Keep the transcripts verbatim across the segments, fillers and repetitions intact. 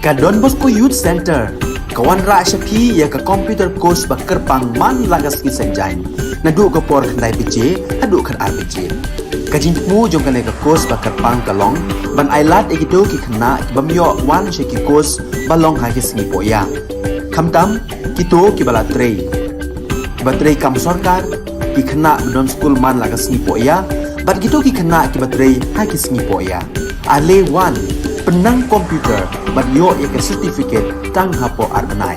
Ka Don Bosco Youth Centre ka wanrah sha phi ïa ka computer course ba kyrpang man la ka sngi Saitjaiñ, naduh ka por khyndai baje haduh khatar baje. Ka jingthmu jong kane ka course ba kyrpang ka long ban ailad ïa kito ki khynnah ki bym ïoh wan sha ki course ba long ha ki sngi pohïa, khamtam kito kiba la trei, kiba trei kam sorkar, ki khynnah ba don skul man la ka sngi pohïa bad kito ki khynnah kiba trei ha ki sngi pohïa. Ale wan, pynnang computer bad ïoh ïa ka certificate tang hapoh ar bnai.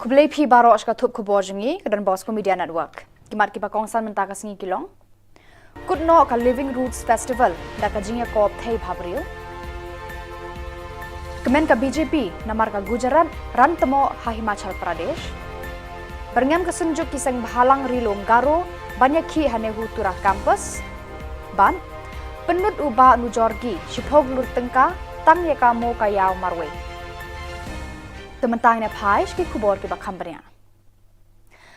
Khublei phi baroh sha ka thup khubor jong ngi ka Don Bosco Media Network. Ki mat kiba kongsan mynta ka sngi ki long: Kut noh ka Living Roots Festival da ka jingïakop thei bhabriew. Kmen ka B J P namar ka Gujarat ran tmoh ha Himachal Pradesh. Byrngem ka Synjuk ki Seng Bhalang Ri Lum Garo ban ïakhih ha NEHU Tura Campus. Bad pynlut u Bah Nujorgi shiphew klur tyngka tang ïa ka mo ka ïaw marwei. Te mynta ngin ïa phai sha ki khubor kiba kham bniah.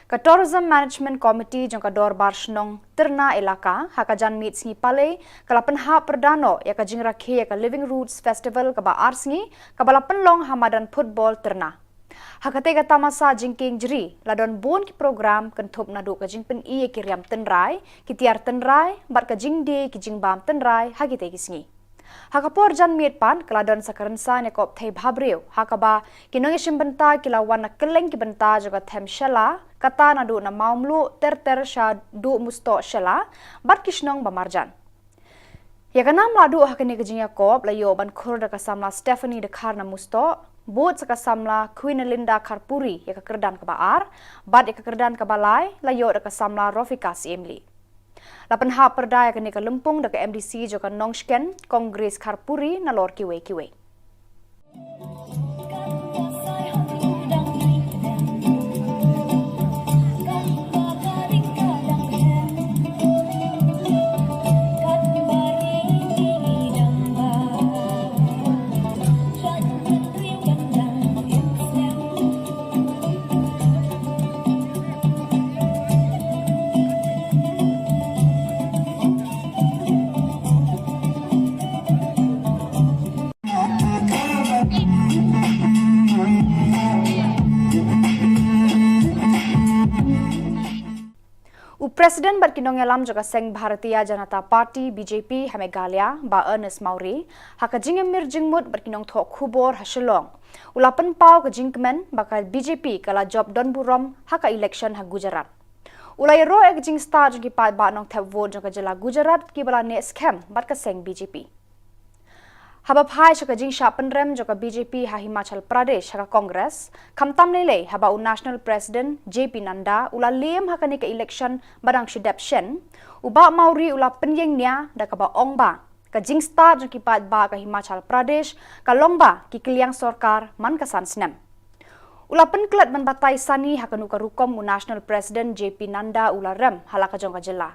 Ka Tourism Management Committee jong ka Dorbar Shnong Tyrna Elaka ha ka janmiet sngi Palei ka la pynhap pyrda noh ïa ka jingrakhe ïa ka Living Roots Festival kaba ar sngi kaba la pynlong ha madan football Tyrna. Ha katei ka tamasa jingkieng jri la don bun ki program kynthup naduh ka jingpyni ïa ki riam tynrai, ki tiar tynrai bad ka jingdie ki jingbam tynrai ha kitei ki sngi. Ha ka por janmiet pat ka la don sa ka rynsan ïakop thei bhabriew ha kaba ki nongïashim bynta ki la wan na kylleng ki bynta jong ka them Shella, kata naduh na Mawmluh ter ter shaduh Mustoh Shella bad ki shnong ba marjan. Ïa ka nam la duh ha kane ka jingïakop la ïoh ban khur da ka samla Stephanie Dkhar na Mustoh, bud sa ka samla Queen Linda Kharpuri ïa ka kyrdan kaba ar, bad ïa ka kyrdan kaba lai la ïoh da ka samla Rofika Siemli. La pynhap pyrda ïa kane ka lympung da ka M D C jong ka Nongshken, Kong Grace Kharpuri, nalor kiwei kiwei. President bad ki nongïalam jong ka seng Bharatiya Janata Party, B J P, ha Meghalaya, Bah Ernest Mawrie, ha ka jingïamir jingmut bad ki nongthoh khubor ha Shillong, u la pynpaw ka jingkmen ba ka B J P ka la jop don burom ha ka election ha Gujarat. U la ïaroh ïa ka jingstad jong ki paidbah nongthep vote jong ka jylla Gujarat kiba la neh skhem bad ka seng B J P. Haba phai sha ka jingshah pynrem jong ka B J P ha Himachal Pradesh ha ka Congress, khamtam lei lei haba u National President J P Nadda u la lem ha kane ka election ba dang shu dep shen, u Bah Mawrie u la pynïeng nia da kaba ong ba ka jingstad jong ki paidbah ka Himachal Pradesh ka long ba ki kylliang sorkar man ka san snem. U la pynklet ban batai sani ha kano ka rukom u National President J P Nadda u la rem ha la ka jong ka jylla.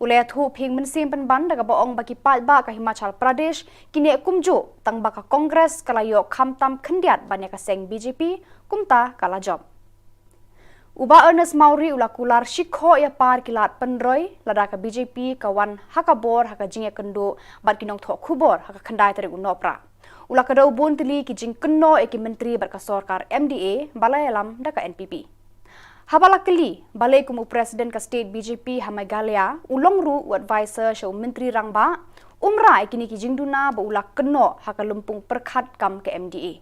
U la ïathuh pynmynsiem pynban da kaba ong ba ki paidbah ka Himachal Pradesh ki neh kumjuh tang ba ka Congress ka la ïoh khamtam khyndiat ban ïa ka seng B J P, kumta ka la jop. U Bah Ernest Mawrie u la kular shi khoh ïa par ki lad pynroi lada ka B J P ka wan ha ka bor ha ka jingïakynduh bad ki nongthoh khubor ha ka khyndai tarik u Nohprah. U la kdew bun tylli ki jingkynnoh ïa ki myntri bad ka sorkar M D A ba la ïalam da ka N P P. Haba la kylli balei kum u President ka state B J P ha Meghalaya u long ruh u advisor sha u Myntri Rangbah, um rah ïa kine ki jingduna ba u la kynnoh ha ka lympung pyrkhat kam ka M D A.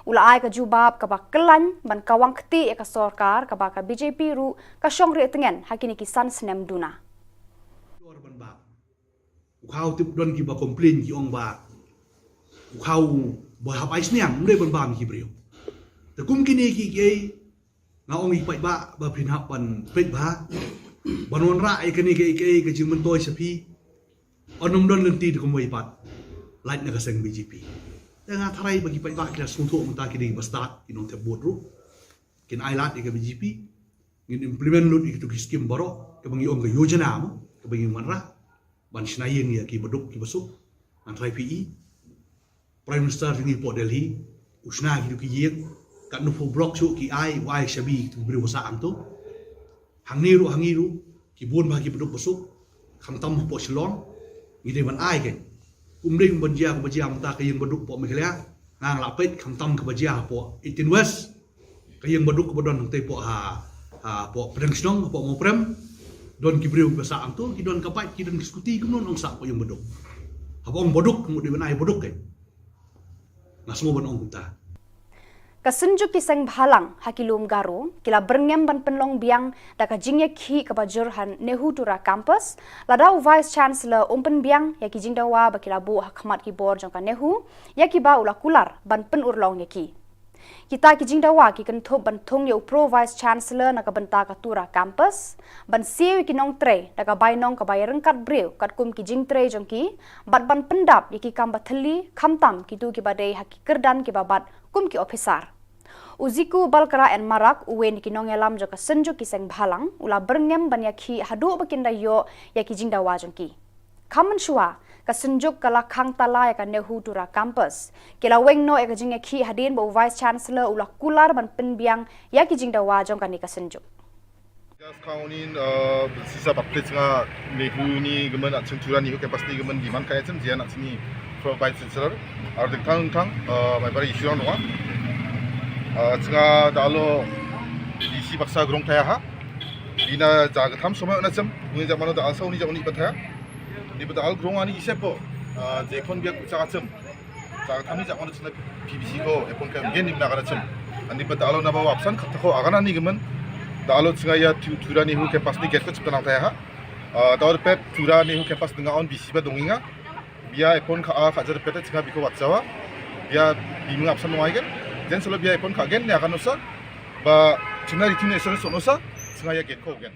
U la ai ka jubab kaba khlaiñ ban kawang kti ïa ka sorkar kaba ka B J P ruh ka shong rieh tngen ha kine ki san snem duna. Dor ban bam. U khaw tip don kiba complain ki ong ba u khaw ba hap ai sniang, um dei ban bam ki briew. Te kum kine ki kiei nga ong ïa ki paidbah ba phin hap ban peit bha ban wanrah ïa kane kiei kiei ka jingmyntoi sha phi. Ynnym don lynti da kumwei pat lait na ka seng B J P. Te nga tharai ba ki paidbah ki la sngewthuh mynta ki dei ba stad ki nongthep vote ruh. Kin ai lad ïa ka B J P. Ngin implement lut ïa kitu ki skim baroh kaba ngi ong ka yojana mo kaba ngi wanrah ban shna ïing ïa ki baduk ki basuk. Ngan tharai phi i Prime Minister jong ngi hapoh Delhi u shna kitu ki ïing, katno phew block shuh ki ai, u ai shabi kitu ki briew ba sah hangto. Hangne ruh, hangne ruh ki bun bha ki baduk basuk, khamtam hapoh Shillong. Ngi dei ban ai kein. Kum dei ban jia kaba jia mynta ka ïing baduk hapoh Meghalaya, nga nga la peit khamtam kaba jia hapoh eighteen West. Ka ïing baduk kaba don hangtei hapoh ha, hapoh Pdeng Shnong, hapoh Mawprem. Don ki briew ba sah hangto, ki don ka bike, ki don ki scooty, kumno nang sah hapoh ïing baduk. Haba ong baduk, mut dei ban ai baduk kein. Nga sngew ban ong kumta. Ka Synjuk ki Seng Bhalang ha ki lum Garo ki la byrngem ban pynlong biang da ka jingïakhih kaba jur ha Nehu Tura Campus, lada u Vice Chancellor um pynbiang ïa ki jingdawa ba ki la buh ha khmat ki bor jong ka Nehu, ïa kiba u la kular ban pynurlong ïa ki. Kita ki jingdawa ki kynthup ban thung ïa u Pro Vice Chancellor na ka bynta ka Tura Campus, ban siew ïa ki nongtrei da ka bainong kaba ïaryngkat briew katkum ki jingtrei jong ki, bad ban pyndap ïa ki kam ba thylli, khamtam kitu kiba dei ha ki kyrdan kiba bat kum ki ophisar. U Ziku Balkara N Marak, uwei na ki nongïalam jong ka Synjuk ki Seng Bhalang, u la byrngem ban ïakhih haduh ba kin da ïoh ïa ki jingdawa jong ki. Kham mynshuwa, ka Synjuk ka la khang tala ïa ka Nehu Tura Campus. Ki la weng noh ïa ka jingïakhih hadien ba u Vice Chancellor u la kular ban pynbiang ïa ki jingdawa jong kane ka Synjuk. Just count in, uh, sisa baptis nga Nehu ni gaman at Tura Nehu Campus ni gaman di man kaya cem jian at sini Pro Vice Chancellor. Ar ding thang thang, uh, mai bari issue nong. Uh, chenga dalo D C baksa grong thaya ha. Ina jaga tham somai na cem, uni jaga mano da alsa uni jaga uni bathaya. Ni bata al grong ani isep bo. Uh, jekon biak ucha cem. Sa ka thamni jak mano chna P B C ko epon ka gen nim na ka chim. Ani pa ta alo na ba wapsan kata ko agana ni gemen. Ta alo chinga ïa Tura Nehu Campus ni gate ko chipta nang taya ha. Ah, ta or pet Tura Nehu Campus nga on B C ba dongi nga. Bia epon ka a ka jar pet chinga biko wat jawa. Bia bi mung apsan wai gen. Jen solo bia epon ka gen ne akan usa. Ba chuna ritin esor sonosa chinga ïa gate ko gen.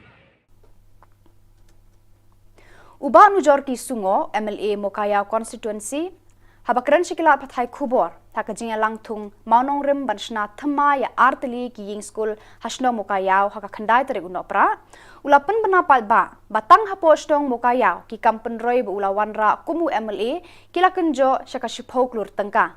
U Bah Nujorki Sungo, M L A Mowkaiaw Constituency, haba kren sha ki lad pathai khubor ha ka jingïalang thung mawnongrim ban shna thymmai ïa artylli ki ïing skul ha shnong Mowkaiaw ha ka khyndai tarik u Nohprah, u la pynbna paidbah ba tang hapoh shnong Mowkaiaw ki kam pynroi ba u la wanrah kum u M L A ki la kynjoh sha ka shiphew klur tyngka.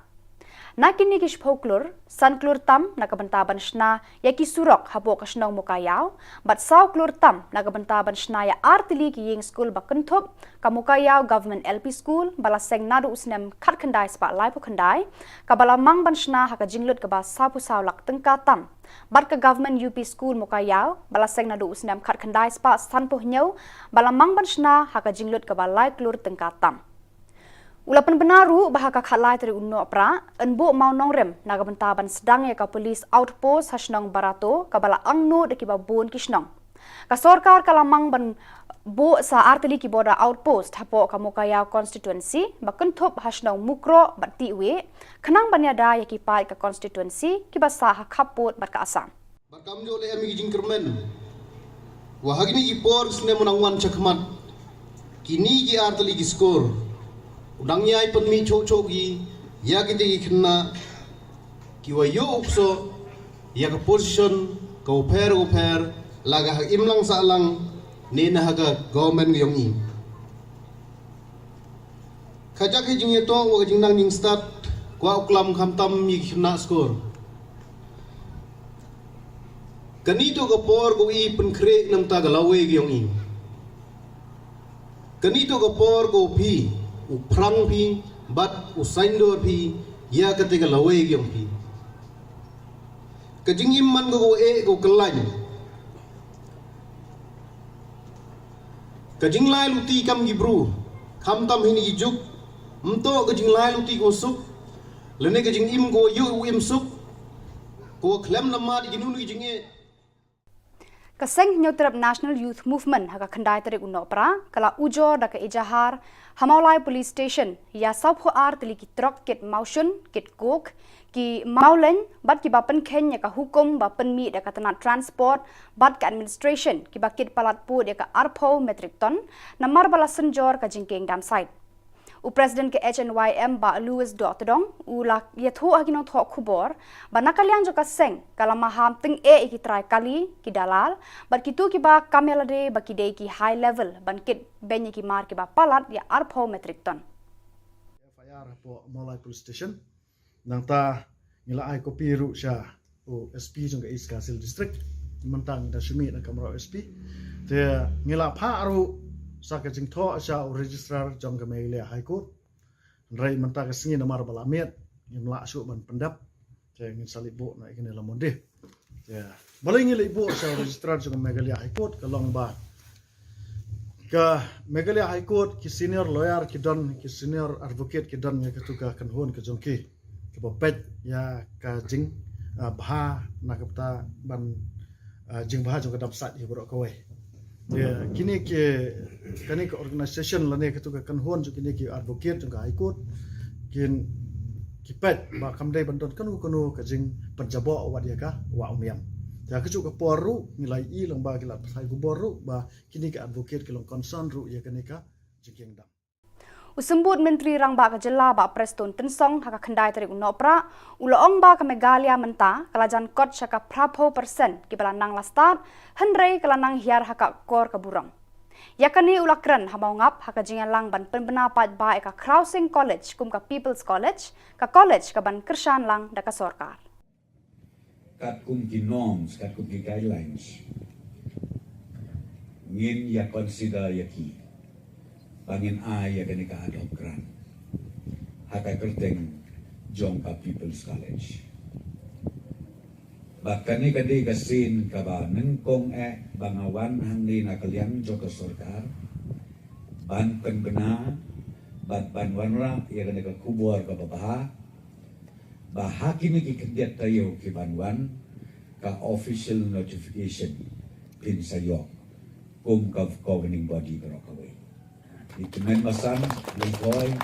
Na kine ki shiphew klur, san klur tam na ka bynta ban shna ïa ki surok hapoh ka shnong Mokaiaw, bad saw klur tam na ka bynta ban shna ïa artylli ki ïing skul ba kynthup, ka Mokaiaw Government L P School, ba la seng naduh u snem khatkhyndai spah laiphew khyndai, kaba la mang ban shna ha ka jinglut kaba sawphew saw lak tyngka tam. Bad ka Government U P School Mokaiaw, ba la seng naduh u snem khatkhyndai spah sanphew hynñiew, ba la mang ban shna ha ka jinglut kaba lai klur tyngka tam. U la pynbna ruh ba ha ka khatlai tarik u Nohprah, yn buh mawnongrim na ka bynta ban sdang ïa ka police outpost ha shnong Barato, kaba la angnud da kiba bun ki shnong. Ka sorkar ka la mang ban buh sa artylli ki border outpost hapoh ka Mokaiaw constituency, ba kynthup ha shnong Mukroh bad Tiwi, khnang ban ïada ïa ki paid ka constituency kiba sah ha khappud bad ka Assam. Bad kam ju leh em ki jingkyrmen. Wa ha kine ki por snem u nang wan shakhmat, kine ki artylli ki skur, u nang ïai pynmih shuh shuh ki ïa kite ki khynnah kiwa ïoh u ksoh ïa ka position kawapher kawapher, la ka ha imlang sahlang ne na ha ka government ka ïong i. Ka jaka jingïatoh wa ka jingnang jingstad kwah u klam khamtam ïa ki khynnah skur. Kane toh ka por kawa i pynkhreh na ka bynta ka lawei ka ïong i. Kane toh ka por kawa phi, u phrang phi bad u saiñdur phi ïa kata ka lawei ka ïong phi. Ka jingim man ka kawa eh kawa khlaiñ. Ka jinglai luti kam ki bru, khamtam ha kine ki juk, ym toh ka jinglai luti kawa suk, lane ka jingim kawa ïoh u im suk, kawa khlem namar ïa kino kino ki jingeh. Ka Seng Hynñiewtrep National Youth Movement ha ka khyndai tarik u Nohprah, ka la ujor da ka ejahar ha Mawlai Police Station ïa sawphew ar tylli ki trok kit mawshun, kit coke, ki mawleiñ, bad kiba pynkheiñ ïa ka hukum ba pynmih da ka tnat transport bad ka administration, kiba kit palat pud ïa ka arphew metric ton, namar ba la synjor ka jingkieng dam sait. U President ka H N Y M Bah Louis Dohtdong, u la ïathuh ha ki nongthoh khubor ba na ka liang jong ka seng, ka la maham tyngeh ïa ki trai kali, ki dalal, bad kito kiba kam ïalade ba ki dei ki high level ban kit beiñ ïa ki mar kiba palat ïa arphew metric ton. F I R hapoh Mawlai Police Station. Nangta ngi la ai copy ruh sha u S P jong ka East Khasi Hills District. Mynta ngi da shu mih na ka kamra u S P. Te ngi la phah ruh sa ka jingthoh sha u Registrar jong ka Meghalaya High Court. Hynrei mynta ka sngi namar ba la miet, ngim lah shuh ban pyndep. Te ngin sa leit buh na ïa kane la Monday. Te balei ngi leit buh sha u Registrar jong ka Meghalaya High Court, ka long ba ka Meghalaya High Court, ki senior lawyer ki don, ki senior advocate ki don ïa katu ka kynhun ka jong ki, kiba peit ïa ka jing, ah, bha na ka bynta ban, ah, jingbha jong ka dam sait ïa baroh kawei. Ïa kine ki, kane ka organisation lane katu ka kynhun jong kine ki advocate jong ka High Court, kin, ki peit ba kam dei ban don kano kano ka jingpynjaboh wat ïa ka wah u niam. Te ha kajuh ka por ruh ngi la ïohi lyngba ki lad pathai khubor ruh ba kine ki advocate ki long concern ruh ïa kane ka jingkieng dam. U Symbud Myntri Rangbah ka Jylla Bah Prestone Tynsong ha ka khyndai tarik u Nohprah, u la ong ba ka Meghalaya mynta ka la jan kot sha ka phraphew percent kiba la nang la stad, hynrei ka la nang hiar ha ka kor ka burom. Ïa kane u la kren ha Mawngap ha ka jingïalang ban pynbna paidbah ïa ka Khrawsing College kum ka People's College, ka college kaban kyrshan lang da ka sorkar. Katkum ki norms, katkum ki guidelines, ngin ïa consider ïa ki ba ngin ai ïa kane ka ad hoc grant ha ka kyrteng jong ka People's College. Ba kane ka dei ka sien kaba nyngkong eh ba nga wan hangne na ka liang jong ka sorkar ban pynbna bad ban wanrah ïa kane ka khubor kaba bha, ba ha kine ki khyndiat taïew ki ban wan, ka official notification phin sa ïoh kum ka governing body baroh kawei. Ngi kmen basan, Lyngkhoi,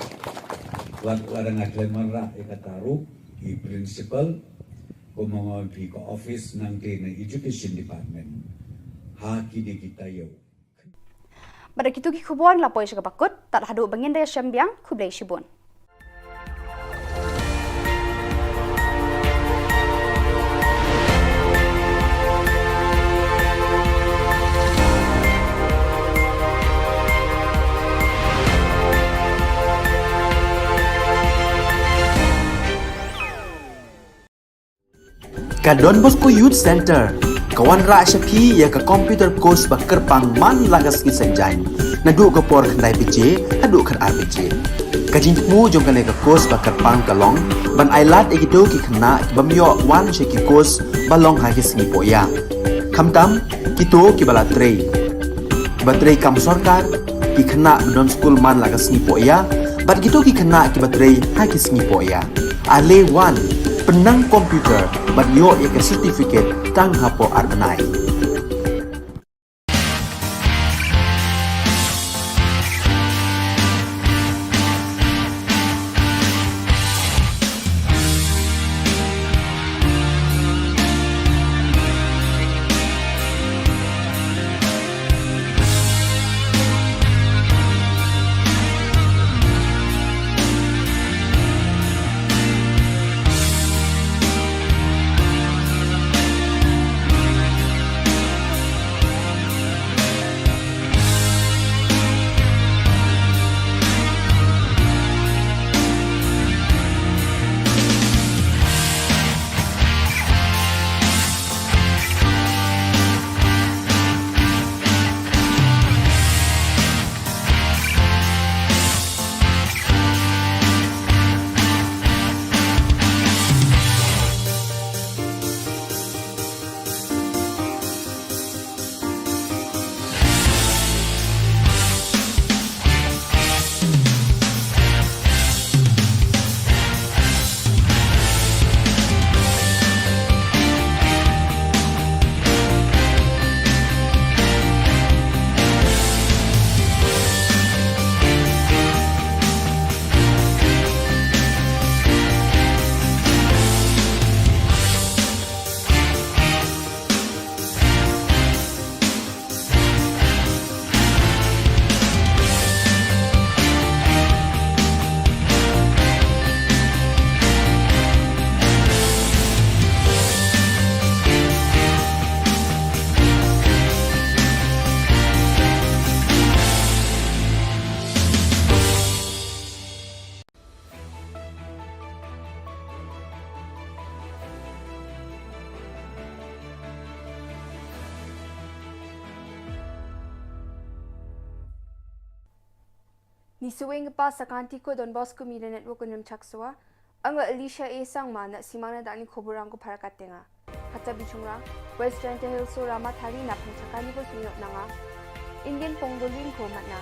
wat la dang khlem wanrah ïa kata ruh i principal, kum ma nga ong phi ka office nangta na education department ha kine ki taïew. Bad da kitu ki khubor ngi la poi sha kaba kut, tad haduh ba ngin da ïashem biang, khublei shibun. Ka Don Bosco Youth Centre ka wanrah sha phi ïa ka computer course ba kyrpang man la ka sngi Saitjaiñ, naduh ka por khyndai baje haduh khatar baje. Ka jingthmu jong kane ka course ba kyrpang ka long ban ailad ïa kito ki khynnah ki bym ïoh wan sha ki course ba long ha ki sngi pohïa, khamtam kito kiba la trei, kiba trei kam sorkar, ki khynnah ba don skul man la ka sngi pohïa bad kito ki khynnah kiba trei ha ki sngi pohïa. Ale wan, pynnang computer bad ïoh ïa ka certificate tang hapoh ar bnai. Ngi shu ïeng ka pas sa ka Anti Don Bosco Media Network, Nongrim Chakswa. Nga Alicia A Sangma, ngi shu ïeng na dang ni khubor rang ko para ka tenga. Hata bishungra, West Jaintia Hills Sorama thari na pangchakani ko sungyo nanga. Indian Pongolin ko matna.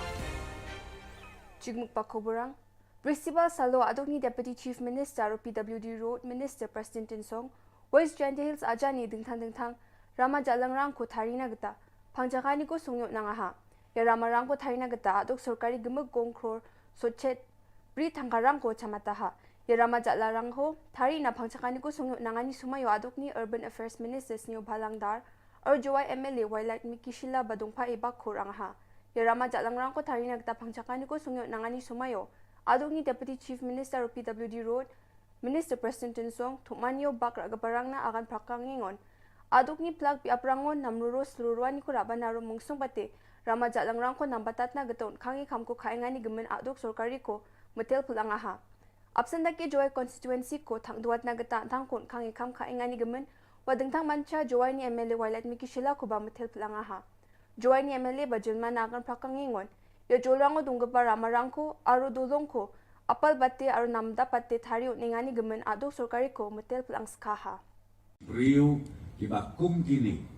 Jingmuk pa khubor rang, Principal Salo aduk ni Deputy Chief Minister o P W D Road Minister Prestone Tynsong, West Jaintia Hills aja ni dingthang dingthang rama jalangrang ko thari na kata pangchakani ko sungyo nanga ha. Ïa rama rang ko thari na kata aduk sorkari gimik gong kror sochet bri thangkarang ko chamata ha. Ïa rama jalangrang ko thari na pangchakani ko sungyo nanga ni sumayo aduk ni Urban Affairs Minister Sniawbhalang Dhar, Ar Jowai M L A Wailadmiki Shylla ba dungpha i bak khur ang ha. Ïa rama jalangrang ko thari na kata pangchakani ko sungyo nanga ni sumayo aduk ni Deputy Chief Minister o P W D Road Minister Prestone Tynsong, Thupmanyo Bakra ka parang na agan prakang ngingon. Aduk ni plak pi aprangon nam ruro slurwani ko raba na ro mungsung pate rama jalangrang ko nam batat na geton kangi kam ko khainga ni gemen aduk sorkari ko metel pulang ha. Absent da ki Jowai constituency ko thang duat na gata thang kun kang i kam kha inga ni gemen wa dingthang mancha Jowai ni M L A Wailadmiki Shylla ko ba metel plang ha. Jowai ni M L A ba jilma na kan prakang ngingon. Ïa jolang o dung gepa rama rang ko, aro dolong ko, apal bate aro namda pate thari un inga ni gemen aduk sorkari ko metel plang skha ha. Briew kiba kum kine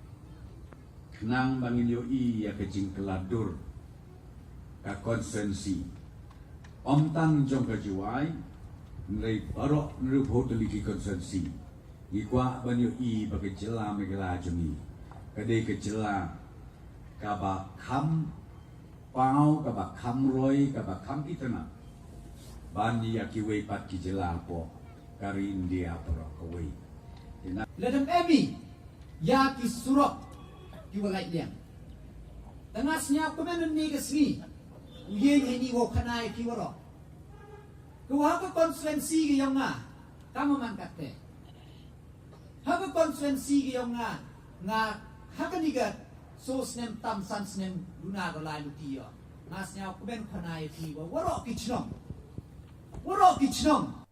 khnang ba ngin ïohi ïa ka jingkylla dur ka constituency. Ym tang jong ka Jowai, hynrei baroh hynriewphew tylli ki constituency. Ngi kwah ban ïohi ba ka jylla Meghalaya jong ngi ka dei ka jylla kaba kham paw, kaba kham roi, kaba kham itynnad ban ïa kiwei pat ki jylla hapoh ka ri India baroh kawei. Lada em i ïa ki surok ki wa lait liang, tang nga sñiaw kmen ynne ka sngi u ïeng heini wow khana ïa ki waroh. Ka wa ha ka constituency ka yong nga ka ma man katte. Ha ka constituency ka yong nga, nga ha kani ka soo snem tam san snem duna ka lai luti ïa nga sñiaw kmen khana ïa ki wa waroh ki chnong, waroh ki chnong.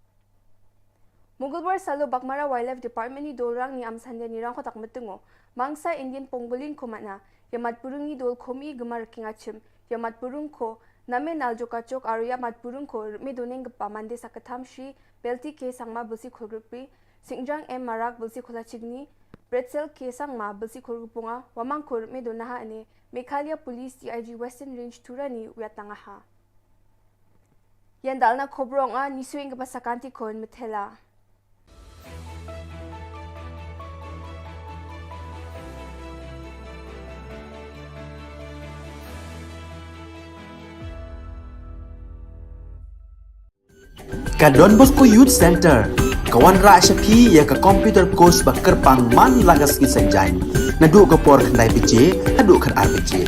Mongolbar Salo Baghmara Wildlife Department ni dol rang ni am sande ni rang khotak metengo. Mangsa Indian pongbolin ko mana. Ya mat burung ni dol komi gemar kinga chim. Ya mat burung ko name nal joka chok aru ya mat burung ko me doneng gepa mande sakatham shi belti ke sangma belsi khol grupi. Singjang M Marak belsi khola chigni. Bretzel ke sangma belsi khol grupunga. Wamang ko me donaha ane. Meghalaya Police D I G Western Range Tura ni wiatanga ha. Yan dalna khobrong a ni swing ke pasakanti kon metela. Ka Don Bosco Youth Center ka wanrah sha phi ïa ka computer course ba kyrpang man la ka sngi Saitjaiñ. Naduh ka por khyndai baje haduh khatar baje.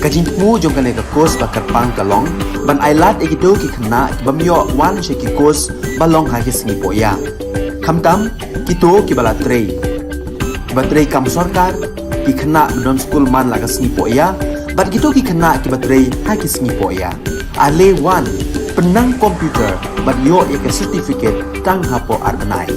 Ka jingthmu jong kane ka course ba kyrpang ka long ban ai lad ïa kito ki khynnah ki bym ïoh wan sha ki course ba long ha ki sngi pohïa. Khamtam kito kiba la trei, kiba trei kam sorkar, ki khynnah ba don skul man la ka sngi pohïa bad kito ki khynnah kiba trei ha ki sngi pohïa. Ale wan, pynnang computer bad ïoh ïa ka certificate tang hapoh ar bnai.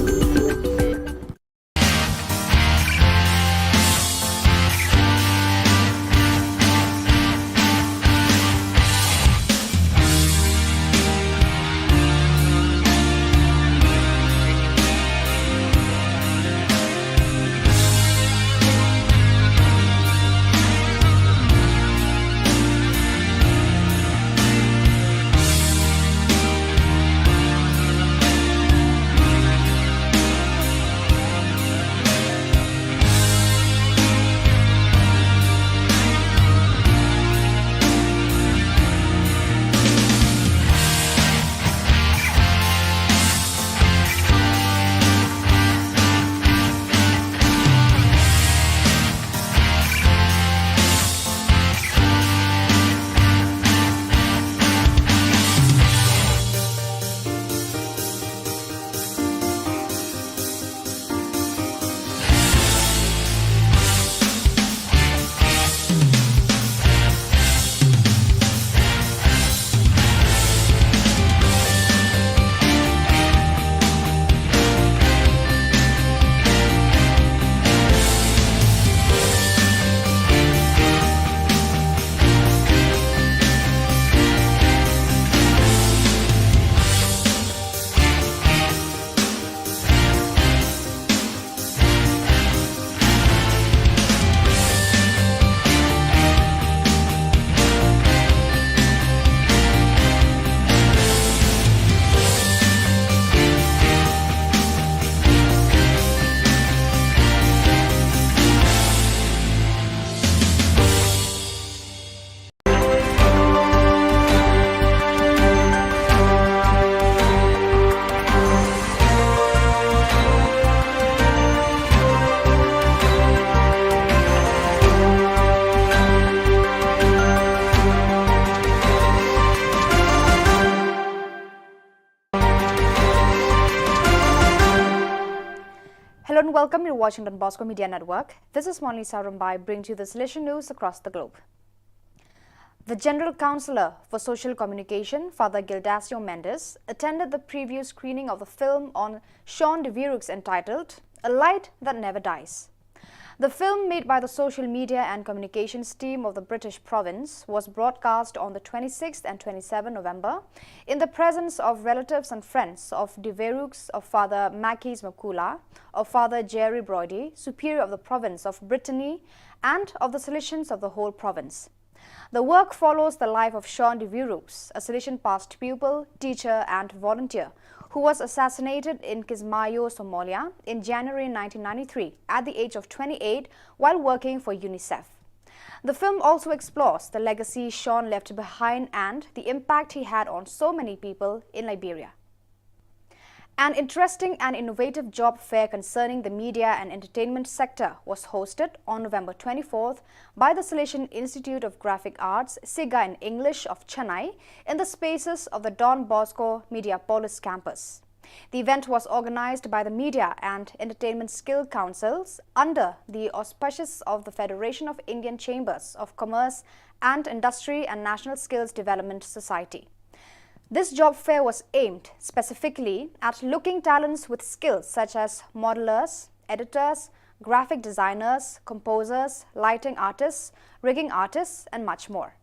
Hello and welcome. You're watching Don Bosco Media Network. This is Monlisa Rumbai bringing to you the Salesian news across the globe. The General Counsellor for Social Communication, Father Gildacio Mendes, attended the preview screening of the film on Sean de Viruks entitled A Light That Never Dies. The film, made by the social media and communications team of the British province, was broadcast on the twenty-sixth and twenty-seventh November in the presence of relatives and friends of de Viruks, of Father Makis Makula, of Father Jerry Broidy, Superior of the province of Brittany, and of the Salesians of the whole province. The work follows the life of Sean de Viruks, a Salesian past pupil, teacher, and volunteer, who was assassinated in Kismayo, Somalia, in January nineteen ninety-three at the age of twenty-eight while working for UNICEF. The film also explores the legacy Sean left behind and the impact he had on so many people in Liberia. An interesting and innovative job fair concerning the media and entertainment sector was hosted on November twenty-fourth by the Salesian Institute of Graphic Arts, SIGA in English, of Chennai in the spaces of the Don Bosco Mediapolis campus. The event was organized by the Media and Entertainment Skill Councils under the auspices of the Federation of Indian Chambers of Commerce and Industry and National Skills Development Society. This job fair was aimed specifically at looking talents with skills such as modelers, editors, graphic designers, composers, lighting artists, rigging artists, and much more.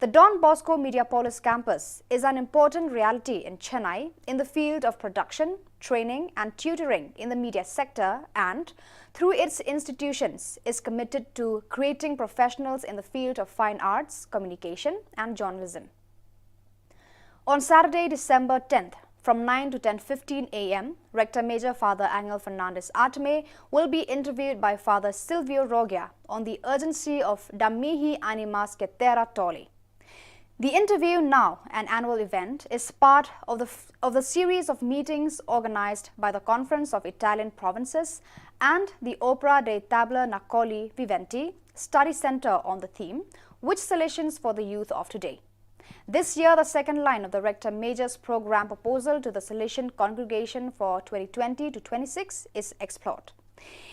The Don Bosco Mediapolis campus is an important reality in Chennai in the field of production, training, and tutoring in the media sector, and, through its institutions, is committed to creating professionals in the field of fine arts, communication, and journalism. On Saturday, December tenth, from nine to ten fifteen a m, Rector Major Father Angel Fernandez Artime will be interviewed by Father Silvio Rogia on the urgency of Da mihi animas que terra tolli. The interview, now an annual event, is part of the, of the series of meetings organized by the Conference of Italian Provinces and the Opera dei Tabernacoli Viventi Study Center on the theme, "Which Salesians for the Youth of Today?" This year, the second line of the Rector Major's program proposal to the Salesian congregation for twenty twenty to twenty-six is explored.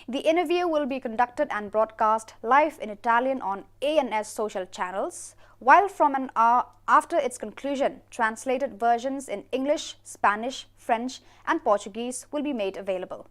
The interview will be conducted and broadcast live in Italian on A N S social channels, while from an hour after its conclusion, translated versions in English, Spanish, French, and Portuguese will be made available.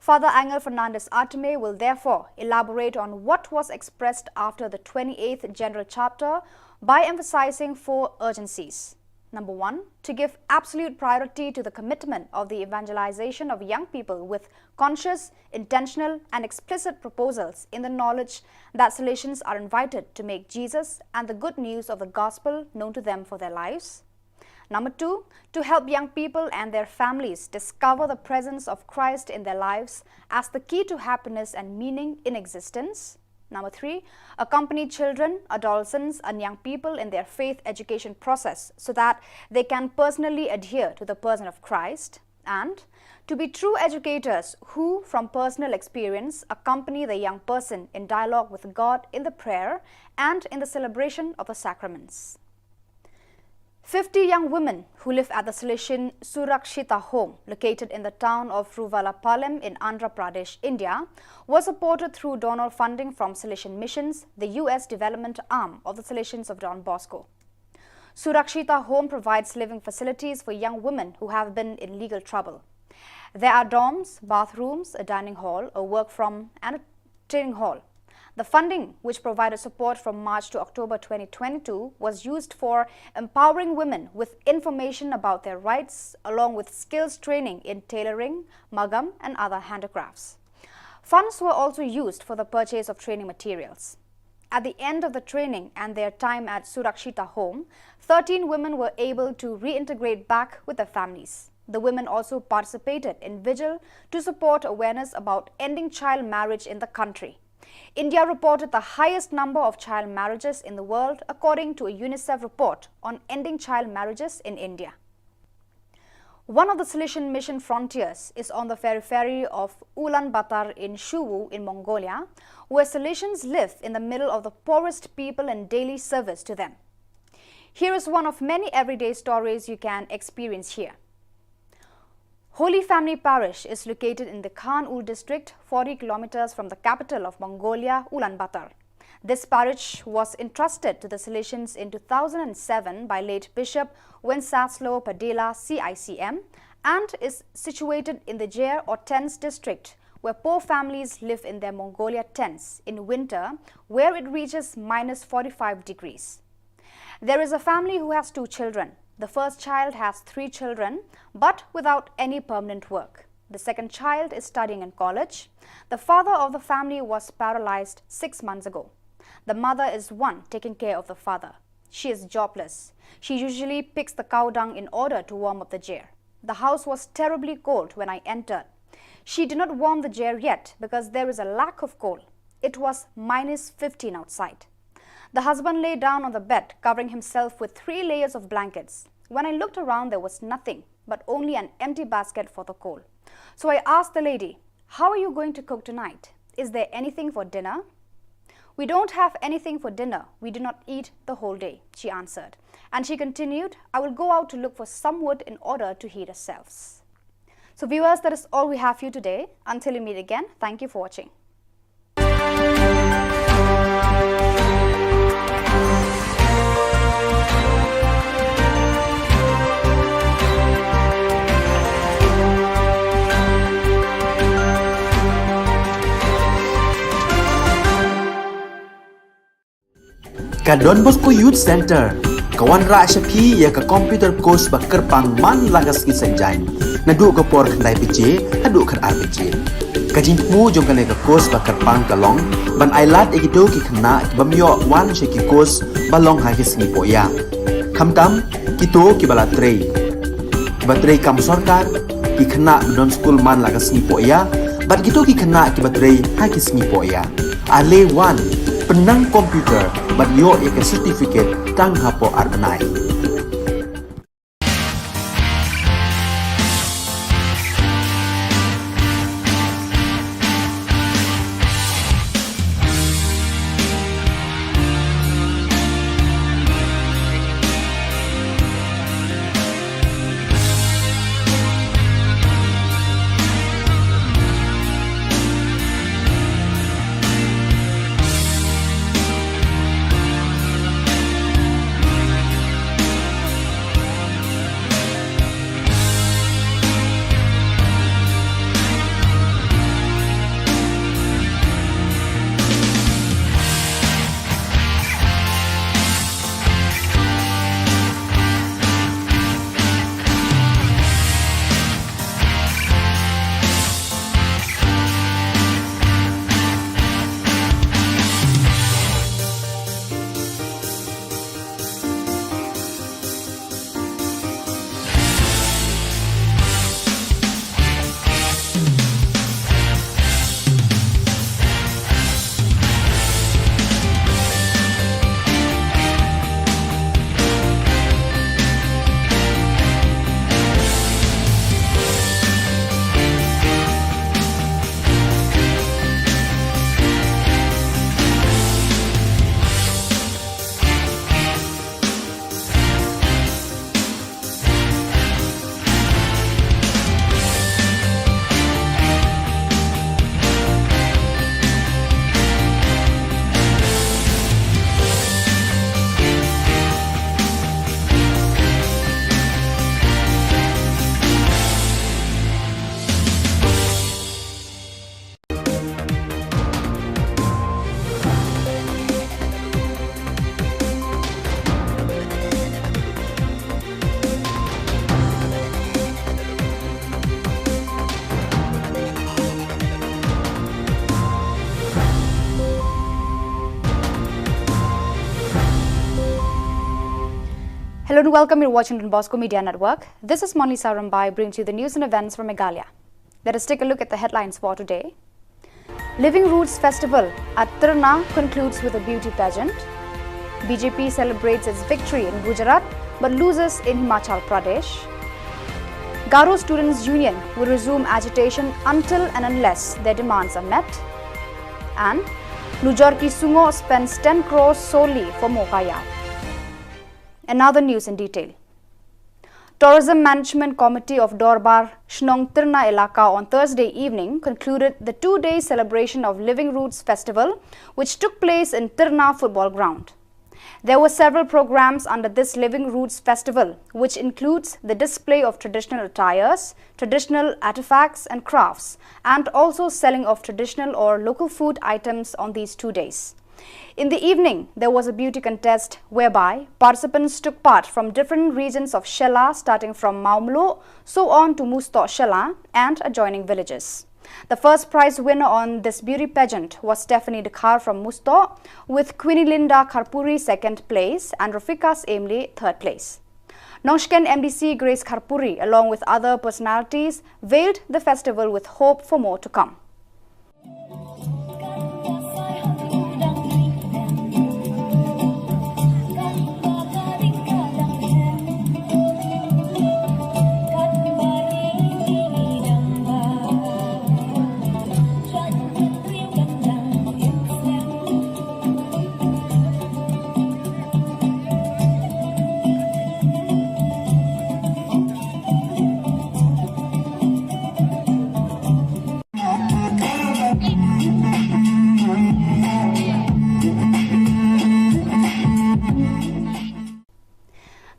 Father Angel Fernandez Artime will therefore elaborate on what was expressed after the twenty-eighth General Chapter by emphasizing four urgencies. Number one, to give absolute priority to the commitment of the evangelization of young people with conscious, intentional, and explicit proposals in the knowledge that Salesians are invited to make Jesus and the good news of the gospel known to them for their lives. Number two, to help young people and their families discover the presence of Christ in their lives as the key to happiness and meaning in existence. Number three, accompany children, adolescents, and young people in their faith education process so that they can personally adhere to the person of Christ. And to be true educators who, from personal experience, accompany the young person in dialogue with God in the prayer and in the celebration of the sacraments. Fifty young women who live at the Salesian Surakshita Home, located in the town of Ruvallapalem in Andhra Pradesh, India, were supported through donor funding from Salesian Missions, the U S development arm of the Salesians of Don Bosco. Surakshita Home provides living facilities for young women who have been in legal trouble. There are dorms, bathrooms, a dining hall, a work from, and a training hall. The funding, which provided support from March to October twenty twenty-two, was used for empowering women with information about their rights, along with skills training in tailoring, magam, and other handicrafts. Funds were also used for the purchase of training materials. At the end of the training and their time at Surakshita Home, thirteen women were able to reintegrate back with their families. The women also participated in vigil to support awareness about ending child marriage in the country. India reported the highest number of child marriages in the world, according to a UNICEF report on ending child marriages in India. One of the Salesian mission frontiers is on the periphery of Ulaanbaatar in Shuwu in Mongolia, where Salesians live in the middle of the poorest people in daily service to them. Here is one of many everyday stories you can experience here. Holy Family Parish is located in the Khan-Ul district, forty kilometers from the capital of Mongolia, Ulaanbaatar. This parish was entrusted to the Salesians in two thousand seven by late Bishop Wenceslao Padilla, C I C M, and is situated in the Jer or Tents district, where poor families live in their Mongolia tents in winter, where it reaches minus forty-five degrees. There is a family who has two children. The first child has three children, but without any permanent work. The second child is studying in college. The father of the family was paralyzed six months ago. The mother is one taking care of the father. She is jobless. She usually picks the cow dung in order to warm up the Jer. The house was terribly cold when I entered. She did not warm the Jer yet because there is a lack of coal. It was minus fifteen outside. The husband lay down on the bed, covering himself with three layers of blankets. When I looked around, there was nothing but only an empty basket for the coal. So I asked the lady, "How are you going to cook tonight? Is there anything for dinner?" "We don't have anything for dinner. We do not eat the whole day," she answered. And she continued, "I will go out to look for some wood in order to heat ourselves." So viewers, that is all we have for you today. Until we meet again, thank you for watching. Ka Don Bosco Youth Centre ka wanrah sha phi ïa ka computer course ba kyrpang man la ka sngi Saitjaiñ, naduh ka por khyndai baje haduh khatar baje. Ka jingthmu jong kane ka course ba kyrpang ka long ban ailad ïa kito ki khynnah ki bym ïoh wan sha ki course ba long ha ki sngi pohïa, khamtam kito kiba la trei, kiba trei kam sorkar, ki khynnah ba don skul man la ka sngi pohïa bad kito ki khynnah kiba trei ha ki sngi pohïa. Ale wan, pynnang computer bad ïoh ïa ka certificate tang hapoh ar bnai. Hello and welcome. You're watching Don Bosco Media Network. This is Monlisa Rymbai bringing to you the news and events from Meghalaya. Let us take a look at the headlines for today. Living Roots Festival at Tirna concludes with a beauty pageant. B J P celebrates its victory in Gujarat but loses in Himachal Pradesh. Garo Students Union will resume agitation until and unless their demands are met. And Nujor Ki Sungo spends ten crores solely for Moghayab. Another news in detail. Tourism Management Committee of Dorbar Shnong Tirna Elaka on Thursday evening concluded the two-day celebration of Living Roots Festival, which took place in Tirna Football Ground. There were several programs under this Living Roots Festival, which includes the display of traditional attires, traditional artifacts and crafts, and also selling of traditional or local food items on these two days. In the evening, there was a beauty contest whereby participants took part from different regions of Shella, starting from Mawmluh, so on to Musto Shella and adjoining villages. The first prize winner on this beauty pageant was Stephanie Dkhar from Musto, with Queenie Linda Kharpuri second place and Rafikas Emli third place. Nongshken M D C Grace Kharpuri, along with other personalities, veiled the festival with hope for more to come.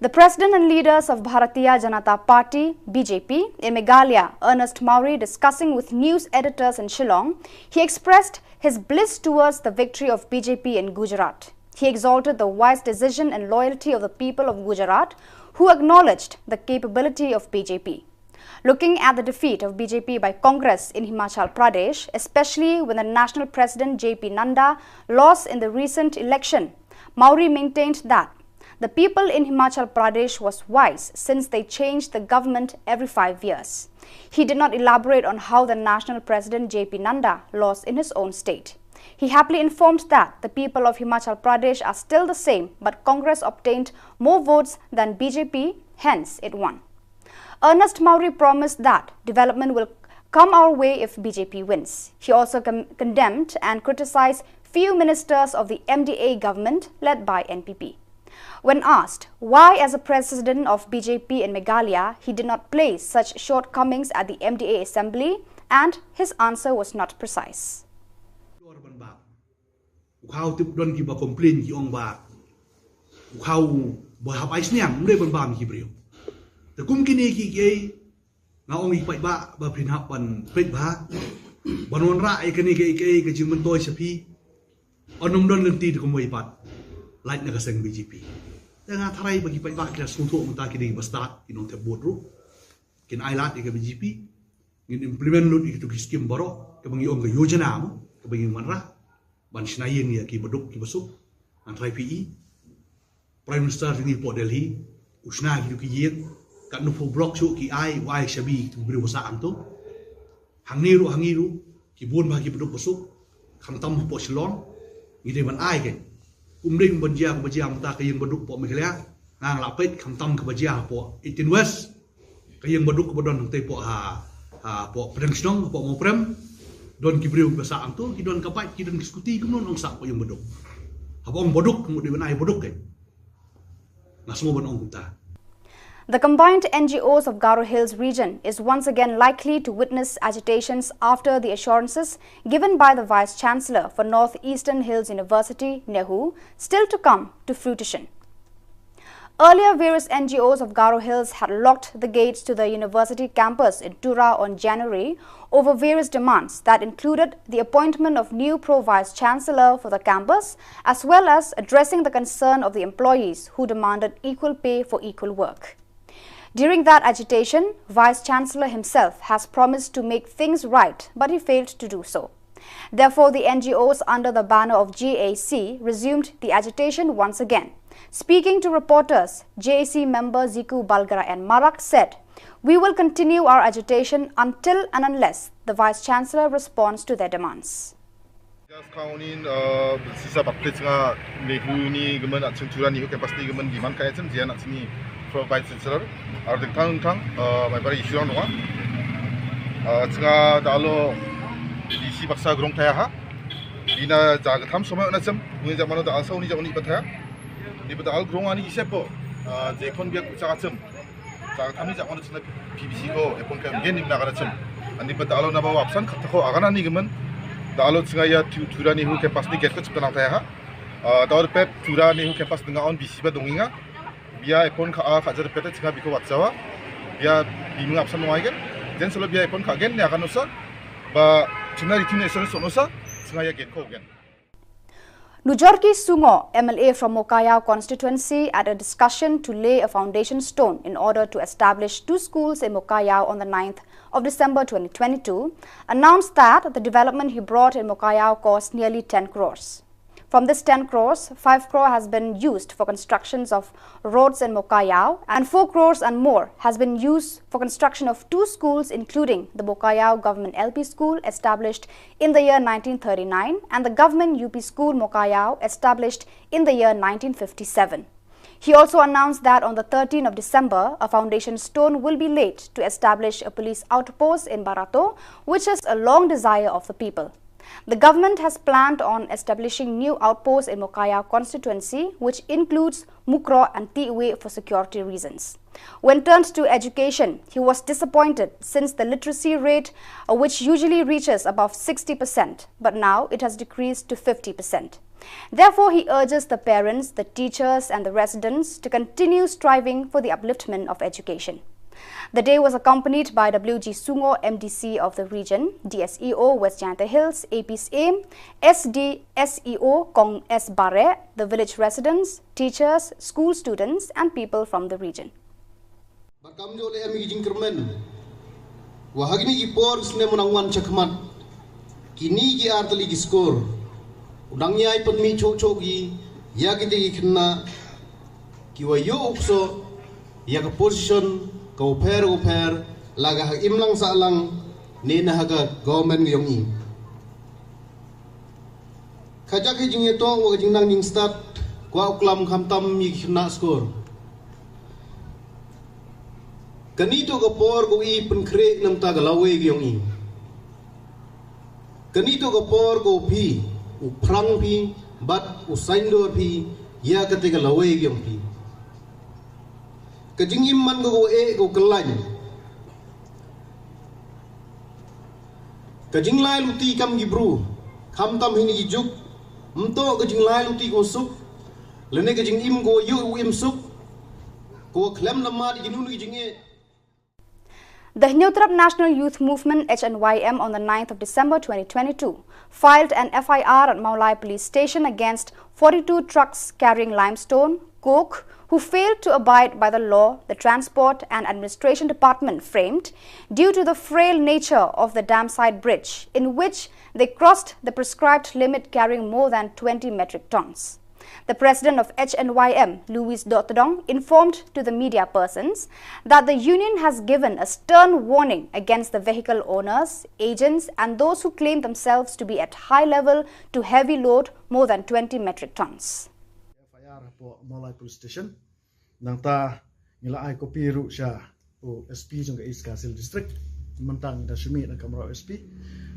The president and leaders of Bharatiya Janata Party, B J P, in Meghalaya, Ernest Mawrie, discussing with news editors in Shillong, he expressed his bliss towards the victory of B J P in Gujarat. He exalted the wise decision and loyalty of the people of Gujarat, who acknowledged the capability of B J P. Looking at the defeat of B J P by Congress in Himachal Pradesh, especially when the national president J P Nadda lost in the recent election, Mawrie maintained that the people in Himachal Pradesh was wise since they changed the government every five years. He did not elaborate on how the national president J P Nadda lost in his own state. He happily informed that the people of Himachal Pradesh are still the same, but Congress obtained more votes than B J P, hence it won. Ernest Mawrie promised that development will come our way if B J P wins. He also con- condemned and criticized few ministers of the M D A government led by N P P. When asked why, as a president of B J P in Meghalaya, he did not place such shortcomings at the M D A assembly, and his answer was not precise. U khaw tip don kiba complain ki ong ba u khaw ba hap ai sniang, um dei ban bam ki briew. Te kum kine ki kiei nga ong i paidbah ba phin hap ban peit bha ban wanrah ïa kane kaei kaei ka jingmyntoi sha phi. Ynnym don lynti te kumwei pat lait na ka seng B J P. Te nga tharai ba ki paidbah ki la sngewthuh mynta ki dei ba stad ki nongthep vote ruh. Kin ai lad ïa ka B J P. Ngin implement lut ïa kitu ki skim baroh kaba ngi ong ka yojana mo kaba ngi wanrah ban shna ïing ïa ki baduk ki basuk. Ngan tharai phi i Prime Minister jong ngi hapoh Delhi u shna kitu ki ïing, katno phew block shuh ki ai, u ai shabi kitu ki briew ba sah hangto. Hangne ruh hangne ruh ki bun bha ki baduk basuk, khamtam hapoh Shillong. Ngi dei ban ai kein. Ym dei ban jia kaba jia mynta ka ïing baduk hapoh Meghalaya. Nga nga la peit khamtam kaba jia hapoh Eighteen West. Ka ïing baduk kaba don hangtei hapoh ha, ha hapoh Pdeng Shnong, hapoh Mawprem. Don ki briew ba sah hangto, ki don ka bike, ki don ki scooty, kumno nong sah hapoh ïing baduk. Haba ong baduk, ngut dei ban ai baduk kein. Nga sngew ban ong kumta. The combined N G Os of Garo Hills region is once again likely to witness agitations after the assurances given by the Vice Chancellor for North Eastern Hills University, NEHU, still to come to fruition. Earlier, various N G Os of Garo Hills had locked the gates to the university campus in Tura on January over various demands that included the appointment of new pro-vice chancellor for the campus, as well as addressing the concern of the employees who demanded equal pay for equal work. During that agitation, Vice Chancellor himself has promised to make things right, but he failed to do so. Therefore, the N G Os under the banner of G A C resumed the agitation once again. Speaking to reporters, G A C member Ziku Balgara and Marak said, "We will continue our agitation until and unless the Vice Chancellor responds to their demands." Just count in, uh, sisa bakte chunga NEHU ni gaman at chung Tura NEHU campus ni gaman giman kaya chim jian at sini pro vice chancellor. Ar ding thang thang, uh, mai bari issue nong. Uh, chunga dalo D C baksa grong thaya ha. Ina jaga tham somai na chim, uni jamano da alsa uni jamani pathaya. Ni pada al grong ani isepo, uh, jekon biak ucha chim. Sa kami sa kono chuna P B C ko epon ka gen nim na kana chim. Ani pa dalo na ba wapsan kata ko agana ni gemen. Dalo chunga ya Tura NEHU campus ni get ko chipta nang taya ha. Dalo pet Tura NEHU campus nga on B C ba donginga. Bia epon ka a ka jar pet chunga biko watsawa. Bia bimung apsan wai gen. Jen solo bia epon ka gen ni agano sa. Ba chuna ritin esor sono sa. Chunga ya get ko gen. Nujorki Sungo, M L A from Mokayao constituency, at a discussion to lay a foundation stone in order to establish two schools in Mokayao on the ninth of December twenty twenty-two, announced that the development he brought in Mokayao cost nearly ten crores. From this ten crores, five crore has been used for constructions of roads in Mokayao, and four crores and more has been used for construction of two schools, including the Mokayao Government L P School, established in the year nineteen thirty-nine, and the Government U P School Mokayao, established in the year nineteen fifty-seven. He also announced that on the thirteenth of December, a foundation stone will be laid to establish a police outpost in Barato, which is a long desire of the people. The government has planned on establishing new outposts in Mokayao constituency, which includes Mukroh and Tiwe, for security reasons. When turned to education, he was disappointed since the literacy rate, uh, which usually reaches above sixty percent, but now it has decreased to fifty percent. Therefore, he urges the parents, the teachers, and the residents to continue striving for the upliftment of education. The day was accompanied by W G Sungo, M D C of the region, D S E O West Jaintia Hills, A P Syiem, S D S E O Kong S Bareh, the village residents, teachers, school students, and people from the region. Ba kam ju leh em ki jingkyrmen. Wa ha kine ki por snem u nang wan shakhmat, kine ki ar tylli ki skur u nang ïai pynmih shuh shuh ki ïa kite ki khynnah ki wa ïoh u ksoh ïa ka position ka u pher u pher, la ka ha imlang sahlang ne na ha ka government ka ïong i. Ka jaka jingïatoh wa ka jingnang jingstad kwah u klam khamtam ïa ki khynnah skur. Kane to ka por ka u i pynkhreh namar ka lawei ka ïong i. Kane to ka por ka u phi u phrang phi bad u saiñdur phi ïa kata ka lawei ka ïong phi. Ka jingim man ka u eh ka u kyllain. Ka jinglai luti kam ki bru, khamtam hi ni ki juk, mto ka jinglai luti ka u suk, lane ka jingim ka u ïoh u im suk, ka u khlem lamar ki nun ki jingeh. The Hynñiewtrep National Youth Movement, H N Y M, on the ninth of December twenty twenty-two, filed an F I R at Mawlai Police Station against forty-two trucks carrying limestone, coke, who failed to abide by the law the Transport and Administration Department framed due to the frail nature of the dam side bridge, in which they crossed the prescribed limit carrying more than twenty metric tons. The president of H N Y M, Louis Dotdong, informed to the media persons that the union has given a stern warning against the vehicle owners, agents, and those who claim themselves to be at high level to heavy load more than twenty metric tons. F I R hapoh Mawlai Police Station. Nangta ngi la ai kopi ruh sha u S P jong ka East Khasi Hills District. Mynta ngi da shu mih na kamra u S P.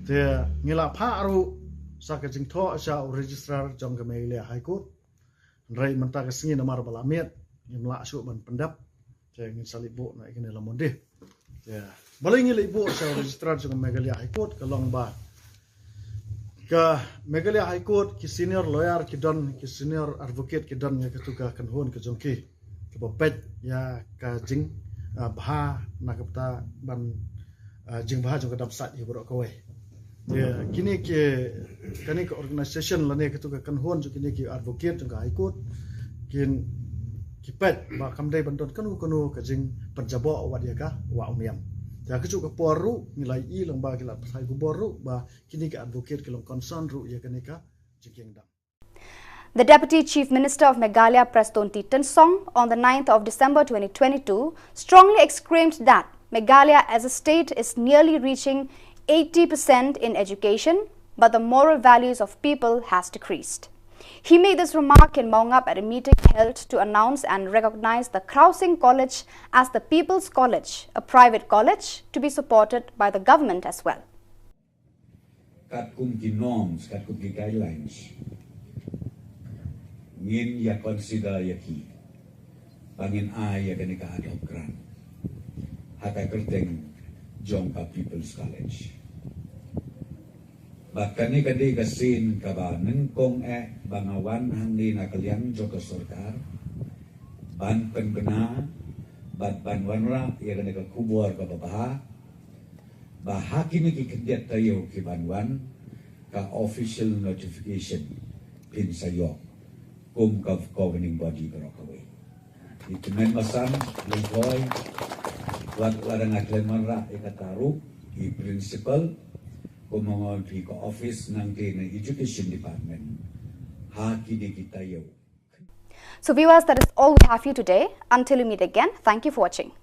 Te ngi la phah ruh sa ka jingthoh sha u registrar jong ka Meghalaya High Court. Hynrei mynta ka sngi namar ba la miet, ngim lah shuh ban pyndep. Te ngin sa leit buh na ïa kane la Monday. Te balei ngi leit buh sha u registrar jong ka Meghalaya High Court, ka long ba ka Meghalaya High Court ki senior lawyer ki don, ki senior advocate ki don ïa katu ka kynhun ka jong ki, kaba peit ïa ka jing, ah, bha na ka bynta ban, ah, jingbha jong ka dam site ïa baroh kawei. Ïa kine ki, kane ka organisation lane katu ka kynhun jong kine ki advocate jong ka High Court kin, ki peit ba kam dei ban don kano kano ka jingpynjaboh wat ïa ka wah u niam. Ïa kajuh ka por ruh ngi la ïohi lyngba ki lad pathai khubor ruh ba kine ki advocate ki long concern ruh ïa kane ka jingkieng dam. The Deputy Chief Minister of Meghalaya, Prestone T Tynsong, on the ninth of December twenty twenty-two, strongly exclaimed that Meghalaya as a state is nearly reaching eighty percent in education, but the moral values of people has decreased. He made this remark in Mawngap at a meeting held to announce and recognize the Khrao Sing College as the People's College, a private college to be supported by the government as well. Katkum ki norms, katkum ki guidelines, ngin ïa consider ïa ki ba ngin ai ïa kane ka ad hoc grant ha ka kyrteng jong ka People's College. Bad kane ka dei ka sien kaba nyngkong eh ba nga wan hangne na ka liang jong ka sorkar ban pynbna bad ban wanrah ïa kane ka khubor kaba bha, ba ha kine ki khyndiat taïew ki ban wan, ka official notification phin sa ïoh kum ka governing body baroh kawei. I tymmen basan, Lyngkhoi, wat la dang khlem wanrah ïa kata ruh, i principal, kumno ngan phi ka office nangta na education department ha kine ki taïew. So viewers, that is all we have for you today. Until we meet again, thank you for watching.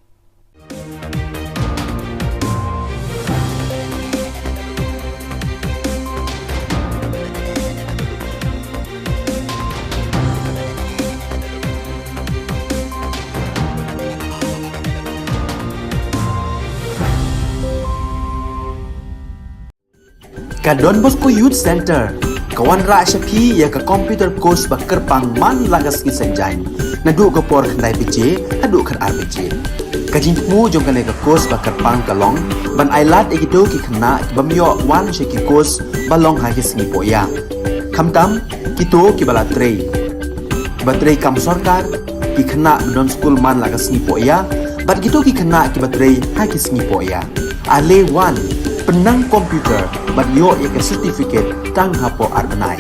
Ka Don Bosco Youth Centre ka wanrah sha phi ïa ka computer course ba kyrpang man la ka sngi Saitjaiñ, naduh ka por khyndai baje haduh khatar baje. Ka jingthmu jong kane ka course ba kyrpang ka long ban ailad ïa kito ki khynnah ki bym ïoh wan sha ki course ba long ha ki sngi pohïa, khamtam kito kiba la trei, kiba trei kam sorkar, ki khynnah ba don skul man la ka sngi pohïa, Bad kito ki khynnah kiba trei ha ki sngi poh ïa. Ale wan, pynnang computer bad ïoh ïa ka certificate tang hapoh ar bnai.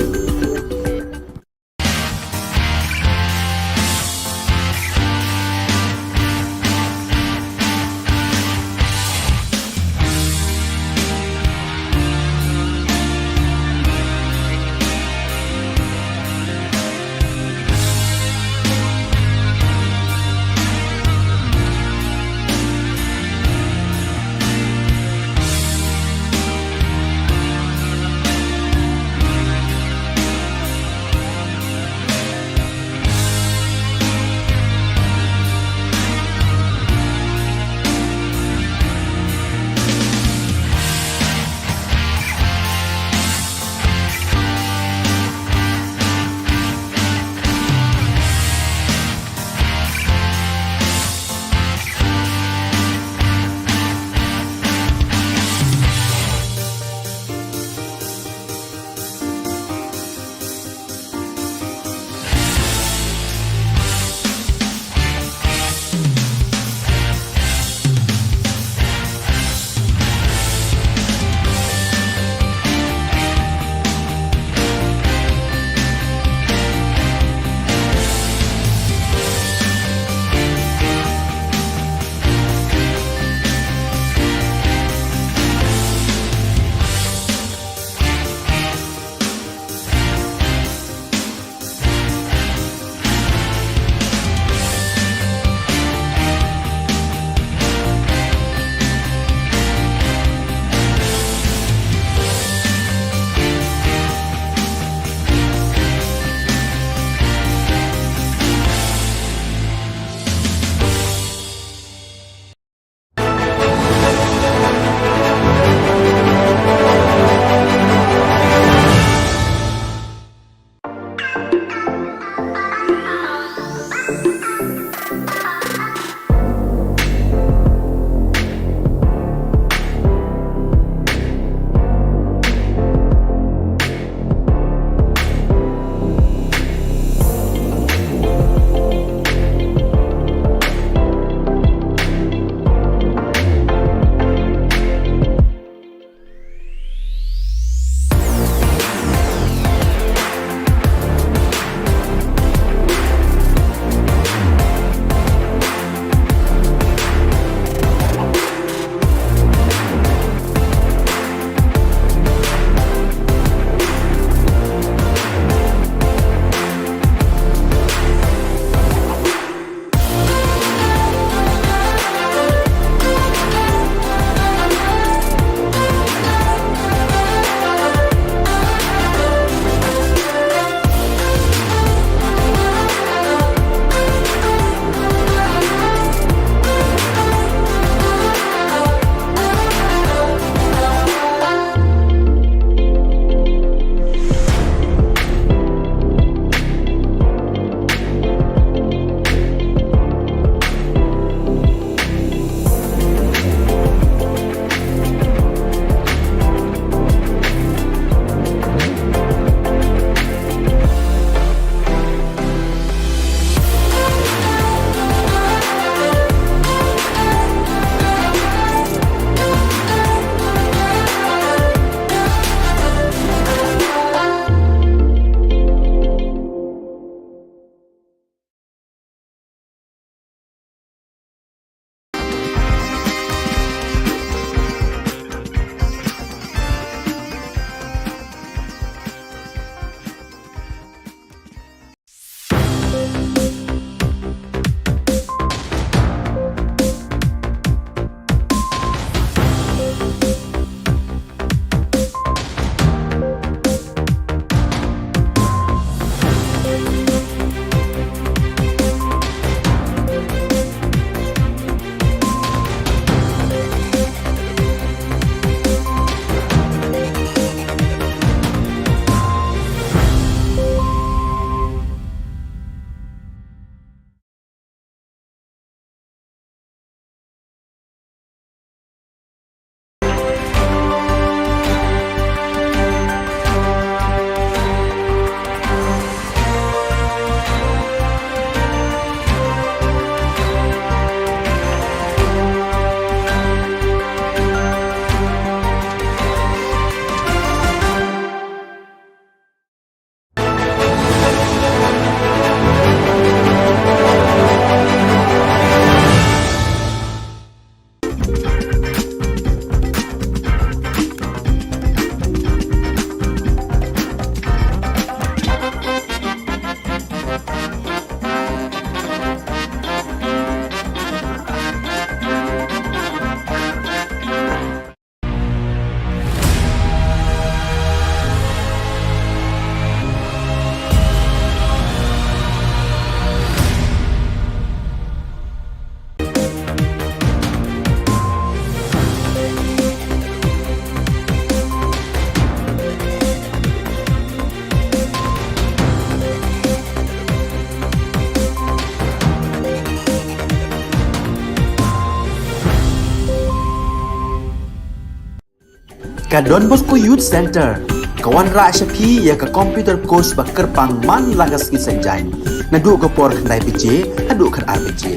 Ka Don Bosco Youth Centre ka wanrah sha phi ïa ka computer course ba kyrpang man la ka sngi Saitjaiñ, naduh ka por khyndai baje haduh khatar baje.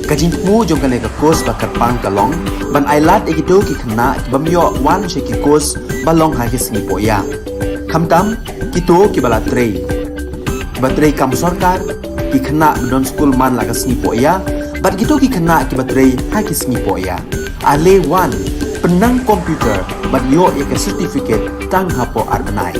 Ka jingthmu jong kane ka course ba kyrpang ka long ban ailad ïa kito ki khynnah ki bym ïoh wan sha ki course ba long ha ki sngi pohïa, khamtam kito kiba la trei, kiba trei kam sorkar, ki khynnah ba don skul man la ka sngi pohïa bad kito ki khynnah kiba trei ha ki sngi pohïa. Ale wan, pynnang computer bad ïoh ïa ka certificate tang hapoh ar bnai.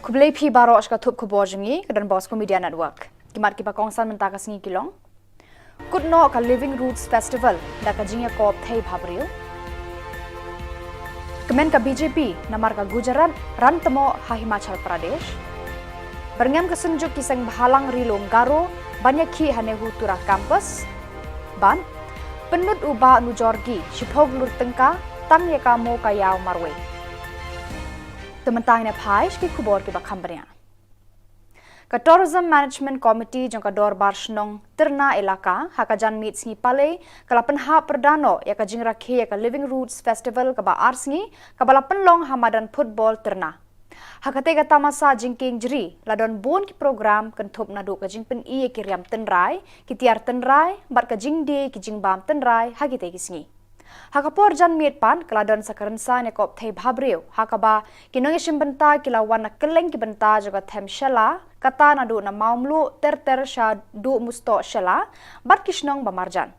Khublei phi baroh sha ka thup khubor jong ngi ka Don Bosco Media Network. Ki mat kiba kongsan mynta ka sngi ki long: Kut noh ka Living Roots Festival da ka jingïakop thei bhabriew. Kmen ka B J P namar ka Gujarat ran tmoh ha Himachal Pradesh. Byrngem ka Synjuk ki Seng Bhalang Ri Lum Garo ban ïakhih ha Nehu Tura Campus. Bad pynlut u Bah Nujorgi shiphew klur tyngka tang ïa ka Mo Ka Ïaw marwei. Te mynta ngin ïa phai sha ki khubor kiba kham bniah. Ka Tourism Management Committee jong ka Dorbar Shnong Tyrna Elaka ha ka janmiet sngi Palei ka la pynhap pyrda noh ïa ka jingrakhe ïa ka Living Roots Festival kaba ar sngi kaba la pynlong ha madan football Tyrna. Ha katei ka tamasa jingkieng jri la don bun ki program kynthup naduh ka jingpyni ïa ki riam tynrai, ki tiar tynrai bad ka jingdie ki jingbam tynrai ha kitei ki sngi. Ha ka por janmiet pat ka la don sa ka rynsan ïakop thei bhabriew ha kaba ki nongïashim bynta ki la wan na kylleng ki bynta jong ka them Shella, kata naduh na Mawmluh ter ter shaduh Mustoh Shella bad ki shnong ba marjan.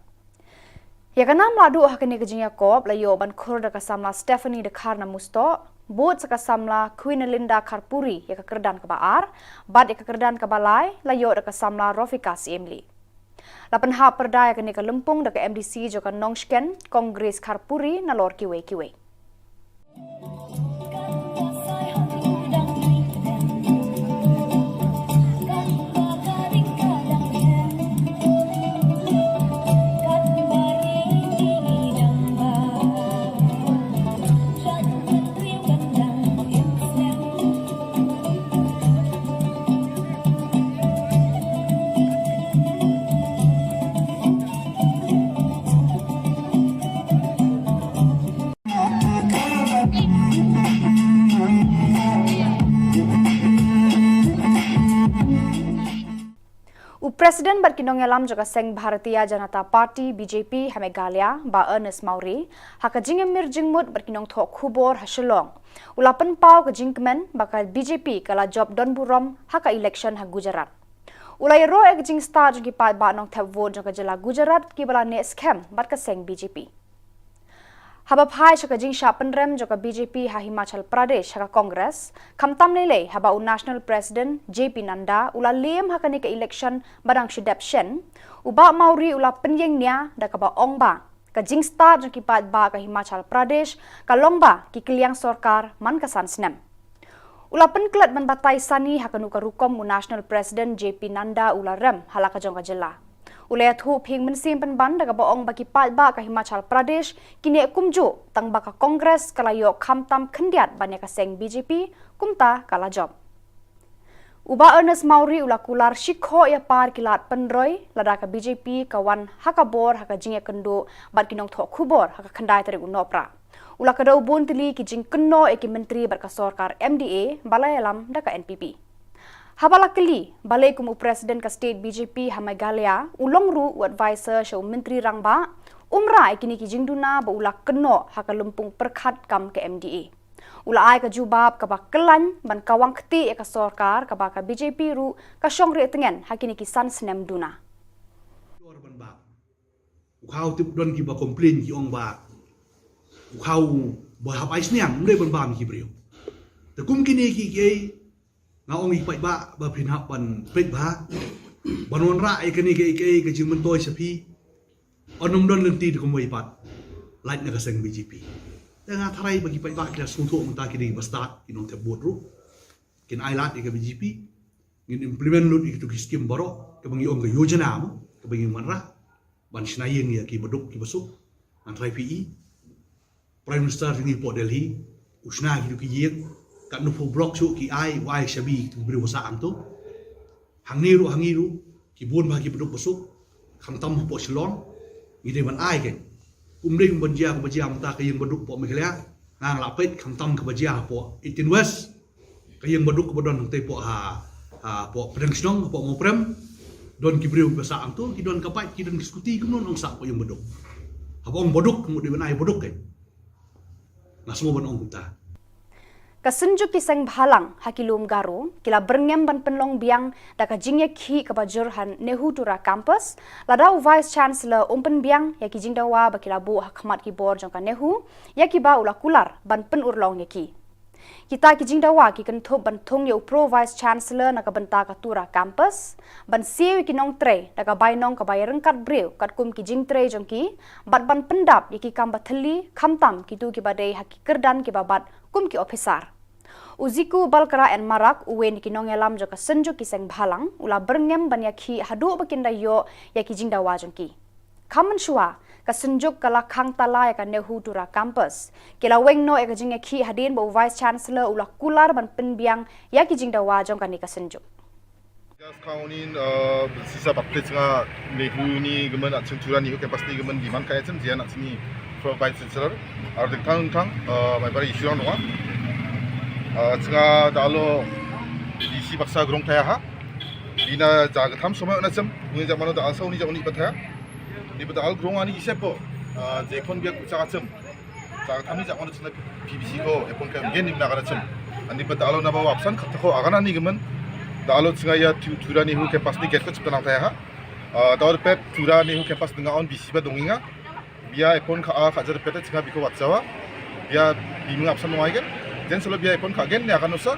Ïa ka nam la duh ha kane ka jingïakop la ïoh ban khur da ka samla Stephanie Dkhar na Mustoh, bud sa ka samla Queen Linda Kharpuri ïa ka kyrdan kaba ar, bad ïa ka kyrdan kaba lai la ïoh da ka samla Rofika Siemli. La pynhap pyrda ïa kane ka lympung da ka M D C jong ka Nongshken, Kong Grace Kharpuri, nalor kiwei kiwei. President bad ki nongïalam jong ka seng Bharatiya Janata Party, B J P, ha Meghalaya, Bah Ernest Mawrie, ha ka jingïamir jingmut bad ki nongthoh khubor ha Shillong, u la pynpaw ka jingkmen ba ka B J P ka la jop don burom ha ka election ha Gujarat. U la ïaroh ïa ka jingstad jong ki paidbah nongthep vote jong ka jylla Gujarat kiba la neh skhem bad ka seng B J P. Haba phai sha ka jingshah pynrem jong ka B J P ha Himachal Pradesh ha ka Congress, khamtam lei lei haba u National President J P Nadda u la lem ha kane ka election ba dang shu dep shen, u Bah Mawrie u la pynïeng nia da kaba ong ba ka jingstad jong ki paidbah ka Himachal Pradesh ka long ba ki kylliang sorkar man ka san snem. U la pynklet ban batai sani ha kano ka rukom u National President J P Nadda u la rem ha la ka jong ka jylla. U la ïathuh phieng mynsiem pynban da kaba ong ba ki paidbah ka Himachal Pradesh ki neh kumjuh tang ba ka Congress ka la ïoh khamtam khyndiat ban ïa ka seng B J P, kumta ka la jop. U Bah Ernest Mawrie u la kular shikhoh ïa par ki lad pynroi lada ka B J P ka wan ha ka bor ha ka jingïakynduh bad ki nongthoh khubor ha ka khyndai tarik u Nohprah. U la kdew bun tylli ki jingkynnoh ïa ki myntri bad ka sorkar M D A ba la ïalam da ka N P P. Haba la kylli balei kum u President ka state B J P ha Meghalaya u long ruh u advisor sha u Myntri Rangbah, um rah ïa kine ki jingduna ba u la kynnoh ha ka lympung pyrkhat kam ka M D A. U la ai ka jubab kaba kyllain ban kawang kti ïa ka sorkar kaba ka B J P ruh ka shong rieh tngen ha kine ki san snem duna. U khaw tip don kiba complain ki ong ba u khaw ba hap ai sniang, ym dei ban bam ki briew. Te kum kine ki kiei nga ong ïa ki paidbah ba phin hap ban peit bha ban wanrah ïa kane ka kiei ka jingmyntoi sha phi. Ym don lynti te kumwei pat lait na ka seng B J P. Te nga tharai ba ki paidbah ki la sngewthuh mynta ki dei ba stad ki nongthep vote ruh. Kin ai lad ïa ka B J P. Ngin implement lut ïa kitu ki skim baroh kaba ngi ong ka yojana mo kaba ngi wanrah ban shna ïing ïa ki baduk ki basuk. Ngan trai phi i Prime Minister ngi hapoh Delhi u shna kitu ki ïing, katno phew block shuh ki ai, u ai shabi kitu ki briew ba sah hangto. Hangne ruh hangne ruh ki bun bha ki baduk basuk, khamtam hapoh Shillong. Ngi dei ban ai kein. Ym dei ban jia kaba jia mynta ka ïing baduk hapoh Meghalaya. Nga nga la peit khamtam kaba jia hapoh eighteen West. Ka ïing baduk kaba don hangtei hapoh ha, hapoh pdeng shnong hapoh Mawprem. Don ki briew ba sah hangto, ki don ka bike, ki don ki scooty, kumno ong sah hapoh ïing baduk. Haba ong baduk, mut dei ban ai baduk kein. Nga sngew ban ong kumta. Ka Synjuk ki Seng Bhalang ha ki lum Garo ki la byrngem ban pynlong biang da ka jingïakhih kaba jur ha NEHUTURA Campus, lada u Vice Chancellor um pynbiang ïa ki jingdawa ba ki la buh ha khmat ki bor jong ka NEHU ïa kiba u la kular ban pynurlong ïa ki. Kita ki jingdawa ki kynthup ban thung ïa u Pro Vice Chancellor na ka bynta ka Tura Campus, ban siew ïa ki nongtrei da ka bainong kaba ïaryngkat briew katkum ki jingtrei jong ki, bad ban pyndap ïa ki kam ba thylli, khamtam kitu kiba dei ha ki kyrdan kiba bat kum ki ophisar. U Ziku Balkra N Marak, uwei na ki nongïalam jong ka Synjuk ki Seng Bhalang, u la byrngem ban ïakhih haduh ba kin da ïoh ïa ki jingdawa jong ki. Kham mynshuwa, ka Synjuk ka la khang tala ïa ka NEHUTURA Campus. Ki la weng noh ïa ka jingïakhih hadien ba u Vice Chancellor u la kular ban pynbiang ïa ki jingdawa jong kane ka Synjuk. Just counting, uh, sisa bakte chunga NEHU ni government at Tura NEHU campus ni government demand kai chim jian at ni pro by sensor. Ar ding thang thang, uh, mai bari issue dong. Uh, chunga da alo isi baksa grong thaya ha. Ina jaga tham somai na chim, uni jaga mano da alsa uni jaga uni bathaya. Ni bada al grong ani ise po, uh, jekon biak ucha chim. Chang thami jak manu chna P B C ko epon ka gen nim na kana chim. Ani ba da alo na ba wapsan khat ko agana ni gemen. Da alo chinga ya tu Tura NEHU campus ni gate ko chip tanang thaya ha. Ah, da alo pet Tura NEHU campus dinga on B C ba donginga. Bia epon ka a ka jar pet chinga biko watsawa. Bia biming apsan ngai gen. Jen solo bia epon ka gen ni akan usa.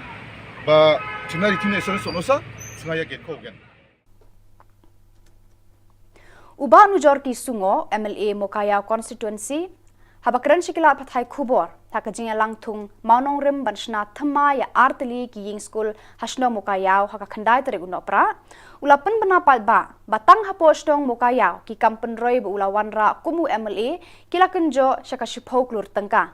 Ba chuna ritin esor sonosa chinga ya gate ko gen. U Bah Nujorki Sungo, M L A Mowkaiaw Constituency, haba kren sha ki lad pathai khubor ha ka jingïalang thung mawnongrim ban shna thymmai ïa artylli ki ïing skul ha shnong Mowkaiaw ha ka khyndai tarik u Nohprah, u la pynbna paidbah ba tang hapoh shnong Mowkaiaw ki kam pynroi ba u la wanrah kum u M L A ki la kynjoh sha ka shiphew klur tyngka.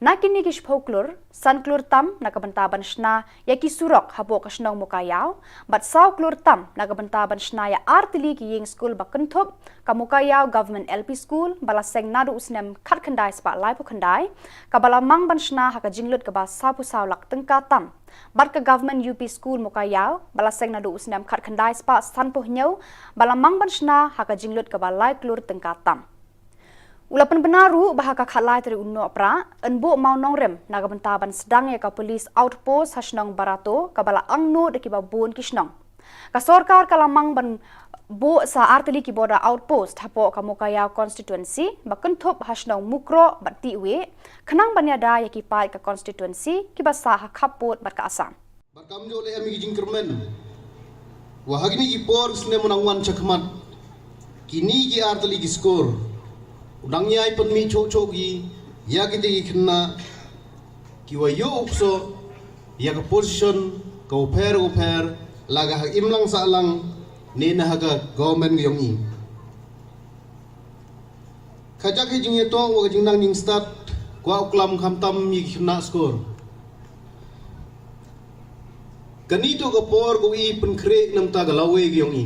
Na kine ki shiphew klur, san klur tam na ka bynta ban shna ïa ki surok hapoh ka shnong Mokaiaw, bad saw klur tam na ka bynta ban shna ïa artylli ki ïing skul ba kynthup, ka Mokaiaw Government L P School, ba la seng naduh u snem khatkhyndai spah laiphew khyndai, kaba la mang ban shna ha ka jinglut kaba sawphew saw lak tyngka tam. Bad ka Government U P School Mokaiaw, ba la seng naduh u snem khatkhyndai spah sanphew hynñiew, ba la mang ban shna ha ka jinglut kaba lai klur tyngka tam. U la pynbna ruh ba ha ka khatlai tarik u Nohprah, yn buh mawnongrim na ka bynta ban sdang ïa ka police outpost ha shnong Barato, kaba la angnud da kiba bun ki shnong. Ka sorkar ka la mang ban buh sa artylli ki border outpost hapoh ka Mokaiaw constituency, ba kynthup ha shnong Mukroh bad Tiweh, khnang ban ïada ïa ki paid ka constituency kiba sah ha khappud bad ka Assam. Bad kam ju leh em ïa ki jingkyrmen. Wa ha kine ki por snem u nang wan shakhmat, kine ki artylli ki skur, u nang ïai pynmih shuh shuh ki ïa kite ki khynnah kiwa ïoh u ksoh ïa ka position kawa pher kawa pher, la ka ha imlang sahlang ne na ha ka government ka ïong i. Ka jaka jingïatoh wa ka jingnang jingstad, kwah u klam khamtam ïa ki khynnah skur. Kani toh ka por kawa i pynkhreh na ka bynta ka lawei ka ïong i.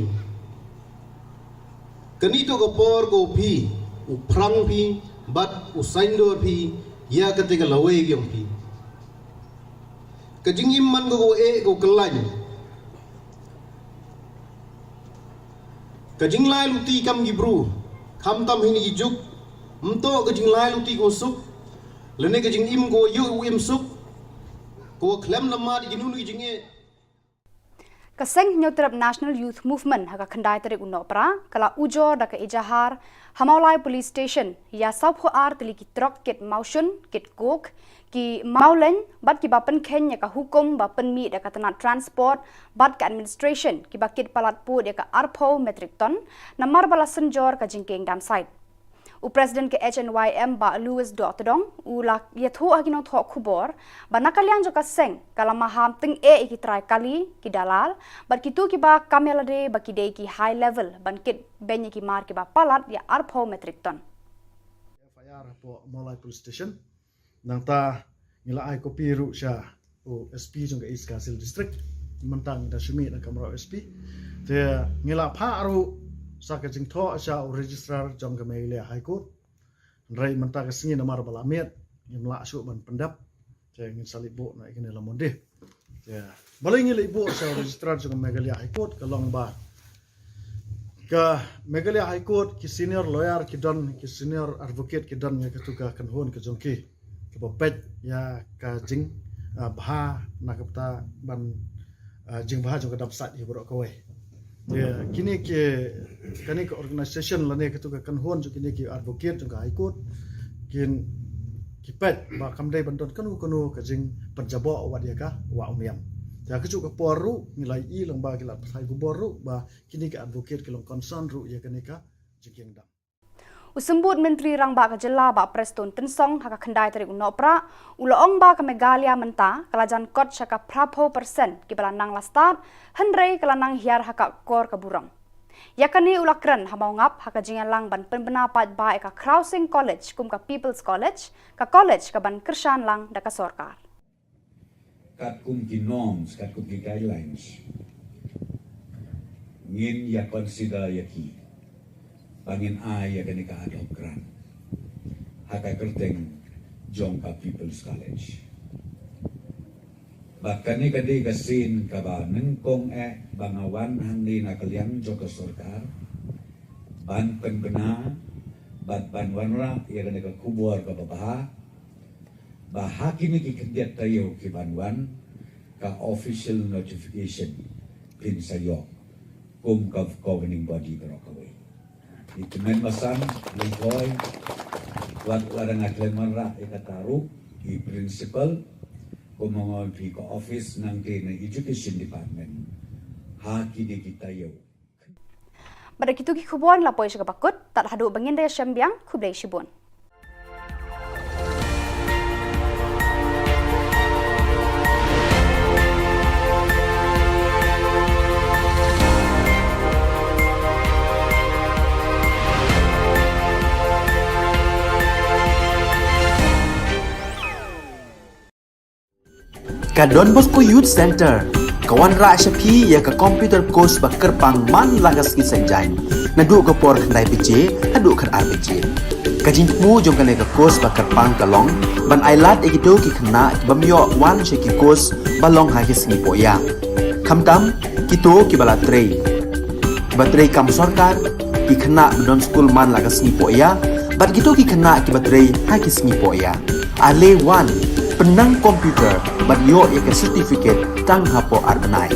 Kani toh ka por kawa phi, u phrang phi, bad u saiñdur phi ïa kata ka lawei ka ïong phi. Ka jingim man ka kawa eh kawa kyllain. Ka jinglai luti kam ki bru, khamtam ha kine ki juk, ym toh ka jinglai luti kawa suk, lane ka jingim kawa ïoh u im suk, kawa khlem namar ïa kino kino ki jingeh. Ka Seng Hynñiewtrep National Youth Movement ha ka khyndai tarik u Nohprah, ka la ujor da ka ejahar ha Mawlai Police Station ïa sawphew ar tylli ki trok kit mawshun, kit coke, ki mawleiñ, bad kiba pynkheiñ ïa ka hukum ba pynmih da ka tnat Transport bad ka Administration, kiba kit palat pud ïa ka arphew metric ton, namar ba la synjor ka jingkieng dam sait. U President ka H N Y M Bah Louis Dohtdong, u la ïathuh ha ki nongthoh khubor ba na ka liang jong ka seng, ka la maham tyngeh ïa ki trai kali, ki dalal, bad kito kiba kam ïalade ba ki dei ki high level ban kit beiñ ïa ki mar kiba palat ïa arphew metric ton. F I R hapoh Mawlai Police Station. Nangta ngi la ai kopi ruh sha u S P jong ka East Khasi Hills District. Mynta ngi da shu mih na ka kamra u S P. Te ngi la phah ruh sa ka jingthoh sha u Registrar jong ka Meghalaya High Court. Hynrei mynta ka sngi namar ba la miet, ngim lah shuh ban pyndep. Te ngin sa leit buh na ïa kane la Monday. Te balei ngi leit buh sha u Registrar jong ka Meghalaya High Court, ka long ba ka Meghalaya High Court, ki senior lawyer ki don, ki senior advocate ki don ïa katu ka kynhun ka jong ki, kaba peit ïa ka jing, ah, bha na ka bynta ban, ah, jingbha jong ka dam sait ïa baroh kawei. Ïa kine ki, kane ka organisation lane katu ka kynhun jong kine ki advocate jong ka High Court, kin, ki peit ba kam dei ban don kano kano ka jingpynjaboh wat ïa ka wah u niam. Ïa kajuh ka por ruh ngi la ïohi lyngba ki lad pathai khubor ruh ba kine ki advocate ki long concern ruh ïa kane ka jingkieng dam. U Symbud Myntri Rangbah ka Jylla Bah Prestone Tynsong ha ka khyndai tarik u Nohprah, u la ong ba ka Meghalaya mynta ka la jan kot sha ka phraphew percent kiba la nang la stad, hynrei ka la nang hiar ha ka kor ka burom. Ïa kane u la kren ha Mawngap ha ka jingïalang ban pynbna paidbah ïa ka Khrawsing College kum ka People's College, ka college kaban kyrshan lang da ka sorkar. Katkum ki norms, katkum ki guidelines, ngin ïa consider ïa ki ba ngin ai ïa kane ka ad hoc grant ha ka kyrteng jong ka People's College. Ba kane ka dei ka sien kaba nyngkong eh ba nga wan hangne na ka liang jong ka sorkar ban pynbna bad ban wanrah ïa kane ka khubor kaba bha, ba ha kine ki khyndiat taïew ki ban wan, ka official notification phin sa ïoh kum ka governing body baroh kawei. I tymmen basan, i koi, wat la dang khlem wanrah ïa kata ruh i principal, kum ma nga ong phi, ka office nangta na Education Department ha kine ki taïew. Bad da kitu ki khubor ngi la poi sha kaba kut, tad haduh ba ngin da ïashem biang, khublei shibun. Ka Don Bosco Youth Centre ka wanrah sha phi ïa ka computer course ba kyrpang man la ka sngi Saitjaiñ, naduh ka por khyndai baje haduh khatar baje. Ka jingthmu jong kane ka course ba kyrpang ka long ban ailad ïa kito ki khynnah ki bym ïoh wan sha ki course ba long ha ki sngi pohïa, khamtam kito kiba la trei, kiba trei kam sorkar, ki khynnah ba don skul man la ka sngi pohïa, bad kito ki khynnah kiba trei ha ki sngi pohïa. Ale wan, pynnang computer bad ïoh ïa ka certificate tang hapoh ar bnai.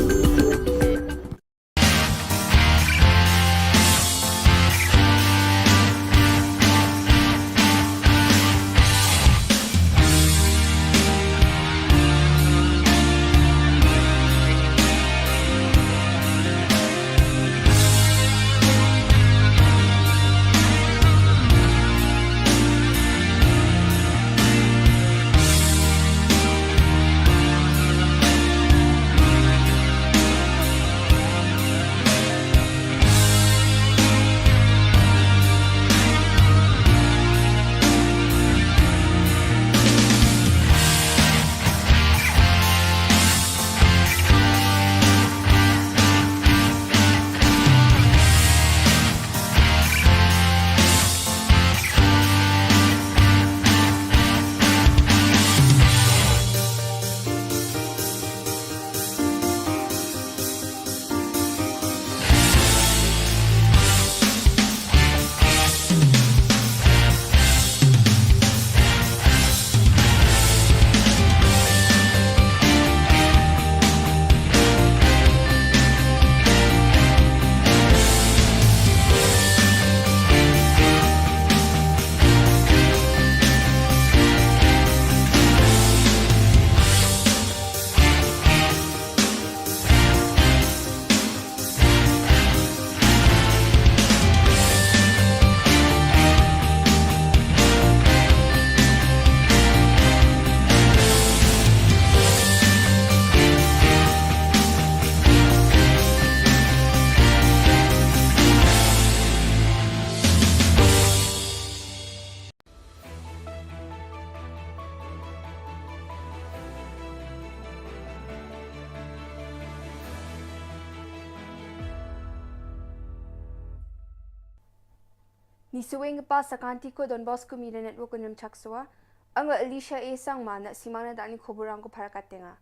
Ngi sngewbha ban sa ka Don Bosco Media Network, Nongchak Sowa. Nga Alicia A Sangma, ngan sa ïa nang da kine ki khubor rangko para ka tnga.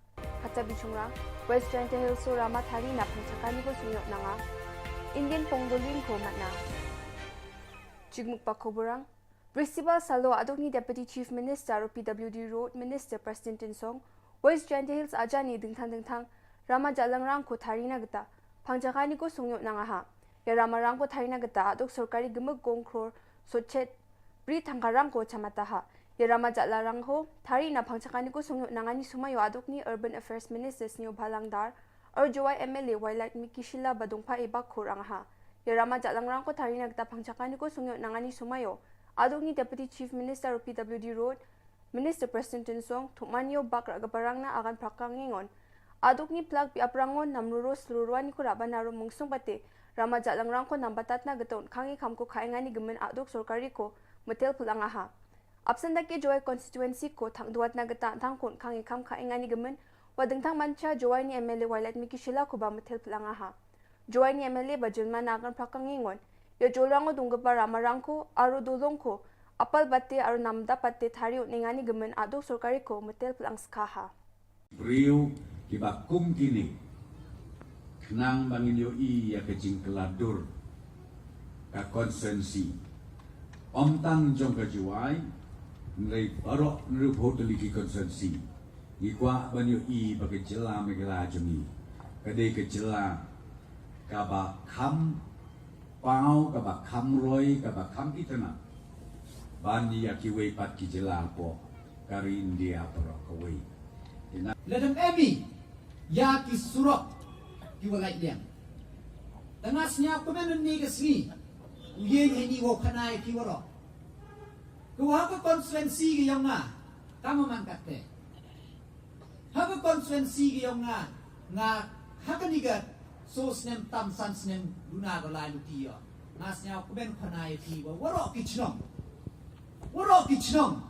Hata bishungra, West Jaintia Hills Rama Thari na pang jaka niko sngewbha nanga. Indian Pongolin ko matna. Jingmuk ba khubor rang, Principal Salo aduk ni Deputy Chief Minister u P W D Road Minister Prestone Tynsong, West Jaintia Hills aja ni dingthang dingthang Rama Jalangrang ko Thari na kata pang jaka niko sngewbha nanga ha. Ïa Rama rang ko Thari na kata aduk sorkari gymuk gong kror sochet bri thangka rang ko chamata ha. Ïa Rama Jalangrang ko Thari na pang jaka niko sngewbha nanga ni sumai ïa aduk ni Urban Affairs Minister Sniawbhalang Dhar, ar Jowai M L A Wailadmiki Shylla ba dungpha e bak khur ang ha. Ïa Rama Jalangrang ko Thari na kata pang jaka niko sngewbha nanga ni sumai ïa aduk ni Deputy Chief Minister u P W D Road Minister Prestone Tynsong, thukman ïa u bak ra ka parang na agan prakang ngingon. Aduk ni plak bi aprangon nam ruro slurwa ni ko raba na ro mungsung pate Rama Jalangrang ko nam batat na kata un khangi kham ko khainga ni gymmen aduk sorkari ko metel pulanga ha. Apsan da ki Jowai constituency ko thang duat na kata thang ko un khangi kham khainga ni gymmen wa dingthang mancha Jowai ni M L A Wailadmiki Shylla ko ba metel pulanga ha. Jowai ni M L A ba jilma na agan prakang ngingon. Ïa Jolrang u dungkapar Rama rang ko, aru Dolong ko, apal bate, aru namda pate Thari un inga ni gymmen aduk sorkari ko metel pulang skha ha. Briew kiba kum kine. Khnang ba ngin ïohi ïa ka jingkylla dur ka constituency. Ym tang jong ka Jowai, hynrei baroh hynriewphew tylli ki constituency. Ngi kwah ban ïohi ba ka jylla Meghalaya jong ngi ka dei ka jylla kaba kham paw, kaba kham roi, kaba kham itynnad ban ïa kiwei pat ki jylla hapoh ka ri India baroh kawei. Te na lada em ïa ki surok ki wa lait liang, tang nga sñiaw kmen ynne ka sngi u ïeng heini wow khana ïa ki waroh. Ka wa ha ka constituency ka yong nga, ka ma man katte. Ha ka constituency ka yong nga, nga ha kani ka so snem tam san snem duna ka lai luti ïa. Nga sñiaw kmen khana ïa ki wa waroh ki chnong. Waroh ki chnong.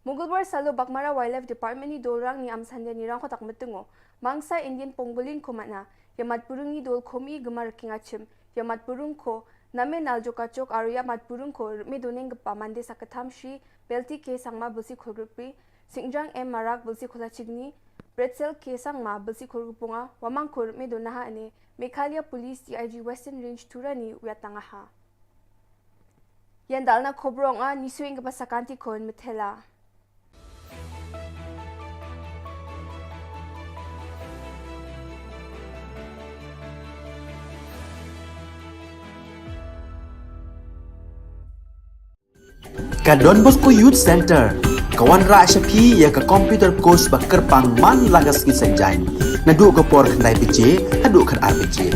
Mugulbar Salo Baghmara Wildlife Department ni Dolrang ni Amsandia ni Rangkhotak Metungo, Mangsa Indian Pangolin ko mana, ya mat burung ni dol komi gemar king achim, ya mat burung ko, name nal jokachok aro ya mat burung ko, rme doneng gepa mande sakatham shi, Belti K Sangma Belsi Khulgripi, Singjang M Marak Belsi Khulachigni, Bretzel K Sangma Belsi Khulgripunga, wamang ko rme donaha ane, Meghalaya Police D I G Western Range Tura ni wiatangaha. Yan dalna khobrong a ni suing ka pasakanti kon metela. Ka Don Bosco Youth Center ka wanrah sha phi ïa ka computer course ba kyrpang man la ka sngi Saitjaiñ. Naduh ka por khyndai baje haduh khatar baje.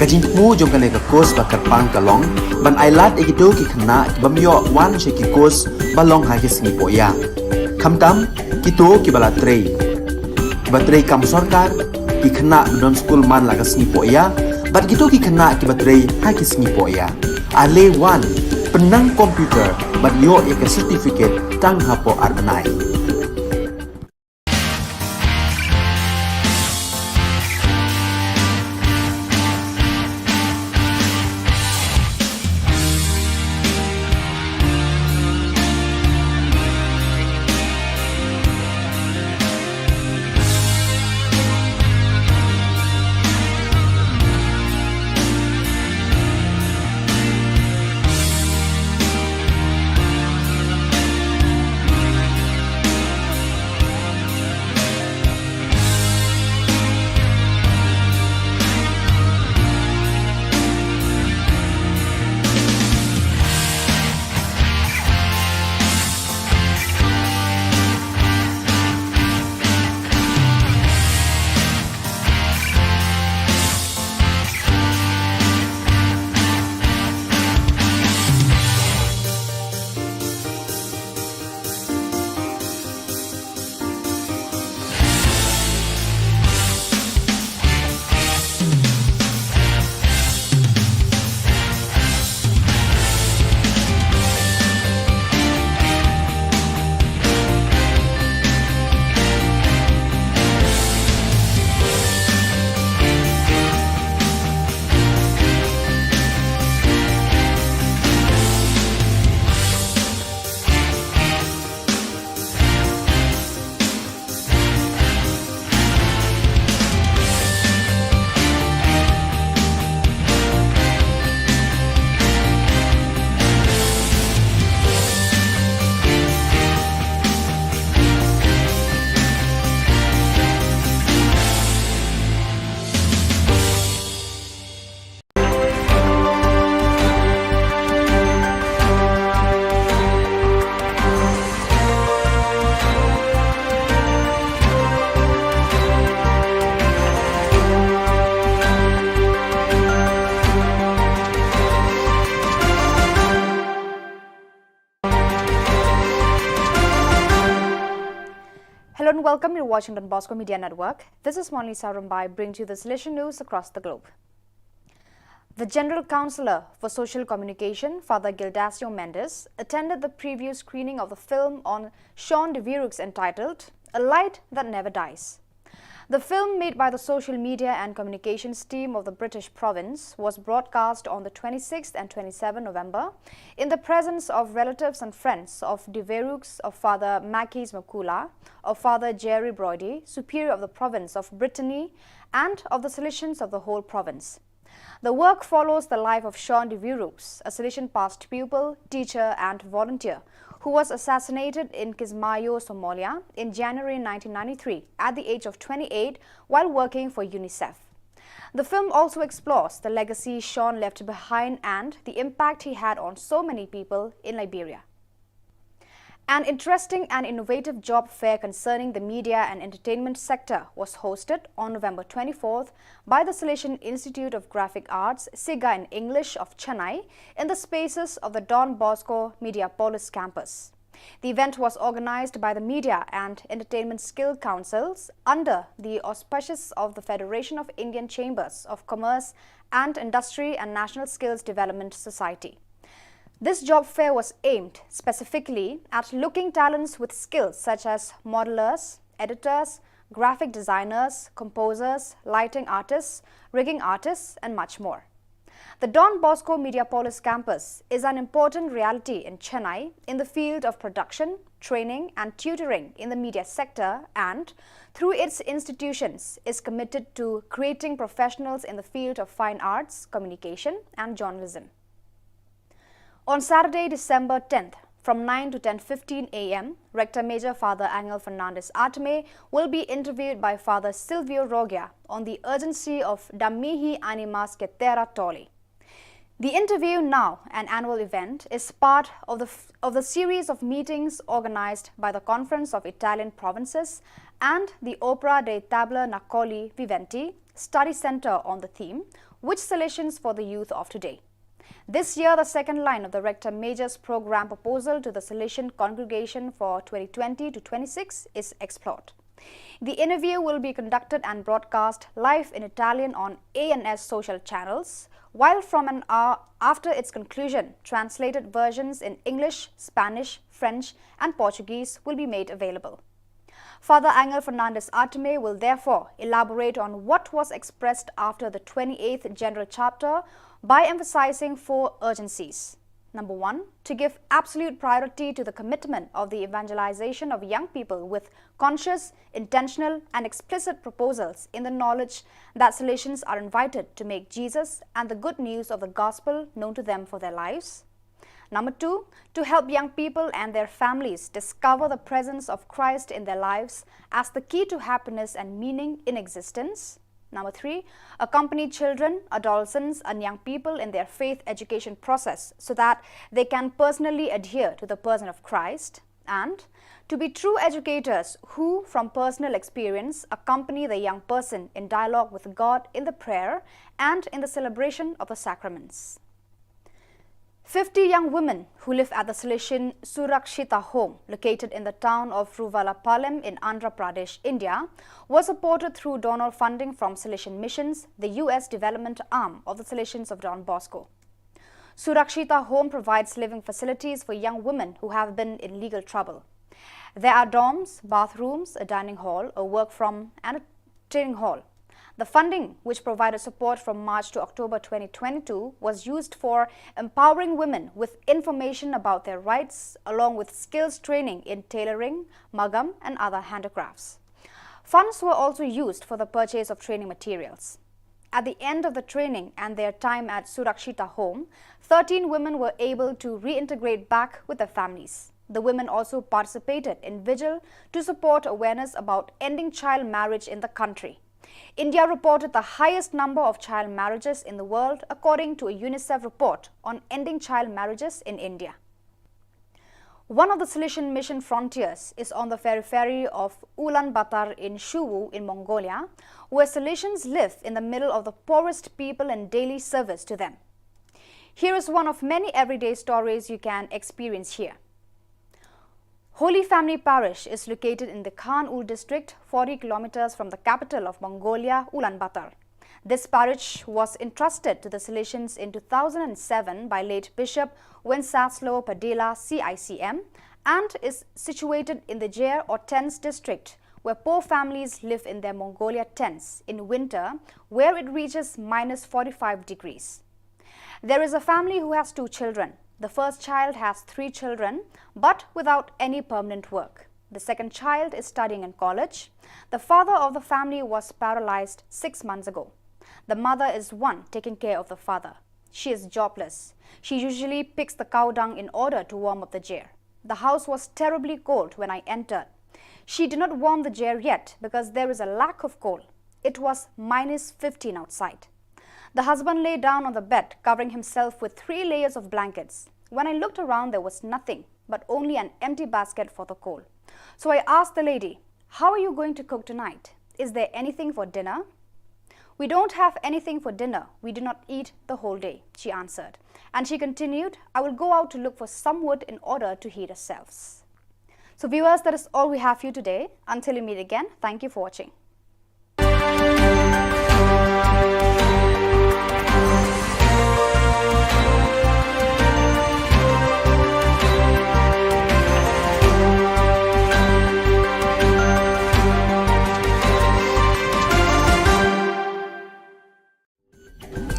Ka jingthmu jong kane ka course ba kyrpang ka long ban ailad ïa kito ki khynnah ki bym ïoh wan sha ki course ba long ha ki sngi pohïa. Khamtam kito kiba la trei, kiba trei kam sorkar, ki khynnah ba don skul man la ka sngi pohïa, bad kito ki khynnah kiba trei ha ki sngi pohïa. Ale wan, pynnang computer bad ïoh ïa ka certificate tang hapoh ar bnai. Hello and welcome. You're watching Don Bosco Media Network. This is Monlisa Rumbai, bringing to you the Salesian news across the globe. The General Counsellor for Social Communication, Father Gildacio Mendes, attended the preview screening of the film on Sean de Viruks entitled A Light That Never Dies. The film, made by the social media and communications team of the British province, was broadcast on the twenty-sixth and twenty-seventh November in the presence of relatives and friends of de Viruks, of Father Makis Makula, of Father Jerry Broidy, Superior of the province of Brittany, and of the Salesians of the whole province. The work follows the life of Sean de Viruks, a Salesian past pupil, teacher, and volunteer, who was assassinated in Kismayo, Somalia, in January nineteen ninety-three at the age of twenty-eight while working for UNICEF. The film also explores the legacy Sean left behind and the impact he had on so many people in Liberia. An interesting and innovative job fair concerning the media and entertainment sector was hosted on November twenty-fourth by the Salesian Institute of Graphic Arts, SIGA in English, of Chennai in the spaces of the Don Bosco Mediapolis campus. The event was organized by the Media and Entertainment Skill Councils under the auspices of the Federation of Indian Chambers of Commerce and Industry and National Skills Development Society. This job fair was aimed specifically at looking talents with skills such as modelers, editors, graphic designers, composers, lighting artists, rigging artists, and much more. The Don Bosco Mediapolis campus is an important reality in Chennai in the field of production, training, and tutoring in the media sector, and, through its institutions, is committed to creating professionals in the field of fine arts, communication, and journalism. On Saturday, December tenth, from nine to ten fifteen a m, Rector Major Father Angel Fernandez Artime will be interviewed by Father Silvio Rogia on the urgency of Da mihi animas que terra tolli. The interview, now an annual event, is part of the, f- of the series of meetings organized by the Conference of Italian Provinces and the Opera dei Tabernacoli Viventi Study Center on the theme, Which Salesians for the Youth of Today? This year, the second line of the Rector Major's program proposal to the Salesian congregation for twenty twenty to twenty-six is explored. The interview will be conducted and broadcast live in Italian on A N S social channels, while from an hour after its conclusion, translated versions in English, Spanish, French, and Portuguese will be made available. Father Angel Fernandez Artime will therefore elaborate on what was expressed after the twenty-eighth General Chapter by emphasizing four urgencies. Number one, to give absolute priority to the commitment of the evangelization of young people with conscious, intentional, and explicit proposals in the knowledge that Salesians are invited to make Jesus and the good news of the gospel known to them for their lives. Number two, to help young people and their families discover the presence of Christ in their lives as the key to happiness and meaning in existence. Number three, accompany children, adolescents, and young people in their faith education process so that they can personally adhere to the person of Christ. And to be true educators who, from personal experience, accompany the young person in dialogue with God in the prayer and in the celebration of the sacraments. Fifty young women who live at the Salesian Surakshita Home, located in the town of Ruvallapalem in Andhra Pradesh, India, were supported through donor funding from Salesian Missions, the U S development arm of the Salesians of Don Bosco. Surakshita Home provides living facilities for young women who have been in legal trouble. There are dorms, bathrooms, a dining hall, a work from, and a training hall. The funding, which provided support from March to October twenty twenty-two, was used for empowering women with information about their rights, along with skills training in tailoring, magam, and other handicrafts. Funds were also used for the purchase of training materials. At the end of the training and their time at Surakshita Home, thirteen women were able to reintegrate back with their families. The women also participated in vigil to support awareness about ending child marriage in the country. India reported the highest number of child marriages in the world, according to a UNICEF report on ending child marriages in India. One of the Salesian mission frontiers is on the periphery of Ulaanbaatar in Shuwu in Mongolia, where Salesians live in the middle of the poorest people in daily service to them. Here is one of many everyday stories you can experience here. Holy Family Parish is located in the Khan-Ul district, forty kilometers from the capital of Mongolia, Ulaanbaatar. This parish was entrusted to the Salesians in two thousand seven by late Bishop Wenceslao Padilla, C I C M, and is situated in the Jer or Tents district, where poor families live in their Mongolia tents in winter, where it reaches minus forty-five degrees. There is a family who has two children. The first child has three children, but without any permanent work. The second child is studying in college. The father of the family was paralyzed six months ago. The mother is one taking care of the father. She is jobless. She usually picks the cow dung in order to warm up the Jer. The house was terribly cold when I entered. She did not warm the Jer yet because there is a lack of coal. It was minus fifteen outside. The husband lay down on the bed, covering himself with three layers of blankets. When I looked around, there was nothing but only an empty basket for the coal. So I asked the lady, "How are you going to cook tonight? Is there anything for dinner?" "We don't have anything for dinner. We do not eat the whole day," she answered. And she continued, "I will go out to look for some wood in order to heat ourselves." So, viewers, that is all we have for you today. Until we meet again, thank you for watching.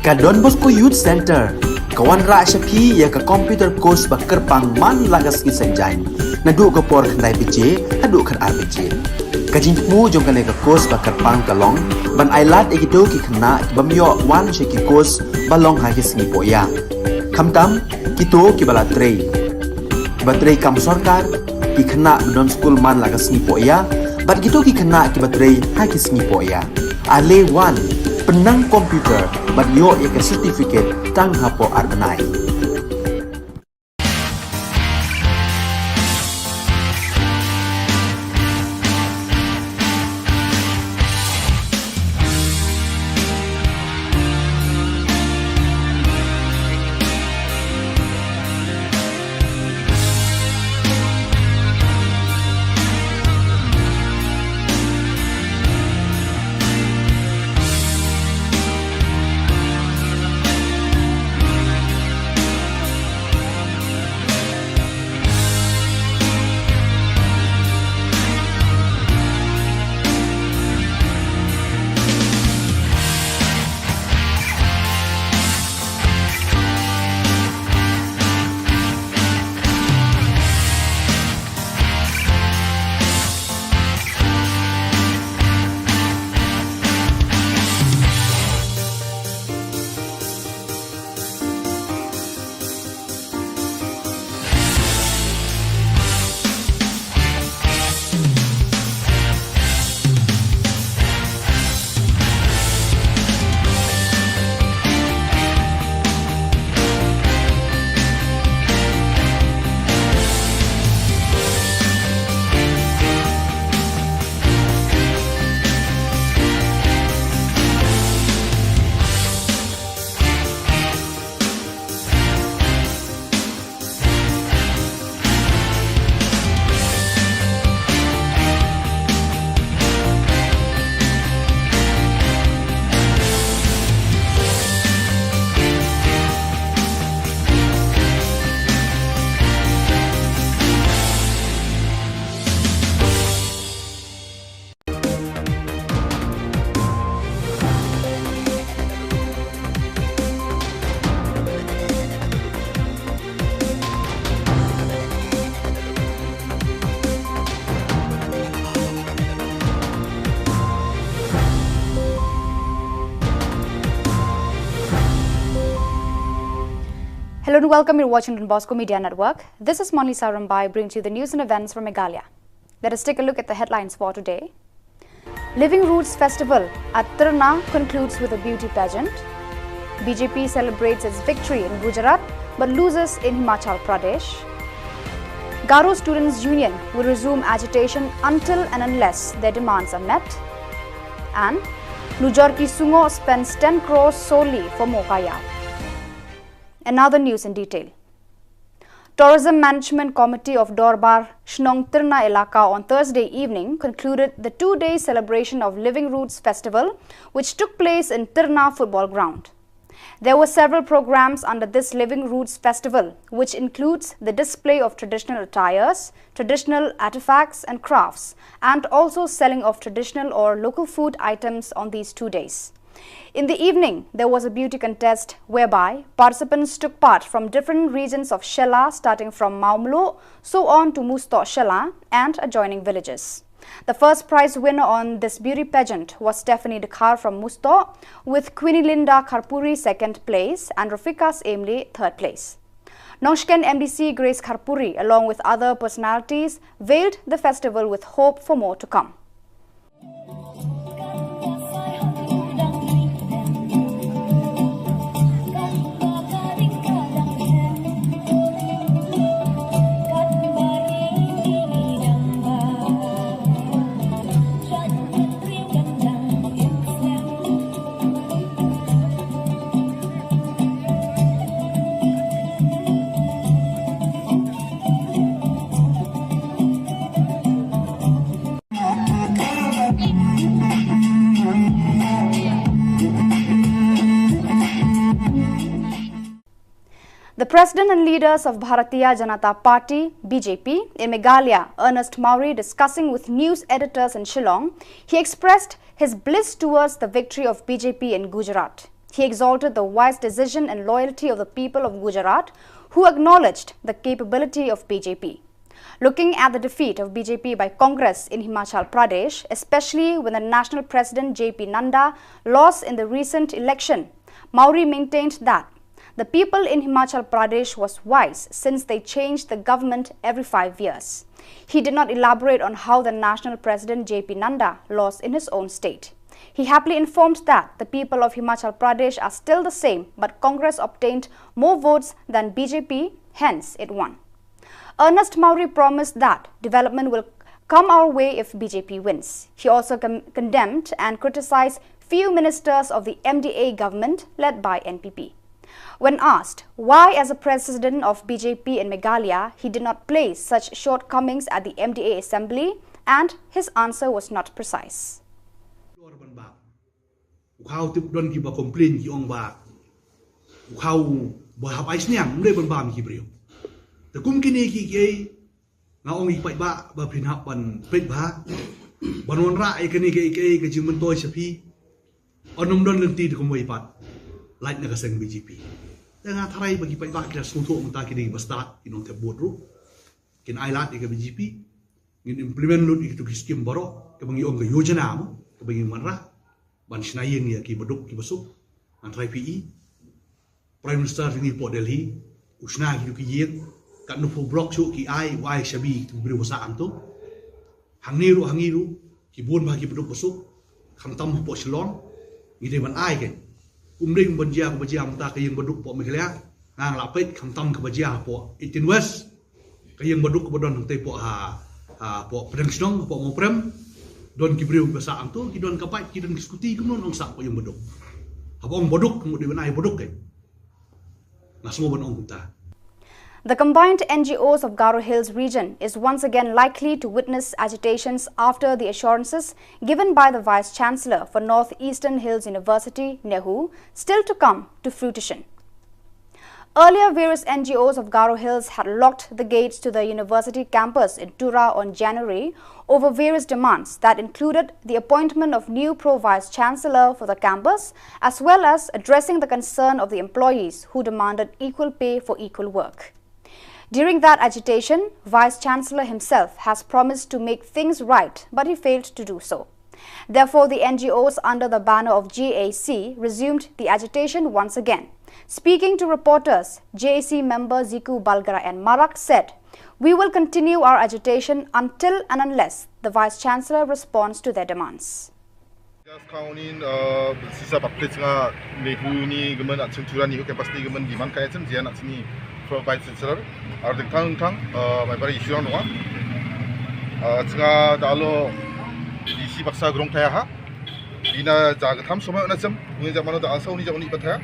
Ka Don Bosco Youth Centre ka wanrah sha phi ïa ka computer course ba kyrpang man la ka sngi Saitjaiñ, naduh ka por khyndai baje haduh khatar baje. Ka jingthmu jong kane ka course ba kyrpang ka long ban ailad ïa kito ki khynnah ki bym ïoh wan sha ki course ba long ha ki sngi pohïa, khamtam kito kiba la trei, kiba trei kam sorkar, ki khynnah ba don skul man la ka sngi pohïa bad kito ki khynnah kiba trei ha ki sngi pohïa. Ale wan, pynnang computer bad ïoh ïa ka certificate tang hapoh ar bnai. Hello and welcome. You're watching Don Bosco Media Network. This is Monlisa Rymbai bringing to you the news and events from Meghalaya. Let us take a look at the headlines for today. Living Roots Festival at Tirna concludes with a beauty pageant. B J P celebrates its victory in Gujarat but loses in Himachal Pradesh. Garo Students Union will resume agitation until and unless their demands are met. And Nujor Ki Sungo spends ten crores solely for Mokayap. Another news in detail. Tourism Management Committee of Dorbar Shnong Tirna Elaka on Thursday evening concluded the two-day celebration of Living Roots Festival, which took place in Tirna Football Ground. There were several programs under this Living Roots Festival, which includes the display of traditional attires, traditional artifacts and crafts, and also selling of traditional or local food items on these two days. In the evening, there was a beauty contest whereby participants took part from different regions of Shella, starting from Mawmluh, so on to Musto Shella and adjoining villages. The first prize winner on this beauty pageant was Stephanie Dkhar from Musto, with Queenie Linda Kharpuri second place and Rafikas Emli third place. Nongshken M D C Grace Kharpuri, along with other personalities, veiled the festival with hope for more to come. The president and leaders of Bharatiya Janata Party, B J P, in Meghalaya, Ernest Mawrie, discussing with news editors in Shillong, he expressed his bliss towards the victory of B J P in Gujarat. He exalted the wise decision and loyalty of the people of Gujarat, who acknowledged the capability of B J P. Looking at the defeat of B J P by Congress in Himachal Pradesh, especially when the national president J P Nadda lost in the recent election, Mawrie maintained that the people in Himachal Pradesh was wise since they changed the government every five years. He did not elaborate on how the national president J P Nadda lost in his own state. He happily informed that the people of Himachal Pradesh are still the same, but Congress obtained more votes than B J P, hence it won. Ernest Mawrie promised that development will come our way if B J P wins. He also con- condemned and criticized few ministers of the M D A government led by N P P. When asked why, as a president of B J P in Meghalaya, he did not place such shortcomings at the M D A assembly, and his answer was not precise. U khaw tip don kiba complain ki ong ba u khaw ba hap ai sniang, ym dei ban bam ki briew. Te kum kine ki kiei nga ong i paidbah ba phin hap ban peit bha ban wanrah ïa kane kaei kaei ka jingmyntoi sha phi. Ym don lynti te kumwei pat lait na ka seng B J P. Te nga tharai ba ki paidbah ki la sngewthuh mynta ki dei ba stad ki nongthep vote ruh. Kin ai lad ïa ka B J P. Ngin implement lut ïa kitu ki skim baroh kaba ngi ong ka yojana mo kaba ngi wanrah ban shna ïing ïa ki baduk ki basuk. Ngan tharai phi i Prime Minister jong ngi hapoh Delhi u shna kitu ki ïing, katno phew block shuh ki ai, u ai shabi kitu ki briew ba sah hangto. Hangne ruh hangne ruh ki bun bha ki baduk basuk, khamtam hapoh Shillong. Ngi dei ban ai kein. Ym dei ban jia kaba jia mynta ka ïing baduk hapoh Meghalaya. Nga nga la peit khamtam kaba jia hapoh eighteen West. Ka ïing baduk kaba don hangtei hapoh ha, ha hapoh Pdeng Shnong, hapoh Mawprem. Don ki briew ba sah hangto, ki don ka bike, ki don ki scooty, kumno nong sah hapoh ïing baduk. Haba ong baduk, ngut dei ban ai baduk kein. Nga sngew ban ong kumta. The combined N G Os of Garo Hills region is once again likely to witness agitations after the assurances given by the Vice Chancellor for North Eastern Hills University, NEHU, still to come to fruition. Earlier, various N G Os of Garo Hills had locked the gates to the university campus in Tura on January over various demands that included the appointment of new pro-vice chancellor for the campus, as well as addressing the concern of the employees who demanded equal pay for equal work. During that agitation, Vice Chancellor himself has promised to make things right, but he failed to do so. Therefore, the N G Os under the banner of G A C resumed the agitation once again. Speaking to reporters, G A C member Ziku Balgara and Marak said, "We will continue our agitation until and unless the Vice Chancellor responds to their demands." Just count in, uh, sisa bakte chinga NEHU ni gaman at chintura NEHU campus ni gaman giman kaya chin jian at chini pro vice chancellor. Ar ding thang thang, uh, mai bari issue nong. Uh, chinga dalo isi baksa grong thaya ha. Ina jaga tham soma na chem, uni jamano da alsa uni jamani bataya.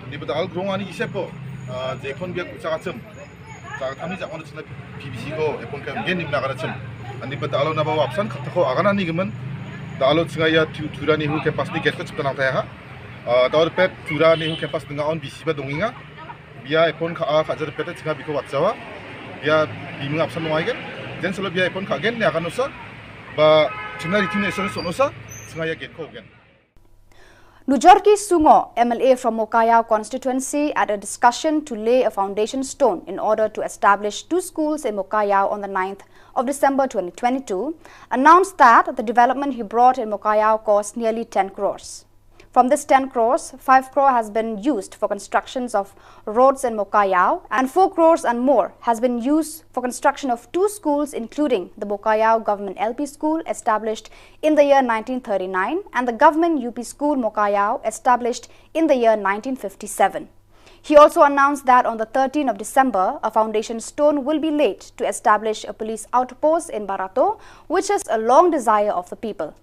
Ni bata al grong ani isepo, uh, jekon biak ucha chem. Sa ka thamni jak manu chna P B C ko epon ka gen nim na ka chim. Ani pa ta alo na ba wapsan khat ko agana ni gemen. Ta alo chinga ya tu tura NEHU campus ni gate ko chipta nang thaya ha. Ah, ta or pet tura NEHU campus nga on B C ba donginga. Bia epon ka a ka jar pet chinga biko watsawa. Bia biming apsan wai gen. Jen solo bia epon ka gen ne akan usa. Ba chimna ritin esor son usa. Chinga ya gate ko gen. Nujorki Sungo, M L A from Mokayao constituency, at a discussion to lay a foundation stone in order to establish two schools in Mokayao on the ninth of December twenty twenty-two, announced that the development he brought in Mokayao cost nearly ten crores. From this ten crores, five crore has been used for constructions of roads in Mokayao, and four crores and more has been used for construction of two schools, including the Mokayao Government L P School, established in the year nineteen thirty-nine, and the Government U P School Mokayao, established in the year nineteen fifty-seven. He also announced that on the thirteenth of December, a foundation stone will be laid to establish a police outpost in Barato, which is a long desire of the people.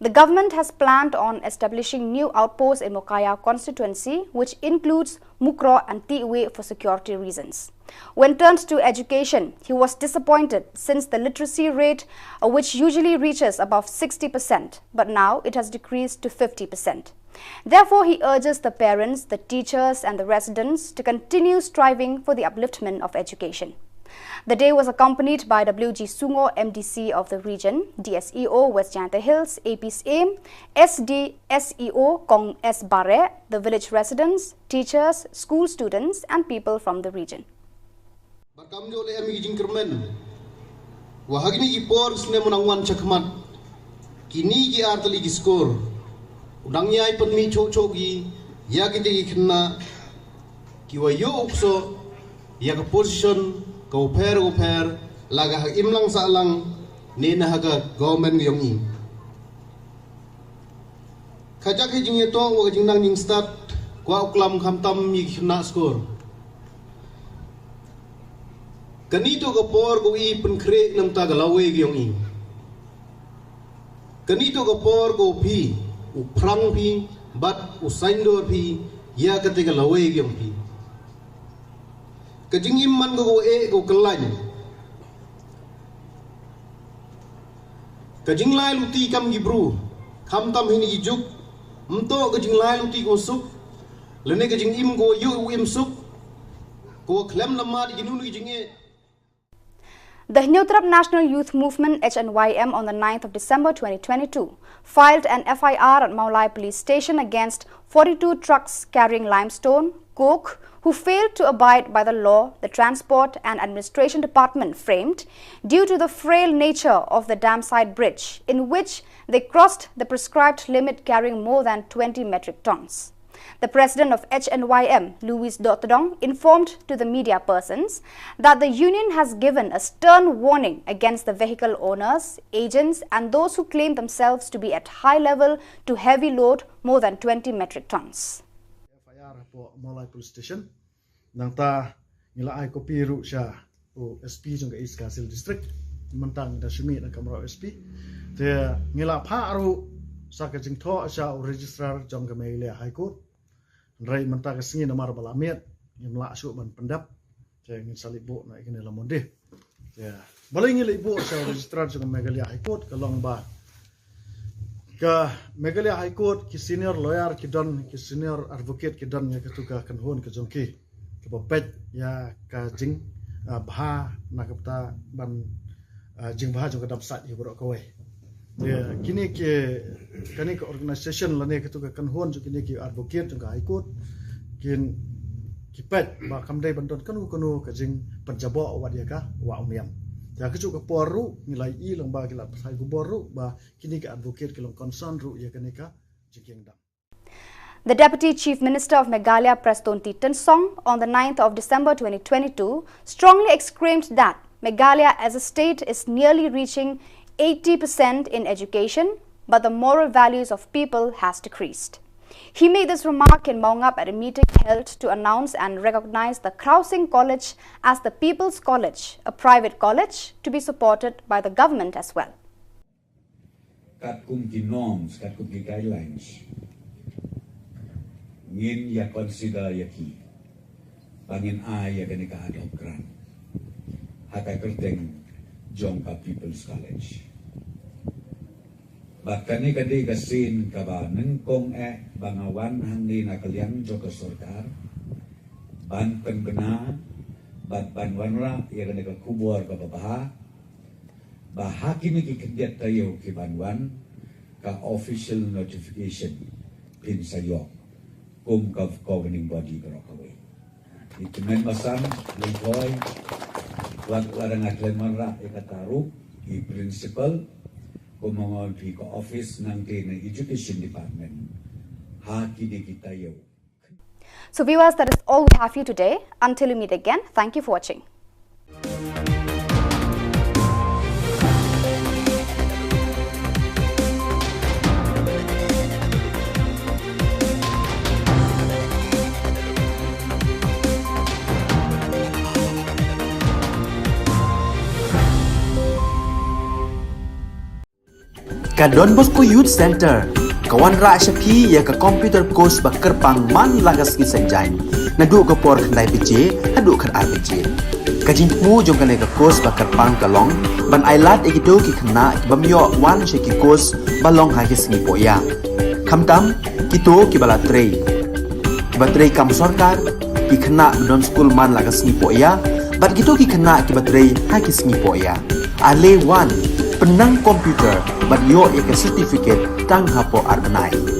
The government has planned on establishing new outposts in Mokayao constituency, which includes Mukroh and Tiwe, for security reasons. When turned to education, he was disappointed since the literacy rate, uh, which usually reaches above sixty percent, but now it has decreased to fifty percent. Therefore, he urges the parents, the teachers, and the residents to continue striving for the upliftment of education. The day was accompanied by W G Sungo, M D C of the region, D S E O West Jaintia Hills, A P Syiem, S D S E O Kong S Bareh, the village residents, teachers, school students, and people from the region. Bad kam ju leh em ki jingkyrmen wa ha kine ki por snem u nang wan shakhmat, kine ki ar tylli ki score u nang ïai pynmih shuh shuh ki ïa kite ki khynnah ki wa ïoh u ksoh ïa ka position ka u pher u pher, la ka ha imlang sahlang ne na ha ka government ka ïong i. Ka jaka jingïatoh wa ka jingnang jingstad kwah u klam khamtam ïa ki khynnah skur. Kane to ka por ka u i pynkhreh namta ka lawei ka ïong i. Kane to ka por ka u phi u phrang phi bad u saiñdur phi ïa kata ka lawei ka ïong phi. Ka jingim man ka u eh ka u kyllain. Ka jinglai luti kam ki bru khamtam hi ni ki juk, mto ka jinglai luti ka u suk lane ka jingim ka u yu u im suk ka u khlem lamar ki nun ki jingeh. The Hynñiewtrep National Youth Movement, H N Y M, on the ninth of December twenty twenty-two, filed an F I R at Mawlai Police Station against forty-two trucks carrying limestone, coke, who failed to abide by the law the Transport and Administration Department framed due to the frail nature of the dam side bridge, in which they crossed the prescribed limit carrying more than twenty metric tons. The president of H N Y M, Louis Dotdong, informed to the media persons that the union has given a stern warning against the vehicle owners, agents, and those who claim themselves to be at high level to heavy load more than twenty metric tons. F I R hapoh Mawlai Police Station. Nangta ngi la ai kopi ruh sha u S P jong ka East Khasi Hills District. Mynta ngi da shu mih na kamra u S P. Te ngi la phah ruh sa ka jingthoh sha u registrar jong ka Meghalaya High Court. Hynrei mynta ka sngi namar ba la miet ngim lah shuh ban pyndep. Te ngin sa leit buh na ïa kane la Monday. Te balei ngi leit buh sha u registrar jong ka Meghalaya High Court ka long ba ka Meghalaya High Court ki senior lawyer ki don, ki senior advocate ki don ïa katu ka kynhun ka jong ki kaba peit ïa ka jing, ah, bha na ka bynta ban, ah, jingbha jong ka dam sait ïa baroh kawei. Ïa kine ki, kane ka organisation lane katu ka kynhun jong kine ki advocate jong ka High Court kin, ki peit ba kam dei ban don kano kano ka jingpynjaboh wat ïa ka wah u niam. Ïa kajuh ka por ruh ngi la ïohi lang ba ki la pynshai khubor ruh ba kine ki advocate ki long concern ruh ïa kane ka jingkieng dam. The Deputy Chief Minister of Meghalaya, Prestone T Tynsong, on the ninth of December twenty twenty-two, strongly exclaimed that Meghalaya as a state is nearly reaching eighty percent in education, but the moral values of people has decreased. He made this remark in Mawngap at a meeting held to announce and recognize the Khrao Sing College as the People's College, a private college to be supported by the government as well. Katkum ki norms, katkum ki guidelines, ngin ïa consider ïa ki ba ngin ai ïa kane ka ad hoc grant ha ka kyrteng jong ka People's College. Bad kane ka dei ka sien kaba nyngkong eh ba nga wan hangne na ka liang jong ka sorkar ban pynbna bad ban wanrah ïa kane ka khubor kaba bha ba ha kine ki khyndiat taïew ki ban wan ka official notification phin sa ïoh kum ka governing body baroh kawei. Ngi kmen basan, Lehoi, wat la dang khlem wanrah ïa kata ruh i principal, kumno ngan phi ka office nangta na education department ha kine ki taïew. So viewers, that is all we have for you today. Until we meet again, thank you for watching. Ka Don Bosco Youth Centre ka wanrah sha phi ïa ka computer course ba kyrpang man la ka sngi Saitjaiñ, naduh ka por khyndai baje haduh khatar baje. Ka jingthmu jong kane ka course ba kyrpang ka long ban ailad ïa kito ki khynnah ki bym ïoh wan sha ki course ba long ha ki sngi pohïa, khamtam kito kiba la trei, kiba trei kam sorkar, ki khynnah ba don skul man la ka sngi pohïa Bad kito ki khynnah kiba trei ha ki sngi poh ïa. Ale wan, pynnang computer bad ïoh ïa ka certificate tang hapoh ar bnai.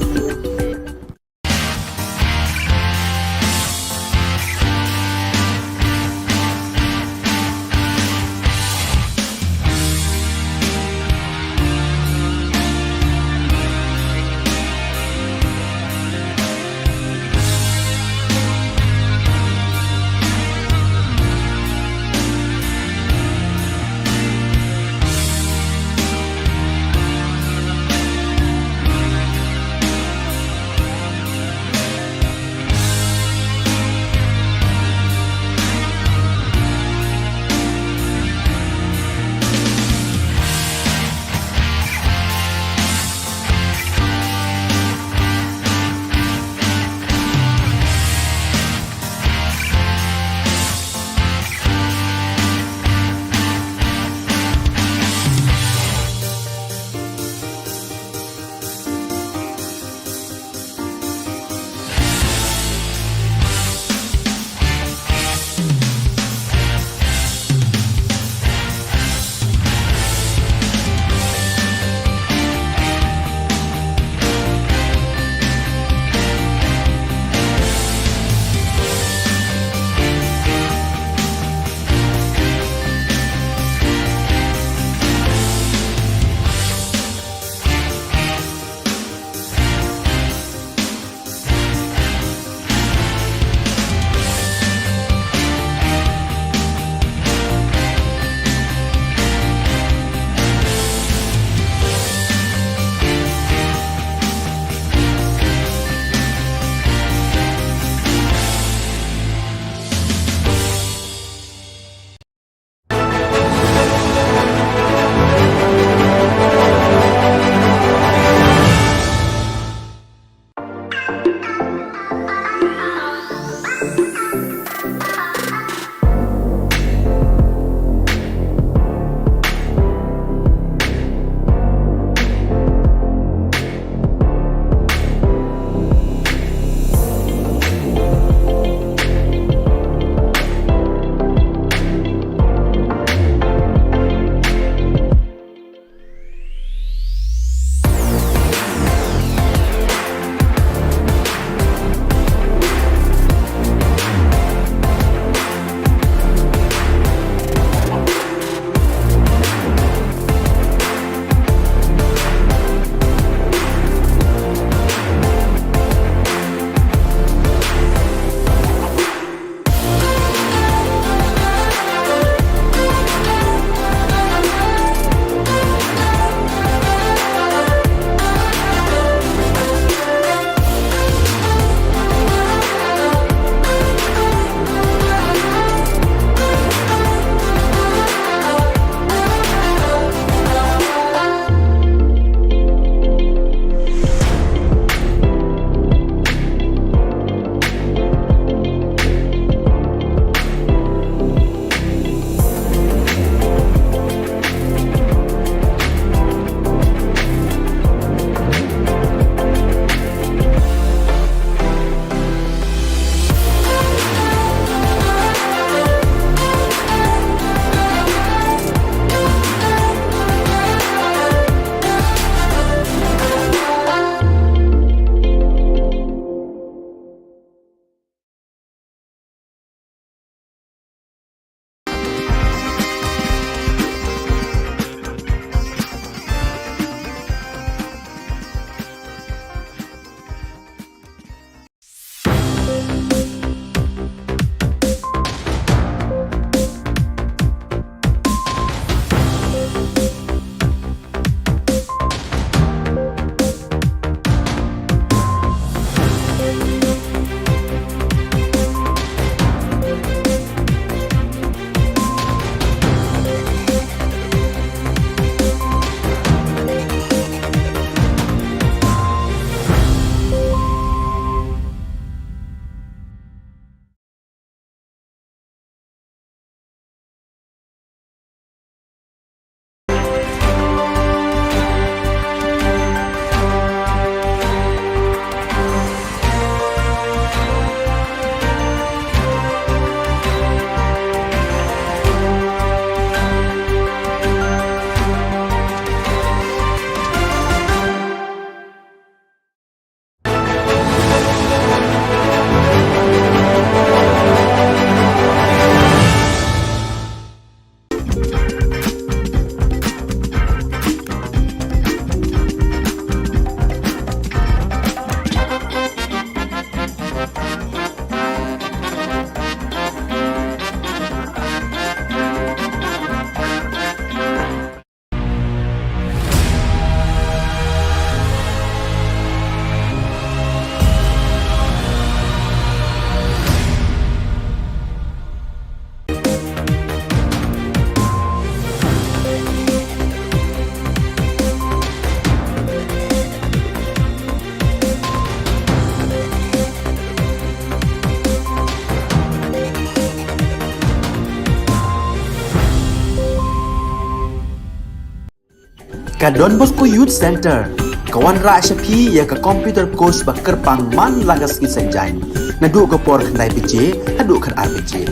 Ka Don Bosco Youth Centre ka wanrah sha phi ïa ka computer course ba kyrpang man la ka sngi Saitjaiñ, naduh ka por khyndai baje haduh khatar baje.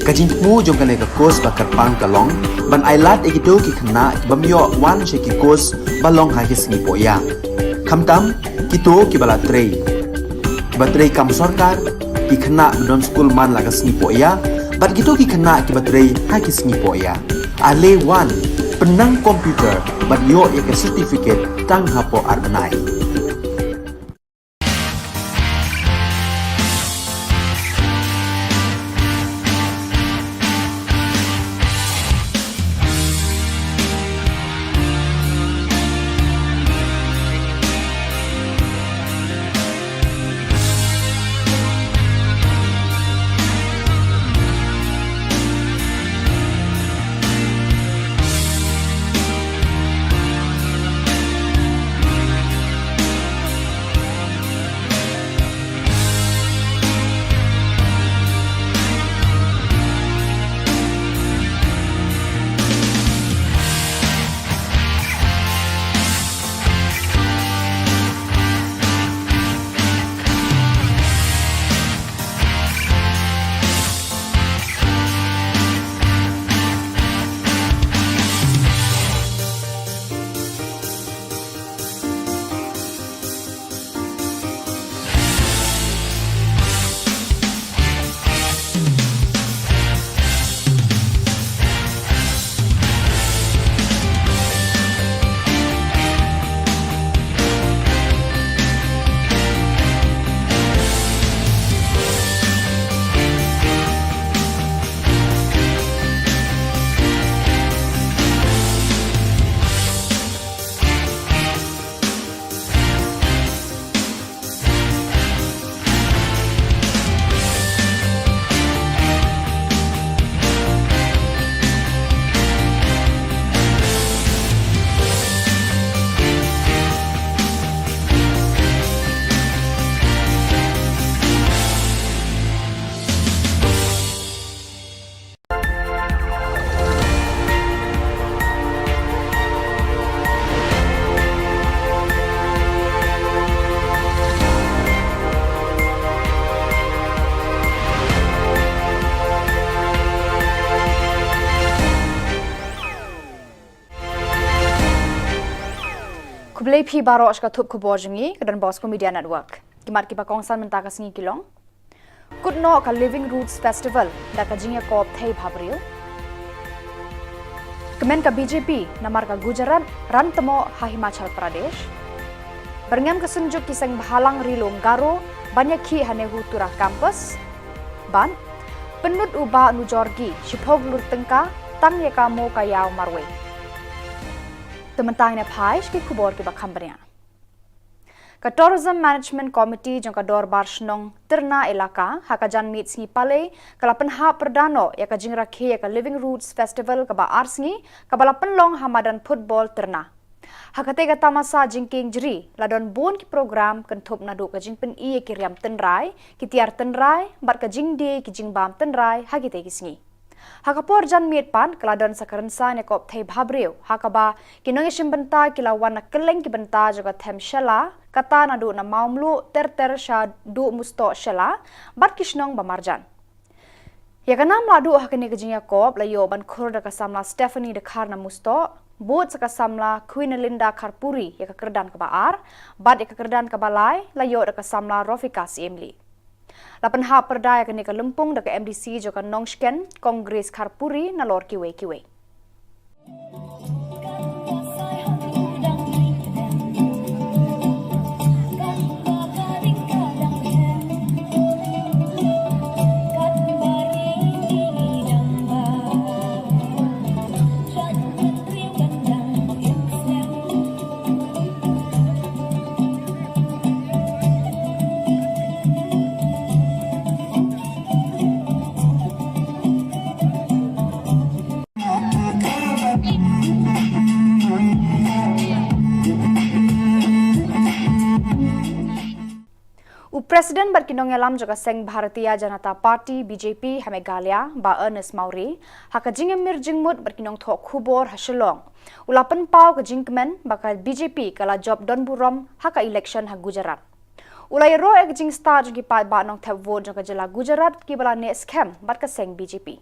Ka jingthmu jong kane ka course ba kyrpang ka long ban ailad ïa kito ki khynnah ki bym ïoh wan sha ki course ba long ha ki sngi pohïa, khamtam kito kiba la trei, kiba trei kam sorkar, ki khynnah ba don skul man la ka sngi pohïa bad kito ki khynnah kiba trei ha ki sngi pohïa. Ale wan, pynnang computer bad ïoh ïa ka certificate tang hapoh ar bnai. Khublei phi baroh sha ka thup khubor jong ngi ka Don Bosco Media Network. Ki mat kiba kongsan mynta ka sngi ki long: Kut noh ka Living Roots Festival da ka jingïakop thei bhabriew. Kmen ka B J P namar ka Gujarat ran tmoh ha Himachal Pradesh. Byrngem ka Synjuk ki Seng Bhalang Ri Lum Garo ban ïakhih ha NEHUTURA Campus. Bad pynlut u Bah Nujorgi shiphew klur tyngka tang ïa ka Mo Ka Ïaw marwei. Te mynta ngin ïa phai sha ki khubor kiba kham bniah. Ka Tourism Management Committee jong ka Dorbar Shnong Tyrna Elaka ha ka janmiet sngi Palei ka la pynhap pyrda noh ïa ka jingrakhe ïa ka Living Roots Festival kaba ar sngi kaba la pynlong ha madan football Tyrna. Ha katei ka tamasa jingkieng jri la don bun ki program kynthup naduh ka jingpyni ïa ki riam tynrai, ki tiar tynrai bad ka jingdie ki jingbam tynrai ha kitei ki sngi. Ha ka por janmiet pat ka la don sa ka rynsan ïakop thei bhabriew ha kaba ki nongïashim bynta ki la wan na kylleng ki bynta jong ka them Shella, kata naduh na Mawmluh ter ter shaduh Mustoh Shella bad ki shnong ba marjan. Ïa ka nam la duh ha kane ka jingïakop la ïoh ban khur da ka samla Stephanie Dkhar na Mustoh, bud sa ka samla Queen Linda Kharpuri ïa ka kyrdan kaba ar, bad ïa ka kyrdan kaba lai la ïoh da ka samla Rofika Siemli. La pynhap pyrda ïa kane ka lympung da ka M D C jong ka Nongshken, Kong Grace Kharpuri, nalor kiwei kiwei. U President bad ki nongïalam jong ka seng Bharatiya Janata Party, B J P, ha Meghalaya, Bah Ernest Mawrie, ha ka jingïamir jingmut bad ki nongthoh khubor ha Shillong, U la pynpaw ka jingkmen ba ka B J P ka la jop don burom ha ka election ha Gujarat. U la ïaroh ïa ka jingstad jong ki paidbah nongthep vote jong ka jylla Gujarat kiba la neh skhem bad ka seng B J P.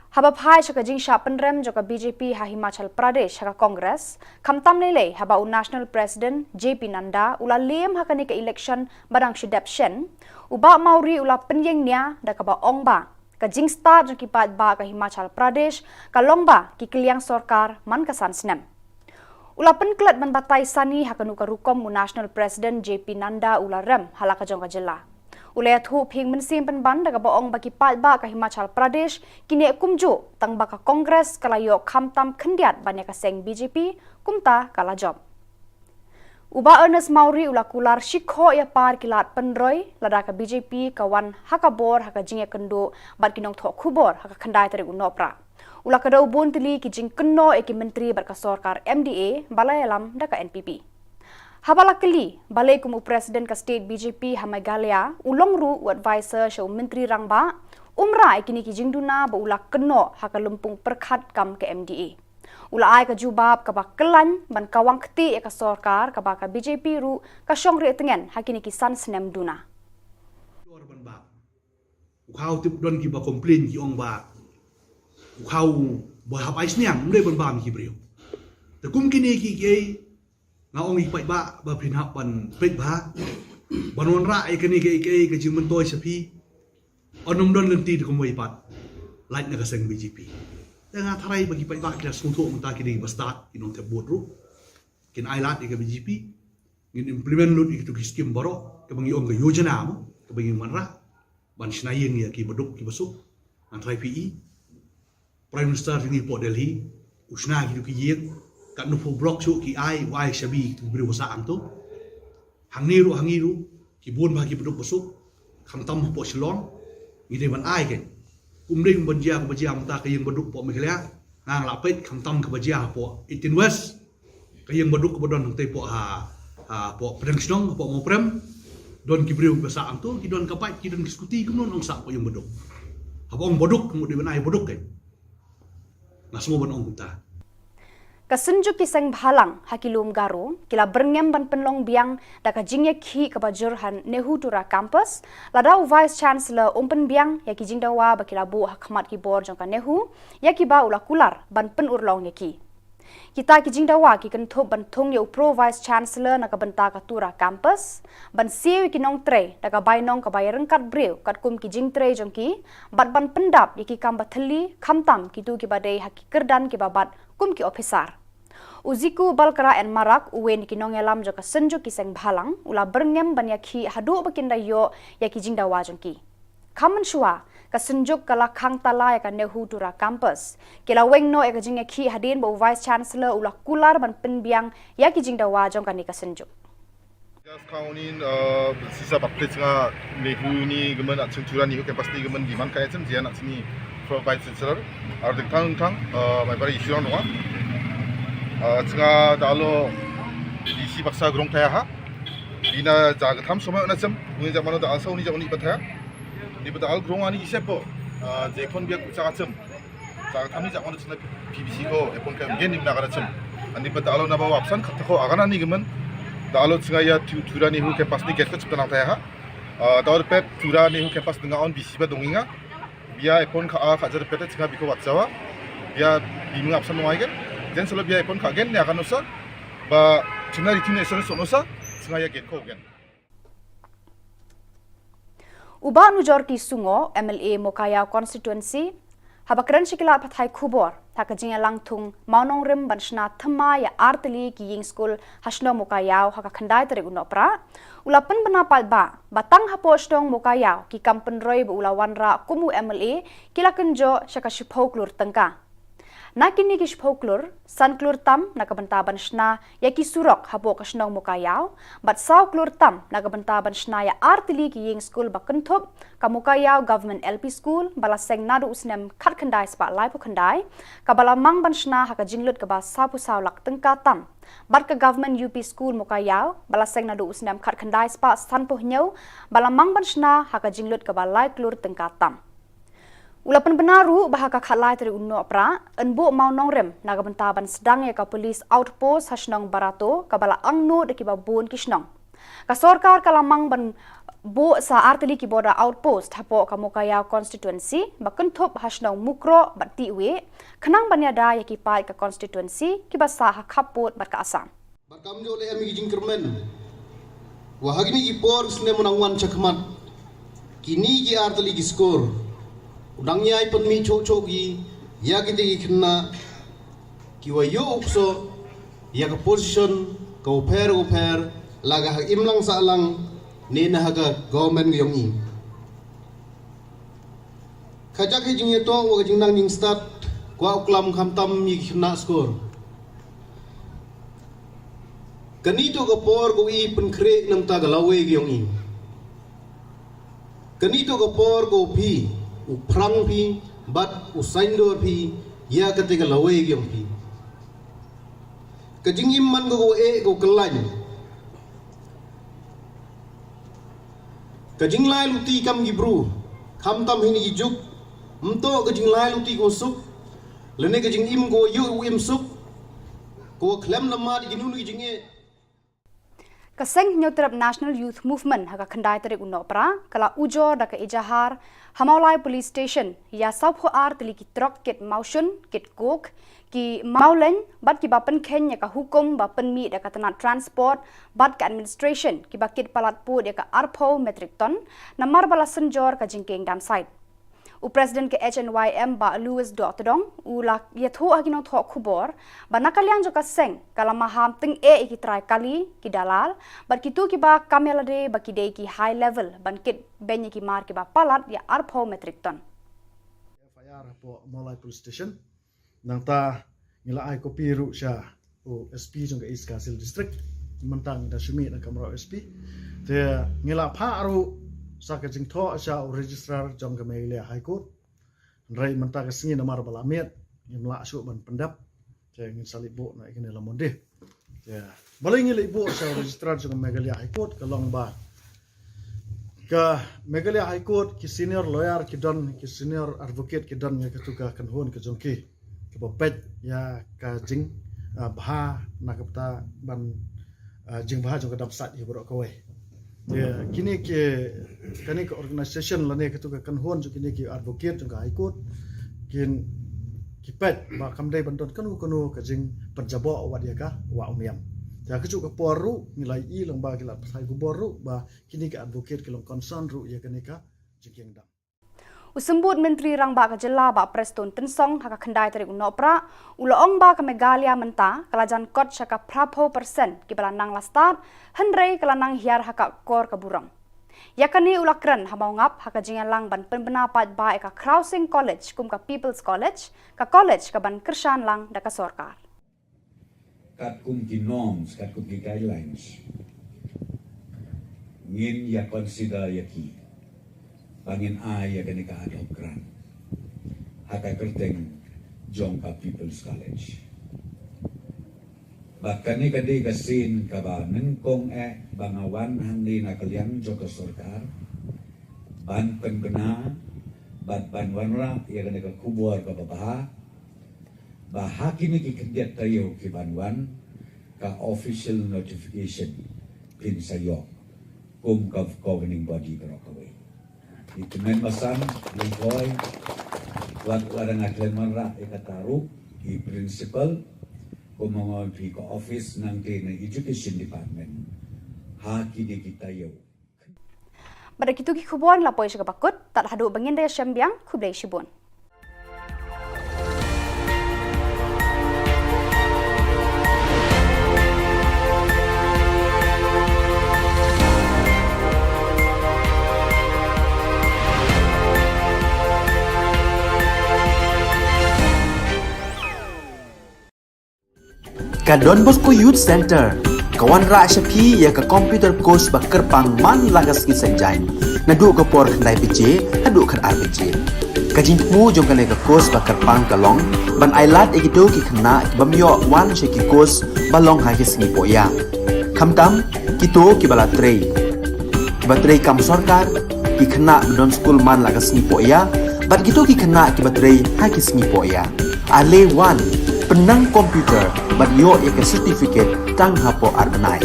Haba phai sha ka jingshah pynrem jong ka B J P ha Himachal Pradesh ha ka Congress, khamtam lei lei haba u National President J P Nadda u la lem ha kane ka election ba dang shu dep shen, u Bah Mawrie u la pynïeng nia da kaba ong ba ka jingstad jong ki paidbah ka Himachal Pradesh ka long ba ki kylliang sorkar man ka san snem. U la pynklet ban batai sani ha kano ka rukom u National President J P Nadda u la rem ha la ka jong ka jylla. U la ïathuh pynmynsiem pynban da kaba ong ba ki paidbah ka Himachal Pradesh ki neh kumjuh tang ba ka Congress ka la ïoh khamtam khyndiat ban ïa ka seng B J P, kumta ka la jop. U Bah Ernest Mawrie u la kular shikhoh ïa par ki lad pynroi lada ka B J P ka wan ha ka bor ha ka jingïakynduh bad ki nongthoh khubor ha ka khyndai tarik u Nohprah. U la kdew bun tylli ki jingkynnoh ïa ki myntri bad ka sorkar M D A ba la ïalam da ka N P P. Haba la kylli balei kum u President ka state B J P ha Meghalaya u long ruh u advisor sha u Myntri Rangbah, um rah ïa kine ki jingduna ba u la kynnoh ha ka lympung pyrkhat kam ka M D A. U la ai ka jubab kaba kyllain ban kawang kti ïa ka sorkar kaba ka B J P ruh ka shong rieh tngen ha kine ki san snem duna. U khaw tip don kiba complain ki ong ba u khaw ba hap ai sniang, um dei ban bam ki briew. Te kum kine ki kiei nga ong ïa ki paidbah ba phin hap ban peit bha ban wanrah ïa kane kiei kiei ka jingmyntoi sha phi. Ynnym don lynti da kumwei pat lait na ka seng B J P. Te nga tharai ba ki paidbah ki la sngewthuh mynta ki dei ba stad ki nongthep vote ruh. Kin ai lad ïa ka B J P. Ngin implement lut ïa kitu ki skim baroh kaba ngi ong ka yojana mo kaba ngi wanrah ban shna ïing ïa ki baduk ki basuk. Ngan tharai phi i Prime Minister jong ngi hapoh Delhi u shna kitu ki ïing, katno phew block shuh ki ai, u ai shabi kitu ki briew ba sah hangtu. Hangne ruh hangne ruh ki bun bha ki baduk basuk, khamtam hapoh Shillong. Ngi dei ban ai kein. Kum dei ban jia kaba jia mynta ka ïing baduk hapoh Meghalaya, nga nga la peit khamtam kaba jia hapoh eighteen West. Ka ïing baduk kaba don hangtei hapoh ha, hapoh pdeng shnong hapoh Mawprem. Don ki briew kiba sah hangtu, ki don ka bike, ki don ki scooty, kumno ngan ong sah hapoh ïing baduk. Haba ong baduk, ka mut dei ban ai baduk kein. Nga sngew ban ong kumta. Ka Synjuk ki Seng Bhalang ha ki lum Garo ki la byrngem ban pynlong biang da ka jingïakhih kaba jur ha NEHUTURA Campus lada u Vice Chancellor um pynbiang ïa ki jingdawa ba ki la buh ha khmat ki bor jong ka NEHU ïa kiba u la kular ban pynurlong ïa ki. Kita ki jingdawa ki kynthup ban thung ïa u Pro Vice Chancellor na ka bynta ka Tura Campus, ban siew ïa ki nongtrei da ka bainong kaba ïaryngkat briew katkum ki jingtrei jong ki, bad ban pyndap ïa ki kam ba thylli khamtam kitu kiba dei ha ki kyrdan kiba bat kum ki ophisar. U Ziku Balkara N Marak, uwei na ki nongïalam jong ka Synjuk ki Seng Bhalang, u la byrngem ban ïakhih haduh ba kin da ïoh ïa ki jingdawa jong ki. Kham mynshuwa, ka Synjuk ka la khang tala ïa ka NEHUTURA Campus. Ki la weng noh ïa ka jingïakhih hadien ba u Vice Chancellor u la kular ban pynbiang ïa ki jingdawa jong kane ka Synjuk. Just count in, uh, sisa baptis nga NEHU ni gaman at Syntura NEHU campus ni gaman di man kaya cem jian at sini Pro Vice Chancellor. Ar ding thang thang, uh, mai bari issue nong. Uh, tsinga da alo di si baksa grong kaya ha. Ina jaga tham somai ona cem, uni jaga mano da alsa uni jaga uni patha. Ni bata al grong ani ise po, uh, jekon biak ucha cem. Jaga tham ni jaga mano cina P B C ko, epon ka gen ni na gara cem. Ani bata alo na bawa apsan kata ko agana ni gaman. Da alo tsinga ya tu, Tura NEHU campus ni get ko cipta nang taya ha. Uh, da alo pet Tura NEHU campus ni nga on B C ba dongi nga. Bia epon ka a ka jar pet tsinga biko wat jawa. Bia biming apsan mo aigen. Jen solo bia epon ka gen ni akan usa. Ba cina ritin esor so usa. Tsinga ya get ko gen. U Bah Nujorki Sungo, M L A Mowkaiaw Constituency, haba kren sha ki lad pathai khubor ha ka jingïalang thung mawnongrim ban shna thma ïa ar tylli ki ïing skul ha shnong Mowkaiaw ha ka khyndai tarik u Nohprah, u la pynbna paidbah ba tang hapoh shnong Mowkaiaw ki kam pynroi ba u la wanrah kum u M L A ki la kynjoh sha ka shiphew klur tyngka. Na kine ki shiphew klur, san klur tam na ka bynta ban shna ïa ki surok hapoh ka shnong Mowkaiaw, bad saw klur tam na ka bynta ban shna ïa ar tylli ki ïing skul ba kynthup ka Mowkaiaw Government L P School ba la seng naduh u snem khatkhyndai spah laiphew khyndai, kaba la mang ban shna ha ka jinglut kaba sawphew saw lak tyngka tam, bad ka Government U P School Mowkaiaw ba la seng naduh u snem khatkhyndai spah sanphew hynñiew, ba la mang ban shna ha ka jinglut kaba lai klur tyngka tam. U la pynbna ruh ba ha ka khatlai tarik u Nohprah yn buh mawnongrim na ka bynta ban sdang ïa ka police outpost ha shnong Barato kaba la angnud da kiba bun ki shnong. Ka sorkar ka la mang ban buh sa artylli ki border outpost hapoh ka Mowkaiaw constituency ba kynthup ha shnong Mukroh bad Tiwei, khnang ban ïada ïa ki paid ka constituency kiba sah ha khappud bad ka Assam. Bad kam ju leh em ki jingkyrmen. Wa ha kine ki por snem u nang wan shakhmat, kine ki artylli ki skur u dang ïai pynmih choh choh ki ïa kite ki khynnah kiwa ïoh u ksoh ïa ka position ka u pher u pher, la ka ha imlang sahlang ne na ha ka government ka ïong i. Ka jaka jingïatoh wa ka jingnang jingstad kwah u klam khamtam ïa ki khynnah skur. Kane to ka por ka u i pynkhreh na ka bynta ka lawei ka ïong i. Kane to ka por ka u phi u phrang phi bad u saiñdur phi ïa kata ka lawei ka ïong phi. Ka jingim man ka u eh ka u khlaiñ. Ka jinglai luti kam ki bru, khamtam hi ni ki juk, mynta ka jinglai luti ka u suk, lane ka jingim ka u ïoh u im suk, ka u khlem na mad ki nu ni ki jingeh. Ka seng Hynñiewtrep National Youth Movement ha ka khyndai tarik u Nohprah ka la ujor da ka ejahar ha Mawlai Police Station ïa sawphew ar tylli ki trok kit mawshun, kit coke, ki mawleiñ bad kiba pynkheiñ ïa ka hukum ba pynmih da ka tnat transport bad ka administration kiba kit palat pud ïa ka arphew metric ton namar ba la synjor ka jingkieng dam sait. U President ka H N Y M Bah Louis Dohtdong u la ïathuh ha ki nongthoh khubor ba na ka liang jong ka seng ka la maham tyngeh ïa ki trai kali, ki dalal bad kito kiba kam ïalade ba ki dei ki high level ban kit beiñ ïa ki mar kiba palat ïa arphew metric ton. F I R hapoh Mawlai Police Station. Nangta ngi la ai copy ruh sha u S P jong ka East Khasi Hills District. Mynta ngi da shu mih na ka mraw S P. Te ngi la phah ruh sa ka jingthoh sha u Registrar jong ka Meghalaya High Court. Hynrei mynta ka sngi namar ba la miet ngim lah shuh ban pyndep. Te ngin sa leit buh na ïa kane la Monday. Te balei ngi leit buh sha u Registrar jong ka Meghalaya High Court ka long ba ka Meghalaya High Court ki senior lawyer ki don, ki senior advocate ki don ïa katu ka kynhun ka jong ki kaba peit ïa ka jing, ah, bha na ka bynta ban, ah, jingbha jong ka dam sait hi baroh kawei. Te kine ki, kane ka organisation lane katu ka kynhun jong kine ki advocate jong ka High Court kin, ki peit ba kam dei ban don kano kano ka jingpynjaboh wat ïa ka wah u miam. Te ha kajuh ka por ruh ngi la ïohi lyngba ki lad pathai khubor ruh ba kine ki advocate ki long concern ruh ïa kane ka jingkieng dam. U Symbud Myntri Rangbah ka Jylla Bah Prestone Tynsong ha ka khyndai tarik u Nohprah u la ong ba ka Meghalaya mynta ka la jan kot sha ka phraphew percent kiba la nang la stad, hynrei ka la nang hiar ha ka kor ka burom. Ïa kane u la kren ha Mawngap ha ka jingïalang ban pynbna paidbah ïa ka Khrawsing College kum ka People's College, ka college kaban kyrshan lang da ka sorkar. Katkum ki norms, katkum ki guidelines, ngin ïa consider ïa ki ba ngin ai ïa kane ka ad hoc grant ha ka kyrteng jong ka People's College. Bad kane ka dei ka sien kaba nyngkong eh ba nga wan hangne na ka liang jong ka sorkar ban pynbna bad ban wanrah ïa kane ka khubor kaba bha ba ha kine ki khyndiat taïew ki ban wan ka official notification phin sa ïoh kum ka governing body baroh kawei. Ngi kmen basan, ngi khoi wat, wat nga khlem wanrah ïa kata ruh i principal, kum ma nga phi ka office nangta na education department ha kine ki taïew. Bad da kitu ki khubor ngi la poi sha kaba kut, tad haduh ba ngin da ïashem biang, khublei shibun. Ka Don Bosco Youth Centre ka wanrah sha phi ïa ka computer course ba kyrpang man la ka sngi Saitjaiñ, naduh ka por khyndai baje haduh khatar baje. Ka jingthmu jong kane ka course ba kyrpang ka long ban ailad ïa kito ki khynnah ki bym ïoh wan sha ki course ba long ha ki sngi pohïa, khamtam kito kiba la trei, kiba trei kam sorkar, ki khynnah ba don skul man la ka sngi pohïa Bad kito ki khynnah kiba trei ha ki sngi poh ïa. Ale wan, pynnang computer bad ïoh ïa ka certificate tang hapoh ar bnai.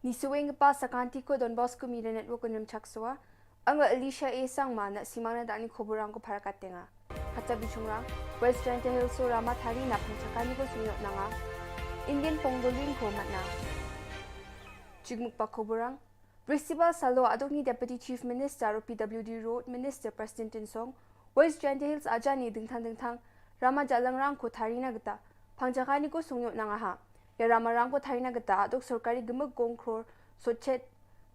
Ngi sngewbha sa ka Anti ko Don Bosco Media Network Unrim Chakswa. Anga Alicia A Sangma na simang na dani khoburang ko phara katenga. Hata bichungrang, West Jaintia Hills o Rama Thari na pangchakani ko sungyo nanga. Indian Pongolin ko matna. Chigmuk pa khoburang, Bristibal salo aduk ni Deputy Chief Minister o P W D Road Minister Prestone Tynsong, West Jaintia Hills aja ni dingthang dingthang, Rama Jalangrang ko Thari na gita, pangchakani ko sungyo nanga ha. Ya Rama Rang ko Thari na gita aduk sorkari gemuk gong kror sochet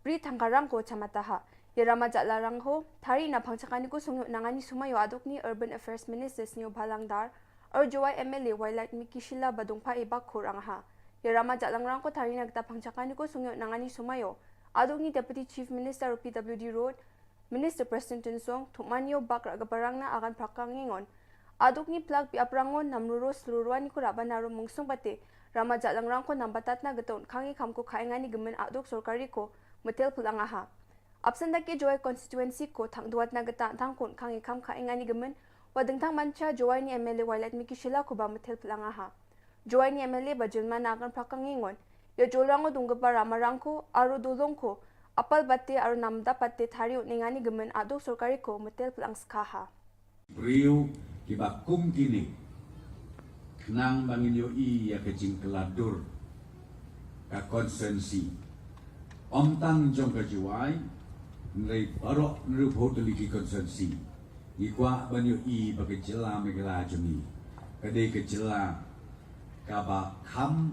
bri thangkarang ko chamata ha. Ya Rama Jalangrang ko Thari na pangchakani ko sungyo nangani sumayo aduk ni Urban Affairs Minister Sniawbhalang Dhar, Ar Jowai M L A Wailadmiki Shylla ba dungpha e bak khur ang ha. Ya Rama Jalangrang ko Thari na gita pangchakani ko sungyo nangani sumayo. Aduk ni Deputy Chief Minister o P W D Road, Minister Prestone Tynsong, thukman yo bak ra gabarang na agan prakang ingon. Aduk ni plak bi aprangon nam ruro slurwani ko raban aro mungsung bate. Rama Jalangrang ko nam batat na gita un kangi kam ko khaingani gemen aduk sorkari ko metel pulang aha. Absent da ke Jowai constituency ko thang duat na gita thang kun kangi kam khaingani gemen. Wa dingthang mancha Jowai ni M L A Wailadmiki Shylla ko ba metel pulang aha. Jowai ni M L A ba jilma na agan prakang ingon. Ya Jolrang o dunggepa Rama Rang ko, aro dolong ko, apal bate aro namda bate Thari o nengani gemen aduk sorkari ko metel pulang skaha. Briew kiba kum kine khnang ba ngin ïohi ïa ka jingkylla dur ka constituency. Ym tang jong ka Jowai, hynrei baroh hynriewphew tylli ki constituency. Ngi kwah ban ïohi ba ka jylla Meghalaya jong ngi ka dei ka jylla kaba kham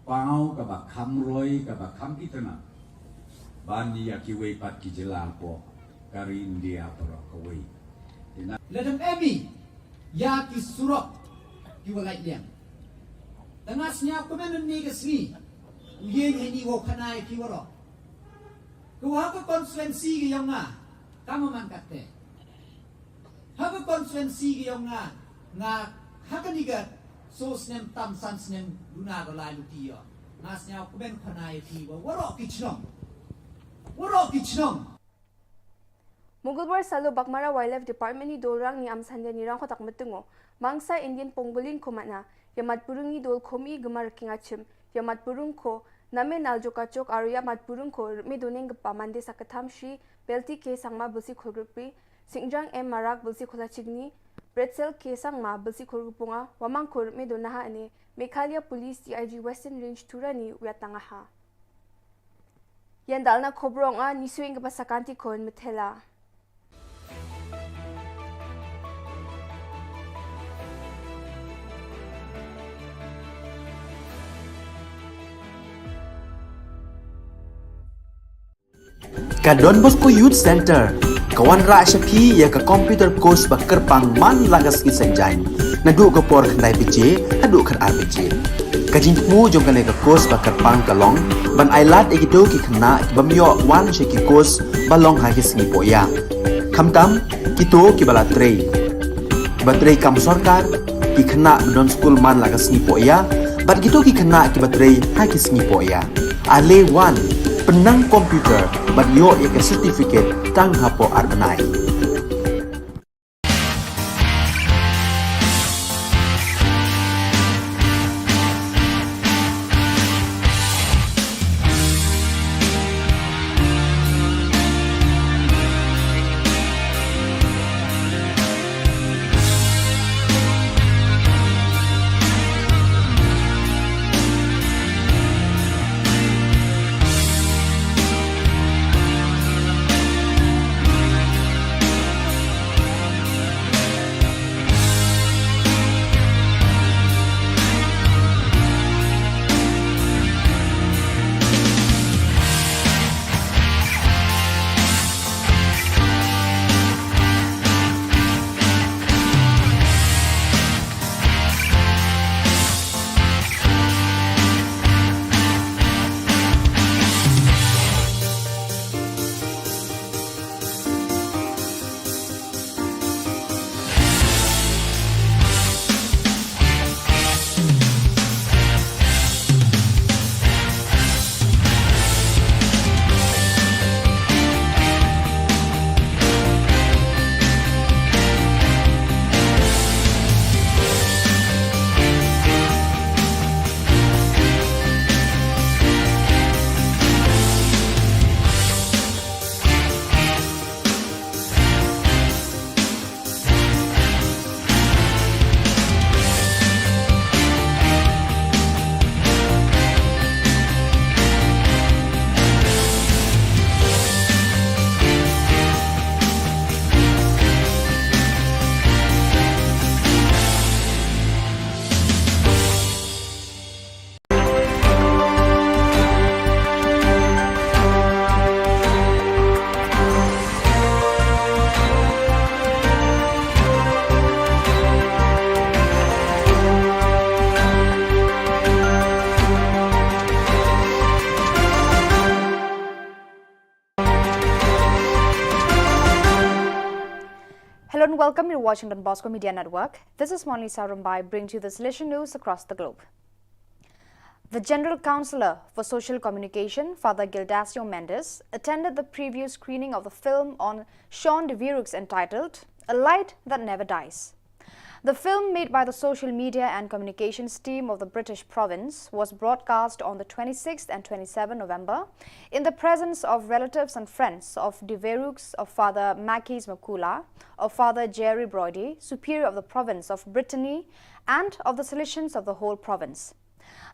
paw, kaba kham roi, kaba kham itynnad ban ïa kiwei pat ki jylla hapoh ka ri India baroh kawei. Te na lada ym em ïa ki surok ki wa lait liang, tang nga sñiaw kmen ynne ka sngi u ïeng heini wow khana ïa ki waroh. Ka wa ha ka constituency ka yong nga, ka ma man katte. Ha ka constituency ka yong nga, nga ha kani ka so snem tam san snem duna ka lai luti ïa. Nga sñiaw kmen khana ïa ki wa waroh ki chnong. Waroh ki chnong. Mugulbar salo Baghmara Wildlife Department ni Dolrang ni Amsande ni Rangkhotak Metungo, mangsa Indian Pangolin ko matna, ya matburung ni dol khomi gumar king achim, ya matburung ko, name nal jokachok aro ya matburung ko, rme doneng gepa mande sakatham Shri Belti K Sangma Bulsi Khulgripi, Singjang M Marak Bulsi Khulachigni, Bretzel K Sangma Bulsi Khulgripunga, wamang ko rme donaha ane, Meghalaya Police D I G Western Range Tura ni wiatangaha. Ïa ndalna khubor ong a, ngi shu ïeng kaba sa kan ti khun methela. Ka Don Bosco Youth Center ka wanrah sha phi ïa ka computer course ba kyrpang man la ka sngi Saitjaiñ, naduh ka por khyndai baje haduh khatar baje. Ka jingthmu jong kane ka course ba kyrpang ka long ban ailad ïa kito ki khynnah ki bym ïoh wan sha ki course ba long ha ki sngi pohïa, khamtam kito kiba la trei, kiba trei kam sorkar, ki khynnah ba don skul man la ka sngi pohïa, bad kito ki khynnah kiba trei ha ki sngi pohïa. Ale wan, pynnang computer bad ïoh ïa ka certificate tang hapoh ar bnai. Hello and welcome. You're watching Don Bosco Media Network. This is Monalisa Rumbai, bringing to you the Salesian news across the globe. The General Counsellor for Social Communication, Father Gildacio Mendes, attended the preview screening of the film on Sean de Viruks entitled A Light That Never Dies. The film, made by the social media and communications team of the British province, was broadcast on the twenty-sixth and twenty-seventh November in the presence of relatives and friends of de Viruks, of Father Makis Makula, of Father Jerry Brody, Superior of the province of Brittany, and of the Salesians of the whole province.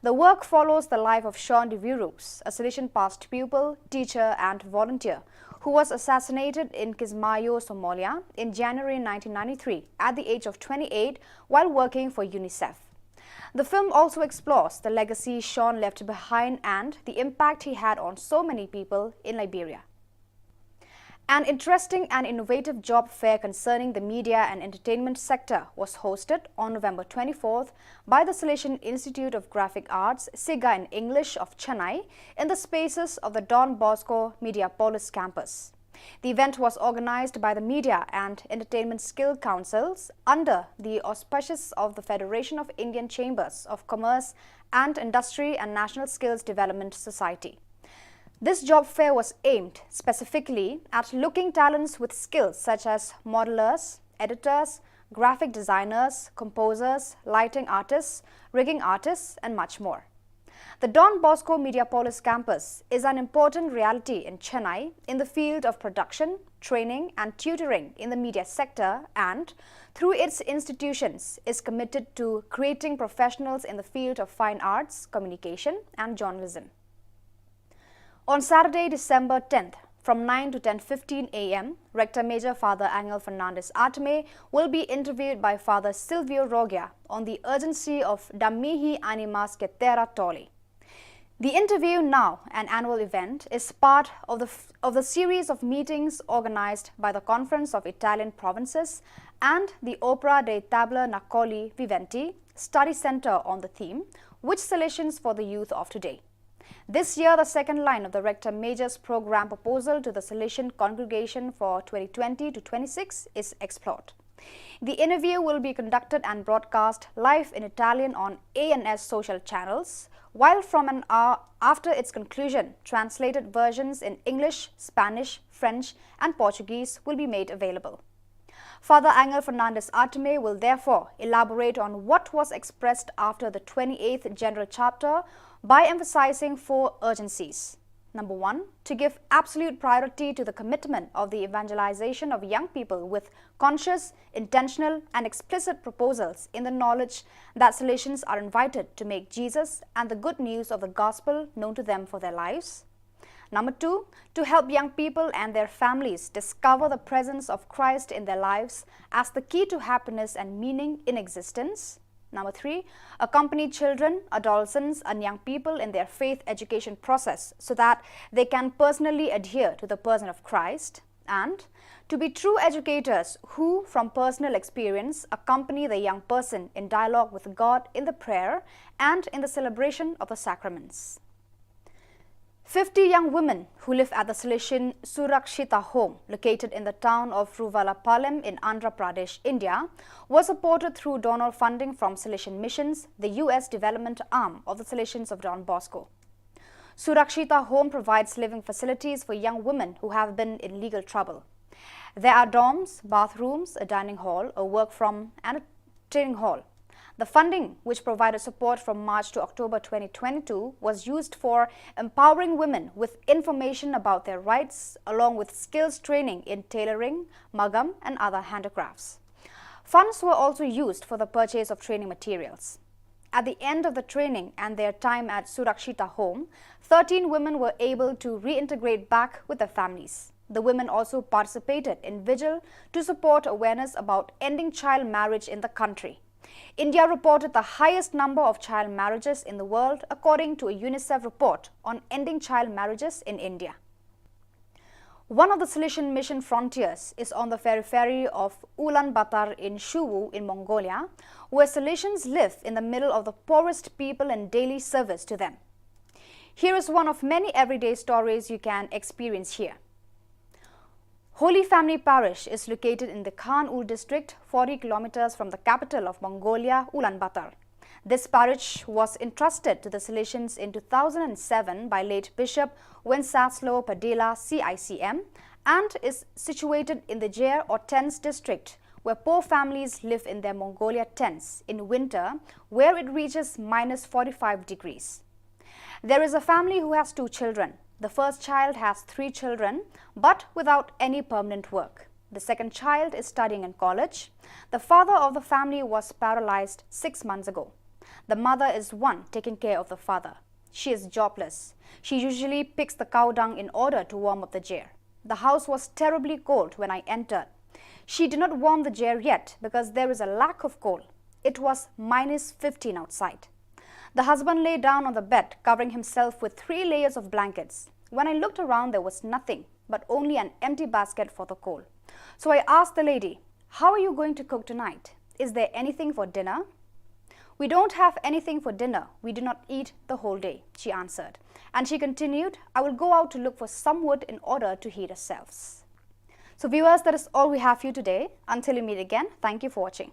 The work follows the life of Sean de Viruks, a Salesian past pupil, teacher, and volunteer, who was assassinated in Kismayo, Somalia, in January nineteen ninety-three at the age of twenty-eight while working for UNICEF. The film also explores the legacy Sean left behind and the impact he had on so many people in Liberia. An interesting and innovative job fair concerning the media and entertainment sector was hosted on November twenty-fourth by the Salesian Institute of Graphic Arts, SIGA in English, of Chennai in the spaces of the Don Bosco Mediapolis campus. The event was organized by the Media and Entertainment Skill Councils under the auspices of the Federation of Indian Chambers of Commerce and Industry and National Skills Development Society. This job fair was aimed specifically at looking talents with skills such as modelers, editors, graphic designers, composers, lighting artists, rigging artists, and much more. The Don Bosco Mediapolis campus is an important reality in Chennai in the field of production, training, and tutoring in the media sector and, through its institutions, is committed to creating professionals in the field of fine arts, communication, and journalism. On Saturday, December tenth, from nine to ten fifteen a m, Rector Major Father Angel Fernandez Atame will be interviewed by Father Silvio Rogia on the urgency of Da mihi animas que terra tolli. The interview, now an annual event, is part of the, f- of the series of meetings organized by the Conference of Italian Provinces and the Opera dei Tabernacoli Viventi Study Center on the theme, "Which Salesians for the Youth of Today?" This year, the second line of the Rector Major's program proposal to the Salesian congregation for twenty twenty to twenty-six is explored. The interview will be conducted and broadcast live in Italian on A N S social channels, while from an hour after its conclusion, translated versions in English, Spanish, French, and Portuguese will be made available. Father Angel Fernandez Atame will therefore elaborate on what was expressed after the twenty-eighth General Chapter by emphasizing four urgencies. Number one, to give absolute priority to the commitment of the evangelization of young people with conscious, intentional, and explicit proposals in the knowledge that Salesians are invited to make Jesus and the good news of the gospel known to them for their lives. Number two, to help young people and their families discover the presence of Christ in their lives as the key to happiness and meaning in existence. Number three, accompany children, adolescents, and young people in their faith education process so that they can personally adhere to the person of Christ. And to be true educators who, from personal experience, accompany the young person in dialogue with God in the prayer and in the celebration of the sacraments. Fifty young women who live at the Salesian Surakshita Home, located in the town of Ruvallapalem in Andhra Pradesh, India, were supported through donor funding from Salesian Missions, the U S development arm of the Salesians of Don Bosco. Surakshita Home provides living facilities for young women who have been in legal trouble. There are dorms, bathrooms, a dining hall, a work from, and a training hall. The funding, which provided support from March to October twenty twenty-two, was used for empowering women with information about their rights, along with skills training in tailoring, magam, and other handicrafts. Funds were also used for the purchase of training materials. At the end of the training and their time at Surakshita Home, thirteen women were able to reintegrate back with their families. The women also participated in vigil to support awareness about ending child marriage in the country. India reported the highest number of child marriages in the world, according to a UNICEF report on ending child marriages in India. One of the Salesian Mission frontiers is on the periphery of Ulaanbaatar in Shuwu in Mongolia, where Salesians live in the middle of the poorest people in daily service to them. Here is one of many everyday stories you can experience here. Holy Family Parish is located in the Khan-Ul district, forty kilometers from the capital of Mongolia, Ulaanbaatar. This parish was entrusted to the Salesians in two thousand seven by late Bishop Wenceslao Padilla, C I C M, and is situated in the Jer or Tents district, where poor families live in their Mongolia tents in winter, where it reaches minus forty-five degrees. There is a family who has two children. The first child has three children, but without any permanent work. The second child is studying in college. The father of the family was paralyzed six months ago. The mother is one taking care of the father. She is jobless. She usually picks the cow dung in order to warm up the Jer. The house was terribly cold when I entered. She did not warm the Jer yet because there is a lack of coal. It was minus fifteen outside. The husband lay down on the bed, covering himself with three layers of blankets. When I looked around, there was nothing but only an empty basket for the coal. So I asked the lady, "How are you going to cook tonight? Is there anything for dinner?" "We don't have anything for dinner. We do not eat the whole day," she answered. And she continued, "I will go out to look for some wood in order to heat ourselves." So, viewers, that is all we have for you today. Until we meet again, thank you for watching.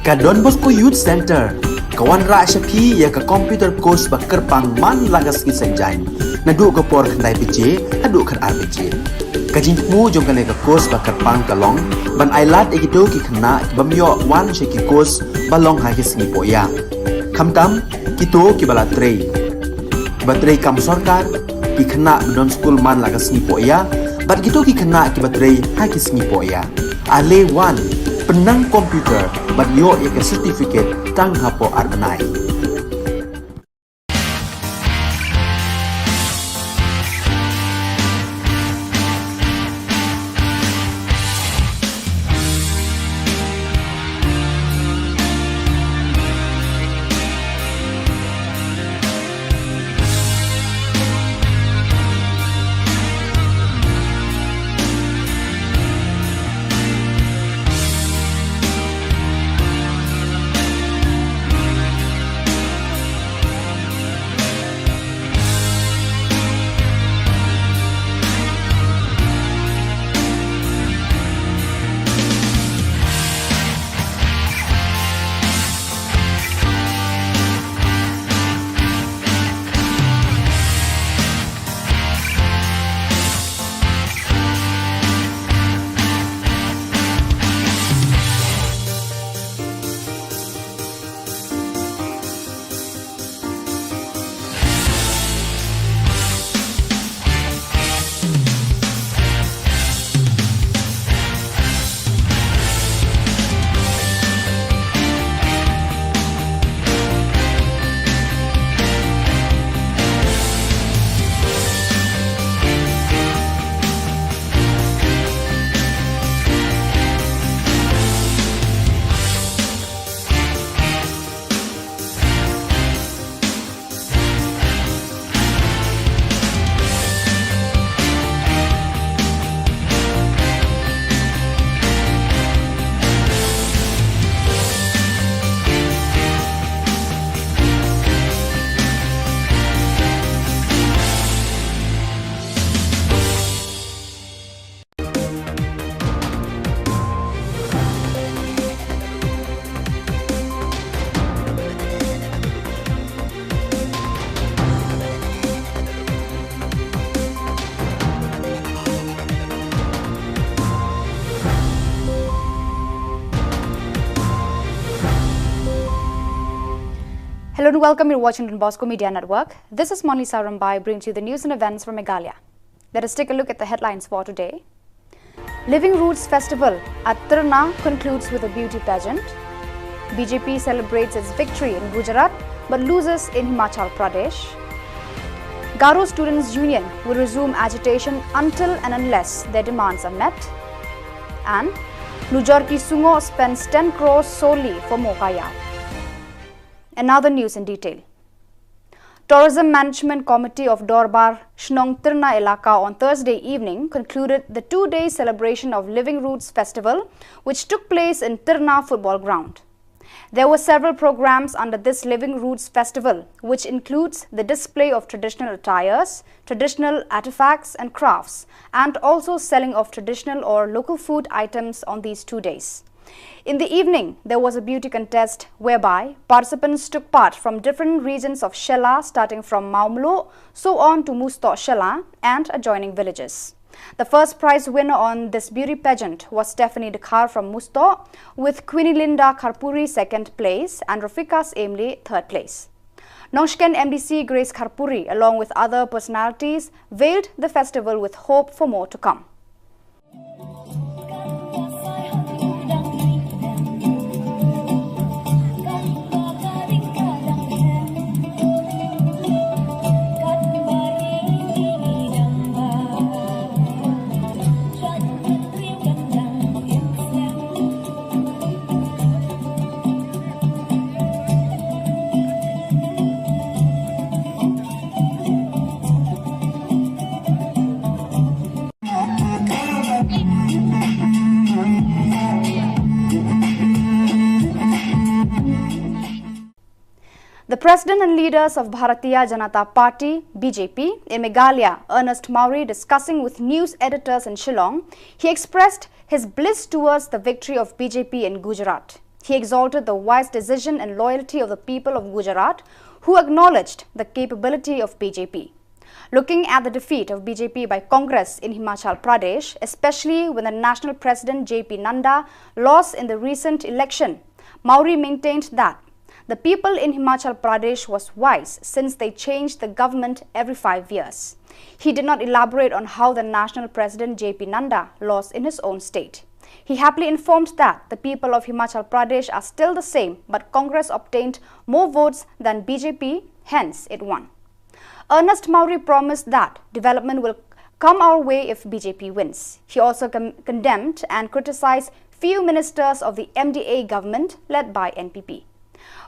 Ka Don Bosco Youth Center ka wanrah sha phi ïa ka computer course ba kyrpang man la ka sngi Saitjaiñ, naduh ka por khyndai baje haduh khatar baje. Ka jingthmu jong kane ka course ba kyrpang ka long ban ailad ïa kito ki khynnah ki bym ïoh wan sha ki course ba long ha ki sngi pohïap. Khamtam, kito kiba la trei, kiba trei kam sorkar, ki khynnah ba don skul man la ka sngi pohïa, bad kito ki khynnah kiba trei ha ki sngi pohïa. Ale wan, pynnang computer bad ïoh ïa ka certificate tang hapoh ar bnai. Hello and welcome. You're watching Don Bosco Media Network. This is Monlisa Rambai bringing to you the news and events from Meghalaya. Let us take a look at the headlines for today. Living Roots Festival at Tirna concludes with a beauty pageant. B J P celebrates its victory in Gujarat but loses in Himachal Pradesh. Garo Students' Union will resume agitation until and unless their demands are met. And Nujor Ki Sungo spends ten crores solely for Mokayao. And now the news in detail. Tourism Management Committee of Dorbar Shnong Tirna Elaka on Thursday evening concluded the two-day celebration of Living Roots Festival, which took place in Tirna Football Ground. There were several programs under this Living Roots Festival, which includes the display of traditional attires, traditional artifacts and crafts, and also selling of traditional or local food items on these two days. In the evening, there was a beauty contest whereby participants took part from different regions of Shella, starting from Mawmluh, so on to Mustoh Shella and adjoining villages. The first prize winner on this beauty pageant was Stephanie Dkhar from Mustoh, with Queenie Linda Kharpuri second place and Rafiqas Emli third place. Nongshken M D C Grace Kharpuri, along with other personalities, veiled the festival with hope for more to come. The president and leaders of Bharatiya Janata Party, B J P, in Meghalaya, Ernest Mawrie, discussing with news editors in Shillong, he expressed his bliss towards the victory of B J P in Gujarat. He exalted the wise decision and loyalty of the people of Gujarat, who acknowledged the capability of B J P. Looking at the defeat of B J P by Congress in Himachal Pradesh, especially when the national president J P Nadda lost in the recent election, Mawrie maintained that The people in Himachal Pradesh was wise since they changed the government every five years. He did not elaborate on how the national president J P Nadda lost in his own state. He happily informed that the people of Himachal Pradesh are still the same, but Congress obtained more votes than B J P, hence it won. Ernest Mawrie promised that development will come our way if B J P wins. He also con- condemned and criticized few ministers of the M D A government led by N P P.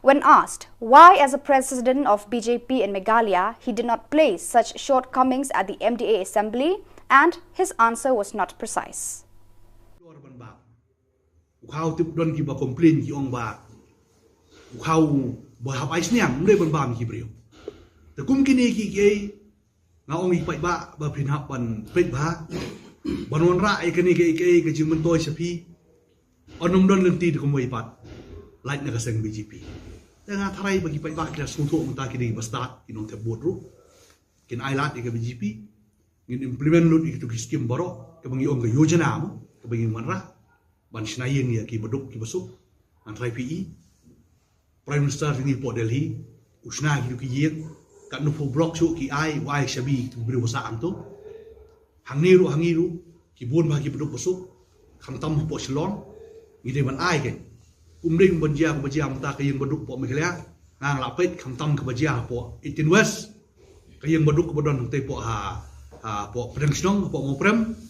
When asked why, as a president of B J P in Meghalaya, he did not place such shortcomings at the M D A assembly, and his answer was not precise. U khaw tip don ki ba complain ki ong ba u khaw ba hap ai sniang mle ban bam ki briew. Te kum kini ki ki nga ong i paidbah ba phin hap ban peit ba ban wanrah ïa kane ka ïa ka jingmyntoi sha phi. Ynnym don lynti te kumwei pat lait na ka seng B J P. Te nga tharai ba ki paidbah ki la sngewthuh mynta ki dei ba stad ki nongthep vote ruh. Kin ai lad ïa ka B J P. Ngin implement lut ïa kitu ki skim baroh kaba ngi ong ka yojana mo kaba ngi wanrah ban shna ïing ïa ki baduk ki basuk. Ngan tharai phi i Prime Minister jong ngi hapoh Delhi u shna kitu ki ïing. Katno phew block shuh ki ai, u ai shabi kitu ki briew ba sah hangto. Hangne ruh hangne ruh ki bun bha ki baduk basuk. Khamtam hapoh Shillong ngi dei ban ai kein. Kum dei ban jia kaba jia mynta ka ïing baduk hapoh Meghalaya. Nga nga la peit khamtam kaba jia hapoh eighteen West. Ka ïing baduk kaba don hangtei hapoh ha hapoh Pdeng Shnong hapoh Mawprem.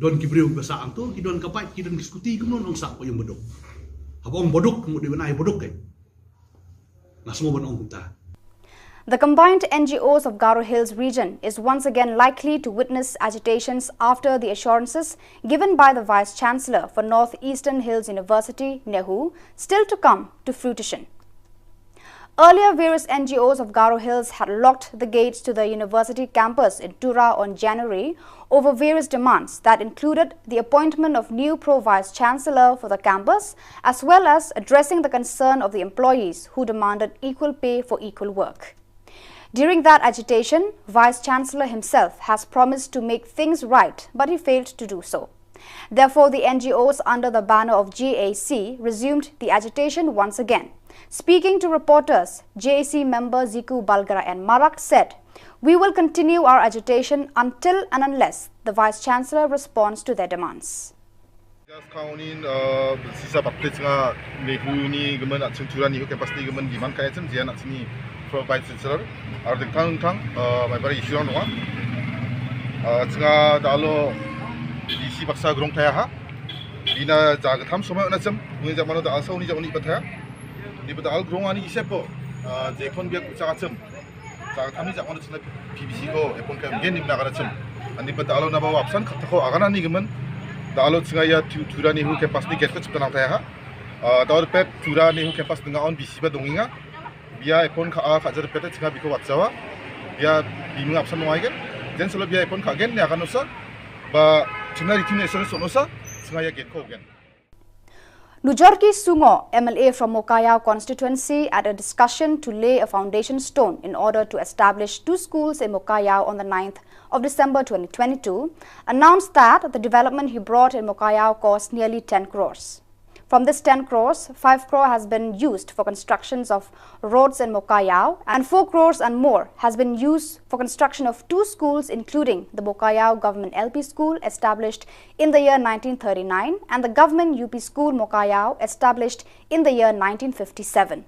Don ki briew ba sah hangto, ki don ka bike, ki don ki scooty, kumno nong sah hapoh ïing baduk. Haba ong baduk, ka mut dei ban ai baduk kein. Nga sngew ban ong kumta. The combined N G Os of Garo Hills region is once again likely to witness agitations after the assurances given by the Vice Chancellor for North Eastern Hills University, NEHU, still to come to fruition. Earlier, various N G Os of Garo Hills had locked the gates to the university campus in Tura on January over various demands that included the appointment of new Pro Vice Chancellor for the campus, as well as addressing the concern of the employees who demanded equal pay for equal work. During that agitation, Vice Chancellor himself has promised to make things right, but he failed to do so. Therefore, the N G Os under the banner of G A C resumed the agitation once again. Speaking to reporters, G A C member Ziku Balgara and Marak said, "We will continue our agitation until and unless the Vice Chancellor responds to their demands." Gas kaun in sisa bakplit nga NEHU ni gaman at Tura NEHU campus ni gaman di man kaya cem jian at sini pro Vice Chancellor. Ar ding tang tang mai bari issue nang. Nga da alo isi baksa grong taya ha. Ina jaga tham somai na cem. Uni jaga mano da alsa uni jaga uni bataya. Ni bata al grong ani ise po. Jekon biak ucha cem. Jaga tham ni jaga mano chena P B C ko epon ka gen ni na gara cem. Ani bata alo na bawa absan kata ko agana ni gaman. Da alo chenga ya Tura NEHU campus ni gate ko chipta nang taya ha. Da alo pet Tura NEHU campus ni nga on B C ba dongi nga. Bia epon ka a ka jar pet chenga biko wat jawa. Bia biming absan ngai gen. Jen solo bia epon ka gen ni akan usa. Ba chena ritin esor sonosa chenga ya gate ko gen. Nujorki Sungo, M L A from Mokayao constituency, at a discussion to lay a foundation stone in order to establish two schools in Mokayao on the ninth of December twenty twenty-two, announced that the development he brought in Mokayao cost nearly ten crores. From this ten crores, five crore has been used for constructions of roads in Mokayao, and four crores and more has been used for construction of two schools, including the Mokayao Government L P School, established in the year nineteen thirty-nine, and the Government U P School Mokayao, established in the year nineteen fifty-seven.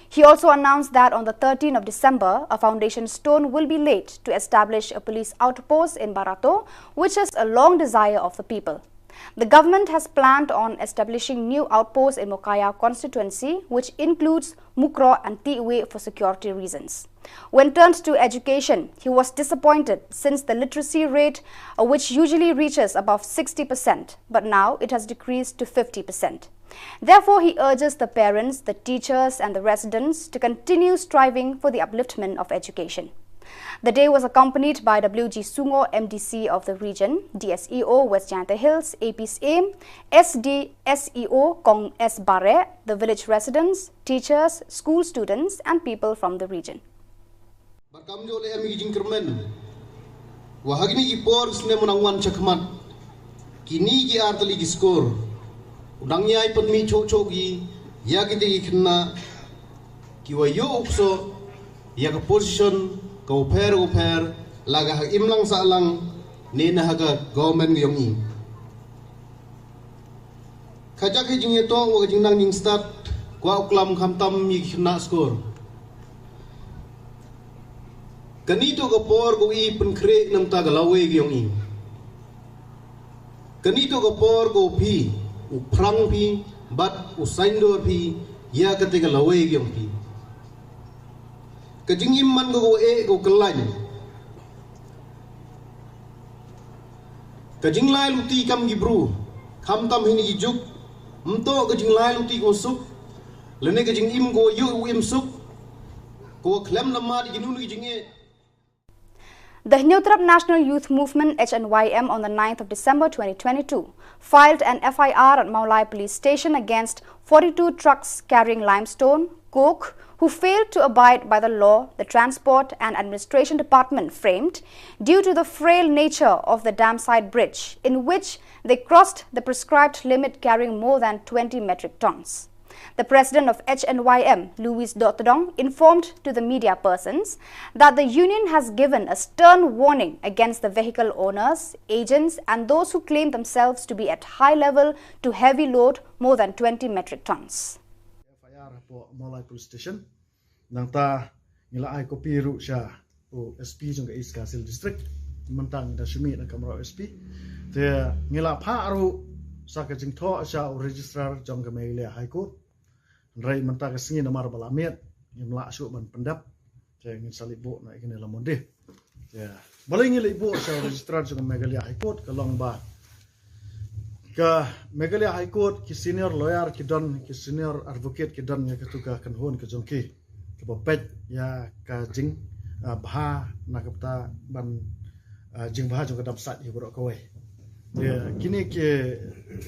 He also announced that on the thirteenth of December, a foundation stone will be laid to establish a police outpost in Barato, which is a long desire of the people. The government has planned on establishing new outposts in Mokayao constituency, which includes Mukroh and Tiwe, for security reasons. When turned to education, he was disappointed since the literacy rate, uh, which usually reaches above sixty percent, but now it has decreased to fifty percent. Therefore, he urges the parents, the teachers, and the residents to continue striving for the upliftment of education. The day was accompanied by W G Sungo, M D C of the region, D S E O West Jaintia Hills, A P S A M, S D S E O Kong S Bareh, the village residents, teachers, school students, and people from the region. Ba kam jooh leh em ki jingkyrmen. Wa ha kine ki por snem u nang wan shakhmat. Kine ki ar tylli ki skur u nang ïai pynmih choh choh ki ïa kite ki khynnah Iwa ïoh u ksoh ïa ka position ka u pher u pher, la ka ha imlang sahlang ne na ha ka government ka yong i. Ka jaka jingïatoh wa ka jingnang jingstad, kwah u klam khamtam ïa ki khynnah skul. Kani to ka por ko i pynkhreh namta ka lawei ka yong i. Kani to ka por ko phi, u phrang phi, bad u saindur phi ïa kata ka lawei ka yong phi. Ka jingim man ko ko e ko kyllain. Ka jinglai luti kam ki bru, khamtam hini ki juk, mto ka jinglai luti ko suk, lane ka jingim ko yu u im suk, ko khlem namar ki nun ki jingeh. The Hynñiewtrep National Youth Movement, H N Y M, on the ninth of December twenty twenty-two, filed an F I R at Mawlai Police Station against forty-two trucks carrying limestone, coke, who failed to abide by the law the Transport and Administration Department framed due to the frail nature of the dam side bridge, in which they crossed the prescribed limit carrying more than twenty metric tons. The president of H N Y M, Louis Dotdong, informed to the media persons that the union has given a stern warning against the vehicle owners, agents, and those who claim themselves to be at high level to heavy load more than twenty metric tons. F I R hapoh Mawlai Police Station. Nangta ngi la ai kopi ruh sha u S P jong ka East Khasi Hills District. Mynta ngi da shu mih na ka mraw S P. Te ngi la phah ruh sa ka jingthoh sha u registrar jong ka Meghalaya High Court. Hynrei mynta ka sngi namar ba la miet, ngim lah shuh ban pyndep. Te ngin sa leit buh na kine la Monday. Te balei ngi leit buh sha u registrar jong ka Meghalaya High Court, ka long ba ka Meghalaya High Court ki senior lawyer ki don, ki senior advocate ki don ïa katu ka kynhun ka jong ki, kaba peit ïa ka jing, ah, bha na ka bynta ban, ah, jingbha jong ka dam sait ïa baroh kawei. Ïa kine ki,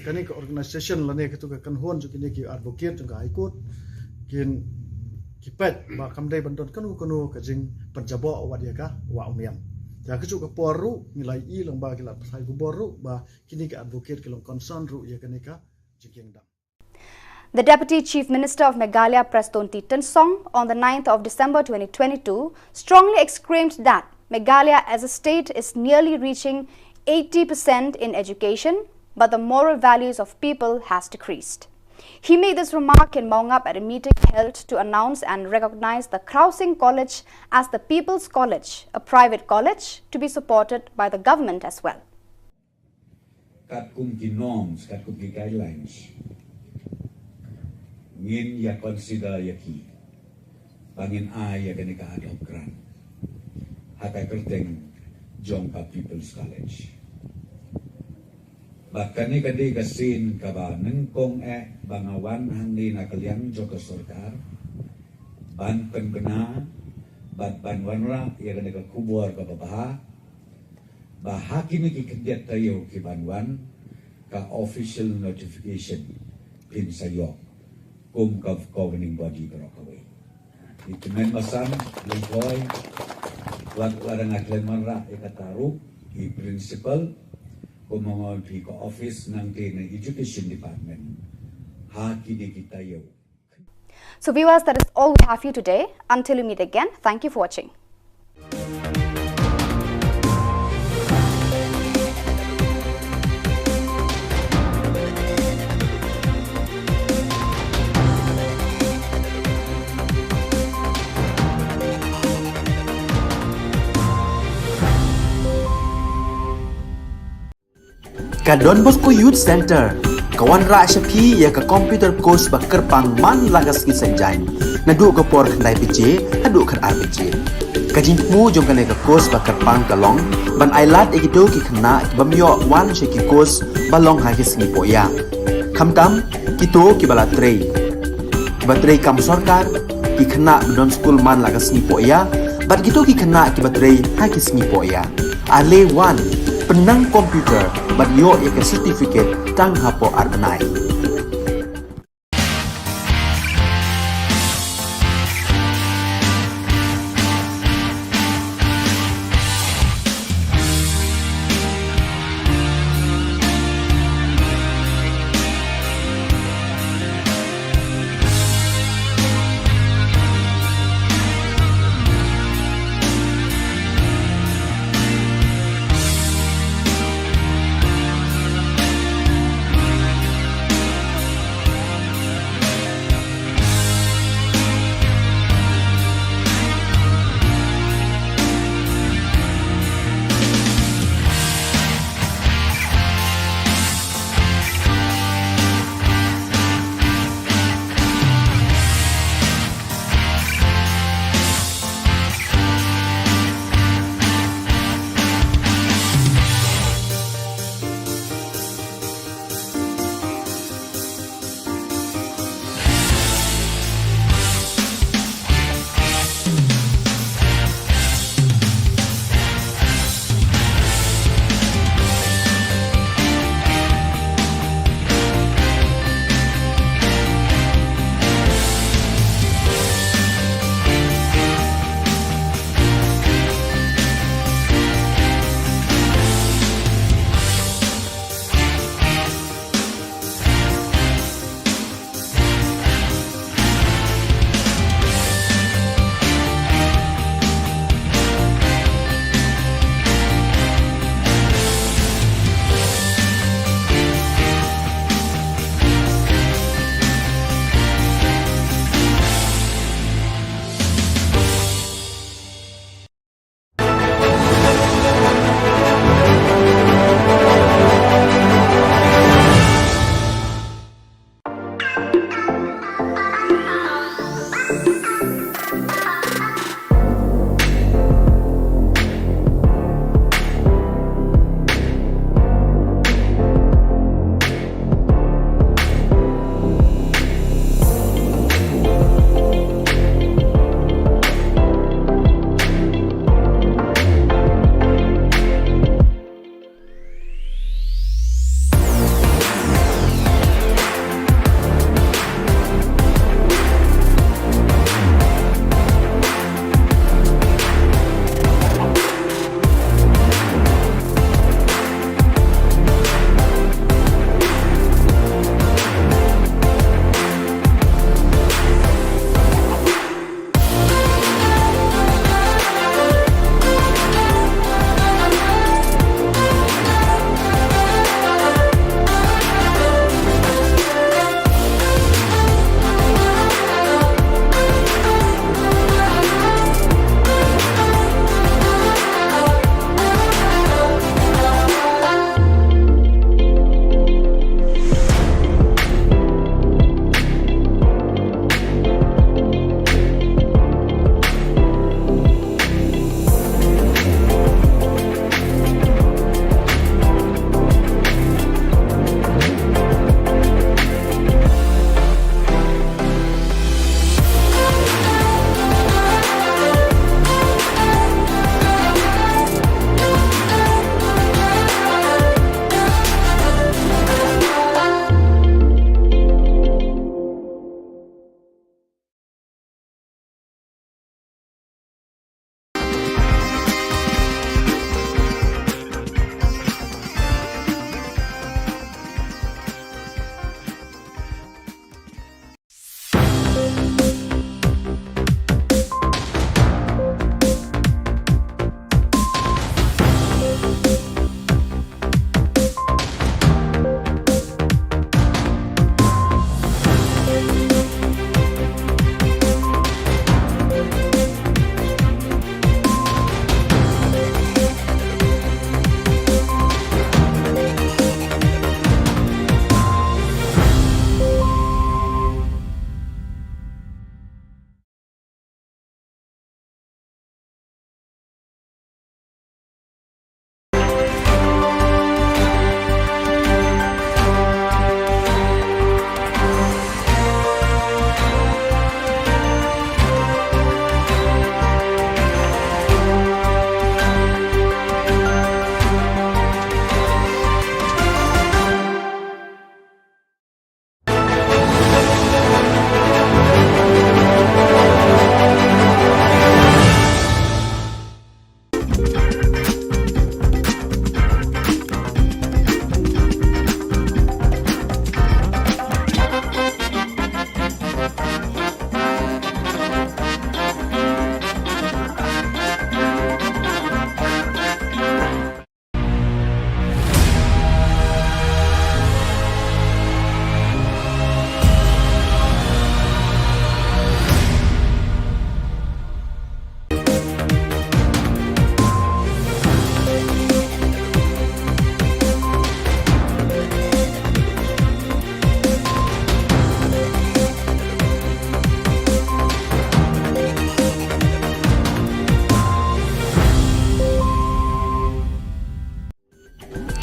kane ka organisation lane katu ka kynhun jong kine ki advocate jong ka High Court kin, ki peit ba kam dei ban don kano kano ka jingpynjaboh wat ïa ka wah u niam. Ïa kajuh ka por ruh ngi la ïohi lang ba ki la pynshai khubor ruh ba kine ki advocate ki long concern ruh ïa kane ka jingkieng dam. The Deputy Chief Minister of Meghalaya, Prestone T. Tynsong, on the ninth of December twenty twenty-two, strongly exclaimed that Meghalaya as a state is nearly reaching eighty percent in education, but the moral values of people has decreased. He made this remark in Mawngap at a meeting held to announce and recognize the Kraosing College as the People's College, a private college to be supported by the government as well. Katkum ki norms, katkum ki guidelines, ngin ïa consider ïa ki ba ngin ai ïa kane ka ad hoc grant ha ka kyrteng jong ka People's College. Bad kane ka dei ka sien kaba nyngkong eh ba nga wan hangne na ka liang jong ka sorkar ban pynbna bad ban wanrah ïa kane ka khubor kaba bha, ba ha kine ki khyndiat taïew ki ban wan, ka official notification phin sa ïoh kum ka governing body baroh kawei. Ïa kmen basan, lehoi, wat la dang khlem wanrah ïa kata ruh, i principal, kum ma nga ong phi, ka office nangta na education department ha kine ki taïew. So viewers, that is all we have for you today. Until we meet again, thank you for watching. Ka Don Bosco Youth Center ka wanrah sha phi ïa ka computer course ba kyrpang man la ka sngi Saitjaiñ, naduh ka por khyndai baje haduh khatar baje. Ka jingthmu jong kane ka course ba kyrpang ka long ban ailad ïa kito ki khynnah ki bym ïoh wan sha ki course ba long ha ki sngi pohïa, khamtam kito kiba la trei, kiba trei kam sorkar, ki khynnah ba don skul man la ka sngi pohïa, bad kito ki khynnah kiba trei ha ki sngi pohïa. Ale wan, pynnang computer bad ïoh ïa ka certificate tang hapoh ar bnai.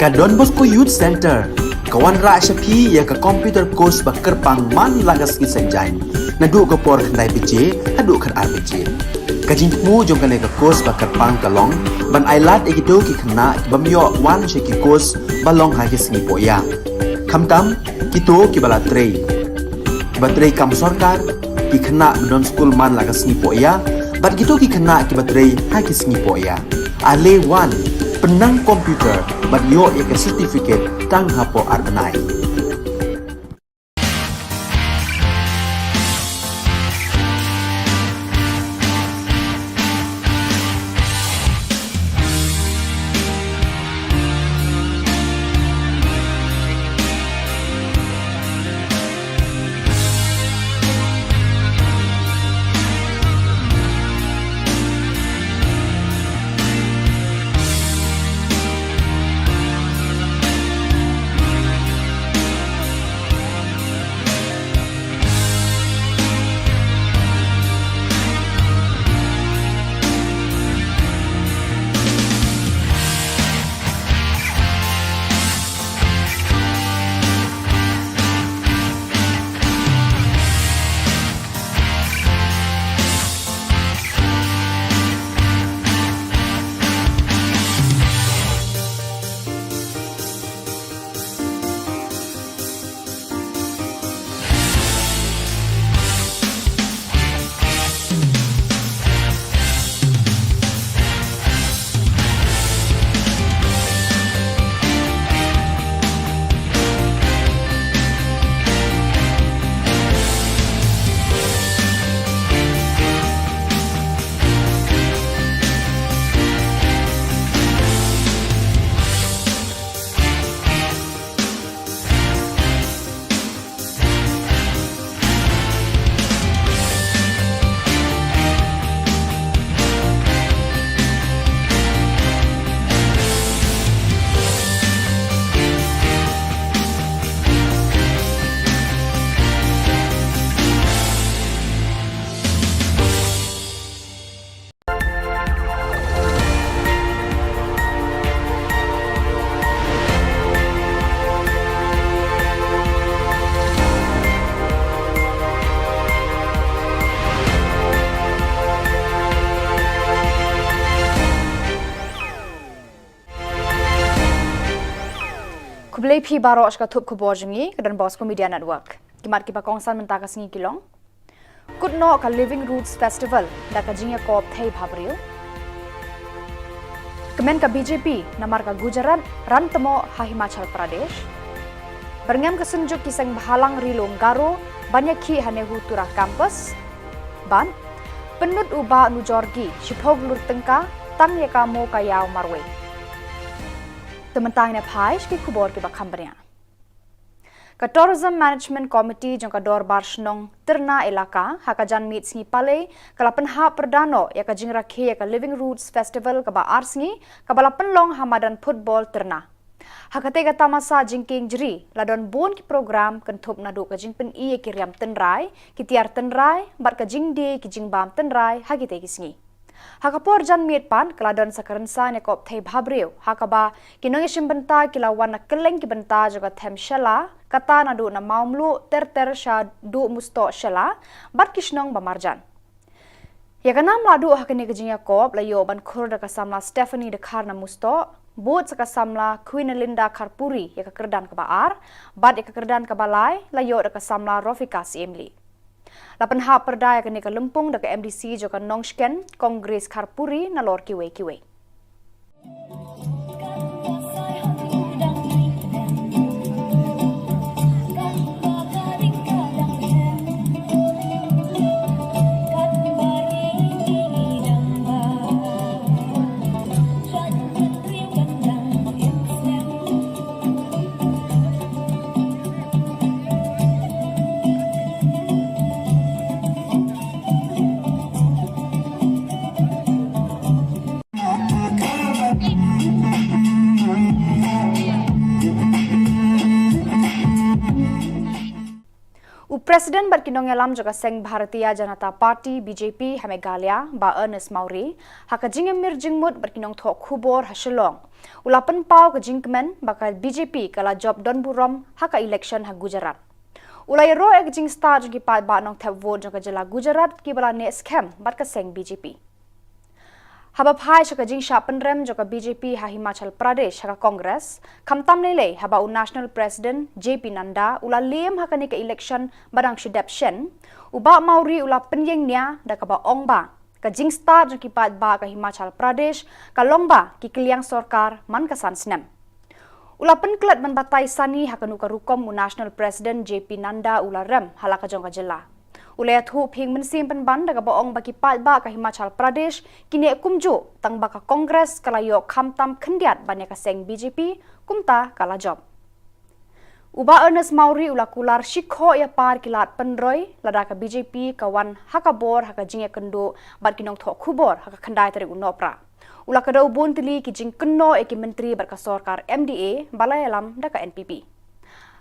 Ka Don Bosco Youth Centre ka wanrah sha phi ïa ka computer course ba kyrpang man la ka sngi Saitjaiñ, naduh ka por khyndai baje haduh khatar baje. Ka jingthmu jong kane ka course ba kyrpang ka long ban ailad ïa kito ki khynnah ki bym ïoh wan sha ki course ba long ha ki sngi pohïa, khamtam kito kiba la trei, kiba trei kam sorkar, ki khynnah ba don skul man la ka sngi pohïa bad kito ki khynnah kiba trei ha ki sngi pohïa. Ale wan, pynnang computer bad ïoh ïa ka certificate tang hapoh ar bnai. Khublei phi baroh sha ka thup khubor jong ngi ka Don Bosco Media Network. Ki mat kiba kongsan mynta ka sngi ki long: Kut noh ka Living Roots Festival da ka jingïakob thei bhabriew. Kmen ka B J P namar ka Gujarat ran tmoh ha Himachal Pradesh. Byrngem ka Synjuk ki Seng Bhalang Ri Lum Garo ban ïakhih ha NEHUTURA Campus. Bad pynlut u Bah Nujorgi shiphew klur tyngka tang ïa ka Mo Ka Ïaw marwei. Te mynta ngin ïa phai sha ki khubor kiba kham bniah. Ka Tourism Management Committee jong ka Dorbar Shnong Tyrna Elaka ha ka janmiet sngi palei ka la pynhap pyrda noh ïa ka jingrakhe ïa ka Living Roots Festival kaba ar sngi kaba la pynlong ha madan football Tyrna. Ha katei ka tamasa jingkieng jri la don bun ki program kynthup naduh ka jingpyni ïa ki riam tynrai, ki tiar tynrai bad ka jingdie ki jingbam tynrai ha kitei ki sngi. Ha ka por janmiet pat ka la don sa ka rynsan ïakob thei bhabriew ha kaba ki nongïashim bynta ki la wan na kylleng ki bynta jong ka them Shella, kata naduh na Mawmluh ter ter shaduh Mustoh Shella bad ki shnong ba marjan. Ïa ka nam lahduh ha kane ka jingïakob la ïoh ban khur da ka samla Stephanie Dkhar na Mustoh, bud sa ka samla Queen Linda Kharpuri ïa ka kyrdan kaba ar, bad ïa ka kyrdan kaba lai la ïoh da ka samla Rofika Siemli. La pynhap pyrda ïa kane ka lympung da ka M D C jong ka Nongshken, Kong Grace Kharpuri, nalor kiwei kiwei. U President bad ki nongïalam jong ka seng Bharatiya Janata Party, B J P, ha Meghalaya, Bah Ernest Mawrie, ha ka jingïamir jingmut bad ki nongthoh khubor ha Shillong, U la pynpaw ka jingkmen ba ka B J P ka la jop don burom ha ka election ha Gujarat. U la ïaroh ïa ka jingstad jong ki paidbah nongthep vote jong ka jylla Gujarat kiba la neh skhem bad ka seng B J P. Haba phai sha ka jingshah pynrem jong ka B J P ha Himachal Pradesh ha ka Congress, khamtam lei lei haba u National President J P Nadda u la lem ha kane ka election ba dang shu dep shen, u Bah Mawrie u la pynïeng nia da kaba ong ba ka jingstad jong ki paidbah ka Himachal Pradesh ka long ba ki kylliang sorkar man ka san snem. U la pynklet ban batai sani ha kano ka rukom u National President J P Nadda u la rem ha la ka jong ka jylla. U la ïathuh phieng mynsiem pynban da kaba ong ba ki paidbah ka Himachal Pradesh ki neh kumjuh tang ba ka Congress ka la ïoh khamtam khyndiat ban ïa ka seng B J P, kumta ka la jop. U Bah Ernest Mawrie u la kular shikhoh ïa par ki lad pynroi lada ka B J P ka wan ha ka bor ha ka jingïakynduh bad ki nongthoh khubor ha ka khyndai tarik u Nohprah. U la kdew bun tylli ki jingkynnoh ïa ki myntri bad ka sorkar M D A ba la ïalam da ka N P P.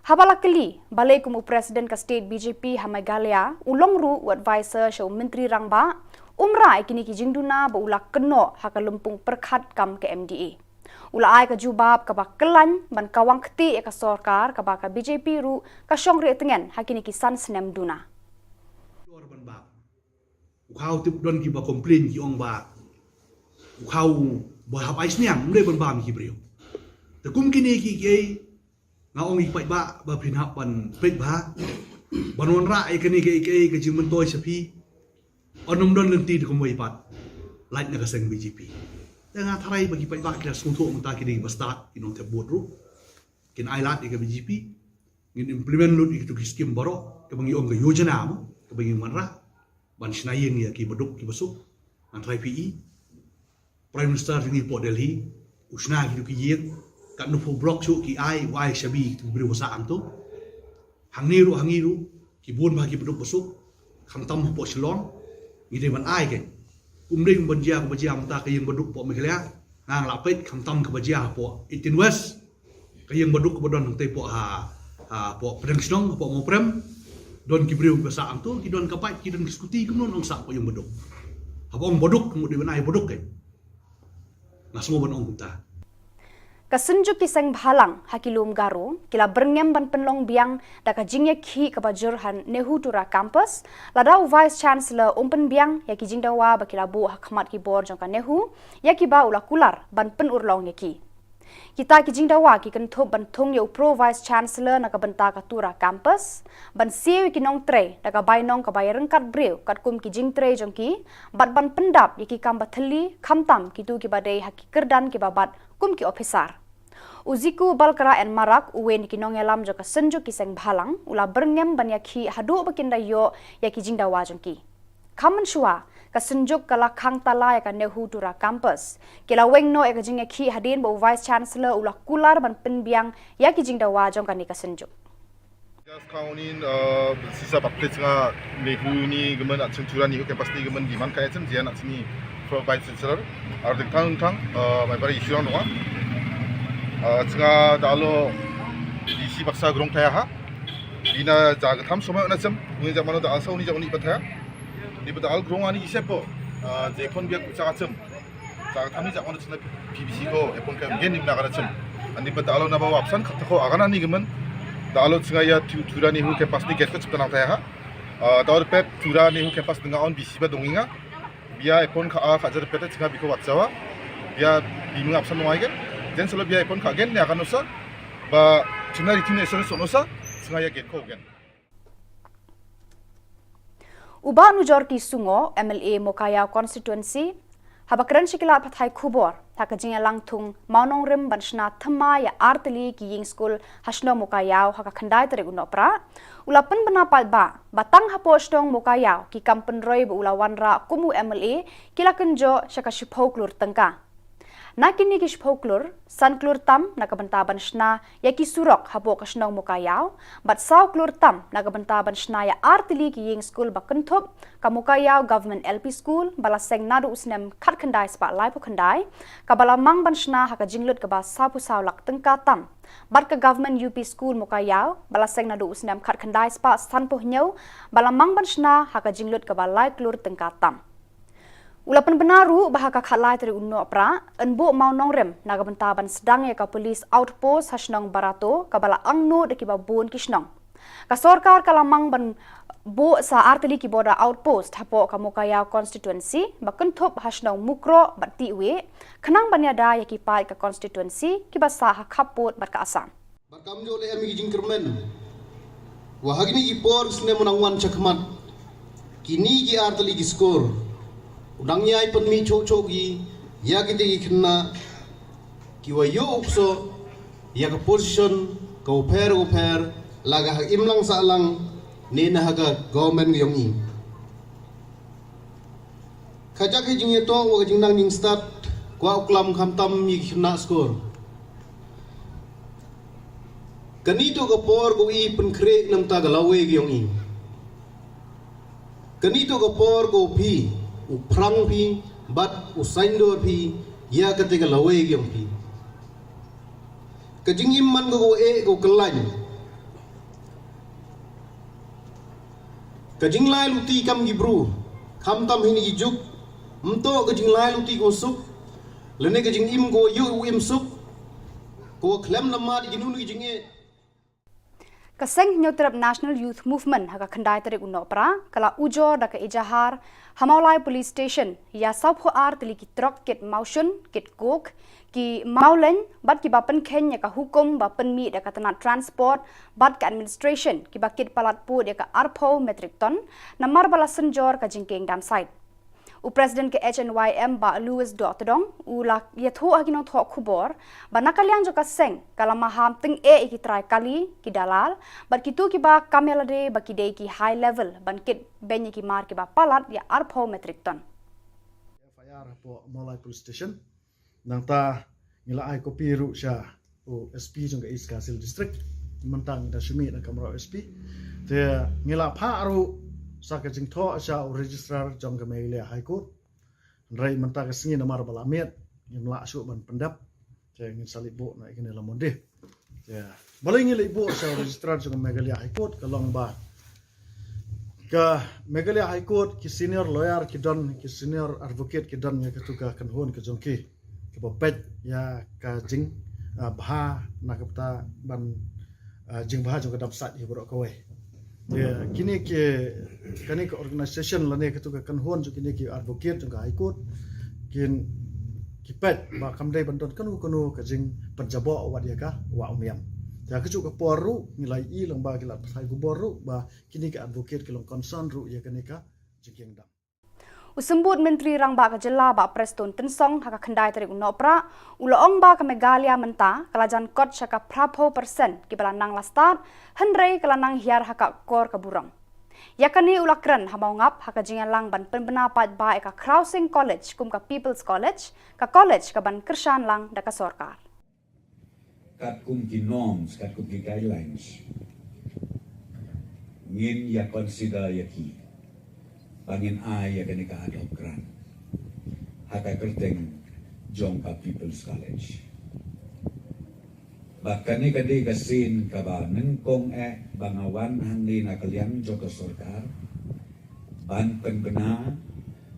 Haba la kylli balei kum u President ka state B J P ha Meghalaya u long ruh u advisor sha u Myntri Rangbah, um rah ïa kine ki jingduna ba u la kynnoh ha ka lympung pyrkhat kam ka M D A. U la ai ka jubab kaba kyllain ban kawang kti ïa ka sorkar kaba ka B J P ruh ka shong rieh tngen ha kine ki san snem duna. U khaw tip don kiba complain ki ong ba u khaw ba hap ai sniang, ym dei ban bam ki briew. Te kum kine ki kiei nga ong ïa ki paidbah ba phin hap ban peit bha ban wanrah ïa kane kiei kiei ka jingmyntoi sha phi. Ym don lynti da kumwei pat lait na ka seng B J P. Te nga tharai ba ki paidbah ki la sngewthuh mynta ki dei ba stad ki nongthep vote ruh. Kin ai lad ïa ka B J P. Ngin implement lut ïa kitu ki skim baroh kaba ngi ong ka yojana mo kaba ngi wanrah ban shna ïing ïa ki baduk ki basuk. Ngan tharai phi i Prime Minister jong ngi hapoh Delhi u shna kitu ki ïing, katno phew block shuh ki ai, u ai shabi kitu ki briew ba sah hangtu. Hangne ruh, hangne ruh ki bun bha ki baduk basuk, khamtam hapoh Shillong. Ngi dei ban ai kein. Ym dei ban jia kaba jia mynta ka ïing baduk hapoh Meghalaya. Nga nga la peit khamtam kaba jia hapoh eighteen West. Ka ïing baduk kaba don hangtei hapoh ha, ha, hapoh pdeng shnong, hapoh Mawprem. Don ki briew kiba sah hangtu, ki don ka bike, ki don ki scooty, kumno nang sah hapoh ïing baduk. Haba ong baduk, mut dei ban ai baduk kein. Nga sngew ban ong kumta. Ka Synjuk ki Seng Bhalang ha ki lum Garo ki la byrngem ban pynlong biang da ka jingïakhih kaba jur ha NEHUTURA Campus, lada u Vice Chancellor um pynbiang ïa ki jingdawa ba ki la buh ha khmat ki bor jong ka NEHU ïa kiba u la kular ban pynurlong ïa ki. Kita ki jingdawa ki kynthup ban thung ïa u Pro Vice Chancellor na ka bynta ka Tura Campus, ban siew ïa ki nongtrei da ka bainong kaba ïaryngkat briew katkum ki jingtrei jong ki, bad ban pyndap ïa ki kam ba thylli, khamtam kitu kiba dei ha ki kyrdan kiba bat kum ki ophisar. U Ziku Balkara N Marak, uwei na ki nongïalam jong ka Synjuk ki Seng Bhalang, u la byrngem ban ïakhih haduh ba kin da ïoh ïa ki jingdawa jong ki. Kham mynshuwa, ka Synjuk ka la khang tala ïa ka NEHUTURA Campus. Ki la weng noh ïa ka jingïakhih hadien ba u Vice Chancellor u la kular ban pynbiang ïa ki jingdawa jong kane ka Synjuk. Gas kaun in, uh, sisa bakte chnga NEHU ni gmen at Tura NEHU Campus ni gmen di man kai chem jian at sini Pro Vice Chancellor. Ar ding thang thang, uh, mai bari issue nong. Uh, chnga da alo D C baksa grong thaya ha. Dina jaga tham somai na chem, uni jaga mano da alsa uni jaga uni bathaya. Ni bata al grong ani ise po, uh, je phon biak jaga chem. Jaga tham ni jaga mano chna P B C ko, e phon kai gen ni na gara chem. Ani bata alo na ba wapsan kata ko agana ni gmen. Da alo chnga ïa tu Tura NEHU Campus ni get ko chepta nang thaya ha. Uh, da alo pep Tura NEHU Campus nga on B C ba donginga. Bia e phon ka a ka jar peta chinga biko wat jawa. Bia bi mengap san wai gen. Jen selo bia e phon ka gen ne akan usa. Ba chuna ritin e selo son usa. Chinga ya gen ko gen. U Bah Nujorki Sungo, M L A Mowkaiaw Constituency, haba kren sha ki lad pathai khubor ha ka jingïalang thung mawnongrim ban shna thma ïa ar tylli ki ïing skul ha shnong Mowkaiaw ha ka khyndai tarik u Nohprah, u la pynbna paidbah ba tang hapoh shnong Mowkaiaw ki kam pynroi ba u la wanrah kum u M L A ki la kynjoh sha ka shiphew klur tyngka. Na kine ki shiphew klur, san klur tam na ka bynta ban shna ïa ki surok hapoh ka shnong Mowkaiaw, bad saw klur tam na ka bynta ban shna ïa ar tylli ki ïing skul ba kynthup ka Mowkaiaw Government L P School ba la seng naduh u snem khatkhyndai spah laiphew khyndai, kaba la mang ban shna ha ka jinglut kaba sawphew saw lak tyngka tam, bad ka Government U P School Mowkaiaw ba la seng naduh u snem khatkhyndai spah sanphew hynñiew, ba la mang ban shna ha ka jinglut kaba lai klur tyngka tam. U la pynbna ruh ba ha ka khatlai tarik u Nohprah yn buh mawnongrim na ka bynta ban sdang ïa ka police outpost ha shnong Barato kaba la angnud da kiba bun ki shnong. Ka sorkar ka la mang ban buh sa artylli ki border outpost hapoh ka Mowkaiaw constituency ba kynthup ha shnong Mukroh bad Tiwei, khnang ban ïada ïa ki paid ka constituency kiba sah ha khappud bad ka Assam. Bad kam ju leh em ki jingkyrmen. Wa ha kine ki por snem u nang wan shakhmat, kine ki artylli ki skur u nang ïai pynmih shuh shuh ki ïa kite ki khynnah kiwa ïoh u ksoh ïa ka position ka u pher u pher, la ka ha imlang sahlang ne na ha ka government ka ïong i. Ka jaka jingïatoh wa ka jingnang jingstad kwah u klam khamtam ïa ki khynnah skur. Kane to ka por ko i pynkhreh namta ka lawei ka ïong i. Kane to ka por ko phi u phrang phi bad u saindur phi ïa kate ka lawei ka ïong phi. Ka jingim man ko ko e ko kyllain. Ka jinglai luti kam ki bru, khamtam hini ki juk, mto ka jinglai luti ko suk, lane ka jingim ko yu u im suk, ko khlem na ma di jinun ki jinge. Ka Seng Hynñiewtrep National Youth Movement ha ka khyndai tarik u Nohprah ka la ujor da ka ejahar ha Mawlai Police Station ïa sawphew ar tylli ki trok kit mawshun, kit coke, ki mawleiñ bad kiba pynkheiñ ïa ka hukum ba pynmih da ka tnat transport bad ka administration kiba kit palat pud ïa ka arphew metric ton namar ba la synjor ka jingkieng dam sait. U President ka H N Y M Bah Louis Dohtdong u la ïathuh ha ki nongthoh khubor ba na ka liang jong ka seng ka la maham tyngeh ïa ki trai kali, ki dalal bad kito kiba kam ïalade ba ki dei ki high level ban kit beiñ ïa ki mar kiba palat ïa arphew metric ton. F I R hapoh Mawlai Police Station. Nangta ngi la ai kopi ruh sha u S P jong ka East Khasi Hills District. Mynta ngi da shu mih da ka mraw S P. Te ngi la phah ruh sa ka jingthoh sha u Registrar jong ka Meghalaya High Court. Hynrei mynta ka sngi namar ba la miet ngim lah shuh ban pyndep. Te ngin sa leit buh na ïa kane la Monday. Te balei ngi leit buh sha u Registrar jong ka Meghalaya High Court ka long ba ka Meghalaya High Court ki senior lawyer ki don, ki senior advocate ki don ïa katu ka kynhun ka jong ki kaba peit ïa ka jing, ah, bha na ka bynta ban, ah, jingbha jong ka dam sait hi baroh kawei. Te kine ki, kane ka organisation lane katu ka kynhun jong kine ki advocate jong ka High Court kin, ki peit ba kam dei ban don kano kano ka jingpynjaboh wat ïa ka wah u miam. Te ha kajuh ka por ruh ngi la ïohi lang ba ki la pathai khubor ruh ba kine ki advocate ki long concern ruh ïa kane ka jingkieng dam. U Symbud Myntri Rangbah ka Jylla Bah Prestone Tynsong ha ka khyndai tarik u Nohprah u la ong ba ka Meghalaya mynta ka la jan kot sha ka phraphew percent kiba la nang la stad, hynrei ka la nang hiar ha ka kor ka burong. Ïa kane u la kren ha Mawngap ha ka jingïalang ban pynbna paidbah ïa ka Khrawsing College kum ka People's College, ka college kaban kyrshan lang da ka sorkar. Katkum ki norms, katkum ki guidelines, ngin ïa consider ïa ki ba ngin ai ïa kane ka ad hoc grant ha ka kyrteng jong ka People's College. Ba kane ka dei ka sien kaba nyngkong eh ba nga wan hangne na ka liang jong ka sorkar ban pynbna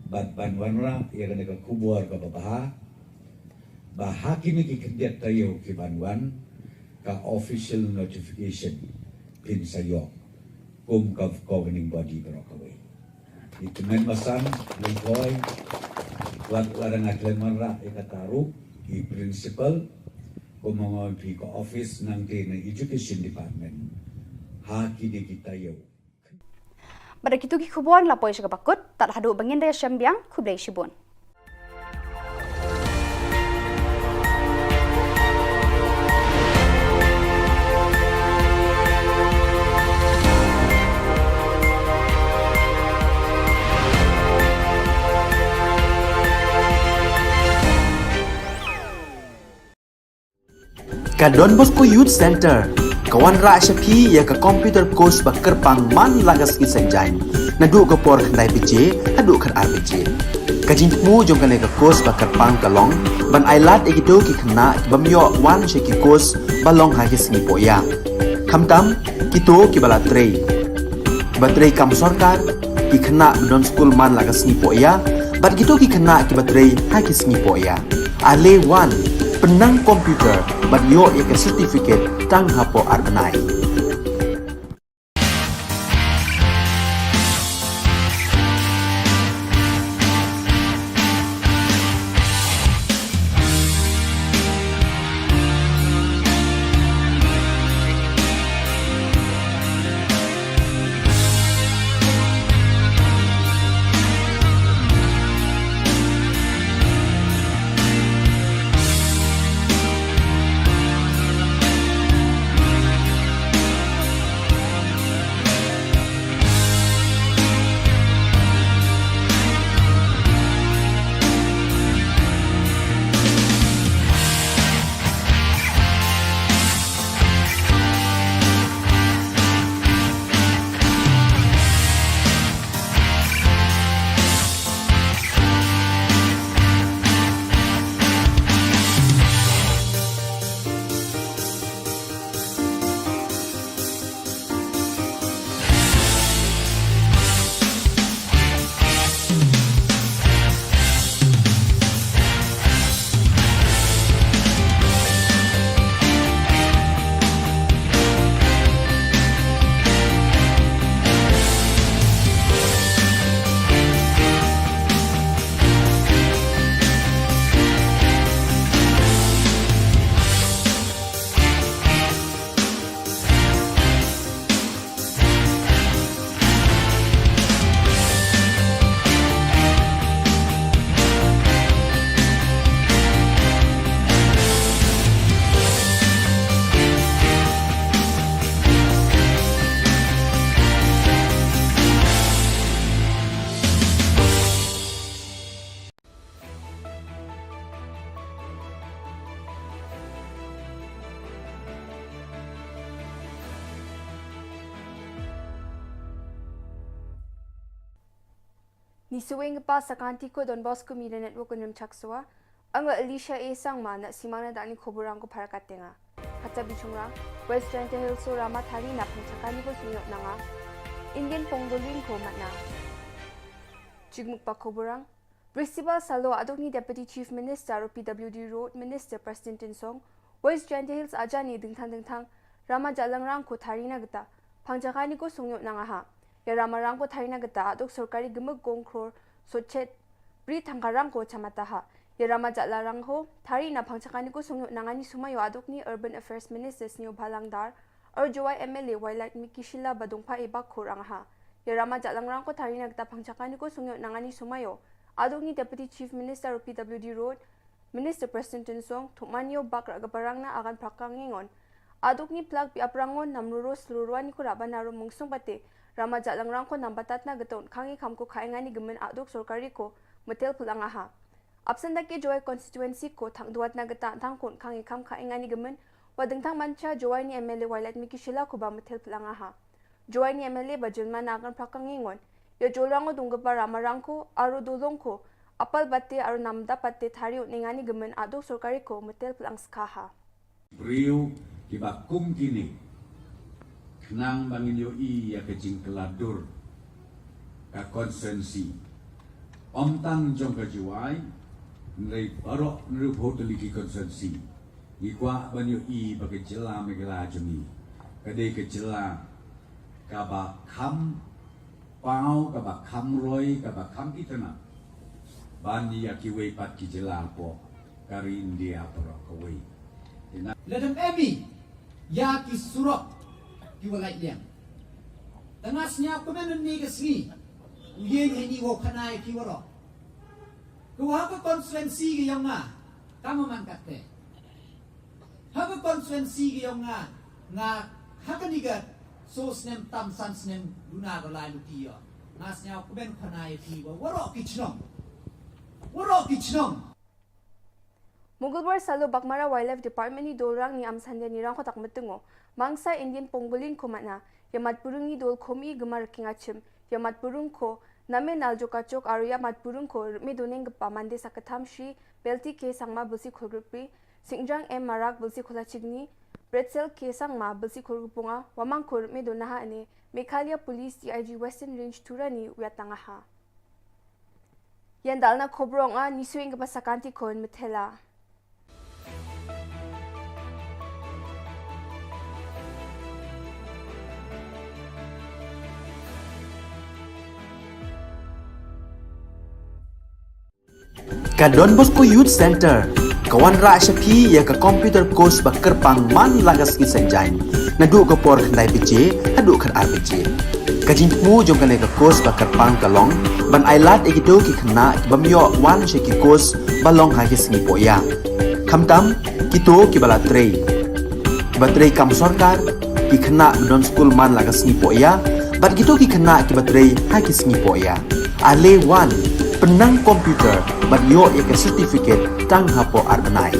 bad ban wanrah ïa kane ka khubor kaba bha ba ha kine ki khyndiat taïew ki ban wan ka official notification phin sa ïoh kum ka governing body baroh kawei. Ngi kmen basan, Lehoi, wat la dang khlem wanrah ïa kata ruh ki principal, kumba nga ong phi ka office nangta na education department ha kine ki taïew. Bad da kitu ki khubor ngi la poi sha kaba kut, tad haduh ba ngin da ïashem biang, khublei shibun. Ka Don Bosco Youth Centre ka wanrah sha phi ïa ka computer course ba kyrpang man la ka sngi Saitjaiñ, naduh ka por khyndai baje haduh khatar baje. Ka jingthmu jong kane ka course ba kyrpang ka long ban ailad ïa kito ki khynnah ki bym ïoh wan sha ki course ba long ha ki sngi pohïa, khamtam kito kiba la trei, kiba trei kam sorkar, ki khynnah ba don skul man la ka sngi pohïa Bad kito ki khynnah kiba trei ha ki sngi poh ïa. Ale wan, pynnang computer bad ïoh ïa ka certificate tang hapoh ar bnai. Ngi sngewbha sa ka Anti ko Don Bosco Media Network Nongrim Chakswa. Ang la Alicia A Sangma na simana da ni khubor rang ko para katenga. Hata bichungra, West Jaintia Hills o Rama thari na pangchakani ko sngewbha nanga. Indian Pongolin ko matna. Jingmuk pa khubor rang. Bristibal salo aduk ni Deputy Chief Minister o P W D Road Minister Prestone Tynsong, West Jaintia Hills aja ni dingthang dingthang, Rama Jalangrang ko thari na gita, pangchakani ko sngewbha nanga ha. Ïa Rama rang ko thari na gita aduk sorkari gimik gong kror sochet bri thangkarang ko chamata ha. Ïa Rama Jalangrang ko thari na pangchakani ko sngewbha nanga ni sumayo aduk ni Urban Affairs Minister Sniawbhalang Dhar, Ar Jowai M L A Wailadmiki Shylla ba dungpha e bak khur ang ha. Ïa Rama Jalangrang ko thari na gita pangchakani ko sngewbha nanga ni sumayo. Aduk ni Deputy Chief Minister o P W D Road, Minister Prestone Tynsong, thukman ïa u bak ra ka parang na agan prakang ngingon. Aduk ni plak bi aprangon nam ruro slurwani ko raban aro mungsung pate. Rama Jalangrang ko nam batat na gita un khangi kham ko khainga ni gemen aduk sorkari ko metel pul ang ha. Absent da ki Jowai constituency ko thang duat na gita thang kun khangi kham khainga ni gemen. Wa dingthang mancha Jowai ni M L A Wailadmiki Shylla ko ba metel pul ang ha. Jowai ni M L A ba jilma na kan prakang ngingon. Ïa Jolrang o dunggepa Ramarang ko, aro Dolong ko, apal bate, aro namda pate thari u ningani gemen aduk sorkari ko metel pul ang skha ha. Briew kiba kum kini. Khnang ba ngin ïohi ïa ka jingkylla dur ka constituency. Ym tang jong ka Jowai, hynrei baroh hynriewphew tylli ki constituency. Ngi kwah ban ïohi ba ka jylla Meghalaya jong ngi ka dei ka jylla kaba kham paw, kaba kham roi, kaba kham itynnad ban ïa kiwei pat ki jylla hapoh ka ri India baroh kawei. Lada em ïa ki surok kiwa lait liang, tang nga sñiaw kmen ynne ka sngi u ïeng heini wow khana ïa ki waroh. Ka wa ha ka constituency ka yong nga, ka ma man katte. Ha ka constituency ka yong nga, nga ha kani ka so snem tam san snem duna ko lai luti yo. Nga sñiaw kmen khana ïa ki wa waroh ki chnong. Waroh ki chnong. Mugulbar salo Baghmara Wildlife Department ni Dolrang ni Amsande ni rang kotak metungo. Mangsa Indian Pangolin ko matna. Ïa matpurung ni dol komi gemar king achim. Ïa matpurung ko Name Naljokachok aro ïa matpurung ko rme doneng gepa mande sakatham shi Belti K Sangma bulsi khulgripi. Singjang M Marak bulsi khulachigni. Bretzel K Sangma bulsi khulgripunga. Wamang ko rme donaha ne Meghalaya Police D I G Western Range Tura ni wiatanga ha. Ïa ndalna khubor nga, ngi shu ïa kaba sa kan ti khun methela. Ka Don Bosco Youth Center ka wanrah sha phi ïa ka computer course ba kyrpang man la ka sngi Saitjaiñ, naduh ka por khyndai baje haduh khatar baje. Ka jingthmu jong kane ka course ba kyrpang ka long ban ailad ïa kito ki khynnah ki bym ïoh wan sha ki course ba long ha ki sngi pohïa, khamtam kito kiba la trei, kiba trei kam sorkar, ki khynnah ba don skul man la ka sngi pohïa, bad kito ki khynnah kiba trei ha ki sngi pohïa. Ale wan, pynnang computer bad ïoh ïa ka certificate tang hapoh ar bnai.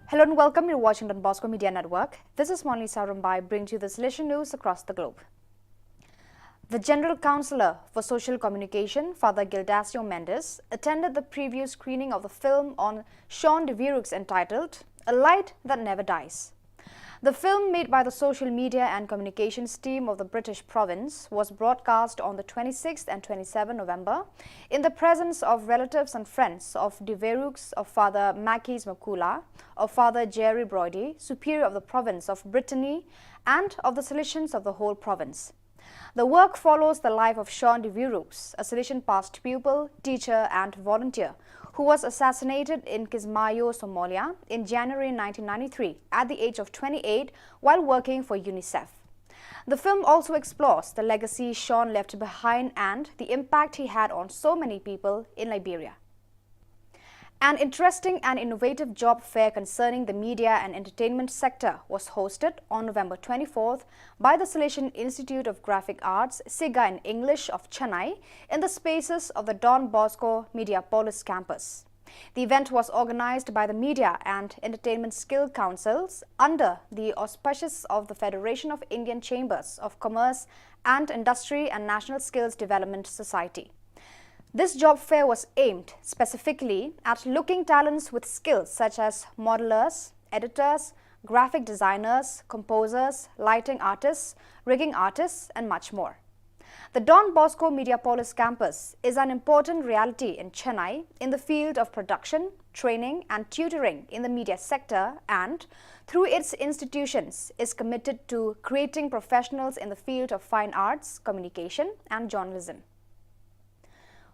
Hello and welcome. You're watching Don Bosco Media Network. This is Monalisa Rumbai, bringing to you the Salesian news across the globe. The General Counsellor for Social Communication, Father Gildasio Mendes, attended the preview screening of the film on Sean de Vierux entitled A Light That Never Dies. The film, made by the social media and communications team of the British province, was broadcast on the twenty-sixth and twenty-seventh November in the presence of relatives and friends of de Vierux, of Father Makis Makula, of Father Jerry Broidy, Superior of the province of Brittany, and of the Salesians of the whole province. The work follows the life of Sean de Vierux, a Salesian past pupil, teacher, and volunteer, who was assassinated in Kismayo, Somalia, in January nineteen ninety-three at the age of twenty-eight while working for UNICEF. The film also explores the legacy Sean left behind and the impact he had on so many people in Liberia. An interesting and innovative job fair concerning the media and entertainment sector was hosted on November twenty-fourth by the Salesian Institute of Graphic Arts, SIGA in English, of Chennai in the spaces of the Don Bosco Mediapolis campus. The event was organized by the Media and Entertainment Skill Councils under the auspices of the Federation of Indian Chambers of Commerce and Industry and National Skills Development Society. This job fair was aimed specifically at looking talents with skills such as modelers, editors, graphic designers, composers, lighting artists, rigging artists, and much more. The Don Bosco Mediapolis campus is an important reality in Chennai in the field of production, training, and tutoring in the media sector and, through its institutions, is committed to creating professionals in the field of fine arts, communication, and journalism.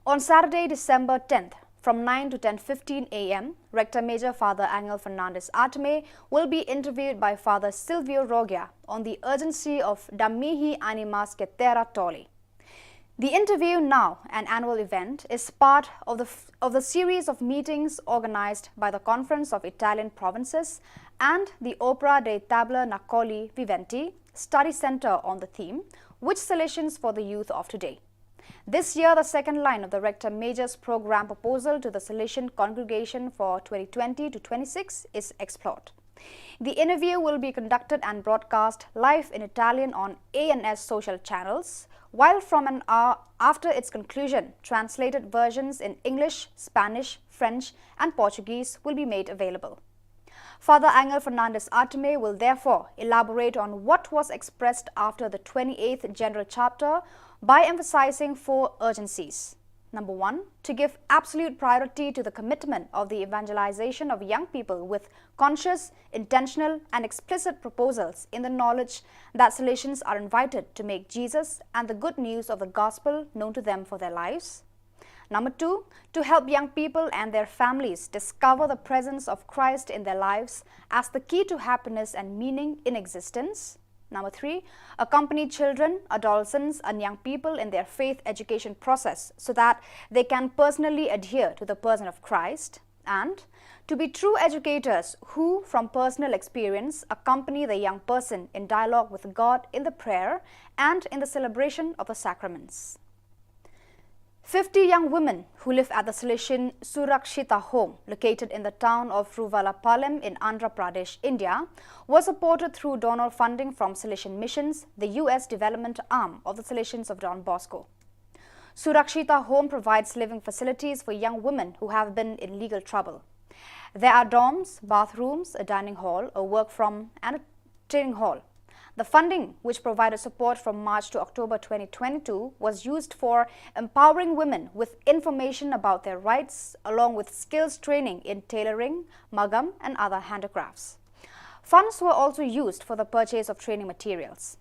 On Saturday, December tenth, from nine to ten fifteen a m, Rector Major Father Angel Fernandez Atame will be interviewed by Father Silvio Rogia on the urgency of Damihi Animas Cetera Tolli. The interview, now an annual event, is part of the, of the series of meetings organized by the Conference of Italian Provinces and the Opera dei Tabernacoli Viventi Study Center on the theme, Which Salesians for the Youth of Today? This year, the second line of the Rector Major's program proposal to the Salesian congregation for twenty twenty to twenty-six is explored. The interview will be conducted and broadcast live in Italian on A N S social channels, while from an hour after its conclusion, translated versions in English, Spanish, French, and Portuguese will be made available. Father Angel Fernandez Atame will therefore elaborate on what was expressed after the twenty-eighth General Chapter by emphasizing four urgencies. Number one, to give absolute priority to the commitment of the evangelization of young people with conscious, intentional, and explicit proposals in the knowledge that Salesians are invited to make Jesus and the good news of the gospel known to them for their lives. Number two, to help young people and their families discover the presence of Christ in their lives as the key to happiness and meaning in existence. Number three, accompany children, adolescents, and young people in their faith education process so that they can personally adhere to the person of Christ. And to be true educators who, from personal experience, accompany the young person in dialogue with God in the prayer and in the celebration of the sacraments. Fifty young women who live at the Salesian Surakshita home, located in the town of Ruvallapalem in Andhra Pradesh, India, were supported through donor funding from Salesian Missions, the U S development arm of the Salesians of Don Bosco. Surakshita home provides living facilities for young women who have been in legal trouble. There are dorms, bathrooms, a dining hall, a work from, and a training hall. The funding, which provided support from March to October twenty twenty-two, was used for empowering women with information about their rights, along with skills training in tailoring, magam, and other handicrafts. Funds were also used for the purchase of training materials.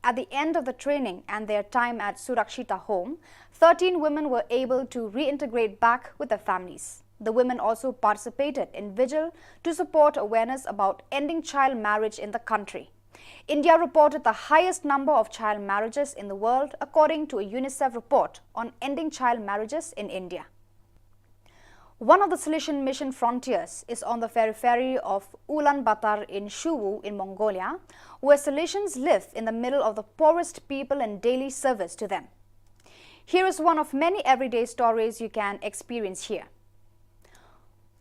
At the end of the training and their time at Surakshita Home, thirteen women were able to reintegrate back with their families. The women also participated in vigil to support awareness about ending child marriage in the country. India reported the highest number of child marriages in the world, according to a UNICEF report on ending child marriages in India. One of the Salesian Mission frontiers is on the periphery of Ulaanbaatar in Shuwu in Mongolia, where Salesians live in the middle of the poorest people in daily service to them. Here is one of many everyday stories you can experience here.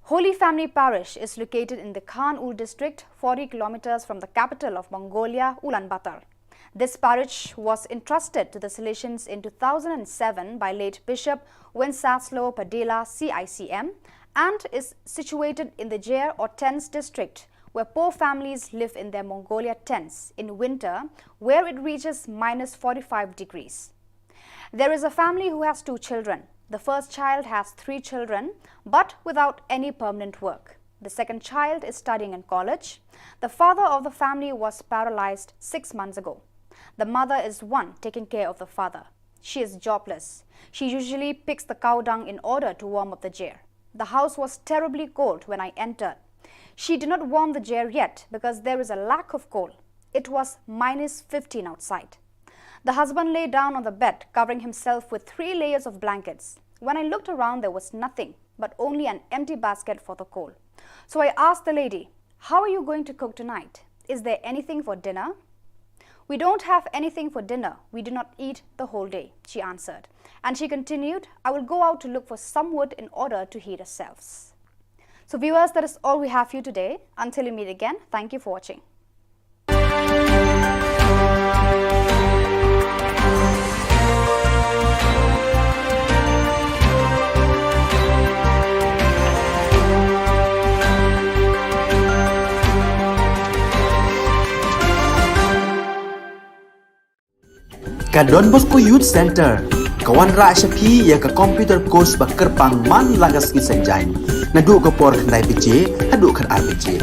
Holy Family Parish is located in the Khan-Ul district, forty kilometers from the capital of Mongolia, Ulaanbaatar. This parish was entrusted to the Salesians in two thousand seven by late Bishop Wenceslao Padilla, C I C M, and is situated in the Jer or Tens district, where poor families live in their Mongolia tents in winter, where it reaches minus forty-five degrees. There is a family who has two children. The first child has three children, but without any permanent work. The second child is studying in college. The father of the family was paralyzed six months ago. The mother is one taking care of the father. She is jobless. She usually picks the cow dung in order to warm up the Jer. The house was terribly cold when I entered. She did not warm the Jer yet because there is a lack of coal. It was minus fifteen outside. The husband lay down on the bed, covering himself with three layers of blankets. When I looked around, there was nothing but only an empty basket for the coal. So I asked the lady, "How are you going to cook tonight? Is there anything for dinner?" "We don't have anything for dinner. We do not eat the whole day," she answered. And she continued, "I will go out to look for some wood in order to heat ourselves." So viewers, that is all we have for you today. Until we meet again, thank you for watching. Ka Don Bosco Youth Centre ka wanrah sha phi ïa ka computer course ba kyrpang man la ka sngi Saitjaiñ, naduh ka por khyndai baje haduh khatar baje.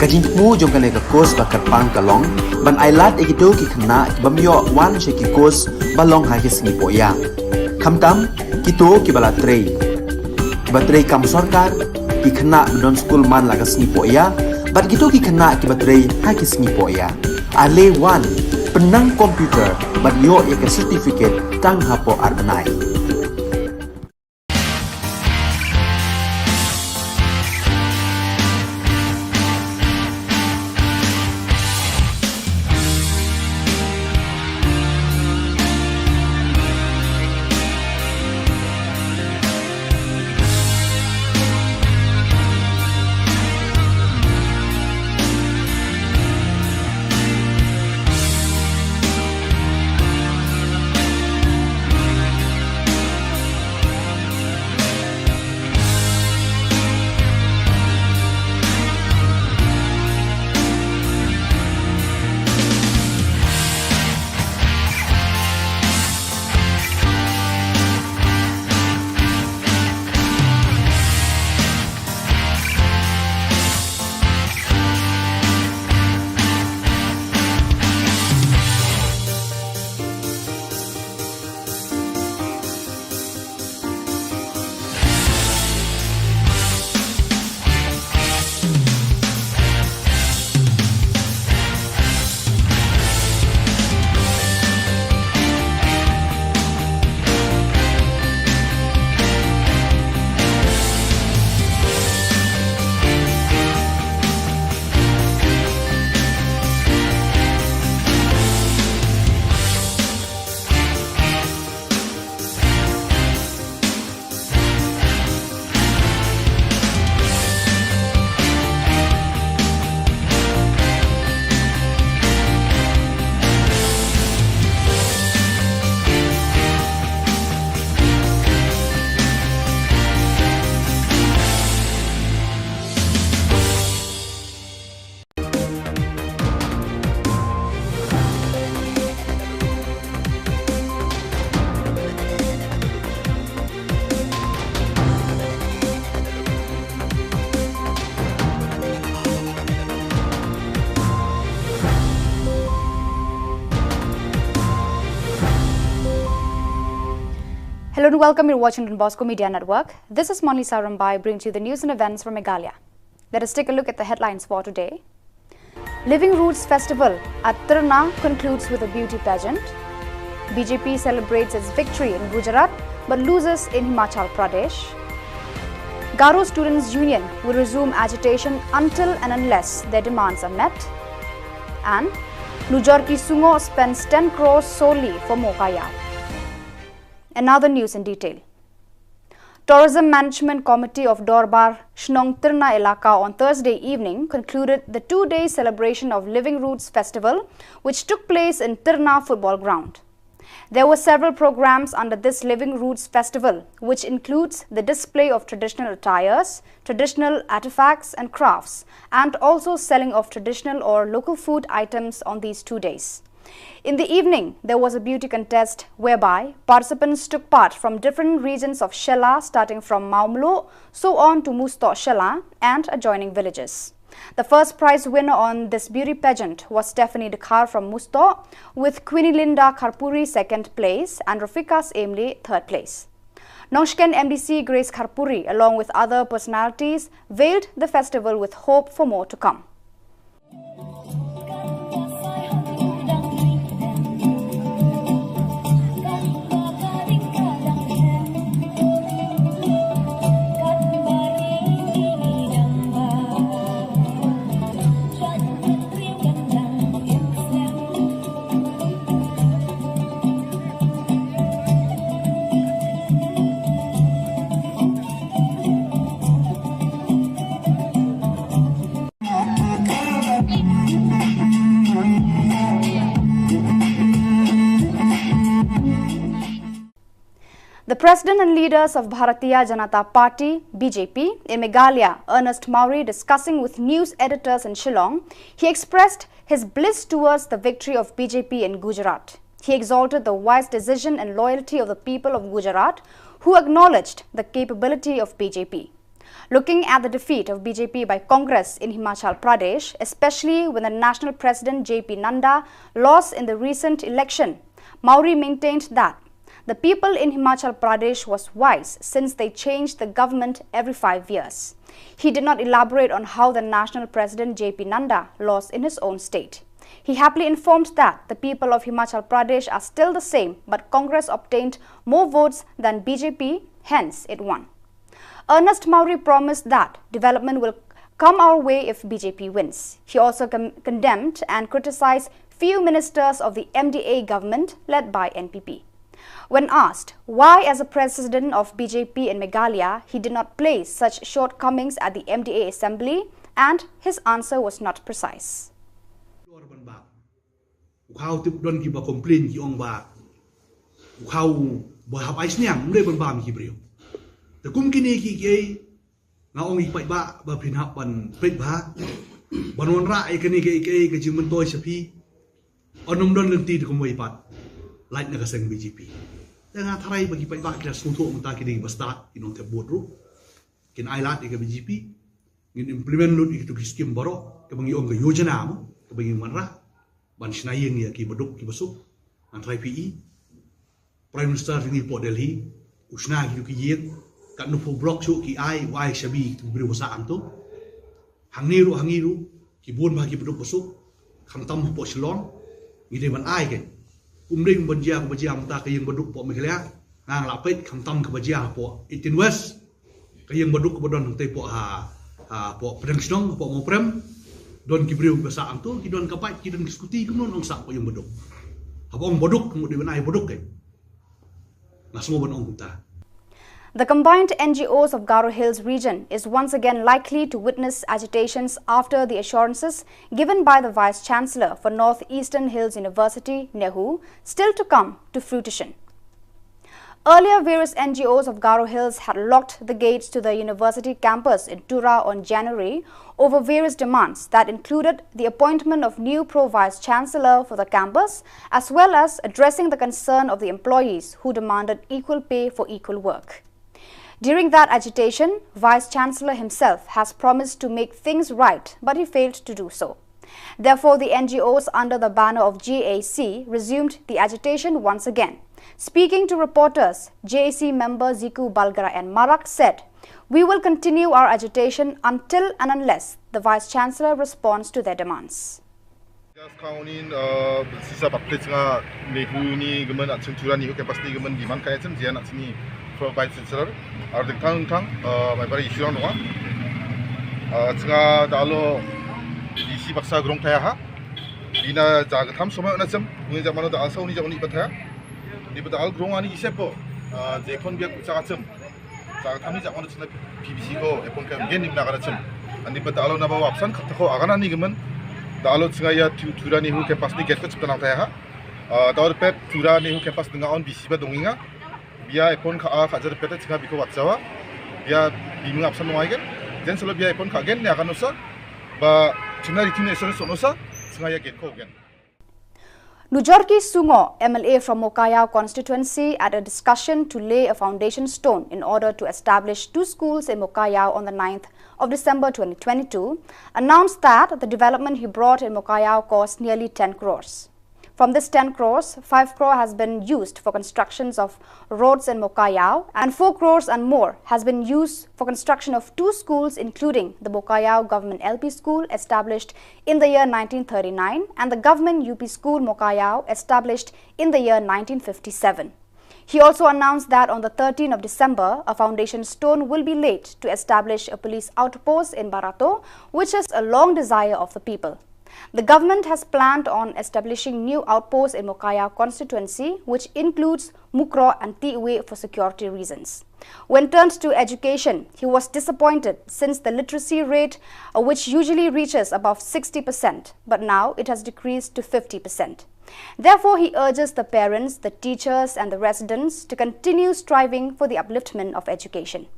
Ka jingthmu jong kane ka course ba kyrpang ka long ban ailad ïa kito ki khynnah ki bym ïoh wan sha ki course ba long ha ki sngi pohïap. Khamtam, kito kiba la trei, kiba trei kam sorkar, ki khynnah ba don skul man la ka sngi pohïa, bad kito ki khynnah kiba trei ha ki sngi pohïa. Ale wan, pynnang computer, bad ïoh ïa ka certificate tang hapoh ar bnai. Hello and welcome. You're watching Don Bosco Media Network. This is Monlisa Rymbai, bringing to you the news and events from Meghalaya. Let us take a look at the headlines for today. Living Roots Festival at Tirna concludes with a beauty pageant. B J P celebrates its victory in Gujarat but loses in Himachal Pradesh. Garo Students' Union will resume agitation until and unless their demands are met. And Lujor Ki Sungo spends ten crores solely for Mowkaiaw. And now the news in detail. Tourism Management Committee of Dorbar Shnong Tirna Elaka on Thursday evening concluded the two-day celebration of Living Roots Festival, which took place in Tirna Football Ground. There were several programs under this Living Roots Festival, which includes the display of traditional attires, traditional artifacts and crafts, and also selling of traditional or local food items on these two days. In the evening, there was a beauty contest whereby participants took part from different regions of Shella, starting from Mawmluh, so on to Mustoh Shella and adjoining villages. The first prize winner on this beauty pageant was Stephanie Dkhar from Mustoh, with Queenie Linda Kharpuri second place and Rafika Emli third place. Nongshken M D C Grace Kharpuri, along with other personalities, veiled the festival with hope for more to come. The president and leaders of Bharatiya Janata Party, B J P, in Meghalaya, Ernest Mawrie, discussing with news editors in Shillong, he expressed his bliss towards the victory of B J P in Gujarat. He exalted the wise decision and loyalty of the people of Gujarat, who acknowledged the capability of B J P. Looking at the defeat of B J P by Congress in Himachal Pradesh, especially when the national president J P Nadda lost in the recent election, Mawrie maintained that The people in Himachal Pradesh was wise since they changed the government every five years. He did not elaborate on how the national president J P Nadda lost in his own state. He happily informed that the people of Himachal Pradesh are still the same, but Congress obtained more votes than B J P, hence it won. Ernest Mawrie promised that development will come our way if B J P wins. He also con- condemned and criticized few ministers of the M D A government led by N P P. When asked why, as a president of B J P in Meghalaya, he did not place such shortcomings at the M D A assembly, and his answer was not precise. U khaw tip don kiba complain ki ong ba u khaw ba hap ai sniang, ym dei ban bam ki briew. Te kum kine ki kiei nga ong i paidbah ba phin hap ban peit bha ban wanrah ïa kane ka, ka, ka jingmyntoi sha phi. Ym don lynti te kumwei pat lait na ka seng B J P. Te nga tharai ba ki paidbah ki la sngewthuh mynta ki dei ba stad ki nongthep vote ruh. Kin ai lad ïa ka B J P. Ngin implement lut ïa kitu ki skim baroh kaba ngi ong ka yojana mo kaba ngi wanrah ban shna ïing ïa ki baduk ki basuk. Ngan tharai phi i Prime Minister jong ngi hapoh Delhi u shna kitu ki ïing, katno phew block shuh ki ai, u ai shabi kitu ki briew ba sah hangto. Hangne ruh, hangne ruh ki bun bha ki baduk basuk, khamtam hapoh Shillong. Ngi dei ban ai kein. Ym dei ban jia kaba jia mynta ka ïing baduk hapoh Meghalaya. Nga nga la peit khamtam kaba jia hapoh eighteen West. Ka ïing baduk kaba don hangtei hapoh ha, hapoh Pdeng Shnong, hapoh Mawprem. Don ki briew kiba sah hangto, ki don ka bike, ki don ki scooty, kumno ong sah hapoh ïing baduk. Haba ong baduk, ka mut dei ban ai baduk kein. Nga sngew ban ong kumta. The combined N G Os of Garo Hills region is once again likely to witness agitations after the assurances given by the Vice Chancellor for North Eastern Hills University, NEHU, still to come to fruition. Earlier, various N G Os of Garo Hills had locked the gates to the university campus in Tura on January over various demands that included the appointment of new pro-vice chancellor for the campus, as well as addressing the concern of the employees who demanded equal pay for equal work. During that agitation, Vice Chancellor himself has promised to make things right, but he failed to do so. Therefore, the N G Os under the banner of G A C resumed the agitation once again. Speaking to reporters, G A C member Ziku Balgara and Marak said, "We will continue our agitation until and unless the Vice Chancellor responds to their demands." Gas kauni, uh, sisa bakte chinga NEHU ni gaman at chin Tura NEHU campus ni gaman demand kaya chin jian at chini pro Vice Chancellor. Ar ding thang thang, uh, mai bari issue rong wa. Uh, chinga dalo isi baksa grong thaya ha. Ina jaga tham soma na chem, uni jamano da asa uni jamani bataya. Ni bata al grong ani isepo, uh, jekon biak ucha chem. Sa ka thamni jak manu chna P B C ko epon ka gen nim na ka chim. Ani pa ta alo na ba wapsan khat ko agana ni gaman. Da alo chinga ya Tura NEHU campus ni get ko chipta nang thaya ha. Da alo pet Tura NEHU campus nga on B C ba donginga. Bia epon ka a ka jar pet chinga biko watsawa. Bia bimung apsan ngai gen. Jen solo bia epon ka gen ya kanosa. Ba chuna ritin eso sonosa chinga ya get ko gen. Nujorki Sungo, M L A from Mokayao constituency, at a discussion to lay a foundation stone in order to establish two schools in Mokayao on the ninth of December twenty twenty-two, announced that the development he brought in Mokayao cost nearly ten crores. From this ten crores, five crore has been used for constructions of roads in Mokayao, and four crores and more has been used for construction of two schools, including the Mokayao Government L P School, established in the year nineteen thirty-nine, and the Government U P School Mokayao, established in the year nineteen fifty-seven. He also announced that on the thirteenth of December, a foundation stone will be laid to establish a police outpost in Barato, which is a long desire of the people. The government has planned on establishing new outposts in Mokayao constituency, which includes Mukroh and Tiwe, for security reasons. When turned to education, he was disappointed since the literacy rate, uh, which usually reaches above sixty percent, but now it has decreased to fifty percent. Therefore, he urges the parents, the teachers, and the residents to continue striving for the upliftment of education.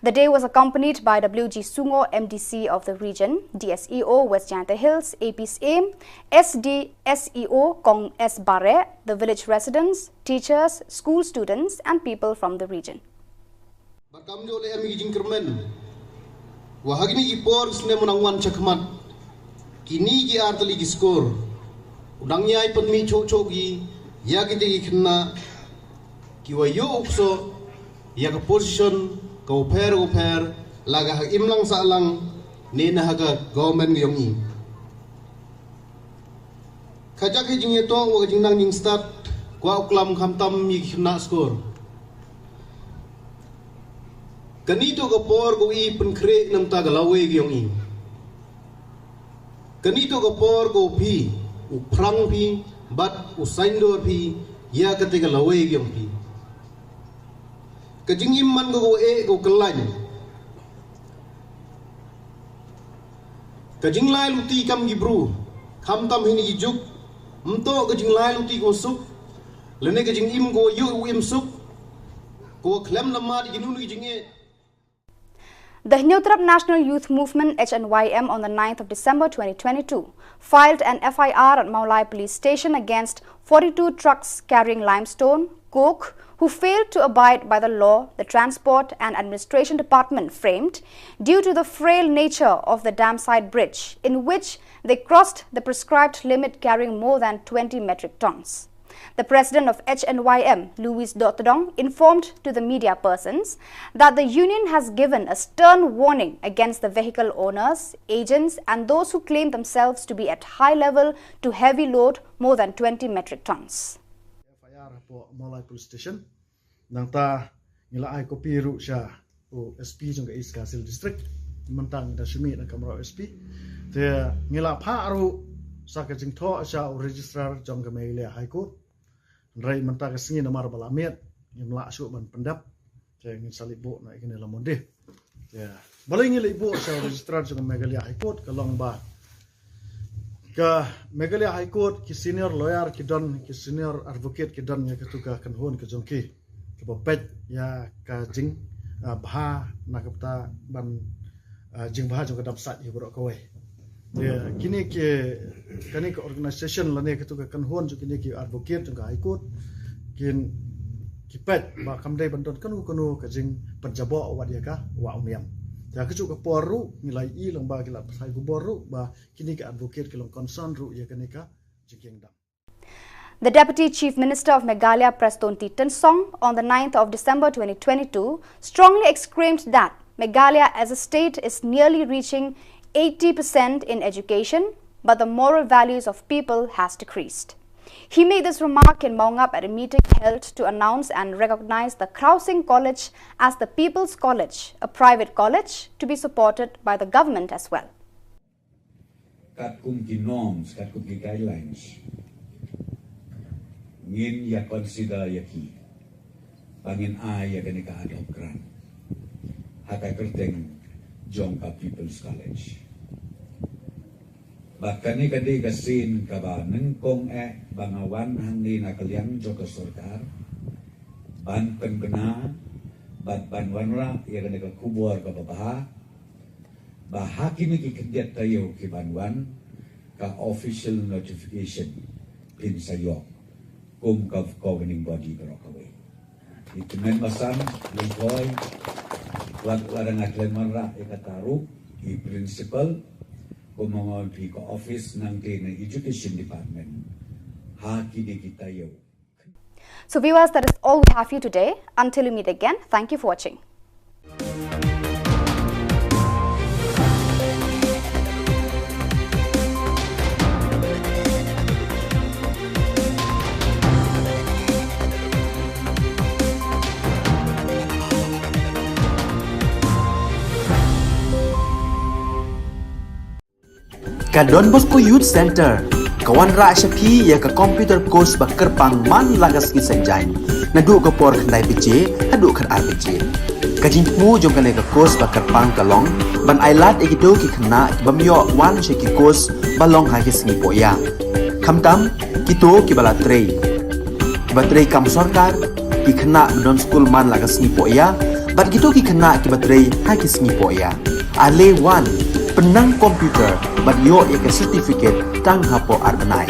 The day was accompanied by W G Sungo, M D C of the region, D S E O West Jaintia Hills, A P S A M, S D S E O Kong S Bareh, the village residents, teachers, school students, and people from the region. Barkam jole em ki jingkyrmen. Wa hagini ki por snem unang wan chakmat. Kini ki artali ki skor. Unang yai pynmi chok chok gi ya ki te ki khynnah. Ki wa ïoh u ksoh ïa ka position ka u pher u pher, la ka ha imlang sahlang ne na ha ka government ka yong i. Ka jaka jingïatong wa ka jingnang jingstad, kwah u klam khamtam ïa ki khynnah skul. Kani to ka por ka u i pynkhreh namta ka lawei ka yong i. Kani to ka por ka u phi, u phrang phi, bad u saindor phi ïa kata ka lawei ka yong phi. Ka jingim man ka u eh ka u kyllain. Ka jinglai luti kam ki bru, khamtam hini ki juk, mto ka jinglai luti ka u suk, lane ka jingim ka u ïoh u im suk, ka u khlem namar ki nunu ki jingeh. The Hynñiewtrep National Youth Movement, H N Y M, on the ninth of December twenty twenty-two, filed an F I R at Mawlai Police Station against forty-two trucks carrying limestone, coke, who failed to abide by the law the Transport and Administration Department framed due to the frail nature of the dam side bridge, in which they crossed the prescribed limit carrying more than twenty metric tons. The president of H N Y M, Louis Dotdong, informed to the media persons that the union has given a stern warning against the vehicle owners, agents, and those who claim themselves to be at high level to heavy load more than twenty metric tons. F I R hapoh Mawlai Police Station. Nangta ngi la ai kopi ruh sha u S P jong ka East Khasi Hills District. Mynta ngi da shu mih na ka kamra u S P. Te ngi la phah ruh sa ka jingthoh sha u Registrar jong ka Meghalaya High Court. Hynrei mynta ka sngi namar ba la miet, ngim lah shuh ban pyndep. Te ngin sa leit buh na ïa kane la Monday. Te balei ngi leit buh sha u Registrar jong ka Meghalaya High Court, ka long ba ka Meghalaya High Court ki senior lawyer ki don, ki senior advocate ki don ïa katu ka kynhun ka jong ki, kaba peit ïa ka jing, ah, bha na ka bynta ban, ah, jingbha jong ka dam sait ïa baroh kawei. Ïa kine ki, kane ka organisation lane katu ka kynhun jong kine ki advocate jong ka High Court kin, ki peit ba kam dei ban don kano kano ka jingpynjaboh wat ïa ka wah u niam. Ïa kajuh ka por ruh ngi la ïohi lang ba ki la pathai khubor ruh ba kine ki advocate ki long concern ruh ïa kane ka jingkieng dam. The Deputy Chief Minister of Meghalaya, Prestone T. Tynsong, on the ninth of December twenty twenty-two, strongly exclaimed that Meghalaya as a state is nearly reaching eighty percent in education, but the moral values of people has decreased. He made this remark in Mawngap at a meeting held to announce and recognize the Khrao Sing College as the People's College, a private college to be supported by the government as well. Katkum ki norms, katkum ki guidelines, ngin ïa consider ïa ki ba ngin ai ïa kane ka ad hoc grant ha ka kyrteng jong ka People's College. Ba kane ka dei ka sien kaba nyngkong eh ba nga wan hangne na ka liang jong ka sorkar ban pynbna bad ban wanrah ïa kane ka khubor kaba bha. Ba ha kine ki khyndiat taïew ki ban wan, ka official notification phin sa ïoh kum ka governing body baroh kawei. I tymmen basan, i koi, wat la dang ngat lemar ra i kata ruh, i principal, kum ma ngon phi ka office nangta na education department. Ha kine ki taïew. So viewers, that is all we have for you today. Until we meet again, thank you for watching. Ka Don Bosco Youth Center ka wanrah sha phi ïa ka computer course ba kyrpang man la ka sngi Saitjaiñ, naduh ka por khyndai baje haduh khatar baje. Ka jingthmu jong kane ka course ba kyrpang ka long ban ailad ïa kito ki khynnah ki bym ïoh wan sha ki course ba long ha ki sngi pohïa. Khamtam kito kiba la trei, kiba trei kam sorkar, ki khynnah ba don skul man la ka sngi pohïa, bad kito ki khynnah kiba trei ha ki sngi pohïa. Ale wan, pynnang computer bad ïoh ïa ka certificate tang hapoh ar bnai.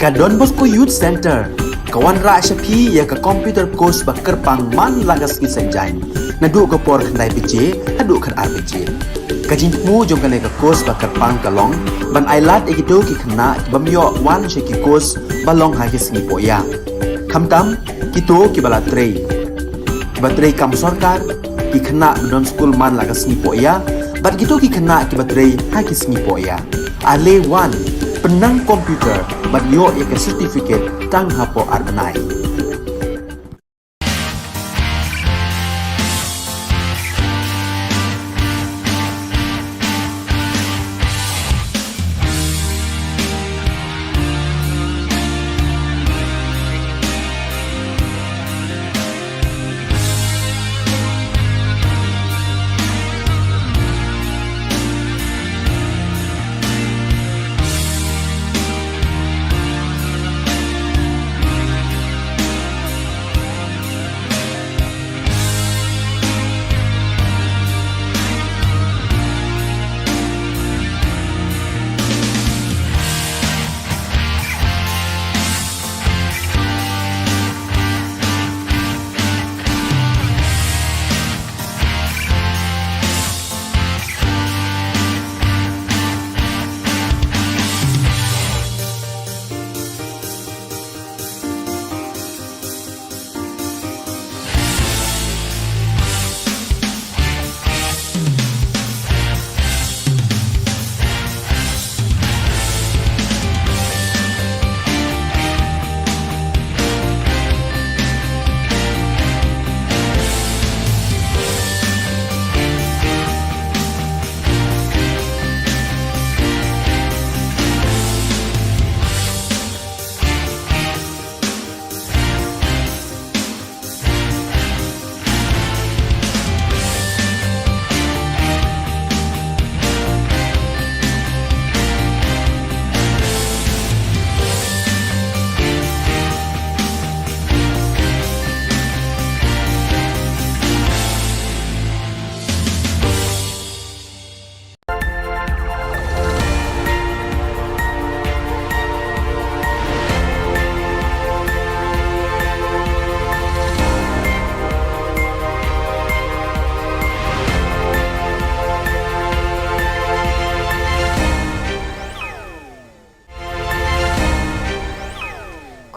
Ka Don Bosco Youth Centre ka wanrah sha phi ïa ka computer course ba kyrpang man la ka sngi Saitjaiñ, naduh ka por khyndai baje haduh khatar baje. Ka jingthmu jong kane ka course ba kyrpang ka long ban ailad ïa kito ki khynnah ki bym ïoh wan sha ki course ba long ha ki sngi pohïa, khamtam kito kiba la trei, kiba trei kam sorkar, ki khynnah ba don skul man la ka sngi pohïa bad kito ki khynnah kiba trei ha ki sngi pohïa. Ale wan, pynnang computer bad ïoh ïa ka certificate tang hapoh ar bnai.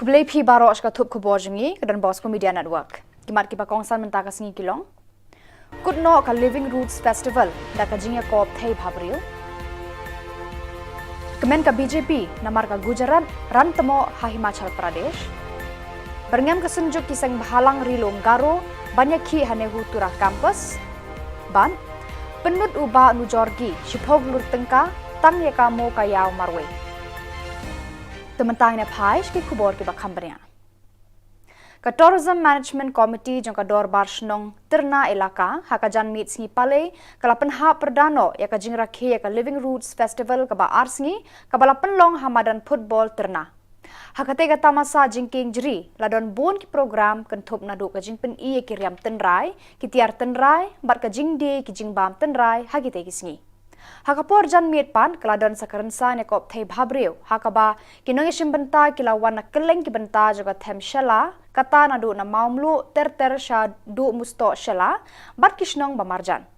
Khublei phi baroh sha ka thup khubor jong ngi ka Don Bosco Media Network. Ki mat kiba kongsan mynta ka sngi ki long: Kut noh ka Living Roots Festival da ka jingïakop thei bhabriew. Kmen ka B J P namar ka Gujarat ran tmoh ha Himachal Pradesh. Byrngem ka Synjuk ki Seng Bhalang Ri Lum Garo ban ïakhih ha NEHUTURA Campus. Bad pynlut u Bah Nujorgi shiphew klur tyngka tang ïa ka Mo Ka Ïaw marwei. Te mynta ngin ïa phai sha ki khubor kiba kham bniah. Ka Tourism Management Committee jong ka Dorbar Shnong Tyrna Elaka ha ka janmiet sngi Palei ka la pynhap pyrda noh ïa ka jingrakhe ïa ka Living Roots Festival kaba ar sngi kaba la pynlong ha madan football Tyrna. Ha katei ka tamasa jingkieng jri la don bun ki program kynthup naduh ka jingpyni ïa ki riam tynrai, ki tiar tynrai bad ka jingdie ki jingbam tynrai ha kitei ki sngi. Ha ka por janmiet pat ka la don sa ka rynsan ïakop thei bhabriew ha kaba ki nongïashim bynta ki la wan na kylleng ki bynta jong ka them Shella, kata naduh na Mawmluh ter ter shaduh Mustoh Shella bad ki shnong ba marjan.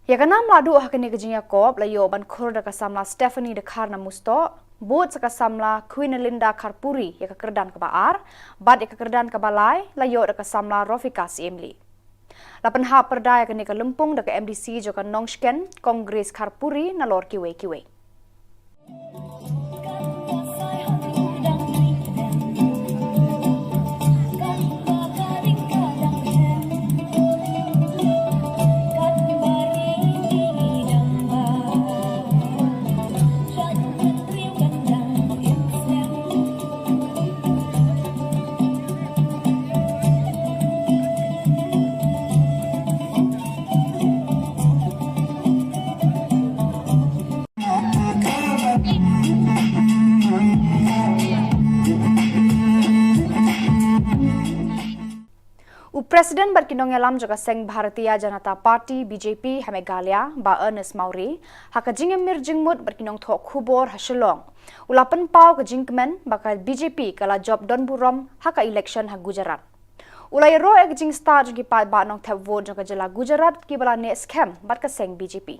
Ïa ka nam la duh ha kane ka jingïakop la ïoh ban khur da ka samla Stephanie Dkhar na Mustoh, bud sa ka samla Queen Linda Kharpuri ïa ka kyrdan kaba ar, bad ïa ka kyrdan kaba lai la ïoh da ka samla Rofika Siemli. La pynhap pyrda ïa kane ka lympung da ka M D C jong ka Nongshken, Kong Grace Kharpuri, nalor kiwei kiwei. President bad ki nongïalam jong ka seng Bharatiya Janata Party, B J P, ha Meghalaya, Bah Ernest Mawrie, ha ka jingïamir jingmut bad ki nongthoh khubor ha Shillong, u la pynpaw ka jingkmen ba ka B J P ka la jop don burom ha ka election ha Gujarat. U la ïaroh ïa ka jingstad jong ki paidbah nongthep vote jong ka jylla Gujarat kiba la neh skhem bad ka seng B J P.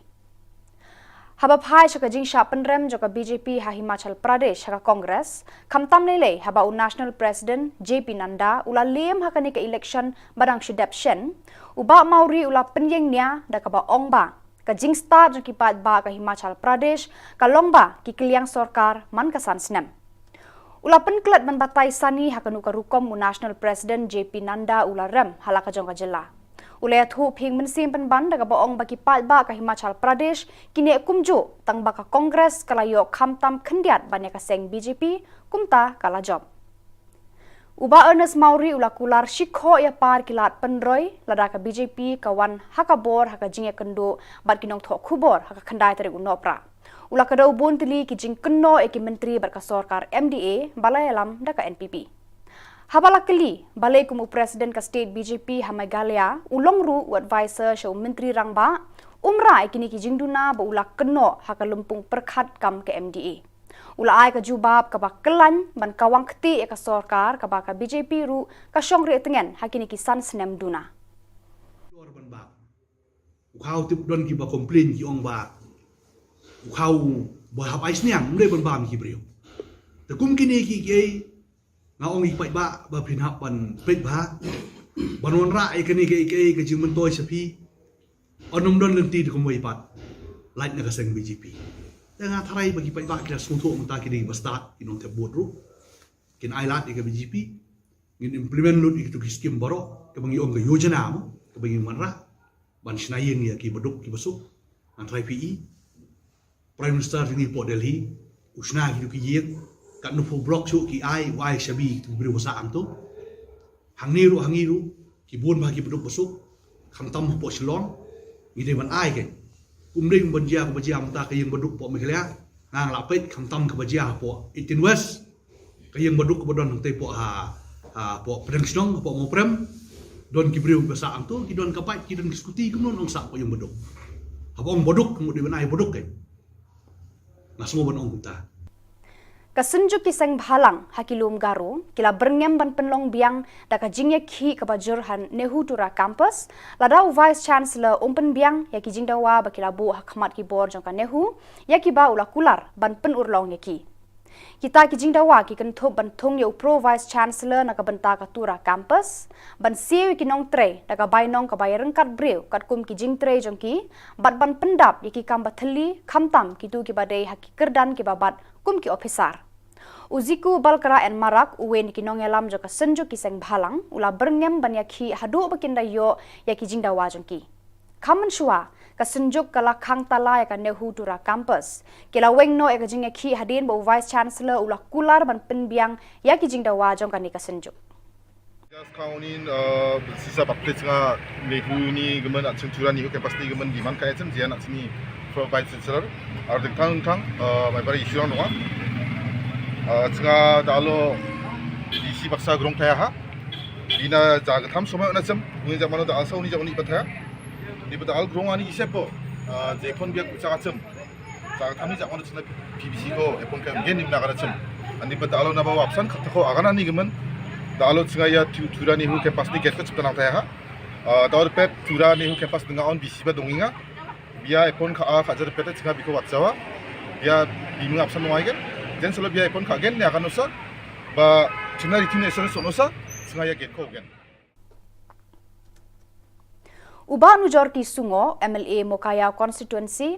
Haba phai sha ka jingshah pynrem jong ka B J P ha Himachal Pradesh ha ka Congress, khamtam lei lei haba u National President J P Nadda u la lem ha kane ka election ba dang shu dep shen, u Bah Mawrie u la pynïeng nia da kaba ong ba ka jingstad jong ki paidbah ka Himachal Pradesh ka long ba ki kylliang sorkar man ka san snem. U la pynklet ban batai sani ha kano ka rukom u National President J P Nadda u la rem ha la ka jong ka jylla. U la ïathuh pynmynsiem pynban da kaba ong ba ki paidbah ka Himachal Pradesh ki neh kumjuh tang ba ka Congress ka la ïoh khamtam khyndiat ban ïa ka seng B J P, kumta ka la jop. U Bah Ernest Mawrie u la kular shikhoh ïa par ki lad pynroi lada ka B J P ka wan ha ka bor ha ka jingïakynduh bad ki nongthoh khubor ha ka khyndai tarik u Nohprah. U la kdew bun tylli ki jingkynnoh ïa ki myntri bad ka sorkar M D A ba la ïalam da ka N P P. Haba la kylli balei kum u President ka state B J P ha Meghalaya u long ruh u advisor sha u Myntri Rangbah, um rah ïa kine ki jingduna ba u la kynnoh ha ka lympung pyrkhat kam ka M D A. U la ai ka jubab kaba kyllain ban kawang kti ïa ka sorkar kaba ka B J P ruh ka shong rieh tngen ha kine ki san snem duna. U khaw tip don kiba complain ki ong ba u khaw ba hap ai sniang, um dei ban bam ki briew. Te kum kine ki kiei nga ong ïa ki paidbah ba phin hap ban peit bha ban wanrah ïa kane kiei kiei ka jingmyntoi sha phi. Ynnym don lynti da kumwei pat lait na ka seng B J P. Te nga tharai ba ki paidbah ki la sngewthuh mynta ki dei ba stad ki nongthep vote ruh. Kin ai lad ïa ka B J P. Ngin implement lut ïa kitu ki skim baroh kaba ngi ong ka yojana mo kaba ngi wanrah ban shna ïing ïa ki baduk ki basuk. Ngan tharai phi i Prime Minister jong ngi hapoh Delhi u shna kitu ki ïing, katno phew block shuh ki ai, u ai shabi kitu ki briew ba sah hangto. Hangne ruh, hangne ruh ki bun bha ki baduk basuk, khamtam hapoh Shillong. Ngi dei ban ai kein. Kum dei ban jia kaba jia mynta ka ïing baduk hapoh Meghalaya, nga nga la peit khamtam kaba jia hapoh eighteen West. Ka ïing baduk kaba don hangtei hapoh ha, ha, hapoh pdeng shnong, hapoh Mawprem. Don ki briew ba sah hangto, ki don ka bike, ki don ki scooty, kumno nong sah hapoh ïing baduk. Haba ong baduk, ka mut dei ban ai baduk kein. Nga sngew ban ong kumta. Ka Synjuk ki Seng Bhalang ha ki lum Garo ki la byrngem ban pynlong biang da ka jingïakhih kaba jur ha Nehutura Campus, lada u Vice Chancellor um pynbiang ïa ki jingdawa ba ki la buh ha khmat ki bor jong ka NEHU, ïa kiba u la kular ban pynurlong ïa ki. Kita ki jingdawa ki kynthup ban thung ïa u Pro Vice Chancellor na ka bynta ka Tura Campus, ban siew ïa ki nongtrei da ka bainong kaba ïaryngkat briew katkum ki jingtrei jong ki, bad ban pyndap ïa ki kam ba thylli, khamtam kitu kiba dei ha ki kyrdan kiba bat kum ki ophisar. U Ziku Balkara N Marak, uwei na ki nongïalam jong ka Synjuk ki Seng Bhalang, u la byrngem ban ïakhih haduh ba kin da ïoh ïa ki jingdawa jong ki. Kham mynshuwa, ka Synjuk ka la khang tala ïa ka Nehutura Campus. Ki la weng noh ïa ka jingïakhih hadien ba u Vice Chancellor u la kular ban pynbiang ïa ki jingdawa jong kane ka Synjuk. Just count in, uh, sisa baptis nga NEHU ni gaman at Syntura NEHU Campus ni gaman di man ka echem jian at sini Pro Vice Chancellor. Ar ding thang thang, uh, mai bari issue nong. Uh, chinga da alo di si baksa grong thaya ha. Dina jaga tham somai ona chem, uni jaga mano da alsa uni jaga uni pathaya. Ni bata al grong ani ise po. Uh, jepon biak ucha chem. Sa ka thamni jak mano chna P B C ko, epon ka gen nim na ka rachim. Ani pa da alo na ba wapsan kata ko agana ni gaman. Da alo chinga ïa tu, Tura NEHU Campus ni gate ko chipta nang thaya ha. Ah, da alo pet Tura NEHU Campus nga on B C ba dongi nga. Bia epon ka a ka jar pet chinga biko wat jawa. Bia biming apsan wai gen. Jen solo bia epon ka gen ni akan usa. Ba chuna ritin esor sonosa chinga ïa gate ko gen. U Bah Nujorki Sungo, M L A Mowkaiaw Constituency,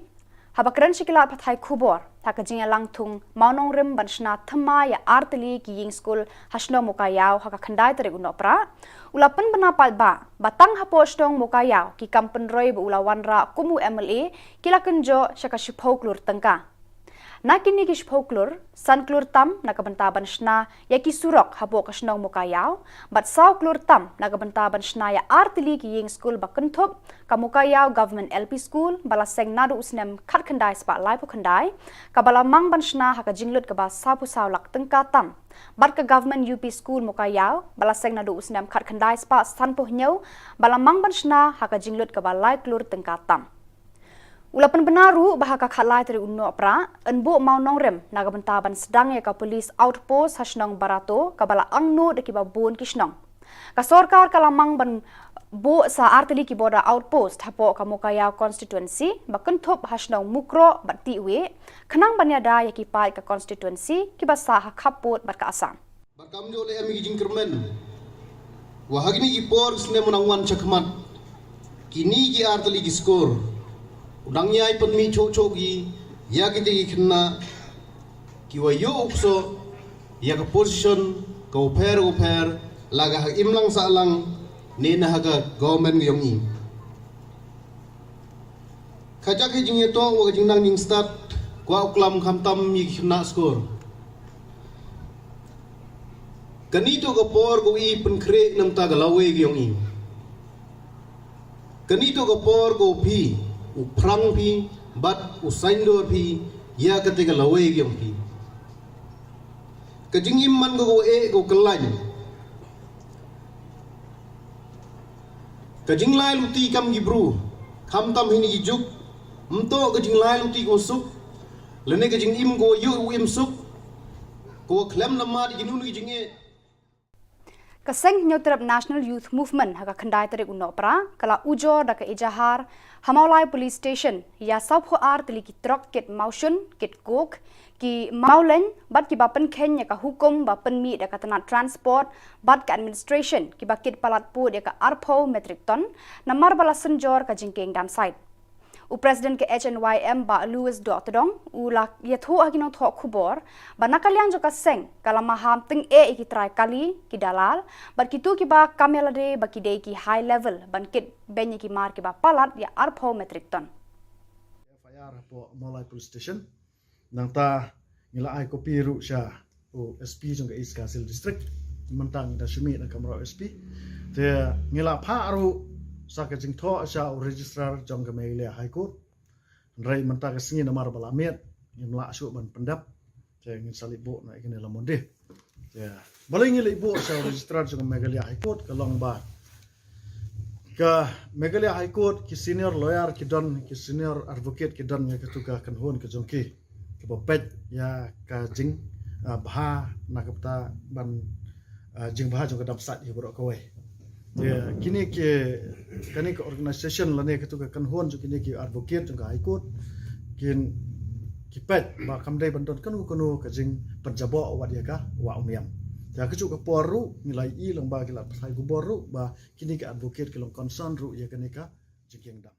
haba kren sha ki lad pathai khubor ha ka jingïalang thung mawnongrim ban shna thymmai ïa ar tylli ki ïing skul ha shnong Mowkaiaw ha ka khyndai tarik u Nohprah, u la pynbna paidbah ba tang hapoh shnong Mowkaiaw ki kam pynroi ba u la wanrah kum u M L A ki la kynjoh sha ka shiphew klur tyngka. Na kine ki shiphew klur, san klur tam na ka bynta ban shna ïa ki surok hapoh ka shnong Mokaiaw, bad saw klur tam na ka bynta ban shna ïa artylli ki ïing skul ba kynthup, ka Mokaiaw Government L P School, ba la seng naduh u snem khatkhyndai spah laiphew khyndai, kaba la mang ban shna ha ka jinglut kaba sawphew saw lak tyngka tam. Bad ka Government U P School Mokaiaw, ba la seng naduh u snem khatkhyndai spah sanphew hynñiew, ba la mang ban shna ha ka jinglut kaba lai klur tyngka tam. U la pynbna ruh ba ha ka khatlai tarik u Nohprah, yn buh mawnongrim na ka bynta ban sdang ïa ka police outpost ha shnong Barato, kaba la angnud da kiba bun ki shnong. Ka sorkar ka la mang ban buh sa artylli ki border outpost hapoh ka Mokaiaw constituency, ba kynthup ha shnong Mukroh bad Tiwi, khnang ban ïada ïa ki paid ka constituency kiba sah ha khappud bad ka Assam. Bad kam ju leh em ki jingkyrmen. Wa ha kine ki por snem u nang wan shakhmat, kine ki artylli ki skur u nang ïai pynmih choh choh ki ïa kite ki khynnah kiwa ïoh u ksoh ïa ka position ka u pher u pher, la ka ha imlang sahlang ne na ha ka government ka ïong i. Ka jaka jingïatoh wa ka jingnang jingstad kwah u klam khamtam ïa ki khynnah skur. Kane to ka por ka u i pynkhreh namta ka lawei ka ïong i. Kane to ka por ka u phi u phrang phi bad u saiñdur phi ïa kate ka lawei ka ïong phi. Ka jingim man ka u eh ka u kyllain. Ka jinglai luti kam ki bru, khamtam hini ki juk, mto ka jinglai luti ko suk, lane ka jingim ko yu u im suk, ko khlem na mad ki nun ki jingeh. Ka Seng Hynñiewtrep National Youth Movement ha ka khyndai tarik u Nohprah, ka la ujor da ka ejahar ha Mawlai Police Station, ïa sawphew ar tylli ki trok kit mawshun, kit coke, ki mawleiñ, bad kiba pynkheiñ ïa ka hukum ba pynmih da ka tnat transport bad ka administration, kiba kit palat pud ïa ka arphew metric ton, namar ba la synjor ka jingkieng dam sait. U President ka H N Y M Bah Louis Dohtdong, u la ïathuh ha ki nongthoh khubor, ba na ka liang jong ka seng, ka la maham tyngeh ïa ki trai kali, ki dalal, bad kito kiba kam ïalade ba ki dei ki high level, ban kit beiñ ïa ki mar kiba palat ïa arphew metric ton. F I R hapoh Mawlai Police Station. Nangta ngi la ai kopi ruh sha u S P jong ka East Khasi Hills District. Mynta ngi da shu mih na ka mraw S P. Te ngi la phah ruh sa ka jingthoh sha u Registrar jong ka Meghalaya High Court. Hynrei mynta ka sngi namar ba la miet, ngim lah shuh ban pyndep. Te ngin sa leit buh na kane la Monday. Te balei ngi leit buh sha u Registrar jong ka Meghalaya High Court, ka long ba ka Meghalaya High Court, ki senior lawyer ki don, ki senior advocate ki don ïa katu ka kynhun ka jong ki, kiba peit ïa ka jing, ah, bha na ka bynta ban, ah, jingbha jong ka dam sait ïa baroh kawei. Ïa kine ki, kane ka organisation lane katu ka kynhun jong kine ki advocate jong ka High Court, kin, ki peit ba kam dei ban don kano kano ka jingpynjaboh wat ïa ka wah u niam. Ïa kajuh ka por ruh ngi la ïohi lyngba ki lad pathai khubor ruh ba kine ki advocate ki long concern ruh ïa kane ka jingkieng dam.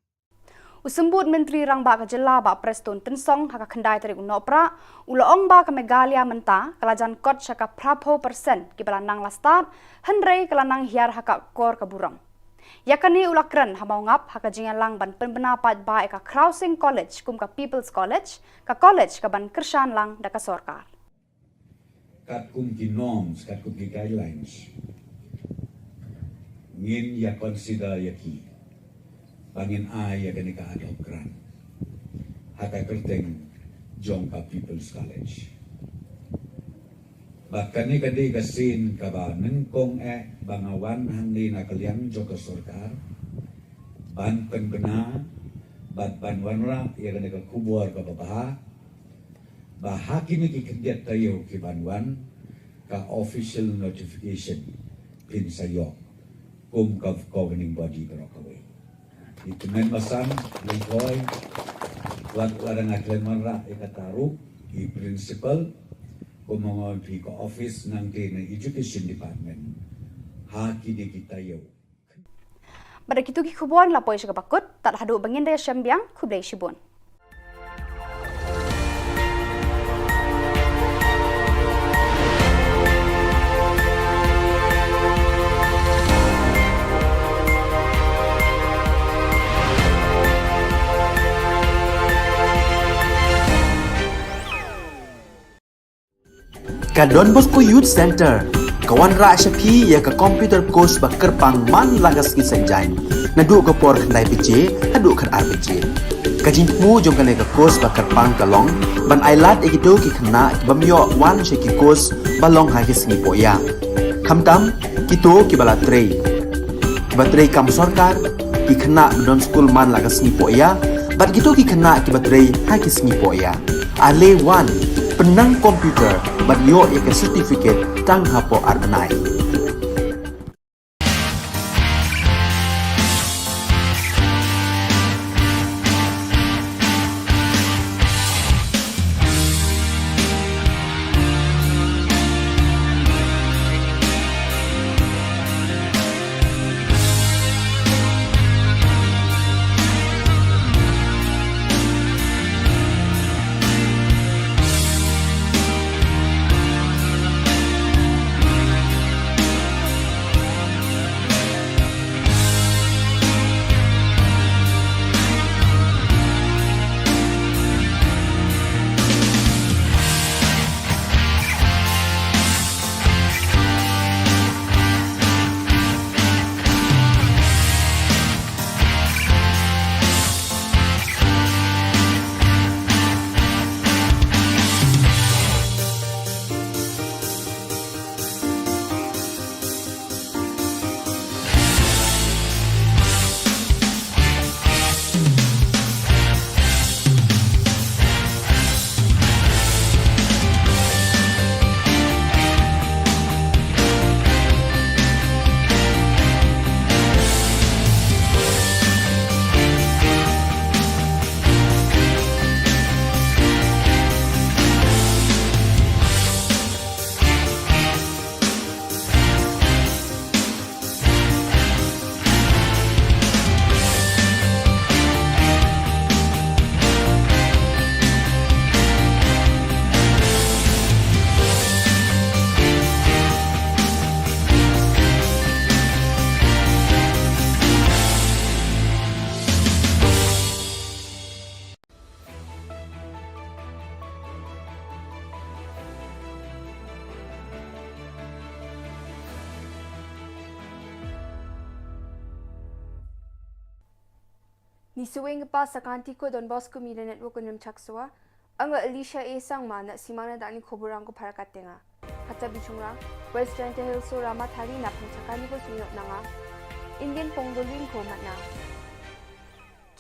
U Symbud Myntri Rangbah ka Jylla Bah Prestone Tynsong ha ka khyndai tarik u Nohprah, u la ong ba ka Meghalaya mynta ka la jan kot sha ka phraphew percent kiba la nang la stad, hynrei ka la nang hiar ha ka kor ka burom. Ïa kane u la kren ha Mawngap ha ka jingïalang ban pynbna paidbah ïa ka Khrawsing College kum ka People's College, ka college kaban kyrshan lang da ka sorkar. Katkum ki norms, katkum ki guidelines, ngin ïa consider ïa ki ba ngin ai ïa kane ka ad hoc grant ha ka kyrteng jong ka People's College. Bad kane ka dei ka sien kaba nyngkong eh ba nga wan hangne na ka liang jong ka sorkar ban pynbna bad ban wanrah ïa kane ka khubor kaba bha, ba ha kine ki khyndiat taïew ki ban wan, ka official notification phin sa ïoh kum ka governing body baroh kawei. Ngi kmen basan, Lehoi, wat la dang khlem wanrah ïa kata ruh, i principal, kum ma nga ong phi, ka office nangta na Education Department ha kine ki taïew. Bad da kitu ki khubor ngi la poi sha kaba kut, tad haduh ba ngin da ïashem biang, khublei shibun. Ka Don Bosco Youth Centre ka wanrah sha phi ïa ka computer course ba kyrpang man la ka sngi Saitjaiñ, naduh ka por khyndai baje haduh khatar baje. Ka jingthmu jong kane ka course ba kyrpang ka long ban ailad ïa kito ki khynnah ki bym ïoh wan sha ki course ba long ha ki sngi pohïa, khamtam kito kiba la trei, kiba trei kam sorkar, ki khynnah ba don skul man la ka sngi pohïa, bad kito ki khynnah kiba trei ha ki sngi pohïa. Ale wan, pynnang computer bad ïoh ïa ka certificate tang hapoh ar bnai. Ngi sngewbha sa ka Anti ko Don Bosco Media Network, Nrimchak Sua. Ang Alicia A Sangma, na simana da ni khubor ang ko para katenga. Kata bichungra, West Jaintia Hills o Rama thari na pangchakani ko sungyo nanga. Indian Pongal ring ko matna.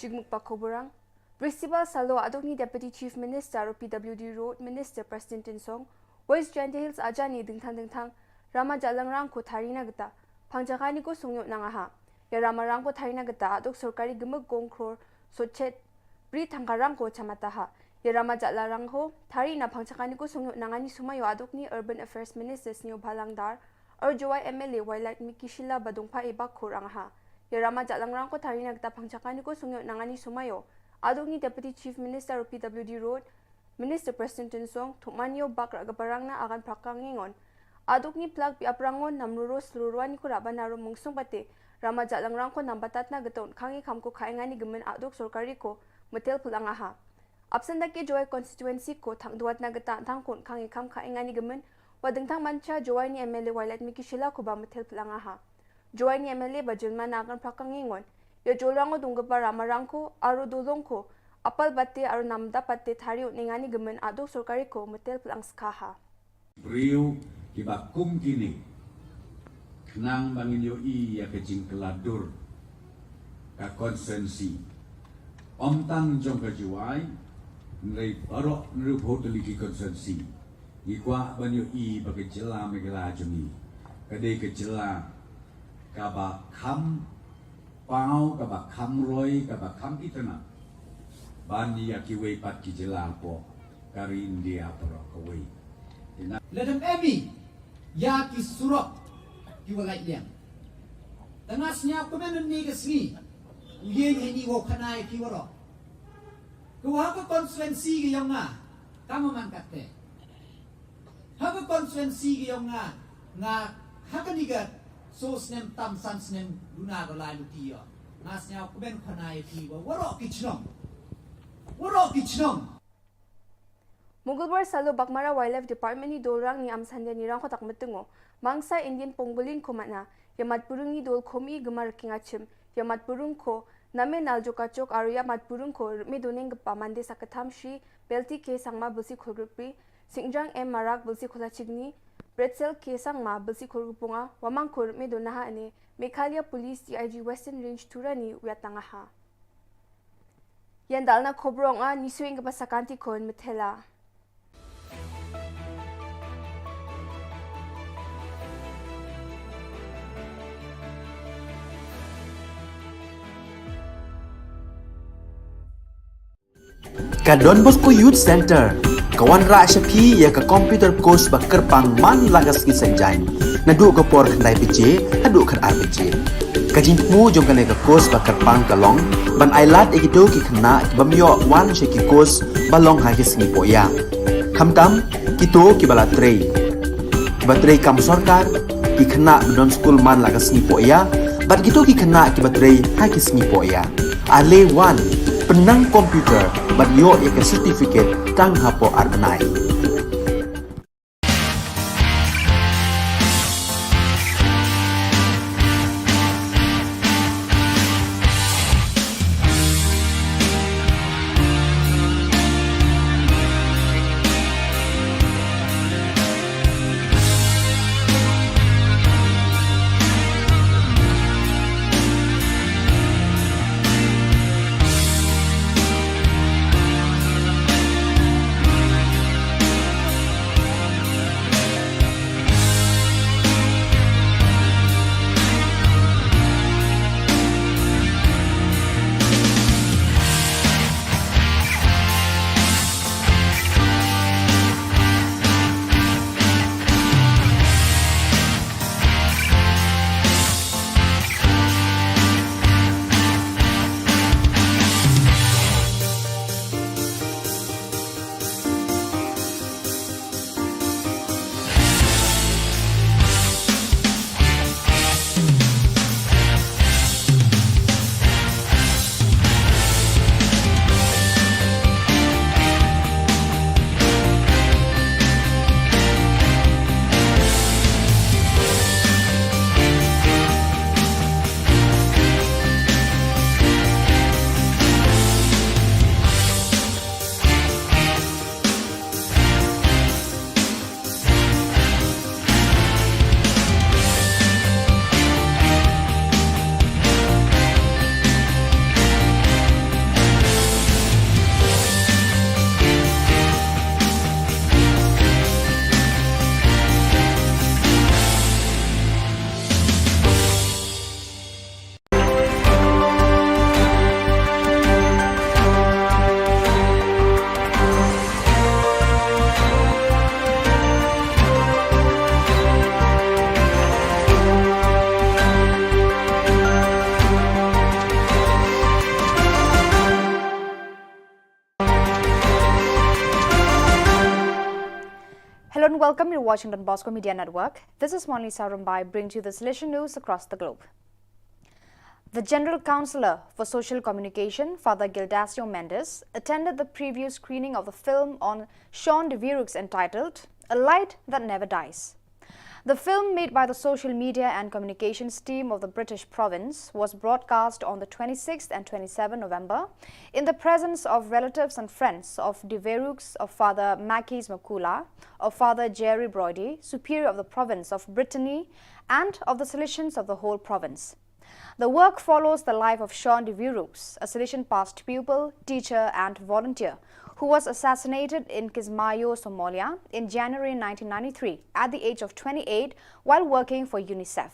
Chigmuk pa khubor ang. Bristibal salo adok ni Deputy Chief Minister o P W D Road Minister Prestone Tynsong, West Jaintia Hills aja ni dingthang dingthang Rama Jalangrang ko thari na gita pangchakani ko sungyo nanga ha. Ïa Rama rang ko thari na gita adok sorkari gimik gong kror sochet bri thangka rang ko chamata ha. Ïa Rama Jalangrang ko thari na pangchakani ko sungyo nanga ni sumayo adok ni Urban Affairs Minister Sniawbhalang Dhar, Ar Jowai M L A Wailadmiki Shylla ba dungpha e bak khur ang ha. Ïa Rama Jalangrang ko thari na gita pangchakani ko sungyo nanga ni sumayo adok ni Deputy Chief Minister o P W D Road Minister Prestone Tynsong, thukman ïa u bak ra ka parang na agan prakang ngingon. Adok ni plak bi aprangon nam ruro slurwani ko raban aro mungsung pate Rama Jalangrang ko nam batat na gita un khangi kham ko khainga ni gemen adok sorkari ko metel pulang aha. Absent da ke Jowai constituency ko thang duat na gita thang kun khangi kham khainga ni gemen wa dingthang mancha Jowai ni M L A Wailadmiki Shylla ko ba metel pulang aha. Jowai ni M L A ba jilma na kan prakang ngingon. Ïa jolrang o dungkapar Rama rang ko, aro dolong ko, apal bate, aro namda pate thari o ningani gemen adok sorkari ko metel pulang skha ha. Briew kiba kum kini. Khnang ba ngin ïohi ïa ka jingkylla dur ka constituency. Ym tang jong ka Jowai, hynrei baroh hynriewphew tylli ki constituency. Ngi kwah ban ïohi ba ka jylla Meghalaya jong ngi ka dei ka jylla kaba kham paw, kaba kham roi, kaba kham itynnad ban ïa kiwei pat ki jylla hapoh ka ri India baroh kawei. Lada em ïa ki surok ki wa lait liang. Tang nga sñiaw kmen ynne ka sngi u ïeng heini wow khana ïa ki waroh. Ka wa ha ka constituency ka yong nga ka ma man katte. Ha ka constituency ka yong nga, nga ha kani ka so snem tam san snem duna ka lai luti ïa. Nga sñiaw kmen khana ïa ki wa waroh ki chnong. Waroh ki chnong. Mugulbar Salo Baghmara Wildlife Department ni Dolrang ni Amsande ni Rangkhotak Metengo, Mangsa Indian Pangolin ko matna, ïa mat burung ni dol komi gemar king achim, ïa mat burung ko, Name Naljokachok aro ïa mat burung ko, Rme Doneng Gepa Mande Sakatham Shri, Belti K Sangma Belsi Kholgripi, Singjang M Marak Belsi Kholachigni, Bretzel K Sangma Belsi Kholgripunga, Wamang ko Rme Donaha ane, Meghalaya Police D I G Western Range Turani Wiatangaha. Ïan dal na khobrong a ni suing ka pasakanti kon metela. Ka Don Bosco Youth Center ka wanrah sha phi ïa ka computer course ba kyrpang man la ka sngi Saitjaiñ, naduh ka por khyndai baje haduh khatar baje. Ka jingthmu jong kane ka course ba kyrpang ka long ban ailad ïa kito ki khynnah ki bym ïoh wan sha ki course ba long ha ki sngi pohïa. Khamtam kito kiba la trei, kiba trei kam sorkar, ki khynnah ba don skul man la ka sngi pohïa, bad kito ki khynnah kiba trei ha ki sngi pohïa. Ale wan, pynnang computer bad ïoh ïa ka certificate tang hapoh ar bnai. Hello and welcome. You're watching Don Bosco Media Network. This is Monlisa Rumbai bringing to you the Salesian news across the globe. The General Counsellor for Social Communication, Father Gildacio Mendes, attended the preview screening of the film on Sean de Viruks entitled A Light That Never Dies. The film, made by the social media and communications team of the British province, was broadcast on the twenty-sixth and twenty-seventh November in the presence of relatives and friends of de Viruks, of Father Makis Makula, of Father Jerry Broidy, Superior of the province of Brittany, and of the Salesians of the whole province. The work follows the life of Sean de Viruks, a Salesian past pupil, teacher, and volunteer, who was assassinated in Kismayo, Somalia, in January nineteen ninety-three at the age of twenty-eight while working for UNICEF.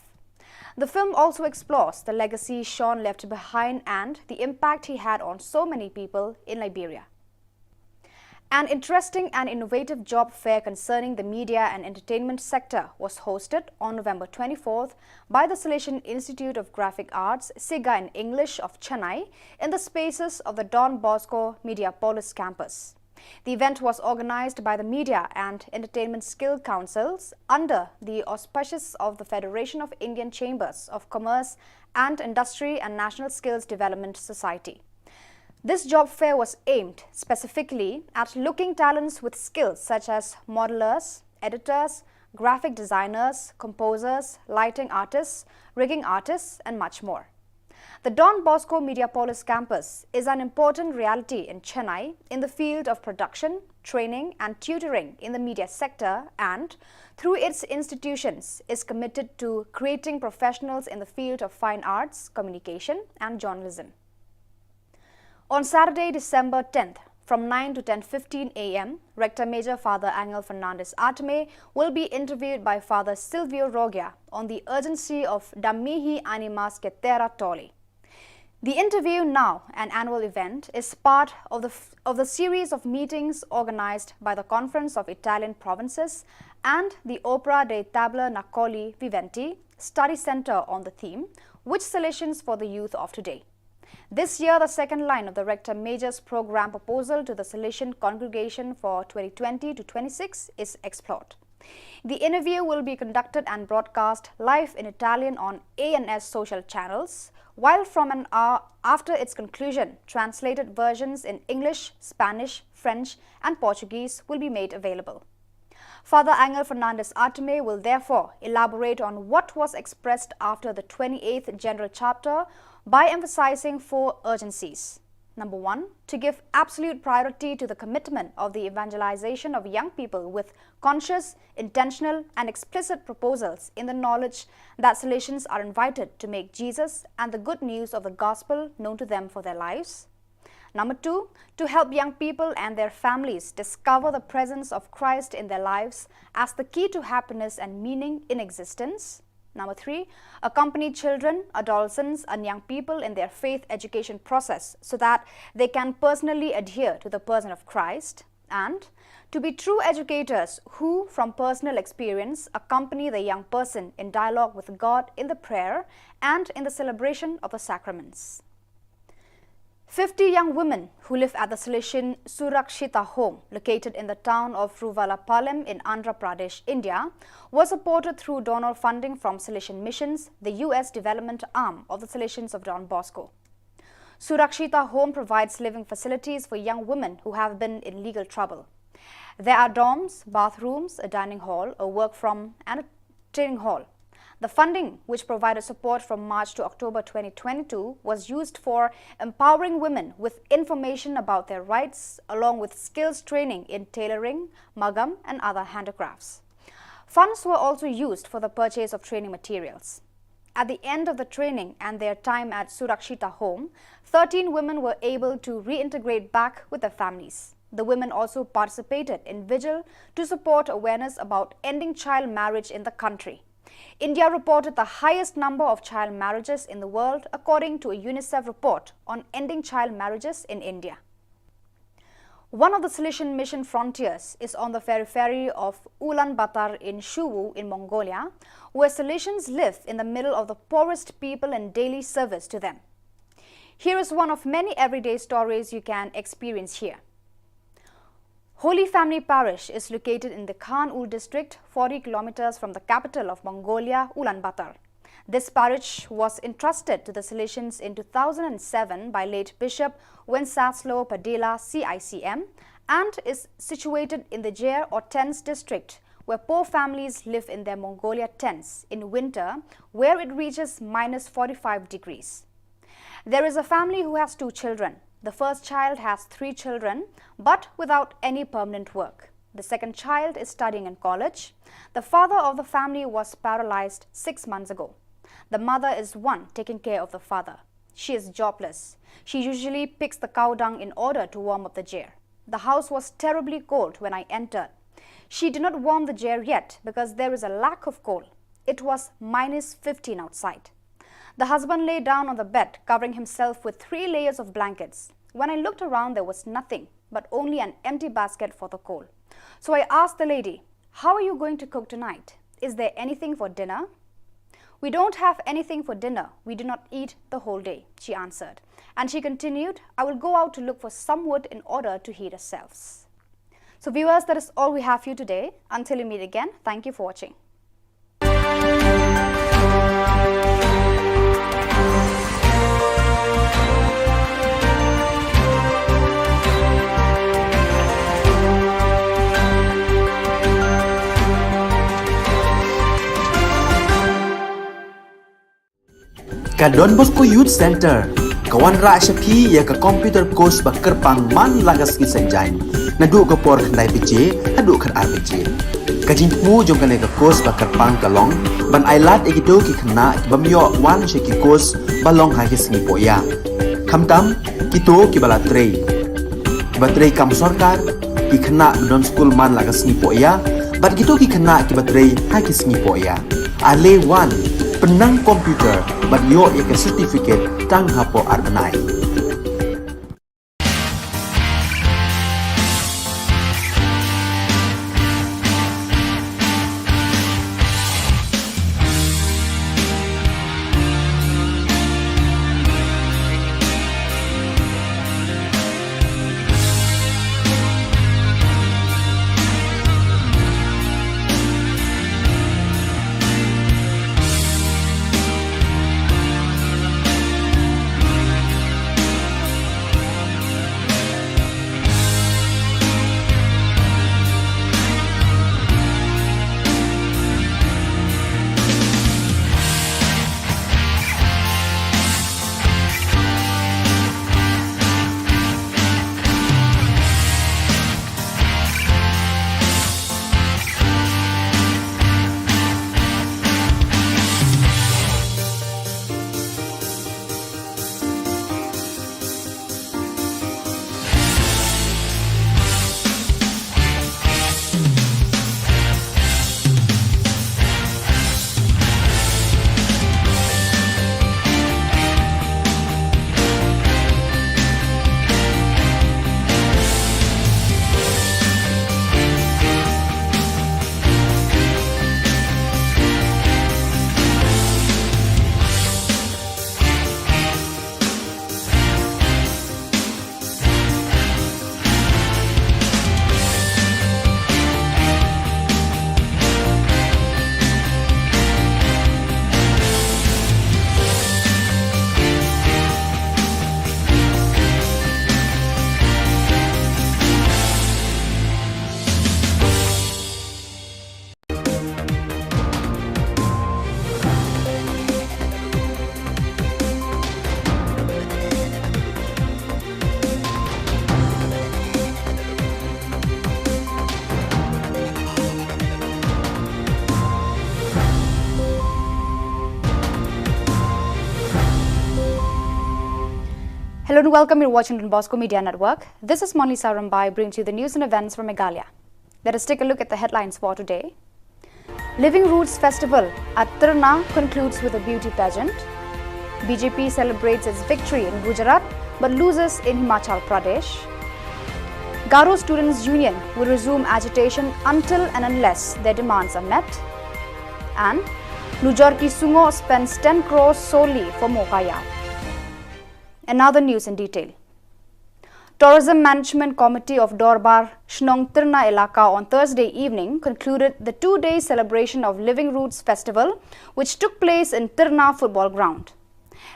The film also explores the legacy Sean left behind and the impact he had on so many people in Liberia. An interesting and innovative job fair concerning the media and entertainment sector was hosted on November twenty-fourth by the Salesian Institute of Graphic Arts, SIGA in English, of Chennai in the spaces of the Don Bosco Mediapolis campus. The event was organized by the Media and Entertainment Skill Councils under the auspices of the Federation of Indian Chambers of Commerce and Industry and National Skills Development Society. This job fair was aimed specifically at looking talents with skills such as modelers, editors, graphic designers, composers, lighting artists, rigging artists, and much more. The Don Bosco Mediapolis campus is an important reality in Chennai in the field of production, training, and tutoring in the media sector, and, through its institutions, is committed to creating professionals in the field of fine arts, communication, and journalism. On Saturday, December tenth, from nine to ten fifteen a m, Rector Major Father Angel Fernandez Atame will be interviewed by Father Silvio Rogia on the urgency of Da mihi animas que terra tolli. The interview, now an annual event, is part of the, f- of the series of meetings organized by the Conference of Italian Provinces and the Opera dei Tabernacoli Viventi Study Center on the theme, "Which Salesians for the Youth of Today?" This year, the second line of the Rector Major's program proposal to the Salesian congregation for twenty twenty to twenty-six is explored. The interview will be conducted and broadcast live in Italian on A N S social channels, while from an hour after its conclusion, translated versions in English, Spanish, French, and Portuguese will be made available. Father Angel Fernandez Atame will therefore elaborate on what was expressed after the twenty-eighth General Chapter by emphasizing four urgencies. Number one, to give absolute priority to the commitment of the evangelization of young people with conscious, intentional, and explicit proposals in the knowledge that Salesians are invited to make Jesus and the good news of the gospel known to them for their lives. Number two, to help young people and their families discover the presence of Christ in their lives as the key to happiness and meaning in existence. Number three, accompany children, adolescents, and young people in their faith education process so that they can personally adhere to the person of Christ. And to be true educators who, from personal experience, accompany the young person in dialogue with God in the prayer and in the celebration of the sacraments. Fifty young women who live at the Salesian Surakshita Home, located in the town of Ruvallapalem in Andhra Pradesh, India, were supported through donor funding from Salesian Missions, the U S development arm of the Salesians of Don Bosco. Surakshita Home provides living facilities for young women who have been in legal trouble. There are dorms, bathrooms, a dining hall, a work from, and a training hall. The funding, which provided support from March to October twenty twenty-two, was used for empowering women with information about their rights, along with skills training in tailoring, magam, and other handicrafts. Funds were also used for the purchase of training materials. At the end of the training and their time at Surakshita Home, thirteen women were able to reintegrate back with their families. The women also participated in vigil to support awareness about ending child marriage in the country. India reported the highest number of child marriages in the world, according to a UNICEF report on ending child marriages in India. One of the Salesian mission frontiers is on the periphery of Ulaanbaatar in Shuwa in Mongolia, where Salesians live in the middle of the poorest people in daily service to them. Here is one of many everyday stories you can experience here. Holy Family Parish is located in the Khan-Ul district, forty kilometers from the capital of Mongolia, Ulaanbaatar. This parish was entrusted to the Salesians in two thousand seven by late Bishop Wenceslao Padilla, C I C M, and is situated in the Jer or tents district, where poor families live in their Mongolia tents in winter, where it reaches minus forty-five degrees. There is a family who has two children. The first child has three children, but without any permanent work. The second child is studying in college. The father of the family was paralyzed six months ago. The mother is one taking care of the father. She is jobless. She usually picks the cow dung in order to warm up the jer. The house was terribly cold when I entered. She did not warm the jer yet because there is a lack of coal. It was minus fifteen outside. The husband lay down on the bed, covering himself with three layers of blankets. When I looked around, there was nothing but only an empty basket for the coal. So I asked the lady, "How are you going to cook tonight? Is there anything for dinner?" "We don't have anything for dinner. We do not eat the whole day," she answered. And she continued, "I will go out to look for some wood in order to heat ourselves." So, viewers, that is all we have for you today. Until we meet again, thank you for watching. Ka Don Bosco Youth Centre ka wanrah sha phi ïa ka computer course ba kyrpang man la ka sngi Saitjaiñ, naduh ka por khyndai baje haduh khatar baje. Ka jingthmu jong kane ka course ba kyrpang ka long ban ailad ïa kito ki khynnah ki bym ïoh wan sha ki course ba long ha ki sngi pohïa, khamtam kito kiba la trei, kiba trei kam sorkar, ki khynnah ba don skul man la ka sngi pohïa bad kito ki khynnah kiba trei ha ki sngi pohïa. Ale wan, pynnang computer bad ïoh ïa ka certificate tang hapoh ar bnai. Hello and welcome. You're watching Don Bosco Media Network. This is Monlisa Rambai bringing to you the news and events from Meghalaya. Let us take a look at the headlines for today. Living Roots Festival at Tirna concludes with a beauty pageant. B J P celebrates its victory in Gujarat but loses in Himachal Pradesh. Garo Students Union will resume agitation until and unless their demands are met. And Lujor Ki Sungo spends ten crores solely for Mowkaiaw. And now the news in detail. Tourism Management Committee of Dorbar Shnong Tirna Elaka on Thursday evening concluded the two-day celebration of Living Roots Festival, which took place in Tirna Football Ground.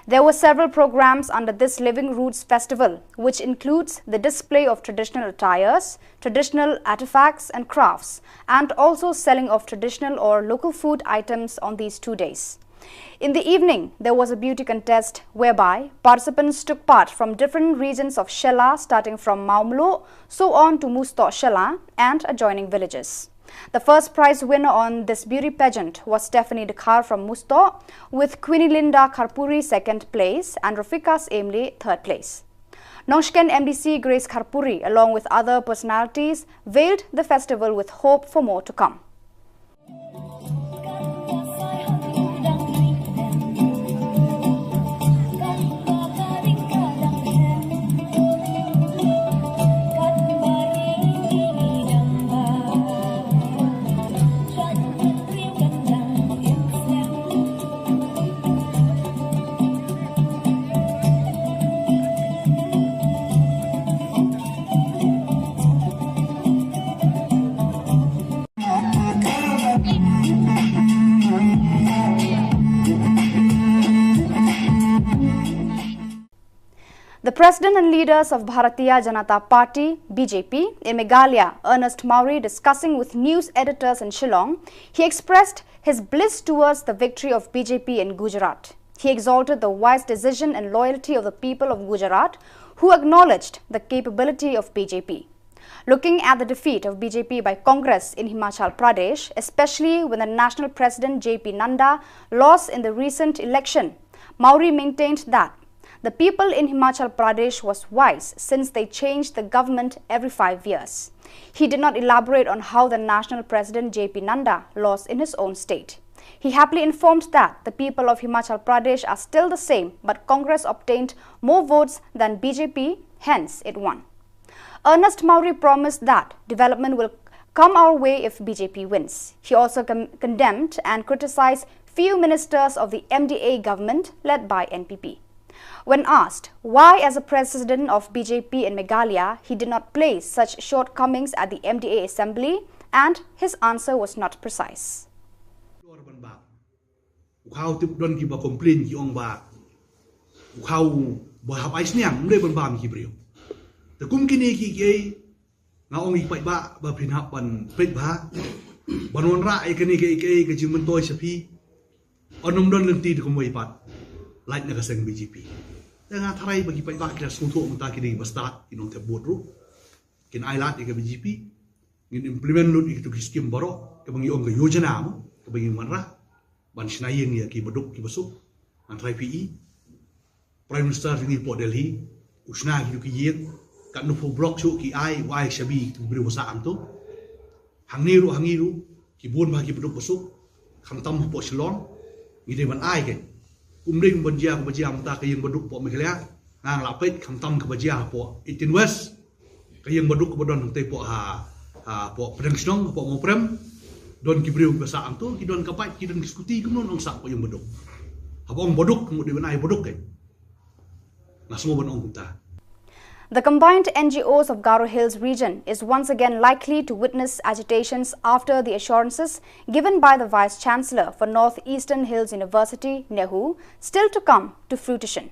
There were several programs under this Living Roots Festival, which includes the display of traditional attires, traditional artifacts and crafts, and also selling of traditional or local food items on these two days. In the evening, there was a beauty contest whereby participants took part from different regions of Shella, starting from Mawmluh, so on to Mustoh Shella and adjoining villages. The first prize winner on this beauty pageant was Stephanie Dkhar from Mustoh, with Queenie Linda Kharpuri second place and Rafika Emli third place. Nongshken M D C Grace Kharpuri, along with other personalities, veiled the festival with hope for more to come. The president and leaders of Bharatiya Janata Party, B J P, in Meghalaya, Ernest Mawrie, discussing with news editors in Shillong, he expressed his bliss towards the victory of B J P in Gujarat. He exalted the wise decision and loyalty of the people of Gujarat, who acknowledged the capability of B J P. Looking at the defeat of B J P by Congress in Himachal Pradesh, especially when the national president J P Nadda lost in the recent election, Mawrie maintained that the people in Himachal Pradesh was wise since they changed the government every five years. He did not elaborate on how the national president J P Nadda lost in his own state. He happily informed that the people of Himachal Pradesh are still the same, but Congress obtained more votes than B J P, hence it won. Ernest Mawrie promised that development will come our way if B J P wins. He also con- condemned and criticized few ministers of the M D A government led by N P P. When asked why, as a president of B J P in Meghalaya, he did not place such shortcomings at the M D A assembly, and his answer was not precise. U khaw tip don kiba complain ki ong ba u khaw ba hap ai sniang, ym dei ban bam ki briew. Te kum kine ki kiei nga ong i paidbah ba phin hap ban peit bha ban wanrah ïa kane kaei kaei ka jingmyntoi sha phi. Ym don lynti te kumwei pat lait na ka seng B J P. Te nga tharai ba ki paidbah ki da sngewthuh mynta ki dei ba stad ki nongthep vote ruh. Kin ai lad ïa ka B J P. Ngin implement lut ïa kitu ki skim baroh kaba ngi ong ka yojana mo kaba ngi wanrah ban shna ïing ïa ki baduk ki basuk. Ngan trai phi i Prime Minister jong ngi hapoh Delhi u shna kitu ki ïing, katno phew block shuh ki ai, u ai shabi kitu ki briew ba sah hangto. Hangne ruh hangne ruh ki bun bha ki baduk basuk, khamtam hapoh Shillong. Ngi dei ban ai kein. Ym dei ban jia kaba jia mynta ka ïing baduk hapoh Meghalaya. Nga nga la peit khamtam kaba jia hapoh Eighteen West. Ka ïing baduk kaba don hangtei hapoh ha, ha hapoh Pdeng Shnong, hapoh Mawprem. Don ki briew kiba sah hangto, ki don ka bike, ki don ki scooty, kumno nong sah hapoh ïing baduk. Haba ong baduk, ka mut dei ban ai baduk kein. Nga sngew ban ong kumta. The combined N G Os of Garo Hills region is once again likely to witness agitations after the assurances given by the Vice Chancellor for North Eastern Hills University, NEHU, still to come to fruition.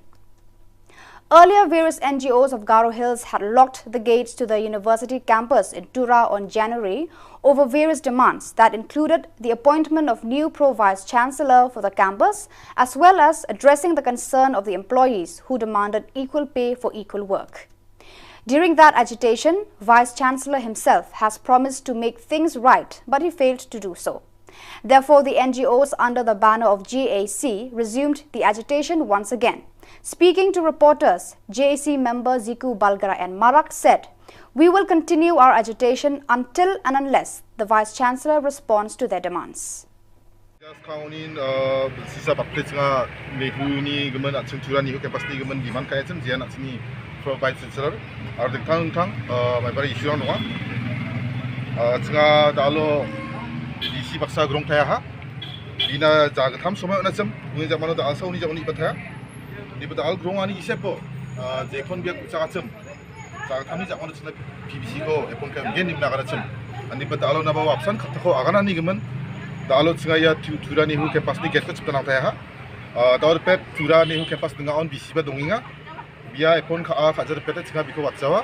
Earlier, various N G Os of Garo Hills had locked the gates to the university campus in Tura on January over various demands that included the appointment of new pro-vice chancellor for the campus, as well as addressing the concern of the employees who demanded equal pay for equal work. During that agitation, Vice Chancellor himself has promised to make things right, but he failed to do so. Therefore, the N G Os under the banner of G A C resumed the agitation once again. Speaking to reporters, G A C member Ziku Balgara and Marak said, "We will continue our agitation until and unless the Vice Chancellor responds to their demands." Just count in, uh, sisa bakplit nga nehu ni gemen at sing tura nehu kepas ni gemen di man kaya cem jian at sini pro vice chancellor. Ar ding tang tang, uh, mai bari issue rong. Uh, singa dalo di si baksa grong taya ha. Dina jaga tham somai na cem, uni jak mano da alsa uni jak uni bataya. Di bata al grong ani isepo, uh, jekon biak ucak acem. Sa kami jak mano sina P B C ko epon ka gen ni mena kana cem. Ani bata alo na bawa apsan kata ko agana ni gemen. Da alo singa ya tu tura ni hu kepas ni get ko cipta nang taya ha. Uh, da alo pet tura ni hu kepas ni nga on B C ba donginga. Bia epon ka a ka jar pet singa biko watsawa.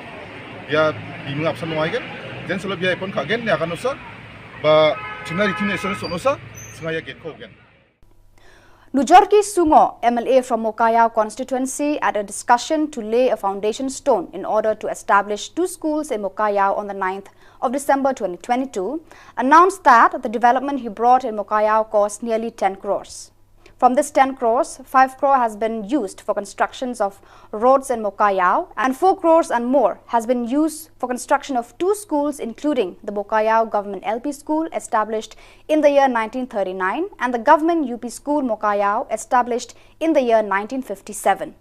Bia bimung apsan nong aigen. Jen solo bia epon ka gen ni akan usa. Ba cina ritin eson son usa singa ya get ko gen. Nujorki Sungo, M L A from Mokayao constituency, at a discussion to lay a foundation stone in order to establish two schools in Mokayao on the ninth of December twenty twenty-two, announced that the development he brought in Mokayao cost nearly ten crores. From this ten crores, five crore has been used for constructions of roads in Mokayao, and four crores and more has been used for construction of two schools, including the Mokayao Government L P School, established in the year nineteen thirty-nine, and the Government U P School Mokayao, established in the year nineteen fifty-seven.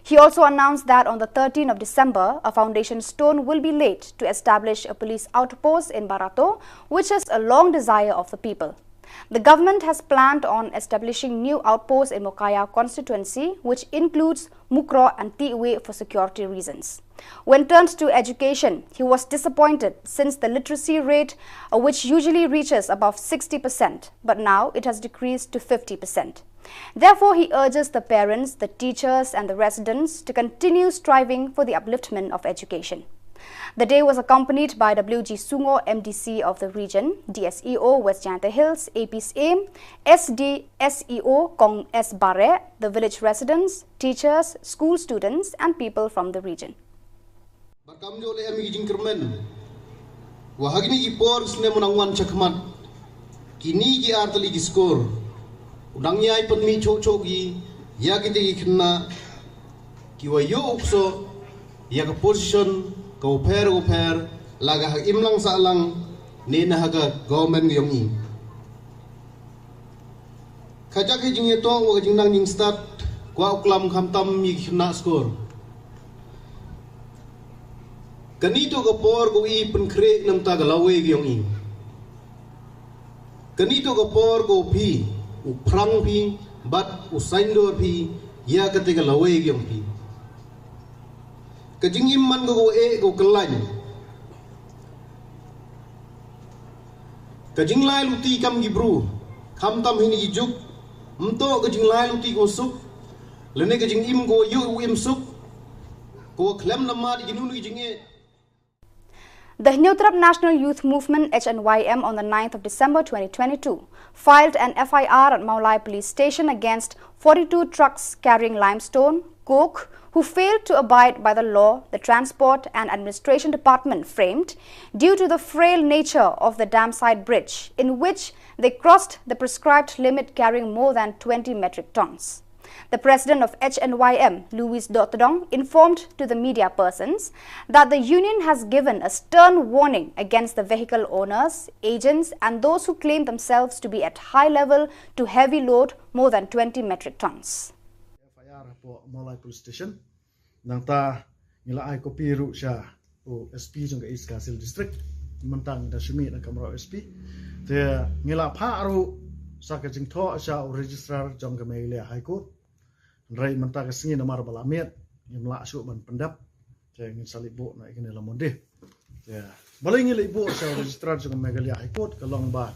He also announced that on the thirteenth of December, a foundation stone will be laid to establish a police outpost in Barato, which is a long desire of the people. The government has planned on establishing new outposts in Mokayao constituency, which includes Mukroh and Tiwe, for security reasons. When turned to education, he was disappointed since the literacy rate, uh, which usually reaches above sixty percent, but now it has decreased to fifty percent. Therefore, he urges the parents, the teachers, and the residents to continue striving for the upliftment of education. The day was accompanied by W G Sungo, M D C of the region, D S E O West Jaintia Hills, A P Syiem, S D S E O Kong S Bareh, the village residents, teachers, school students, and people from the region. Bad kam jong le em ki jingkyrmen wa ha kine ki por snem u nang wan shakhmat, kine ki ar tylli ki score u nang ïai pynmih choh choh ki ïa kite ki khynnah ki wa ïoh u ksoh ïa ka position ka u pher u pher, la ka ha imlang sahlang ne na ha ka government ka jong i. Ka jaka jingïatong wa ka jingnang jingstad kwah u klam khamtam ïa ki khynnah score. Kane to ka por ka u i pynkhreh namar ka lawei ka jong i. Kane to ka por ka u phi u phrang phi bad u saiñdur phi ïa kate ka lawei ka jong phi. Ka jingim man ka u eh ka u kyllain. Ka jinglai luti kam ki bru khamtam hi ni ki juk, mto ka jinglai luti ka u suk lane ka jingim ka u ïoh u im suk ka u khlem namar ki nu ki jingeh. The Hynñiewtrep National Youth Movement, H N Y M, on the ninth of December twenty twenty-two, filed an F I R at Mawlai Police Station against forty-two trucks carrying limestone, coke, who failed to abide by the law, the Transport and Administration Department framed, due to the frail nature of the dam side bridge, in which they crossed the prescribed limit carrying more than twenty metric tons. The president of H N Y M, Louis Dotdong, informed to the media persons that the union has given a stern warning against the vehicle owners, agents, and those who claim themselves to be at high level to heavy load more than twenty metric tons. F I R hapoh Mawlai Police Station. Nangta ngi la ai copy ruh sha u S P jong ka East Khasi Hills District. Mynta ngi da shu mih na kamra u S P. Te ngi la phah ruh sa ka jingthoh sha u registrar jong ka Meghalaya High Court. Hynrei mynta ka sngi namar ba la miet ngim lah shuh ban pyndep. Te ngin sa leit buh na ïa kane la Monday. Te balei ngi leit buh sha u registrar jong ka Meghalaya High Court ka long ba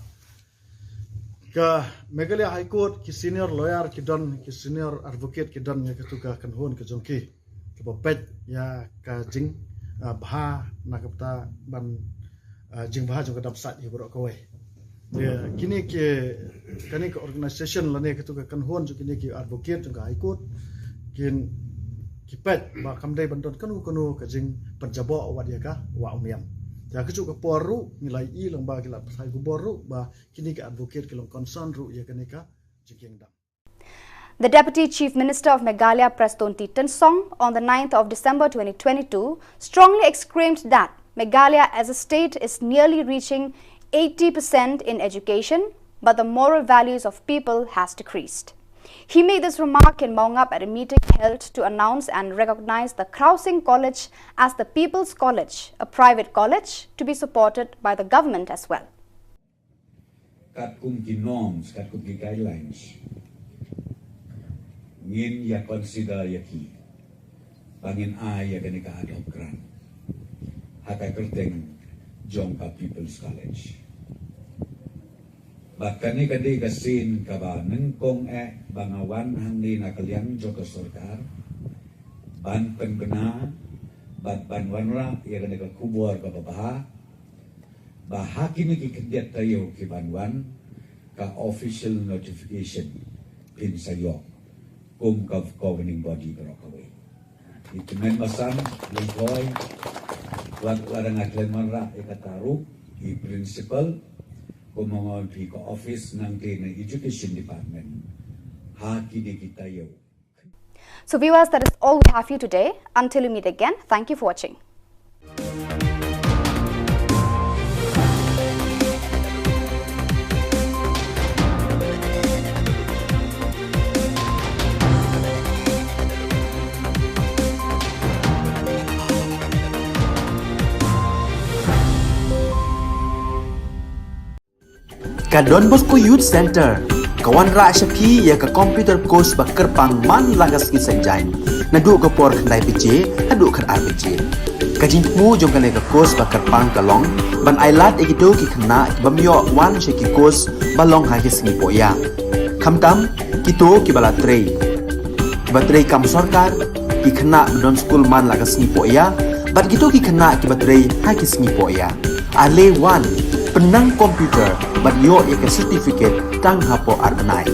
ka Meghalaya High Court ki senior lawyer ki don, ki senior advocate ki don ïa katu ka kynhun ka jong ki kaba peit ïa ka jing, ah, bha na ka bynta ban, ah, jingbha jong ka dam site hi baroh kawei. Ïa kine ki, kane ka organisation lane katu ka kynhun jong kine ki advocate jong ka High Court kin, ki peit ba kam dei ban don kano kano ka jingpynjaboh wat ïa ka wah u niam. Ïa kajuh ka por ruh ngi la ïohi lang ba ki la pathai khubor ruh ba kine ki advocate ki long concern ruh ïa kane ka jingkieng dam. The Deputy Chief Minister of Meghalaya, Prestone T Tynsong, on the ninth of December twenty twenty-two, strongly exclaimed that Meghalaya as a state is nearly reaching eighty percent in education, but the moral values of people has decreased. He made this remark in Mawngap at a meeting held to announce and recognize the Khrao Sing College as the People's College, a private college to be supported by the government as well. Katkum ki norms, katkum ki guidelines, ngin ïa consider ïa ki ba ngin ai ïa kane ka ad hoc grant ha ka kyrteng jong ka People's College. Ba kane ka dei ka sien kaba nyngkong eh ba nga wan hangne na ka liang jong ka sorkar ban pynbna bad ban wanrah ïa kane ka khubor kaba bha ba ha kine ki khyndiat taïew ki ban wan ka official notification phin sa ïoh kum ka governing body baroh kawei. I tymmen basan, Lyngkhoi, wat la dang nga khlem wanrah ïa kata ruh, i principal, kumba nga ong phi, ka office nangta na education department ha kine ki taïew. So viewers, that is all we have for you today. Until we meet again, thank you for watching. Ka Don Bosco Youth Centre ka wanrah sha phi ïa ka computer course ba kyrpang man la ka sngi Saitjaiñ, naduh ka por khyndai baje haduh khatar baje. Ka jingthmu jong kane ka course ba kyrpang ka long ban ailad ïa kito ki khynnah ki bym ïoh wan sha ki course ba long ha ki sngi pohïa, khamtam kito kiba la trei, kiba trei kam sorkar, ki khynnah ba don skul man la ka sngi pohïa, bad kito ki khynnah kiba trei ha ki sngi pohiar. Ale wan, pynnang computer bad ïoh ïa ka certificate tang hapoh ar bnai.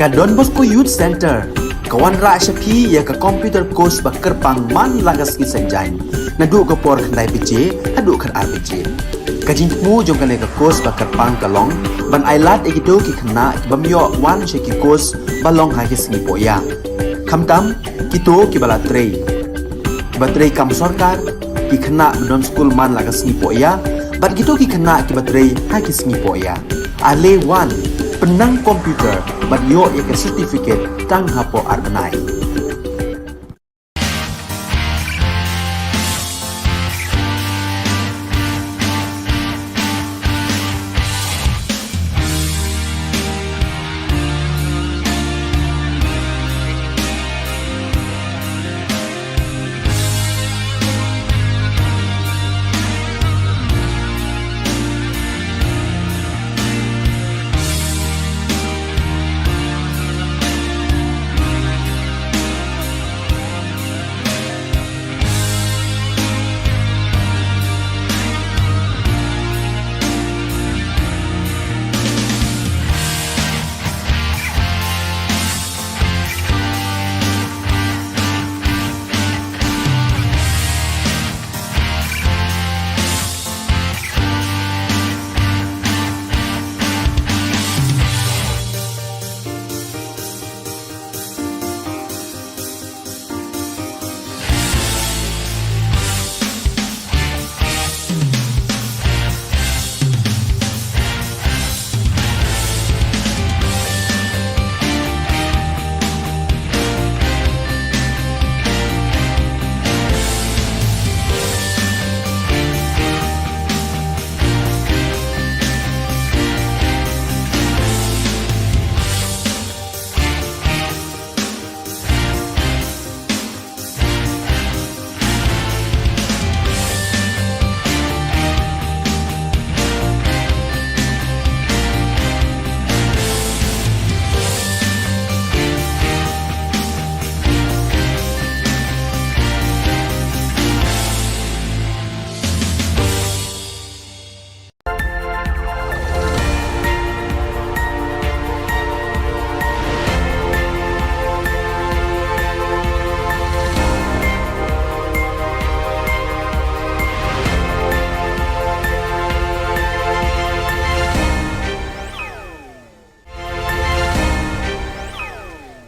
Ka Don Bosco Youth Centre ka wanrah sha phi ïa ka computer course ba kyrpang man la ka sngi Saitjaiñ, naduh ka por khyndai baje haduh khatar baje. Ka jingthmu jong kane ka course ba kyrpang ka long ban ailad ïa kito ki khynnah ki bym ïoh wan sha ki course ba long ha ki sngi pohïa, khamtam kito kiba la trei, kiba trei kam sorkar, ki khynnah ba don skul man la ka sngi pohïa, bad kito ki khynnah kiba trei ha ki sngi pohïa. Ale wan, pynnang computer bad ïoh ïa ka certificate tang hapoh ar bnai.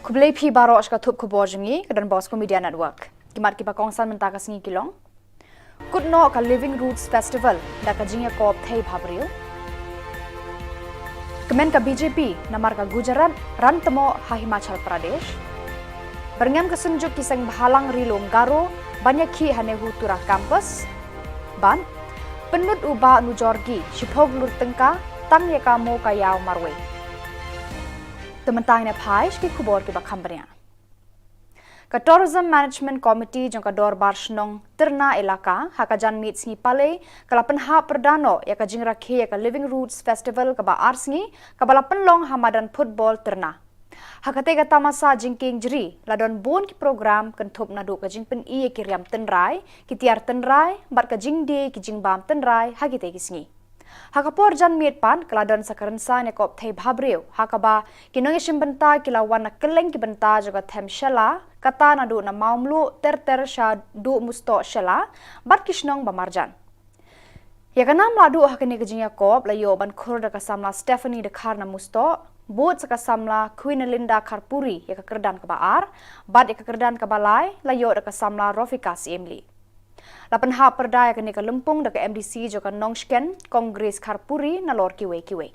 Khublei phi baroh sha ka thup khubor jong ngi ka Don Bosco Media Network. Ki mat kiba kongsan mynta ka sngi ki long: Kut noh ka Living Roots Festival da ka jingïakop thei bhabriew. Kmen ka B J P namar ka Gujarat rangtamo ha Himachal Pradesh. Byrngem ka Synjuk ki Seng Bhalang Ri Lum Garo ban ïakhih ha NEHU Tura Campus. Bad pynlut u Bah Nujorgi shiphew klur tyngka tang ïa ka Mo Ka Ïaw marwei. Te mynta ngin ïa phai sha ki khubor kiba kham bniah. Ka Tourism Management Committee jong ka Dorbar Shnong Tyrna Elaka ha ka janmiet sngi Palei ka la pynhap pyrda noh ïa ka jingrakhe ïa ka Living Roots Festival kaba ar sngi kaba la pynlong ha madan football Tyrna. Ha katei ka tamasa jingkieng jri la don bun ki program kynthup naduh ka jingpyni ïa ki riam tynrai, ki tiar tynrai bad ka jingdie ki jingbam tynrai ha kitei ki sngi. Ha ka por janmiet pat ka la don sa ka rynsan ïakop thei bhabriew ha kaba ki nongïashim bynta ki la wan na kylleng ki bynta jong ka them Shella, kata naduh na Mawmluh ter ter shaduh Mustoh Shella bad ki shnong ba marjan. Ïa ka nam lahduh ha kane ka jingïakop la ïoh ban khur da ka samla Stephanie Dkhar na Mustoh, bud sa ka samla Queen Linda Kharpuri ïa ka kyrdan kaba ar, bad ïa ka kyrdan kaba lai la ïoh da ka samla Rofika Siemli. La pynhap pyrda ïa kane ka lympung da ka M D C jong ka Nongshken, Kong Grace Kharpuri, nalor kiwei kiwei.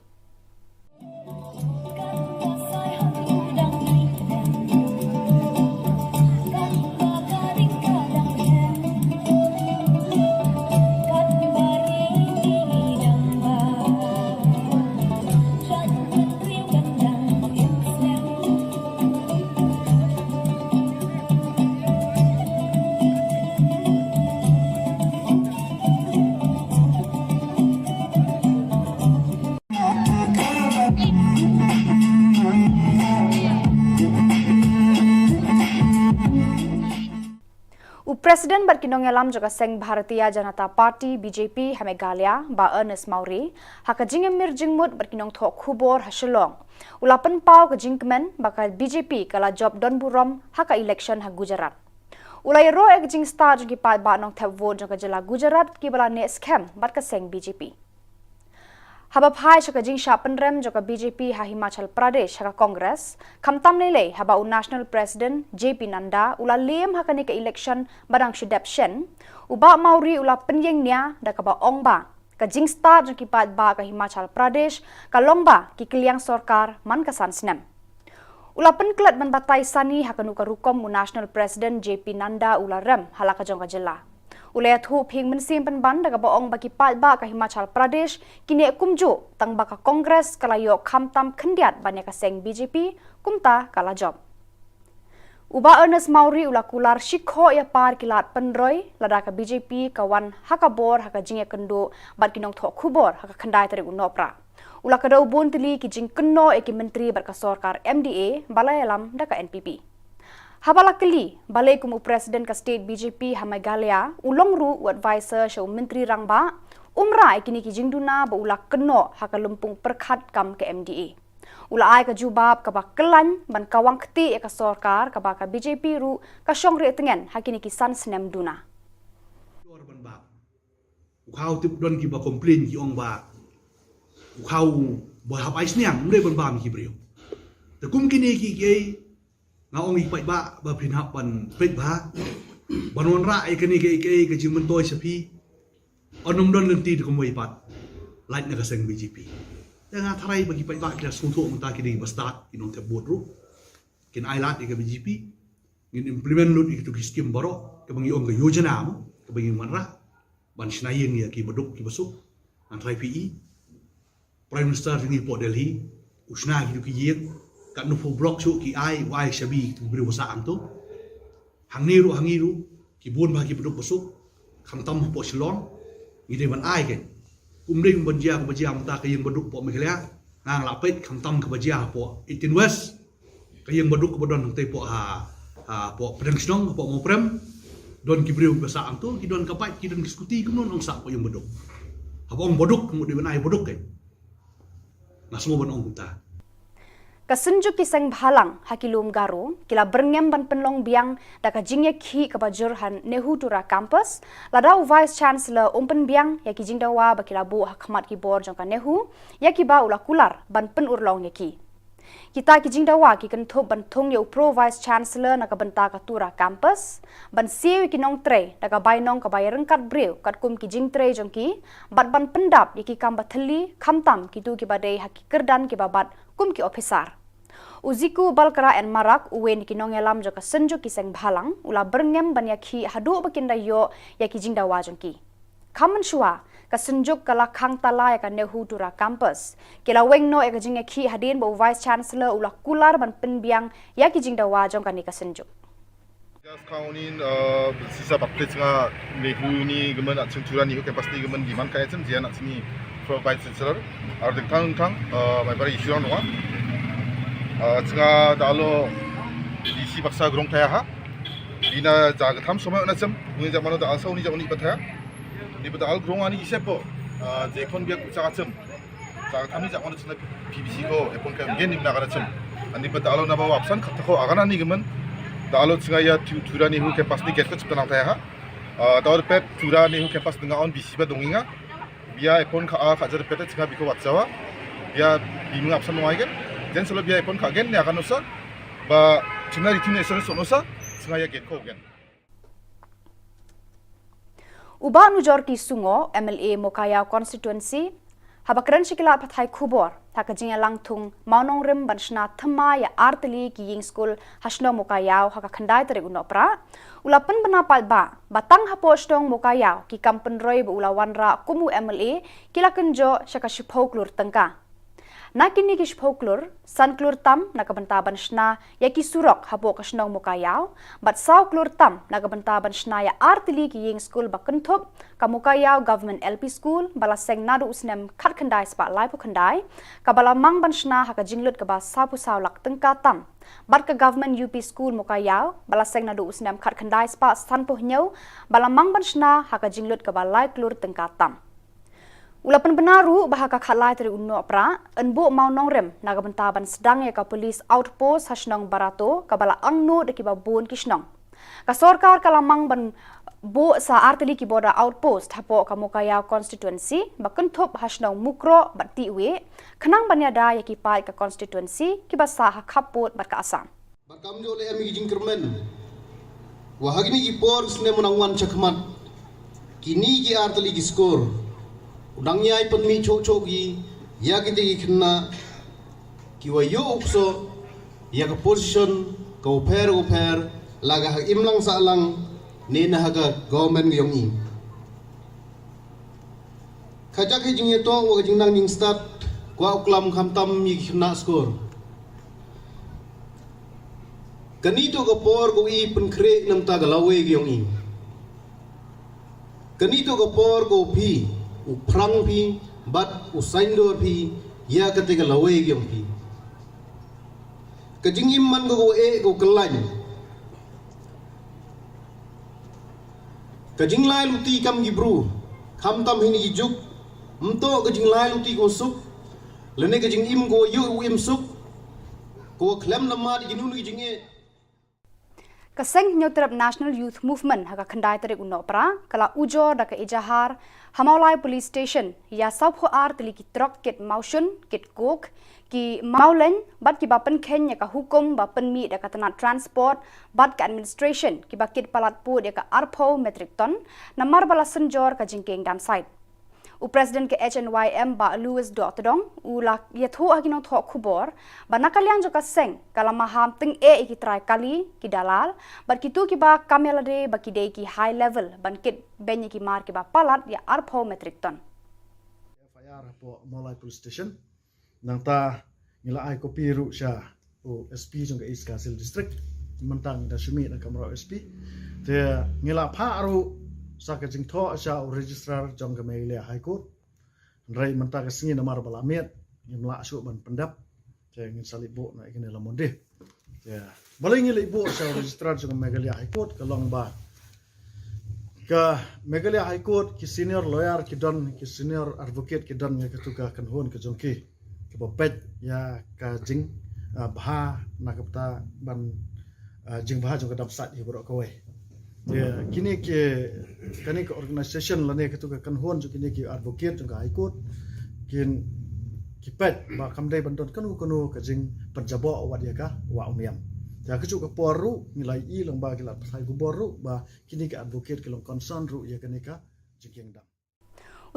President bad ki nongïalam jong ka seng Bharatiya Janata Party, B J P, ha Meghalaya, Bah Ernest Mawrie, ha ka jingïamir jingmut bad ki nongthoh khubor ha Shillong, u la pynpaw ka jingkmen ba ka B J P ka la jop don burom ha ka election ha Gujarat. U la ïaroh ïa ka jingstad jong ki paidbah nongthep vote jong ka jylla Gujarat kiba la neh skhem bad ka seng B J P. Haba phai sha ka jingshah pynrem jong ka B J P ha Himachal Pradesh ha ka Congress, khamtam lei lei haba u National President J P Nadda u la lem ha kane ka election ba dang shu dep shen, u Bah Mawrie u la pynïeng nia da kaba ong ba ka jingstad jong ki paidbah ka Himachal Pradesh ka long ba ki kylliang sorkar man ka san snem. U la pynklet ban batai sani ha kano ka rukom u National President J P Nadda u la rem ha la ka jong ka jylla. U la ïathuh pynmynsiem pynban da kaba ong ba ki paidbah ka Himachal Pradesh ki neh kumjuh tang ba ka Congress ka la ïoh khamtam khyndiat ban ïa ka seng B J P kumta ka la jop. U Bah Ernest Mawrie u la kular shikhoh ïa par ki lad pynroi lada ka B J P ka wan ha ka bor ha ka jingïakynduh bad ki nongthoh khubor ha ka khyndai tarik u Nohprah. U la kdew bun tylli ki jingkynnoh ïa ki myntri bad ka sorkar M D A ba la ïalam da ka N P P. Haba la kylli balei kum u President ka state B J P ha Meghalaya u long ruh u advisor sha u Myntri Rangbah, um rah ïa kine ki jingduna ba u la kynnoh ha ka lympung pyrkhat kam ka M D A. U la ai ka jubab kaba kyllain ban kawang kti ïa ka sorkar kaba ka B J P ruh ka shong rieh tngen ha kine ki san snem duna. U khaw tip don kiba complain ki ong ba u khaw ba hap ai sniang, um dei ban bam ki briew. Te kum kine ki kiei nga ong ïa ki paidbah ba phin hap ban peit bha ban wanrah ïa kane kiei kiei ka jingmyntoi sha phi. Ynnym don lynti te kumwei pat lait na ka seng B J P. Te nga tharai ba ki paidbah ki la sngewthuh mynta ki dei ba stad ki nongthep vote ruh. Kin ai lad ïa ka B J P. Ngin implement lut ïa kitu ki skim baroh kaba ngi ong ka yojana mo kaba ngi wanrah ban shna ïing ïa ki baduk ki basuk. Ngan tharai phi i Prime Minister jong ngi hapoh Delhi u shna kitu ki ïing, katno phew block shuh ki ai, u ai shabi kitu ki briew ba sah hangto. Hangne ruh hangne ruh ki bun bha ki baduk basuk khamtam hapoh Shillong. Ngi dei ban ai kein. Kum dei ban jia kaba jia mynta ka ïing baduk hapoh Meghalaya. Nga nga la peit khamtam kaba jia hapoh eighteen West. Ka ïing baduk kaba don hangtei hapoh ha, hapoh Pdeng Shnong, hapoh Mawprem. Don ki briew ba sah hangto, ki don ka bike, ki don ki scooty, kumno nang sah hapoh ïing baduk. Haba ong baduk, mut dei ban ai baduk kein. Nga sngew ban ong kumta. Ka Synjuk ki seng bhalang ha ki lum Garo ki la byrngem ban pynlong biang da ka jingïakhih kaba jur ha Nehu Tura Campus lada u Vice Chancellor um pynbiang ïa ki jingdawa ba ki la buh ha khmat ki bor jong ka Nehu ïa kiba u la kular ban pynurlong ïa ki. Kita ki jingdawa ki kynthup ban thung ïa u Pro Vice Chancellor na ka bynta ka Tura Campus, ban siew ïa ki nongtrei da ka bainong kaba ïaryngkat briew katkum ki jingtrei jong ki, bad ban pyndap ïa ki kam ba thylli khamtam kitu kiba dei ha ki kyrdan kiba bat kum ki ophisar. U Ziku Balkra N Marak, uwei na ki nongïalam jong ka Synjuk ki seng bhalang, u la byrngem ban ïakhih haduh ba kin da ïoh ïa ki jingdawa jong ki. Kham mynshuwa, ka Synjuk ka la khang tala ïa ka Nehu Tura Campus. Ki la weng noh ïa ka jingïakhih hadien ba u Vice Chancellor u la kular ban pynbiang ïa ki jingdawa jong kane ka Synjuk. Just count in, uh, sisa bakte chunga Nehu ni government at Tura Nehu campus ni government di man kaya chim jian at sini Pro Vice Chancellor. Ar ding thang thang, uh, mai bari issue nong. Uh, chunga dalo D C baksa grong thaya ha. Ina jaga tham somai ona chim, uni jaga mano da alsa uni jaga uni pathaya. Ni pada al grong ani isep po. Uh, jekon biak ucha chim. Chak thami chak mano chuna P B C ko epon ka gen nim na kana chum. Ani pa da alo na ba wapsan kata ko agana ni gemen. Da alo chunga ïa Tura Nehu campus ni gate ko chipta nang thaya ha. Ah, da alo pet Tura Nehu campus nga on B C ba donginga. Bia epon ka a ka jar pet chunga biko watsawa. Bia bimung apsan nong aigen. Jen solo bia epon ka gen ni aganosa. Ba chuna ritin esor sonosa. Chunga ïa gate ko gen. U Bah Nujorki Sungo, M L A Mowkaiaw Constituency, haba kren sha ki lad pathai khubor ha ka jingïalang thung mawnongrim ban shna thymmai ïa artylli ki ïing skul ha shnong Mowkaiaw ha ka khyndai tarik u Nohprah, u la pynbna paidbah ba tang hapoh shnong Mowkaiaw ki kam pynroi ba u la wanrah kum u M L A ki la kynjoh sha ka shiphew klur tyngka. Na kine ki shiphew klur, san klur tam na ka bynta ban shna ïa ki surok hapoh ka shnong Mokaiaw, bad saw klur tam na ka bynta ban shna ïa artylli ki ïing skul ba kynthup, ka Mokaiaw Government L P School, ba la seng naduh u snem khatkhyndai spah laiphew khyndai, kaba la mang ban shna ha ka jinglut kaba sawphew saw lak tyngka tam. Bad ka Government U P School Mokaiaw, ba la seng naduh u snem khatkhyndai spah sanphew hynñiew, ba la mang ban shna ha ka jinglut kaba lai klur tyngka tam. U la pynbna ruh ba ha ka khatlai tarik u Nohprah, yn buh mawnongrim na ka bynta ban sdang ïa ka police outpost ha shnong Barato, kaba la angnud da kiba bun ki shnong. Ka sorkar ka la mang ban buh sa artylli ki border outpost hapoh ka Mokaiaw constituency, ba kynthup ha shnong Mukroh bad Tiwi, khnang ban ïada ïa ki paid ka constituency kiba sah ha khappud bad ka Assam. Bad kam ju leh em ki jingkyrmen. Wa ha kine ki por snem u nang wan shakhmat, kine ki artylli ki skur, u nang ïai pynmih choh choh ki ïa kite ki khynnah kiwa ïoh u ksoh ïa ka position ka u pher u pher, la ka ha imlang sahlang ne na ha ka government ka ïong i. Ka jaka jingïatoh wa ka jingnang jingstad kwah u klam khamtam ïa ki khynnah skur. Kane to ka por ka u i pynkhreh namta ka lawei ka ïong i. Kane to ka por ka u phi, u phrang phi, bad u saiñdur phi, ïa kate ka lawei ka ïong phi. Ka jingim man ka u eh ka u khlaiñ. Ka jinglai luti kam ki bru, khamtam hini ki juk, mto ka jinglai luti ko suk, lane ka jingim ko yu u im suk, ko khlem na mad ki nun ki jingeh. Ka seng Hynñiewtrep National Youth Movement ha ka khyndai tarik u Nohprah, ka la ujor da ka ejahar, ha Mawlai Police Station, ïa sawphew ar tylli ki trok kit mawshun, kit coke, ki mawleiñ, bad kiba pynkheiñ ïa ka hukum ba pynmih da ka tnat transport, bad ka administration, kiba kit palat pud ïa ka arphew metric ton, namar ba la synjor ka jingkieng dam sait. U President ka H N Y M Bah Louis Dohtdong, u la ïathuh ha ki nongthoh khubor, ba na ka liang jong ka seng, ka la maham tyngeh ïa ki trai kali, ki dalal, bad kito kiba kam ïalade ba ki dei ki high level, ban kit beiñ ïa ki mar kiba palat ïa arphew metric ton. F I R hapoh Mawlai Police Station. Nangta ngi la ai kopi ruh sha u S P jong ka East Khasi Hills District. Mynta ngi da shu mih na ka mraw S P. Te ngi la phah ruh sa ka jingthoh sha u registrar jong ka Meghalaya High Court. Hynrei mynta ka sngi namar ba la miet, ngim lah shuh ban pyndep. Te ngin sa leit buh na ïa kane la Monday. Te balei ngi leit buh sha u registrar jong ka Meghalaya High Court ka long ba ka Meghalaya High Court ki senior lawyer ki don, ki senior advocate ki don ïa katu ka kynhun ka jong ki, kiba peit ïa ka jing, ah, bha na ka bynta ban, ah, jingbha jong ka dam sait hi baroh kawei. Ïa kine ki, kane ka organisation lane katu ka kynhun jong kine ki advocate jong ka High Court kin, ki peit ba kam dei ban don kano kano ka jingpynjaboh wat ïa ka wah u niam. Ïa kajuh ka por ruh ngi la ïohi lang ba ki la pathai khubor ruh ba kine ki advocate ki long concern ruh ïa kane ka jingkieng dam.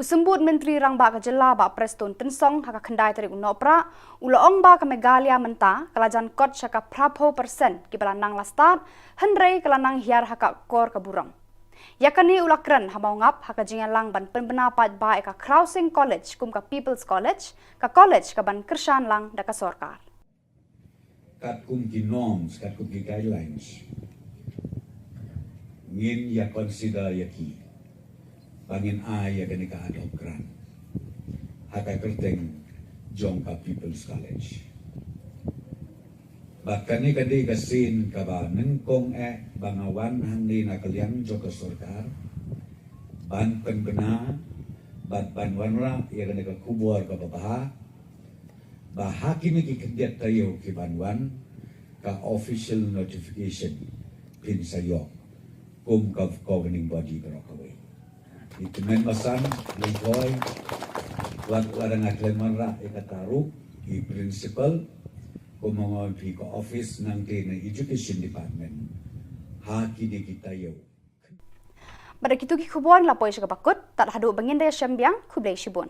U Symbud Myntri Rangbah ka Jylla Bah Prestone Tynsong ha ka khyndai tarik u Nohprah, u la ong ba ka Meghalaya mynta, ka la jan kot sha ka phraphew percent kiba la nang la stad, hynrei ka la nang hiar ha ka kor ka burom. Ïa kane u la kren ha Mawngap ha ka jingïalang ban pynbna paidbah ïa ka Khrawsing College kum ka People's College, ka college kaban kyrshan lang da ka sorkar. Katkum ki norms, katkum ki guidelines, ngin ïa consider ïa ki ba ngin ai ïa kane ka ad hoc grant ha ka kyrteng jong ka People's College. Bad kane ka dei ka sien kaba nyngkong eh ba nga wan hangne na ka liang jong ka sorkar ban pynbna bad ban wanrah ïa kane ka khubor kaba bha ba ha kine ki khyndiat taïew ki ban wan, ka official notification phin sa ïoh kum ka governing body baroh kawei. Ngi kmen basan, ngi koi, wat lada nga khlem wanrah ïa kata ruh, i principal, kum ma nga wan phi ka office nangta na education department, ha kine ki taïew. Bad da kitu ki khubor ngi la poi sha kaba kut, tad haduh ba ngin da ïashem biang, khublei shibun.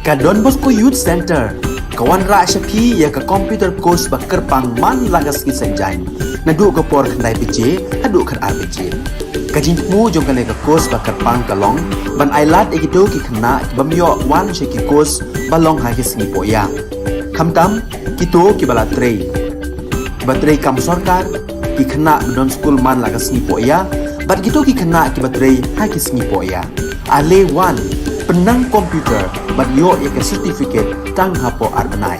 Ka Don Bosco Youth Centre ka wanrah sha phi ïa ka computer course ba kyrpang man la ka sngi Saitjaiñ, naduh ka por khyndai baje haduh khatar baje. Ka jingthmu jong kane ka course ba kyrpang ka long ban ailad ïa kito ki khynnah ki bym ïoh wan sha ki course ba long ha ki sngi pohïa, khamtam kito kiba la trei, kiba trei kam sorkar, ki khynnah ba don skul man la ka sngi pohïa bad kito ki khynnah kiba trei ha ki sngi pohïa. Ale wan, pynnang computer bad ïoh ïa ka certificate tang hapoh ar bnai.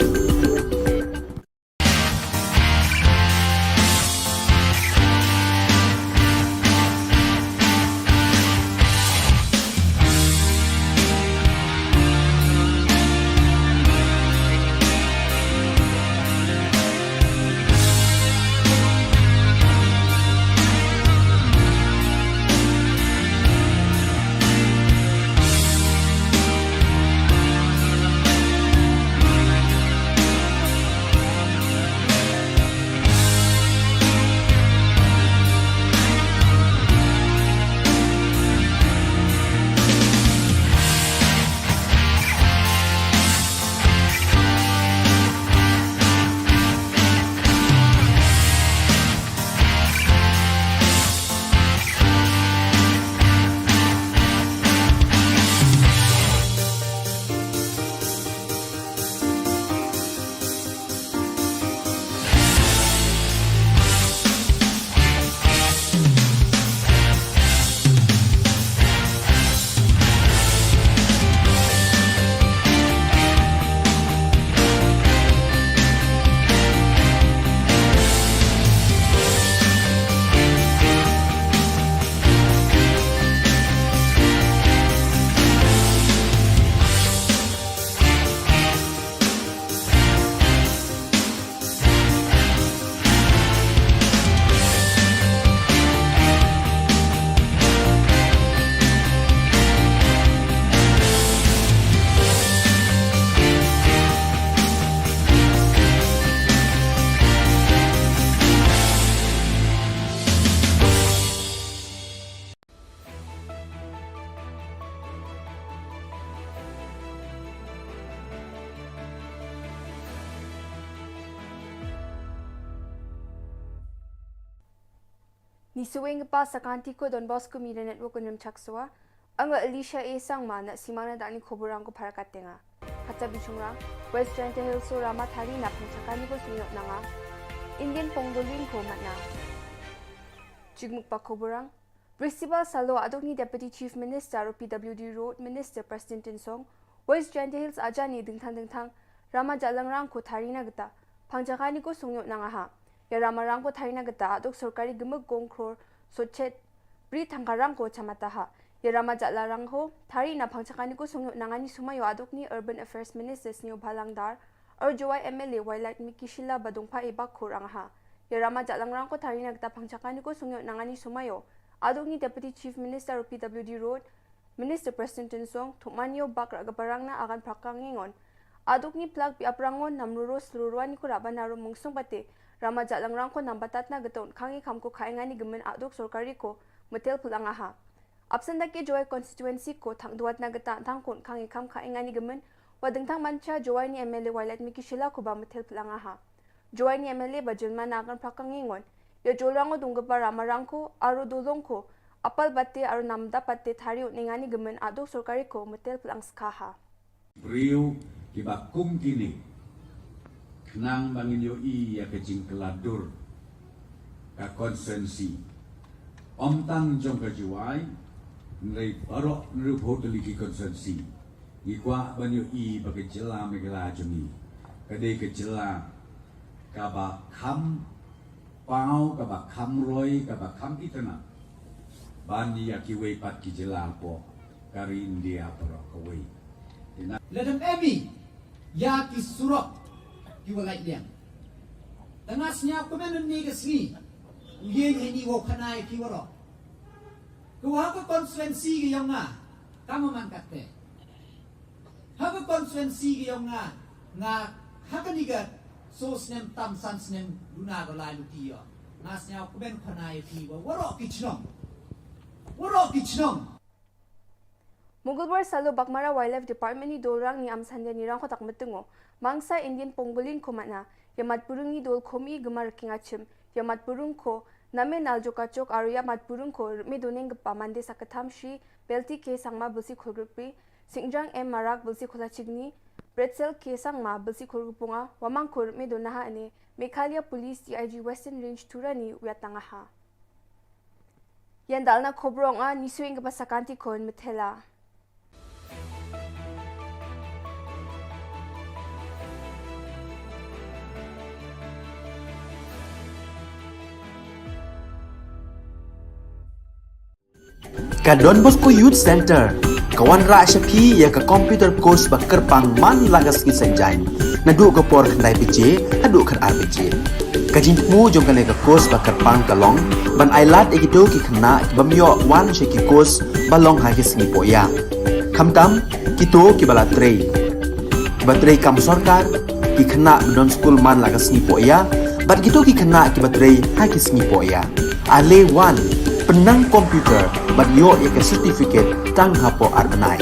Ngi sngewbha ban sa kyntu ko Don Bosco Media Network, Nongrim Chakswa. Nga Elisha A Sangma, ngi sa ïa sngewbha ban ïa da ki khubor rang ko para ka tnga. Kata bishungrang, West Jaintia Hills u Rama Thari na pang jaka ni ko sngewbha na nga. Indian Pongdoling ko mat na. Jingmut ba khubor rang, Bristibal Salo aduk ni Deputy Chief Minister u P W D Road Minister Prestone Tynsong, West Jaintia Hills aja ni dingthang dingthang Rama Jalangrang ko thari na kata pang jaka ni ko sngewbha na nga ha. Ïa Rama Rang ko thari na kata aduk sorkari gimik gong kror sochet bri thangka rang ko chamata ha. Ïa Rama Jalangrang ko thari na pang jaka ni ko sngewbha na nga ni sngewbha ïa aduk ni Urban Affairs Minister Sniawbhalang Dhar, ar Jowai M L A Wailadmiki Shylla ba dungpha i bak khur ang ha. Ïa Rama Jalangrang ko thari na kata pang jaka ni ko sngewbha na nga ni sngewbha ïa aduk ni Deputy Chief Minister u P W D Road Minister Prestone Tynsong, thukman ïa u bak ra ka parang na agan phra ka ngingon. Aduk ni plak bi aprangon nam ruro slurwa ni ko ra ba na ro mungsung pate Rama Jalangrang ko nam batat na kata un khangi kham ko khainga ni gimik aduk sorkari ko metel phulang ha. Absent da ki Jowai constituency ko thang duat na kata thang ko un khangi kham khainga ni gimik wa dingthang mancha Jowai ni M L A Wailadmiki Shylla ko ba metel phulang ha. Jowai ni M L A ba jilma na kan phra ka ngingon. Ïa Jolrang u dungkapar Rama Rang ko, aru Dolong ko, apal pate, aru namda pate thari u ninga ni gimik aduk sorkari ko metel phulang skha ha. Briew kiba kum kine. Khnang ba ngin ïohi ïa ka jingkylla dur ka constituency. Ym tang jong ka Jowai, hynrei baroh hynriewphew tylli ki constituency. Ngi kwah ban ïohi ba ka jylla Meghalaya jong ngi ka dei ka jylla kaba kham paw, kaba kham roi, kaba kham itynnad ban ïa kiwei pat ki jylla hapoh ka ri India baroh kawei. Te na lada em ïa ki surok ki wa lait liang, te nga sngewkmen ynne ka sngi u ïeng ha ngi wow khana ïa ki waroh. Ka wa ha ka constituency ka yong nga, ka ma man katte. Ha ka constituency ka yong nga, nga ha kani ka so snem tam san snem duna ka lai luti ïa. Nga sngewkmen khana ïa ki wa waroh ki chnong. Waroh ki chnong. Mugulbar Salo Baghmara Wildlife Department ni Dolrang ni Amsande ni Rangkhotak Metungo, Mangsa Indian Pangolin ko mana, ïa mat burung ni dol komi gemar king achim, ïa mat burung ko, Name Naljokachok aro ïa mat burung ko, Rme Doneng Gepa Mande Sakatham Shi, Belti K Sangma Belsi Kholgripi, Singjang M Marak Belsi Kholachigni, Bretzel K Sangma Belsi Kholgupunga, Wamang ko Rme Donaha ane, Meghalaya Police D I G Western Range Tura ni Wiatangaha. Ïan dal na khobrong a ni suing ka basa kanti kon methela. Ka Don Bosco Youth Center ka wanrah sha phi ïa ka computer course ba kyrpang man la ka sngi Saitjaiñ, naduh ka por khyndai baje haduh khatar baje. Ka jingthmu jong kane ka course ba kyrpang ka long ban ailad ïa kito ki khynnah ki bym ïoh wan sha ki course ba long ha ki sngi pohïa. Khamtam kito kiba la trei, kiba trei kam sorkar, ki khynnah ba don skul man la ka sngi pohïa, bad kito ki khynnah kiba trei ha ki sngi pohïa. Ale wan, pynnang computer bad ïoh ïa ka certificate tang hapoh ar bnai.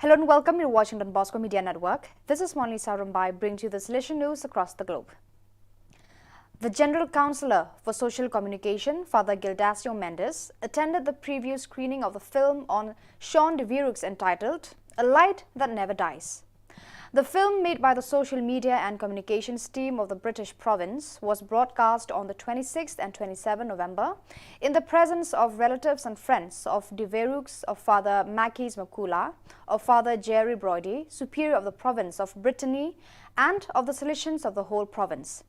Hello and welcome. You're watching Don Bosco Media Network. This is Monlisa Rumbai, bringing to you the Salesian news across the globe. The General Counsellor for Social Communication, Father Gildacio Mendes, attended the preview screening of the film on Sean de Viruks entitled A Light That Never Dies. The film, made by the social media and communications team of the British province, was broadcast on the twenty-sixth and twenty-seventh November in the presence of relatives and friends of de Viruks, of Father Makis Makula, of Father Jerry Broidy, Superior of the province of Brittany, and of the Salesians of the whole province.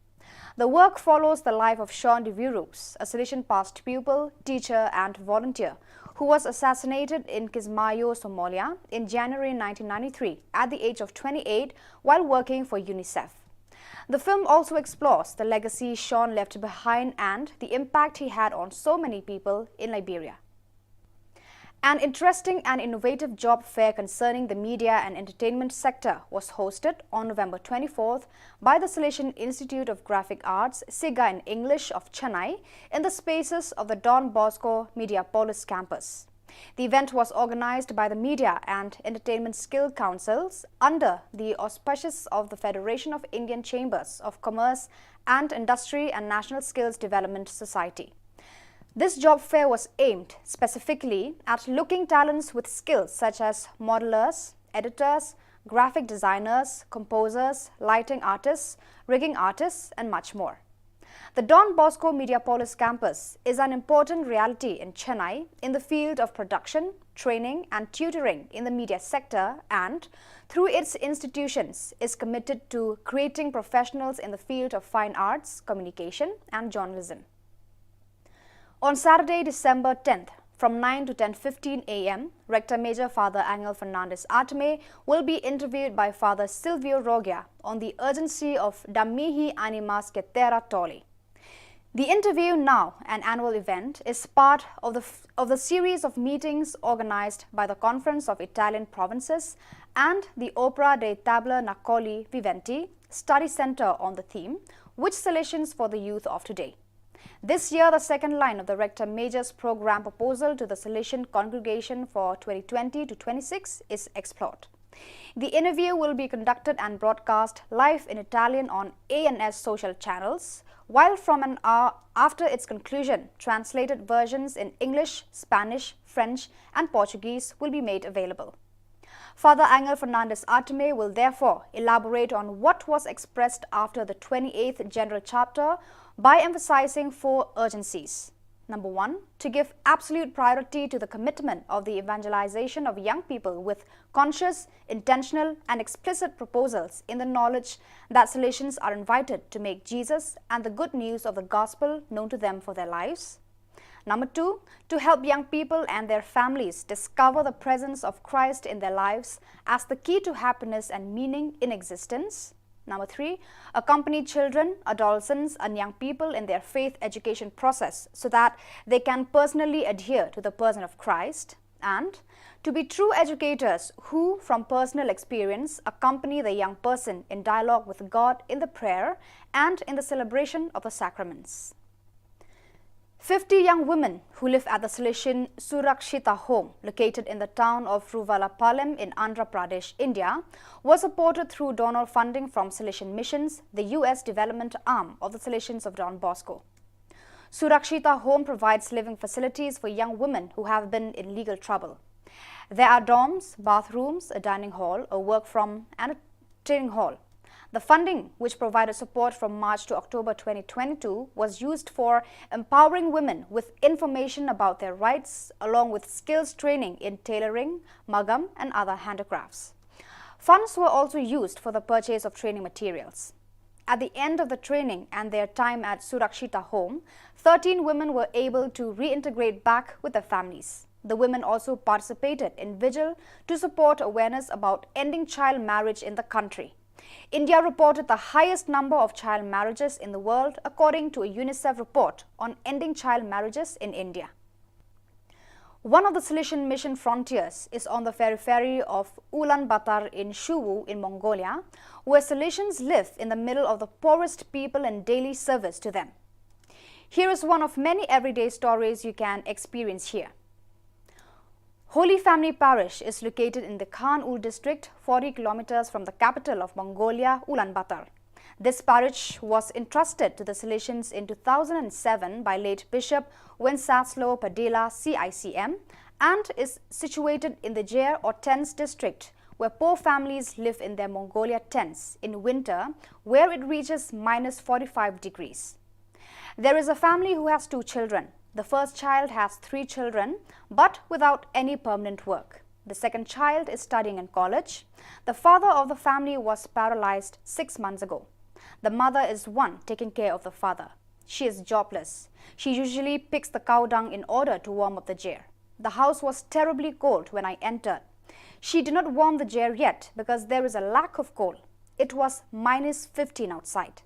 The work follows the life of Sean de Viruks, a Salesian past pupil, teacher, and volunteer, who was assassinated in Kismayo, Somalia, in January nineteen ninety-three at the age of twenty-eight while working for UNICEF. The film also explores the legacy Sean left behind and the impact he had on so many people in Liberia. An interesting and innovative job fair concerning the media and entertainment sector was hosted on November twenty-fourth by the Salesian Institute of Graphic Arts, SIGA in English, of Chennai in the spaces of the Don Bosco Mediapolis campus. The event was organized by the Media and Entertainment Skill Councils under the auspices of the Federation of Indian Chambers of Commerce and Industry and National Skills Development Society. This job fair was aimed specifically at looking talents with skills such as modelers, editors, graphic designers, composers, lighting artists, rigging artists, and much more. The Don Bosco Mediapolis campus is an important reality in Chennai in the field of production, training, and tutoring in the media sector, and, through its institutions, is committed to creating professionals in the field of fine arts, communication, and journalism. On Saturday, December tenth, from nine to ten fifteen a m, Rector Major Father Angel Fernandez Artime will be interviewed by Father Silvio Rogia on the urgency of Da mihi animas que terra tolli. The interview, now an annual event, is part of the, f- of the series of meetings organized by the Conference of Italian Provinces and the Opera dei Tabernacoli Viventi Study Center on the theme, "Which Salesians for the Youth of Today?" This year, the second line of the Rector Major's program proposal to the Salesian congregation for twenty twenty to twenty-six is explored. The interview will be conducted and broadcast live in Italian on A N S social channels, while from an hour after its conclusion, translated versions in English, Spanish, French, and Portuguese will be made available. Father Angel Fernandez Artime will therefore elaborate on what was expressed after the twenty-eighth General Chapter by emphasizing four urgencies. Number one, to give absolute priority to the commitment of the evangelization of young people with conscious, intentional, and explicit proposals in the knowledge that Salesians are invited to make Jesus and the good news of the gospel known to them for their lives. Number two, to help young people and their families discover the presence of Christ in their lives as the key to happiness and meaning in existence. Number three, accompany children, adolescents, and young people in their faith education process so that they can personally adhere to the person of Christ. And to be true educators who, from personal experience, accompany the young person in dialogue with God in the prayer and in the celebration of the sacraments. Fifty young women who live at the Salesian Surakshita Home, located in the town of Ruvallapalem in Andhra Pradesh, India, were supported through donor funding from Salesian Missions, the U S development arm of the Salesians of Don Bosco. Surakshita Home provides living facilities for young women who have been in legal trouble. There are dorms, bathrooms, a dining hall, a work from, and a training hall. The funding, which provided support from March to October twenty twenty-two, was used for empowering women with information about their rights, along with skills training in tailoring, magam, and other handicrafts. Funds were also used for the purchase of training materials. At the end of the training and their time at Surakshita Home, thirteen women were able to reintegrate back with their families. The women also participated in vigil to support awareness about ending child marriage in the country. India reported the highest number of child marriages in the world, according to a UNICEF report on ending child marriages in India. One of the Salesian mission frontiers is on the periphery of Ulaanbaatar in Shuwa in Mongolia, where Salesians live in the middle of the poorest people in daily service to them. Here is one of many everyday stories you can experience here. Holy Family Parish is located in the Khan-Ul district, forty kilometers from the capital of Mongolia, Ulaanbaatar. This parish was entrusted to the Salesians in two thousand seven by late Bishop Wenceslao Padilla, C I C M, and is situated in the Jer or Tents district, where poor families live in their Mongolia tents in winter, where it reaches minus forty-five degrees. There is a family who has two children. The first child has three children, but without any permanent work. The second child is studying in college. The father of the family was paralyzed six months ago. The mother is one taking care of the father. She is jobless. She usually picks the cow dung in order to warm up the Jer. The house was terribly cold when I entered. She did not warm the Jer yet because there is a lack of coal. It was minus fifteen outside.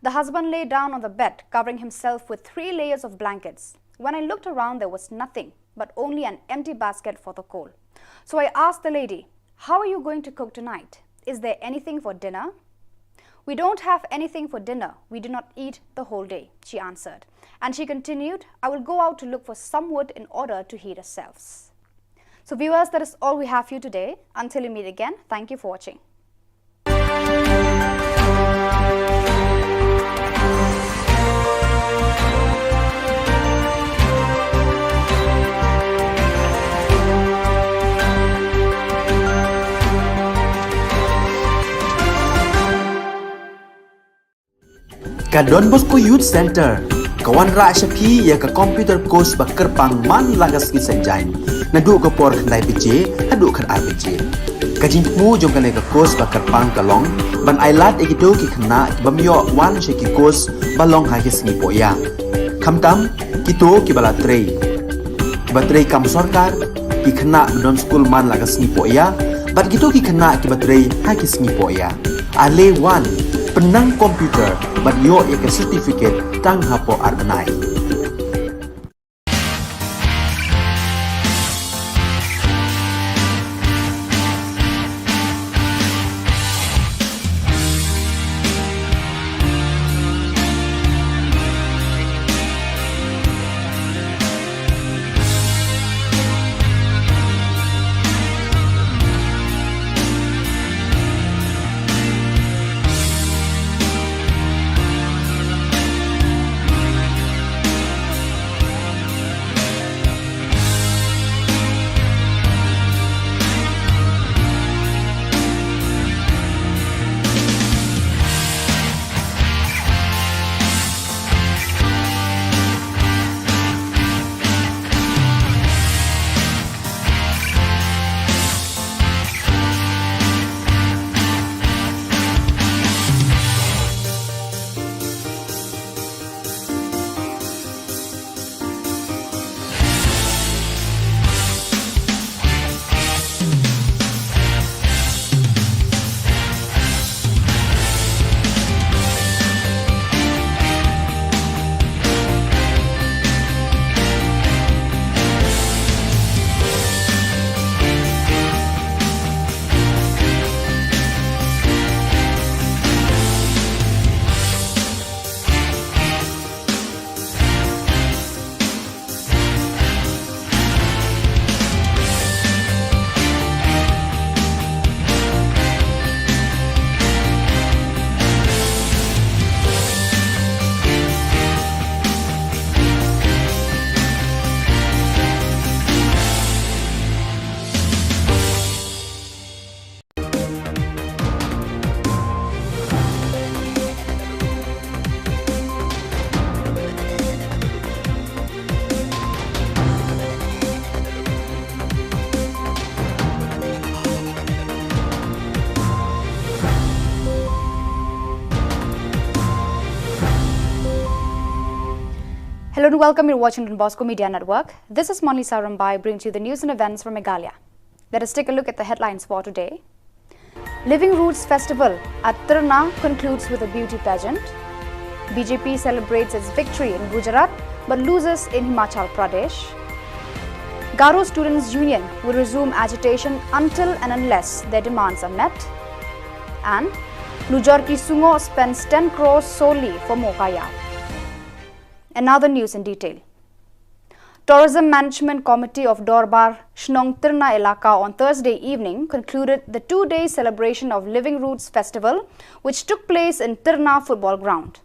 The husband lay down on the bed, covering himself with three layers of blankets. When I looked around, there was nothing but only an empty basket for the coal. So I asked the lady, "How are you going to cook tonight? Is there anything for dinner?" "We don't have anything for dinner. We do not eat the whole day," she answered. And she continued, "I will go out to look for some wood in order to heat ourselves." So, viewers, that is all we have for you today. Until we meet again, thank you for watching. Ka Don Bosco Youth Centre ka wanrah sha phi ïa ka computer course ba kyrpang man la ka sngi Saitjaiñ, naduh ka por khyndai baje haduh khatar baje. Ka jingthmu jong kane ka course ba kyrpang ka long ban ailad ïa kito ki khynnah ki bym ïoh wan sha ki course ba long ha ki sngi pohïa, khamtam kito kiba la trei, kiba trei kam sorkar, ki khynnah ba don skul man la ka sngi pohïa, bad kito ki khynnah kiba trei ha ki sngi pohïa. Ale wan, pynnang computer bad ïoh ïa ka certificate tang hapoh ar bnai. Hello and welcome. You're watching Don Bosco Media Network. This is Monlisa Rymbai bringing to you the news and events from Meghalaya. Let us take a look at the headlines for today. Living Roots Festival at Tirna concludes with a beauty pageant. B J P celebrates its victory in Gujarat but loses in Himachal Pradesh. Garo Students Union will resume agitation until and unless their demands are met. And Lujor Ki Sungo spends ten crores solely for Mokaya. Another news in detail. Tourism Management Committee of Dorbar Shnong Tirna Elaka on Thursday evening concluded the two-day celebration of Living Roots Festival, which took place in Tirna Football Ground.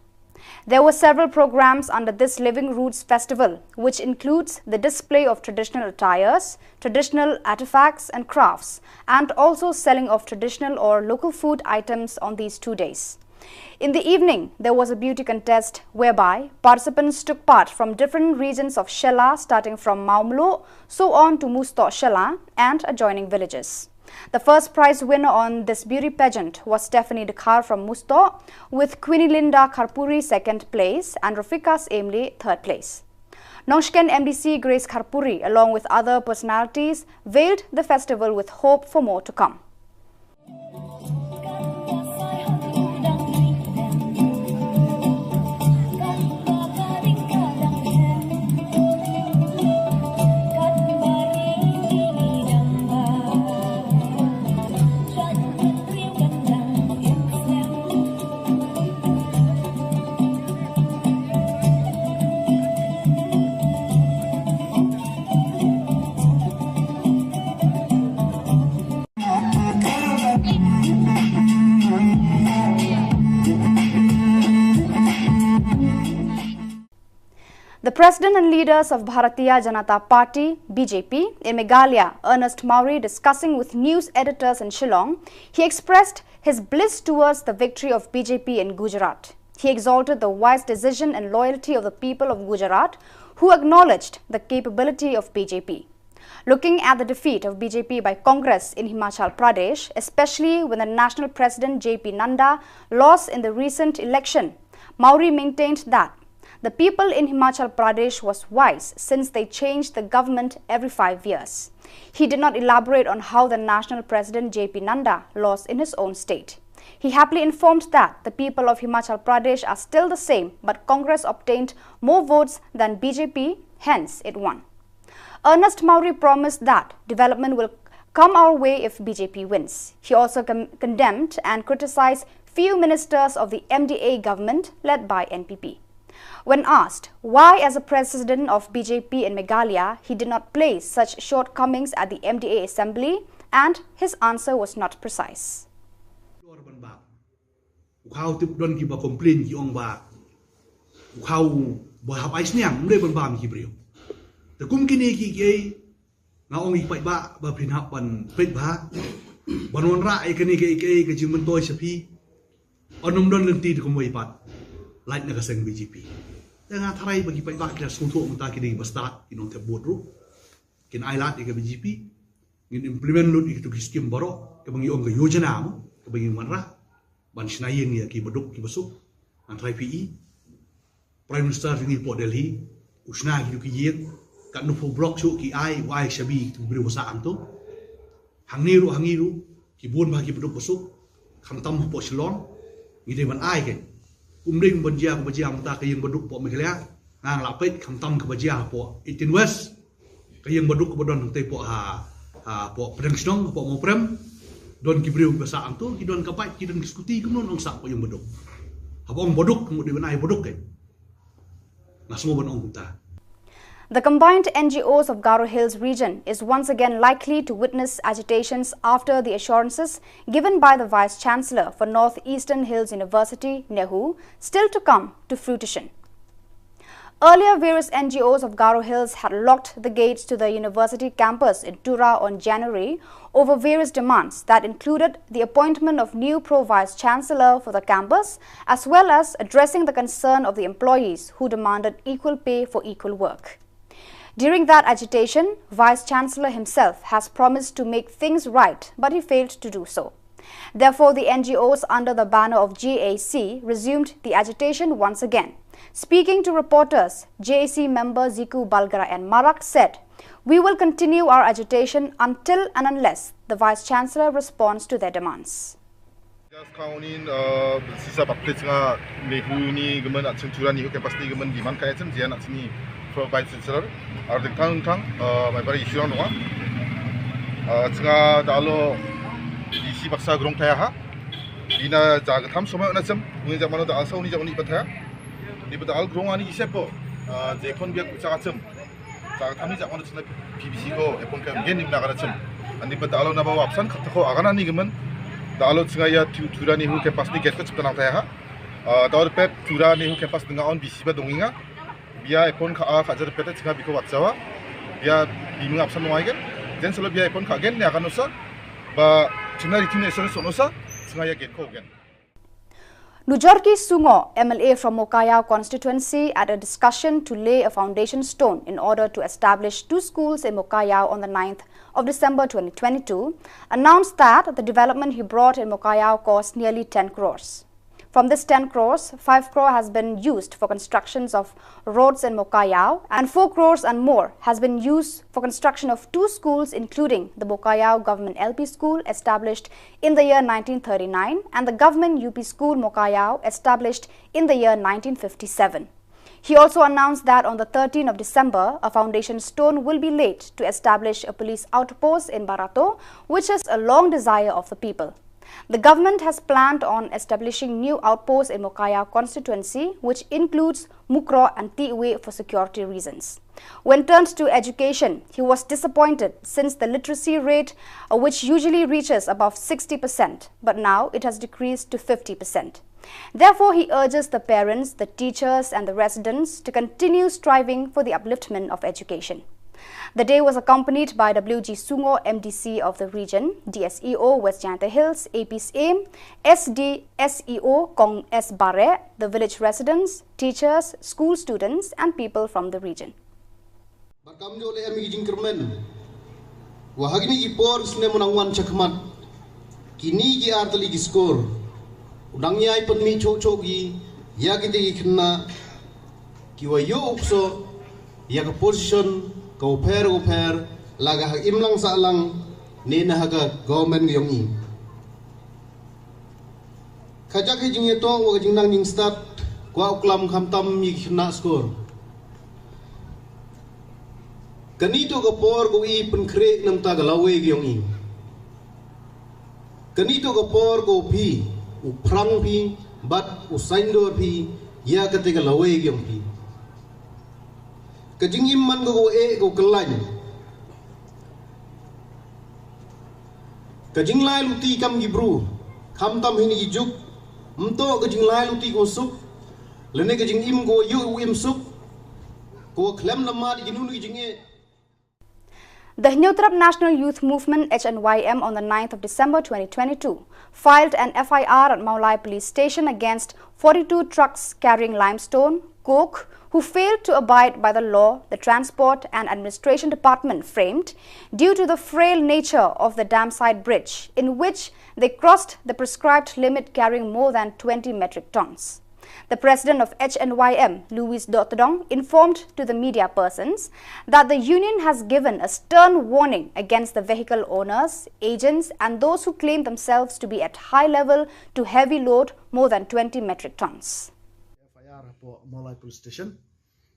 There were several programs under this Living Roots Festival, which includes the display of traditional attires, traditional artifacts and crafts, and also selling of traditional or local food items on these two days. In the evening, there was a beauty contest whereby participants took part from different regions of Shella, starting from Mawmluh, so on to Mustoh Shella and adjoining villages. The first prize winner on this beauty pageant was Stephanie Dkhar from Mustoh, with Queenie Linda Kharpuri second place and Rafika Emli third place. Nongshken M D C Grace Kharpuri, along with other personalities, veiled the festival with hope for more to come. The president and leaders of Bharatiya Janata Party, B J P, in Meghalaya, Ernest Mawrie, discussing with news editors in Shillong, he expressed his bliss towards the victory of B J P in Gujarat. He exalted the wise decision and loyalty of the people of Gujarat, who acknowledged the capability of B J P. Looking at the defeat of B J P by Congress in Himachal Pradesh, especially when the national president J P Nadda lost in the recent election, Mawrie maintained that the people in Himachal Pradesh was wise since they changed the government every five years. He did not elaborate on how the national president J P Nadda lost in his own state. He happily informed that the people of Himachal Pradesh are still the same, but Congress obtained more votes than B J P, hence it won. Ernest Mawrie promised that development will come our way if B J P wins. He also con- condemned and criticized few ministers of the M D A government led by N P P. When asked why, as a president of B J P in Meghalaya, he did not place such shortcomings at the M D A assembly, and his answer was not precise. U khaw tip don kiba complain ki ong ba u khaw ba hap ai sniang, mdei ban bam ki briew. Te kum kini ki ki nga ong i paidbah ba phin hap ban peit bha ban wanrah ïa kane ka, ka, ka jingmyntoi sha phi. Ynnym don lynti te kumwei pat lait na ka seng B J P. Te nga tharai ba ki paidbah ki la sngewthuh mynta ki dei ba stad, ki nongthep vote ruh. Kin ai lad ïa ka B J P. Ngin implement lut ïa kitu ki skim baroh kaba ngi ong ka yojana mo, kaba ngi wanrah ban shna ïing ïa ki baduk ki basuk. Ngan tharai phi i Prime Minister jong ngi hapoh Delhi u shna kitu ki ïing, katno phew block shuh ki ai, u ai shabi kitu ki briew ba sah hangto. Hangne ruh, hangne ruh ki bun bha ki baduk basuk, khamtam hapoh Shillong. Ngi dei ban ai, keiñ kum dei ban jia kaba jia mynta ka ïing baduk hapoh Meghalaya. Nga la peit khamtam kaba jia hapoh Eighteen West, ka ïing baduk kaba don hangtei hapoh ha, hapoh pdeng shnong, hapoh Mawprem. Don ki briew ba sah hangto, ki don ka bike, ki don ki scooty, kumno nong sah hapoh ïing baduk? Haba ong baduk, ka mut dei ban ai baduk, keiñ. Nga sngew ban ong kumta. The combined N G Os of Garo Hills region is once again likely to witness agitations after the assurances given by the Vice Chancellor for North Eastern Hills University, NEHU, still to come to fruition. Earlier, various N G Os of Garo Hills had locked the gates to the university campus in Tura on January over various demands that included the appointment of new Pro Vice Chancellor for the campus, as well as addressing the concern of the employees who demanded equal pay for equal work. During that agitation, Vice Chancellor himself has promised to make things right, but he failed to do so. Therefore, the N G Os under the banner of G A C resumed the agitation once again. Speaking to reporters, G A C member Ziku Balgara N Marak said, "We will continue our agitation until and unless the Vice Chancellor responds to their demands." Just count in, uh, sisa baptis nga NEHU ni gaman at Tura NEHU campus ni gaman demand kaya chen jian at sini Pro Vice Chancellor. Ar ding tang tang, uh, mai bari issue dong. Uh, chenga da alo D C baksa grong thaya ha. Ina ja gatham somai ona chem, uni ja mano da alsa uni ja uni pathaya. Ni pada al grong ani isepo, uh, je kon biak ucha chem. Sa thamni ja mano chena P B C ko epon ka gen nim na kana chem. Ani pada alo na ba wapsan kata ko agana ni gaman. Da alo chenga ya Tura NEHU campus ni gate ko chepta nang thaya ha. Uh, da alo pet Tura NEHU campus nga on B C ba donginga. Bia epon ka a ka jar peta chenga biko watsawa. Bia biming apsan mo aigen. Jen solo bia epon ka gen ne akan usa. Ba chenga ritim ne solo sonosa. Chenga ya gen ko gen. Nujorki Sungo, M L A from Mokayao constituency, at a discussion to lay a foundation stone in order to establish two schools in Mokayao on the ninth of December twenty twenty-two, announced that the development he brought in Mokayao cost nearly ten crores. From this ten crores, five crore has been used for constructions of roads in Mokayao, and four crores and more has been used for construction of two schools, including the Mokayao Government L P School, established in the year nineteen thirty-nine, and the Government U P School Mokayao, established in the year nineteen fifty-seven. He also announced that on the thirteenth of December, a foundation stone will be laid to establish a police outpost in Barato, which is a long desire of the people. The government has planned on establishing new outposts in Mokayao constituency, which includes Mukroh and Tiwe, for security reasons. When turned to education, he was disappointed since the literacy rate, uh, which usually reaches above sixty percent, but now it has decreased to fifty percent. Therefore, he urges the parents, the teachers, and the residents to continue striving for the upliftment of education. The day was accompanied by W G Sungo, M D C of the region, D S E O West Jaintia Hills, A P Syiem, S D S E O Kong S Bareh, the village residents, teachers, school students, and people from the region. Ba kam jooh leh em ki jingkyrmen. Wa ha kine ki por snem u nang wan shakhmat. Kine ki ar tylli ki skur. U nang ïai pynmih choh choh ki, ïa kite ki khynnah. Ki wa ïoh u kso, ïa ka position, ka u pher u pher, la ka ha imlang sahlang, ne na ha ka government ka yong i. Ka jaka jingïatoh wa ka jingnang jingstad, kwah u klam khamtam ïa ki khynnah skur. Kane to ka por ko i pynkhreh namar ka lawei ka yong i. Kane to ka por ko phi, u phrang phi, bad u saindur phi, ïa kate ka lawei ka yong phi. Ka jingim man ko ko eh ko kyllain. Ka jinglai luti kam ki bru, khamtam hini ki juk, mto ka jinglai luti ko suk, lane ka jingim ko yu u im suk, ko khlem namar ki nunu ki jingeh. The Hynñiewtrep National Youth Movement, H N Y M, on the ninth of December twenty twenty-two, filed an F I R at Mawlai Police Station against forty-two trucks carrying limestone, coke, who failed to abide by the law the Transport and Administration Department framed due to the frail nature of the dam side bridge, in which they crossed the prescribed limit carrying more than twenty metric tons. The president of H N Y M, Louis Dotdong, informed to the media persons that the union has given a stern warning against the vehicle owners, agents, and those who claim themselves to be at high level to heavy load more than twenty metric tons. F I R hapoh Mawlai Police Station.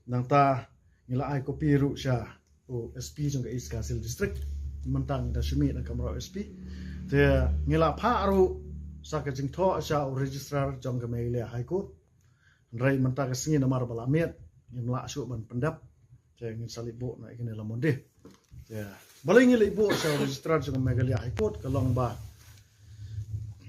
Nangta ngi la ai kopi ruh sha u S P jong ka East Khasi Hills District. Mynta ngi da shu mih na ka kamra u S P. Te ngi la phah ruh sa ka jingthoh sha u registrar jong ka Meghalaya High Court. Hynrei mynta ka sngi namar ba la miet, ngim lah shuh ban pyndep. Te ngin sa leit buh na kine la Monday. Te balei ngi leit buh sha u registrar jong ka Meghalaya High Court, ka long ba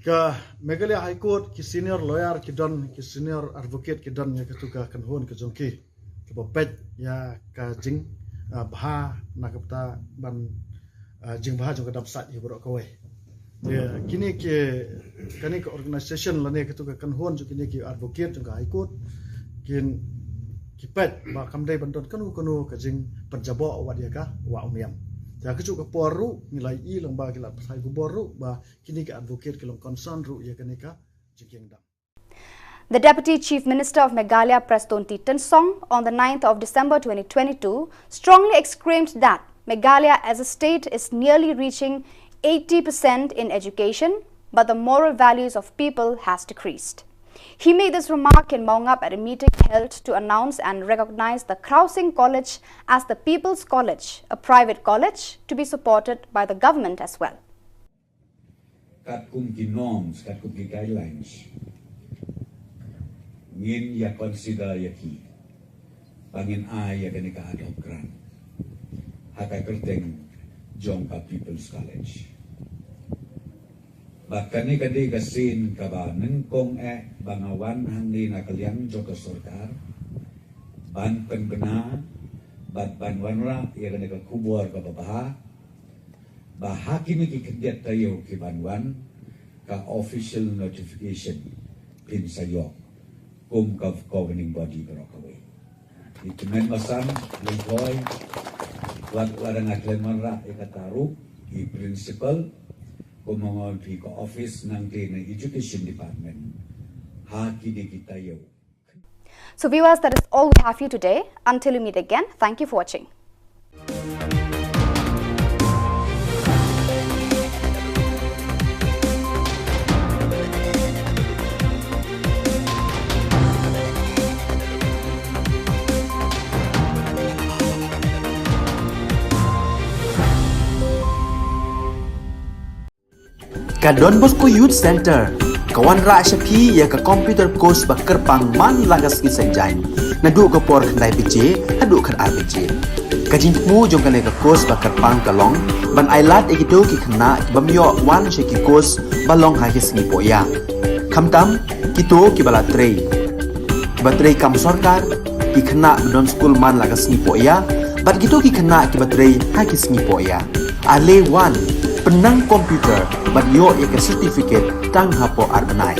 ka Meghalaya High Court ki senior lawyer ki don, ki senior advocate ki don ïa katu ka kynhun ka jong ki, kaba peit ïa ka jing, ah, bha na ka bynta ban, ah, jingbha jong ka dam side hi baroh kawei. Ïa kine ki, kane ka organisation lane katu ka kynhun jong kine ki advocate jong ka High Court kin, ki peit ba kam dei ban don kano kano ka jingpynjaboh wat ïa ka wah u miam. Te ha kajuh ka por ruh ngi la ïohi lang ba ki la pathai khubor ruh ba kine ki advocate ki long concern ruh ïa kane ka jingkieng dam. The Deputy Chief Minister of Meghalaya, Prestone T Tynsong, on the ninth of December twenty twenty-two, strongly exclaimed that Meghalaya as a state is nearly reaching eighty percent in education, but the moral values of people has decreased. He made this remark in Mawngap at a meeting held to announce and recognize the Khrao Sing College as the People's College, a private college to be supported by the government as well. Katkum ki norms, katkum ki guidelines, ngin ïa consider ïa ki ba ngin ai ïa kane ka ad hoc grant ha ka kyrteng jong ka People's College. Ba kane ka dei ka sien kaba nyngkong eh ba nga wan hangne na ka liang jong ka sorkar ban pynbna bad ban wanrah ïa kane ka khubor kaba bha, ba ha kine ki khyndiat taïew ki ban wan, ka official notification phin sa ïoh kum ka governing body baroh kawei. I tymmen basan, Lyngkhoi, wat wat nga khlem wanrah ïa kata ruh, i principal, kum ma nga ong phi, ka office nangta na education department ha kine ki taïew. So viewers, that is all we have for you today. Until we meet again, thank you for watching. Ka Don Bosco Youth Centre ka wanrah sha phi ïa ka computer course ba kyrpang man la ka sngi Saitjaiñ, naduh ka por khyndai baje haduh khatar baje. Ka jingthmu jong kane ka course ba kyrpang ka long ban ai lad ïa kito ki khynnah ki bym ïoh wan sha ki course ba long ha ki sngi pohïa, khamtam kito kiba la trei, kiba trei kam sorkar, ki khynnah ba don skul man la ka sngi pohïa, Bad kito ki khynnah kiba trei ha ki sngi pohiah, ale wan pynnang computer bad ïoh ïa ka certificate tang hapoh ar bnai.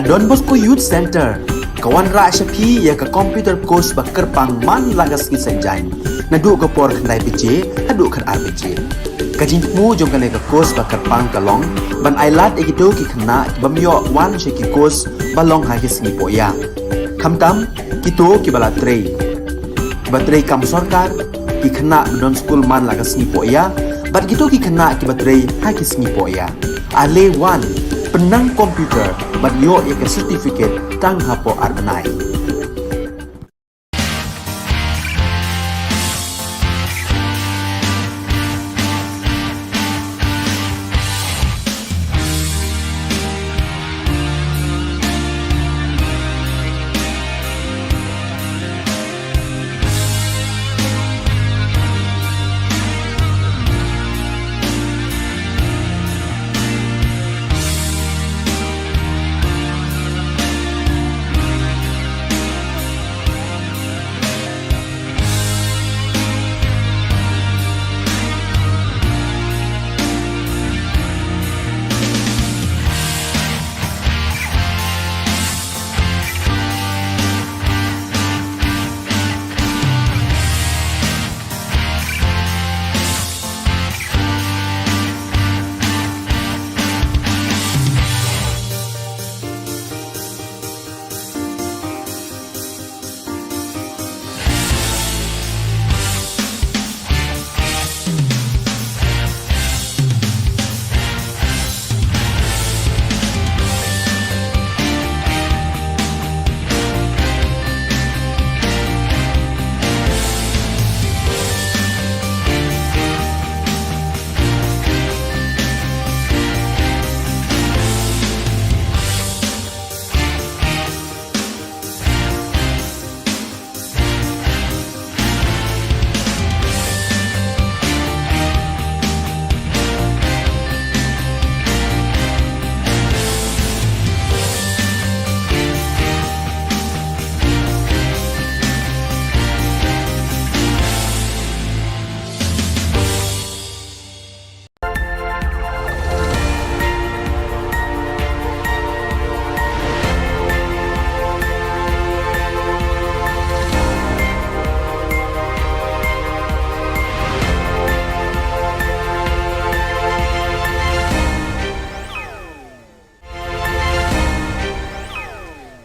Don Bosco Youth Centre ka wanrah sha phi ïa ka computer course ba kyrpang man la ka sngi Saitjaiñ, naduh ka por khyndai baje haduh khatar baje. Ka jingthmu jong kane ka course ba kyrpang ka long ban ailad ïa kito ki khynnah ki bym ïoh wan sha ki course ba long ha ki sngi pohïa, khamtam kito kiba la trei, kiba trei kam sorkar, ki khynnah ba don skul man la ka sngi pohïa, bad kito ki khynnah kiba trei ha ki sngi pohïa. Ale wan, pynnang computer bad ïoh ïa ka certificate tang hapoh ar bnai.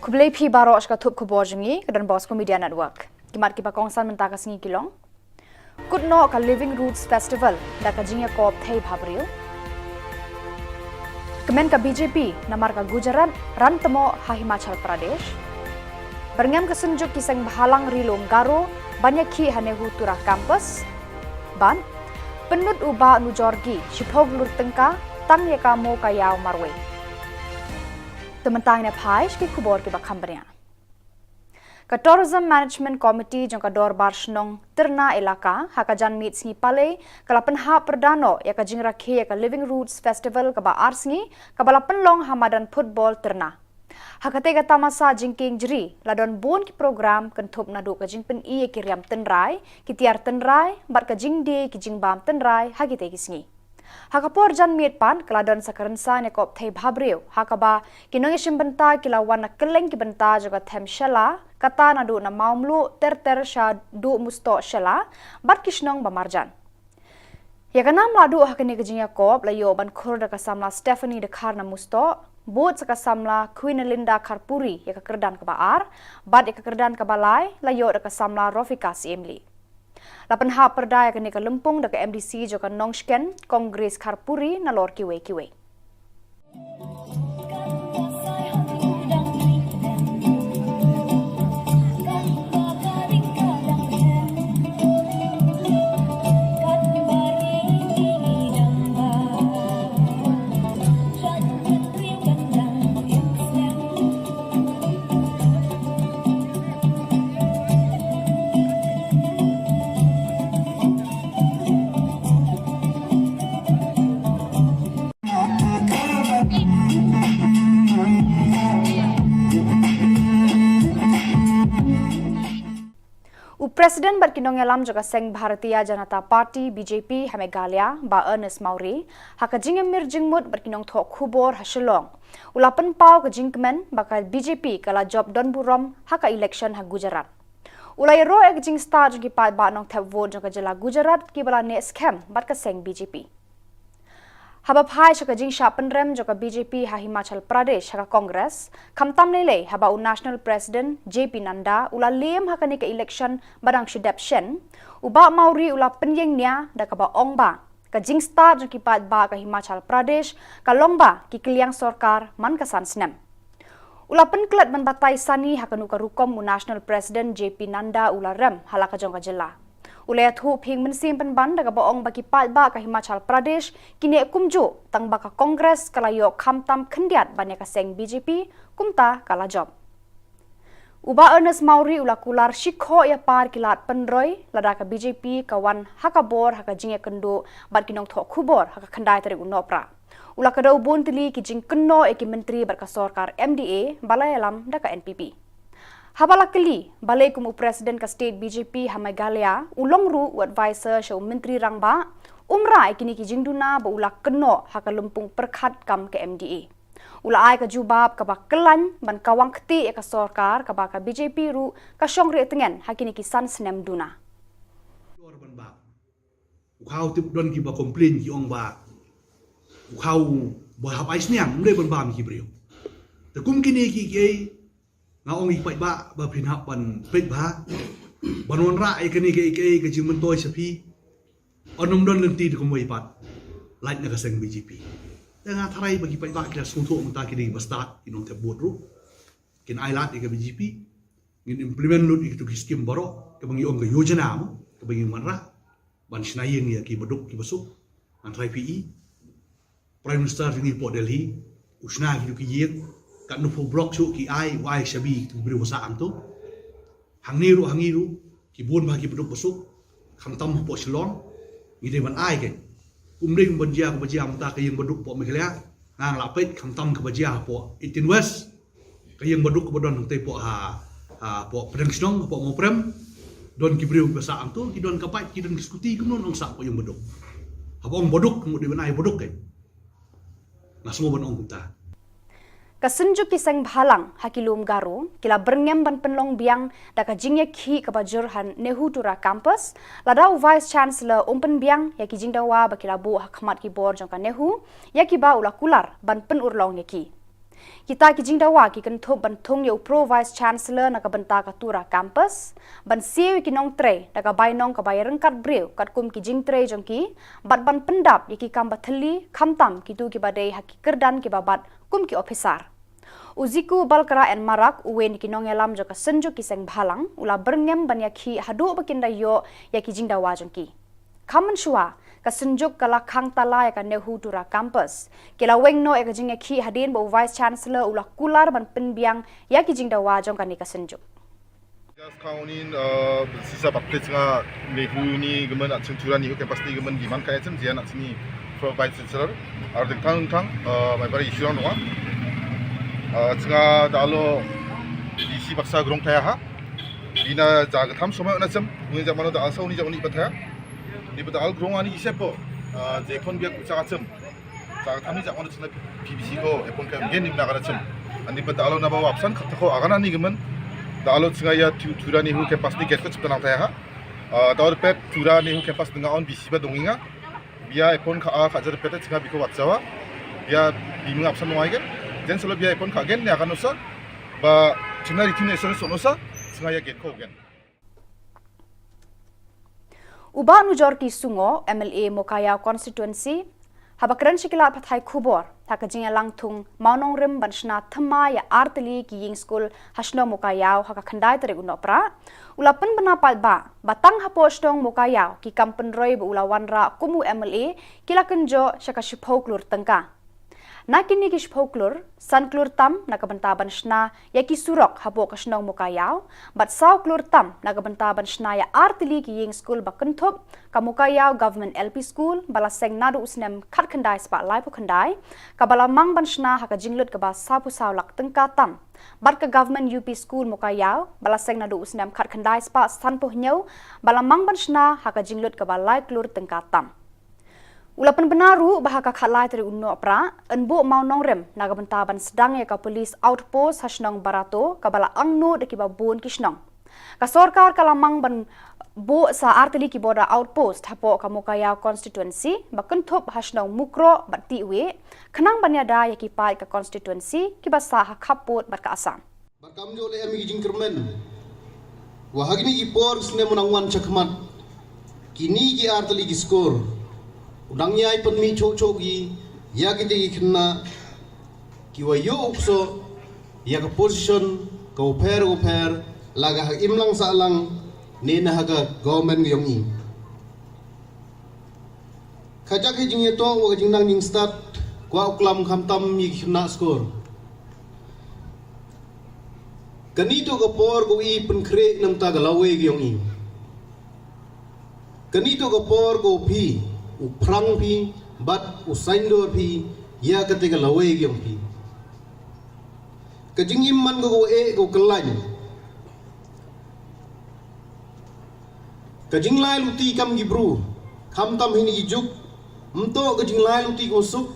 Khublei phi baroh sha ka thup khubor jong ngi ka Don Bosco Media Network. Ki mat kiba kongsan mynta ka sngi ki long: Kut noh ka Living Roots Festival da ka jingïakop thei bhabriew. Kmen ka B J P namar ka Gujarat ran tmoh ha Himachal Pradesh. Byrngem ka synjuk ki seng bhalang ri lum Garo ban ïakhih ha NEHU Tura Campus. Bad pynlut u Bah Nujorgi shiphew klur tyngka tang ïa ka mo ka ïaw marwei. Te mynta ngin ïa phai sha ki khubor kiba kham bniah. Ka Tourism Management Committee jong ka Dorbar Shnong Tyrna Elaka ha ka janmiet sngi Palei ka la pynhap pyrda noh ïa ka jingrakhe ïa ka Living Roots Festival kaba ar sngi kaba la pynlong ha madan football Tyrna. Ha katei ka tamasa jingkieng jri la don bun ki program kynthup naduh ka jingpyni ïa ki riam tynrai, ki tiar tynrai bad ka jingdie ki jingbam tynrai ha kitei ki sngi. Ha ka por janmiet pat ka la don sa ka rynsan ïakop thei bhabriew ha kaba ki nongïashim bynta ki la wan na kylleng ki bynta jong ka them Shella, kata naduh na Mawmluh ter ter shaduh Mustoh Shella bad ki shnong ba marjan. Ïa ka nam la duh ha kane ka jingïakop la ïoh ban khur da ka samla Stephanie Dkhar na Mustoh, bud sa ka samla Queen Linda Kharpuri ïa ka kyrdan kaba ar, bad ïa ka kyrdan kaba lai la ïoh da ka samla Rofika Siemli. La pynhap pyrda ïa kane ka lympung da ka M D C jong ka Nongshken, Kong Grace Kharpuri, nalor kiwei kiwei. U President bad ki nongïalam jong ka seng Bharatiya Janata Party, B J P, ha Meghalaya, Bah Ernest Mawrie, ha ka jingïamir jingmut bad ki nongthoh khubor ha Shillong, u la pynpaw ka jingkmen ba ka B J P ka la jop don burom ha ka election ha Gujarat. U la ïaroh ïa ka jingstad jong ki paidbah nongthep vote jong ka jylla Gujarat kiba la neh skhem bad ka seng B J P. Haba phai sha ka jingshah pynrem jong ka B J P ha Himachal Pradesh ha ka Congress, khamtam lei lei haba u National President J P Nadda u la lem ha kane ka election ba dang shu dep shen, u Bah Mawrie u la pynïeng nia da kaba ong ba ka jingstad jong ki paidbah ka Himachal Pradesh ka long ba ki kylliang sorkar man ka san snem. U la pynklet ban batai sani ha kano ka rukom u National President J P Nadda u la rem ha la ka jong ka jylla. U la ïathuh phing mynsiem pynban da kaba ong ba ki paidbah ka Himachal Pradesh ki neh kumjuh tang ba ka Congress ka la ïoh khamtam khyndiat ban ïa ka seng B J P kumta ka la jop. U Bah Ernest Mawrie u la kular shi khoh ïa par ki lad pynroi lada ka B J P ka wan ha ka bor ha ka jingïakynduh bad ki nongthoh khubor ha ka khyndai tarik u Nohprah. U la kdew bun tylli ki jingkynnoh ïa ki myntri bad ka sorkar M D A ba la ïalam da ka N P P. Haba la kylli balei kum u President ka state B J P ha Meghalaya u long ruh u advisor sha u Myntri Rangbah, um rah ïa kine ki jingduna ba u la kynnoh ha ka lympung pyrkhat kam ka M D A. U la ai ka jubab kaba kyllain ban kawang kti ïa ka sorkar kaba ka B J P ruh ka shong rieh tngen ha kine ki san snem duna. U khaw tip don kiba complain ki ong ba u khaw ba hap ai sniang, um dei ban bam ki briew. Te kum kine ki kiei nga ong ïa ki paidbah ba phin hap ban peit bha ban wanrah ïa kane kiei kiei ka jingmyntoi sha phi. Ym don lynti te kumwei pat lait na ka seng B J P. Te nga tharai ba ki paidbah ki la sngewthuh mynta ki dei ba stad ki nongthep vote ruh. Kin ai lad ïa ka B J P. Ngin implement lut ïa kitu ki skim baroh kaba ngi ong ka yojana mo kaba ngi wanrah ban shna ïing ïa ki baduk ki basuk. Ngan tharai phi i Prime Minister jong ngi hapoh Delhi u shna kitu ki ïing katno phew block shuh ki ai, u ai shabi kitu ki briew ba sah hangtu. Hangne ruh hangne ruh ki bun bha ki baduk basuk khamtam hapoh Shillong. Ngi dei ban ai kein. Ym dei ban jia kaba jia mynta ka ïing baduk hapoh Meghalaya. Nga nga la peit khamtam kaba jia hapoh eighteen West. Ka ïing baduk kaba don hangtei hapoh ha, hapoh pdeng shnong hapoh Mawprem. Don ki briew kiba sah hangtu, ki don ka bike, ki don ki scooty, kumno nong sah hapoh ïing baduk. Haba ong baduk, mut dei ban ai baduk kein. Nga sngew ban ong kumta. Ka Synjuk ki Seng Bhalang ha ki lum Garo ki la byrngem ban pynlong biang da ka jingïakhih kaba jur ha Nehu Tura Campus lada u Vice Chancellor um pynbiang ïa ki jingdawa ba ki la buh ha khmat ki bor jong ka Nehu ïa kiba u la kular ban pynurlong ïa ki. Kita ki jingdawa ki kynthup ban thung ïa u Pro Vice Chancellor na ka bynta ka Tura Campus, ban siew ïa ki nongtrei da ka bainong kaba ïaryngkat briew katkum ki jingtrei jong ki, bad ban pyndap ïa ki kam ba thylli khamtam kitu kiba dei ha ki kyrdan kiba bat kum ki ophisar. U Ziku Balkra N Marak, uwei na ki nongïalam jong ka Synjuk ki Seng Bhalang, u la byrngem ban ïakhih haduh ba kin da ïoh ïa ki jingdawa jong ki. Kham mynshuwa, ka Synjuk ka la khang tala ïa ka Nehu Tura Campus. Ki la weng noh ïa ka jingïakhih hadien ba u Vice Chancellor u la kular ban pynbiang ïa ki jingdawa jong kane ka Synjuk. Just count in, uh, sisa baptis nga Nehu ni gaman at Tura Nehu campus ni gaman di man ka echem jian at sini Pro Vice Chancellor. Ar ding tang tang, uh, mai bari issue rong. Uh, chinga da alo di si baksa grong thaya ha. Ina ja gatham somai ona chem, uni ja mano da alsa uni ja uni pathaya. Ni pada al grong ani isep bo. Uh, je kon biak ucha chem. Sa kami sa kono sina P B C ko epon ka gen nim na kana chem. Ani pa da alo na ba wapsan kata ko agana ni gemen. Da alo singa ya Tura Nehu campus ni get ko chipta nang taya ha. Ah, da alo pet Tura Nehu campus nga on B C ba donginga. Bia epon ka a ka jar pet singa biko wapsawa. Bia biming apsan mo aigen. Jen solo bia epon ka gen ya kanosa. Ba chimna ritin esor sonosa singa ya get ko gen. U Bah Nujorki Sungo, M L A Mowkaiaw Constituency, haba kren sha ki lad pathai khubor ha ka jingïalang thung mawnongrim ban shna thymmai ïa ar tylli ki ïing skul ha shnong Mowkaiaw ha ka khyndai tarik u Nohprah, u la pynbna paidbah ba tang hapoh shnong Mowkaiaw ki kam pynroi ba u la wanrah kum u M L A ki la kynjoh sha ka shiphew klur tyngka. Na kine ki shiphew klur, san klur tam na ka bynta ban shna ïa ki surok hapoh ka shnong Mokaiaw, bad saw klur tam na ka bynta ban shna ïa artylli ki ïing skul ba kynthup, ka Mokaiaw Government L P School, ba la seng naduh u snem khatkhyndai spah laiphew khyndai, kaba la mang ban shna ha ka jinglut kaba sawphew saw lak tyngka tam. Bad ka Government U P School Mokaiaw, ba la seng naduh u snem khatkhyndai spah sanphew hynñiew, ba la mang ban shna ha ka jinglut kaba lai klur tyngka tam. U la pynbna ruh ba ha ka khatlai tarik u Nohprah, yn buh mawnongrim na ka bynta ban sdang ïa ka police outpost ha shnong Barato, kaba la angnud da kiba bun ki shnong. Ka sorkar ka la mang ban buh sa artylli ki border outpost hapoh ka Mokaiaw constituency, ba kynthup ha shnong Mukroh bad Tiwi, khnang ban ïada ïa ki paid ka constituency kiba sah ha khappud bad ka Assam. Bad kam ju leh em ïa ki jingkyrmen. Wa ha kine ki por snem u nang wan shakhmat, kine ki artylli ki skur, u nang ïai pynmih choh choh ki ïa kite ki khynnah, ki wa ïoh u ksoh ïa ka position ka u pher u pher, la ka ha imlang sahlang ne na ha ka government ka ïong i. Ka jaka jingïatong wa ka jingnang jingstad kwah u klam khamtam ïa ki khynnah skur. Kane to ka por ko i pynkhreh namta ka lawei ka ïong i. Kane to ka por ko phi u phrang phi bad u saindur phi ïa kate ka lawei ka ïong phi. Ka jingim man ko ko e ko kyllain. Ka jinglai luti kam ki bru, khamtam hini ki juk, mto ka jinglai luti ko suk,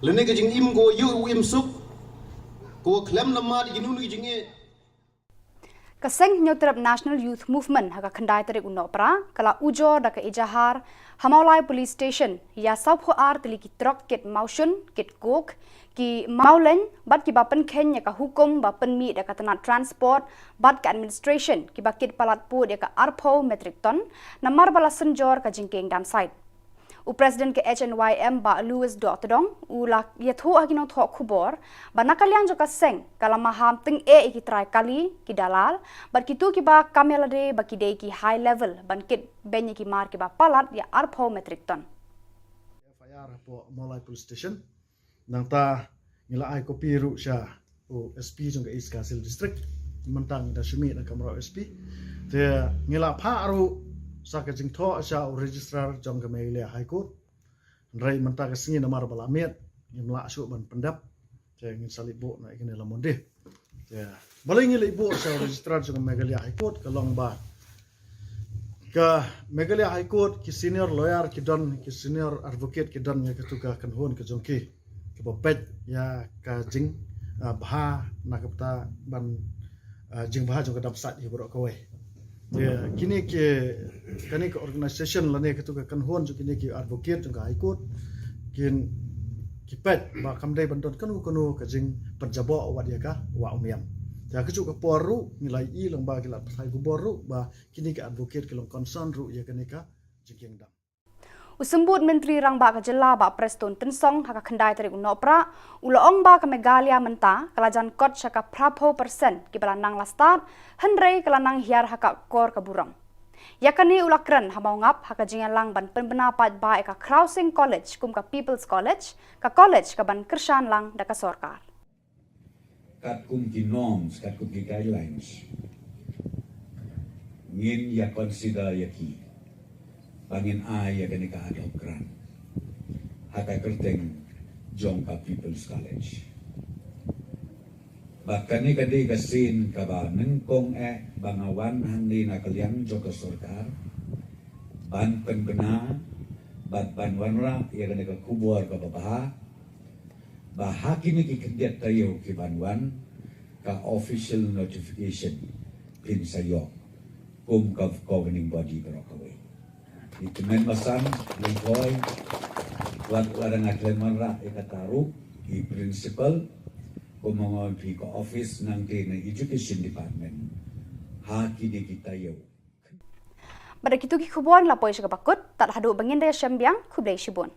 lane ka jingim ko yu u im suk, ko khlem na mad ki nunu ki jingeh. Ka seng Hynñiewtrep National Youth Movement ha ka khyndai tarik u Nohprah, ka la ujor da ka ejahar, ha Mawlai Police Station, ïa sawphew ar tylli ki trok kit mawshun, kit coke, ki mawleiñ, bad kiba pynkheiñ ïa ka hukum ba pynmih da ka tnat transport, bad ka administration, kiba kit palat pud ïa ka arphew metric ton, namar ba la synjor ka jingkieng dam sait. U President ka H N Y M Bah Louis Dohtdong, u la ïathuh ha ki nongthoh khubor, ba na ka liang jong ka seng, ka la maham tyngeh ïa ki trai kali, ki dalal, bad kito kiba kam ïalade ba ki dei ki high level, ban kit beiñ ïa ki mar kiba palat ïa arphew metric ton. F I R hapoh Mawlai Police Station. Nangta ngi la ai kopi ruh sha u S P jong ka East Khasi Hills District. Mynta ngi da shu mih na ka mraw S P. Te ngi la phah ruh sa ka jingthoh sha u registrar jong ka Meghalaya High Court. Hynrei mynta ka sngi namar ba la miet, ngim lah shuh ban pyndep. Te ngin sa leit buh na ïa kane la Monday. Te balei ngi leit buh sha u registrar jong ka Meghalaya High Court ka long ba ka Meghalaya High Court ki senior lawyer ki don, ki senior advocate ki don ïa katu ka kynhun ka jong ki, kaba peit ïa ka jing, ah, bha na ka bynta ban, ah, jingbha jong ka dam sait hi baroh kawei. Ïa kine ki, kane ka organisation lane katu ka kynhun jong kine ki advocate jong ka High Court kin, ki peit ba kam dei ban don kano kano ka jingpynjaboh wat ïa ka wah u miam. Te ha kajuh ka por ruh ngi la ïohi lang ba ki la pathai khubor ruh ba kine ki advocate ki long concern ruh ïa kane ka jingkieng dam. U Symbud Myntri Rangbah ka Jylla Bah Prestone Tynsong ha ka khyndai tarik u Nohprah, u la ong ba ka Meghalaya mynta, ka la jan kot sha ka phraphew percent kiba la nang la stad, hynrei ka la nang hiar ha ka kor ka burom. Ïa kane u la kren ha Mawngap ha ka jingïalang ban pynbna paidbah ïa ka Khrawsing College kum ka People's College, ka college kaban kyrshan lang da ka sorkar. Katkum ki norms, katkum ki guidelines, ngin ïa consider ïa ki ba ngin ai ïa kane ka ad hoc grant ha ka kyrteng jong ka People's College. Ba kane ka dei ka sien kaba nyngkong eh ba nga wan hangne na ka liang jong ka sorkar ban pynbna bad ban wanrah ïa kane ka khubor kaba bha. Ba ha kine ki khyndiat taïew ki ban wan, ka official notification phin sa ïoh kum ka governing body baroh kawei. Ngi kmen basan, ngi koi, wat la dang khlem wanrah ïa kata ruh, i principal, kum ma nga ong phi ka office nangta na education department, ha kine ki taïew. Bad da kitu ki khubor ngi la poi sha kaba kut, tad haduh ba ngin da ïashem biang, khublei shibun.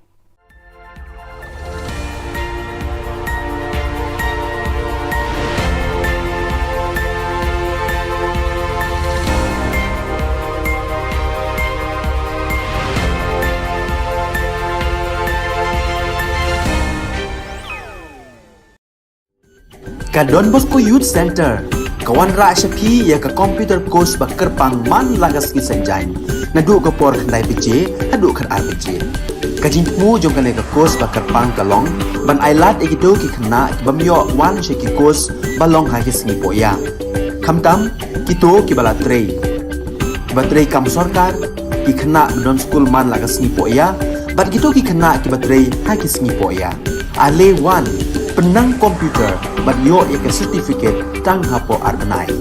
Ka Don Bosco Youth Centre ka wanrah sha phi ïa ka computer course ba kyrpang man la ka sngi Saitjaiñ, naduh ka por khyndai baje haduh khatar baje. Ka jingthmu jong kane ka course ba kyrpang ka long ban ailad ïa kito ki khynnah ki bym ïoh wan sha ki course ba long ha ki sngi pohïa, khamtam kito kiba la trei, kiba trei kam sorkar, ki khynnah ba don skul man la ka sngi pohïa bad kito ki khynnah kiba trei ha ki sngi pohïa. Ale wan, pynnang computer bad ïoh ïa ka certificate tang hapoh ar bnai.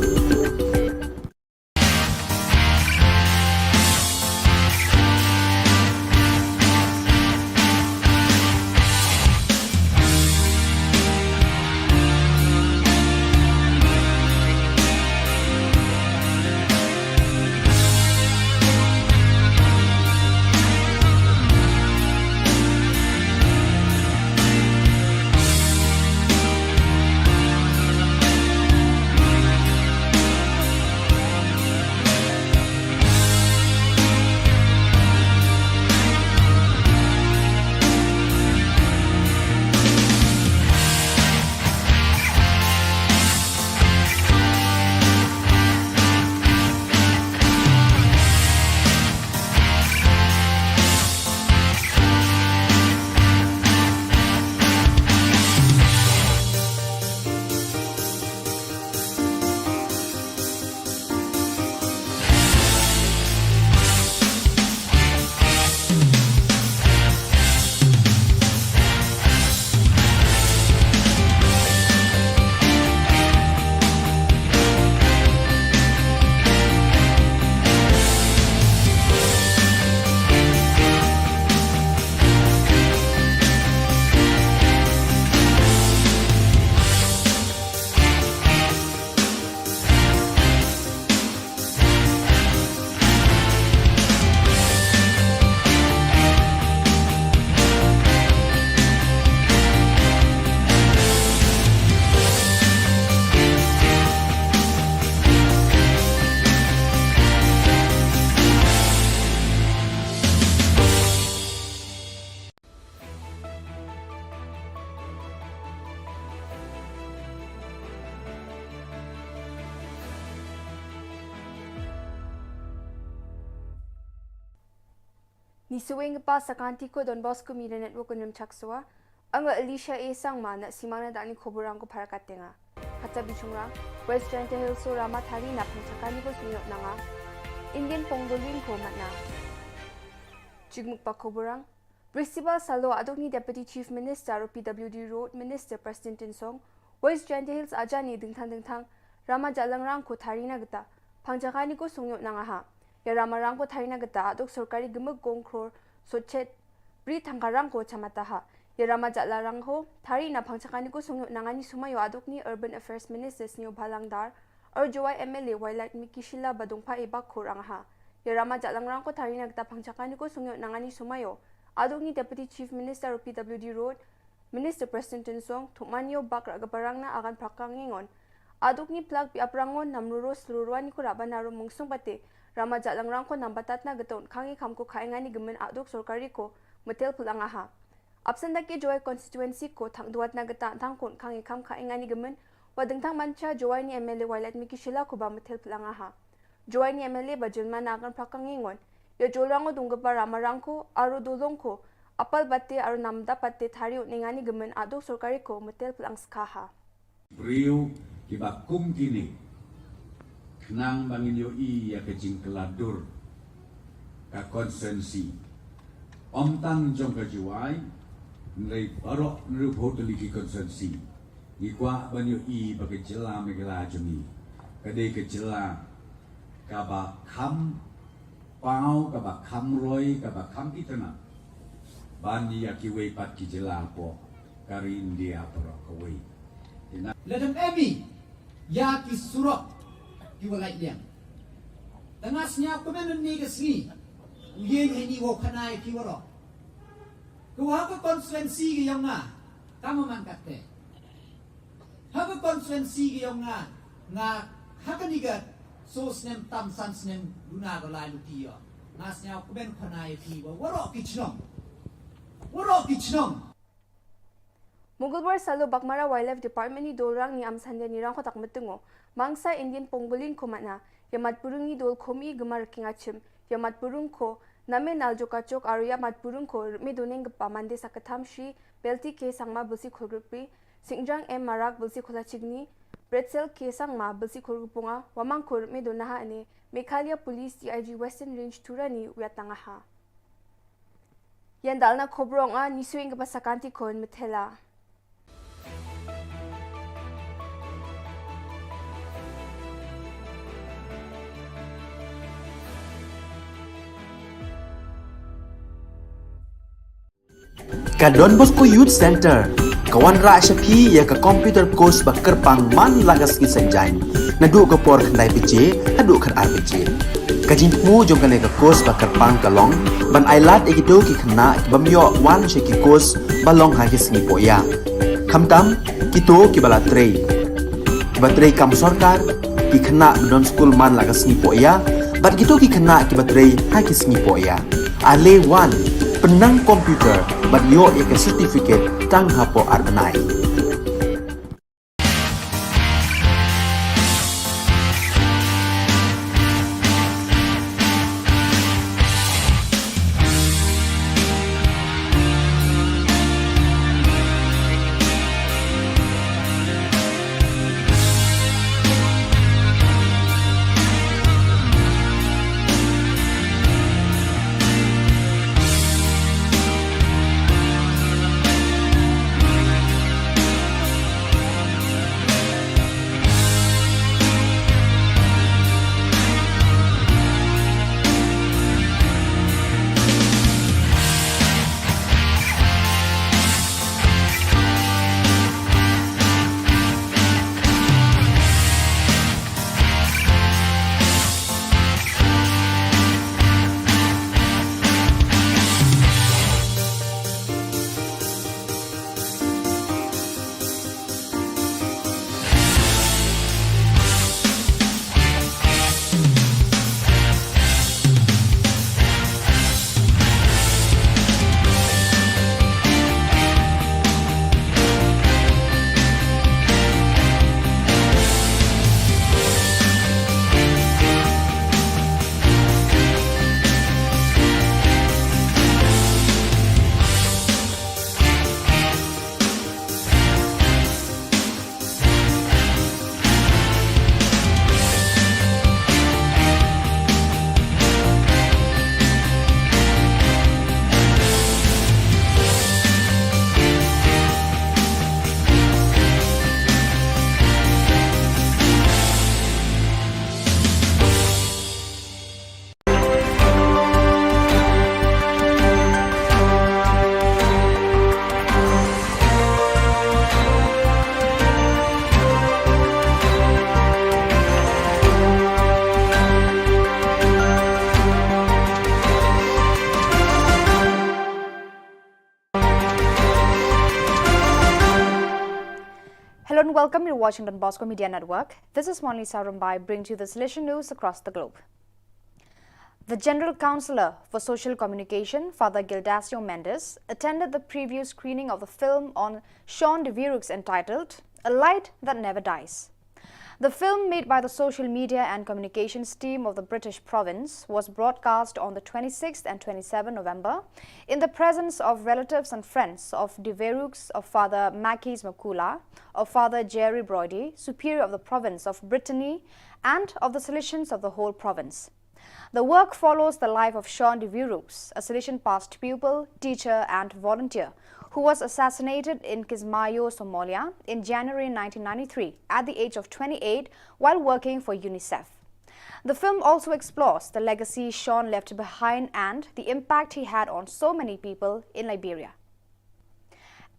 Ngi sngewbha ban sa ka Don Bosco Media Network, Nongchak Sowa. Nga Alicia A Sangma, ngan sa ïa nang da kine ki khubor rangko para ka tnga. Hata bishungra, West Jaintia Hills Rama Thari na Phangcha Kani ko sngewbha nanga. Indian Pongal ring ko matna. Jingmut ba khubor rang, Principal Salo aduk ni Deputy Chief Minister u P W D Road Minister Prestone Tynsong, West Jaintia Hills aja ni dingthang dingthang Rama Jalangrang ko thari na kata Phangcha Kani ko sngewbha nanga ha. Ïa Rama rang ko thari na kata aduk sorkari gymuk gong kror sochet bri thangka rang ko chamata ha. Ïa Rama Jalangrang ko thari na Phangcha Kani ko sngewbha nanga ni sumai ïa aduk ni Urban Affairs Minister Sniawbhalang Dhar, ar Jowai M L A Wailadmiki Shylla ba dungpha e bak khor ang ha. Ïa Rama Jalangrang ko thari na kata Phangcha Kani ko sngewbha nanga ni sumai ïa aduk ni Deputy Chief Minister u P W D Road Minister Prestone Tynsong, thukman ïa u bak ra ka parang na agan prakang ngingon. Aduk ni plak bi aprangon nam ruro slurwa ni ko raban na ro mungsung pate Rama Jalangrang ko nam batat na geton khangi kham ko khainga ni gemen aduk sorkari ko metel pulang aha. Absent da ki Jowai constituency ko thang duat na geta thang kon khangi kham khainga ni gemen wa dengthang mancha Jowai ni M L A Wailadmiki Shylla ko ba metel pulang aha. Jowai ni M L A ba jilma na agan prakang ngingon. Ïa jolrang u dungkepar Rama rang ko, aru dulong ko, apal bate aru namda pate thari u ninga ni gemen aduk sorkari ko metel pulang skha ha. Briew kiba kum kine khnang ba ngin ïohi ïa ka jingkylla dur ka constituency. Ym tang jong ka Jowai, hynrei baroh hynriewphew tylli ki constituency. Ngi kwah ban ïohi ba ka jylla Meghalaya jong ngi ka dei ka jylla kaba kham paw, kaba kham roi, kaba kham itynnad ban ïa kiwei pat ki jylla hapoh ka ri India baroh kawei. Te na lada em ïa ki surok ki wa lait liang, tang nga sñiaw kmen ynne ka sngi u ïeng heini wow khana ïa ki waroh. Ka wa ha ka constituency ka yong nga, ka ma man katte. Ha ka constituency ka yong nga, nga ha kani ka so snem tam san snem duna ka lai luti ïa. Nga sñiaw kmen khana ïa ki wa waroh ki chnong. Waroh ki chnong. Mugulbar Salo Baghmara Wildlife Department ni Dolrang ni Amsande ni Rangkhotak Metungo, Mangsa Indian Pangolin ko matna, ïa matpurung ni dol komi gemar king achim, ïa matpurung ko, Name Naljokachok aro ïa matpurung ko, Rme Doneng Gepa Mande Sakatham Shri, Belti K Sangma Bulsi Khulgripi, Singjang M Marak Bulsi Khulachigni, Bretzel K Sangma Bulsi Khulgupunga, Wamang ko Rme Donaha ane, Meghalaya Police D I G Western Range Tura ni Wiatangaha. Ïan dalna khobrong a, ni swing ka pasakanti kon metela. Ka Don Bosco Youth Center, ka wanrah sha phi ïa ka computer course ba kyrpang man la ka sngi Saitjaiñ. Naduh ka por khyndai baje, haduh khatar baje. Ka jingthmu jong kane ka course ba kyrpang ka long, ban ailad ïa kito ki khynnah, ki bym ïoh wan sha ki course, ba long ha ki sngi pohïa. Khamtam, kito ki ba la trei. Ki ba trei kam sorkar, ki khynnah ba don skul man la ka sngi pohïa, bad kito ki khynnah ki ba trei ha ki sngi pohïa. Ale wan, pynnang computer, bad ïoh ïa ka certificate tang hapoh ar bnai. Hello and welcome. You're watching Don Bosco Media Network. This is Monlisa Rumbai, bringing to you the Salesian news across the globe. The General Counsellor for Social Communication, Father Gildacio Mendes, attended the preview screening of the film on Sean de Viruks entitled A Light That Never Dies. The film, made by the social media and communications team of the British province, was broadcast on the twenty-sixth and twenty-seventh November in the presence of relatives and friends of de Viruks, of Father Makis Makula, of Father Jerry Brody, Superior of the province of Brittany, and of the Salesians of the whole province. The work follows the life of Sean de Viruks, a Salesian past pupil, teacher, and volunteer, who was assassinated in Kismayo, Somalia, in January nineteen ninety-three at the age of twenty-eight while working for UNICEF. The film also explores the legacy Sean left behind and the impact he had on so many people in Liberia.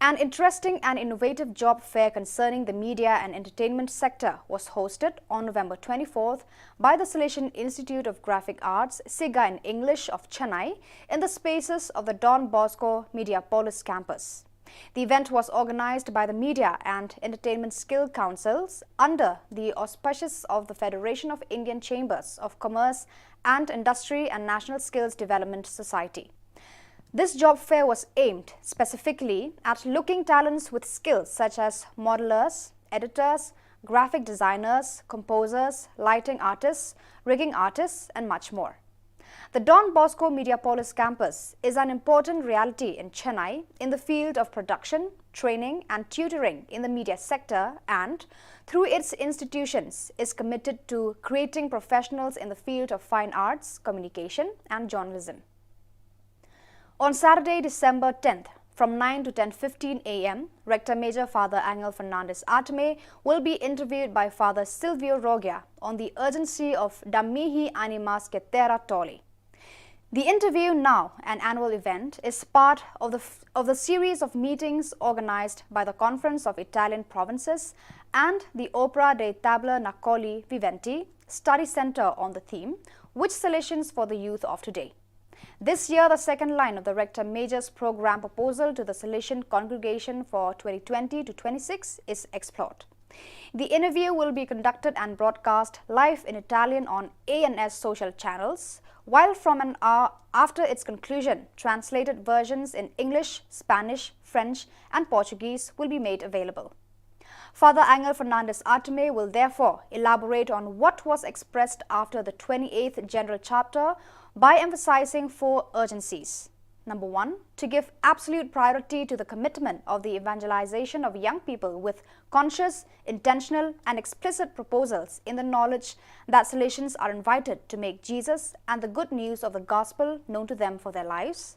An interesting and innovative job fair concerning the media and entertainment sector was hosted on November twenty-fourth by the Salesian Institute of Graphic Arts, SIGA in English, of Chennai in the spaces of the Don Bosco Mediapolis campus. The event was organized by the Media and Entertainment Skill Councils under the auspices of the Federation of Indian Chambers of Commerce and Industry and National Skills Development Society. This job fair was aimed specifically at looking talents with skills such as modelers, editors, graphic designers, composers, lighting artists, rigging artists, and much more. The Don Bosco Mediapolis campus is an important reality in Chennai in the field of production, training, and tutoring in the media sector, and, through its institutions, is committed to creating professionals in the field of fine arts, communication, and journalism. On Saturday, December tenth, from nine to ten fifteen a m, Rector Major Father Angel Fernandez Artime will be interviewed by Father Silvio Rogia on the urgency of Da mihi animas que terra tolli. The interview, now an annual event, is part of the, f- of the series of meetings organized by the Conference of Italian Provinces and the Opera dei Tabernacoli Viventi Study Center on the theme, "Which Salesians for the Youth of Today?" This year, the second line of the Rector Major's program proposal to the Salesian congregation for twenty twenty to twenty-six is explored. The interview will be conducted and broadcast live in Italian on A N S social channels, while from an hour after its conclusion, translated versions in English, Spanish, French, and Portuguese will be made available. Father Angel Fernandez Artime will therefore elaborate on what was expressed after the twenty-eighth General Chapter by emphasizing four urgencies. Number one, to give absolute priority to the commitment of the evangelization of young people with conscious, intentional, and explicit proposals in the knowledge that Salesians are invited to make Jesus and the good news of the gospel known to them for their lives.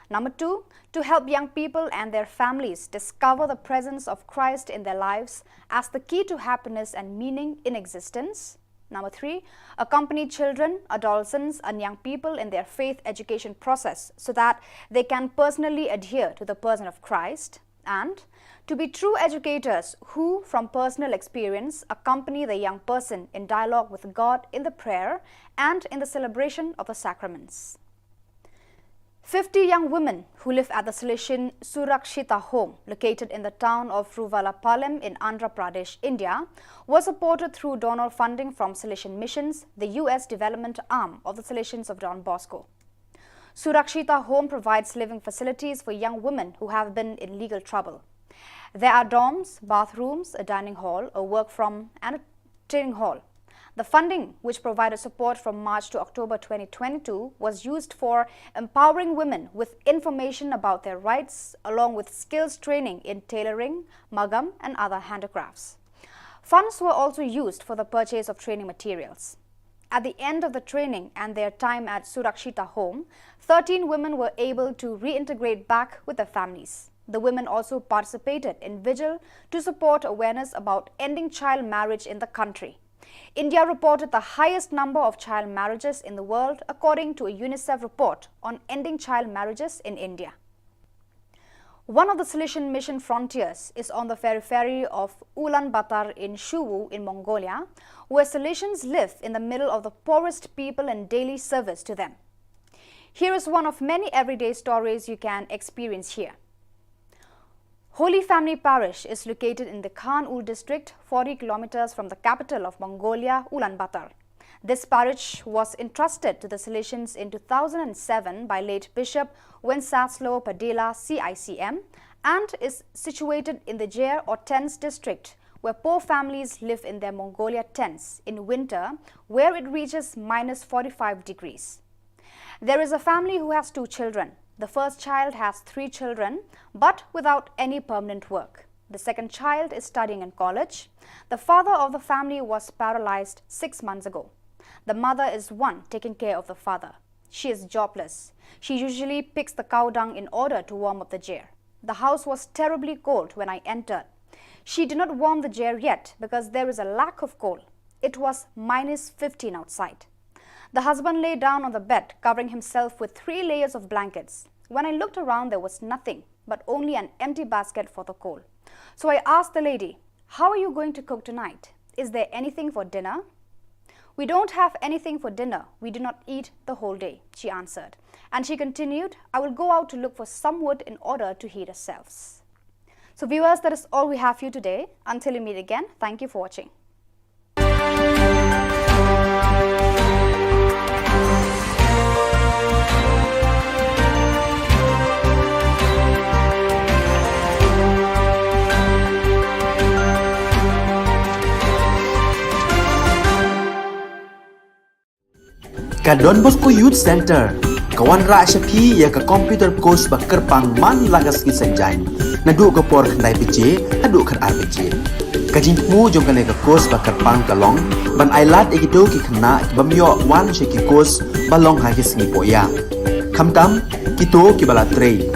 Number two, to help young people and their families discover the presence of Christ in their lives as the key to happiness and meaning in existence. Number three, accompany children, adolescents, and young people in their faith education process so that they can personally adhere to the person of Christ. And to be true educators who, from personal experience, accompany the young person in dialogue with God in the prayer and in the celebration of the sacraments. Fifty young women who live at the Salesian Surakshita Home, located in the town of Ruvallapalem in Andhra Pradesh, India, were supported through donor funding from Salesian Missions, the U S development arm of the Salesians of Don Bosco. Surakshita Home provides living facilities for young women who have been in legal trouble. There are dorms, bathrooms, a dining hall, a work from, and a training hall. The funding, which provided support from March to October twenty twenty-two, was used for empowering women with information about their rights, along with skills training in tailoring, magam, and other handicrafts. Funds were also used for the purchase of training materials. At the end of the training and their time at Surakshita Home, thirteen women were able to reintegrate back with their families. The women also participated in vigil to support awareness about ending child marriage in the country. India reported the highest number of child marriages in the world, according to a UNICEF report on ending child marriages in India. One of the Salesian mission frontiers is on the periphery of Ulaanbaatar in Shuwu in Mongolia, where Salesians live in the middle of the poorest people in daily service to them. Here is one of many everyday stories you can experience here. Holy Family Parish is located in the Khan-Ul district, forty kilometers from the capital of Mongolia, Ulaanbaatar. This parish was entrusted to the Salesians in two thousand seven by late Bishop Wenceslao Padilla, C I C M, and is situated in the Jer or Tents district, where poor families live in their Mongolia tents in winter, where it reaches minus forty-five degrees. There is a family who has two children. The first child has three children, but without any permanent work. The second child is studying in college. The father of the family was paralyzed six months ago. The mother is one taking care of the father. She is jobless. She usually picks the cow dung in order to warm up the Jer. The house was terribly cold when I entered. She did not warm the Jer yet because there is a lack of coal. It was minus fifteen outside. The husband lay down on the bed, covering himself with three layers of blankets. When I looked around, there was nothing but only an empty basket for the coal. So I asked the lady, "How are you going to cook tonight? Is there anything for dinner?" "We don't have anything for dinner. We do not eat the whole day," she answered. And she continued, "I will go out to look for some wood in order to heat ourselves." So, viewers, that is all we have for you today. Until we meet again, thank you for watching. Ka Don Bosco Youth Centre ka wanrah sha phi ïa ka computer course ba kyrpang man la ka sngi Saitjaiñ, naduh ka por khyndai baje haduh khatar baje. Ka jingthmu jong kane ka course ba kyrpang ka long ban ailad ïa kito ki khynnah ki bym ïoh wan sha ki course ba long ha ki sngi pohïa, khamtam kito kiba la trei,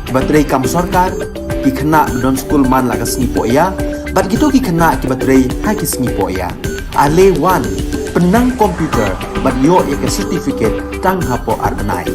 kiba trei kam sorkar, ki khynnah ba don skul man la ka sngi pohïa, bad kito ki khynnah kiba trei ha ki sngi pohïa. Ale wan, pynnang computer bad ïoh ïa ka certificate tang hapoh ar bnai.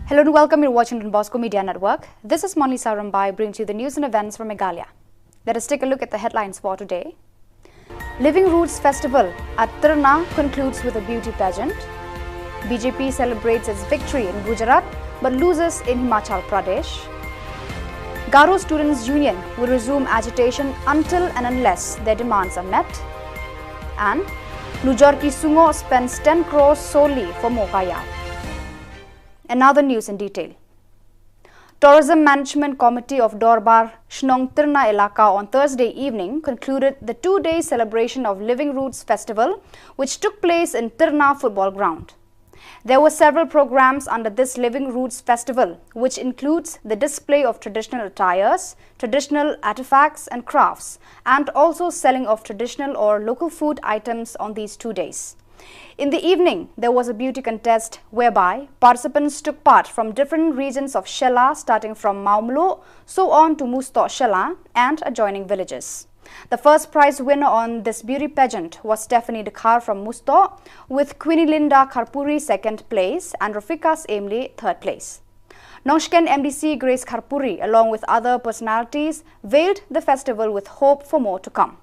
Hello and welcome. You're watching Don Bosco Media Network. This is Monisa Rambai bringing to you the news and events from Meghalaya. Let us take a look at the headlines for today. Living Roots Festival at Tirna concludes with a beauty pageant. B J P celebrates its victory in Gujarat but loses in Himachal Pradesh. Garo Students Union will resume agitation until and unless their demands are met. And Lujor Ki Sungo spends ten crores solely for Mowkaiaw. Another news in detail. Tourism Management Committee of Dorbar Shnong Tirna Elaka on Thursday evening concluded the two-day celebration of Living Roots Festival, which took place in Tirna Football Ground. There were several programs under this Living Roots Festival, which includes the display of traditional attires, traditional artifacts and crafts, and also selling of traditional or local food items on these two days. In the evening, there was a beauty contest whereby participants took part from different regions of Shella, starting from Mawmluh, so on to Mustoh Shella and adjoining villages. The first prize winner on this beauty pageant was Stephanie Dkhar from Mustoh, with Queenie Linda Kharpuri second place and Rafiqas Emli third place. Nongshken M D C Grace Kharpuri, along with other personalities, veiled the festival with hope for more to come.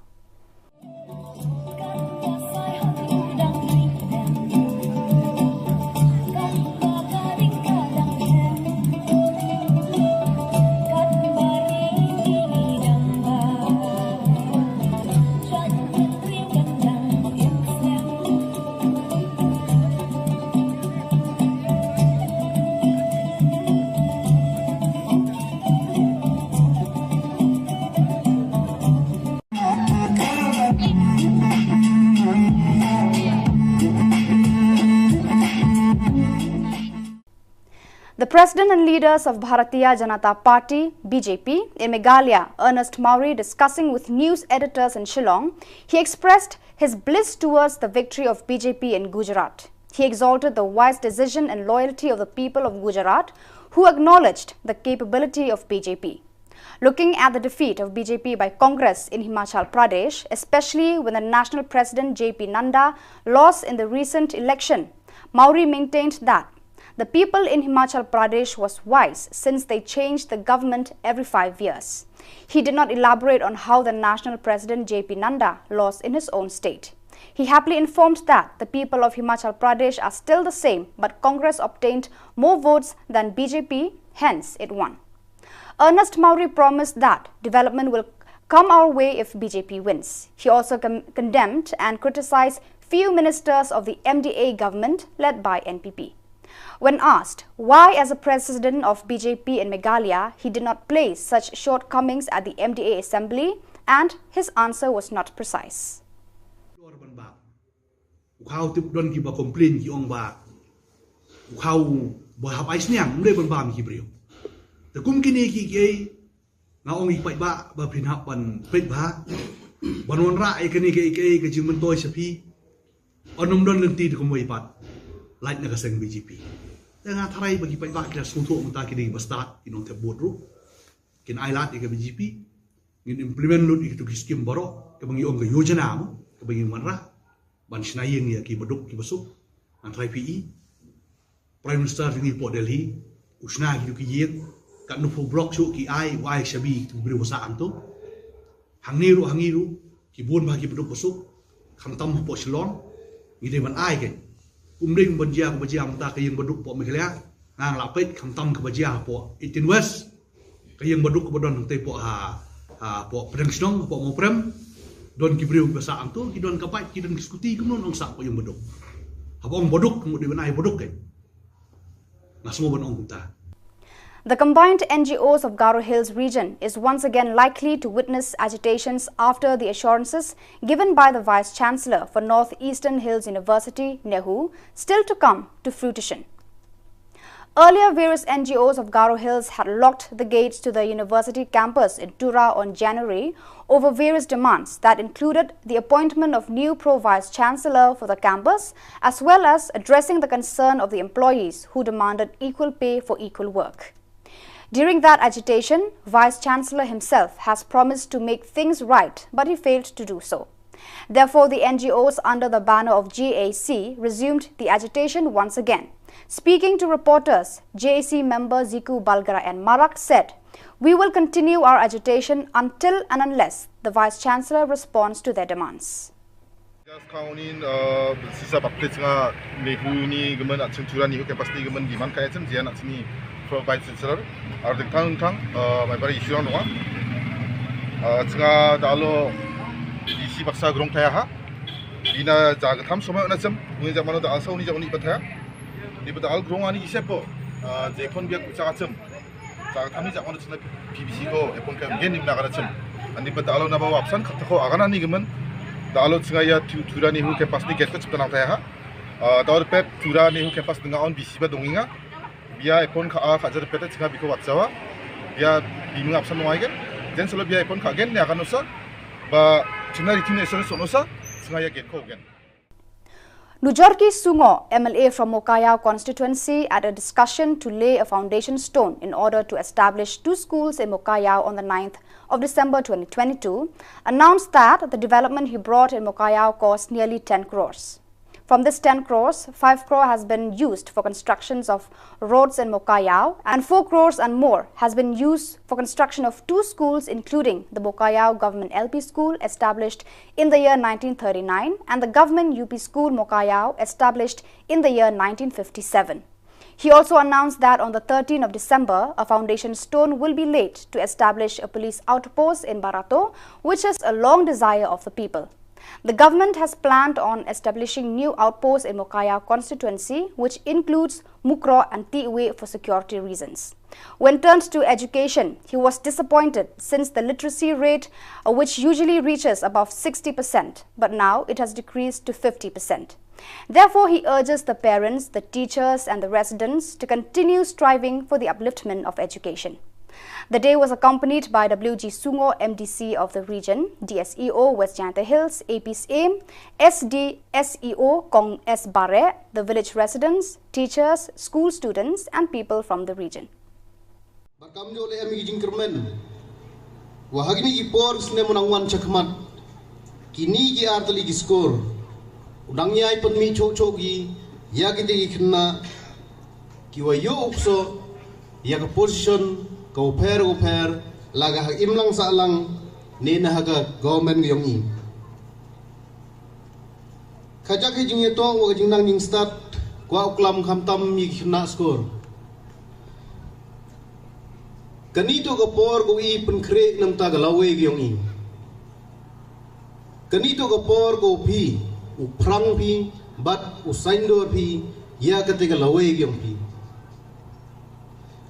The president and leaders of Bharatiya Janata Party, B J P, in Meghalaya, Ernest Mawrie, discussing with news editors in Shillong, he expressed his bliss towards the victory of B J P in Gujarat. He exalted the wise decision and loyalty of the people of Gujarat, who acknowledged the capability of B J P. Looking at the defeat of B J P by Congress in Himachal Pradesh, especially when the national president J P Nadda lost in the recent election, Mawrie maintained that the people in Himachal Pradesh was wise since they changed the government every five years. He did not elaborate on how the national president J P Nadda lost in his own state. He happily informed that the people of Himachal Pradesh are still the same, but Congress obtained more votes than B J P, hence it won. Ernest Mawrie promised that development will come our way if B J P wins. He also con- condemned and criticized few ministers of the M D A government led by N P P. When asked why, as a president of B J P in Meghalaya, he did not place such shortcomings at the M D A assembly, and his answer was not precise. U khaw tip don kiba complain ki ong ba u khaw ba hap ai sniang, ym dei ban bam ki briew. Te kum kine ki kiei, nga ong ïa ki paidbah ba phin hap ban peit bha, ban wanrah ïa kane kaei kaei ka jingmyntoi sha phi. Yn ym don lynti te kumwei pat, lait na ka seng B J P. Te nga tharai ba ki paidbah ki la sngewthuh mynta ki dei kiba stad, ki nongthep vote ruh. Kin ai lad ïa ka B J P. Ngin implement lut ïa kitu ki skim baroh, kaba ngi ong ka yojana mo, kaba ngi wanrah ban shna ïing ïa ki baduk ki basuk. Ngan tharai phi i Prime Minister jong ngi hapoh Delhi u shna kitu ki ïing, katno phew block shuh ki ai, u ai shabi kitu ki briew ba sah hangto. Hangne ruh, hangne ruh, ki bun bha ki baduk basuk, khamtam hapoh Shillong. Ngi dei ban ai kein. Ym dei ban jia kaba jia mynta ka ïing baduk hapoh Meghalaya. Nga la peit khamtam kaba jia hapoh Eighteen West. Ka ïing baduk kaba don hangtei hapoh ha, hapoh pdeng shnong, hapoh Mawprem. Don ki briew kiba sah hangto, ki don ka bike, ki don ki scooty, kumno nong sah hapoh ïing baduk. Haba ong baduk, ka mut dei ban ai baduk kein. Nga sngew ban ong kumta. The combined N G Os of Garo Hills region is once again likely to witness agitations after the assurances given by the Vice Chancellor for North Eastern Hills University, NEHU, still to come to fruition. Earlier, various N G Os of Garo Hills had locked the gates to the university campus in Tura on January over various demands that included the appointment of new Pro Vice Chancellor for the campus, as well as addressing the concern of the employees who demanded equal pay for equal work. During that agitation, Vice Chancellor himself has promised to make things right, but he failed to do so. Therefore, the N G Os under the banner of G A C resumed the agitation once again. Speaking to reporters, G A C member Ziku Balgara and Marak said, "We will continue our agitation until and unless the Vice Chancellor responds to their demands." Just count in, uh, sisa bakle chunga NEHU ni gaman at Tura NEHU campus ni gaman demand kaya chim jian at sini Pro Vice Chancellor. Ar ding tang tang, uh, mai bari issue nong. Uh, chunga dalo D C baksa grong thaya ha. Ina jaga tham somai ona chim, uni jaga mano da alsa uni jaga uni pathaya. Ni pada al grong ani isepo, uh, jekon biak chaka chim. Sa thamni jak wan chna P B C ko epon ka gen nim na kana chim. Ani pa dalo na ba wapsan khat ko agana ni gemen. Dalo chnga ya Tura NEHU campus ni gate ko chip tanang thaya ha. Dalo pet Tura NEHU campus nga on B C ba donginga. Bia epon ka a ka jar pet chnga biko watsawa. Bia biming apsan ngai gen. Jen solo bia epon ka gen ya kanusa. Ba chuna ritin esor sonosa chnga ya gate ko gen. Nujorki Sungo, M L A from Mokayao constituency, at a discussion to lay a foundation stone in order to establish two schools in Mokayao on the ninth of December twenty twenty-two, announced that the development he brought in Mokayao cost nearly ten crores. From this ten crores, five crore has been used for constructions of roads in Mokayao, and four crores and more has been used for construction of two schools, including the Mokayao Government L P School, established in the year nineteen thirty-nine, and the Government U P School Mokayao, established in the year nineteen fifty-seven. He also announced that on the thirteenth of December, a foundation stone will be laid to establish a police outpost in Barato, which is a long desire of the people. The government has planned on establishing new outposts in Mokayao constituency, which includes Mukroh and Tiwe, for security reasons. When turned to education, he was disappointed since the literacy rate, uh, which usually reaches above sixty percent, but now it has decreased to fifty percent. Therefore, he urges the parents, the teachers, and the residents to continue striving for the upliftment of education. The day was accompanied by W G Sungo, M D C of the region, D S E O West Jaintia Hills, A P Syiem, S D S E O Kong S Bareh, the village residents, teachers, school students, and people from the region. Ba kam ju leh em ki jingkyrmen. Wa ha kine ki por snem u nang wan shakhmat. Kine ki ar tylli ki skur. U nang ïai pynmih chok chok ki, ïa kite ki khynnah. Ki wa ïoh u kso, ïa ka position, ka u pher u pher, la ka ha imlang sahlang, ne na ha ka government ka ïong i. Ka jaka jingïatoh wa ka jingnang jingstad, kwah u klam khamtam ïa ki khynnah skur. Kane to ka por ko i pynkhreh namar ka lawei ka ïong i. Kane to ka por ko phi, u phrang phi, bad u saindur phi, ïa kate ka lawei ka ïong phi.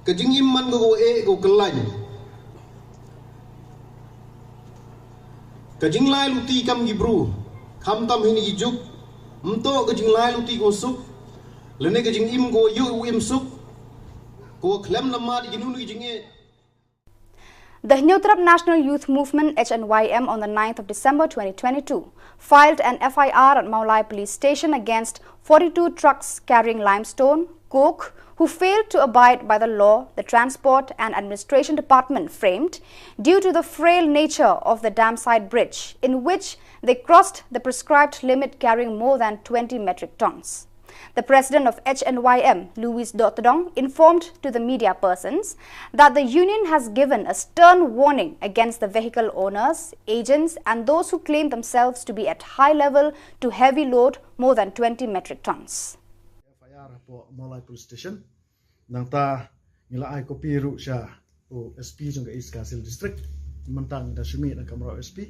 Ka jingim man ko ko eh ko kyllain. Ka jinglai luti kam ki bru, khamtam hi ni ki juk, mto ka jinglai luti ko suk, lane ka jingim ko yu u im suk, ko khlem namar ki nunu ki jingeh. The Hynñiewtrep National Youth Movement, H N Y M, on the ninth of December twenty twenty-two, filed an F I R at Mawlai Police Station against forty-two trucks carrying limestone, coke, who failed to abide by the law the Transport and Administration Department framed due to the frail nature of the dam side bridge, in which they crossed the prescribed limit carrying more than twenty metric tons. The president of H N Y M, Louis Dotdong, informed to the media persons that the union has given a stern warning against the vehicle owners, agents, and those who claim themselves to be at high level to heavy load more than twenty metric tons. F I R hapoh Mawlai Police Station. Nangta ngi la ai kopi ruh sha u S P jong ka East Khasi Hills District. Mynta ngi da shu mih na ka kamra u S P.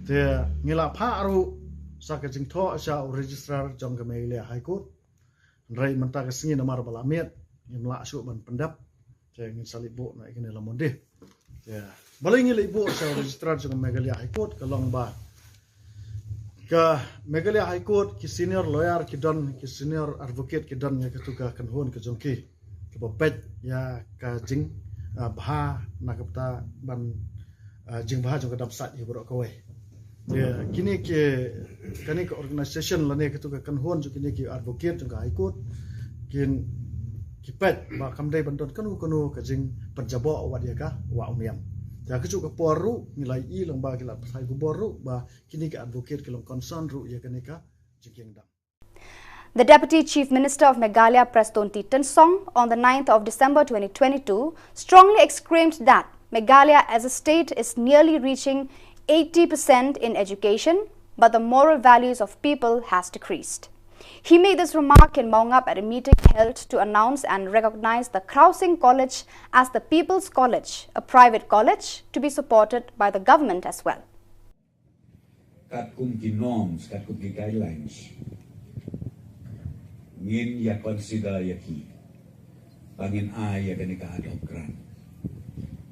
Te ngi la phah ruh sa ka jingthoh sha u registrar jong ka Meghalaya High Court. Hynrei mynta ka sngi namar ba la miet, ngim lah shuh ban pyndep. Te ngin sa leit buh na ïa kane la Monday. Te balei ngi leit buh sha u registrar jong ka Meghalaya High Court, ka long ba ka Meghalaya High Court ki senior lawyer ki don, ki senior advocate ki don ïa katu ka kynhun ka jong ki, kaba peit ïa ka jing, ah, bha na ka bynta ban, ah, jingbha jong ka dam side hi baroh kawei. Ïa kine ki, kane ka organisation lane katu ka kynhun jong kine ki advocate jong ka High Court kin, ki peit ba kam dei ban don kano kano ka jingpynjaboh wat ïa ka wah u niam. Ïa kajuh ka por ruh ngi la ïohi lang ba ki la pathai khubor ruh ba kine ki advocate ki long concern ruh ïa kane ka jingkieng dam. The Deputy Chief Minister of Meghalaya, Prestone T Tynsong, on the ninth of December twenty twenty-two, strongly exclaimed that Meghalaya as a state is nearly reaching eighty percent in education, but the moral values of people has decreased. He made this remark in Mawngap at a meeting held to announce and recognize the Krausing College as the People's College, a private college to be supported by the government as well. Katkum ki norms, katkum ki guidelines, ngin ïa consider ïa ki ba ngin ai ïa kane ka ad hoc grant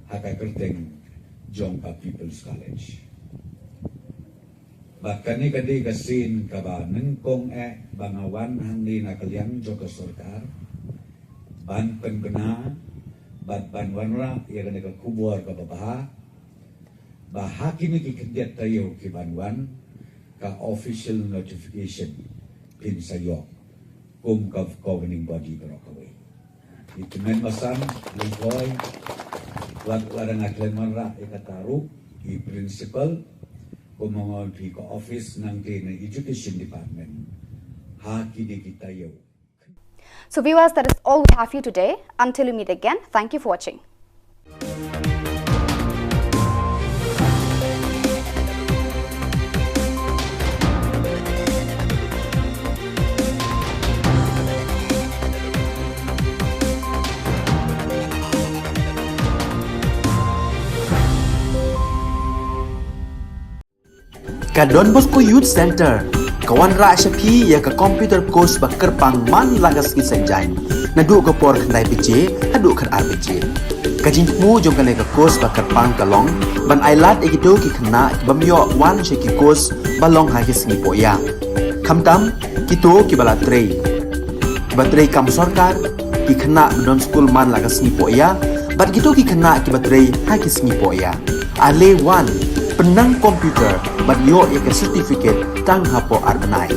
ha ka kyrteng jong ka People's College. Bad kane ka dei ka sien kaba nyngkong eh ba nga wan hangne na ka liang jong ka sorkar ban pynbna bad ban wanrah ïa kane ka khubor kaba bha ba ha kine ki khyndiat taïew ki ban wan, ka official notification phin sa ïoh kum ka governing body baroh kawei. I tymmen basan, Lyngkhoi, wat wat nga khlem wanrah ïa kata ruh, i principal, kum nga ong phi, ka office nangta na education department ha kine ki taïew. So viewers, that is all we have for you today. Until we meet again, thank you for watching. Ka Don Bosco Youth Centre ka wanrah sha phi ïa ka computer course ba kyrpang man la ka sngi Saitjaiñ, naduh ka por khyndai baje haduh khatar baje. Ka jingthmu jong kane ka course ba kyrpang ka long ban ailad ïa kito ki khynnah ki bym ïoh wan sha ki course ba long ha ki sngi pohïa, khamtam kito kiba la trei, kiba trei kam sorkar, ki khynnah ba don skul man la ka sngi pohïa, Bad kito ki khynnah kiba trei ha ki sngi pohiar, ale wan pynnang computer bad ïoh ïa ka certificate tang hapoh ar bnai.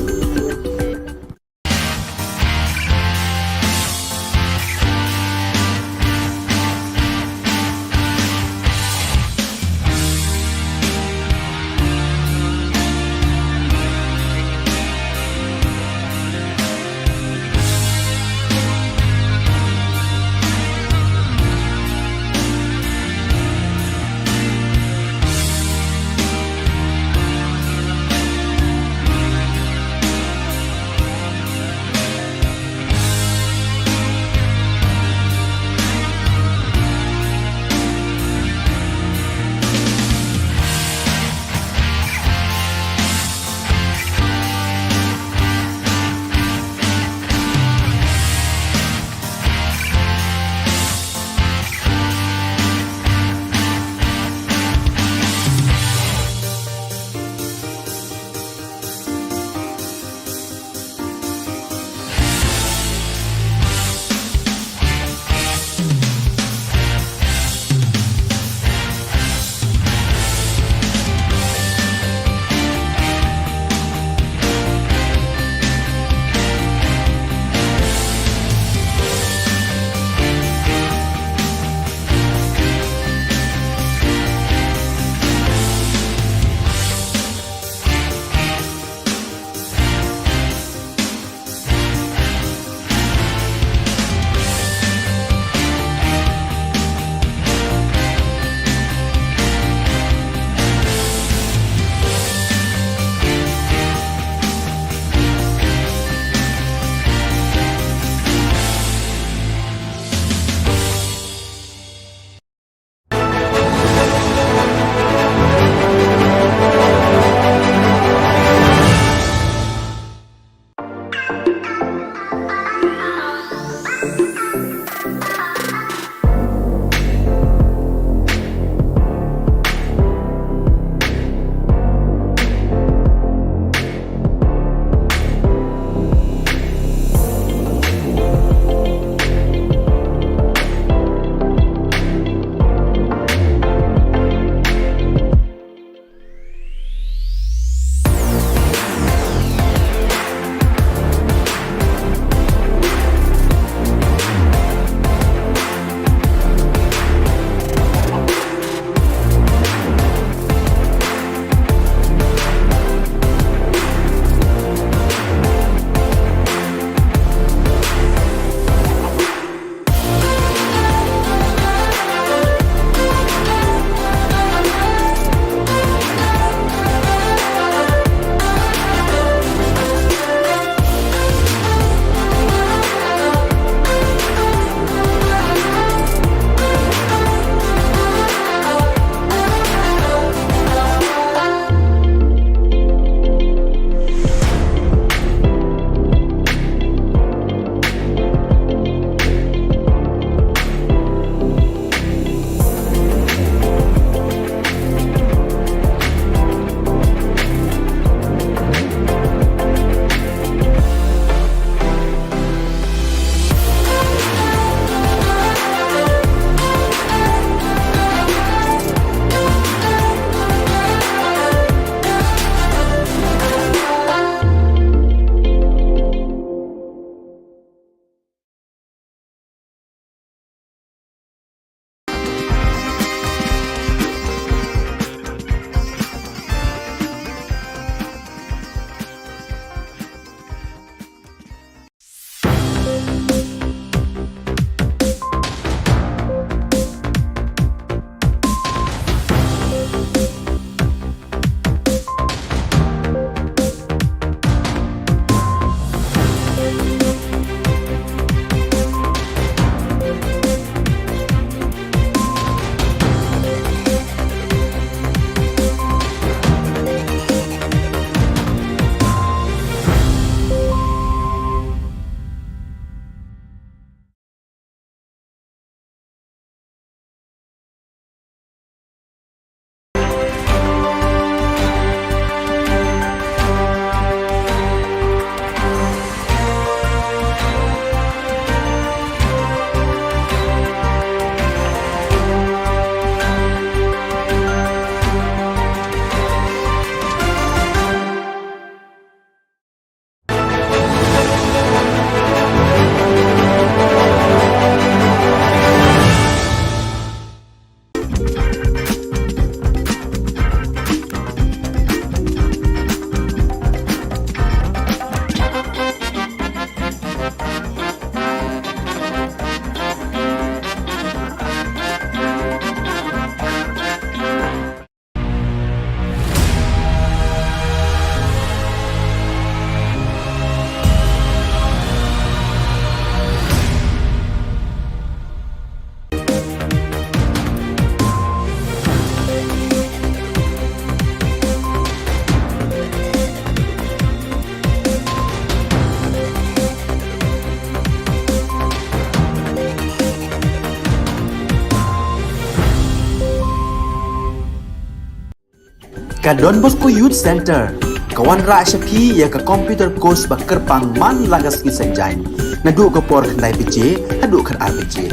Ka Don Bosco Youth Centre ka wanrah sha phi ïa ka computer course ba kyrpang man la ka sngi Saitjaiñ, naduh ka por khyndai baje haduh khatar baje.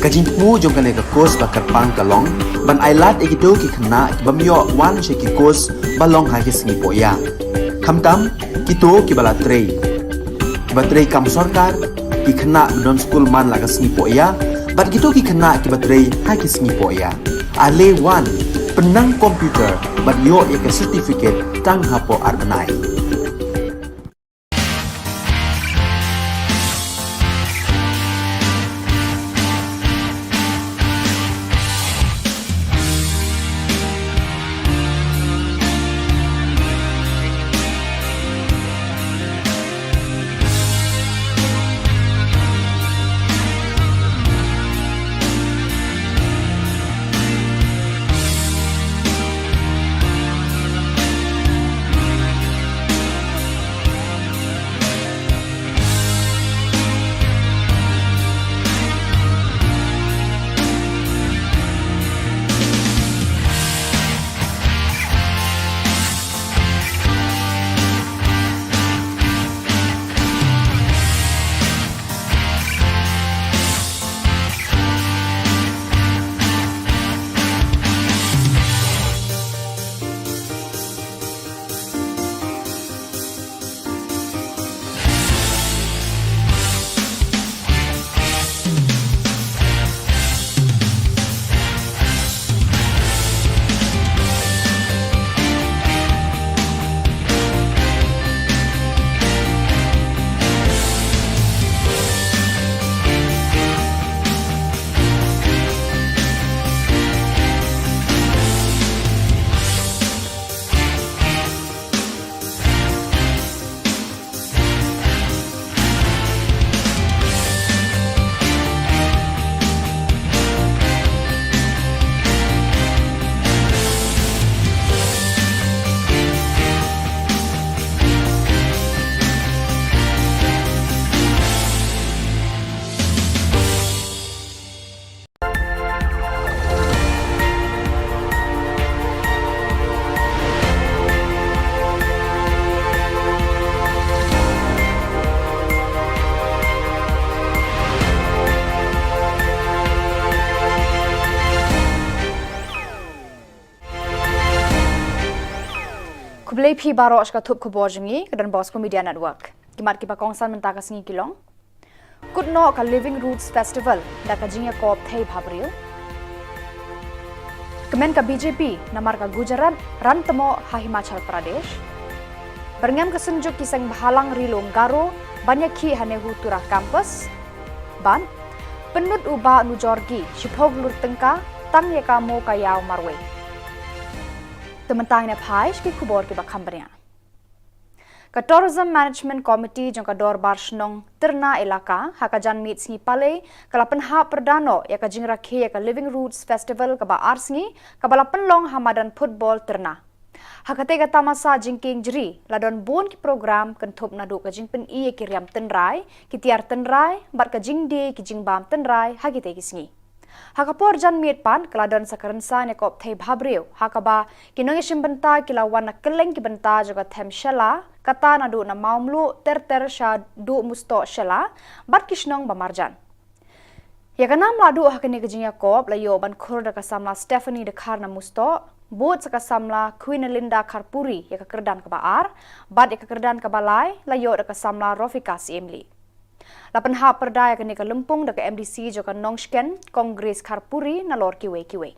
Ka jingthmu jong kane ka course ba kyrpang ka long ban ailad ïa kito ki khynnah ki bym ïoh wan sha ki course ba long ha ki sngi pohïa, khamtam kito kiba la trei, kiba trei kam sorkar, ki khynnah ba don skul man la ka sngi pohïa, bad kito ki khynnah kiba trei ha ki sngi pohïa. Ale wan, pynnang computer bad ïoh ïa ka certificate tang hapoh ar bnai. Khublei phi baroh sha ka thup khubor jong ngi ka Don Bosco Media Network. Ki mat kiba kongsan mynta ka sngi ki long: Kut noh ka Living Roots Festival da ka jingïakob thei bhabriew. Kmen ka B J P namar ka Gujarat ran tmoh ha Himachal Pradesh. Byrngem ka synjuk ki seng bhalang ri lum Garo ban ïakhih ha Nehu Tura Campus. Bad pynlut u Bah Nujorgi shiphew klur tyngka tang ïa ka Mo Ka Ïaw marwei. Te mynta ngin ïa phai sha ki khubor kiba kham bniah. Ka Tourism Management Committee jong ka Dorbar Shnong Tyrna Elaka ha ka janmiet sngi Palei ka la pynhap pyrda noh ïa ka jingrakhe ïa ka Living Roots Festival kaba ar sngi kaba la pynlong ha madan football Tyrna. Ha katei ka tamasa jingkieng jri la don bun ki program kynthup naduh ka jingpyni ïa ki riam tynrai, ki tiar tynrai bad ka jingdie ki jingbam tynrai ha kitei ki sngi. Ha ka por janmiet pat ka la don sa ka rynsan ïakob thei bhabriew ha kaba ki nongïashim bynta ki la wan na kylleng ki bynta jong ka them Shella, kata naduh na Mawmluh ter ter shaduh Mustoh Shella bad ki shnong ba marjan. Ïa ka nam la duh ha kane ka jingïakob la ïoh ban khur da ka samla Stephanie Dkhar na Mustoh, bud sa ka samla Queen Linda Kharpuri ïa ka kyrdan kaba ar, bad ïa ka kyrdan kaba lai la ïoh da ka samla Rofika Siemli. La pynhap pyrda ïa kane ka lympung da ka M D C jong ka Nongshken, Kong Grace Kharpuri, nalor kiwei kiwei.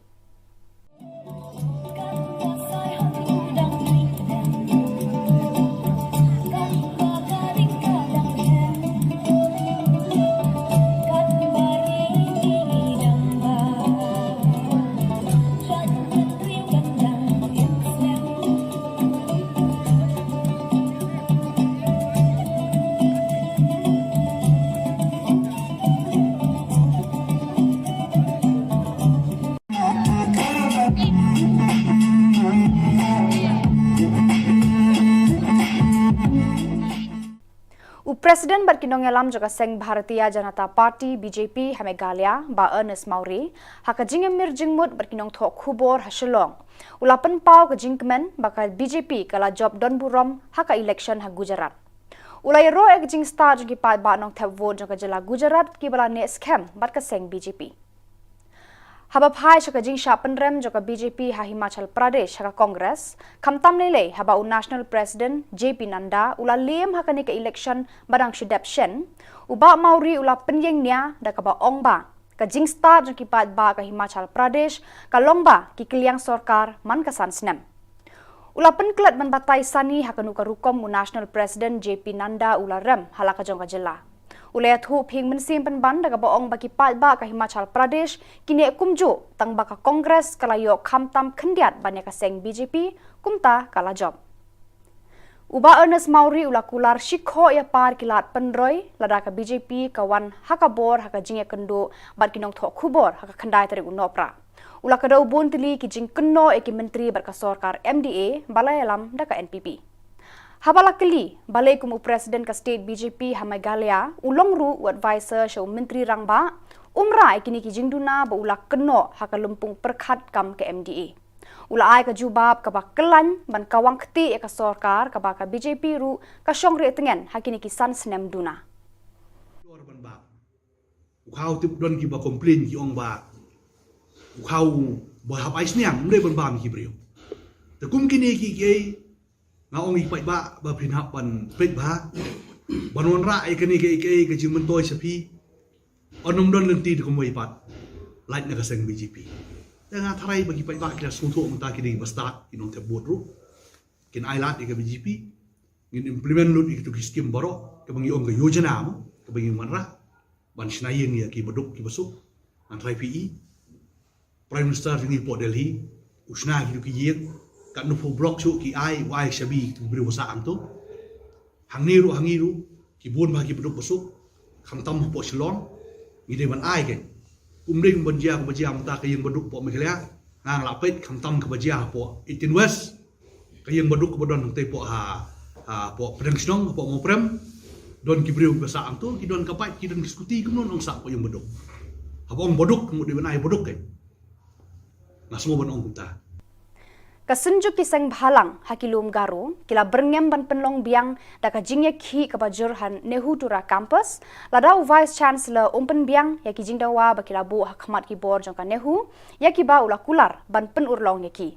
President bad ki nongïalam jong ka seng Bharatiya Janata Party, B J P, ha Meghalaya, Bah Ernest Mawrie, ha ka jingïamir jingmut bad ki nongthoh khubor ha Shillong, u la pynpaw ka jingkmen ba ka B J P ka la jop don burom ha ka election ha Gujarat. U la ïaroh ïa ka jingstad jong ki paidbah nongthep vote jong ka jylla Gujarat kiba la neh skhem bad ka seng B J P. Haba phai sha ka jingshah pynrem jong ka B J P ha Himachal Pradesh ha ka Congress, khamtam lei lei haba u National President J P Nadda u la lem ha kane ka election ba dang shu dep shen, u Bah Mawrie u la pynïeng nia da kaba ong ba ka jingstad jong ki paidbah ka Himachal Pradesh ka long ba ki kylliang sorkar man ka san snem. U la pynklet ban batai sani ha kano ka rukom u National President J P Nadda u la rem ha la ka jong ka jylla. U la ïathuh phieng mynsiem pynban da kaba ong ba ki paidbah ka Himachal Pradesh ki neh kumjuh tang ba ka Congress ka la ïoh khamtam khyndiat ban ïa ka seng B J P kumta ka la jop. U Bah Ernest Mawrie u la kular shikhoh ïa par ki lad pynroi lada ka B J P ka wan ha ka bor ha ka jingïakynduh bad ki nongthoh khubor ha ka khyndai tarik u Nohprah. U la kdew bun tylli ki jingkynnoh ïa ki myntri bad ka sorkar M D A ba la ïalam da ka N P P. Haba la kylli balei kum u President ka state B J P ha Meghalaya u long ruh u advisor sha u Myntri Rangbah, um rah ïa kine ki jingduna ba u la kynnoh ha ka lympung pyrkhat kam ka M D A. U la ai ka jubab kaba kyllain ban kawang kti ïa ka sorkar kaba ka B J P ruh ka shong rieh tngen ha kine ki san snem duna. U khaw tip don kiba complain ki ong ba u khaw ba hap ai sniang, ym dei ban bam ki briew. Te kum kine ki kiei nga ong ïa ki paidbah ba phin hap ban peit bha ban wanrah ïa kane ka kiei ka jingmyntoi sha phi. Ym don lynti da kumwei pat lait na ka seng B J P. Te nga tharai ba ki paidbah ki la sngewthuh mynta ki dei ba stad ki nongthep vote ruh. Kin ai lad ïa ka B J P. Ngin implement lut ïa kitu ki skim baroh kaba ngi ong ka yojana mo kaba ngi wanrah ban shna ïing ïa ki baduk ki basuk. Ngan trai phi i Prime Minister jong ngi hapoh Delhi u shna kitu ki ïing, katno phew block shuh ki ai, u ai shabi kitu ki briew ba sah hangtu. Hangne ruh hangne ruh ki bun bha ki baduk basuk khamtam hapoh Shillong. Ngi dei ban ai kein. Kum dei ban jia kaba jia mynta ka ïing baduk hapoh Meghalaya, nga nga la peit khamtam kaba jia hapoh eighteen West. Ka ïing baduk kaba don hangtei hapoh ha, ha hapoh pdeng shnong hapoh Mawprem. Don ki briew kiba sah hangtu, ki don ka bike, ki don ki scooty, kumno ngan sah hapoh ïing baduk. Haba ong baduk, ka mut dei ban ai baduk kein. Nga sngew ban ong kumta. Ka Synjuk ki Seng Bhalang ha ki lum Garo ki la byrngem ban pynlong biang da ka jingïakhih kaba jur ha NEHUTURA Campus lada u Vice Chancellor um pynbiang ïa ki jingdawa ba ki la buh ha khmat ki bor jong ka NEHU ïa kiba u la kular ban pynurlong ïa ki.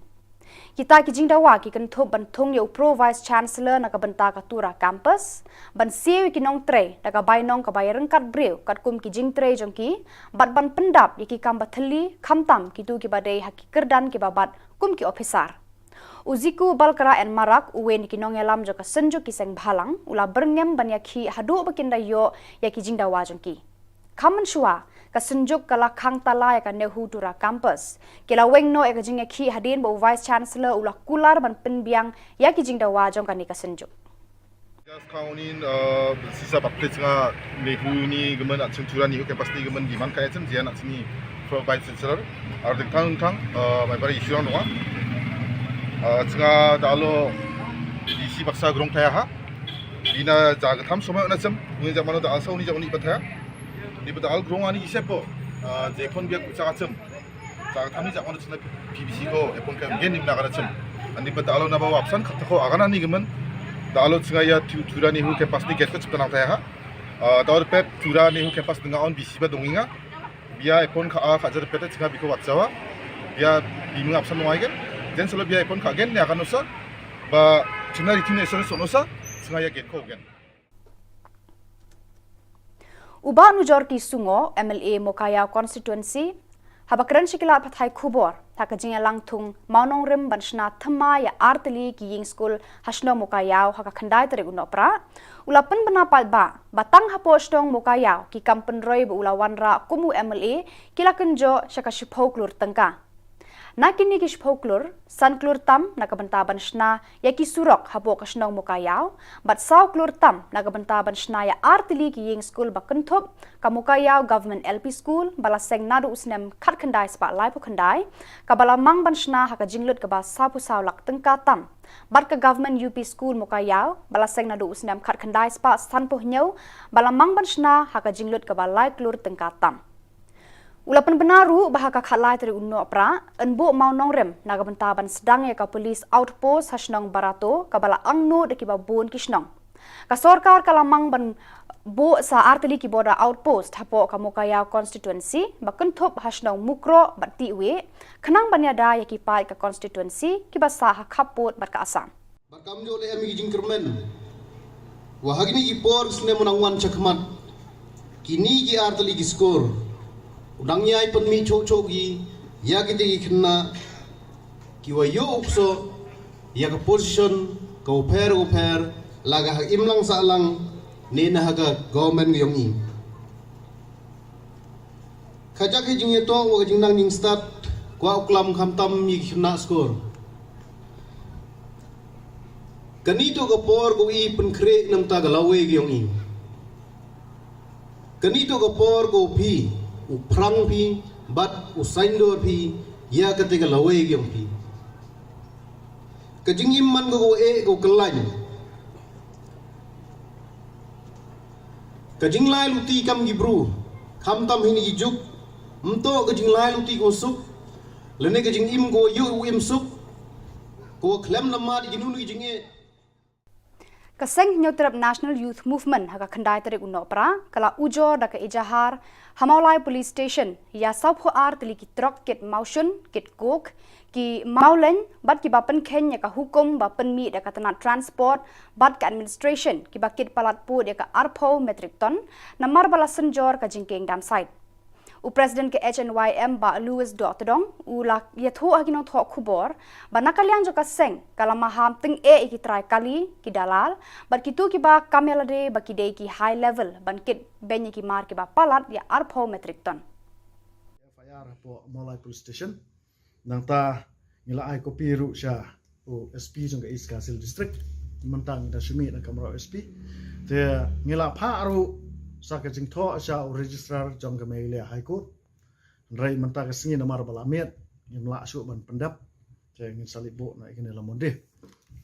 Kita ki jingdawa ki kynthup ban thung ïa u Pro Vice Chancellor na ka bynta ka Tura Campus, ban siew ïa ki nongtrei da ka bainong kaba ïaryngkat briew katkum ki jingtrei jong ki, bad ban pyndap ïa ki kam ba thylli khamtam kitu kiba dei ha ki kyrdan kiba bat kum ki ophisar. U Ziku Balkara N Marak, uwei na ki nongïalam jong ka Synjuk ki Seng Bhalang, u la byrngem ban ïakhih haduh ba kin da ïoh ïa ki jingdawa jong ki. Kham mynshuwa, ka Synjuk ka la khang tala ïa ka NEHUTURA Campus. Ki la weng noh ïa ka jingïakhih hadien ba u Vice Chancellor u la kular ban pynbiang ïa ki jingdawa jong kane ka Synjuk. Just count in, uh, sisa bakte chunga NEHU ni government at Tura NEHU campus ni government demand kai chen jian at sini pro Vice Chancellor. Ar ding thang thang, uh, mai bari shirang dong. Uh, chunga da alo D C baksa grong thaya ha. Ina ja gatham somai ona chem, uni ja mano da alsa uni ja uni bathaya. Ni bada al grong ani isep bo. Uh, je phon biak ucha chem. Chang thami jak manu chuna P B C ko epon ka gen nim na kana chum. Ani ba da alo na ba wapsan khat ko agana ni gemen. Da alo chunga ïa Tu-, Tura NEHU campus ni gate ko chipta nang thaya ha. Ah, da alo pet Tura NEHU campus dinga on B C ba donginga. Bia epon ka a ka jar pet chunga biko watsawa. Bia biming apsan wai gen. Jen solo bia epon ka gen ni akan usa. Ba chuna ritin esor sonosa. Chunga ïa gate ko gen. U Bah Nujorki Sungo, M L A Mowkaiaw Constituency, haba kren sha ki lad pathai khubor ha ka jingïalang thung mawnongrim ban shna thymmai ïa artylli ki ïing skul ha shnong Mowkaiaw ha ka khyndai tarik u Nohprah, u la pynbna paidbah ba tang hapoh shnong Mowkaiaw ki kam pynroi ba u la wanrah kum u M L A ki la kynjoh sha ka shiphew klur tyngka. Na kine ki shiphew klur, san klur tam na ka bynta ban shna ïa ki surok hapoh ka shnong Mokaiaw, bad saw klur tam na ka bynta ban shna ïa artylli ki ïing skul ba kynthup, ka Mokaiaw Government L P School, ba la seng naduh u snem khatkhyndai spah laiphew khyndai, kaba la mang ban shna ha ka jinglut kaba sawphew saw lak tyngka tam. Bad ka Government U P School Mokaiaw, ba la seng naduh u snem khatkhyndai spah sanphew hynñiew, ba la mang ban shna ha ka jinglut kaba lai klur tyngka tam. U la pynbna ruh ba ha ka khatlai tarik u Nohprah, yn buh mawnongrim na ka bynta ban sdang ïa ka police outpost ha shnong Barato, kaba la angnud da kiba bun ki shnong. Ka sorkar ka la mang ban buh sa artylli ki border outpost hapoh ka Mokaiaw constituency, ba kynthup ha shnong Mukroh bad Tiweh, khnang ban ïada ïa ki paid ka constituency kiba sah ha khappud bad ka Assam. Bad kam ju leh em ïa ki jingkyrmen. Wa ha kine ki por snem u nang wan shakhmat, kine ki artylli ki skur, u nang ïai pynmih shuh shuh ki ïa kite ki khynnah kiwa ïoh u ksoh ïa ka position kawa pher kawa pher, la ka ha imlang sahlang ne na ha ka government ka ïong i. Ka jaka jingïatoh wa ka jingnang jingstad, kwah u klam khamtam ïa ki khynnah skur. Kani toh ka por kawa i pynkhreh namar ka lawei ka ïong i. Kani toh ka por kawa phi, u phrang phi, bad u saiñdur phi ïa kata ka lawei ka ïong phi. Ka jingim man ka kawa eh kawa kyllain. Ka jinglai luti kam ki bru, khamtam ha kine ki juk, ym toh ka jinglai luti kawa suk, lane ka jingim kawa ïoh u im suk, kawa khlem namar ïa kino kino ki jingeh. Ka Seng Hynñiewtrep National Youth Movement ha ka khyndai tarik u Nohprah, ka la ujor da ka ejahar ha Mawlai Police Station ïa sawphew ar tylli ki trok kit mawshun, kit coke, ki mawleiñ, bad kiba pynkheiñ ïa ka hukum ba pynmih da ka tnat Transport bad ka Administration, kiba kit palat pud ïa ka arphew metric ton, namar ba la synjor ka jingkieng dam sait. U President ka H N Y M Bah Louis Dohtdong, u la ïathuh ha ki nongthoh khubor ba na ka liang jong ka seng, ka la maham tyngeh ïa ki trai kali, ki dalal, bad kito kiba kam ïalade ba ki dei ki high level ban kit beiñ ïa ki mar kiba palat ïa arphew metric ton. F I R hapoh Mawlai Police Station. Nangta ngi la ai kopi ruh sha u S P jong ka East Khasi Hills District. Mynta ngi da shu mih na ka kamra u S P. Te ngi la phah ruh sa ka jingthoh sha u Registrar jong ka Meghalaya High Court. Hynrei mynta ka sngi namar ba la miet, ngim lah shuh ban pyndep. Te ngin sa leit buh na kane la Monday.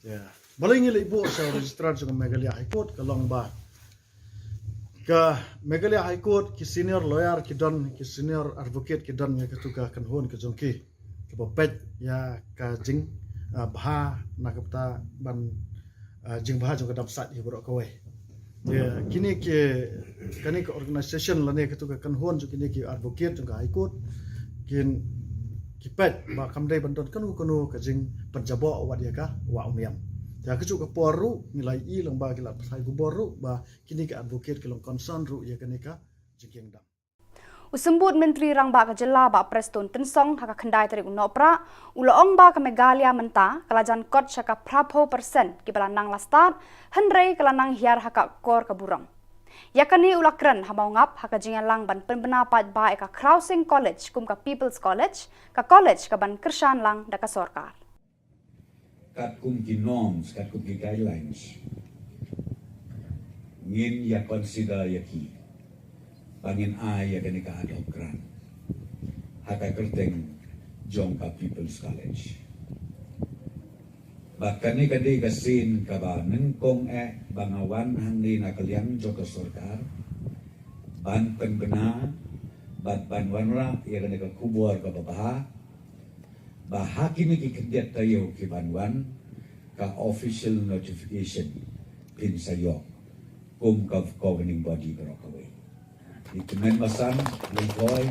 Te balei ngi leit buh sha u Registrar jong ka Meghalaya High Court, ka long ba ka Meghalaya High Court, ki senior lawyer ki don, ki senior advocate ki don ïa katu ka kynhun ka jong ki, kiba peit ïa ka jing, ah, bha na ka bynta ban, ah, jingbha jong ka dam sait ïa baroh kawei. Ïa kine ki, kane ka organisation lane katu ka kynhun jong kine ki advocate jong ka High Court, kin, ki peit ba kam dei ban don kano kano ka jingpynjaboh wat ïa ka wah u niam. Te ha kajuh ka por ruh ngi la ïohi lyngba ki lad pathai khubor ruh ba kine ki advocate ki long concern ruh ïa kane ka jingkieng dam. U Symbud Myntri Rangbah ka Jylla Bah Prestone Tynsong ha ka khyndai tarik u Nohprah, u la ong ba ka Meghalaya mynta ka la jan kot sha ka phraphew percent kiba la nang la stad, hynrei ka la nang hiar ha ka kor ka burom. Ïa kane u la kren ha Mawngap ha ka jingïalang ban pynbna paidbah ïa ka Khrawsing College kum ka People's College, ka college kaban kyrshan lang da ka sorkar. Katkum ki norms, katkum ki guidelines, ngin ïa consider ïa ki ba ngin ai ïa kane ka ad hoc grant ha ka kyrteng jong ka People's College. Ba kane ka dei ka sien kaba nyngkong eh ba nga wan hangne na ka liang jong ka sorkar ban pynbna bad ban wanrah ïa kane ka khubor kaba bha, ba ha kine ki khyndiat taïew ki ban wan, ka official notification phin sa ïoh kum ka governing body baroh kawei. I tymmen basan, Lyngkhoi,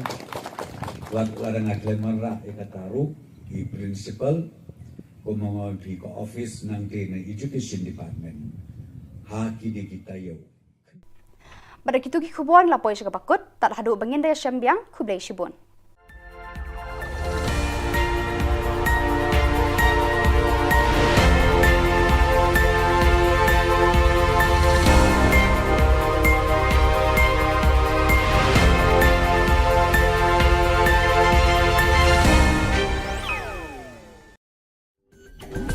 wat la dang khlem wanrah ïa kata ruh i principal, kumno ngan phi ka office nangta na education department ha kine ki taïew. Bad da kitu ki khubor ngi la poi sha kaba kut, tad haduh ba ngin da ïashem biang, khublei shibun.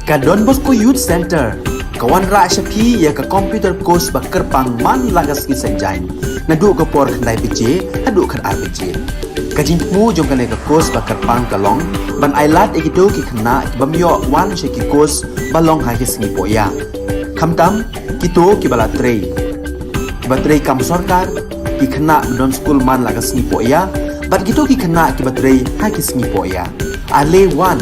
Ka Don Bosco Youth Centre ka wanrah sha phi ïa ka computer course ba kyrpang man la ka sngi Saitjaiñ, naduh ka por khyndai baje haduh khatar baje. Ka jingthmu jong kane ka course ba kyrpang ka long ban ailad ïa kito ki khynnah ki bym ïoh wan sha ki course ba long ha ki sngi pohïa, khamtam kito kiba la trei, kiba trei kam sorkar, ki khynnah ba don skul man la ka sngi pohïa, bad kito ki khynnah kiba trei ha ki sngi pohïa. Ale wan,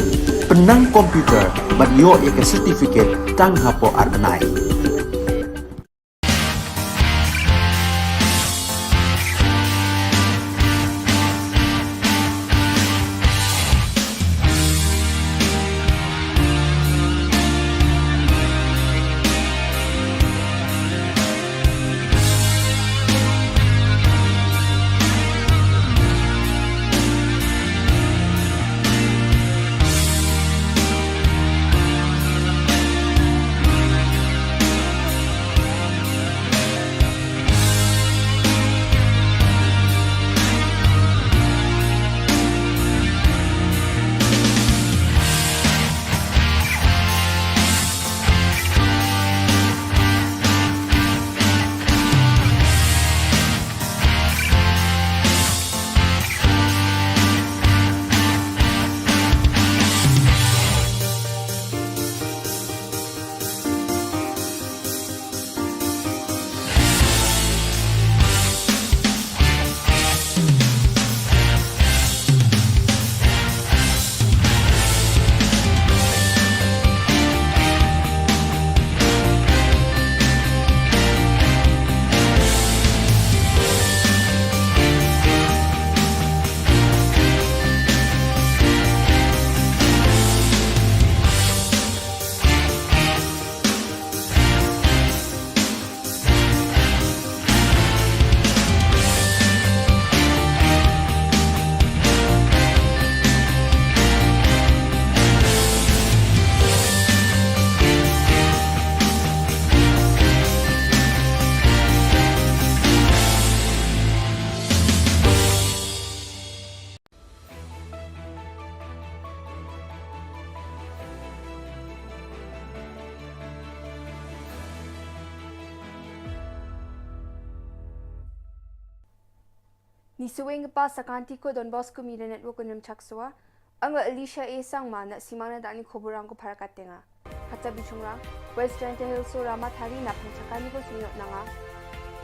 pynnang computer bad ïoh ïa ka certificate tang hapoh ar bnai. Ngi shu ïeng pat sha ka Anti Kut Don Bosco Media Network, Nongrim Chakswa. Nga Alicia A Sangma, ngan sa ïa mane da kine ki khubor rangkhong pharkat te nga. Hata bishungra, West Jaintia Hills Rama Thari na pang jaka ni ko sngewthuh na nga.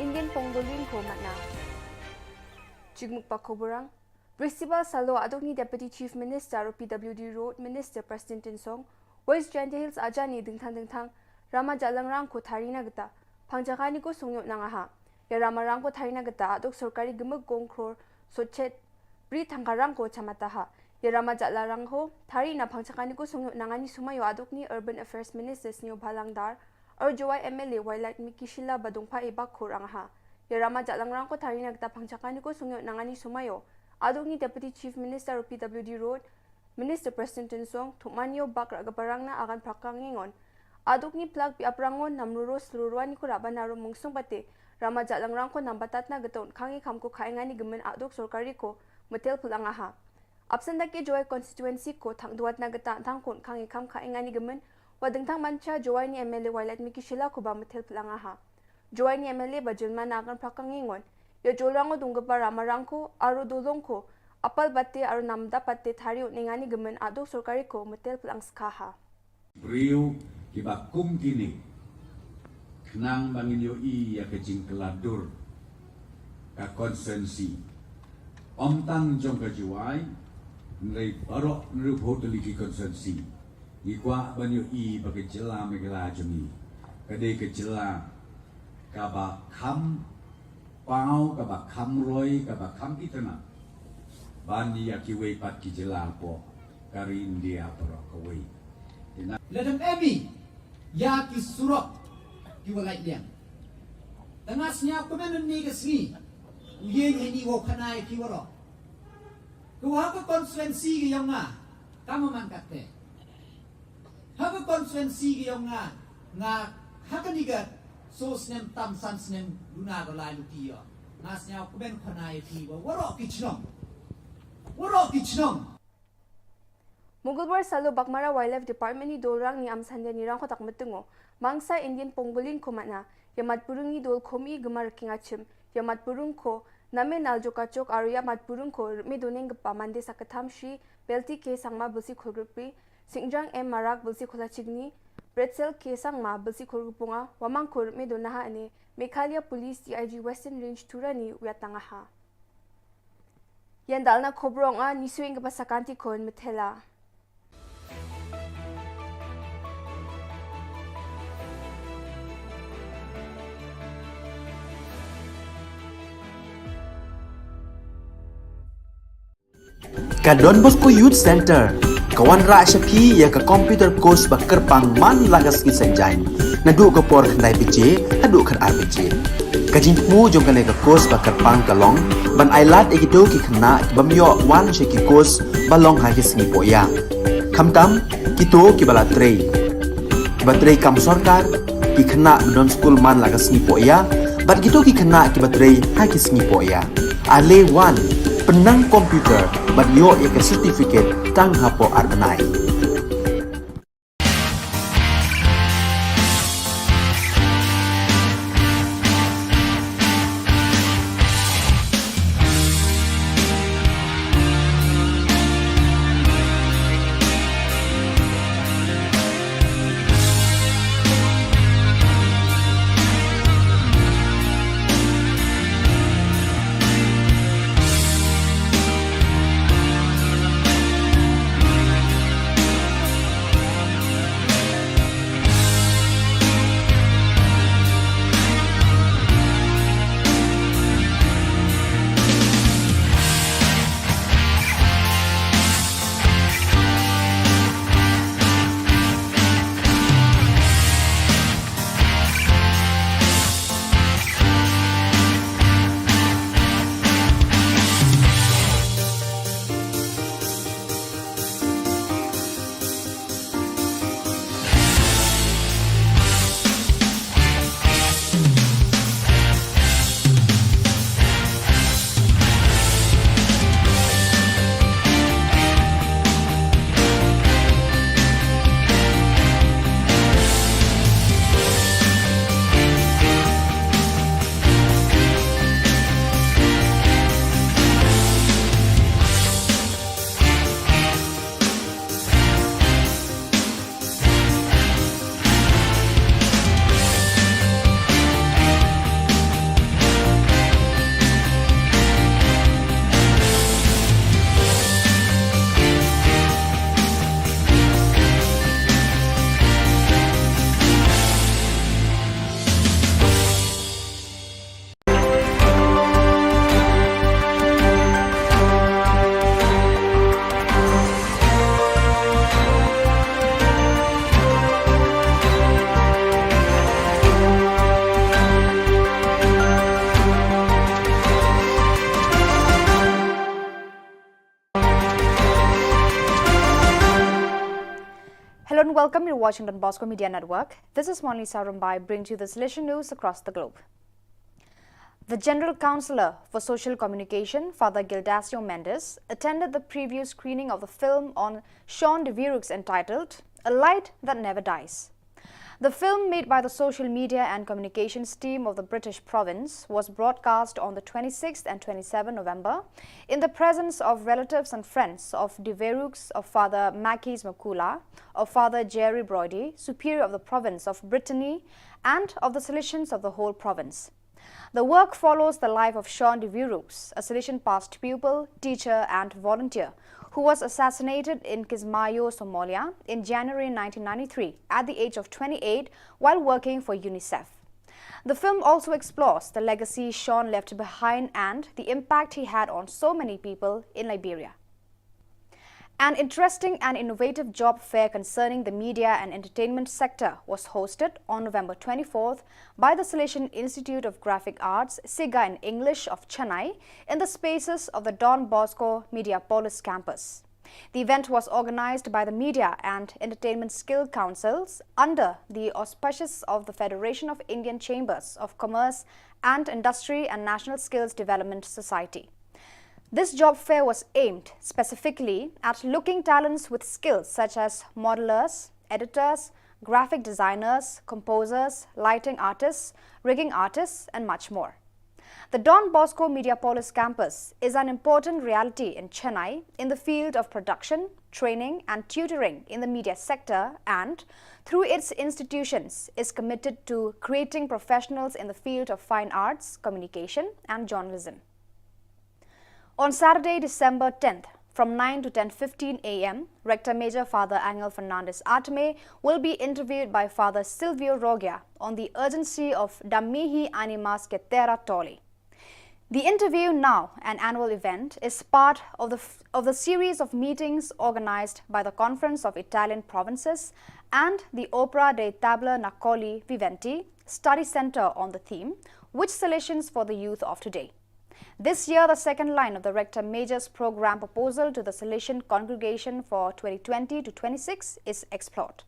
Indian Pongdoling ko matna. Jingmut ba khubor rang. Principal Salo aduk ni Deputy Chief Minister u P W D Road Minister Prestone Tynsong, West Jaintia Hills aja ni dingthang dingthang Rama Jalangrang ko Thari na kata pang jaka ni ko sngewthuh na nga ha. Ïa Rama rang ko Thari na kata aduk sorkari gymuk gong kror sochet bri thangka rang ko chamata ha. Ïa Rama Jalangrang ko Thari na pang jaka ni ko sngewthuh na nga ni sumai ïa aduk ni Urban Affairs Minister Sniawbhalang Dhar, ar Jowai M L A Wailadmiki Shylla ba dungpha e bak khur ang ha. Ïa Rama Jalangrang ko Thari na kata pang jaka ni ko sngewthuh na nga ni sumai ïa aduk ni Deputy Chief Minister u P W D Road Minister Prestone Tynsong, Thupmanyeo Bak Raka Parang na Agan Phakang Ngingon. Aduk ni plak bi aprangon nam ruro slurwa ni ko raba na ro mungsung pate Rama Jalangrang ko nam batat na kata un khangi kham ko khainga ni gmen aduk sorkari ko metel phulang ha. Apsan da ki Jowai constituency ko thang duat na kata thang ko un khangi kham khainga ni gmen wa dingthang mancha Jowai ni M L A Wailadmiki Shylla ko ba metel phulang ha. Jowai ni M L A ba jilma na Agan Phakang Ngingon. Ïa jolrang u dungkpa Rama rang ko, aru dulong ko, apal bate, aru namda pate Thari un inga ni gmen aduk sorkari ko metel phulang skha ha. Briew kiba kum kine. Khnang ba ngin ïohi ïa ka jingkylla dur ka constituency. Ym tang jong ka Jowai, hynrei baroh hynriewphew tylli ki constituency. Ngi kwah ban ïohi ba ka jylla Meghalaya jong ngi ka dei ka jylla kaba kham paw, kaba kham roi, kaba kham itynnad ban ïa kiwei pat ki jylla hapoh ka ri India baroh kawei. Te na lada em ïa ki surok ki wa lait liang. Tang nga sñiaw kmen ynne ka sngi u ïeng heini wow khana ïa ki waroh. Ka wa ha ka constituency ka yong nga ka ma man katte. Ha ka constituency ka yong nga, nga ha kani ka so snem tam san snem duna ka lai luti ïa. Nga sñiaw kmen khana ïa ki wa waroh ki chnong. Waroh ki chnong. Mugulbar Salo Baghmara Wildlife Department ni dolrang ni Amsandia ni rangkhotak metengo mangsa Indian pangolin ko mana, ya matburung ni dol komi gemar king achim, ya matburung ko name nal jokachok aro ya matburung ko rme doneng gepa mande sakatham shi Belti K Sangma belsi khulgripi, Singjang M Marak belsi khulachigni, Bretzel K Sangma belsi khulgripunga, wamang ko rme donaha ane, Meghalaya Police D I G Western Range Tura ni uyatanga ha. Yan dalna khobrong a ni swing ka pasakanti kon metela. Ka Don Bosco Youth Center ka wanrah sha phi ïa ka computer course ba kyrpang man la ka sngi Saitjaiñ. Naduh ka por khyndai baje haduh khatar baje. Ka jingthmu jong kane ka course ba kyrpang ka long ban ailad ïa kito ki khynnah ki bym ïoh wan sha ki course ba long ha ki sngi pohïa. Khamtam kito kiba la trei, kiba trei kam sorkar, ki khynnah ba don skul man la ka sngi pohïa, bad kito ki khynnah kiba trei ha ki sngi pohïa. Ale wan, pynnang computer bad ïoh ïa ka certificate tang hapoh ar bnai. Hello and welcome. You're watching Don Bosco Media Network. This is Monlisa Rumbai bringing to you the Salesian news across the globe. The General Counsellor for Social Communication, Father Gildacio Mendes, attended the preview screening of the film on Sean de Viruks entitled A Light That Never Dies. The film, made by the social media and communications team of the British province, was broadcast on the twenty-sixth and twenty-seventh November in the presence of relatives and friends of de Viruks, of Father Makis Makula, of Father Jerry Broidy, Superior of the province of Brittany, and of the Salesians of the whole province. The work follows the life of Sean de Viruks, a Salesian past pupil, teacher, and volunteer, who was assassinated in Kismayo, Somalia, in January nineteen ninety-three at the age of twenty-eight while working for UNICEF. The film also explores the legacy Sean left behind and the impact he had on so many people in Liberia. An interesting and innovative job fair concerning the media and entertainment sector was hosted on November twenty-fourth by the Salesian Institute of Graphic Arts, SIGA in English, of Chennai in the spaces of the Don Bosco Mediapolis campus. The event was organized by the Media and Entertainment Skill Councils under the auspices of the Federation of Indian Chambers of Commerce and Industry and National Skills Development Society. This job fair was aimed specifically at looking talents with skills such as modelers, editors, graphic designers, composers, lighting artists, rigging artists, and much more. The Don Bosco Mediapolis campus is an important reality in Chennai in the field of production, training, and tutoring in the media sector, and, through its institutions, is committed to creating professionals in the field of fine arts, communication, and journalism. On Saturday, December tenth, from nine to ten fifteen a m, Rector Major Father Angel Fernandez Atame will be interviewed by Father Silvio Rogia on the urgency of Da mihi animas que terra tolli. The interview, now an annual event, is part of the, f- of the series of meetings organized by the Conference of Italian Provinces and the Opera dei Tabernacoli Viventi Study Center on the theme, "Which Salesians for the Youth of Today?" This year, the second line of the Rector Major's program proposal to the Salesian congregation for twenty twenty to twenty-six is explored.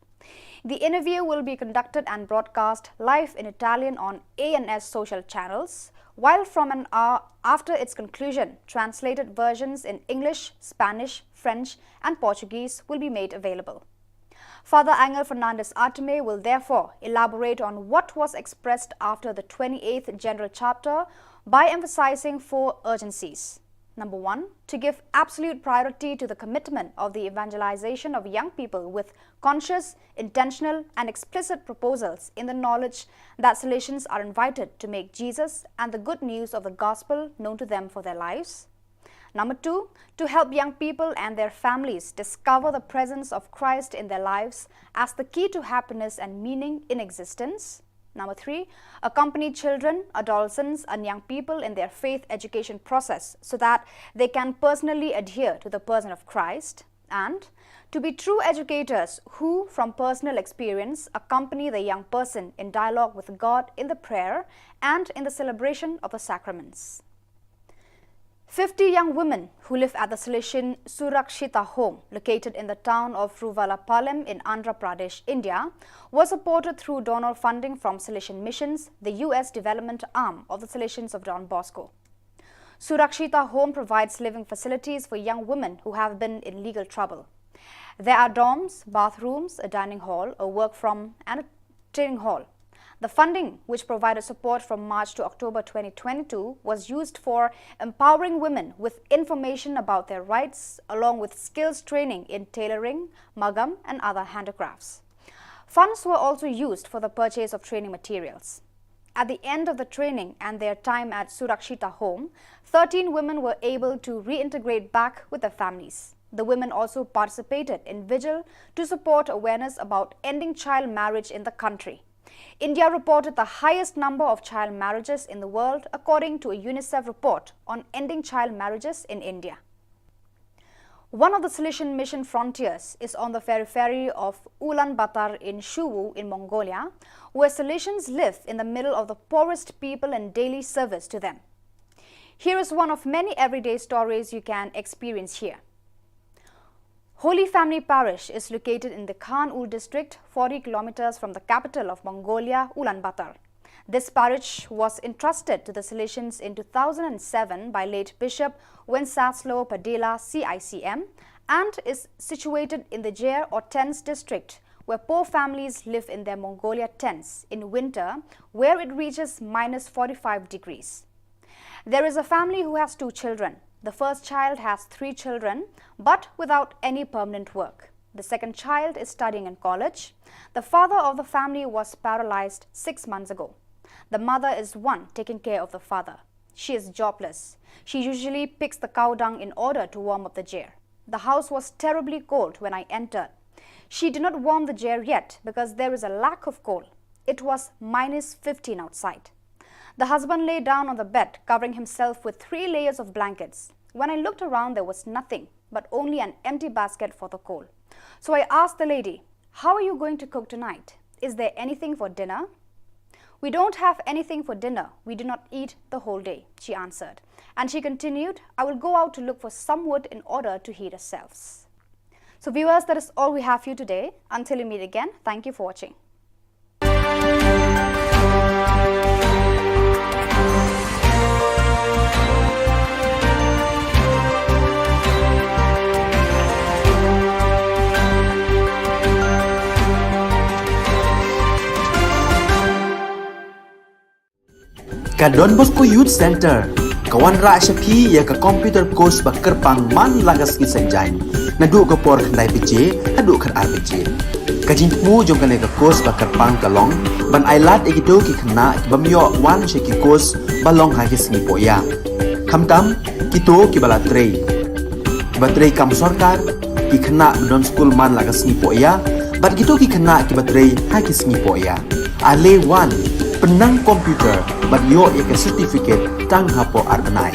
The interview will be conducted and broadcast live in Italian on A N S social channels, while from an hour after its conclusion, translated versions in English, Spanish, French, and Portuguese will be made available. Father Angel Fernandez Atame will therefore elaborate on what was expressed after the twenty-eighth General Chapter by emphasizing four urgencies. Number one, to give absolute priority to the commitment of the evangelization of young people with conscious, intentional, and explicit proposals in the knowledge that Salesians are invited to make Jesus and the good news of the gospel known to them for their lives. Number two, to help young people and their families discover the presence of Christ in their lives as the key to happiness and meaning in existence. Number three, accompany children, adolescents, and young people in their faith education process so that they can personally adhere to the person of Christ. And to be true educators who, from personal experience, accompany the young person in dialogue with God in the prayer and in the celebration of the sacraments. Fifty young women who live at the Salesian Surakshita Home, located in the town of Ruvalapalem in Andhra Pradesh, India, were supported through donor funding from Salesian Missions, the U S development arm of the Salesians of Don Bosco. Surakshita Home provides living facilities for young women who have been in legal trouble. There are dorms, bathrooms, a dining hall, a work from, and a training hall. The funding, which provided support from March to October twenty twenty-two, was used for empowering women with information about their rights, along with skills training in tailoring, magam, and other handicrafts. Funds were also used for the purchase of training materials. At the end of the training and their time at Surakshita Home, thirteen women were able to reintegrate back with their families. The women also participated in vigil to support awareness about ending child marriage in the country. India reported the highest number of child marriages in the world, according to a UNICEF report on ending child marriages in India. One of the Salesian mission frontiers is on the periphery of Ulaanbaatar in Shuwu in Mongolia, where Salesians live in the middle of the poorest people in daily service to them. Here is one of many everyday stories you can experience here. Holy Family Parish is located in the Khan-Ul district, forty kilometers from the capital of Mongolia, Ulaanbaatar. This parish was entrusted to the Salesians in two thousand seven by late Bishop Wenceslao Padilla, C I C M, and is situated in the Jer or tents district, where poor families live in their Mongolia tents in winter, where it reaches minus forty-five degrees. There is a family who has two children. The first child has three children, but without any permanent work. The second child is studying in college. The father of the family was paralyzed six months ago. The mother is one taking care of the father. She is jobless. She usually picks the cow dung in order to warm up the jer. The house was terribly cold when I entered. She did not warm the jer yet because there is a lack of coal. It was minus fifteen outside. The husband lay down on the bed, covering himself with three layers of blankets. When I looked around, there was nothing but only an empty basket for the coal. So I asked the lady, "How are you going to cook tonight? Is there anything for dinner?" "We don't have anything for dinner. We do not eat the whole day," she answered. And she continued, "I will go out to look for some wood in order to heat ourselves." So, viewers, that is all we have for you today. Until we meet again, thank you for watching. Ka Don Bosco Youth Centre ka wanrah sha phi ïa ka computer course ba kyrpang man la ka sngi Saitjaiñ, naduh ka por khyndai baje haduh khatar baje. Ka jingthmu jong kane ka course ba kyrpang ka long ban ailad ïa kito ki khynnah ki bym ïoh wan sha ki course ba long ha ki sngi pohïa, khamtam kito kiba la trei, kiba trei kam sorkar, ki khynnah ba don skul man la ka sngi pohïa, bad kito ki khynnah kiba trei ha ki sngi pohïa. Ale wan, pynnang computer bad ïoh ïa ka certificate tang hapoh ar bnai.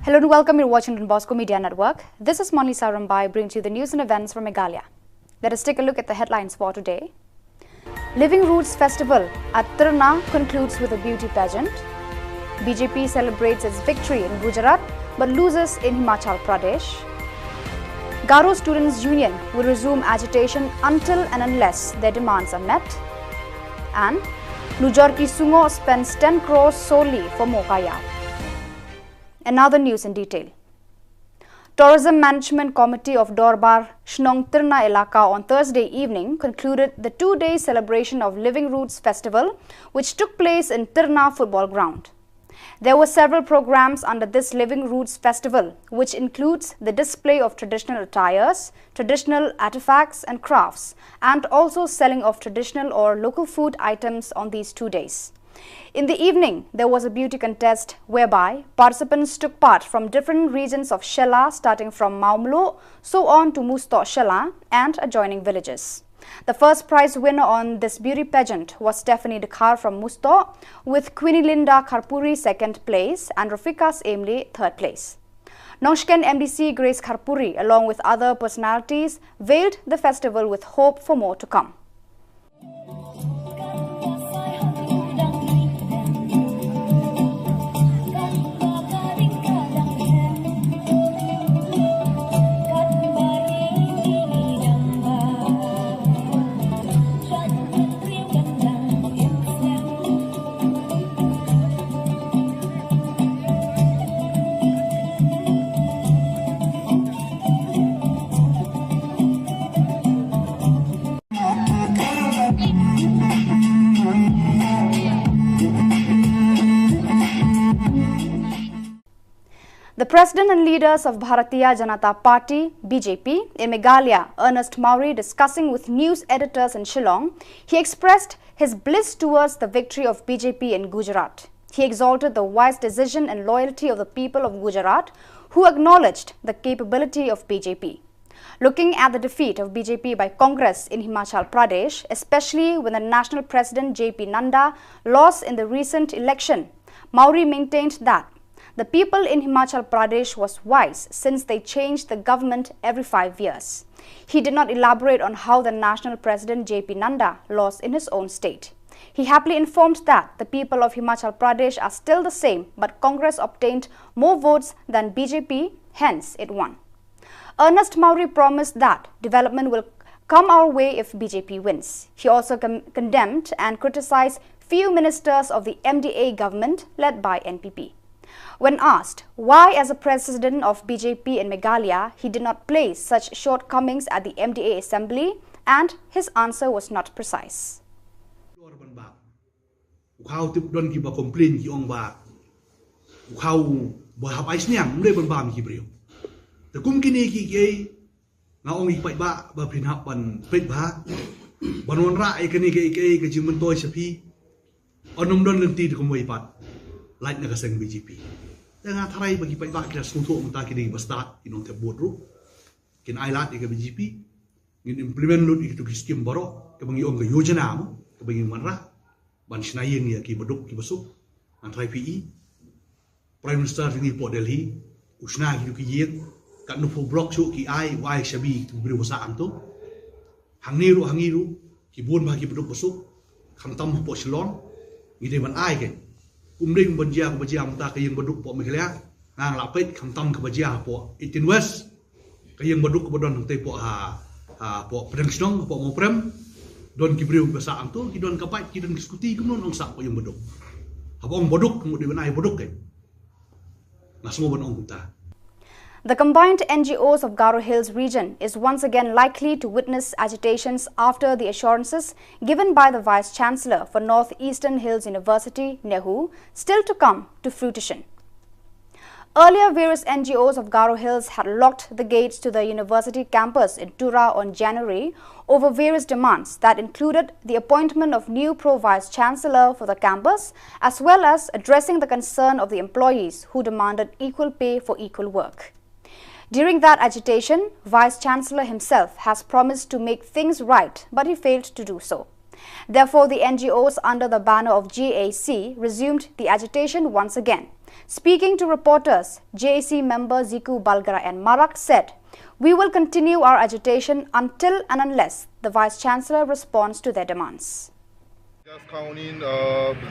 Hello and welcome. You're watching Don Bosco Media Network. This is Monlisa Rymbai bringing to you the news and events from Meghalaya. Let us take a look at the headlines for today. Living Roots Festival at Tirna concludes with a beauty pageant. B J P celebrates its victory in Gujarat but loses in Himachal Pradesh. Garo Students Union will resume agitation until and unless their demands are met. And Lujor Ki Sungo spends ten crores solely for Mokayao. And now the news in detail. Tourism Management Committee of Dorbar Shnong Tirna Elaka on Thursday evening concluded the two-day celebration of Living Roots Festival, which took place in Tirna Football Ground. There were several programs under this Living Roots Festival, which includes the display of traditional attires, traditional artifacts and crafts, and also selling of traditional or local food items on these two days. In the evening, there was a beauty contest whereby participants took part from different regions of Shella, starting from Maumlu, so on to Musto Shella and adjoining villages. The first prize winner on this beauty pageant was Stephanie Dkhar from Musto, with Queenie Linda Kharpuri second place and Rafikas Emli third place. Nongshken M D C Grace Kharpuri, along with other personalities, veiled the festival with hope for more to come. The president and leaders of Bharatiya Janata Party, B J P, in Meghalaya, Ernest Mawrie, discussing with news editors in Shillong, he expressed his bliss towards the victory of B J P in Gujarat. He exalted the wise decision and loyalty of the people of Gujarat, who acknowledged the capability of B J P. Looking at the defeat of B J P by Congress in Himachal Pradesh, especially when the national president J P Nadda lost in the recent election, Mawrie maintained that the people in Himachal Pradesh was wise since they changed the government every five years. He did not elaborate on how the national president J P Nadda lost in his own state. He happily informed that the people of Himachal Pradesh are still the same, but Congress obtained more votes than B J P, hence it won. Ernest Mawrie promised that development will come our way if B J P wins. He also con- condemned and criticized few ministers of the M D A government led by N P P. When asked why, as a president of B J P in Meghalaya, he did not place such shortcomings at the M D A assembly, and his answer was not precise. U khaw tip don kiba complain ki ong ba u khaw ba hap ai sniang, ym dei ban bam ki briew. Te kum kine ki kiei nga ong i paidbah ba phin hap ban peit bha ban wanrah ïa kane ka kiei ka jingmyntoi sha phi. Ym don lynti te kumwei pat lait na ka seng B J P. Te nga tharai ba ki paidbah ki la sngewthuh mynta ki dei ba stad ki nongthep vote ruh. Kin ai lad ïa ka B J P. Ngin implement lut ïa kitu ki skim baroh kaba ngi ong ka yojana mo kaba ngi wanrah ban shna ïing ïa ki baduk ki basuk. Ngan tharai phi i Prime Minister jong ngi hapoh Delhi u shna kitu ki ïing, katno phew block shuh ki ai, u ai shabi kitu ki briew ba sah hangto. Hangne ruh hangne ruh ki bun bha ki baduk basuk, khamtam hapoh Shillong. Ngi dei ban ai kein. Ym dei ban jia kaba jia mynta ka ïing baduk hapoh Meghalaya. Nga la peit khamtam kaba jia hapoh Eighteen West. Ka ïing baduk kaba don hangtei hapoh ha, ha hapoh Pdeng Shnong, hapoh Mawprem. Don ki briew ba sah hangto, ki don ka bike, ki don ki scooty, kumno nang sah hapoh ïing baduk. Haba ong baduk, ka mut dei ban ai baduk kein. Nga sngew ban ong kumta. The combined N G Os of Garo Hills region is once again likely to witness agitations after the assurances given by the Vice Chancellor for North Eastern Hills University, NEHU, still to come to fruition. Earlier, various N G Os of Garo Hills had locked the gates to the university campus in Tura on January over various demands that included the appointment of new pro-vice chancellor for the campus, as well as addressing the concern of the employees who demanded equal pay for equal work. During that agitation, Vice Chancellor himself has promised to make things right, but he failed to do so. Therefore, the N G Os under the banner of G A C resumed the agitation once again. Speaking to reporters, G A C member Ziku Balgara N Marak said, "We will continue our agitation until and unless the Vice Chancellor responds to their demands." Gas kaunin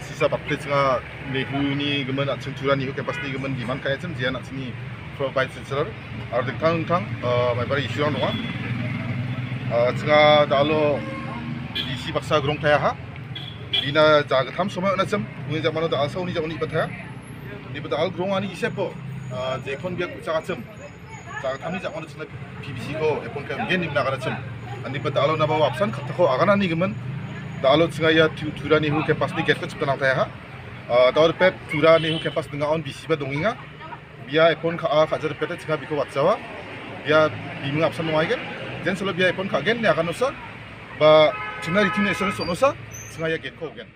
sisa bakte chnga NEHU ni gaman at Tura NEHU campus ni gaman di man kaya chem jian at sini pro Vice Chancellor. Ar ding tang tang mai bari isu rang doang. Chnga da alo di si baksa grong taya ha. Dina jaga tham somai na chem. Uni jaga mano da alsa uni jaga uni bataya. Ni bata al grong ani isep bo. Jekon biak ucha chem. Jaga tham ni jaga mano chem P B C ko epon ka gen ni na kana chem. Ani bata alo na ba wapsan kata ko agana ni gaman. Da alo chnga ya Tura NEHU campus ni gate ko chem tanang taya ha. Da alo pet Tura NEHU campus nga on B C ba donginga. Bia epon ka a ka jar peta chinga biko wat jawa. Bia biming apsan wai gen. Jen solo bia epon ka gen ne akan usa. Ba chinga ritin ne solo sonosa. Chinga ya gen ko gen.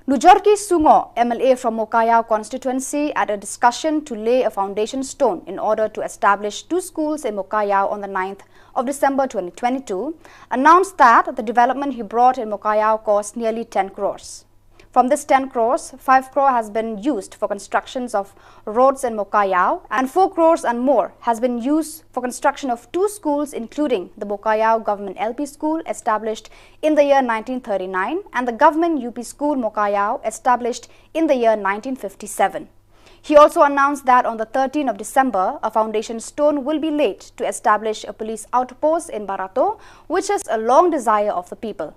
Nujorki Sungo, M L A from Mokayao constituency, at a discussion to lay a foundation stone in order to establish two schools in Mokayao on the ninth of December twenty twenty-two, announced that the development he brought in Mokayao cost nearly ten crores. From this ten crores, five crore has been used for constructions of roads in Mokayao, and four crores and more has been used for construction of two schools, including the Mokayao Government L P School, established in the year nineteen thirty-nine, and the Government U P School Mokayao, established in the year nineteen fifty-seven. He also announced that on the thirteenth of December, a foundation stone will be laid to establish a police outpost in Barato, which is a long desire of the people.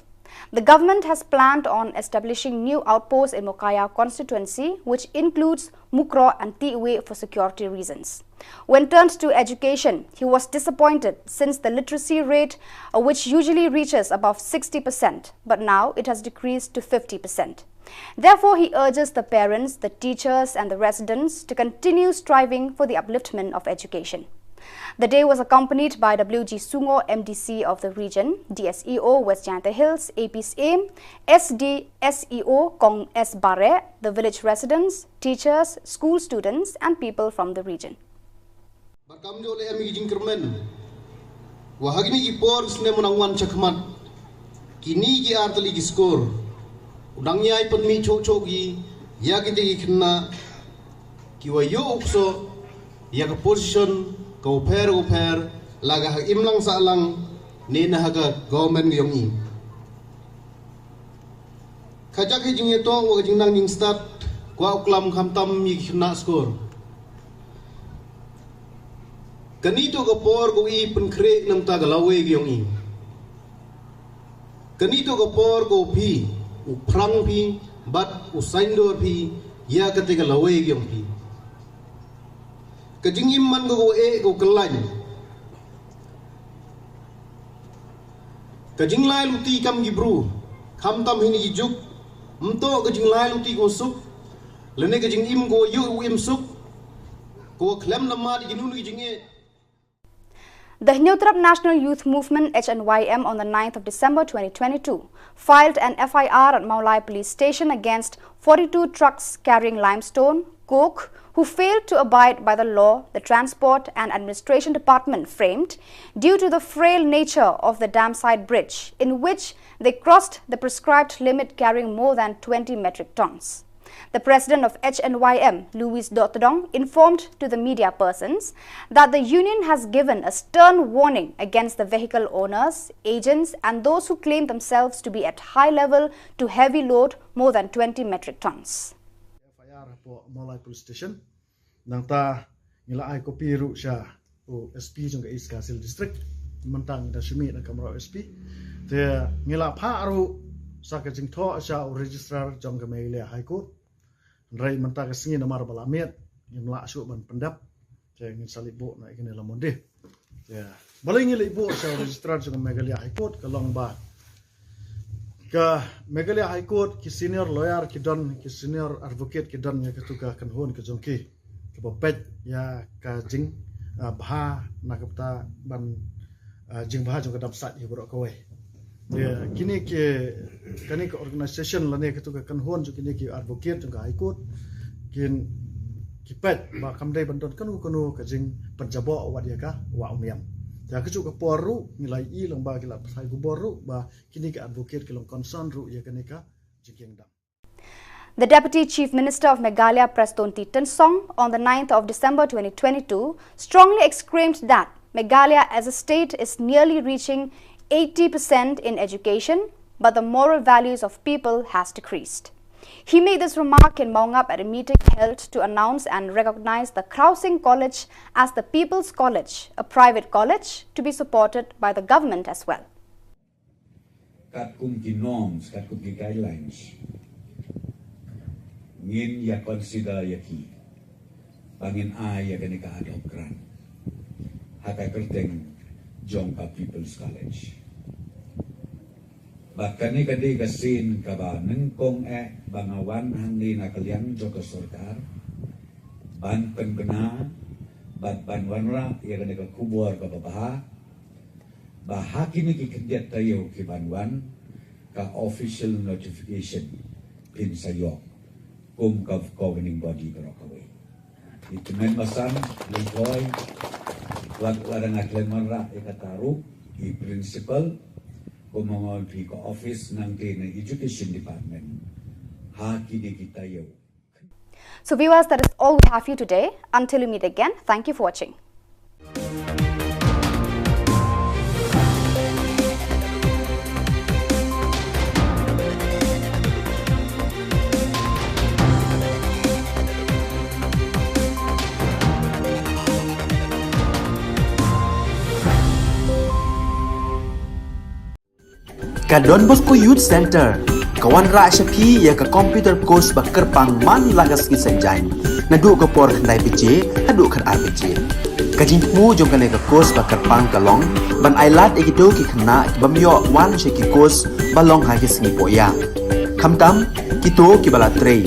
The government has planned on establishing new outposts in Mokayao constituency, which includes Mukroh and Tiwe, for security reasons. When turned to education, he was disappointed since the literacy rate, uh, which usually reaches above sixty percent, but now it has decreased to fifty percent. Therefore, he urges the parents, the teachers, and the residents to continue striving for the upliftment of education. The day was accompanied by W G Sungo, M D C of the region, D S E O West Jaintia Hills, A P Syiem, S D S E O Kong S Bareh, the village residents, teachers, school students, and people from the region. Ba kam ju leh em ki jingkyrmen. Wa ha kine ki por snem u nang wan shakhmat, kine ki ar tylli ki skur u nang ïai pynmih shuh shuh ki ïa kite ki khynnah kiwa ïoh u ksoh ïa ka position kawa pher kawa pher, la ka ha imlang sahlang ne na ha ka government ka jong i. Ka jaka jingïatoh wa ka jingnang jingstad kwah u klam khamtam ïa ki khynnah skur. Kane toh ka por kawa i pynkhreh na ka bynta ka lawei ka jong i. Kane toh ka por kawa phi, u phrang phi bad u saiñdur phi ïa kata ka lawei ka jong phi. Ka jingim man ka kawa eh kawa kyllain. Ka jinglai luti kam ki bru, khamtam ha kine ki juk, ym toh ka jinglai luti kawa suk lane ka jingim kawa ïoh u im suk, kawa khlem da mad ïa kino kino ki jingeh. The Hynñiewtrep National Youth Movement, H N Y M, on the ninth of December twenty twenty-two, filed an F I R at Mawlai Police Station against forty-two trucks carrying limestone, coke, who failed to abide by the law, the Transport and Administration Department framed, due to the frail nature of the dam side bridge, in which they crossed the prescribed limit carrying more than twenty metric tons. The president of H N Y M, Louis Dotdong, informed to the media persons that the union has given a stern warning against the vehicle owners, agents, and those who claim themselves to be at high level to heavy load more than twenty metric tons. F I R hapoh Mawlai Police Station. Nangta ngi la ai copy ruh sha u S P jong ka East Khasi Hills District. Mynta ngi da shu mih na kamra u S P. Te ngi la phah ruh sa ka jingthoh sha u registrar jong ka Meghalaya High Court. Hynrei mynta ka sngi namar ba la miet, ngim lah shuh ban pyndep. Te ngin sa leit buh na kine la Monday. Te balei ngi leit buh sha u registrar jong ka Meghalaya High Court, ka long ba ka Meghalaya High Court ki senior lawyer ki don, ki senior advocate ki don ïa katu ka kynhun ka jong ki, kaba peit ïa ka jing, ah, bha na ka bynta ban, ah, jingbha jong ka dam site hi baroh kawei. Ïa kine ki, kane ka organisation lane katu ka kynhun jong kine ki advocate jong ka High Court kin, ki peit ba kam dei ban don kano kano ka jingpynjaboh wat ïa ka wah u niam. Ïa kajuh ka por ruh ngi la ïohi lang ba ki la pynshai khubor ruh ba kine ki advocate ki long concern ruh ïa kane ka jingkieng dam. The Deputy Chief Minister of Meghalaya, Prestone T Tynsong, on the ninth of December twenty twenty-two, strongly exclaimed that Meghalaya as a state is nearly reaching eighty percent in education, but the moral values of people has decreased. He made this remark in Mawngap at a meeting held to announce and recognize the Khrao Sing College as the People's College, a private college to be supported by the government as well. Katkum ki norms, katkum ki guidelines, ngin ïa consider ïa ki ba ngin ai ïa kane ka ad hoc grant ha ka kyrteng jong ka People's College. Bad kane ka dei ka sien kaba nyngkong eh ba nga wan hangne na ka liang jong ka sorkar ban pynbna bad ban wanrah ïa kane ka khubor kaba bha, ba ha kine ki khyndiat taïew ki ban wan, ka official notification phin sa ïoh kum ka governing body baroh kawei. I tymmen basan, Lyngkhoi, wat lada nga khlem wanrah ïa kata ruh, i principal, kumba nga ong ïa phi, ka office nangta na Education Department ha kine ki taïew. So viewers, that is all we have for you today. Until we meet again, thank you for watching. Ka Don Bosco Youth Centre ka wanrah sha phi ïa ka computer course ba kyrpang man la ka sngi Saitjaiñ, naduh ka por khyndai baje haduh khatar baje. Ka jingthmu jong kane ka course ba kyrpang ka long ban ailad ïa kito ki khynnah ki bym ïoh wan sha ki course ba long ha ki sngi pohïa, khamtam kito kiba la trei,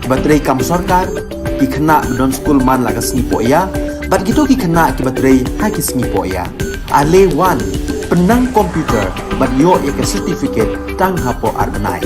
kiba trei kam sorkar, ki khynnah ba don skul man la ka sngi pohïa, Bad kito ki khynnah kiba trei ha ki sngi pohiah, ale wan pynnang computer bad ïoh ïa ka certificate tang hapoh ar bnai.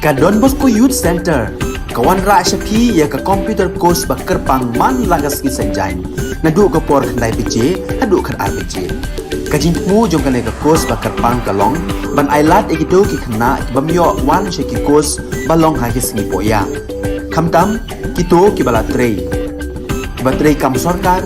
Ka Don Bosco Youth Centre ka wanrah sha phi ïa ka computer course ba kyrpang man la ka sngi Saitjaiñ, naduh ka por khyndai baje haduh khatar baje. Ka jingthmu jong kane ka course ba kyrpang ka long ban ailad ïa kito ki khynnah ki bym ïoh wan sha ki course ba long ha ki sngi pohïa, khamtam kito kiba la trei, kiba trei kam sorkar,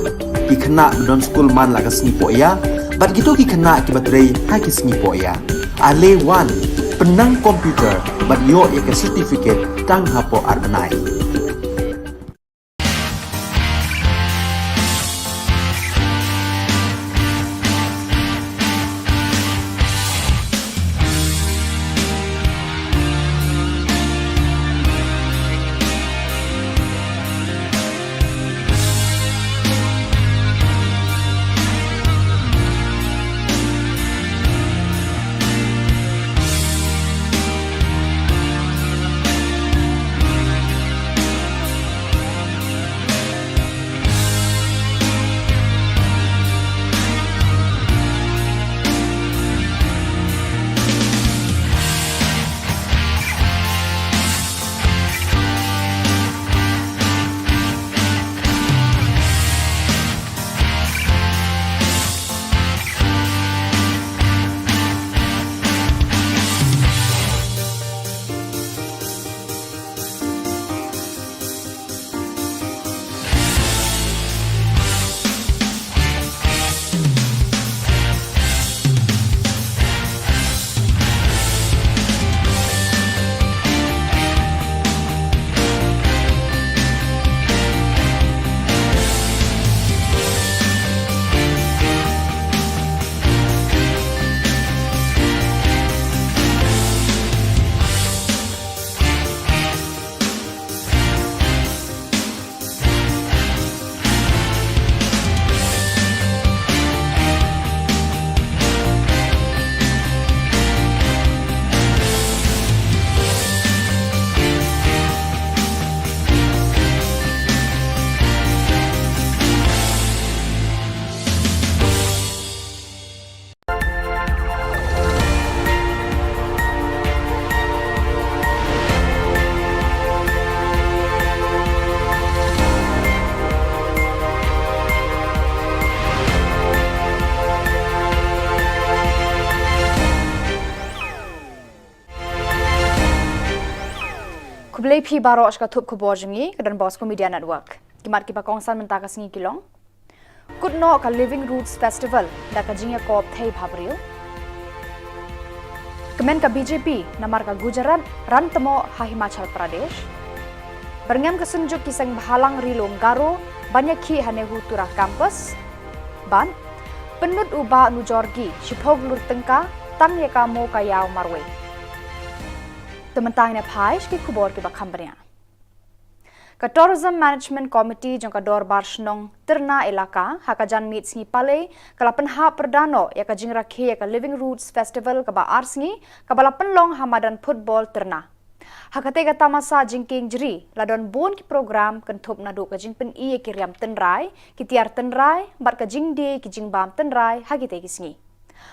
ki khynnah ba don skul man la ka sngi pohïa bad kito ki khynnah kiba trei ha ki sngi pohïa. Ale wan, pynnang computer bad ïoh ïa ka certificate tang hapoh ar bnai. Khublei phi baroh sha ka thup khubor jong ngi ka Don Bosco Media Network. Ki mat kiba kongsan mynta ka sngi ki long: Kut noh ka Living Roots Festival da ka jingïakop thei bhabriew. Kmen ka B J P namar ka Gujarat ran tmoh ha Himachal Pradesh. Byrngem ka Synjuk ki Seng Bhalang Ri Lum Garo ban ïakhih ha NEHU Tura Campus. Bad pynlut u Bah Nujorgi shiphew klur tyngka tang ïa ka Mo Ka Ïaw marwei. Te mynta ngin ïa phai sha ki khubor kiba kham bniah. Ka Tourism Management Committee jong ka Dorbar Shnong Tyrna Elaka ha ka janmiet sngi Palei ka la pynhap pyrda noh ïa ka jingrakhe ïa ka Living Roots Festival kaba ar sngi kaba la pynlong ha madan football Tyrna. Ha katei ka tamasa jingkieng jri la don bun ki program kynthup naduh ka jingpyni ïa ki riam tynrai, ki tiar tynrai bad ka jingdie ki jingbam tynrai ha kitei ki sngi.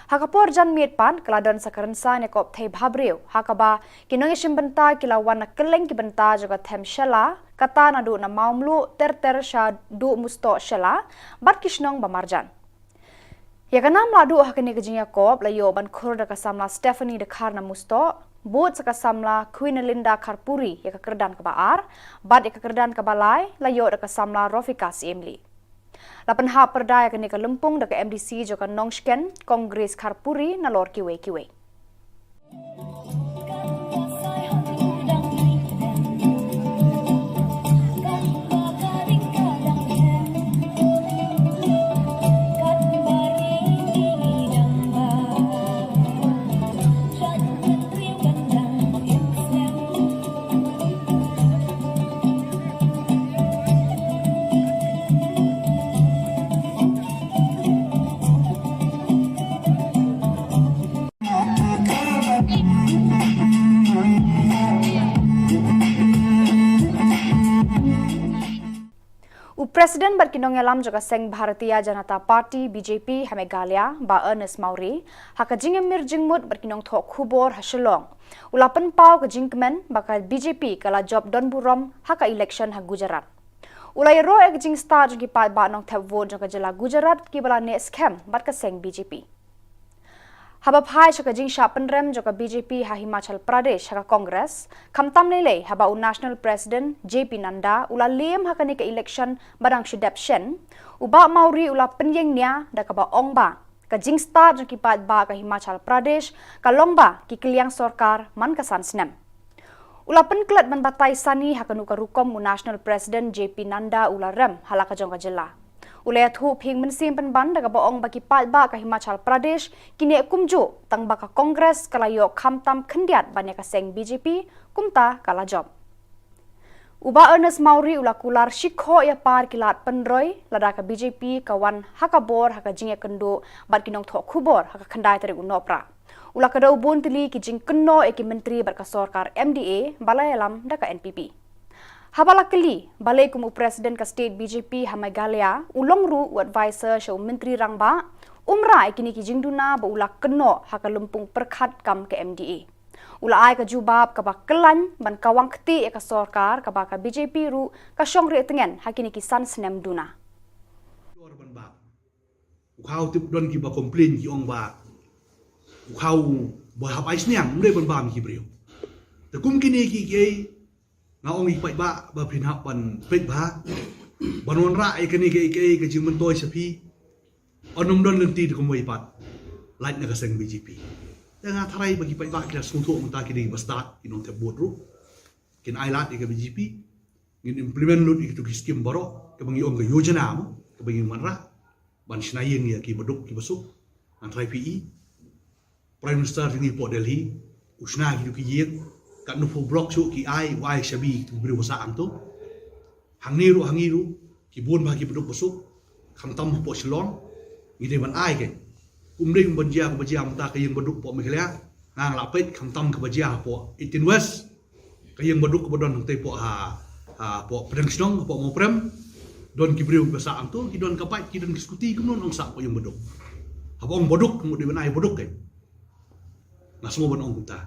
Ha ka por janmiet pat ka la don sa ka rynsan ïakop thei bhabriew ha kaba ki nongïashim bynta ki la wan na kylleng ki bynta jong ka them Shella, kata naduh na Mawmluh ter ter shaduh Mustoh Shella bad ki shnong ba marjan. Ïa ka nam la duh ha kane ka jingïakop la ïoh ban khur da ka samla Stephanie Dkhar na Mustoh, bud sa ka samla Queen Linda Kharpuri ïa ka kyrdan kaba ar, bad ïa ka kyrdan kaba lai la ïoh da ka samla Rofika Siemli. La pynhap pyrda ïa kane ka lympung da ka M D C jong ka Nongshken, Kong Grace Kharpuri, nalor kiwei kiwei. President bad ki nongïalam jong ka seng Bharatiya Janata Party, B J P, ha Meghalaya, Bah Ernest Mawrie, ha ka jingïamir jingmut bad ki nongthoh khubor ha Shillong, u la pynpaw ka jingkmen ba ka B J P ka la jop don burom ha ka election ha Gujarat. U la ïaroh ïa ka jingstad jong ki paidbah nongthep vote jong ka jylla Gujarat kiba la neh skhem bad ka seng B J P. Haba phai sha ka jingshah pynrem jong ka B J P ha Himachal Pradesh ha ka Congress, khamtam lei lei haba u National President J P Nadda u la lem ha kane ka election ba dang shu dep shen, u Bah Mawrie u la pynïeng nia da kaba ong ba ka jingstad jong ki paidbah ka Himachal Pradesh ka long ba ki kylliang sorkar man ka san snem. U la pynklet ban batai sani ha kano ka rukom u National President J P Nadda u la rem ha la ka jong ka jylla. U la ïathuh pynmynsiem pynban da kaba ong ba ki paidbah ka Himachal Pradesh ki neh kumjuh tang ba ka Congress ka la ïoh khamtam khyndiat ban ïa ka seng B J P, kumta ka la jop. U Bah Ernest Mawrie u la kular shi khoh ïa par ki lad pynroi lada ka B J P ka wan ha ka bor ha ka jingïakynduh bad ki nongthoh khubor ha ka khyndai tarik u Nohprah. U la kdew bun tylli ki jingkynnoh ïa ki myntri bad ka sorkar M D A ba la ïalam da ka N P P. Haba la kylli balei kum u President ka state B J P ha Meghalaya u long ruh u advisor sha u Myntri Rangbah, um rah ïa kine ki jingduna ba u la kynnoh ha ka lympung pyrkhat kam ka M D A. U la ai ka jubab kaba kyllain ban kawang kti ïa ka sorkar kaba ka B J P ruh ka shong rieh tngen ha kine ki san snem duna. U khaw tip don kiba complain ki ong ba u khaw ba hap ai sniang, um dei ban bam ki briew. Te kum kine ki kiei nga ong ïa ki paidbah ba phin hap ban peit bha ban wanrah ïa kane kiei kiei ka jingmyntoi sha phi. Ynnym don lynti te kumwei pat lait na ka seng B J P. Te nga tharai ba ki paidbah ki la sngewthuh mynta ki dei ba stad ki nongthep vote ruh. Kin ai lad ïa ka B J P. Ngin implement lut ïa kitu ki skim baroh kaba ngi ong ka yojana mo kaba ngi wanrah ban shna ïing ïa ki baduk ki basuk. Ngan tharai phi i Prime Minister jong ngi hapoh Delhi u shna kitu ki ïing, katno phew block shuh ki ai, u ai shabi kitu ki briew ba sah hangto. Hangne ruh hangne ruh ki bun bha ki baduk basuk khamtam hapoh Shillong. Ngi dei ban ai kein. Kum dei ban jia kaba jia mynta ka ïing baduk hapoh Meghalaya. Nga nga la peit khamtam kaba jia hapoh eighteen West. Ka ïing baduk kaba don hangtei hapoh ha, hapoh Pdeng Shnong, hapoh Mawprem. Don ki briew ba sah hangto, ki don ka bike, ki don ki scooty, kumno nong sah hapoh ïing baduk. Haba ong baduk, mut dei ban ai baduk kein. Nga sngew ban ong kumta.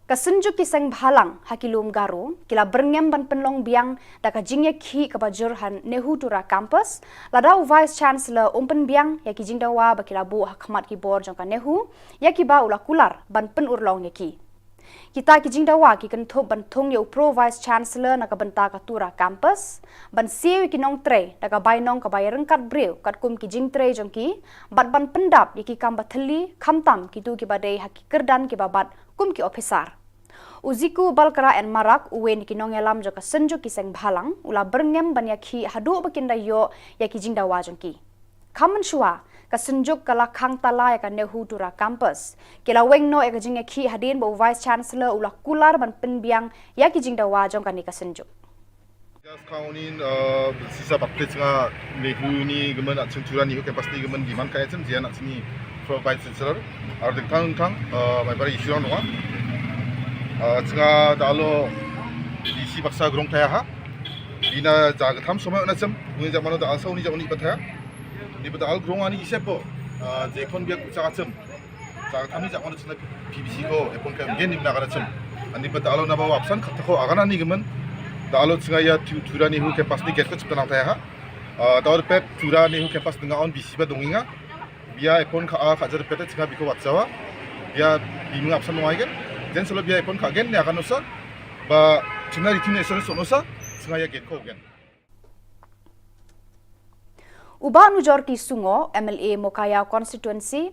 Ka Synjuk ki seng bhalang ha ki lum Garo ki la byrngem ban pynlong biang da ka jingïakhih kaba jur ha Nehu Tura Campus, lada u Vice Chancellor um pynbiang ïa ki jingdawa ba ki la buh ha khmat ki bor jong ka Nehu, ïa kiba u la kular ban pynurlong ïa ki. Kita ki jingdawa ki kynthup ban thung ïa u Pro Vice Chancellor na ka bynta ka Tura Campus, ban siew ïa ki nongtrei da ka bainong kaba ïaryngkat briew katkum ki jingtrei jong ki, bad ban pyndap ïa ki kam ba thylli, khamtam kitu kiba dei ha ki kyrdan kiba bat kum ki ophisar. U Ziku Balkara N Marak, uwei na ki nongïalam jong ka Synjuk ki seng bhalang, u la byrngem ban ïakhih haduh ba kin da ïoh ïa ki jingdawa jong ki. Kham mynshuwa, ka Synjuk ka la khang tala ïa ka Nehu Tura Campus. Ki la weng noh ïa ka jingïakhih hadien ba u Vice Chancellor u la kular ban pynbiang ïa ki jingdawa jong kane ka Synjuk. Just count in, uh, sisa bakte chunga Nehu ni government at Tura Nehu campus ni government di man kaya chim jian at sini Pro Vice Chancellor. Ar ding thang thang, uh, mai bari issue nong. Uh, chunga da alo isi baksa grong thaya ha. Ina jaga tham somai na chim, uni jaga mano da alsa uni jaga uni pathaya. Ni bata al grong ani ise po, uh, jekon biak ucha chim. Jaga tham ni jaga mano china P B C ko, epon ka gen ni na kana chim. Ani bata alo na ba wapsan kata ko agana ni government. Da alo chunga ya tu, Tura Nehu campus ni get ko chipta nang thaya ha. Uh, da alo pet Tura Nehu campus nga on B C ba donginga. Bia epon ka a ka jar pet chunga biko watsawa. Bia bimung apsan wai gen. Jen solo bia epon ka gen ni aganosa. Ba chuna ritin esor sonosa. Chunga ya get ko gen. U Bah Nujorki Sungo, M L A Mowkaiaw Constituency,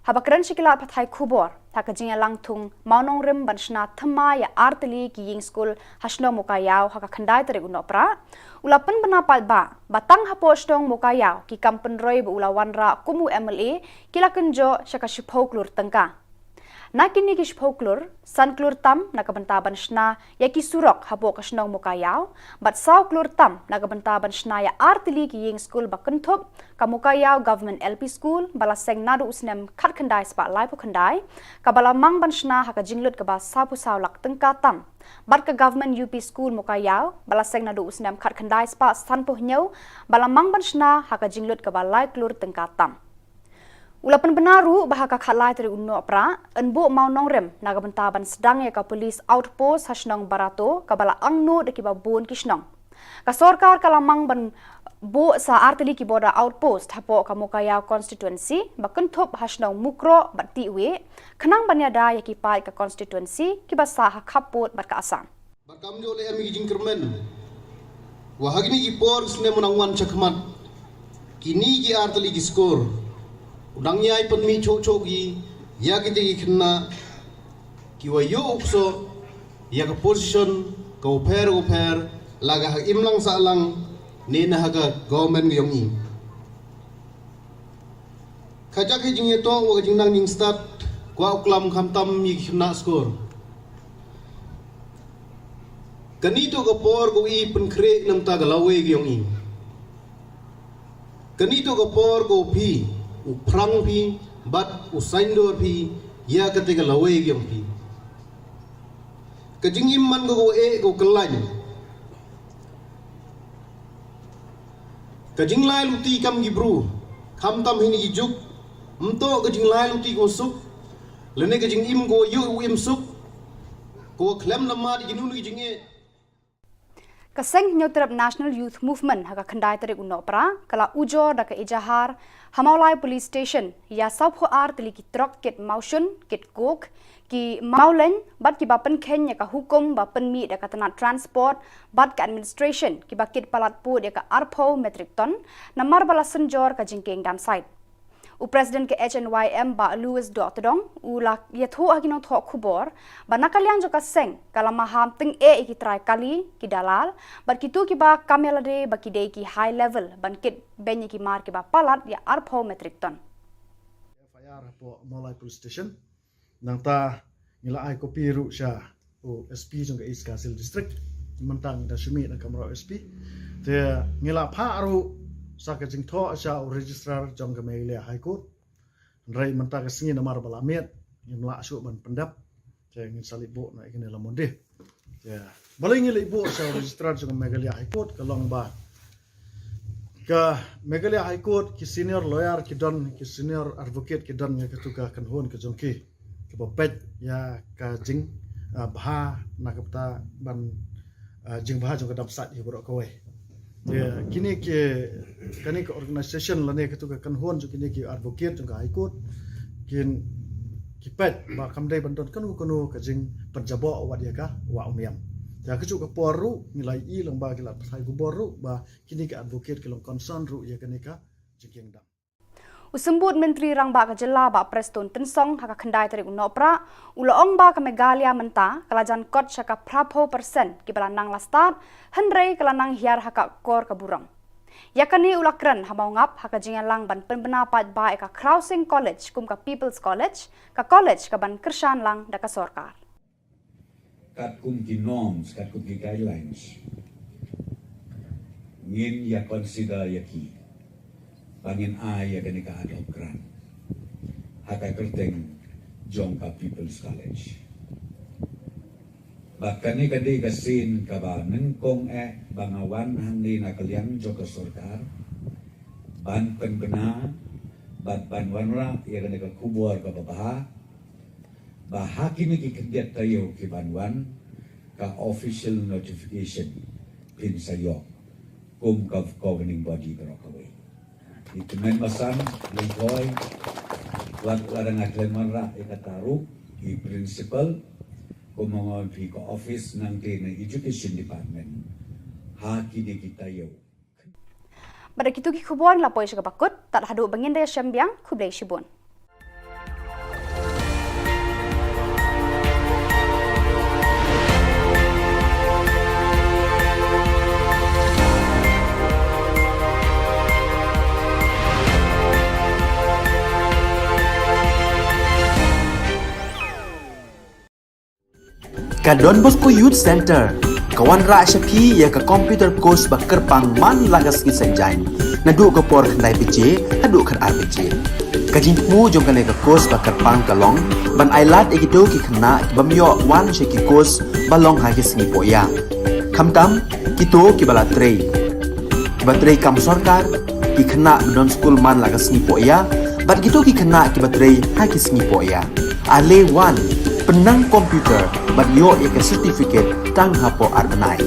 haba kren sha ki lad pathai khubor ha ka jingïalang thung mawnongrim ban shna thymmai ïa ar tylli ki ïing skul ha shnong Mowkaiaw ha ka khyndai tarik u Nohprah, u la pynbna paidbah ba tang hapoh shnong Mowkaiaw ki kam pynroi ba u la wanrah kum u M L A ki la kynjoh sha ka shiphew klur tyngka. Na kine ki shiphew klur, san klur tam na ka bynta ban shna ïa ki surok hapoh ka shnong Mokaiaw, bad saw klur tam na ka bynta ban shna ïa artylli ki ïing skul ba kynthup, ka Mokaiaw Government L P School, ba la seng naduh u snem khatkhyndai spah laiphew khyndai, kaba la mang ban shna ha ka jinglut kaba sawphew saw lak tyngka tam. Bad ka Government U P School Mokaiaw, ba la seng naduh u snem khatkhyndai spah sanphew hynñiew, ba la mang ban shna ha ka jinglut kaba lai klur tyngka tam. U la pynbna ruh ba ha ka khatlai tarik u Nohprah, yn buh mawnongrim na ka bynta ban sdang ïa ka police outpost ha shnong Barato, kaba la angnud da kiba bun ki shnong. Ka sorkar ka la mang ban buh sa artylli ki border outpost hapoh ka Mokaiaw constituency, ba kynthup ha shnong Mukroh bad Tiwi, khnang ban ïada ïa ki paid ka constituency kiba sah ha khappud bad ka Assam. Bad kam ju leh em ki jingkyrmen. Wa ha kine ki por snem u nang wan shakhmat, kine ki artylli ki skur, u nang ïai pynmih choh choh ki ïa kite ki khynnah kiwa ïoh u ksoh ïa ka position ka u pher u pher, la ka ha imlang sahlang ne na ha ka government ka ïong i. Ka jaka jingïatoh wa ka jingnang jingstad kwah u klam khamtam ïa ki khynnah skur. Kane toh ka por ka u i pynkhreh namta ka lawei ka ïong i. Kane toh ka por ka u phi, u phrang phi, bad u saiñdur phi ïa kata ka lawei ka ïong phi. Ka jingim man ka u eh ka u khlaiñ. Ka jinglai luti kam ki bru, khamtam hini ki juk, mtoh ka jinglai luti ka u suk, lane ka jingim ka u ïoh u im suk, ka u khlem namar ki nunu ki jingeh. Ka Seng Hynñiewtrep National Youth Movement ha ka khyndai tarik u Nohprah, ka la ujor da ka ejahar, ha Mawlai Police Station, ïa sawphew ar tylli ki trok kit mawshun, kit coke, ki mawleiñ, bad kiba pynkheiñ ïa ka hukum ba pynmih da ka tnat transport, bad ka administration, kiba kit palat pud ïa ka arphew metric ton, namar ba la synjor ka jingkieng dam sait. U President ka H N Y M Bah Louis Dohtdong, u la ïathuh ha ki nongthoh khubor, ba na ka liang jong ka seng, ka la maham tyngeh ïa ki trai kali, ki dalal, bad kito kiba kam ïalade ba ki dei ki high level, ban kit beiñ ïa ki mar kiba palat ïa arphew metric ton. F I R hapoh Mawlai Police Station. Nangta ngi la ai kopi ruh sha u S P jong ka East Khasi Hills District. Mynta ngi da shu mih na ka kamra u S P. Te ngi la phah ruh sa ka jingthoh sha u Registrar jong ka Meghalaya High Court. Hynrei mynta ka sngi namar ba la miet, ngim lah shuh ban pyndep. Te ngin sa leit buh na ïa kane la Monday. Te balei ngi leit buh sha u Registrar jong ka Meghalaya High Court, ka long ba ka Meghalaya High Court, ki senior lawyer ki don, ki senior advocate ki don ïa katu ka kynhun ka jong ki, kiba peit ïa ka jing, ah, bha na ka bynta ban, ah, jingbha jong ka dam sait ïa baroh kawei. Te kine ki, kane ka organisation lane katu ka kynhun jong kine ki advocate jong ka High Court, kin, ki peit ba kam dei ban don kano kano ka jingpynjaboh wat ïa ka wah u niam. Te ha kajuh ka por ruh ngi la ïohi lyngba ki lad pathai khubor ruh ba kine ki advocate ki long concern ruh ïa kane ka jingkieng dam. U Symbud Myntri Rangbah ka Jylla Bah Prestone Tynsong ha ka khyndai tarik u Nohprah, u la ong ba ka Meghalaya mynta, ka la jan kot sha ka phraphew percent kiba la nang la stad, hynrei ka la nang hiar ha ka kor ka burom. Ïa kane u la kren ha Mawngap ha ka jingïalang ban pynbna paidbah ïa ka Khrawsing College kum ka People's College, ka college kaban kyrshan lang da ka sorkar. Katkum ki norms, katkum ki guidelines, ngin ïa consider ïa ki ba ngin ai ïa kane ka ad hoc grant ha ka kyrteng jong ka People's College. Ba kane ka dei ka sien kaba nyngkong eh ba nga wan hangne na ka liang jong ka sorkar ban pynbna bad ban wanrah ïa kane ka khubor kaba bha, ba ha kine ki khyndiat taïew ki ban wan, ka official notification phin sa ïoh kum ka governing body baroh kawei. Ngi kmen basan, lyngkhoi, wat lada nga khlem wanrah ïa kata ruh, i principal, kum ma nga wan phi ka office nangta na education department, ha kine ki taïew. Bad da kitu ki khubor ngi la poi sha kaba kut, tad haduh ba ngin da ïashem biang, khublei shibun. Ka Don Bosco Youth Centre ka wanrah sha phi ïa ka computer course ba kyrpang man la ka sngi Saitjaiñ, naduh ka por khyndai baje haduh khatar baje. Ka jingthmu jong kane ka course ba kyrpang ka long ban ailad ïa kito ki khynnah ki bym ïoh wan sha ki course ba long ha ki sngi pohïa, khamtam kito kiba la trei, kiba trei kam sorkar, ki khynnah ba don skul man la ka sngi pohïa bad kito ki khynnah kiba trei ha ki sngi pohïa. Ale wan, pynnang computer bad ïoh ïa ka certificate tang hapoh ar bnai.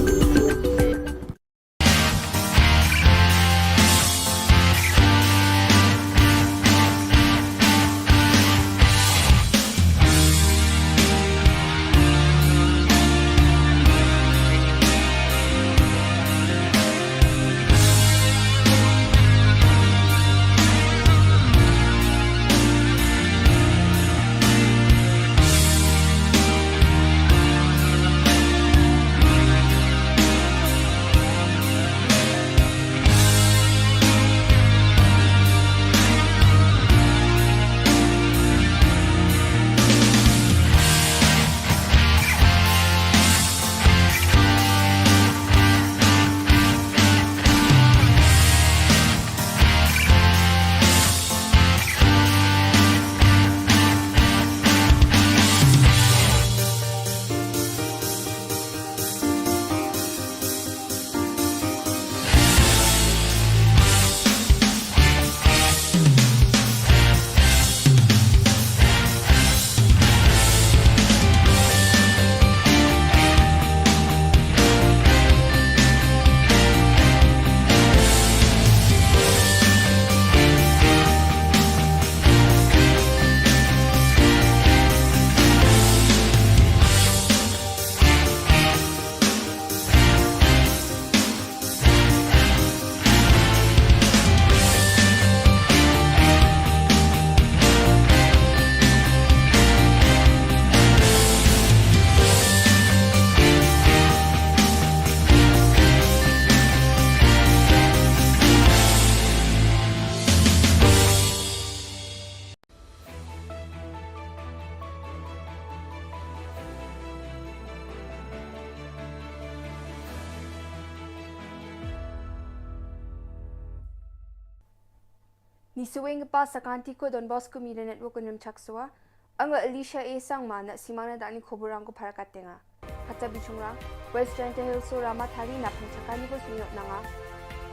Ngi sngewbha sa ka Anti ko Don Bosco Media Network ko Num Chaksua. Ang Alicia A Sangma na simang na dani khubor ang ko para katenga. Kata bichungrang, West Jaintia Hills o Rama Thari na pangchakani ko sungyo nanga.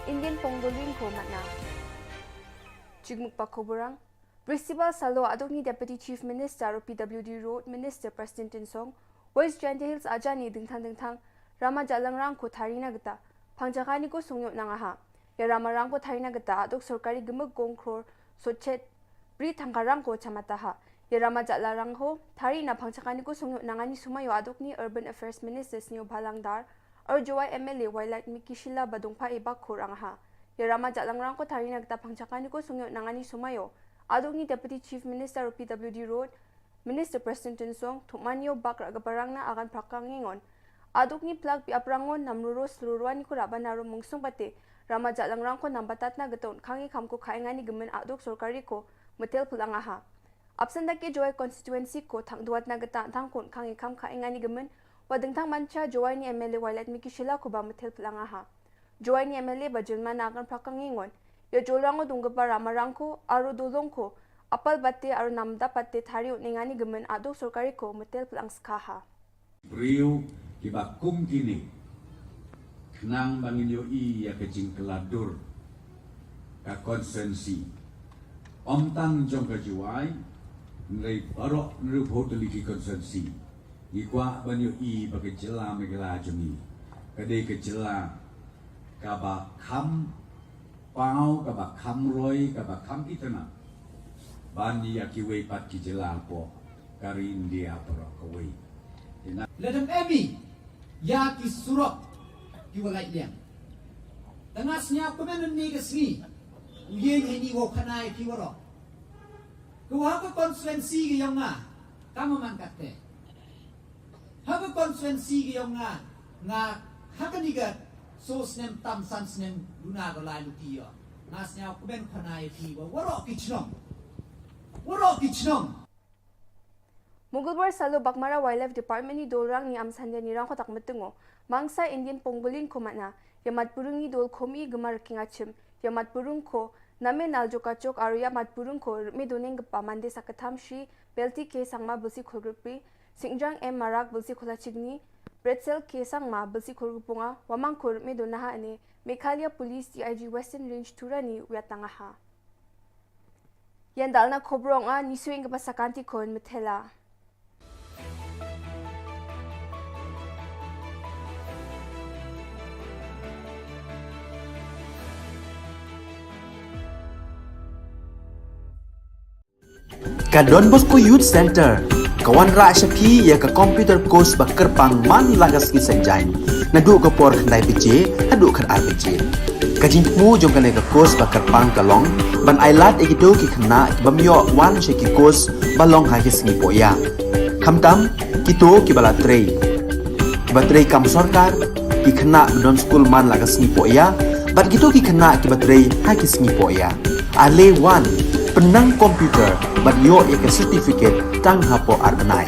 Indian Pongolim ko matna. Chigmuk pa khubor ang, Principal Salo adokni Deputy Chief Minister o P W D Road Minister Prestone Tynsong, West Jaintia Hills ajani dingthang dingthang Rama Jalangrang ko Thari na gita pangchakani ko sungyo nanga ha. Ïa Rama Rang ko Thari na gita adok sorkari gimik gong kror sochet bri thangkarang ko chamata ha. Ïa Rama Jalangrang ko Thari na pangchakani ko sungyo nanga ni sumayo adokni Urban Affairs Minister Sniawbhalang Dhar, Ar Jowai M L A Wailadmiki Shylla ba dungpha i bak khur ang ha. Ïa Rama Jalangrang ko Thari na gita pangchakani ko sungyo nanga ni sumayo adokni Deputy Chief Minister o P W D Road Minister Prestone Tynsong, Thupmanyo Bak Ragaparang na agan prakang ingon. Adokni plak bi aprangon nam ruro slurwani ko raban aro mungsung pate Rama Jalangrang ko nam batat na gita un khangi kham ko khainga ni gemen adok sorkari ko metel pulanga ha. Apsan da ki Jowai constituency ko thang duat na gita thang kun khangi kham khainga ni gemen wa dingthang mancha Jowai ni M L A Wailadmiki Shylla ko ba metel pulanga ha. Jowai ni M L A ba jilma na agan prakang ingon. Ïa Jolrang o dunggepa Rama Rang ko, aro Dolong ko, apal bate, aro namda pate Thari un inga ni gemen adok sorkari ko metel plang skha ha. Briew kiba kum kine khnang ba ngin ïohi ïa ka jingkylla dur ka constituency. Ym tang jong ka Jowai, hynrei baroh hynriewphew tylli ki constituency. Ngi kwah ban ïohi ba ka jylla Meghalaya jong ngi ka dei ka jylla kaba kham paw, kaba kham roi, kaba kham itynnad ban ïa kiwei pat ki jylla hapoh ka ri India baroh kawei. Lada em ïa ki surok kiwa lait liang, tang nga sñiaw kmen ynne ka sngi u ïeng heini wow khana ïa ki waroh. Ka wa ha ka constituency ka yong nga, ka ma man katte. Ha ka constituency ka yong nga, nga ha kani ka so snem tam san snem duna ka lai luti yo. Nga sñiaw kmen khana ïa ki wa waroh ki chnong. Waroh ki chnong. Mugulbar salo Baghmara Wildlife Department ni dolrang ni am sande ni rang khotak metengo. Mangsa Indian pongbolin ko mana. Ya mat burung ni dol komi gemar kinga chim. Ya mat burung ko name nal joka chok aru ya mat burung ko me doneng gepa mande sakatham shi belti ke sangma belsi khulgripi. Singjang M Marak belsi khula chigni. Bretzel ke sangma belsi khulgripunga. Wamang ko me donaha ane. Meghalaya Police D I G Western Range Tura ni wiat tangaha. Yan dalna khobrong a ni swing ka pasakanti kon metela. Ka Don Bosco Youth Center ka wanrah sha phi ïa ka computer course ba kyrpang man la ka sngi Saitjaiñ. Naduh ka por khyndai baje haduh khatar baje. Ka jingthmu jong kane ka course ba kyrpang ka long ban ai lad ïa kito ki khynnah ki bym ïoh wan sha ki course ba long ha ki sngi pohïa. Khamtam kito kiba la trei, kiba trei kam sorkar, ki khynnah ba don skul man la ka sngi pohïa, bad kito ki khynnah kiba trei ha ki sngi pohïa. Ale wan, pynnang computer bad ïoh ïa ka certificate tang hapoh ar bnai.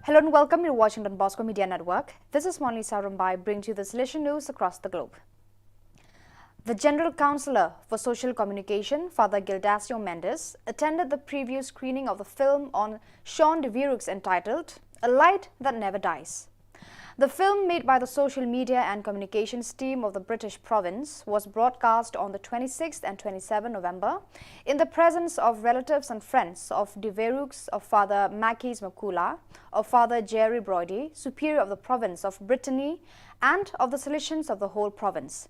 Hello and welcome. You're watching Don Bosco Media Network. This is Monlisa Rumbai, bringing to you the Salesian news across the globe. The General Counsellor for Social Communication, Father Gildacio Mendes, attended the preview screening of the film on Sean de Viruks entitled A Light That Never Dies. The film, made by the social media and communications team of the British province, was broadcast on the twenty-sixth and twenty-seventh November in the presence of relatives and friends of de Viruks, of Father Makis Makula, of Father Jerry Broidy, Superior of the province of Brittany, and of the Salesians of the whole province.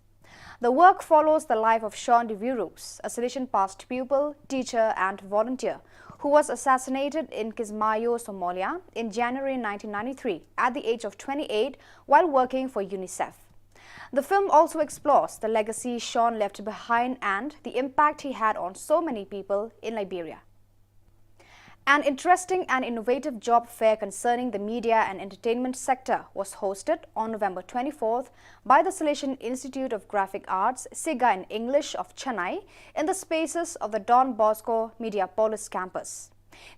The work follows the life of Sean de Viruks, a Salesian past pupil, teacher, and volunteer, who was assassinated in Kismayo, Somalia, in January nineteen ninety-three at the age of twenty-eight while working for UNICEF. The film also explores the legacy Sean left behind and the impact he had on so many people in Liberia. An interesting and innovative job fair concerning the media and entertainment sector was hosted on November twenty-fourth by the Salesian Institute of Graphic Arts, SIGA in English, of Chennai in the spaces of the Don Bosco Mediapolis campus.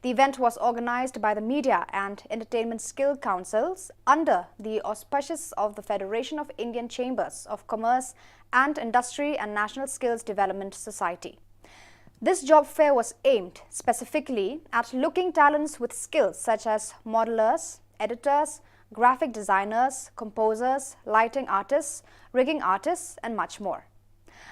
The event was organized by the Media and Entertainment Skill Councils under the auspices of the Federation of Indian Chambers of Commerce and Industry and National Skills Development Society. This job fair was aimed specifically at looking talents with skills such as modelers, editors, graphic designers, composers, lighting artists, rigging artists, and much more.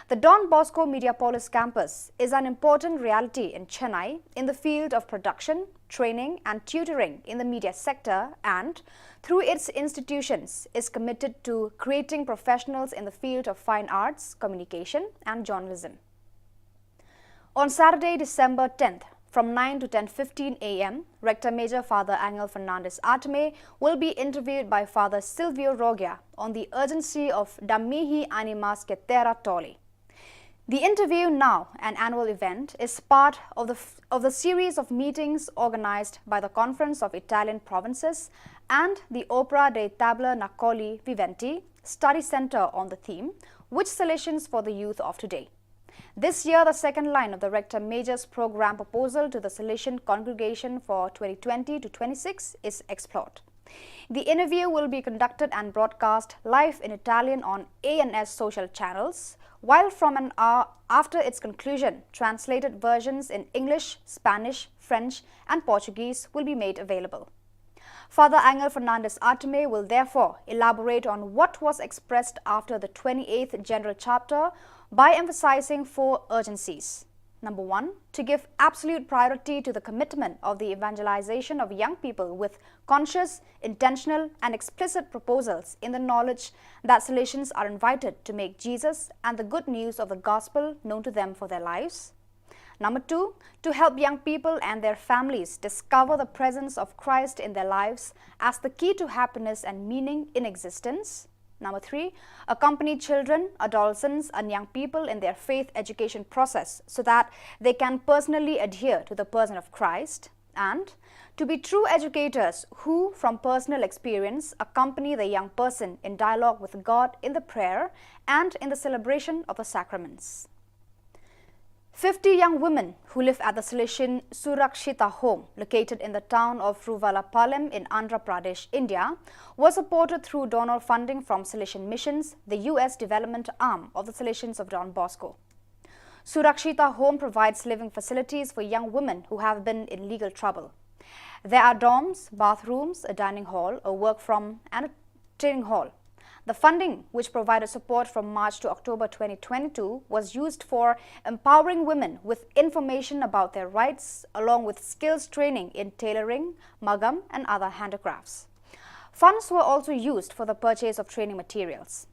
The Don Bosco Mediapolis campus is an important reality in Chennai in the field of production, training, and tutoring in the media sector, and, through its institutions, is committed to creating professionals in the field of fine arts, communication, and journalism. On Saturday, December tenth, from nine to ten fifteen a m, Rector Major Father Angel Fernandez Atame will be interviewed by Father Silvio Rogia on the urgency of Da mihi animas que terra tolli. The interview, now an annual event, is part of the, f- of the series of meetings organized by the Conference of Italian Provinces and the Opera dei Tabernacoli Viventi Study Center on the theme, "Which Salesians for the Youth of Today?" This year, the second line of the Rector Major's program proposal to the Salesian congregation for twenty twenty to twenty-six is explored. The interview will be conducted and broadcast live in Italian on A N S social channels, while from an hour after its conclusion, translated versions in English, Spanish, French, and Portuguese will be made available. Father Angel Fernandez Atame will therefore elaborate on what was expressed after the twenty-eighth General Chapter by emphasizing four urgencies. Number one, to give absolute priority to the commitment of the evangelization of young people with conscious, intentional, and explicit proposals in the knowledge that Salesians are invited to make Jesus and the good news of the gospel known to them for their lives. Number two, to help young people and their families discover the presence of Christ in their lives as the key to happiness and meaning in existence. Number three, accompany children, adolescents, and young people in their faith education process so that they can personally adhere to the person of Christ. And to be true educators who, from personal experience, accompany the young person in dialogue with God in the prayer and in the celebration of the sacraments. Fifty young women who live at the Salesian Surakshita home, located in the town of Ruvallapalem in Andhra Pradesh, India, were supported through donor funding from Salesian Missions, the U S development arm of the Salesians of Don Bosco. Surakshita home provides living facilities for young women who have been in legal trouble. There are dorms, bathrooms, a dining hall, a work from, and a training hall. The funding, which provided support from March to October twenty twenty-two, was used for empowering women with information about their rights, along with skills training in tailoring, magam, and other handicrafts. Funds were also used for the purchase of training materials.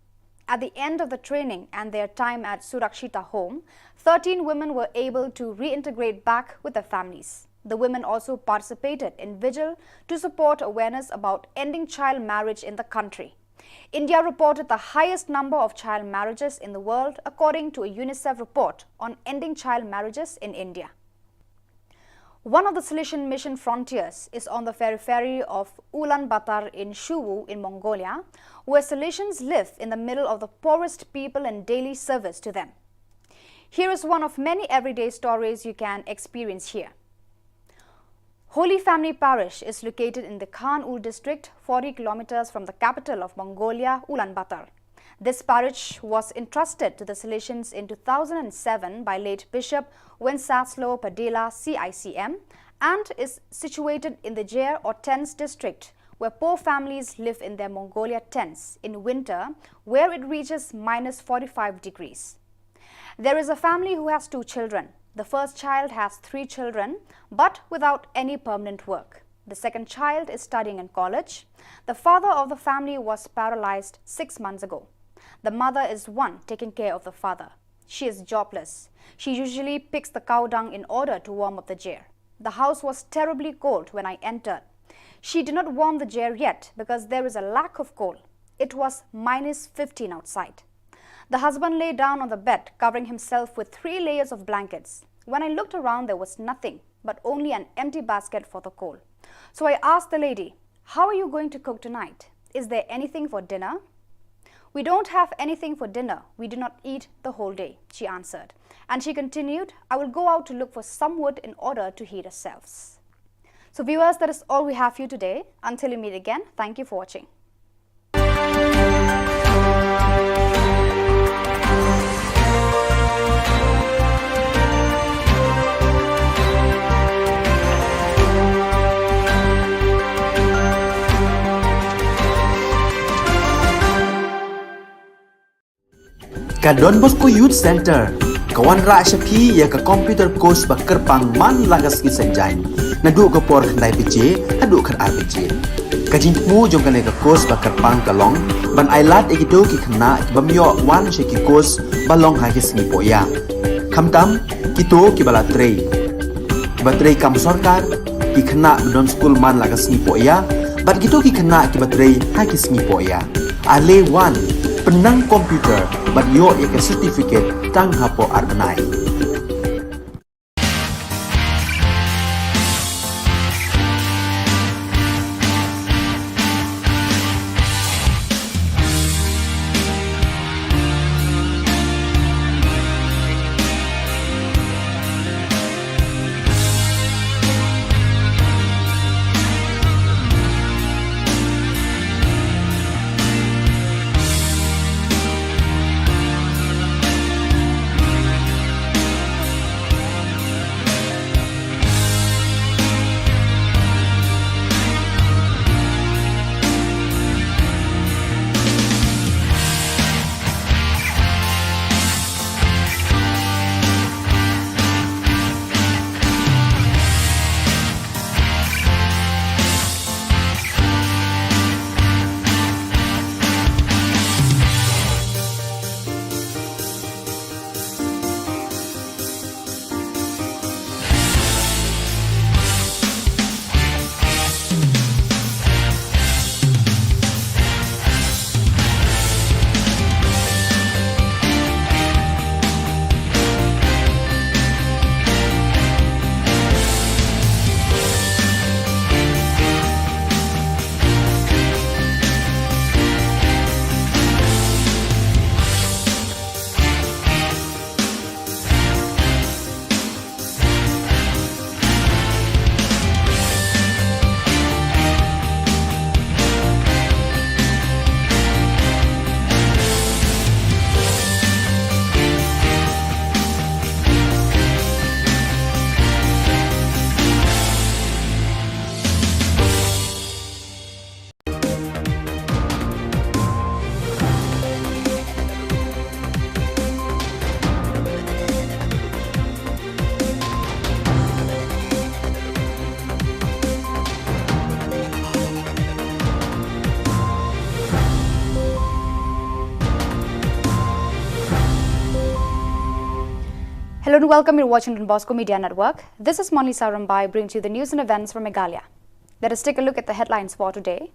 At the end of the training and their time at Surakshita Home, thirteen women were able to reintegrate back with their families. The women also participated in vigil to support awareness about ending child marriage in the country. India reported the highest number of child marriages in the world, according to a UNICEF report on ending child marriages in India. One of the Salesian Mission frontiers is on the periphery of Ulaanbaatar in Shuwu in Mongolia, where Salesians live in the middle of the poorest people in daily service to them. Here is one of many everyday stories you can experience here. Holy Family Parish is located in the Khan-Ul district, forty kilometers from the capital of Mongolia, Ulaanbaatar. This parish was entrusted to the Salesians in two thousand seven by late Bishop Wenceslao Padilla, C I C M, and is situated in the Jer or Tents district, where poor families live in their Mongolia tents in winter, where it reaches minus forty-five degrees. There is a family who has two children. The first child has three children, but without any permanent work. The second child is studying in college. The father of the family was paralyzed six months ago. The mother is one taking care of the father. She is jobless. She usually picks the cow dung in order to warm up the Jer. The house was terribly cold when I entered. She did not warm the Jer yet because there is a lack of coal. It was minus fifteen outside. The husband lay down on the bed, covering himself with three layers of blankets. When I looked around, there was nothing but only an empty basket for the coal. So I asked the lady, "How are you going to cook tonight? Is there anything for dinner?" "We don't have anything for dinner. We do not eat the whole day," she answered. And she continued, "I will go out to look for some wood in order to heat ourselves." So, viewers, that is all we have for you today. Until we meet again, thank you for watching. Ka Don Bosco Youth Centre ka wanrah sha phi ïa ka computer course ba kyrpang man la ka sngi Saitjaiñ, naduh ka por khyndai baje haduh khatar baje. Ka jingthmu jong kane ka course ba kyrpang ka long ban ailad ïa kito ki khynnah ki bym ïoh wan sha ki course ba long ha ki sngi pohïa, khamtam kito kiba la trei, kiba trei kam sorkar, ki khynnah ba don skul man la ka sngi pohïa, bad kito ki khynnah kiba trei ha ki sngi pohïa. Ale wan, pynnang computer bad ïoh ïa ka certificate tang hapoh ar bnai. Hello and welcome. You're watching Don Bosco Media Network. This is Monlisa Rambai bringing to you the news and events from Meghalaya. Let us take a look at the headlines for today.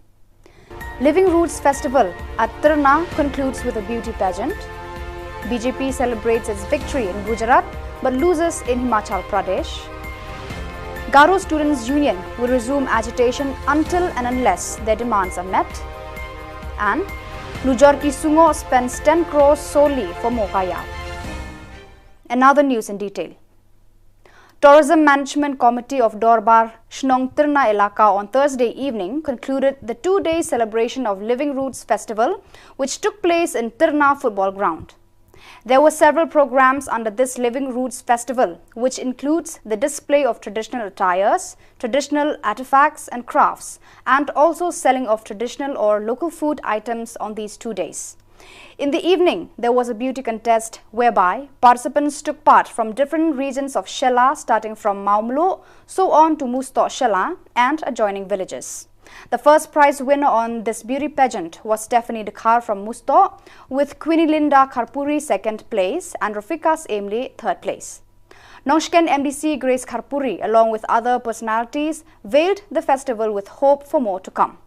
Living Roots Festival at Tirna concludes with a beauty pageant. B J P celebrates its victory in Gujarat but loses in Himachal Pradesh. Garo Students Union will resume agitation until and unless their demands are met. And Lujor Ki Sungo spends ten crores solely for Mowkaiaw. And now the news in detail. Tourism Management Committee of Dorbar Shnong Tirna Elaka on Thursday evening concluded the two-day celebration of Living Roots Festival, which took place in Tirna Football Ground. There were several programs under this Living Roots Festival, which includes the display of traditional attires, traditional artifacts and crafts, and also selling of traditional or local food items on these two days. In the evening, there was a beauty contest whereby participants took part from different regions of Shella, starting from Mawmluh, so on to Mustoh Shella and adjoining villages. The first prize winner on this beauty pageant was Stephanie Dkhar from Mustoh, with Queenie Linda Kharpuri second place and Rafika Emli third place. Nongshken M D C Grace Kharpuri, along with other personalities, veiled the festival with hope for more to come.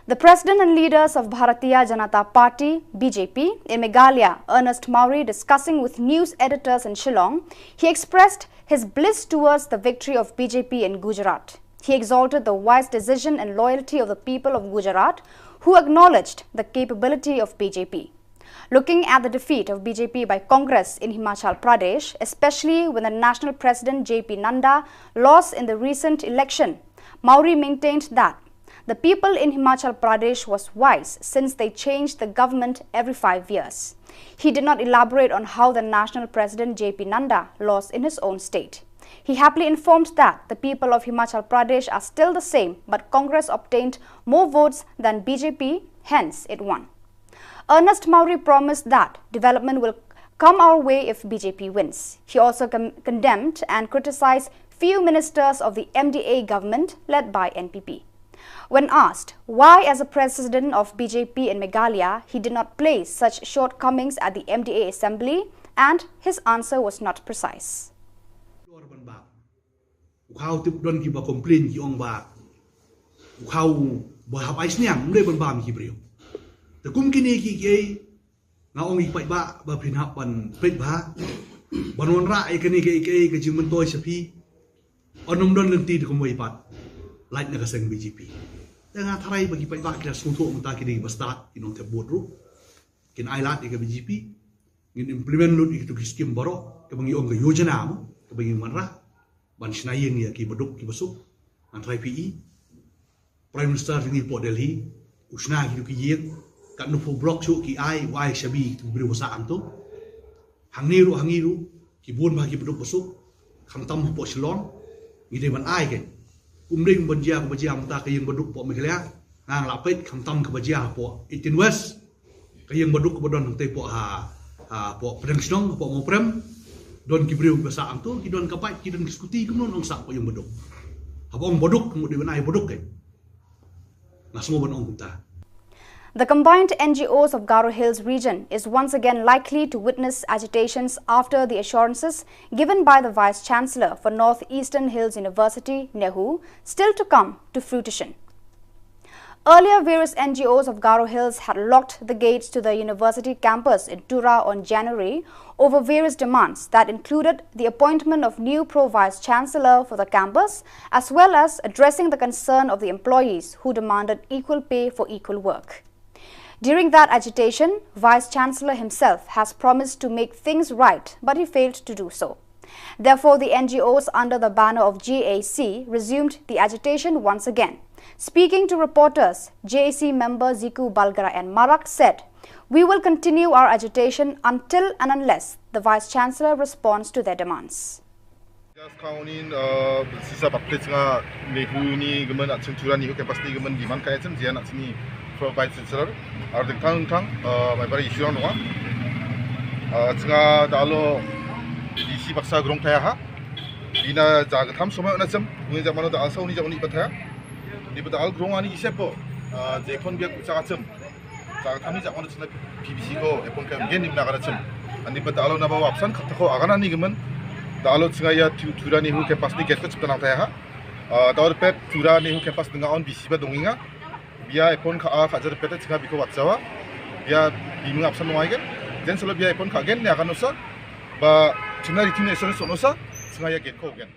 The president and leaders of Bharatiya Janata Party, B J P, in Meghalaya, Ernest Mawrie, discussing with news editors in Shillong, he expressed his bliss towards the victory of B J P in Gujarat. He exalted the wise decision and loyalty of the people of Gujarat, who acknowledged the capability of B J P. Looking at the defeat of B J P by Congress in Himachal Pradesh, especially when the national president J P Nadda lost in the recent election, Mawrie maintained that the people in Himachal Pradesh was wise since they changed the government every five years. He did not elaborate on how the national president J P Nadda lost in his own state. He happily informed that the people of Himachal Pradesh are still the same, but Congress obtained more votes than B J P, hence it won. Ernest Mawrie promised that development will come our way if B J P wins. He also con- condemned and criticized few ministers of the M D A government led by N P P. When asked why, as a president of B J P in Meghalaya, he did not place such shortcomings at the M D A assembly, and his answer was not precise. U khaw tip don kiba complain ki ong ba u khaw ba hap ai sniang, ym dei ban bam ki briew. Te kum kine ki kiei nga ong i paidbah ba phin hap ban peit bha ban wanrah ïa kane kaei kaei ka jingmyntoi sha phi. Yn ym don lynti te kumwei pat lait na ka seng B J P. Te nga tharai ba ki paidbah ki la sngewthuh mynta ki dei ba stad, ki nongthep vote ruh. Kin ai lad ïa ka B J P. Ngin implement lut ïa kitu ki skim baroh kaba ngi ong ka yojana mo, kaba ngi wanrah ban shna ïing ïa ki baduk ki basuk. Ngan try phi i Prime Minister jong ngi hapoh Delhi u shna kitu ki ïing, katno phew block shuh ki ai, u ai shabi kitu ki briew ba sah hangto. Hangne ruh hangne ruh ki bun bha ki baduk basuk, khamtam hapoh Shillong. Ngi dei ban ai kein. Ym dei ban jia kaba jia mynta ka ïing baduk hapoh Meghalaya. Nga nga la peit khamtam kaba jia hapoh Eighteen West. Ka ïing baduk kaba don hangtei hapoh ha, ha hapoh Pdeng Shnong, hapoh Mawprem. Don ki briew kiba sah hangto, ki don ka bike, ki don ki scooty, kumno nong sah hapoh ïing baduk. Haba ong baduk, ka mut dei ban ai baduk kein. Nga sngew ban ong kumta. The combined N G Os of Garo Hills region is once again likely to witness agitations after the assurances given by the Vice Chancellor for North Eastern Hills University, NEHU, still to come to fruition. Earlier, various N G Os of Garo Hills had locked the gates to the university campus in Tura on January over various demands that included the appointment of new pro-vice chancellor for the campus, as well as addressing the concern of the employees who demanded equal pay for equal work. During that agitation, Vice Chancellor himself has promised to make things right, but he failed to do so. Therefore, the N G Os under the banner of G A C resumed the agitation once again. Speaking to reporters, G A C member Ziku Balgara and Marak said, "We will continue our agitation until and unless the Vice Chancellor responds to their demands." Just count in, uh, sisa bakplit nga NEHU ni gaman at sing Tura NEHU campus ni gaman di man kaya cem jian at sini pro Vice Chancellor. Ar ding tang tang, uh, mai bari issue rong. Uh, singa dalo D C baksa grong taya ha. Ina jaga tham somai na cem, uni jamano da alsa uni jamani pataya. Ni bata al grong ani isepo, uh, jekon biak ucaka cem. Sa ka thami sa ka P B C ko epon ka gen nim na ka rachim. Ani pa ta alo na ba wapsan kata ko agana ni gemen. Ta alo singa ya Tura NEHU campus ni gate ko chipta nang taya ha. Ta alo pet Tura NEHU campus nga on B C ba donginga. Bia epon ka a ka jar pet singa biko watsawa. Bia bimung apsan ngai gen. Jen solo bia epon ka gen ya kanosa. Ba chuna ritin eson sonosa singa ya gate ko gen.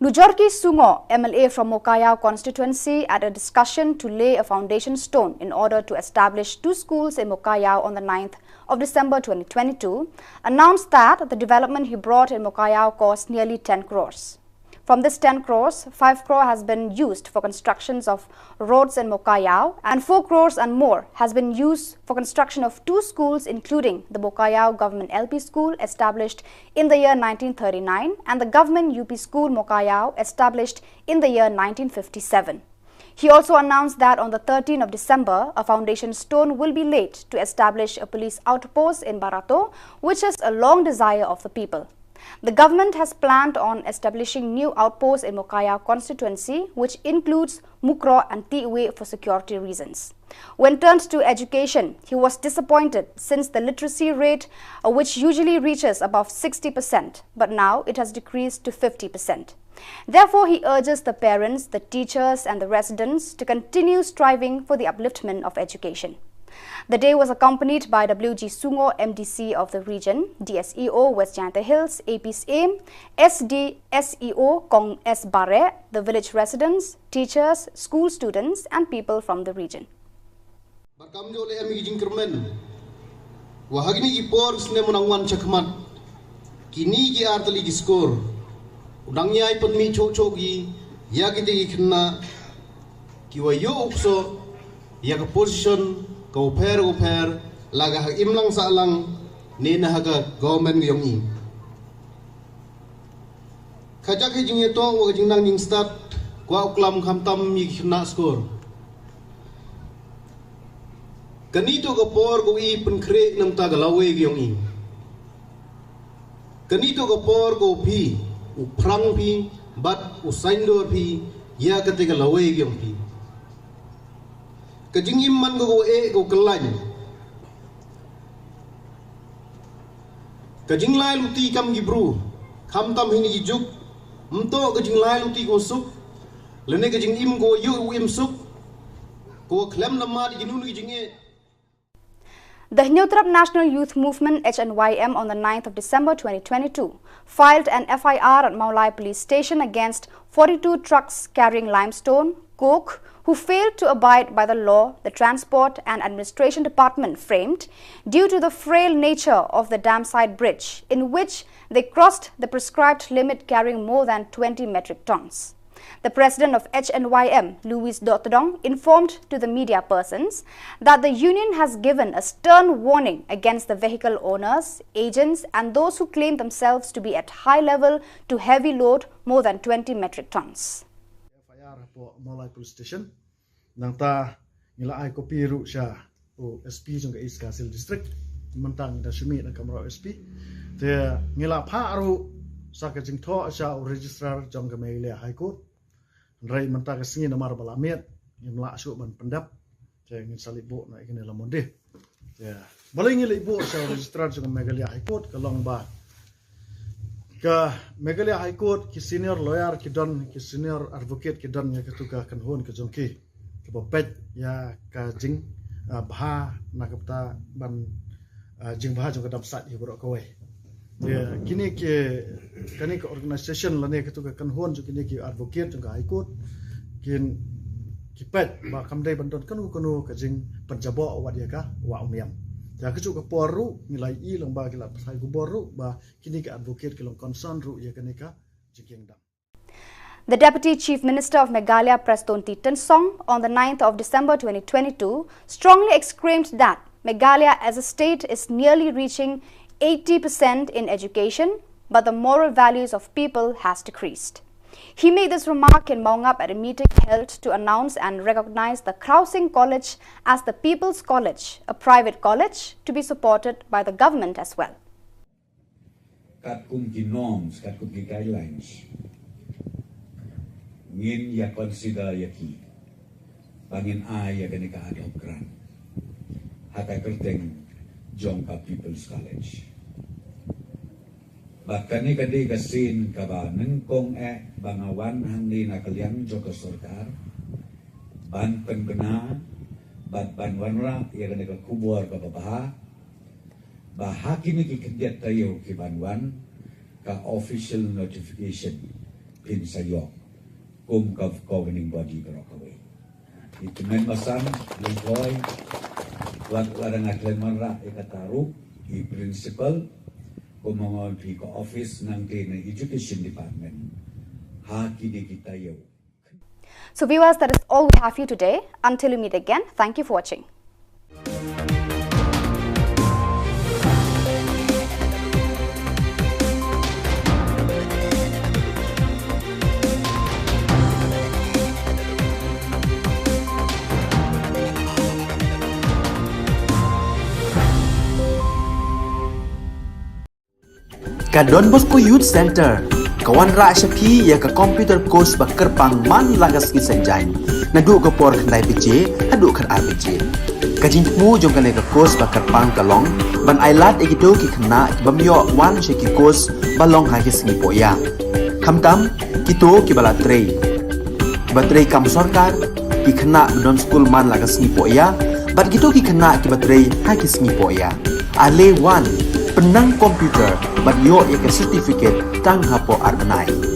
Nujorki Sungo, M L A from Mokayao constituency, at a discussion to lay a foundation stone in order to establish two schools in Mokayao on the ninth of December twenty twenty-two, announced that the development he brought in Mokayao cost nearly ten crores. From this ten crores, five crore has been used for constructions of roads in Mokayao, and four crores and more has been used for construction of two schools, including the Mokayao Government L P School, established in the year nineteen thirty-nine, and the Government U P School Mokayao, established in the year nineteen fifty-seven. He also announced that on the thirteenth of December, a foundation stone will be laid to establish a police outpost in Barato, which is a long desire of the people. The government has planned on establishing new outposts in Mokayao constituency, which includes Mukroh and Tiwe, for security reasons. When turned to education, he was disappointed since the literacy rate, uh, which usually reaches above sixty percent, but now it has decreased to fifty percent. Therefore, he urges the parents, the teachers, and the residents to continue striving for the upliftment of education. The day was accompanied by W G Sungo, M D C of the region, D S E O West Jaintia Hills, A P Syiem, S D S E O Kong S Bareh, the village residents, teachers, school students, and people from the region. Bad kam jong leh em ki jingkyrmen. Wa ha kine ki por snem u nang wan shakhmat. Kine ki ar tylli ki skur. U nang ïai pynmih choh choh ki, ïa kite ki khynnah. Ki wa ïoh u kso, ïa ka position, ka u pher u pher, la ka ha imlang sahlang, ne na ha ka government ka jong i. Ka jaka jingïatong wa ka jingnang jingstad, kwah u klam khamtam ïa ki khynnah skur. Kane to ka por ka u i pynkhreh namta ka lawei ka jong i. Kane to ka por ka u phi, u phrang phi, bad u saiñdur phi, ïa kate ka lawei ka jong phi. Ka jingim man ka u eh ka u kyllain. Ka jinglai luti kam ki bru, khamtam hini ki juk, mto ka jinglai luti ka u suk, lane ka jingim ka u ïoh u im suk, ka u khlem namar ki nun ki jingeh. The Hynñiewtrep National Youth Movement, H N Y M, on the ninth of December twenty twenty-two, filed an F I R at Mawlai Police Station against forty-two trucks carrying limestone, coke, who failed to abide by the law, the Transport and Administration Department framed, due to the frail nature of the dam side bridge, in which they crossed the prescribed limit carrying more than twenty metric tons. The president of H N Y M, Louis Dotdong, informed to the media persons that the union has given a stern warning against the vehicle owners, agents, and those who claim themselves to be at high level to heavy load more than twenty metric tons. F I R hapoh Mawlai Police Station. Nangta ngi la ai copy ruh sha u S P jong ka East Khasi Hills District. Mynta ngi da shu mih na kamra u S P. Te ngi la phah ruh sa ka jingthoh sha u registrar jong ka Meghalaya High Court. Hynrei mynta ka sngi namar ba la miet, ngim lah shuh ban pyndep. Te ngin sa leit buh na ïa kane la Monday. Te balei ngi leit buh sha u registrar jong ka Meghalaya High Court, ka long ba ka Meghalaya High Court ki senior lawyer ki don, ki senior advocate ki don ïa katu ka kynhun ka jong ki, kiba peit ïa ka jing, ah, bha na ka bynta ban, ah, jingbha jong ka dam site ïa baroh kawei. Ïa kine ki, kane ka organisation lane katu ka kynhun jong kine ki advocate jong ka High Court kin, ki peit ba kam dei ban don kano kano ka jingpynjaboh wat ïa ka wah u niam. Ïa kajuh ka por ruh ngi la ïohi lang ba ki la pynshai khubor ruh ba kine ki advocate ki long concern ruh ïa kane ka jingkieng dam. The Deputy Chief Minister of Meghalaya, Prestone T Tynsong, on the ninth of December twenty twenty-two, strongly exclaimed that Meghalaya as a state is nearly reaching eighty percent in education, but the moral values of people has decreased. He made this remark in Mawngap at a meeting held to announce and recognize the Khrao Sing College as the People's College, a private college to be supported by the government as well. Katkum ki norms, katkum ki guidelines, ngin ïa consider ïa ki ba ngin ai ïa kane ka ad hoc grant ha ka kyrteng jong ka People's College. Ba kane ka dei ka sien kaba nyngkong eh ba nga wan hangne na ka liang jong ka sorkar ban pynbna bad ban wanrah ïa kane ka khubor kaba bha ba ha kine ki khyndiat taïew ki ban wan ka official notification phin sa ïoh kum ka governing body baroh kawei. I tymmen basan, Lyngkhoi, wat la dang nga khlem wanrah ïa kata ruh, i principal, kumba nga ong phi ka office nangta na education department ha kine ki taïew. So viewers, that is all we have for you today. Until we meet again, thank you for watching. Ka Don Bosco Youth Centre ka wanrah sha phi ïa ka computer course ba kyrpang man la ka sngi Saitjaiñ, naduh ka por khyndai baje haduh khatar baje. Ka jingthmu jong kane ka course ba kyrpang ka long ban ailad ïa kito ki khynnah ki bym ïoh wan sha ki course ba long ha ki sngi pohïa, khamtam kito kiba la trei, kiba trei kam sorkar, ki khynnah ba don skul man la ka sngi pohïa, Bad kito ki khynnah kiba trei ha ki sngi poh ïa. Ale wan, pynnang computer bad ïoh ïa ka certificate tang hapoh ar bnai.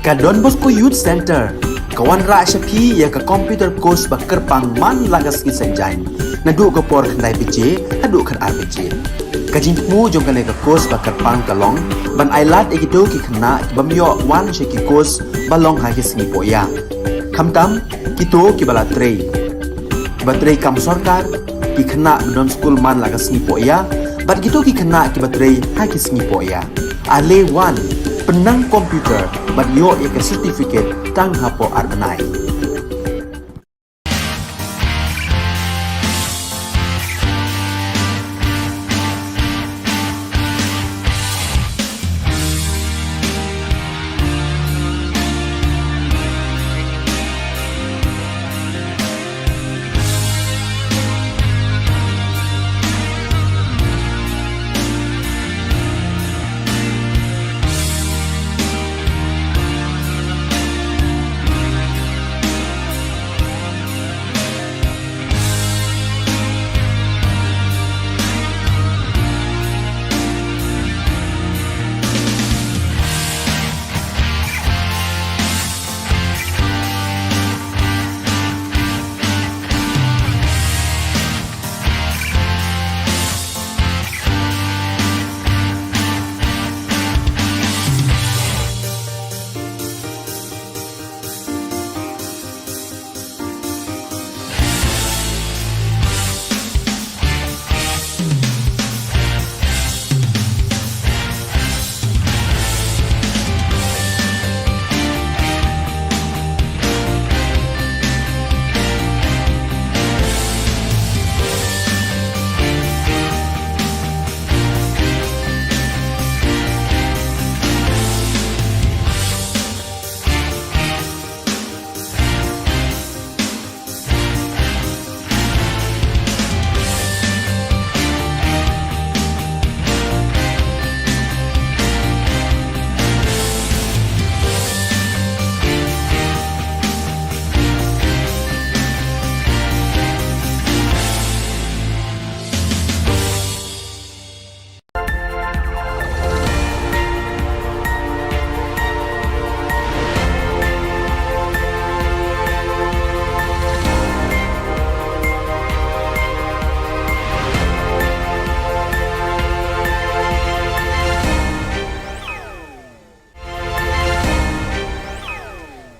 Ka Don Bosco Youth Centre ka wanrah sha phi ïa ka computer course ba kyrpang man la ka sngi Saitjaiñ, naduh ka por khyndai baje haduh khatar baje. Ka jingthmu jong kane ka course ba kyrpang ka long ban ailad ïa kito ki khynnah ki bym ïoh wan sha ki course ba long ha ki sngi pohïa, khamtam kito kiba la trei, kiba trei kam sorkar, ki khynnah ba don skul man la ka sngi pohïa, bad kito ki khynnah kiba trei ha ki sngi pohïa. Ale wan, pynnang computer bad ïoh ïa ka certificate tang hapoh ar bnai.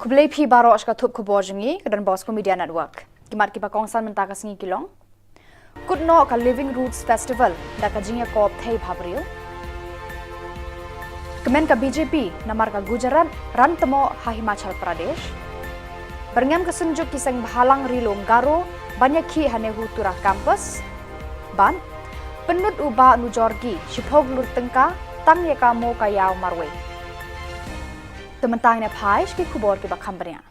Khublei phi baroh sha ka thup khubor jong ngi ka Don Bosco Media Network. Ki mat kiba kongsan mynta ka sngi ki long: Kut noh ka Living Roots Festival da ka jingïakop thei bhabriew. Kmen ka B J P namar ka Gujarat ran tmoh ha Himachal Pradesh. Byrngem ka synjuk ki seng bhalang ri lum Garo ban ïakhih ha Nehu Tura Campus. Bad pynlut u Bah Nujorgi shiphew klur tyngka tang ïa ka Mo Ka Ïaw marwei. Te mynta ngin ïa phai sha ki khubor kiba kham bniah.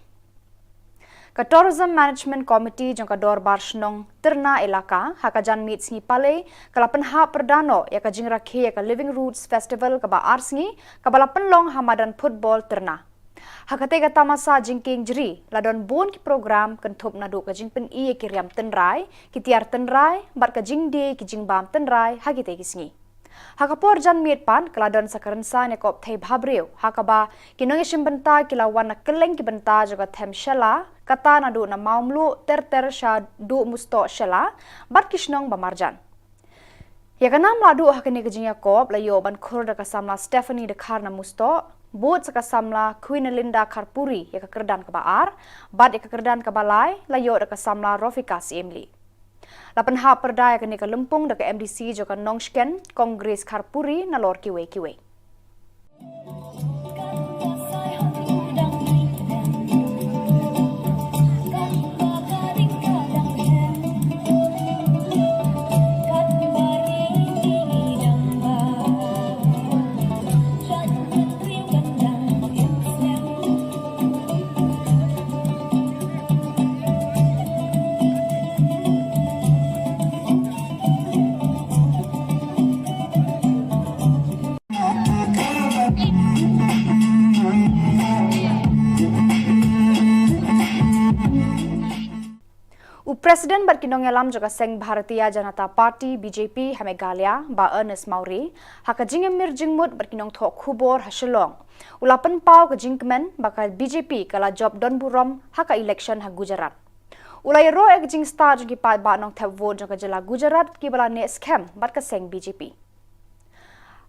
Ka Tourism Management Committee jong ka Dorbar Shnong Tyrna Elaka ha ka janmiet sngi Palei ka la pynhap pyrda noh ïa ka jingrakhe ïa ka Living Roots Festival kaba ar sngi kaba la pynlong ha madan football Tyrna. Ha katei ka tamasa jingkieng jri la don bun ki program kynthup naduh ka jingpyni ïa ki riam tynrai, ki tiar tynrai bad ka jingdie ki jingbam tynrai ha kitei ki sngi. Ha ka por janmiet pat ka la don sa ka rynsan ïakop thei bhabriew ha kaba ki nongïashim bynta ki la wan na kylleng ki bynta jong ka them Shella, kata naduh na Mawmluh ter ter sha duh Mustoh Shella bad ki shnong ba marjan. Ïa ka nam la duh ha kane ka jingïakop la ïoh ban khur da ka samla Stephanie Dkhar na Mustoh, bud sa ka samla Queen Linda Kharpuri ïa ka kyrdan kaba ar, bad ïa ka kyrdan kaba lai la ïoh da ka samla Rofika Siemli. La pynhap pyrda ïa kane ka lympung da ka M D C jong ka Nongshken, Kong Grace Kharpuri, nalor kiwei kiwei. President bad ki nongïalam jong ka seng Bharatiya Janata Party, B J P, ha Meghalaya, Bah Ernest Mawrie, ha ka jingïamir jingmut bad ki nongthoh khubor ha Shillong, u la pynpaw ka jingkmen ba ka B J P ka la jop don burom ha ka election ha Gujarat. U la ïaroh ïa ka jingstad jong ki paidbah nongthep vote jong ka jylla Gujarat kiba la neh skhem bad ka seng B J P.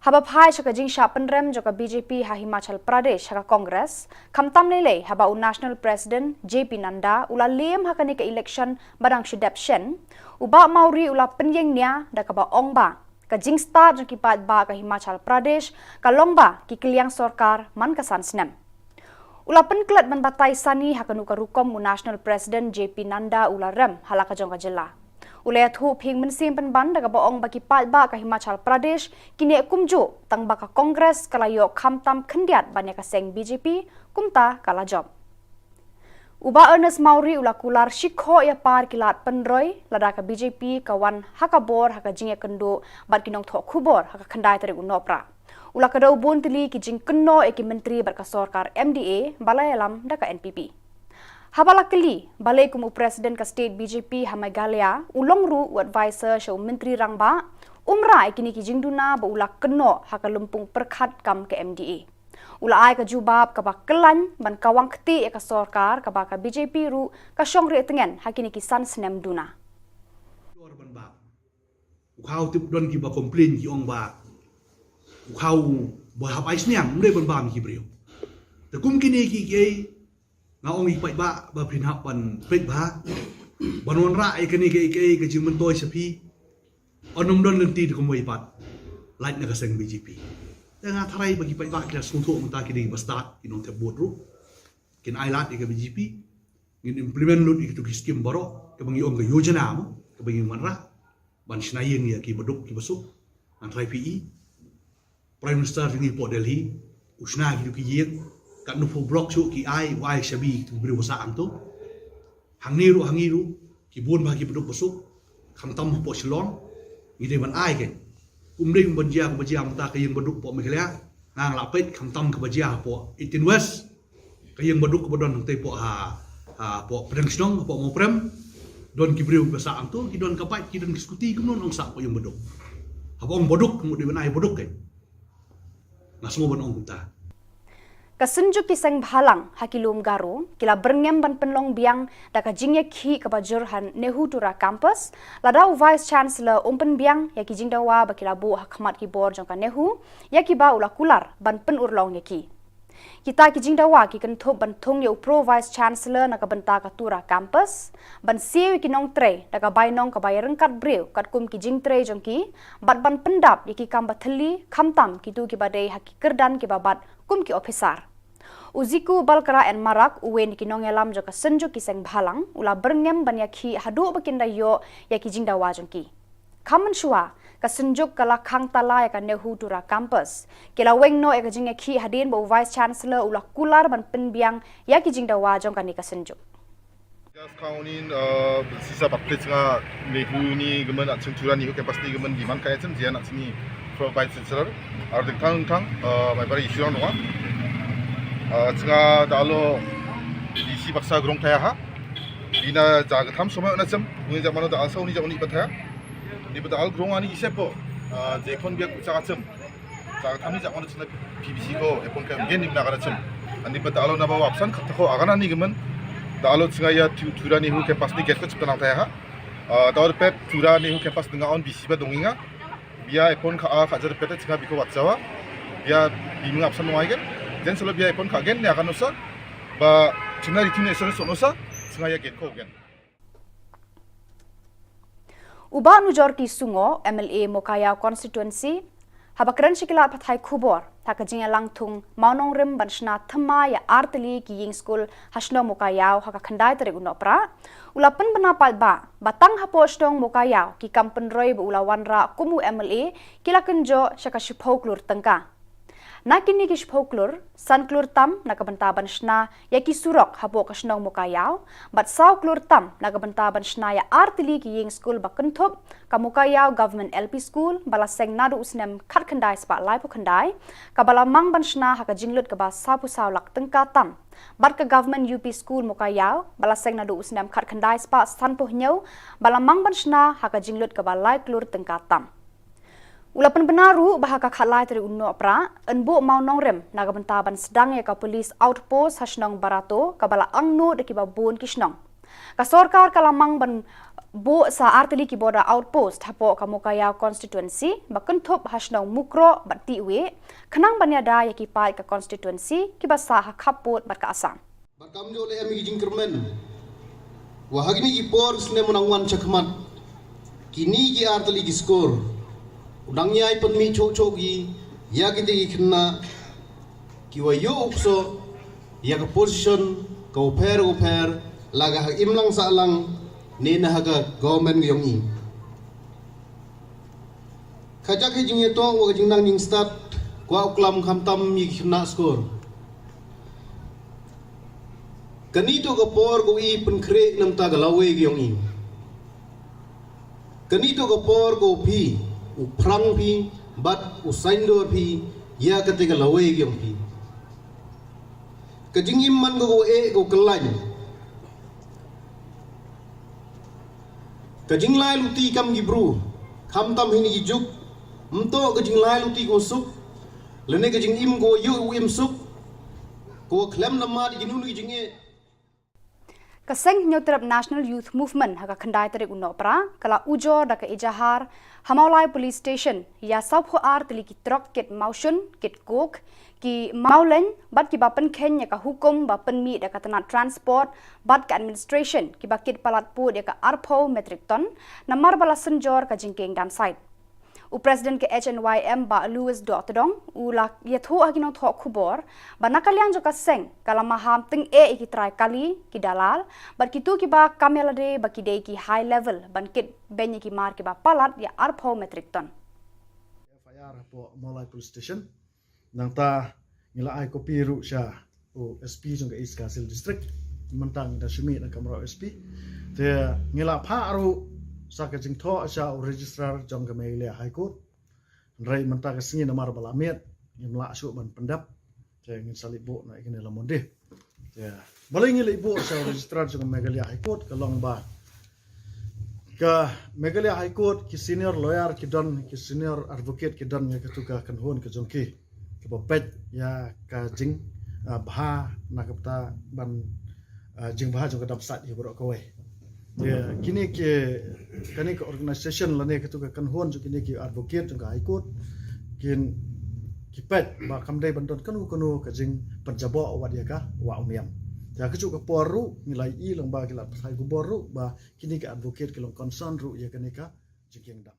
Haba phai sha ka jingshah pynrem jong ka B J P ha Himachal Pradesh ha ka Congress, khamtam lei lei haba u National President J P Nadda u la lem ha kane ka election ba dang shu dep shen, u Bah Mawrie u la pynïeng nia da kaba ong ba ka jingstad jong ki paidbah ka Himachal Pradesh ka long ba ki kylliang sorkar man ka san snem. U la pynklet ban batai sani ha kano ka rukom u National President J P Nadda u la rem ha la ka jong ka jylla. U la ïathuh pynban mynsiem pynban da kaba ong ba ki paidbah ka Himachal Pradesh ki neh kumjuh tang ba ka Congress ka la ïoh khamtam khyndiat ban ïa ka seng B J P kumta ka la jop. U Bah Ernest Mawrie u la kular shikhoh ïa par ki lad pynroi lada ka B J P ka wan ha ka bor ha ka jingïakynduh bad ki nongthoh khubor ha ka khyndai tarik u Nohprah. U la kdew bun tylli ki jingkynnoh ïa ki myntri bad ka sorkar M D A ba la ïalam da ka N P P. Haba la kylli balei kum u President ka state B J P ha Meghalaya u long ruh u advisor sha u Myntri Rangbah, um rah ïa kine ki jingduna ba u la kynnoh ha ka lympung pyrkhat kam ka M D A. U la ai ka jubab kaba khlaiñ ban kawang kti ïa ka sorkar kaba ka B J P ruh ka shong rieh tngen ha kine ki san snem duna. U khaw tip don kiba complain ki ong ba u khaw ba hap ai sniang, um dei ban bam ki briew. Te kum kine ki kiei nga ong ïa ki paidbah ba phin hap ban peit bha ban wanrah ïa kane ka, ka, ka jingmyntoi sha phi. Ym don lynti te kumwei pat lait na ka seng B J P. Te nga tharai ba ki paidbah ki la sngewthuh mynta ki dei ba stad ki nongthep vote ruh. Kin ai lad ïa ka B J P. Ngin implement lut ïa kitu ki skim baroh kaba ngi ong ka yojana mo kaba ngi wanrah ban shna ïing ïa ki baduk ki basuk. Ngan tharai phi i Prime Minister jong ngi hapoh Delhi u shna kitu ki ïing, katno phew block shuh ki ai, u ai shabi kitu ki briew ba sah hangto. Hangne ruh, hangne ruh ki bun bha ki baduk basuk, khamtam hapoh Shillong. Ngi dei ban ai kein. Ym dei ban jia kaba jia mynta ka ïing baduk hapoh Meghalaya. Nga nga la peit khamtam kaba jia hapoh eighteen West. Ka ïing baduk kaba don hangtei hapoh ha, hapoh pdeng shnong, hapoh Mawprem. Don ki briew ba sah hangto, ki don ka bike, ki don ki scooty, kumno nong sah hapoh ïing baduk. Haba ong baduk, ka mut dei ban ai baduk kein. Nga sngew ban ong kumta. Ka Synjuk ki Seng Bhalang ha ki lum Garo ki la byrngem ban pynlong biang da ka jingïakhih kaba jur ha Nehu Tura Campus lada u Vice Chancellor um pynbiang ïa ki jingdawa ba ki la buh ha khmat ki bor jong ka Nehu ïa kiba u la kular ban pynurlong ïa ki. Kita ki jingdawa ki kynthup ban thung ïa u Pro Vice Chancellor na ka bynta ka Tura Campus, ban siew ïa ki nongtrei da ka bainong kaba ïaryngkat briew katkum ki jingtrei jong ki, bad ban pyndap ïa ki kam ba thylli khamtam kitu kiba dei ha ki kyrdan kiba bat kum ki ophisar. U Ziku Balkra N Marak, uwei na ki nongïalam jong ka Synjuk ki Seng Bhalang, u la byrngem ban ïakhih haduh ba kin da ïoh ïa ki jingdawa jong ki. Kham mynshuwa, ka Synjuk ka la khang tala ïa ka Nehu Tura Campus. Ki la weng noh ïa ka jingïakhih hadien ba u Vice Chancellor u la kular ban pynbiang ïa ki jingdawa jong kane ka Synjuk. Just count in, uh, sisa baptis nga Nehu ni gaman at Tura Nehu Campus ni gaman di man kaya cem jian at sini Pro Vice Chancellor. Ar ding tang tang, uh, mai bari issue dong. Uh, chenga dalo isi baksa grong thaya ha. Ina jaga tham somai ona cem, uni jaga mano da alsa uni jaga uni pathaya. Ni pada al grong ani ise po, uh, jekon biak ucak acem. Sa ka thamni jak wan chna P B C ko epon ka gen nim na ka chim. Ani pa ta alo na ba wapsan kata ko agana ni gemen. Ta alo chinga ya tu tura ni hu ke pas ni get ko chipta nang taya ha. Ah, ta alo pet tura ni hu ke pas nga on B C ba dongi nga. Bia epon ka a ka jar pet chinga biko wat jawa. Bia biming apsan ngai gen. Jen selo bia epon ka gen ni akan usa. Ba chimna ritim ne sero sonosa. Chinga ya get ko gen. U Bah Nujorki Sungo, M L A Mowkaiaw Constituency, haba kren sha ki lad pathai khubor ha ka jingïalang thung mawnongrim ban shna thymmai ïa artylli ki ïing skul ha shnong Mowkaiaw ha ka khyndai tarik u Nohprah, u la pynbna paidbah ba tang hapoh shnong Mowkaiaw ki kam pynroi ba u la wanrah kum u M L A ki la kynjoh sha ka shiphew klur tyngka. Na kine ki shiphew klur, san klur tam na ka bynta ban shna ïa ki surok hapoh ka shnong Mokaiaw, bad saw klur tam na ka bynta ban shna ïa artylli ki ïing skul ba kynthup, ka Mokaiaw Government L P School, ba la seng naduh u snem khatkhyndai spah laiphew khyndai, kaba la mang ban shna ha ka jinglut kaba sawphew saw lak tyngka tam. Bad ka Government U P School Mokaiaw, ba la seng naduh u snem khatkhyndai spah sanphew hynñiew, ba la mang ban shna ha ka jinglut kaba lai klur tyngka tam. U la pynbna ruh ba ha ka khatlai tarik u Nohprah, yn buh mawnongrim na ka bynta ban sdang ïa ka police outpost ha shnong Barato, kaba la angnud da kiba bun ki shnong. Ka sorkar ka la mang ban buh sa artylli ki border outpost hapoh ka Mokaiaw constituency, ba kynthup ha shnong Mukroh bad Tiwei, khnang ban ïada ïa ki paid ka constituency kiba sah ha khappud bad ka Assam. Bad kam ju leh em ïa ki jingkyrmen. Wa ha kine ki por snem u nang wan shakhmat, kine ki artylli ki skur, u nang ïai pynmih choh choh ki ïa kite ki khynnah kiwa ïoh u ksoh ïa ka position kawa pher kawa pher, la ka ha ka imlang sahlang ne na ha ka government ka ïong i. Ka jaka jingïatoh wa ka jingnang jingstad kwah u klam khamtam ïa ki khynnah skur. Kane toh ka por kawa i pynkhreh na ka bynta ka lawei ka ïong i. Kane toh ka por kawa phi, u phrang phi bad u saiñdur phi ïa kata ka lawei ka ïong phi. Ka jingim man ka kawa eh kawa kyllain. Ka jinglai luti kam ki bru, khamtam ha kine ki juk, ym toh ka jinglai luti kawa suk, lane ka jingim kawa ïoh u im suk, kawa khlem namar ïa kino kino ki jingeh. Ka Seng Hynñiewtrep National Youth Movement ha ka khyndai tarik u Nohprah, ka la ujor da ka ejahar ha Mawlai Police Station ïa sawphew ar tylli ki trok kit mawshun, kit coke, ki mawleiñ, bad kiba pynkheiñ ïa ka hukum ba pynmih da ka tnat transport bad ka administration, kiba kit palat pud ïa ka arphew metric ton, namar ba la synjor ka jingkieng dam sait. U President ka H N Y M Bah Louis Dohtdong, u la ïathuh ha ki nongthoh khubor ba na ka liang jong ka seng, ka la maham tyngeh ïa ki trai kali, ki dalal, bad kito kiba kam ïalade ba ki dei ki high level ban kit beiñ ïa ki mar kiba palat ïa arphew metric ton. F I R hapoh Mawlai Police Station. Nangta ngi la ai kopi ruh sha u S P jong ka East Khasi Hills District. Mynta ngi da shu mih na kamra u S P. Te ngi la phah ruh sa ka jingthoh sha u Registrar jong ka Meghalaya High Court. Hynrei mynta ka sngi namar ba la miet, ngim lah shuh ban pyndep. Te ngin sa leit buh na kine la Monday. Te balei ngi leit buh sha u Registrar jong ka Meghalaya High Court, ka long ba ka Meghalaya High Court, ki senior lawyer ki don, ki senior advocate ki don ïa katu ka kynhun ka jong ki, kaba peit ïa ka jing, ah, bha na ka bynta ban, ah, jingbha jong ka dam sait ïa baroh kawei. Ïa kine ki, kane ka organisation lane katu ka kynhun jong kine ki advocate jong ka High Court, kin, ki peit ba kam dei ban don kano kano ka jingpynjaboh wat ïa ka wah u niam. Ïa kajuh ka por ruh ngi la ïohi lang ba ki la pathai khubor ruh ba kine ki advocate ki long concern ruh ïa kane ka jingkieng dam.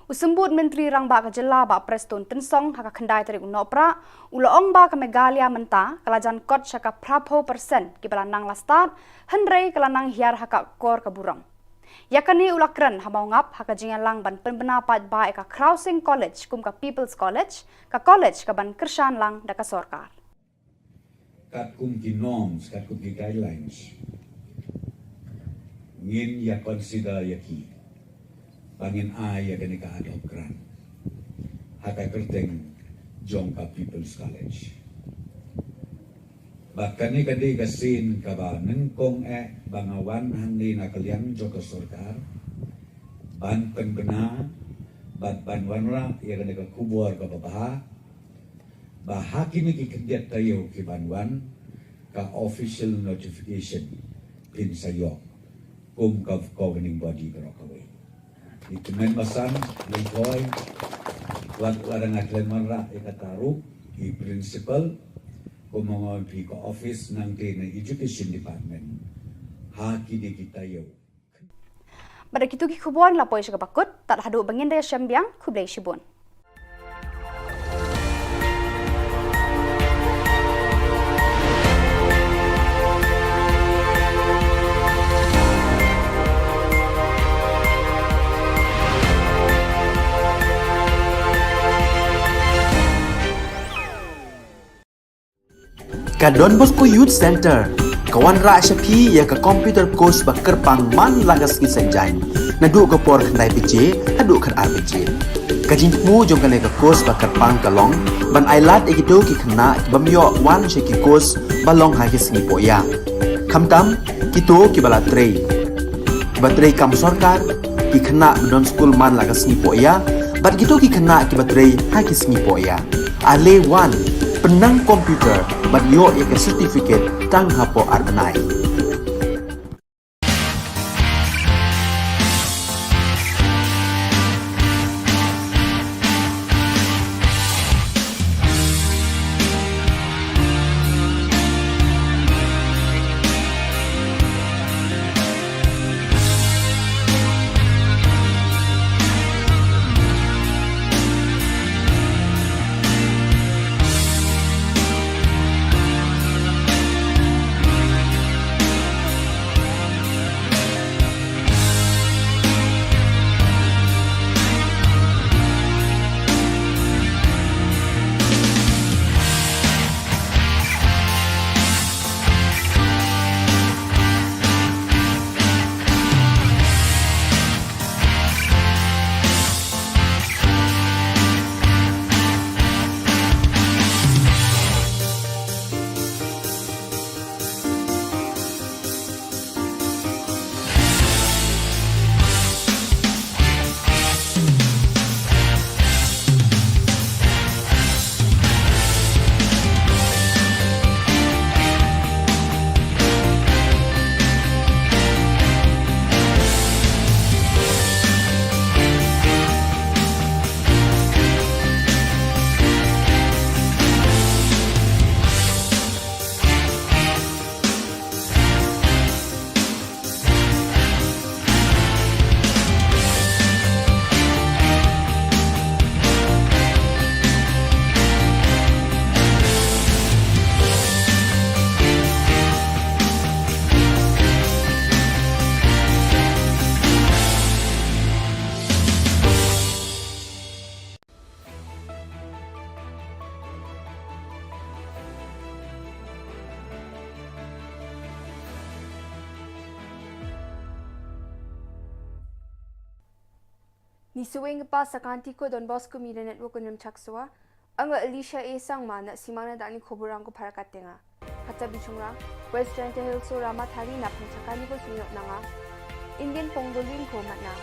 U Symbud Myntri Rangbah ka Jylla Bah Prestone Tynsong ha ka khyndai tarik u Nohprah, u la ong ba ka Meghalaya mynta ka la jan kot sha ka phraphew percent kiba la nang la stad, hynrei ka la nang hiar ha ka kor ka burom. Ïa kane u la kren ha Mawngap ha ka jingïalang ban pynbna paidbah ïa ka Khrawsing College kum ka People's College, ka college kaban kyrshan lang da ka sorkar. Katkum ki norms, katkum ki guidelines, ngin ïa consider ïa ki ba ngin ai ïa kane ka ad hoc grant ha ka kyrteng jong ka People's College. Bad kane ka dei ka sien kaba nyngkong eh ba nga wan hangne na ka liang jong ka sorkar ban pynbna bad ban wanrah ïa kane ka khubor kaba bha, ba ha kine ki khyndiat taïew ki ban wan, ka official notification phin sa ïoh kum ka governing body baroh kawei. I tymmen basan, Lyngkhoi, wat la dang khlem wanrah ïa kata ruh, i principal, kumno ngan phi ka office nangta na education department ha kine ki taïew. Bad da kitu ki khubor la poi sha kaba kut, tad haduh ba ngin da ïashem biang, khublei shibun. Don Bosco Youth Centre ka wanrah sha phi ïa ka computer course ba kyrpang man la ka sngi Saitjaiñ, naduh ka por khyndai baje haduh khatar baje. Ka jingthmu jong kane ka course ba kyrpang ka long ban ailad ïa kito ki khynnah ki bym ïoh wan sha ki course ba long ha ki sngi pohïa, khamtam kito kiba la trei, kiba trei kam sorkar, ki khynnah ba don skul man la ka sngi pohïa bad kito ki khynnah kiba trei ha ki sngi pohïa. Ale wan, pynnang computer bad ïoh ïa ka certificate tang hapoh ar bnai. Ngi sngewbha sa ka Anti ko Don Bosco Media Network, Nrimchak Sua. Anga Alicia A Sangma, na simang na dani khubor ang ko para katenga. Kata bichungra, West Jaintia Hills o Rama thari na pangchakani ko sungyo nanga. Indian Pongal ring ko matna.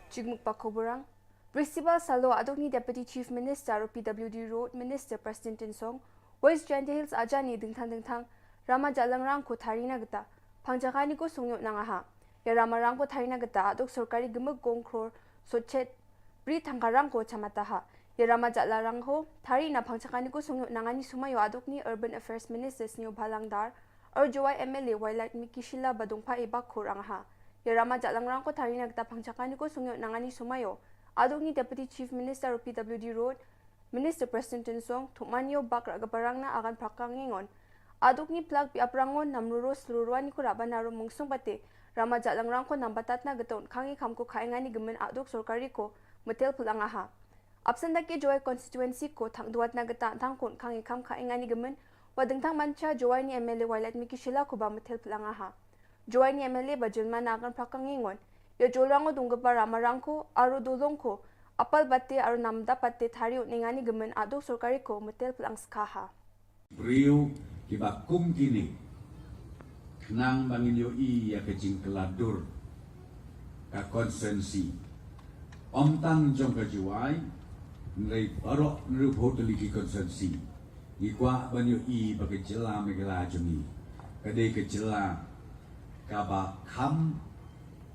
Chigmuk pa khubor ang. Bristibal salo adokni Deputy Chief Minister o P W D Road Minister Prestone Tynsong, West Jaintia Hills aja ni dingthang dingthang Rama Jalangrang ko thari na gita pangchakani ko sungyo nanga ha. Ïa Rama rang ko thari na gita adok sorkari gimik gong kror sochet bri thangkarang ko chamata ha. Ïa Rama Jalangrang ko thari na pangchakani ko sungyo nanga ni sumayo adokni Urban Affairs Minister Sniawbhalang Dhar, Ar Jowai M L A Wailadmiki Shylla ba dungpha i bak khur ang ha. Ïa Rama Jalangrang ko thari na gita pangchakani ko sungyo nanga ni sumayo adokni Deputy Chief Minister o P W D Road Minister Prestone Tynsong, thukman ïa u bak rah ka parang na agan prakang ngingon. Adokni plak bi aprangon nam ruro slurwani ko raba na ro mungsung bate Rama Jalangrang ko nam batat na gita un khangi kham ko khainga ni gemen adok sorkari ko metel pulang ha. Apsan da ke Jowai constituency ko thang duat na gita thang kun khangi kham khainga ni gemen wa dingthang mancha Jowai ni M L A Wailadmiki Shylla ko ba metel pulang ha. Jowai ni M L A ba jilma na agan prakang ngingon. Ïa Jolrang o dunggepa Rama rang ko, aro dolong ko, apal bate, aro namda bate thari u ningani gemen adok sorkari ko metel pulang skha ha. Briew kiba kum kini khnang ba ngin ïohi ïa ka jingkylla dur ka constituency. Ym tang jong ka Jowai, hynrei baroh hynriewphew tylli ki constituency. Ngi kwah ban ïohi ba ka jylla Meghalaya jong ngi ka dei ka jylla kaba kham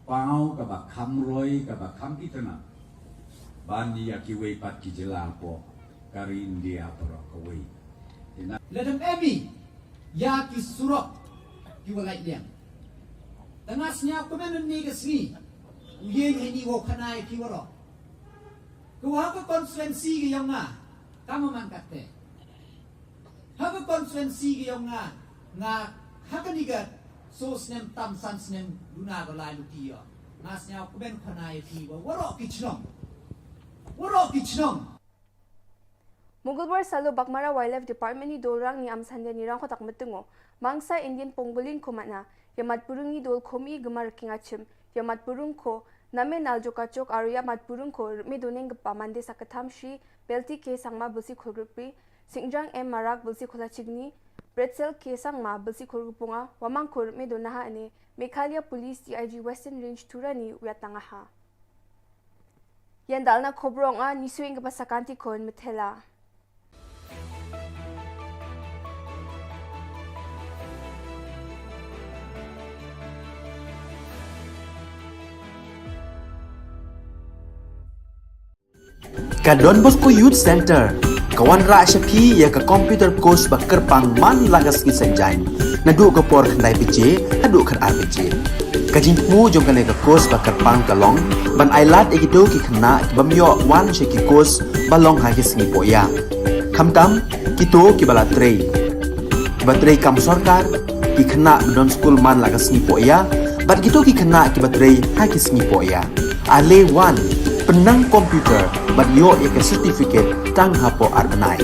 paw, kaba kham roi, kaba kham itynnad ban ïa kiwei pat ki jylla hapoh ka ri India baroh kawei. Lada em i ïa ki surok ki wa lait liang, tang nga sñiaw kmen ynne ka sngi u ïeng heini wow khana ïa ki waroh. Ka wa ha ka constituency ka yong nga, ka ma man katte. Ha ka constituency ka yong nga, nga ha kani ka so snem tam san snem duna ka lai luti ïa. Nga sñiaw kmen khana ïa ki wa waroh ki chnong. Waroh ki chnong. Mugulbar Salo Baghmara Wildlife Department ni Dolrang ni Amsande ni Rangkhotak Metungo, Mangsa Indian Pangolin ko mana, ïa mat purung ni dol komi gemar king achim, ïa mat purung ko, name nal jokachok aru ïa mat purung ko, rme doneng gepa mande sakatham shi, Belti K Sangma Belsi Khulgripi, Singjang M Marak Belsi Khulachigni, Pretzel K Sangma Belsi Khulgupunga, wamang ko rme donaha ane, Meghalaya Police D I G Western Range Turani, wiatanga ha. Ïan dal na khobrong a ni swing ka pasakanti kon metela. Ka Don Bosco Youth Center ka wanrah sha phi ïa ka computer course ba kyrpang man la ka sngi Saitjaiñ, naduh ka por khyndai baje haduh khatar baje. Ka jingthmu jong kane ka course ba kyrpang ka long ban ailad ïa kito ki khynnah ki bym ïoh wan sha ki course ba long ha ki sngi pohïa, khamtam kito kiba la trei, kiba trei kam sorkar, ki khynnah ba don skul man la ka sngi pohïa, bad kito ki khynnah kiba trei ha ki sngi pohïa. Ale wan, pynnang computer bad ïoh ïa ka certificate tang hapoh ar bnai.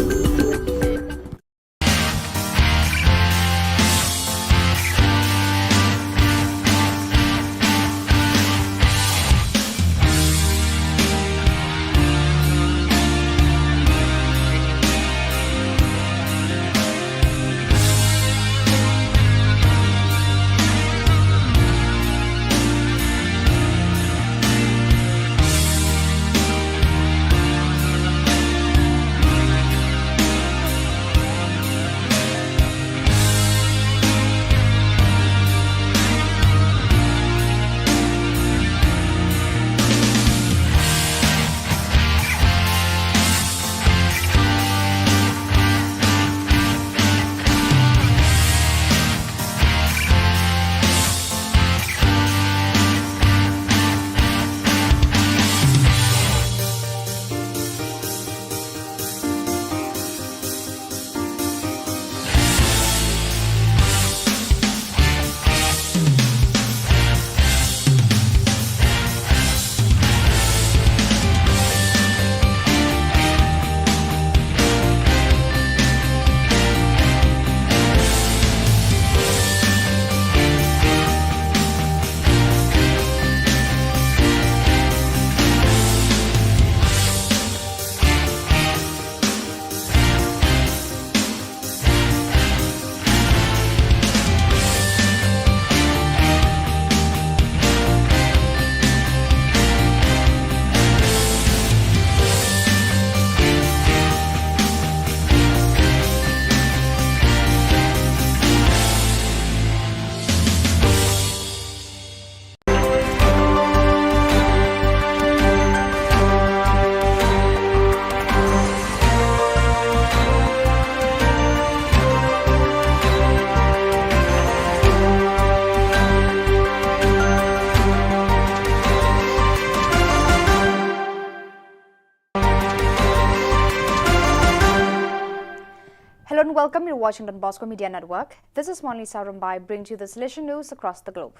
Hello and welcome. You're watching Don Bosco Media Network. This is Monlisa Rumbai bringing to you the Salesian news across the globe.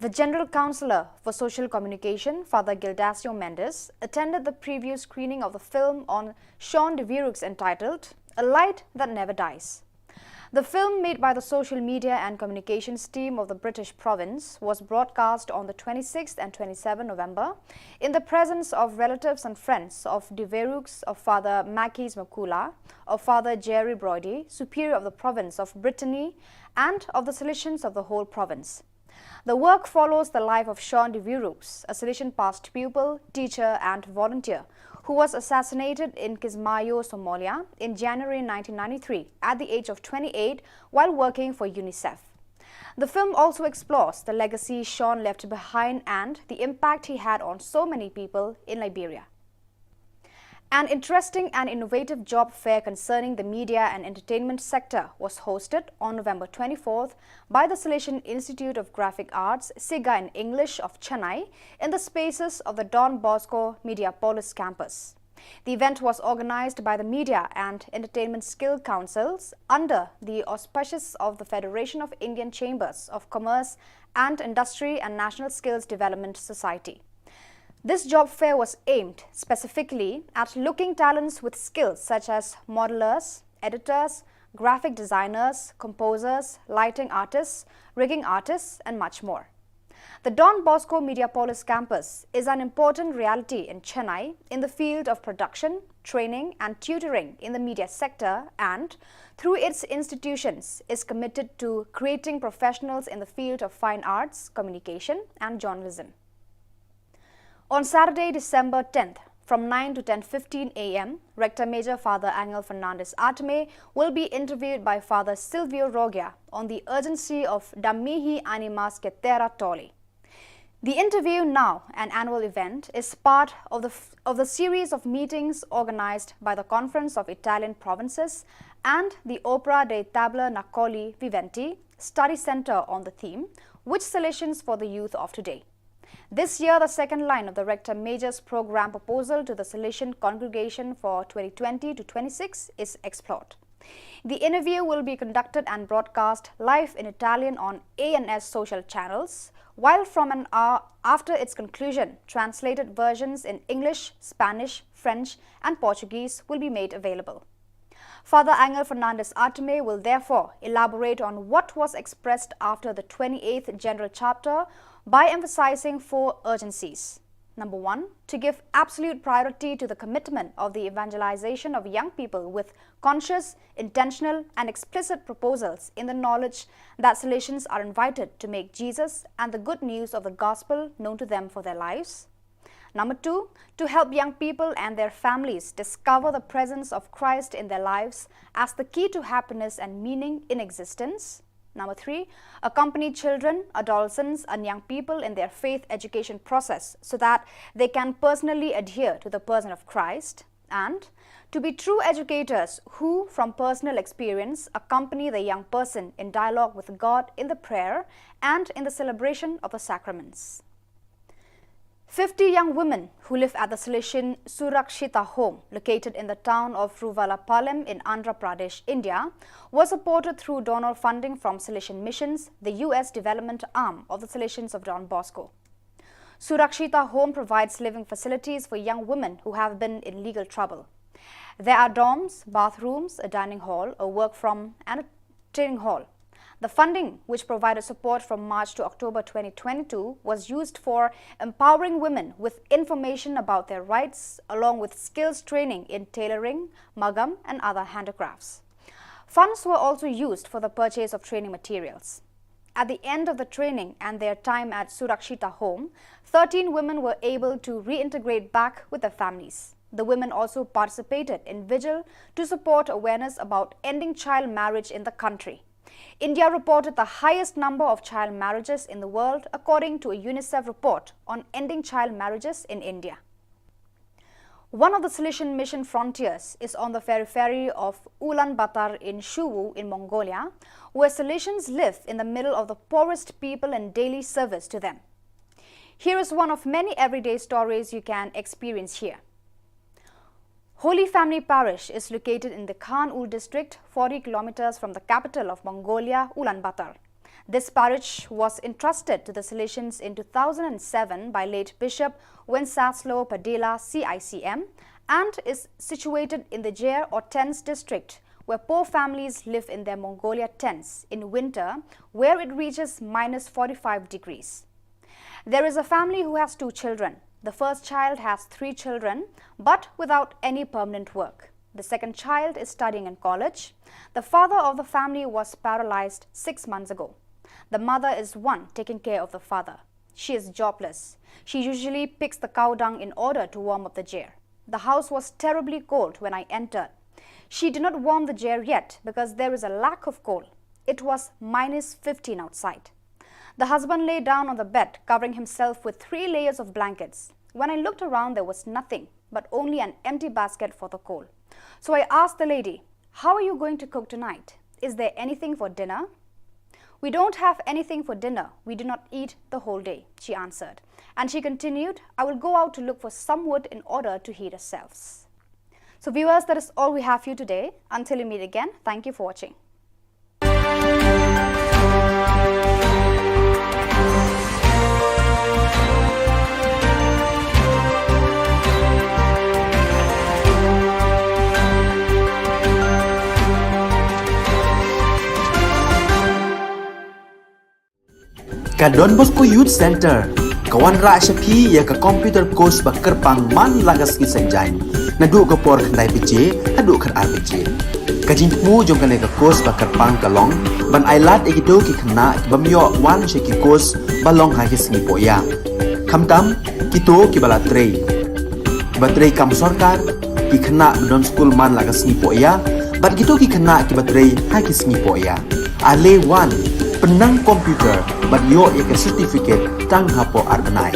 The General Counsellor for Social Communication, Father Gildasio Mendes, attended the preview screening of the film on Sean de Viruks entitled A Light That Never Dies. The film, made by the social media and communications team of the British province, was broadcast on the twenty-sixth and twenty-seventh November in the presence of relatives and friends of de Viruks, of Father Makis Makula, of Father Jerry Brody, Superior of the province of Brittany, and of the Salesians of the whole province. The work follows the life of Sean de Viruks, a Salesian past pupil, teacher, and volunteer, who was assassinated in Kismayo, Somalia, in January nineteen ninety-three at the age of twenty-eight while working for UNICEF. The film also explores the legacy Sean left behind and the impact he had on so many people in Liberia. An interesting and innovative job fair concerning the media and entertainment sector was hosted on November twenty-fourth by the Salesian Institute of Graphic Arts, SIGA in English, of Chennai in the spaces of the Don Bosco Mediapolis campus. The event was organized by the Media and Entertainment Skill Councils under the auspices of the Federation of Indian Chambers of Commerce and Industry and National Skills Development Society. This job fair was aimed specifically at looking talents with skills such as modelers, editors, graphic designers, composers, lighting artists, rigging artists, and much more. The Don Bosco Mediapolis campus is an important reality in Chennai in the field of production, training, and tutoring in the media sector, and, through its institutions, is committed to creating professionals in the field of fine arts, communication, and journalism. On Saturday, December tenth, from nine to ten fifteen a m, Rector Major Father Angel Fernandez Artime will be interviewed by Father Silvio Rogia on the urgency of Da mihi animas que terra tolli. The interview, now an annual event, is part of the, of the series of meetings organized by the Conference of Italian Provinces and the Opera dei Tabernacoli Viventi Study Center on the theme, "Which Salesians for the Youth of Today?" This year, the second line of the Rector Major's program proposal to the Salesian congregation for twenty twenty to twenty-six is explored. The interview will be conducted and broadcast live in Italian on A N S social channels, while from an hour after its conclusion, translated versions in English, Spanish, French, and Portuguese will be made available. Father Angel Fernandez Artime will therefore elaborate on what was expressed after the twenty-eighth General Chapter by emphasizing four urgencies. Number one, to give absolute priority to the commitment of the evangelization of young people with conscious, intentional, and explicit proposals in the knowledge that Salesians are invited to make Jesus and the good news of the gospel known to them for their lives. Number two, to help young people and their families discover the presence of Christ in their lives as the key to happiness and meaning in existence. Number three, accompany children, adolescents, and young people in their faith education process so that they can personally adhere to the person of Christ. And to be true educators who, from personal experience, accompany the young person in dialogue with God in the prayer and in the celebration of the sacraments. Fifty young women who live at the Salesian Surakshita Home, located in the town of Ruvalapalem in Andhra Pradesh, India, were supported through donor funding from Salesian Missions, the U S development arm of the Salesians of Don Bosco. Surakshita Home provides living facilities for young women who have been in legal trouble. There are dorms, bathrooms, a dining hall, a work from, and a training hall. The funding, which provided support from March to October twenty twenty-two, was used for empowering women with information about their rights, along with skills training in tailoring, magam, and other handicrafts. Funds were also used for the purchase of training materials. At the end of the training and their time at Surakshita Home, thirteen women were able to reintegrate back with their families. The women also participated in vigil to support awareness about ending child marriage in the country. India reported the highest number of child marriages in the world, according to a UNICEF report on ending child marriages in India. One of the Salesian Mission frontiers is on the periphery of Ulaanbaatar in Shuwu in Mongolia, where Salesians live in the middle of the poorest people in daily service to them. Here is one of many everyday stories you can experience here. Holy Family Parish is located in the Khan-Ul district, forty kilometers from the capital of Mongolia, Ulaanbaatar. This parish was entrusted to the Salesians in two thousand seven by late Bishop Wenceslao Padilla, C I C M, and is situated in the Jer or Tents district, where poor families live in their Mongolia tents in winter, where it reaches minus forty-five degrees. There is a family who has two children. The first child has three children, but without any permanent work. The second child is studying in college. The father of the family was paralyzed six months ago. The mother is one taking care of the father. She is jobless. She usually picks the cow dung in order to warm up the Jer. The house was terribly cold when I entered. She did not warm the Jer yet because there is a lack of coal. It was minus fifteen outside. The husband lay down on the bed, covering himself with three layers of blankets. When I looked around, there was nothing but only an empty basket for the coal. So I asked the lady, "How are you going to cook tonight? Is there anything for dinner?" "We don't have anything for dinner. We do not eat the whole day," she answered. And she continued, "I will go out to look for some wood in order to heat ourselves." So viewers, that is all we have for you today. Until we meet again, thank you for watching. Ka Don Bosco Youth Centre ka wanrah sha phi ïa ka computer course ba kyrpang man la ka sngi Saitjaiñ, naduh ka por khyndai baje haduh khatar baje. Ka jingthmu jong kane ka course ba kyrpang ka long ban ailad ïa kito ki khynnah ki bym ïoh wan sha ki course ba long ha ki sngi pohïa, khamtam kito kiba la trei, kiba trei kam sorkar, ki khynnah ba don skul man la ka sngi pohïa bad kito ki khynnah kiba trei ha ki sngi pohïa. Ale wan, pynnang computer bad ïoh ïa ka certificate tang hapoh ar bnai.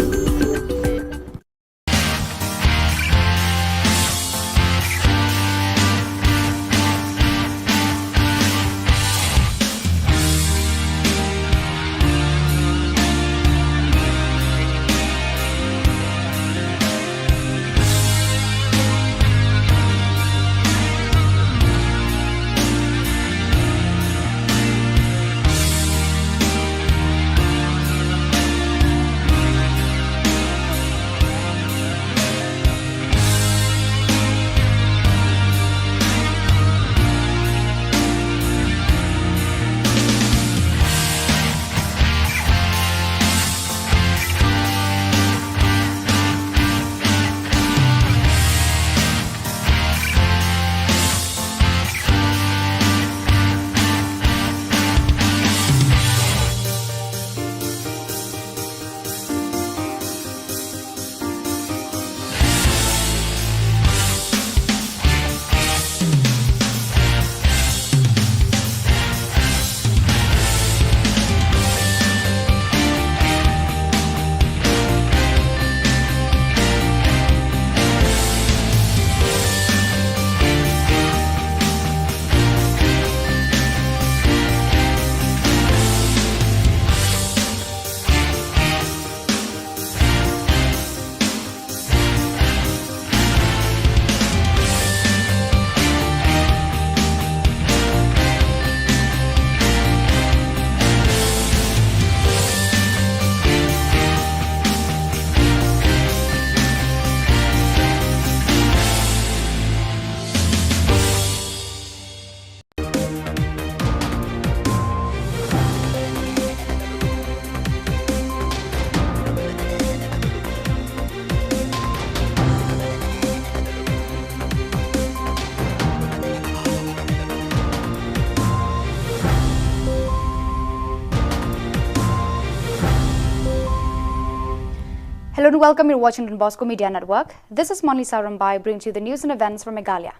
Hello and welcome. You're watching Don Bosco Media Network. This is Monlisa Rambai, bringing to you the news and events from Meghalaya.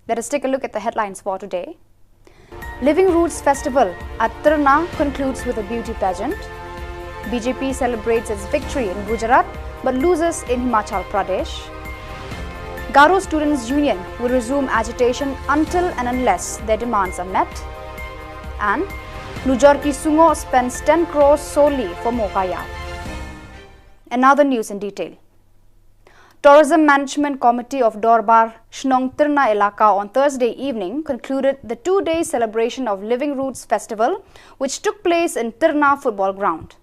Let us take a look at the headlines for today. Living Roots Festival at Tirna concludes with a beauty pageant. B J P celebrates its victory in Gujarat but loses in Himachal Pradesh. Garo Students Union will resume agitation until and unless their demands are met. And Nujor Ki Sungo spends ten crores solely for Mokayar. Another news in detail. Tourism Management Committee of Dorbar Shnong Tirna Elaka on Thursday evening concluded the two-day celebration of Living Roots Festival, which took place in Tirna Football Ground.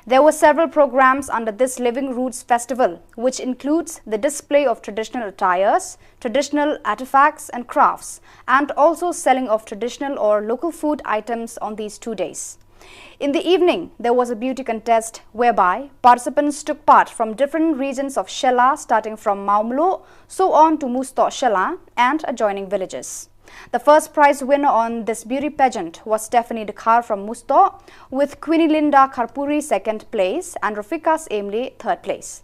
There were several programs under this Living Roots Festival, which includes the display of traditional attires, traditional artifacts and crafts, and also selling of traditional or local food items on these two days. In the evening, there was a beauty contest whereby participants took part from different regions of Shella, starting from Maumlu, so on to Musto Shella and adjoining villages. The first prize winner on this beauty pageant was Stephanie Dkhar from Musto, with Queenie Linda Kharpuri second place and Rafikas Emli third place.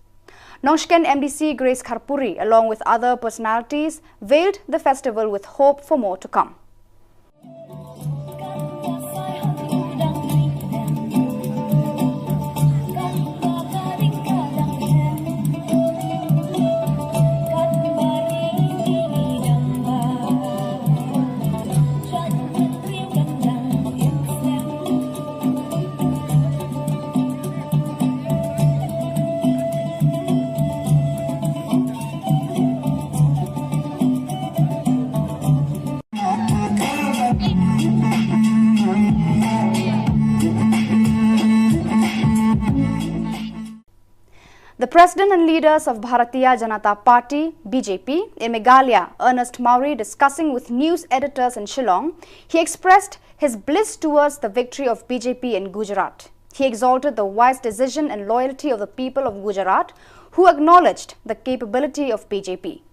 Nongshken M D C Grace Kharpuri, along with other personalities, veiled the festival with hope for more to come. The president and leaders of Bharatiya Janata Party, B J P, in Meghalaya, Ernest Mawrie, discussing with news editors in Shillong, he expressed his bliss towards the victory of B J P in Gujarat. He exalted the wise decision and loyalty of the people of Gujarat, who acknowledged the capability of B J P.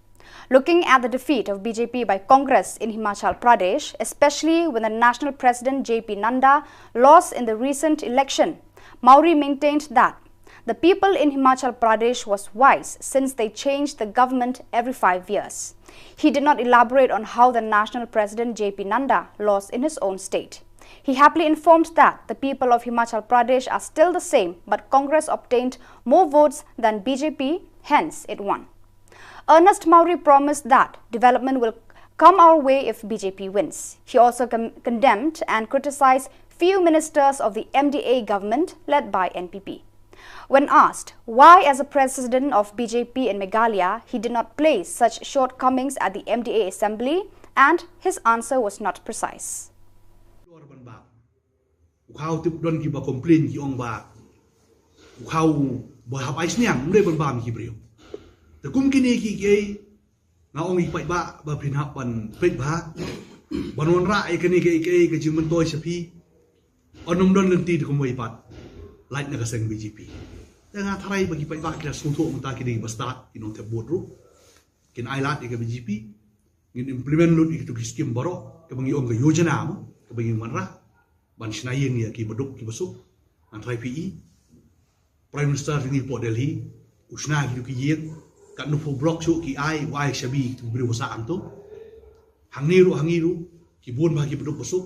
Looking at the defeat of B J P by Congress in Himachal Pradesh, especially when the national president J P Nadda lost in the recent election, Mawrie maintained that the people in Himachal Pradesh was wise since they changed the government every five years. He did not elaborate on how the national president J P Nadda lost in his own state. He happily informed that the people of Himachal Pradesh are still the same, but Congress obtained more votes than B J P, hence it won. Ernest Mawrie promised that development will come our way if B J P wins. He also con- condemned and criticized few ministers of the M D A government led by N P P. When asked why, as a president of B J P in Meghalaya, he did not place such shortcomings at the M D A assembly, and his answer was not precise. U khaw tip don kiba complain ki ong ba u khaw ba hap ai sniang, um dei ban bam ki briew. Te kum kine ki kiei nga ong i paidbah ba phin hap ban peit bha ban wanrah ïa kane kiei kiei ka jingmyntoi sha phi. Ynnym don lynti te kumwei pat lait na ka seng B J P. Te nga tharai ba ki paidbah ki la sngewthuh mynta ki dei ba stad ki nongthep vote ruh. Kin ai lad ïa ka B J P. Ngin implement lut ïa kitu ki skim baroh kaba ngi ong ka yojana mo kaba ngi wanrah ban shna ïing ïa ki baduk ki basuk. Ngan tharai phi i Prime Minister jong ngi hapoh Delhi u shna kitu ki ïing, katno phew block shuh ki ai, u ai shabi kitu ki briew ba sah hangto. Hangne ruh hangne ruh ki bun bha ki baduk basuk,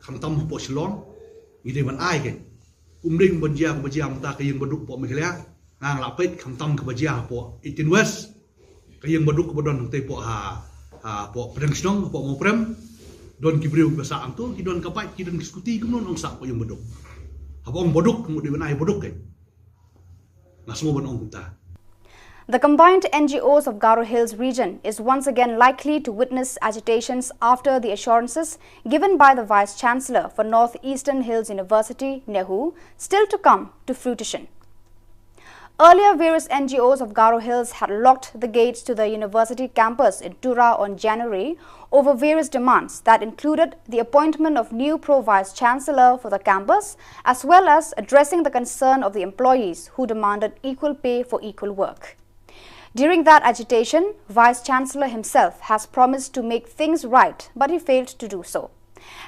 khamtam hapoh Shillong. Ngi dei ban ai kein. Ym dei ban jia kaba jia mynta ka ïing baduk hapoh Meghalaya. Nga nga la peit khamtam kaba jia hapoh eighteen West. Ka ïing baduk kaba don hangtei hapoh ha, ha hapoh Pdeng Shnong, hapoh Mawprem. Don ki briew kiba sah hangto, ki don ka bike, ki don ki scooty, kumno nong sah hapoh ïing baduk. Haba ong baduk, ngut dei ban ai baduk kein. Nga sngew ban ong kumta. The combined N G Os of Garo Hills region is once again likely to witness agitations after the assurances given by the Vice Chancellor for North Eastern Hills University, NEHU, still to come to fruition. Earlier, various N G Os of Garo Hills had locked the gates to the university campus in Tura on January over various demands that included the appointment of new pro-vice chancellor for the campus, as well as addressing the concern of the employees who demanded equal pay for equal work. During that agitation, Vice Chancellor himself has promised to make things right, but he failed to do so.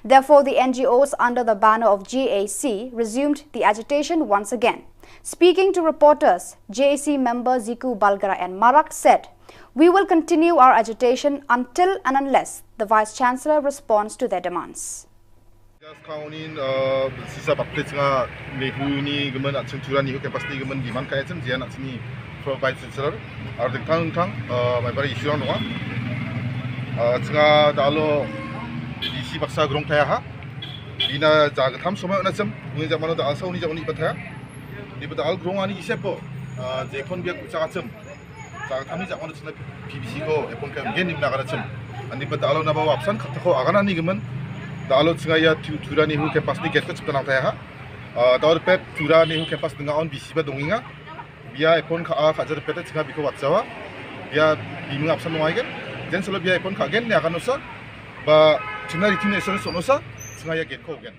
Therefore, the N G Os under the banner of G A C resumed the agitation once again. Speaking to reporters, G A C member Ziku Balgara and Marak said, "We will continue our agitation until and unless the Vice Chancellor responds to their demands." Just count in, uh, sisa bakte chnga NEHU ni gaman at Tura NEHU campus ni gaman giman kaya chem jian at sini pro vice chancellor. Ar ding thang thang, uh, mai bari issue nong. Uh, chnga dalo isi baksa grong thaya ha. Ina jaga tham somai na chem, uni jamano da alsa uni jamani pathaya. Ni bata al grong ani ise po, uh, je kon biak ucha chem. Sa kami sa kono sina P B C ko epon ka gen nim na kana chem. Ani pa da alo na ba wapsan kata ko agana ni gemen. Da alo singa ya Tura NEHU campus ni get ko chipta nang taya ha. Da alo pet Tura NEHU campus nga on B C ba donginga. Bia epon ka a ka jar pet singa biko watsawa. Bia biming apsan ngai gen. Jen solo bia epon ka gen ni agano sa. Ba chuna ritin esor sono sa singa ya get ko gen.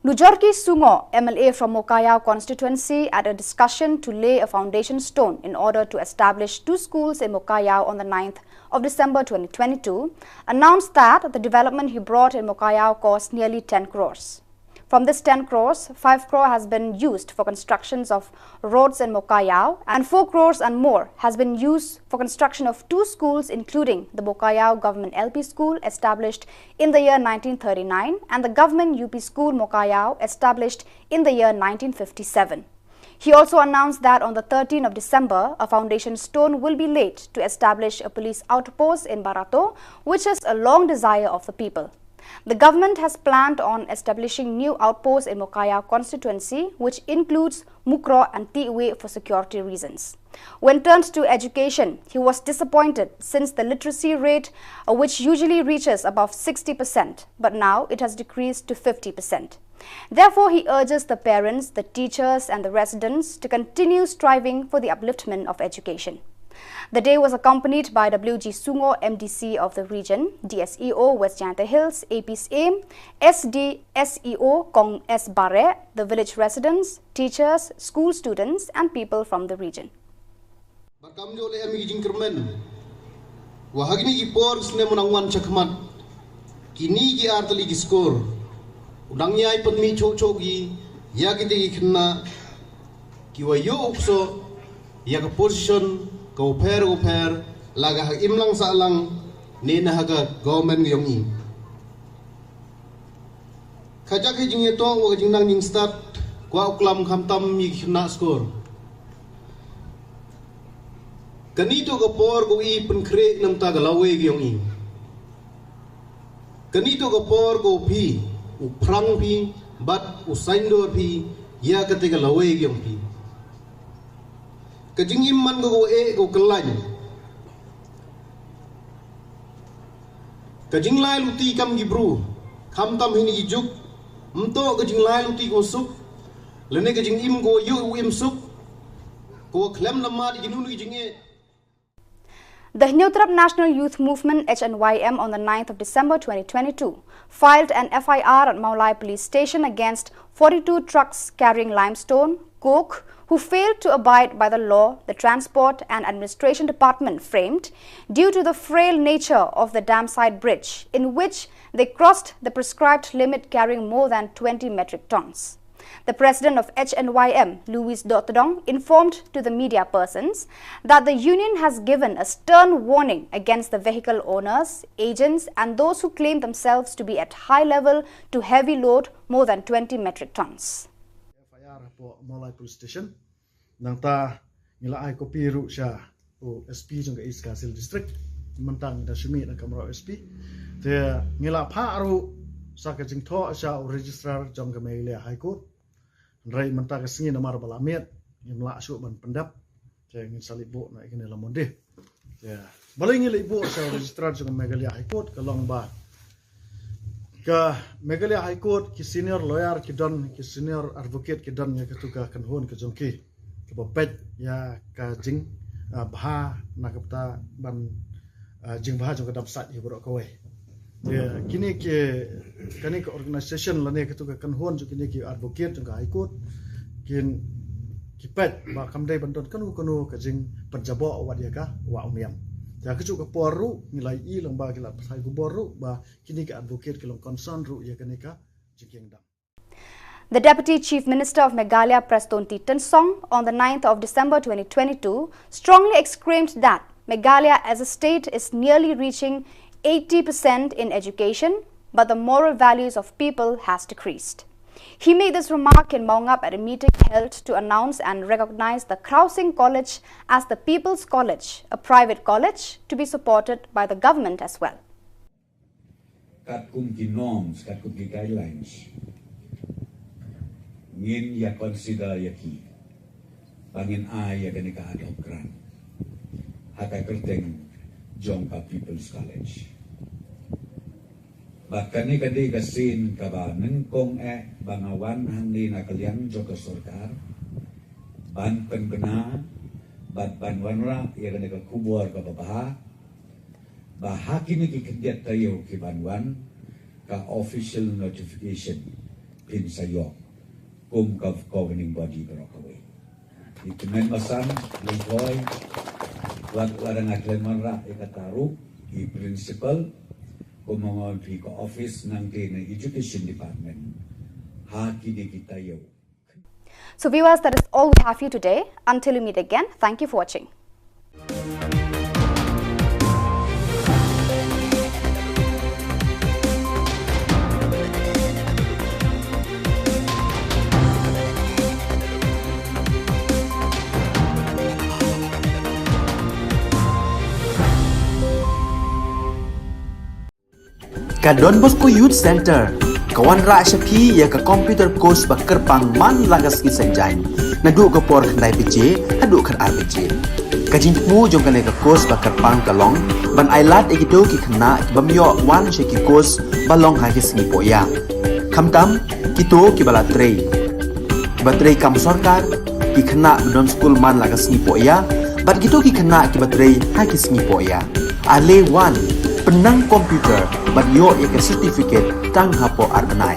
Nujorki Sungo, M L A from Mokayao constituency, at a discussion to lay a foundation stone in order to establish two schools in Mokayao on the ninth of December twenty twenty-two, announced that the development he brought in Mokayao cost nearly ten crores. From this ten crores, five crore has been used for constructions of roads in Mokayao, and four crores and more has been used for construction of two schools, including the Mokayao Government L P School, established in the year nineteen thirty-nine, and the Government U P School Mokayao, established in the year nineteen fifty-seven. He also announced that on the thirteenth of December, a foundation stone will be laid to establish a police outpost in Barato, which is a long desire of the people. The government has planned on establishing new outposts in Mokayao constituency, which includes Mukroh and Tiwe, for security reasons. When turned to education, he was disappointed since the literacy rate, uh, which usually reaches above sixty percent, but now it has decreased to fifty percent. Therefore, he urges the parents, the teachers, and the residents to continue striving for the upliftment of education. The day was accompanied by W G Sungo, M D C of the region, D S E O West Jaintia Hills, A P Syiem, S D S E O Kong S Bareh, the village residents, teachers, school students, and people from the region. Bad kam jooh leh em ki jingkyrmen wa ha kine ki por snem u nang wan shakhmat, kine ki ar tylli ki score u nang ïai pynmih shuh shuh ki ïa kite ki khynnah ki wa ïoh u ksoh ïa ka position ka u pher u pher, la ka ha imlang sahlang ne na ha ka government ka jong i. Ka jaka jingïatoh wa ka jingnang jingstad kwah u klam khamtam ïa ki khynnah skur. Kane to ka por ka u i pynkhreh namar ka lawei ka jong i. Kane to ka por ka u phi u phrang phi bad u saiñdur phi ïa kata ka lawei ka jong phi. Ka jingim man ka u eh ka u kyllain. Ka jinglai luti kam ki bru, khamtam hi ni ki juk, mto ka jinglai luti ka u suk, lane ka jingim ka u ïoh u im suk, ka u khlem lamar ki nun ki jingeh. The Hynñiewtrep National Youth Movement, H N Y M, on the ninth of December twenty twenty-two, filed an F I R at Mawlai Police Station against forty-two trucks carrying limestone, coke, who failed to abide by the law the Transport and Administration Department framed due to the frail nature of the dam side bridge, in which they crossed the prescribed limit carrying more than twenty metric tons. The president of H N Y M, Louis Dotdong, informed to the media persons that the union has given a stern warning against the vehicle owners, agents, and those who claim themselves to be at high level to heavy load more than twenty metric tons. F I R hapoh Mawlai Police Station. Nangta ngi la ai kopi ruh sha u S P jong ka East Khasi Hills District. Mynta ngi da shu mih na kamra u S P. Te ngi la phah ruh sa ka jingthoh sha u registrar jong ka Meghalaya High Court. Hynrei mynta ka sngi namar ba la miet ngim lah shuh ban pyndep. Te ngin sa leit buh na ïa kane la Monday. Te balei ngi leit buh sha u registrar jong ka Meghalaya High Court ka long ba ka Meghalaya High Court ki senior lawyer ki don, ki senior advocate ki don ïa katu ka kynhun ka jong ki kaba peit ïa ka jing, ah, bha na ka bynta ban, ah, jingbha jong ka dam sait hi baroh kawei. Ïa kine ki, kane ka organisation lane katu ka kynhun jong kine ki advocate jong ka High Court kin, ki peit ba kam dei ban don kano kano ka jingpynjaboh wat ïa ka wah u niam. Ïa kajuh ka por ruh ngi la ïohi lang ba ki la pynshai khubor ruh ba kine ki advocate ki long concern ruh ïa kane ka jingkieng dam. The Deputy Chief Minister of Meghalaya, Prestone T Tynsong, on the ninth of December twenty twenty-two, strongly exclaimed that Meghalaya as a state is nearly reaching eighty percent in education, but the moral values of people has decreased. He made this remark in Mawngap at a meeting held to announce and recognize the Khrao Sing College as the People's College, a private college to be supported by the government as well. Katkum ki norms, katkum ki guidelines, ngin ïa consider ïa ki ba ngin ai ïa kane ka ad hoc grant ha ka kyrteng jong ka People's College. Bad kane ka dei ka sien kaba nyngkong eh ba nga wan hangne na ka liang jong ka sorkar ban pynbna bad ban wanrah ïa kane ka khubor kaba bha ba ha kine ki khyndiat taïew ki ban wan ka official notification phin sa ïoh kum ka governing body baroh kawei. Ngi kmen basan, ngi khoi wat la dang khlem wanrah ïa kata ruh i principal, kumno ngan phi ka office nangta na education department ha kine ki taïew. So viewers, that is all we have for you today. Until we meet again, thank you for watching. Ka Don Bosco Youth Centre ka wanrah sha phi ïa ka computer course ba kyrpang man la ka sngi Saitjaiñ, naduh ka por khyndai baje haduh khatar baje. Ka jingthmu jong kane ka course ba kyrpang ka long ban ailad ïa kito ki khynnah ki bym ïoh wan sha ki course ba long ha ki sngi pohïa, khamtam kito kiba la trei, kiba trei kam sorkar, ki khynnah ba don skul man la ka sngi pohïa Bad kito ki khynnah kiba trei ha ki sngi poh ïa. Ale wan, pynnang computer bad ïoh ïa ka certificate tang hapoh ar bnai.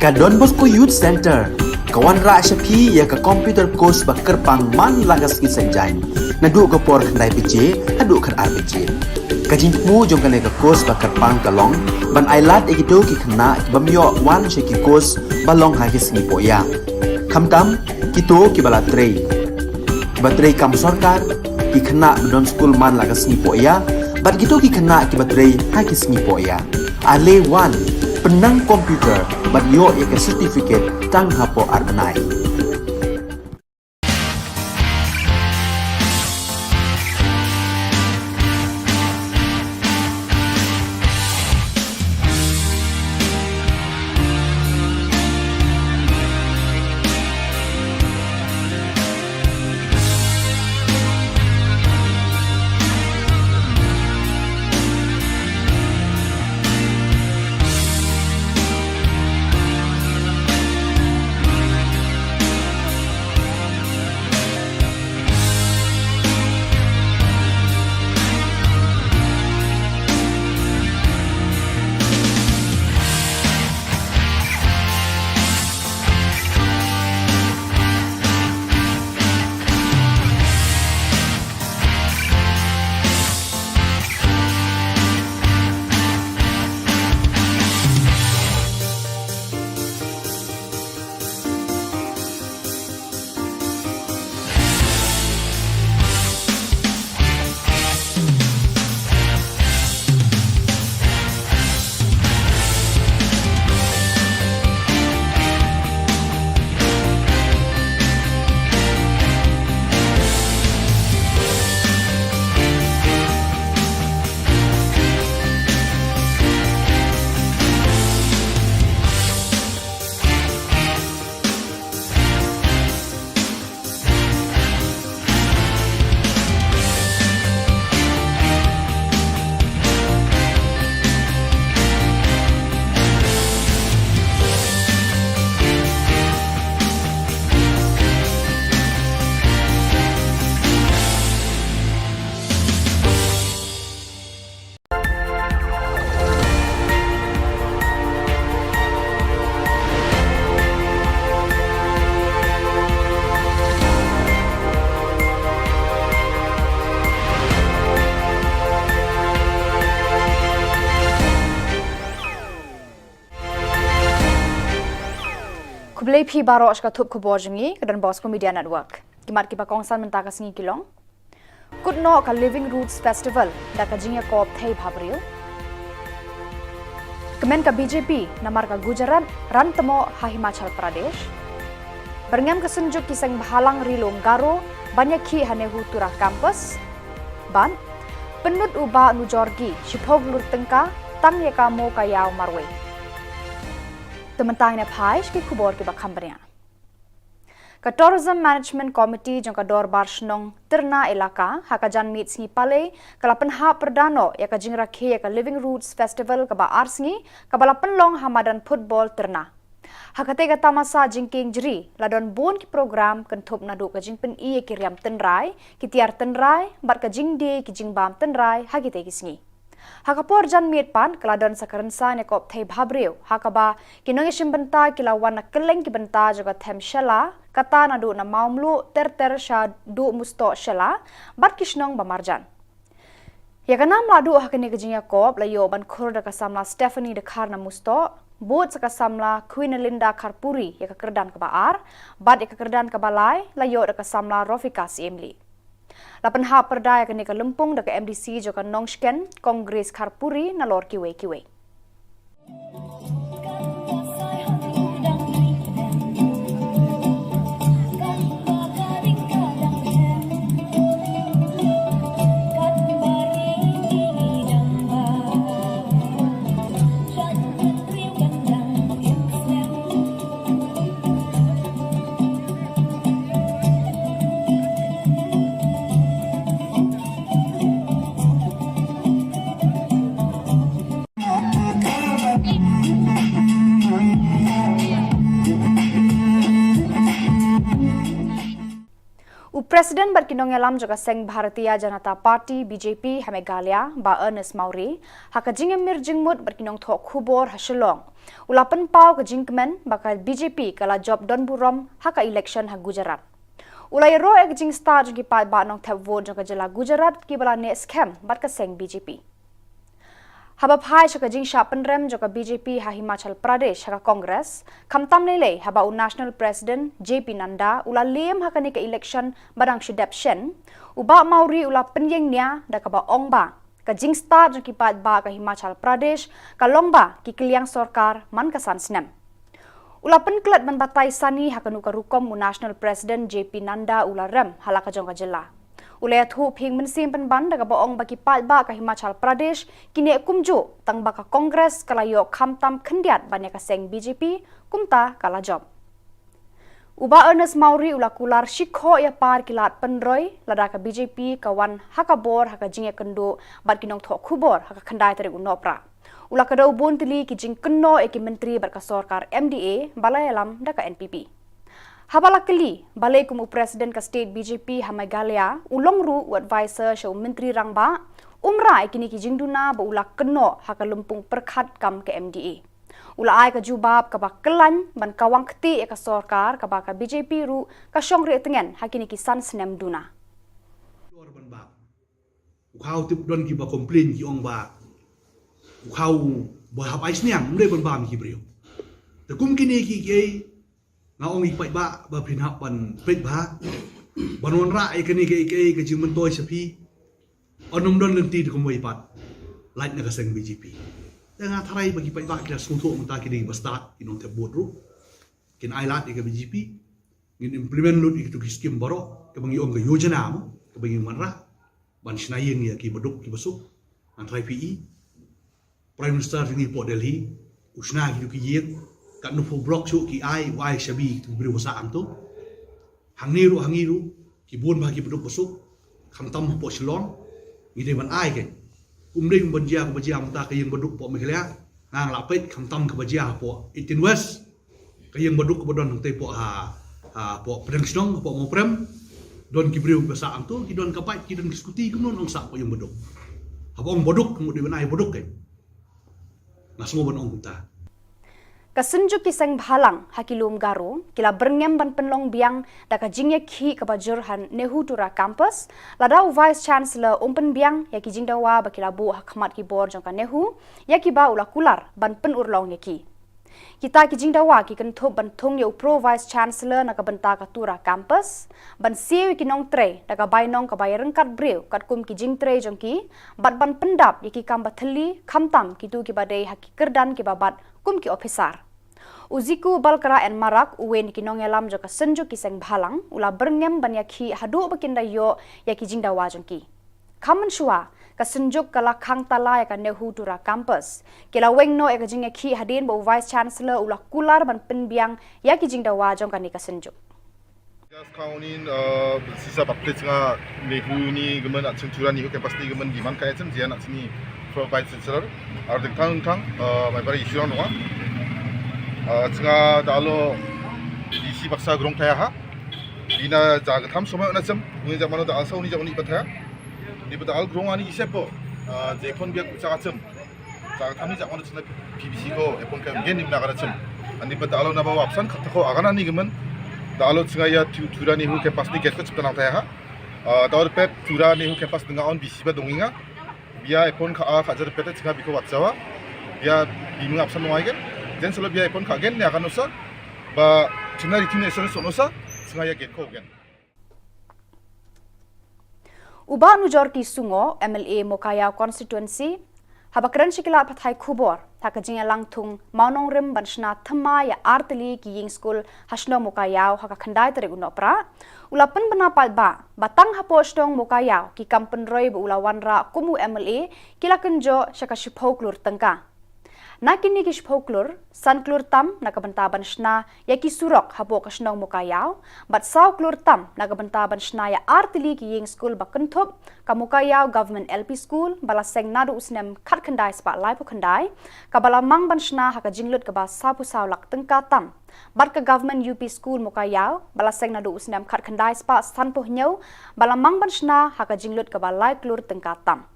Ka Don Bosco Youth Centre ka wanrah sha phi ïa ka computer course ba kyrpang man la ka sngi Saitjaiñ, naduh ka por khyndai baje haduh khatar baje. Ka jingthmu jong kane ka course ba kyrpang ka long ban ailad ïa kito ki khynnah ki bym ïoh wan sha ki course ba long ha ki sngi pohïa, khamtam kito kiba la trei, kiba trei kam sorkar, ki khynnah ba don skul man la ka sngi pohïa, bad kito ki khynnah kiba trei ha ki sngi pohïa. Ale wan, pynnang computer bad ïoh ïa ka certificate tang hapoh ar bnai. Khublei phi baroh sha ka thup khubor jong ngi ka Don Bosco Media Network. Ki mat kiba kongsan mynta ka sngi ki long: Kut noh ka Living Roots Festival da ka jingïakop thei bhabriew. Kmen ka B J P namar ka Gujarat ran tmoh ha Himachal Pradesh. Byrngem ka synjuk ki seng bhalang ri lum Garo ban ïakhih ha Nehu Tura Campus. Bad pynlut u Bah Nujorgi shiphew klur tyngka tang ïa ka mo ka ïaw marwei. Te mynta ngin ïa phai sha ki khubor kiba kham bniah. Ka Tourism Management Committee jong ka Dorbar Shnong Tyrna Elaka ha ka janmiet sngi Palei ka la pynhap pyrda noh ïa ka jingrakhe ïa ka Living Roots Festival kaba ar sngi kaba la pynlong ha madan football Tyrna. Ha katei ka tamasa jingkieng jri la don bun ki program kynthup naduh ka jingpyni ïa ki riam tynrai, ki tiar tynrai bad ka jingdie ki jingbam tynrai ha kitei ki sngi. Ha ka por janmiet pat ka la don sa ka rynsan ïakop thei bhabriew ha kaba ki nongïashim bynta ki la wan na kylleng ki bynta jong ka them Shella, kata naduh na Mawmluh ter ter sha duh Mustoh Shella bad ki shnong ba marjan. Ïa ka nam la duh ha kane ka jingïakop la ïoh ban khur da ka samla Stephanie Dkhar na Mustoh, bud sa ka samla Queen Linda Kharpuri ïa ka kyrdan kaba ar, bad ïa ka kyrdan kaba lai la ïoh da ka samla Rofika Siemli. La pynhap pyrda ïa kane ka lympung da ka M D C jong ka Nongshken, Kong Grace Kharpuri, nalor kiwei kiwei. U President bad ki nongïalam jong ka seng Bharatiya Janata Party, B J P, ha Meghalaya, Bah Ernest Mawrie, ha ka jingïamir jingmut bad ki nongthoh khubor ha Shillong, u la pynpaw ka jingkmen ba ka B J P ka la jop don burom ha ka election ha Gujarat. U la ïaroh ïa ka jingstad jong ki paidbah nongthep vote jong ka jylla Gujarat kiba la neh skhem bad ka seng B J P. Haba phai sha ka jingshah pynrem jong ka B J P ha Himachal Pradesh ha ka Congress, khamtam lei lei haba u National President J P Nadda u la lem ha kane ka election ba dang shu dep shen, u Bah Mawrie u la pynïeng nia da kaba ong ba ka jingstad jong ki paidbah ka Himachal Pradesh ka long ba ki kylliang sorkar man ka san snem. U la pynklet ban batai sani ha kano ka rukom u National President J P Nadda u la rem ha la ka jong ka jylla. U la ïathuh pynban mynsiem pynban da kaba ong ba ki paidbah ka Himachal Pradesh ki neh kumjuh tang ba ka Congress ka la ïoh khamtam khyndiat ban ïa ka seng B J P kumta ka la jop. U Bah Ernest Mawrie u la kular shikhoh ïa par ki lad pynroi lada ka B J P ka wan ha ka bor ha ka jingïakynduh bad ki nongthoh khubor ha ka khyndai tarik u Nohprah. U la kdew bun tylli ki jingkynnoh ïa ki myntri bad ka sorkar M D A ba la ïalam da ka N P P. Haba la kylli balei kum u President ka state B J P ha Meghalaya u long ruh u advisor sha u Myntri Rangbah, um rah ïa kine ki jingduna ba u la kynnoh ha ka lympung pyrkhat kam ka M D A. U la ai ka jubab kaba khlaiñ ban kawang kti ïa ka sorkar kaba ka B J P ruh ka shong rieh tngen ha kine ki san snem duna. U khaw tip don kiba complain ki ong ba u khaw ba hap ai sniang, um dei ban bam ki briew. Te kum kine ki kiei nga ong ïa ki paidbah ba phin hap ban peit bha ban wanrah ïa kane ka, ka, ka jingmyntoi sha phi. Ym don lynti te kumwei pat lait na ka seng B J P. Te nga tharai ba ki paidbah ki la sngewthuh mynta ki dei ba stad ki nongthep vote ruh. Kin ai lad ïa ka B J P. Ngin implement lut ïa kitu ki skim baroh kaba ngi ong ka yojana mo kaba ngi wanrah ban shna ïing ïa ki baduk ki basuk. Ngan tharai phi i Prime Minister jong ngi hapoh Delhi u shna kitu ki ïing, katno phew block shuh ki ai, u ai shabi kitu ki briew ba sah hangto. Hangne ruh, hangne ruh ki bun bha ki baduk basuk, khamtam hapoh Shillong. Ngi dei ban ai kein. Ym dei ban jia kaba jia mynta ka ïing baduk hapoh Meghalaya. Nga la peit khamtam kaba jia hapoh eighteen West. Ka ïing baduk kaba don hangtei hapoh ha, hapoh pdeng shnong, hapoh Mawprem. Don ki briew ba sah hangto, ki don ka bike, ki don ki scooty, kumno ngan sah hapoh ïing baduk. Haba ong baduk, ka mut dei ban ai baduk kein. Nga sngew ban ong kumta. Ka Synjuk ki Seng Bhalang ha ki lum Garo ki la byrngem ban pynlong biang da ka jingïakhih kaba jur ha Nehu Tura Campus lada u Vice Chancellor um pynbiang ïa ki jingdawa ba ki la buh ha khmat ki bor jong ka Nehu ïa kiba u la kular ban pynurlong ïa ki. Kita ki jingdawa ki kynthup ban thung ïa u Pro Vice Chancellor na ka bynta ka Tura Campus, ban siew ïa ki nongtrei da ka bainong kaba ïaryngkat briew katkum ki jingtrei jong ki, bad ban pyndap ïa ki kam ba thylli khamtam kitu kiba dei ha ki kyrdan kiba bat kum ki ophisar. U Ziku Balkra N Marak, uwei na ki nongïalam jong ka Synjuk ki Seng Bhalang, u la byrngem ban ïakhih haduh ba kin da ïoh ïa ki jingdawa jong ki. Kham mynshuwa, ka Synjuk ka la khang tala ïa ka Nehu Tura Campus. Ki la weng noh ïa ka jingïakhih hadien ba u Vice Chancellor u la kular ban pynbiang ïa ki jingdawa jong kane ka Synjuk. Just count in, uh, sisa baptis nga Nehu ni gaman at Tura Nehu Campus ni gaman di man kaya cem jian at sini Pro Vice Chancellor. Ar ding tang tang, uh, mai bari issue nong. Uh, tsinga da alo D C baksa grong thaya ha. Ina ja gatham somai ona cem, uni ja mano da alsa uni ja uni pathaya. Ni pada al grong ani isepo, uh, je kon biak ucha cem. Sa thamni jak wan chna P B C ko epon ka gen nim na ka chim. Ani pa da alo na ba wapsan khat ko agana ni gemen. Da alo chinga ya tu tura ni hu ke pas ni get ko chipta nang thaya ha. Ah, da alo pet tura ni hu ke pas nga on B C ba donginga. Bia epon ka a ka jar pet chinga biko watsawa. Bia bimung apsan ngai gen. Jen selo bia epon ka gen ya kan usa. Ba chimna ritin esor so nosa. Chinga ya get ko gen. U Bah Nujorki Sungo, M L A Mowkaiaw Constituency, haba kren sha ki lad pathai khubor ha ka jingïalang thung mawnongrim ban shna thymmai ïa artylli ki ïing skul ha shnong Mowkaiaw ha ka khyndai tarik u Nohprah, u la pynbna paidbah ba tang hapoh shnong Mowkaiaw ki kam pynroi ba u la wanrah kum u M L A ki la kynjoh sha ka shiphew klur tyngka. Na kine ki shiphew klur, san klur tam na ka bynta ban shna ïa ki surok hapoh ka shnong Mokaiaw, bad saw klur tam na ka bynta ban shna ïa artylli ki ïing skul ba kynthup, ka Mokaiaw Government L P School, ba la seng naduh u snem khatkhyndai spah laiphew khyndai, kaba la mang ban shna ha ka jinglut kaba sawphew saw lak tyngka tam. Bad ka Government U P School Mokaiaw, ba la seng naduh u snem khatkhyndai spah sanphew hynñiew, ba la mang ban shna ha ka jinglut kaba lai klur tyngka tam.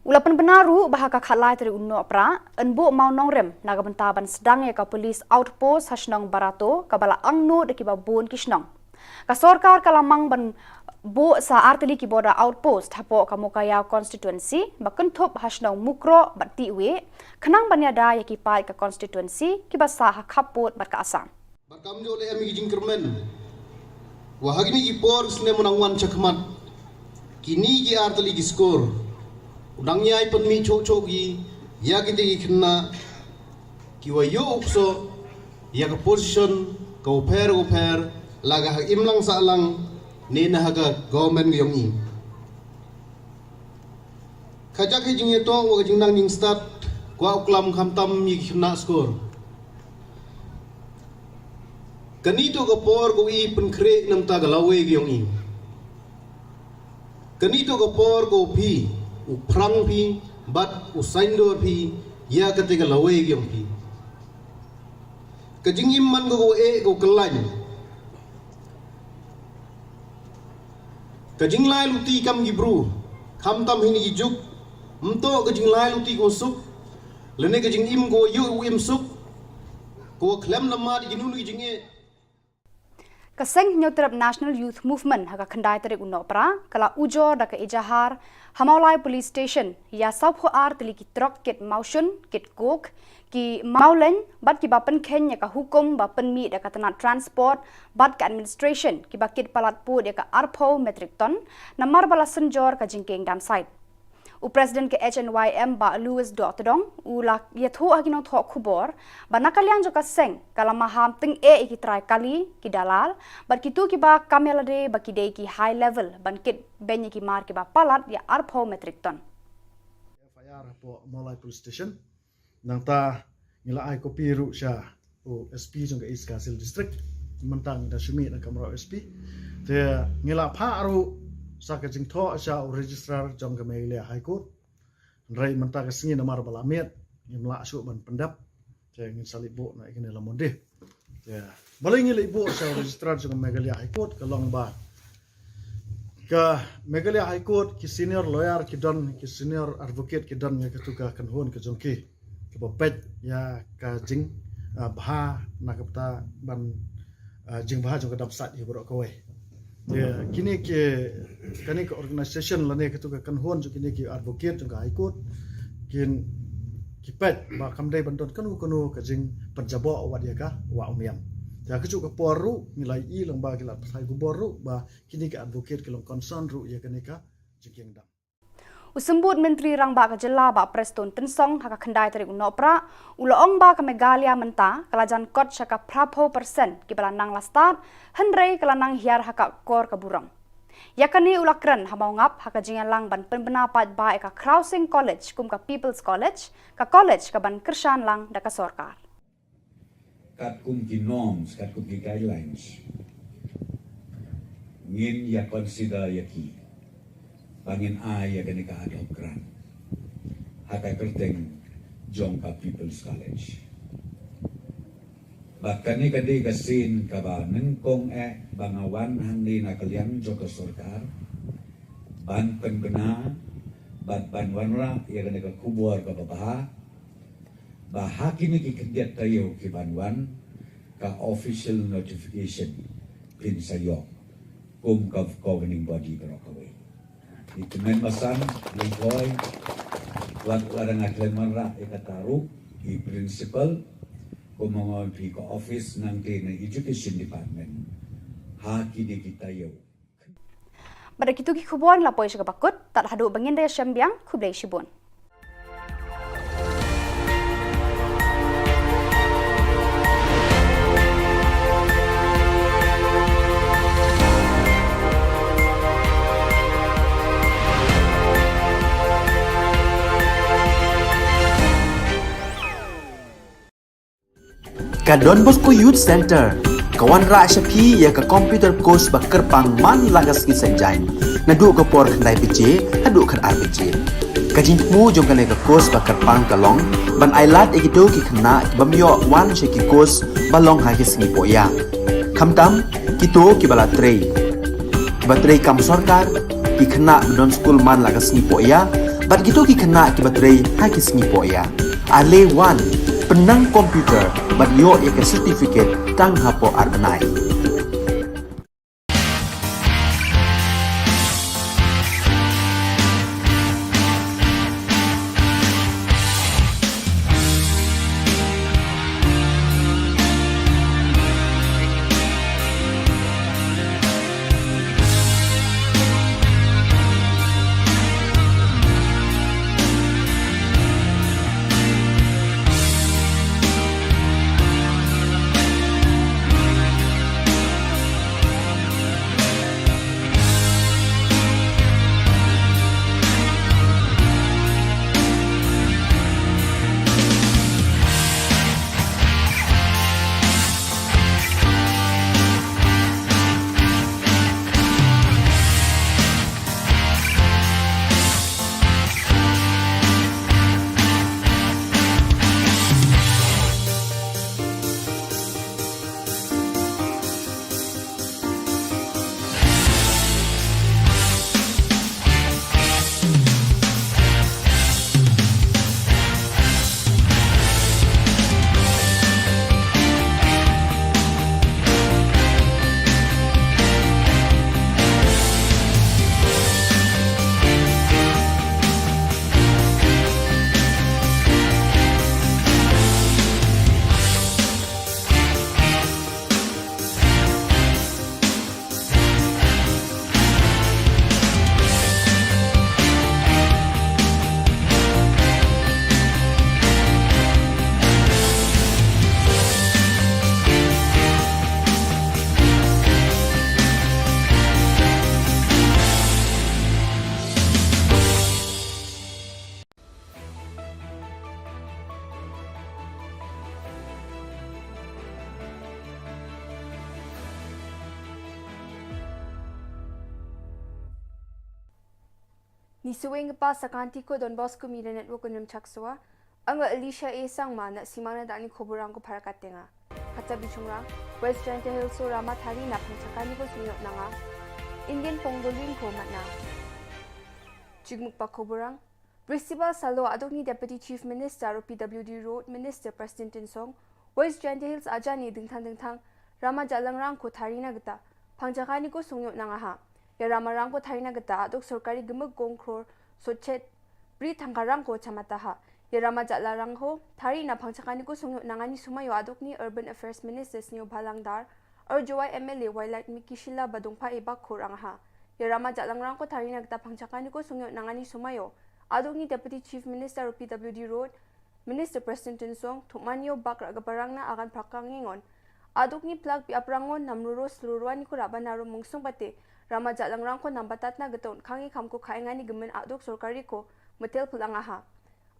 U la pynbna ruh ba ha ka khatlai tarik u Nohprah, yn buh mawnongrim na ka bynta ban sdang ïa ka police outpost ha shnong Barato, kaba la angnud da kiba bun ki shnong. Ka sorkar ka la mang ban buh sa artylli ki border outpost hapoh ka Mokaiaw constituency, ba kynthup ha shnong Mukroh bad Tiwi, khnang ban ïada ïa ki paid ka constituency kiba sah ha khappud bad ka Assam. Bad kam ju leh em ïa ki jingkyrmen. Wa ha kine ki por snem u nang wan shakhmat, kine ki artylli ki skur, u nang ïai pynmih choh choh ki ïa kite ki khynnah kiwa ïoh u ksoh ïa ka position kawa pher kawa pher, la ka ha ka imlang sahlang ne na ha ka government ka ïong i. Ka jaka jingïatoh wa ka jingnang jingstad kwah u klam khamtam ïa ki khynnah skur. Kane toh ka por kawa i pynkhreh na ka bynta ka lawei ka ïong i. Kane toh ka por kawa phi, u phrang phi bad u saiñdur phi ïa kata ka lawei ka ïong phi. Ka jingim man ka kawa eh kawa kyllain. Ka jinglai luti kam ki bru, khamtam ha kine ki juk, ym toh ka jinglai luti kawa suk, lane ka jingim kawa ïoh u im suk, kawa khlem namar ïa kino kino ki jingeh. Ka seng Hynñiewtrep National Youth Movement ha ka khyndai tarik u Nohprah, ka la ujor da ka ejahar ha Mawlai Police Station ïa sawphew ar tylli ki trok kit mawshun, kit coke, ki mawleiñ, bad kiba pynkheiñ ïa ka hukum ba pynmih da ka tnat transport bad ka administration, kiba kit palat pud ïa ka arphew metric ton, namar ba la synjor ka jingkieng dam sait. U President ka H N Y M Bah Louis Dohtdong, u la ïathuh ha ki nongthoh khubor ba na ka liang jong ka seng, ka la maham tyngeh ïa ki trai kali, ki dalal, bad kito kiba kam ïalade ba ki dei ki high level ban kit beiñ ïa ki mar kiba palat ïa arphew metric ton. F I R hapoh Mawlai Police Station. Nangta ngi la ai copy ruh sha u S P jong ka East Khasi Hills District. Mynta ngi da shu mih na ka kamra u S P. Te ngi la phah ruh sa ka jingthoh sha u Registrar jong ka Meghalaya High Court. Hynrei mynta ka sngi namar ba la miet, ngim lah shuh ban pyndep. Te ngin sa leit buh na kine la Monday. Te balei ngi leit buh sha u Registrar jong ka Meghalaya High Court, ka long ba ka Meghalaya High Court, ki senior lawyer ki don, ki senior advocate ki don ïa katu ka kynhun ka jong ki, kaba peit ïa ka jing, ah, bha na ka bynta ban, ah, jingbha jong ka dam sait ïa baroh kawei. Ïa kine ki, kane ka organisation lane katu ka kynhun jong kine ki advocate jong ka High Court, kin, ki peit ba kam dei ban don kano kano ka jingpynjaboh wat ïa ka wah u niam. Ïa kajuh ka por ruh ngi la ïohi lang ba ki la pathai khubor ruh ba kine ki advocate ki long concern ruh ïa kane ka jingkieng dam. U Symbud Myntri Rangbah ka Jylla Bah Prestone Tynsong ha ka khyndai tarik u Nohprah, u la ong ba ka Meghalaya mynta ka la jan kot sha ka phraphew percent kiba la nang la stad, hynrei ka la nang hiar ha ka kor ka burom. Ïa kane u la kren ha Mawngap ha ka jingïalang ban pynbna paidbah ïa ka Khrawsing College kum ka People's College, ka college kaban kyrshan lang da ka sorkar. Katkum ki norms, katkum ki guidelines, ngin ïa consider ïa ki ba ngin ai ïa kane ka ad hoc grant ha ka kyrteng jong ka People's College. Bad kane ka dei ka sien kaba nyngkong eh ba nga wan hangne na ka liang jong ka sorkar ban pynbna bad ban wanrah ïa kane ka khubor kaba bha, ba ha kine ki khyndiat taïew ki ban wan, ka official notification phin sa ïoh kum ka governing body baroh kawei. I tymmen basan, i khoi, wat la dang khlem wanrah ïa kata ruh, i principal, kumba nga ong phi, ka office nangta na education department ha kine ki taïew. Bad da kitu ki khubor ngi la poi sha kaba kut, tad haduh ba ngin da ïashem biang, khublei shibun. Don Bosco Youth Centre ka wanrah sha phi ïa ka computer course ba kyrpang man la ka sngi Saitjaiñ, naduh ka por khyndai baje haduh khatar baje. Ka jingthmu jong kane ka course ba kyrpang ka long ban ailad ïa kito ki khynnah ki bym ïoh wan sha ki course ba long ha ki sngi pohïa, khamtam kito kiba la trei, kiba trei kam sorkar, ki khynnah ba don skul man la ka sngi pohïa, bad kito ki khynnah kiba trei ha ki sngi pohïa. Ale wan, pynnang computer bad ïoh ïa ka certificate tang hapoh ar bnai. Ngi sngewbha ban sa ka Anti ko Don Bosco Media Network Unrem Chakswa. Anga Alicia A Sangma na simang na dani khubor ang ko para katenga. Kata bichungra, West Jaintia Hills o Rama Thari na pangchakani ko sungyo nanga. Indian Pongolin ko matna. Chigmuk pa khubor ang. Principal Salo adokni Deputy Chief Minister o P W D Road Minister Prestone Tynsong, West Jaintia Hills ajani dingthang dingthang Rama Jalangrang ko tharina gita pangchakani ko sungyo nangaha. Ïa Rama Rang ko tharina gita adok sorkari gimik gong kror sochet bri thangkarang ko chamataha. Ïa Rama Jalangrang ko tharina pangchakani ko sungyo nangani sumayo adokni Urban Affairs Minister Sniawbhalang Dhar, Ar Jowai M L A Wailadmiki Shylla ba dongpha e bakhurangaha. Ïa Rama Jalangrang ko tharina gita pangchakani ko sungyo nangani sumayo adokni Deputy Chief Minister o P W D Road Minister Prestone Tynsong, Thukmanyo Bak Ragaparang na agan prakang ingon. Adokni plak bi aprangon namruro slurwani ko rabanaro mungsung pate Rama Jalangrang ko nambatatna gita un khangi kham ko khaingani gimin adok sorkari ko metel pulangaha.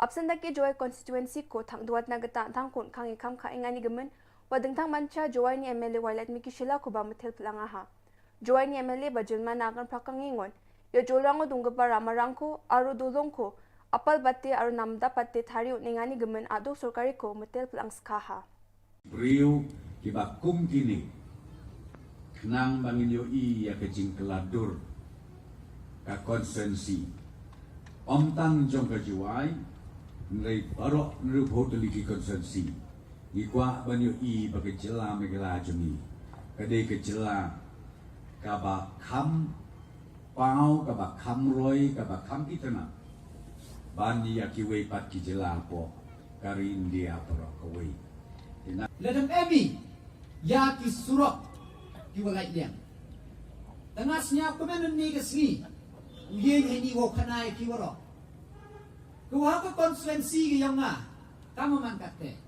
Absent dake Jowai constituency ko thang duat na gita thang kun khangi kham khaingani gimin wa dingthang mancha Jowai ni M L A Wailadmiki Shylla ko ba metel pulangaha. Jowai ni M L A ba jilma na agan prakang ingon. Ïa Jolrang o dunggepa Rama Rang ko, aro Dolong ko, apal bate, aro namda pate thari un ingani gimin adok sorkari ko metel plang skhaha. Briew kiba kum kini. Khnang ba ngin ïohi ïa ka jingkylla dur ka constituency. Ym tang jong ka Jowai, hynrei baroh hynriewphew tylli ki constituency. Ngi kwah ban ïohi ba ka jylla Meghalaya jong ngi ka dei ka jylla kaba kham paw, kaba kham roi, kaba kham itynnad ban ïa kiwei pat ki jylla hapoh ka ri India baroh kawei. Te na lada em ïa ki surok kiwa lait liang, tang nga sñiaw kmen ynne ka sngi u ïeng heini wow khana ïa ki waroh. Ka wa ha ka constituency ka yong nga, ka ma man katte.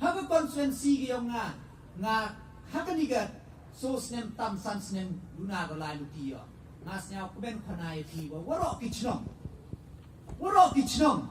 Ha ka constituency ka yong nga, nga ha kani ka soo snem tam san snem duna ka lai luti ïa. Nga sñiaw kmen khana ïa ki wa waroh ki chnong. Waroh ki chnong.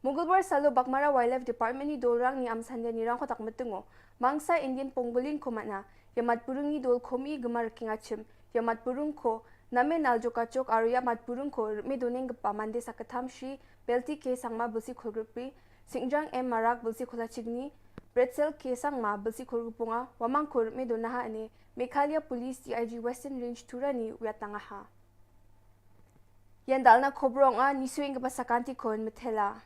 Mugulbar Salo Baghmara Wildlife Department ni Dolrang ni Amsande ni Rangkhotak Metungo, Mangsa Indian Pangolin ko mana, ïa mat purung ni dol komi gemar king achim, ïa mat purung ko, name nal jokachok aro ïa mat purung ko, rme doneng gepa mande sakatham shi, Belti K Sangma Belsi Kholgripi, Singjang M Marak Belsi Kholachigni, Bretzel K Sangma Belsi Kholgupunga, wamang ko rme donaha ane, Meghalaya Police D I G Western Range Tura ni wiat tangaha. Ïan dal na khobrong a ni suing ka pasakanti kon metela.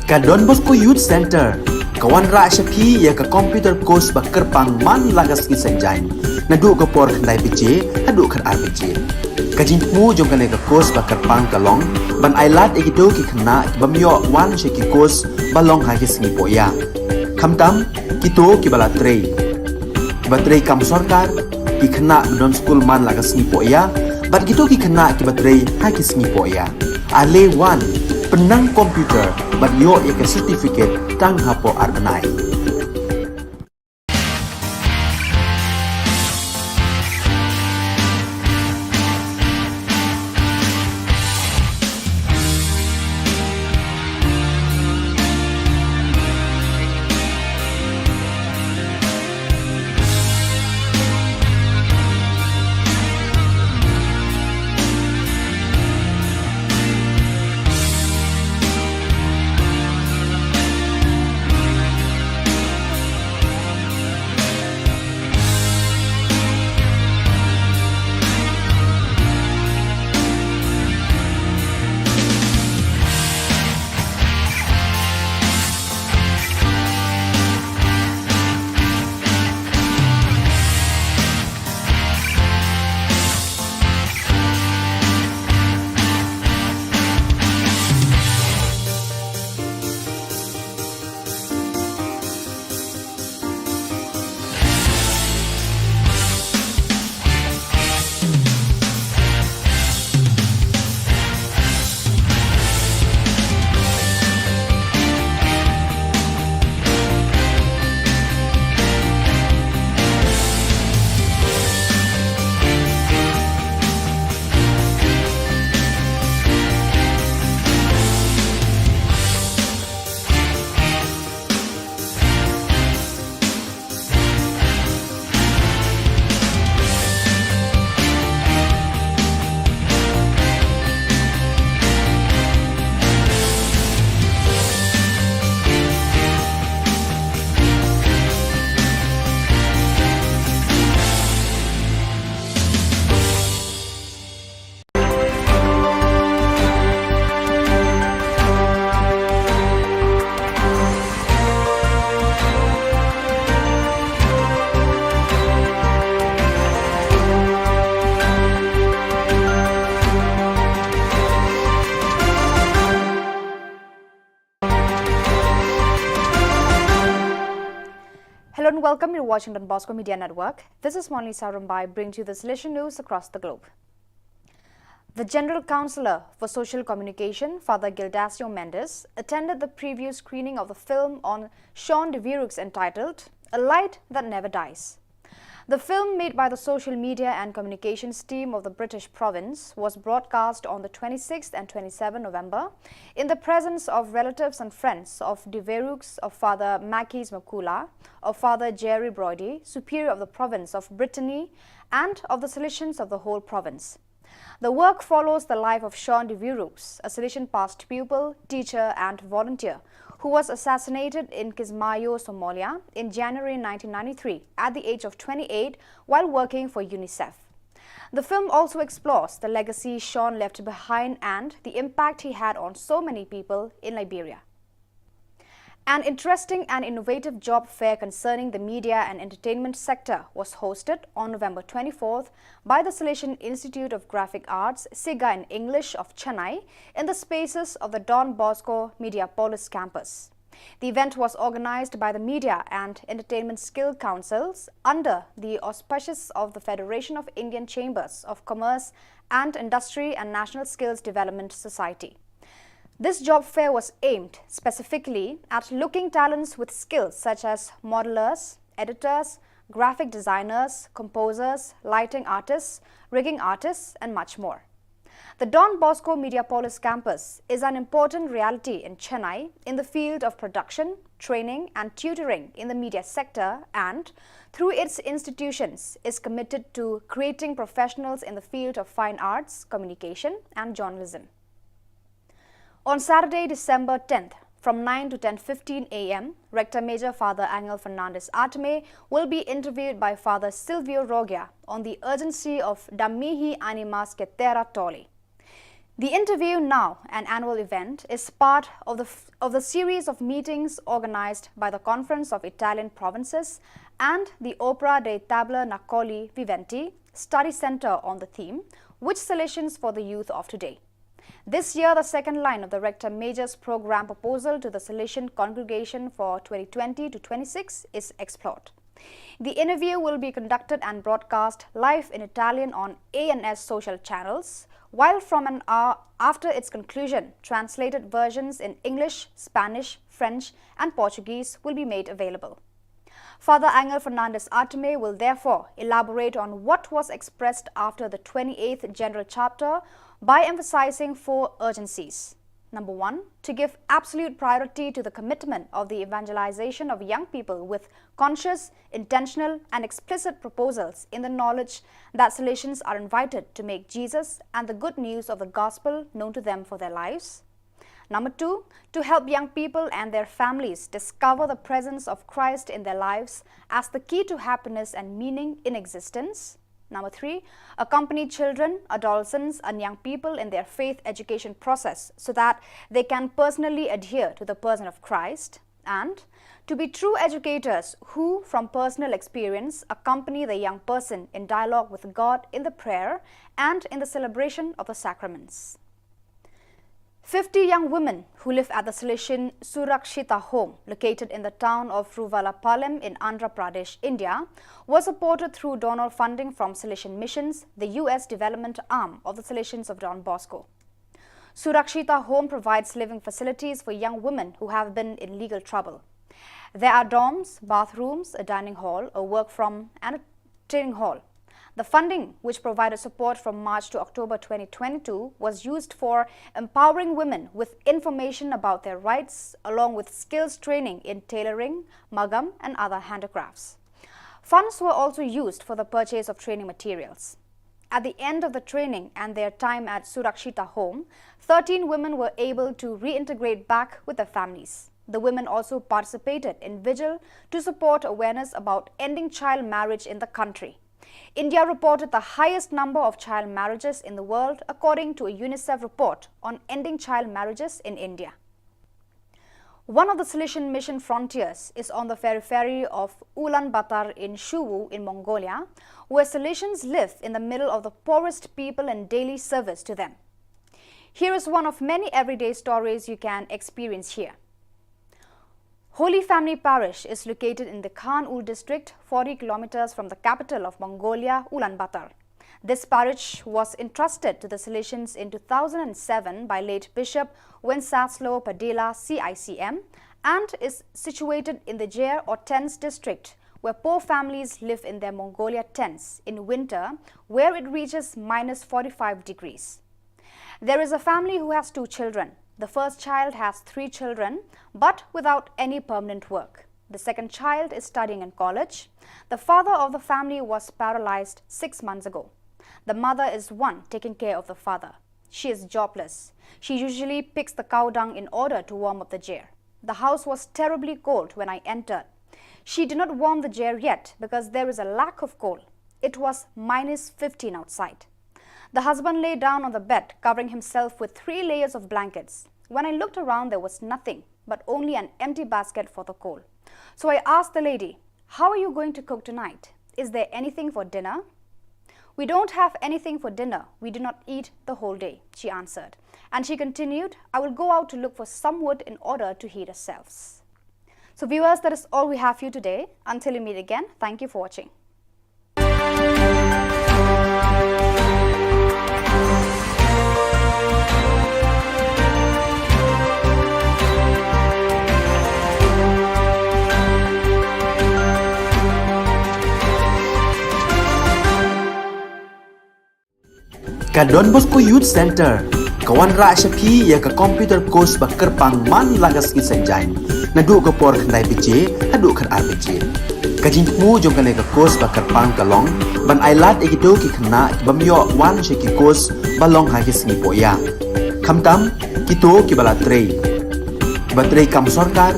Ka Don Bosco Youth Center ka wanrah sha phi ïa ka computer course ba kyrpang man la ka sngi Saitjaiñ, naduh ka por khyndai baje haduh khatar baje. Ka jingthmu jong kane ka course ba kyrpang ka long ban ailad ïa kito ki khynnah ki bym ïoh wan sha ki course ba long ha ki sngi pohïa. Khamtam kito kiba la trei, kiba trei kam sorkar, ki khynnah ba don skul man la ka sngi pohïa, bad kito ki khynnah kiba trei ha ki sngi pohïa. Ale wan, pynnang computer bad ïoh ïa ka certificate tang hapoh ar bnai. Hello and welcome. You're watching Don Bosco Media Network. This is Monlisa Rumbai bringing to you the Salesian news across the globe. The General Counsellor for Social Communication, Father Gildacio Mendes, attended the preview screening of the film on Sean de Viruks entitled A Light That Never Dies. The film, made by the social media and communications team of the British province, was broadcast on the twenty-sixth and twenty-seventh November in the presence of relatives and friends of de Viruks, of Father Makis Makula, of Father Jerry Brody, Superior of the province of Brittany, and of the Salesians of the whole province. The work follows the life of Sean de Viruks, a Salesian past pupil, teacher, and volunteer, who was assassinated in Kismayo, Somalia, in January nineteen ninety-three at the age of twenty-eight while working for UNICEF. The film also explores the legacy Sean left behind and the impact he had on so many people in Liberia. An interesting and innovative job fair concerning the media and entertainment sector was hosted on November twenty-fourth by the Salesian Institute of Graphic Arts, SIGA in English, of Chennai in the spaces of the Don Bosco Mediapolis campus. The event was organized by the Media and Entertainment Skill Councils under the auspices of the Federation of Indian Chambers of Commerce and Industry and National Skills Development Society. This job fair was aimed specifically at looking talents with skills such as modelers, editors, graphic designers, composers, lighting artists, rigging artists, and much more. The Don Bosco Mediapolis campus is an important reality in Chennai in the field of production, training, and tutoring in the media sector, and, through its institutions, is committed to creating professionals in the field of fine arts, communication, and journalism. On Saturday, December tenth, from nine to ten fifteen a m, Rector Major Father Angel Fernandez Artime will be interviewed by Father Silvio Rogia on the urgency of Da mihi animas que terra tolli. The interview, now an annual event, is part of the, of the series of meetings organized by the Conference of Italian Provinces and the Opera dei Tabernacoli Viventi Study Center on the theme, "Which Salesians for the Youth of Today?" This year, the second line of the Rector Major's program proposal to the Salesian congregation for twenty twenty to twenty-six is explored. The interview will be conducted and broadcast live in Italian on A N S social channels, while from an hour after its conclusion, translated versions in English, Spanish, French, and Portuguese will be made available. Father Angel Fernandez Artime will therefore elaborate on what was expressed after the twenty-eighth General Chapter by emphasizing four urgencies. Number one, to give absolute priority to the commitment of the evangelization of young people with conscious, intentional, and explicit proposals in the knowledge that Salesians are invited to make Jesus and the good news of the gospel known to them for their lives. Number two, to help young people and their families discover the presence of Christ in their lives as the key to happiness and meaning in existence. Number three, accompany children, adolescents, and young people in their faith education process so that they can personally adhere to the person of Christ. And to be true educators who, from personal experience, accompany the young person in dialogue with God in the prayer and in the celebration of the sacraments. Fifty young women who live at the Salesian Surakshita Home, located in the town of Ruvalapalem in Andhra Pradesh, India, were supported through donor funding from Salesian Missions, the U S development arm of the Salesians of Don Bosco. Surakshita Home provides living facilities for young women who have been in legal trouble. There are dorms, bathrooms, a dining hall, a work from, and a training hall. The funding, which provided support from March to October twenty twenty-two, was used for empowering women with information about their rights, along with skills training in tailoring, magam, and other handicrafts. Funds were also used for the purchase of training materials. At the end of the training and their time at Surakshita Home, thirteen women were able to reintegrate back with their families. The women also participated in vigil to support awareness about ending child marriage in the country. India reported the highest number of child marriages in the world, according to a UNICEF report on ending child marriages in India. One of the Salesian mission frontiers is on the periphery of Ulaanbaatar in Shuwu in Mongolia, where Salesians live in the middle of the poorest people in daily service to them. Here is one of many everyday stories you can experience here. Holy Family Parish is located in the Khan-Ul district, forty kilometers from the capital of Mongolia, Ulaanbaatar. This parish was entrusted to the Salesians in two thousand and seven by late Bishop Wenceslao Padilla, C I C M, and is situated in the Jer or tents district, where poor families live in their Mongolia tents in winter, where it reaches minus forty-five degrees. There is a family who has two children. The first child has three children, but without any permanent work. The second child is studying in college. The father of the family was paralyzed six months ago. The mother is one taking care of the father. She is jobless. She usually picks the cow dung in order to warm up the jer. The house was terribly cold when I entered. She did not warm the jer yet because there is a lack of coal. It was minus fifteen outside. The husband lay down on the bed, covering himself with three layers of blankets. When I looked around, there was nothing but only an empty basket for the coal. So I asked the lady, "How are you going to cook tonight? Is there anything for dinner?" "We don't have anything for dinner. We do not eat the whole day," she answered. And she continued, "I will go out to look for some wood in order to heat ourselves." So, viewers, that is all we have for you today. Until we meet again, thank you for watching. Ka Don Bosco Youth Centre ka wanrah sha phi ïa ka computer course ba kyrpang man la ka sngi Saitjaiñ, naduh ka por khyndai baje haduh khatar baje. Ka jingthmu jong kane ka course ba kyrpang ka long ban ailad ïa kito ki khynnah ki bym ïoh wan sha ki course ba long ha ki sngi pohïa, khamtam kito kiba la trei, kiba trei kam sorkar,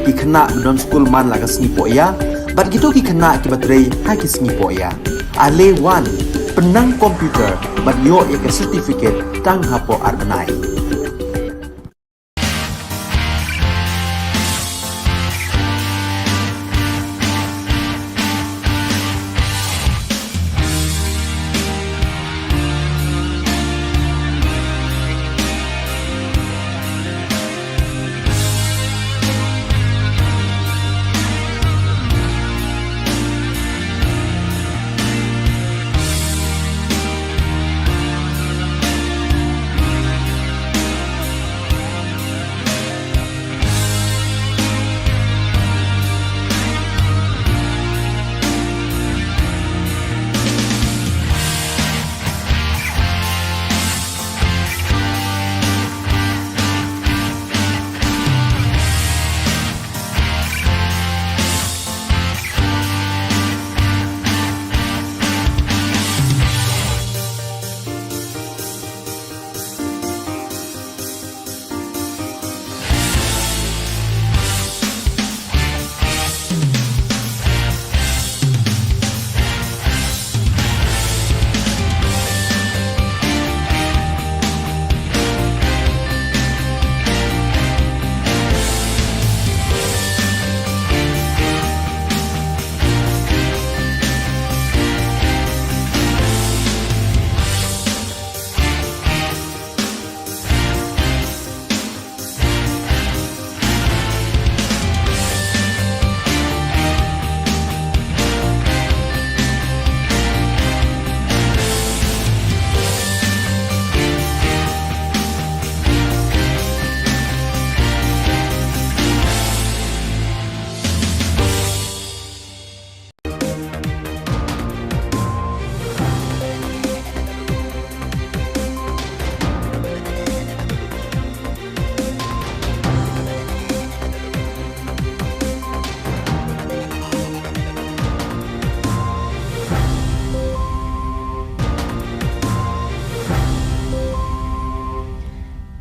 ki khynnah ba don skul man la ka sngi pohïa bad kito ki khynnah kiba trei ha ki sngi pohïa. Ale wan, pynnang computer bad ïoh ïa ka certificate tang hapoh ar bnai.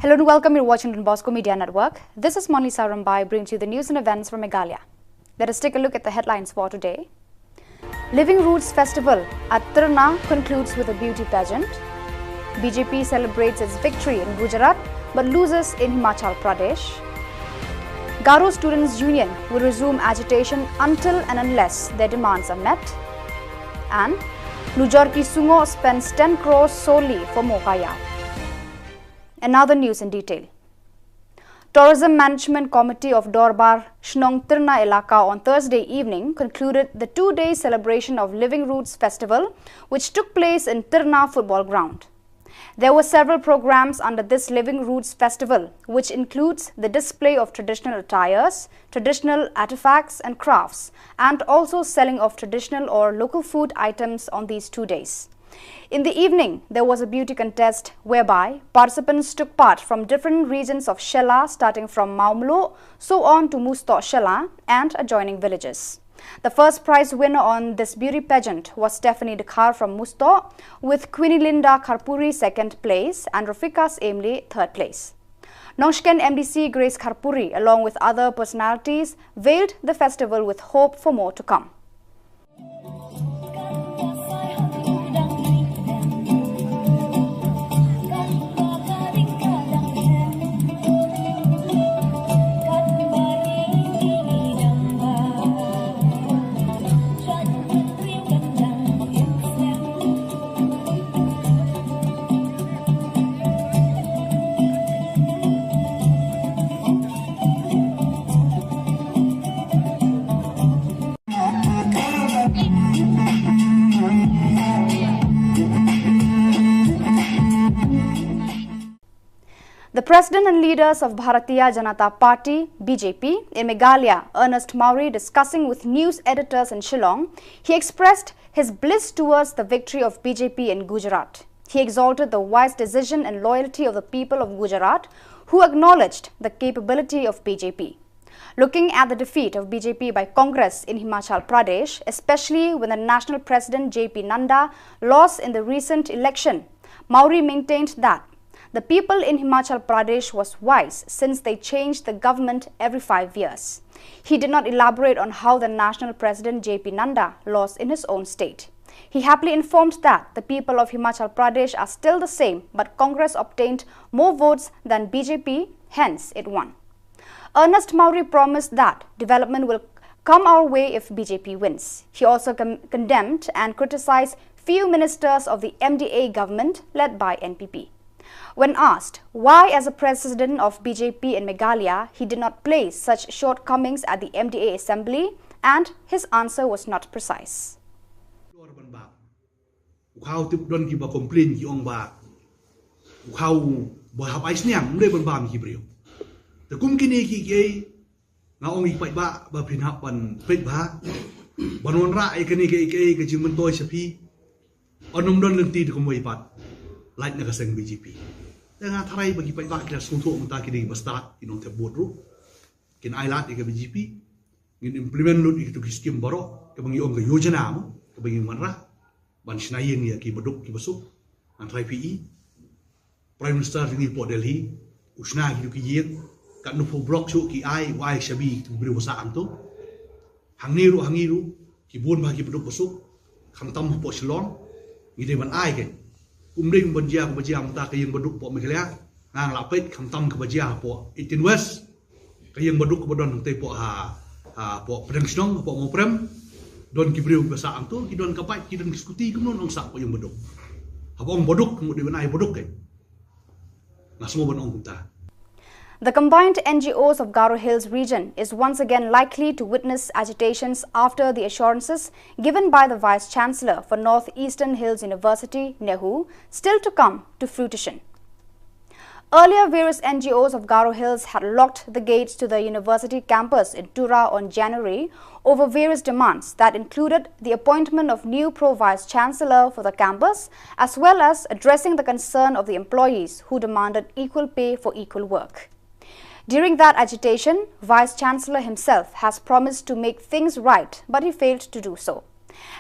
Hello and welcome. You're watching Don Bosco Media Network. This is Monlisa Rambai bringing to you the news and events from Meghalaya. Let us take a look at the headlines for today. Living Roots Festival at Tirna concludes with a beauty pageant. B J P celebrates its victory in Gujarat but loses in Himachal Pradesh. Garo Students Union will resume agitation until and unless their demands are met. And Nujor Ki Sungo spends ten crores solely for Moghaya. And now the news in detail. Tourism Management Committee of Dorbar Shnong Tirna Elaka on Thursday evening concluded the two-day celebration of Living Roots Festival, which took place in Tirna Football Ground. There were several programs under this Living Roots Festival, which includes the display of traditional attires, traditional artifacts and crafts, and also selling of traditional or local food items on these two days. In the evening, there was a beauty contest whereby participants took part from different regions of Shella, starting from Maumlo, so on to Musto Shella and adjoining villages. The first prize winner on this beauty pageant was Stephanie Dkhar from Musto, with Queenie Linda Kharpuri second place and Rafikas Emli third place. Nongshken M D C Grace Kharpuri, along with other personalities, veiled the festival with hope for more to come. The president and leaders of Bharatiya Janata Party, B J P, in Meghalaya, Ernest Mawrie, discussing with news editors in Shillong, he expressed his bliss towards the victory of B J P in Gujarat. He exalted the wise decision and loyalty of the people of Gujarat, who acknowledged the capability of B J P. Looking at the defeat of B J P by Congress in Himachal Pradesh, especially when the national president J P Nadda lost in the recent election, Mawrie maintained that the people in Himachal Pradesh was wise since they changed the government every five years. He did not elaborate on how the national president J P Nadda lost in his own state. He happily informed that the people of Himachal Pradesh are still the same, but Congress obtained more votes than B J P, hence it won. Ernest Mawrie promised that development will come our way if B J P wins. He also con- condemned and criticized few ministers of the M D A government led by N P P. When asked why, as a president of B J P in Meghalaya, he did not place such shortcomings at the M D A assembly, and his answer was not precise. U khaw tip don kiba complain ki ong ba u khaw ba hap ai sniang, um dei ban bam ki briew. Te kum kine ki kiei nga ong i paidbah ba phin hap ban peit bha ban wanrah ïa kane kaei kaei ka jingmyntoi sha phi. Yn ym don lynti te kumwei pat lait na ka seng B J P. Te nga tharai ba ki paidbah ki la sngewthuh mynta ki dei ba stad ki nongthep vote ruh. Kin ai lad ïa ka B J P. Ngin implement lut ïa kitu ki skim baroh kaba ngi ong ka yojana mo kaba ngi wanrah ban shna ïing ïa ki baduk ki basuk. Ngan tharai phi i Prime Minister jong ngi hapoh Delhi u shna kitu ki ïing, katno phew block shuh ki ai, u ai shabi kitu ki briew ba sah hangto. Hangne ruh hangne ruh ki bun bha ki baduk basuk, khamtam hapoh Shillong. Ngi dei ban ai kein. Um dei ban jia kaba jia mynta ka ïing baduk hapoh Meghalaya. Nga nga la peit khamtam kaba jia hapoh Eighteen West. Ka ïing baduk kaba don hangtei hapoh ha, ha hapoh Pdeng Shnong, hapoh Mawprem. Don ki briew ba sah hangto, ki don ka bike, ki don ki scooty, kumno nong sah hapoh ïing baduk. Haba ong baduk, ngi dei ban ai baduk kein. Nga sngew ban ong kumta. The combined N G Os of Garo Hills region is once again likely to witness agitations after the assurances given by the Vice Chancellor for North Eastern Hills University, NEHU, still to come to fruition. Earlier, various N G Os of Garo Hills had locked the gates to the university campus in Tura on January over various demands that included the appointment of new Pro Vice Chancellor for the campus, as well as addressing the concern of the employees who demanded equal pay for equal work. During that agitation, Vice Chancellor himself has promised to make things right, but he failed to do so.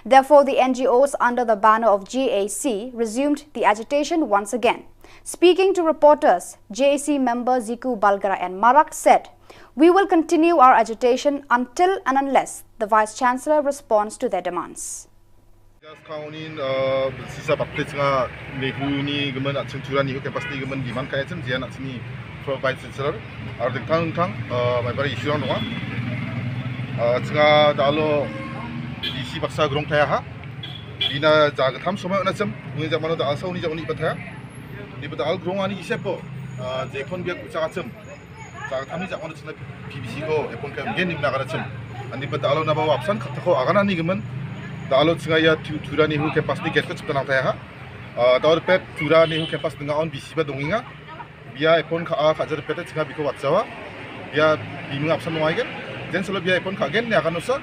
Therefore, the N G Os under the banner of G A C resumed the agitation once again. Speaking to reporters, G A C member Ziku Balgara and Marak said, "We will continue our agitation until and unless the Vice Chancellor responds to their demands." Just count in, uh, sisa bakte chinga NEHU ni gaman at ching Tura NEHU campus ni gaman diman kaya chim jian at chini Pro Vice Chancellor. Ar ding tang tang, uh, mai bari issue rong. Uh, chinga dalo D C baksa grong taya ha. Ina jaga tham somai una chim, uni jamano da asa uni jamani pataya. Ni bata al grong ani isepo, uh, jekon biak ucha chim. Sa kami sa kono sina P B C ko epon ka gen nim na kana chim. Ani pa dalo na ba wapsan kata ko agana ni gemen. Dalo singa ya Tura NEHU campus ni gate ko chipta nang taya ha. Dalo pet Tura NEHU campus nga on B C ba donginga. Bia epon ka a ka jar pet singa biko watsawa. Bia biming apsan ngai gen. Jen solo bia epon ka gen ne akan usa.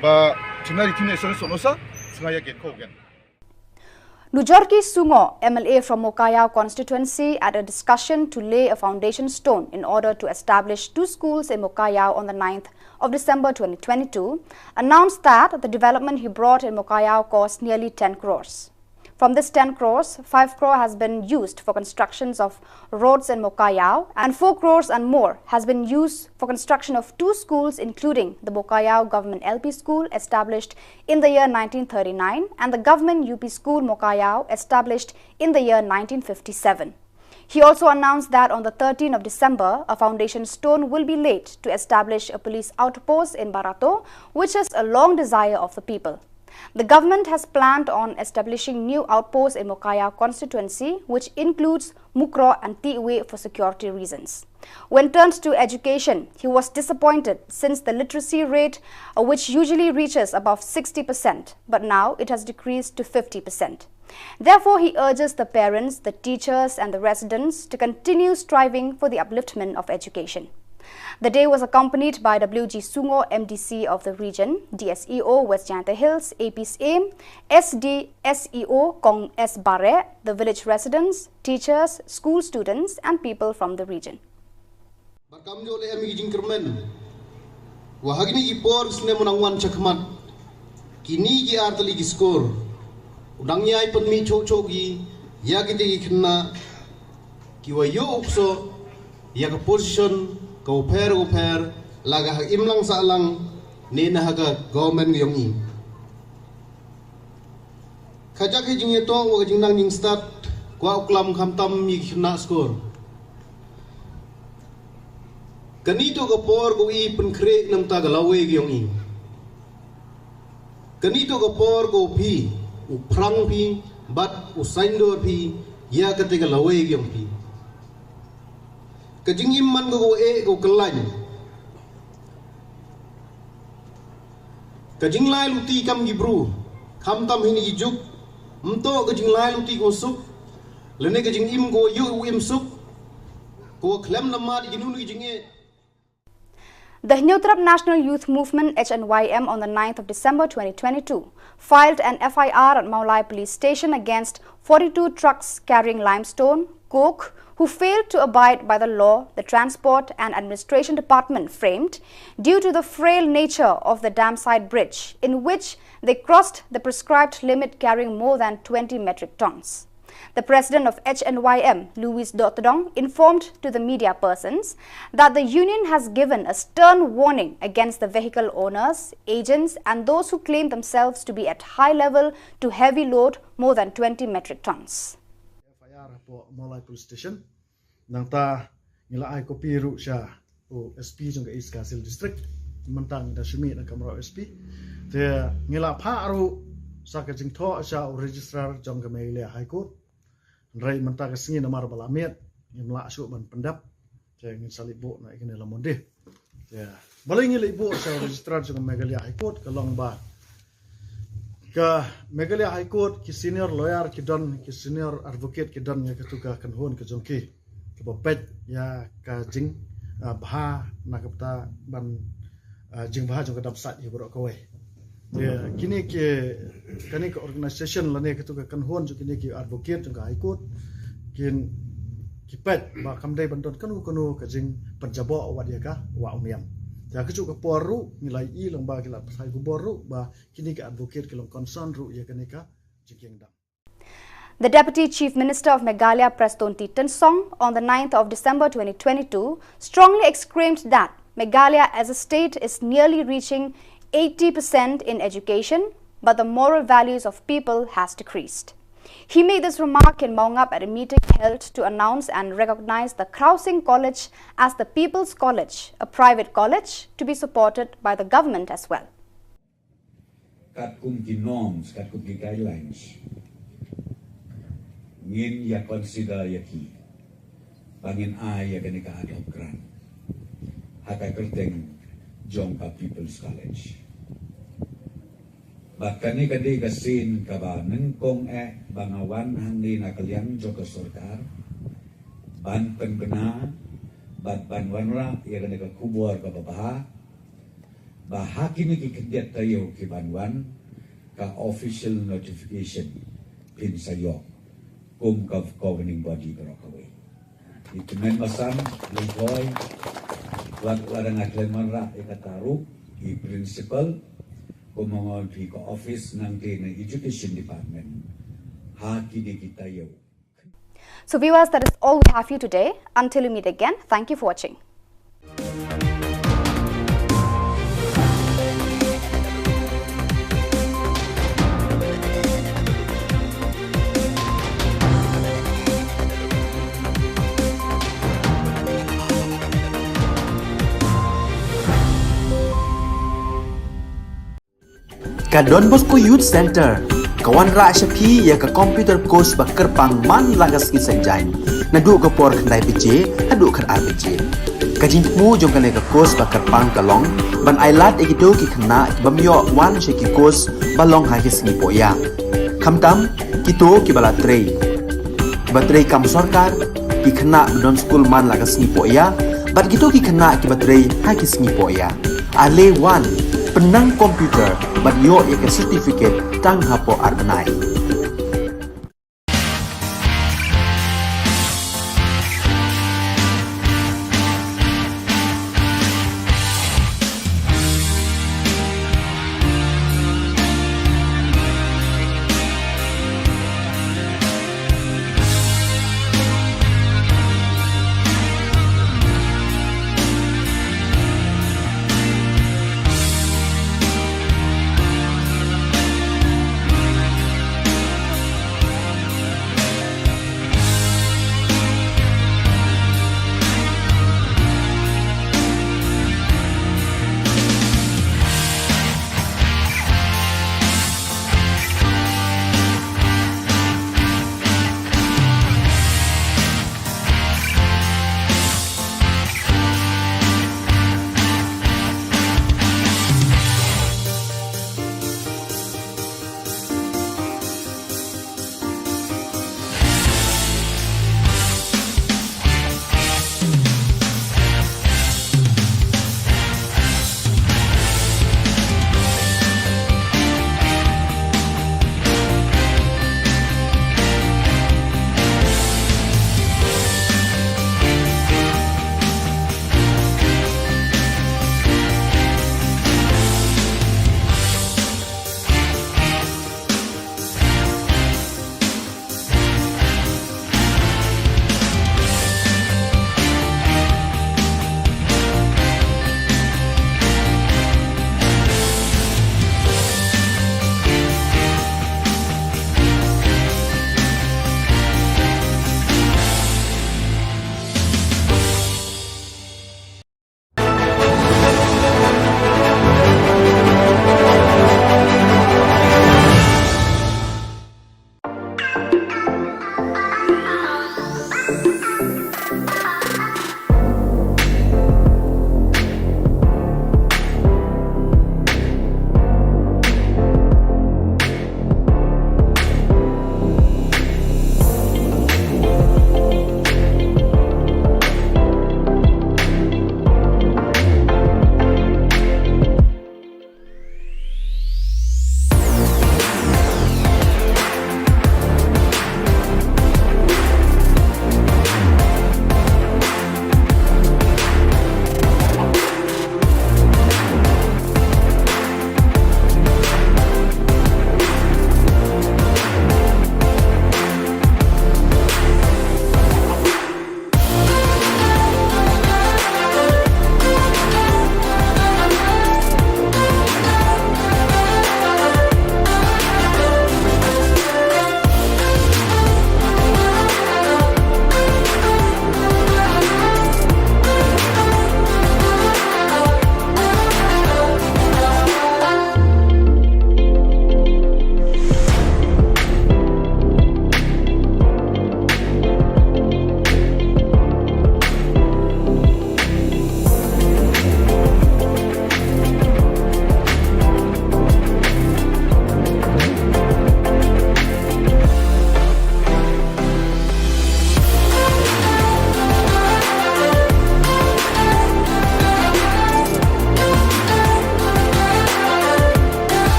Ba china ritin esor son usa singa ya gate ko gen. Nujorki Sungo, M L A from Mokayao constituency, at a discussion to lay a foundation stone in order to establish two schools in Mokayao on the ninth of December twenty twenty-two, announced that the development he brought in Mokayao cost nearly ten crores. From this ten crores, five crore has been used for constructions of roads in Mokayao, and four crores and more has been used for construction of two schools, including the Mokayao Government L P School, established in the year nineteen thirty-nine, and the Government U P School Mokayao, established in the year nineteen fifty-seven. He also announced that on the thirteenth of December, a foundation stone will be laid to establish a police outpost in Barato, which is a long desire of the people. The government has planned on establishing new outposts in Mokayao constituency, which includes Mukroh and Tiwe, for security reasons. When turned to education, he was disappointed since the literacy rate, uh, which usually reaches above sixty percent, but now it has decreased to fifty percent. Therefore, he urges the parents, the teachers, and the residents to continue striving for the upliftment of education. The day was accompanied by W G Sungo, M D C of the region, D S E O West Jaintia Hills, A P Syiem, S D S E O Kong S Bareh, the village residents, teachers, school students, and people from the region. Ba kam jooh leh em ki jingkyrmen. Wa ha kine ki por snem u nang wan shakhmat, kine ki ar tylli ki skur u nang ïai pynmih shuh shuh ki ïa kite ki khynnah ki wa ïoh u ksoh ïa ka position ka u pher u pher, la ka ha imlang sahlang ne na ha ka government ka ïong i. Ka jaka jingïatong wa ka jingnang jingstad kwah u klam khamtam ïa ki khynnah skur. Kane to ka por ka u i pynkhreh namar ka lawei ka ïong i. Kane to ka por ka u phi u phrang phi bad u saiñdur phi ïa kata ka lawei ka ïong phi. Ka jingim man ka u eh ka u kyllain. Ka jinglai luti kam ki bru, khamtam hi ni ki juk, mto ka jinglai luti ka u suk, lane ka jingim ka u ïoh u im suk, ka u khlem namar ki nu ni ki jingeh. The Hynñiewtrep National Youth Movement, H N Y M, on the ninth of December twenty twenty-two, filed an F I R at Mawlai Police Station against forty-two trucks carrying limestone, coke, who failed to abide by the law the Transport and Administration Department framed due to the frail nature of the dam side bridge, in which they crossed the prescribed limit carrying more than twenty metric tons. The president of H N Y M, Louis Dotdong, informed to the media persons that the union has given a stern warning against the vehicle owners, agents, and those who claim themselves to be at high level to heavy load more than twenty metric tons. F I R hapoh Mawlai Police Station. Nangta ngi la ai kopi ruh sha u S P jong ka East Khasi Hills District. Mynta ngi da shu mih na kamra u S P. Te ngi la phah ruh sa ka jingthoh sha u registrar jong ka Meghalaya High Court. Hynrei mynta ka sngi namar ba la miet, ngim lah shuh ban pyndep. Te ngin sa leit buh na i kane la Monday. Te balei ngi leit buh sha u registrar jong ka Meghalaya High Court ka long ba ka Meghalaya High Court ki senior lawyer ki don, ki senior advocate ki don ïa katu ka kynhun ka jong ki kaba peit ïa ka jing, ah, bha na ka bynta ban, ah, jingbha jong ka dam sait ïa baroh kawei. Ïa kine ki, kane ka organisation lane katu ka kynhun jong kine ki advocate jong ka High Court kin, ki peit ba kam dei ban don kano kano ka jingpynjaboh wat ïa ka wah u niam. Ïa kajuh ka por ruh ngi la ïohi lang ba ki la pathai khubor ruh ba kine ki advocate ki long concern ruh ïa kane ka jingkieng dam. The Deputy Chief Minister of Meghalaya, Prestone T Tynsong, on the ninth of December twenty twenty-two, strongly exclaimed that Meghalaya as a state is nearly reaching eighty percent in education, but the moral values of people has decreased. He made this remark in Mawngap at a meeting held to announce and recognize the Khrao Sing College as the People's College, a private college to be supported by the government as well. Katkum ki norms, katkum ki guidelines, ngin ïa consider ïa ki ba ngin ai ïa kane ka ad hoc grant ha ka kyrteng jong ka People's College. Bad kane ka dei ka sien kaba nyngkong eh ba nga wan hangne na ka liang jong ka sorkar ban pynkynmaw bad ban wanrah ïa kane ka khubor kaba bha ba ha kine ki khyndiat taïew ki ban wan ka official notification phin sa ïoh kum ka governing body baroh kawei. I tymmen basan, lyngkhoi wat, wat nga khlem wanrah ïa kata ruh i principal, kumno ngan phi ka office nangta na education department ha kine ki taïew. So viewers, that is all we have for you today. Until we meet again, thank you for watching. Ka Don Bosco Youth Centre ka wanrah sha phi ïa ka computer course ba kyrpang man la ka sngi Saitjaiñ, naduh ka por khyndai baje haduh khatar baje. Ka jingthmu jong kane ka course ba kyrpang ka long ban ailad ïa kito ki khynnah ki bym ïoh wan sha ki course ba long ha ki sngi pohïap, khamtam kito kiba la trei, kiba trei kam sorkar, ki khynnah ba don skul man la ka sngi pohïap, Bad kito ki khynnah kiba trei ha ki sngi poh ïa. Ale wan, pynnang computer bad ïoh ïa ka certificate tang hapoh ar bnai.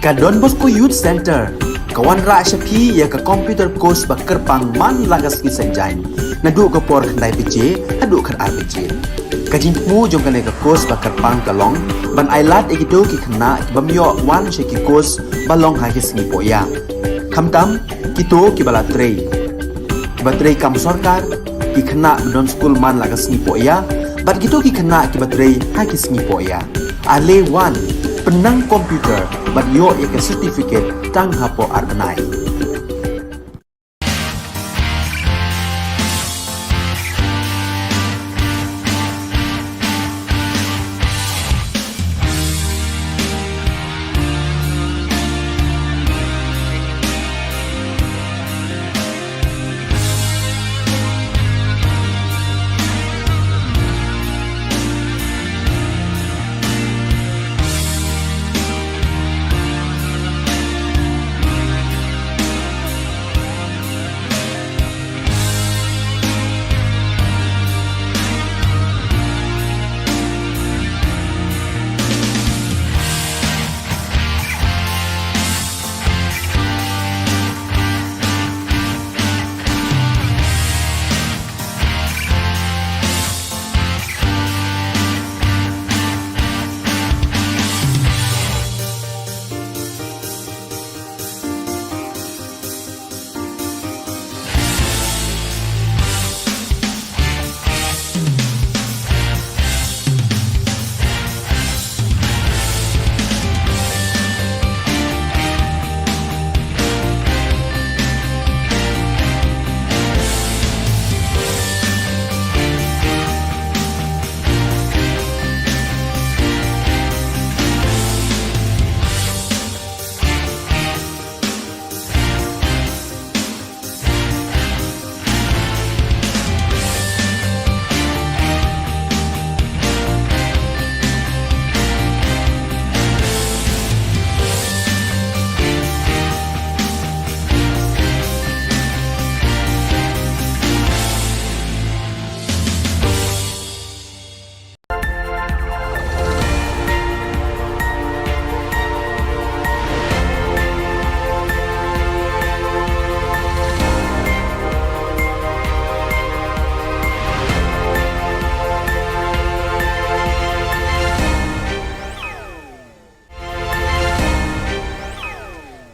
Ka Don Bosco Youth Centre ka wanrah sha phi ïa ka computer course ba kyrpang man la ka sngi Saitjaiñ, naduh ka por khyndai baje haduh khatar baje. Ka jingthmu jong kane ka course ba kyrpang ka long ban ailad ïa kito ki khynnah ki bym ïoh wan sha ki course ba long ha ki sngi pohïa, khamtam kito kiba la trei, kiba trei kam sorkar, ki khynnah ba don skul man la ka sngi pohïa, bad kito ki khynnah kiba trei ha ki sngi pohïa. Ale wan, pynnang computer bad ïoh ïa ka certificate tang hapoh ar bnai.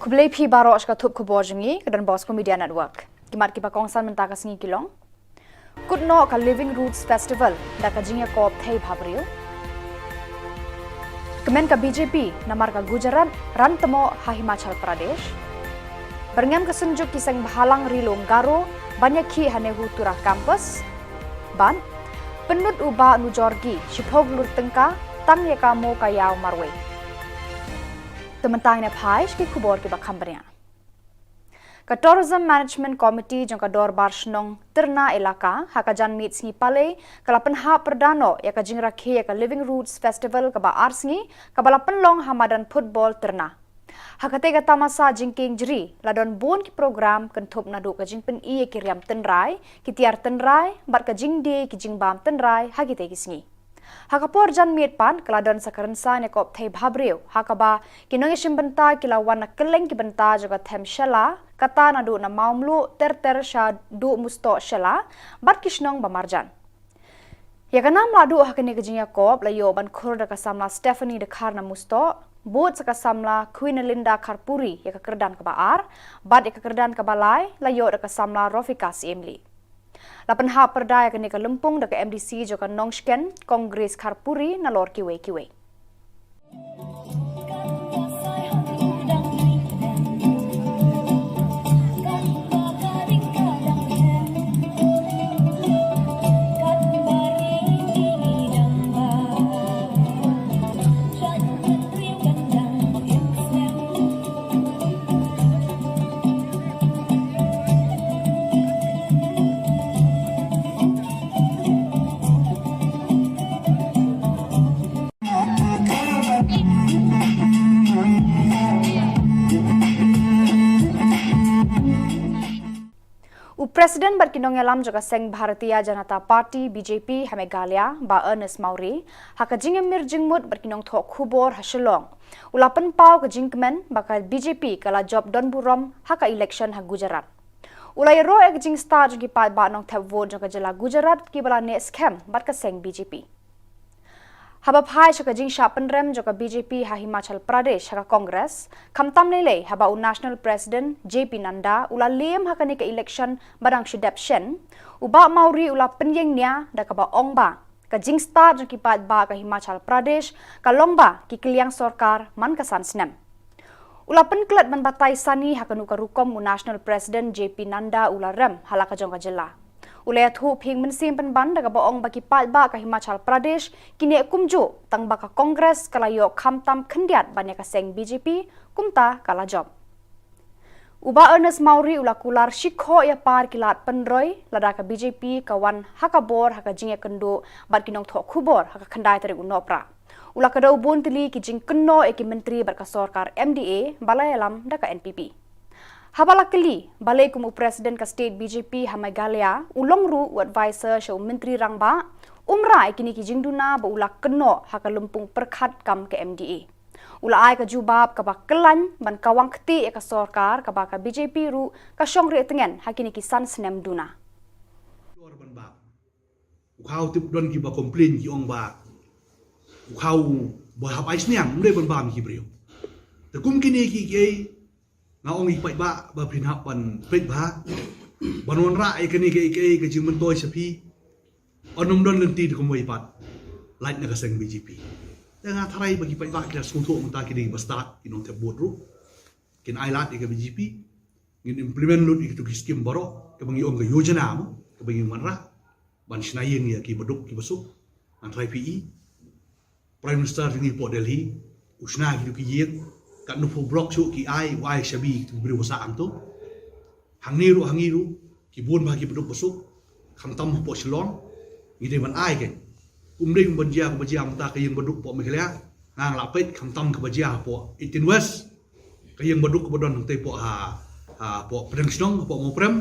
Khublei phi baroh sha ka thup khubor jong ngi ka Don Bosco Media Network. Ki mat kiba kongsan mynta ka sngi ki long: Kut noh ka Living Roots Festival da ka jingïakob thei bhabriew. Kmen ka B J P namar ka Gujarat ran tmoh ha Himachal Pradesh. Byrngem ka Synjuk ki Seng Bhalang Ri Lum Garo ban ïakhih ha NEHUTURA Campus. Bad pynlut u Bah Nujorgi shiphew klur tyngka tang ïa ka Mo Ka Ïaw marwei. Te mynta ngin ïa phai sha ki khubor kiba kham bniah. Ka Tourism Management Committee jong ka Dorbar Shnong Tyrna Elaka ha ka janmiet sngi Palei ka la pynhap pyrda noh ïa ka jingrakhe ïa ka Living Roots Festival kaba ar sngi kaba la pynlong ha madan football Tyrna. Ha katei ka tamasa jingkieng jri la don bun ki program kynthup naduh ka jingpyni ïa ki riam tynrai, ki tiar tynrai bad ka jingdie ki jingbam tynrai ha kitei ki sngi. Ha ka por janmiet pat ka la don sa ka rynsan ïakob thei bhabriew ha kaba ki nongïashim bynta ki la wan na kylleng ki bynta jong ka them Shella, kata naduh na Mawmluh ter ter sha Duh Mustoh Shella bad ki shnong ba marjan. Ïa ka nam la duh ha kane ka jingïakob la ïoh ban khur da ka samla Stephanie Dkhar na Mustoh, bud sa ka samla Queen Linda Kharpuri ïa ka kyrdan kaba ar, bad ïa ka kyrdan kaba lai la ïoh da ka samla Rofika Syiem Lee. La pynhap pyrda ïa kane ka lympung da ka M D C jong ka Nongshken, Kong Grace Kharpuri, nalor kiwei kiwei. President bad ki nongïalam jong ka seng Bharatiya Janata Party, B J P, ha Meghalaya, Bah Ernest Mawrie, ha ka jingïamir jingmut bad ki nongthoh khubor ha Shillong, u la pynpaw ka jingkmen ba ka B J P ka la jop don burom ha ka election ha Gujarat. U la ïaroh ïa ka jingstad jong ki paidbah nongthep vote jong ka jylla Gujarat kiba la neh skhem bad ka seng B J P. Haba phai sha ka jingshah pynrem jong ka B J P ha Himachal Pradesh ha ka Congress, khamtam lei lei haba u National President J P Nadda u la lem ha kane ka election ba dang shu dep shen, u Bah Mawrie u la pynïeng nia da kaba ong ba ka jingstad jong ki paidbah ka Himachal Pradesh ka long ba ki kylliang sorkar man ka san snem. U la pynklet ban batai sani ha kano ka rukom u National President J P Nadda u la rem ha la ka jong ka jylla. U la ïathuh pynmynsiem pynban da kaba ong ba ki paidbah ka Himachal Pradesh ki neh kumjuh tang ba ka Congress ka la ïoh khamtam khyndiat ban ïa ka seng B J P, kumta ka la jop. U Bah Ernest Mawrie u la kular shikhoh ïa par ki lad pynroi lada ka B J P ka wan ha ka bor ha ka jingïakynduh bad ki nongthoh khubor ha ka khyndai tarik u Nohprah. U la kdew bun tylli ki jingkynnoh ïa ki myntri bad ka sorkar M D A ba la ïalam da ka N P P. Haba la kylli balei kum u President ka state B J P ha Meghalaya u long ruh u advisor sha u Myntri Rangbah, um rah ïa kine ki jingduna ba u la kynnoh ha ka lympung pyrkhat kam ka M D A. U la ai ka jubab kaba khlaiñ ban kawang kti ïa ka sorkar kaba ka B J P ruh ka shong rieh tngen ha kine ki san snem duna. U khaw tip don kiba complain ki ong ba u khaw ba hap ai sniang, um dei ban bam ki briew. Te kum kine ki kiei nga ong ïa ki paidbah ba phin hap ban peit bha ban wanrah ïa kane kiei kiei ka jingmyntoi sha phi. Ynnym don lynti da kumwei pat lait na ka seng B J P. Te nga tharai ba ki paidbah ki la sngewthuh mynta ki dei ba stad ki nongthep vote ruh. Kin ai lad ïa ka B J P. Ngin implement lut ïa kitu ki skim baroh kaba ngi ong ka yojana mo kaba ngi wanrah ban shna ïing ïa ki baduk ki basuk. Ngan tharai phi i Prime Minister jong ngi hapoh Delhi u shna kitu ki ïing, katno phew block shuh ki ai, u ai shabi kitu ki briew ba sah hangto. Hangne ruh hangne ruh ki bun bha ki baduk basuk, khamtam hapoh Shillong. Ngi dei ban ai kein. Kum dei ban jia kaba jia mynta ka ïing baduk hapoh Meghalaya, nga nga la peit khamtam kaba jia hapoh eighteen West. Ka ïing baduk kaba don hangtei hapoh ha, hapoh pdeng shnong hapoh Mawprem.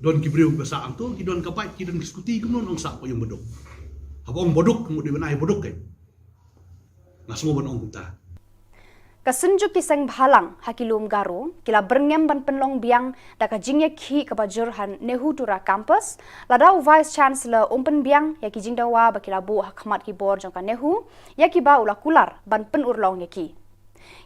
Don ki briew kiba sah hangto, ki don ka bike, ki don ki scooty, kumno nang sah hapoh ïing baduk. Haba ong baduk, mut dei ban ai baduk kein. Nga sngew ban ong kumta. Ka Synjuk ki seng bhalang ha ki lum Garo ki la byrngem ban pynlong biang da ka jingïakhih kaba jur ha Nehru Tura Campus, lada u Vice Chancellor um pynbiang ïa ki jingdawa ba ki la buh ha khmat ki bor jong ka Nehru ïa kiba u la kular ban pynurlong ïa ki.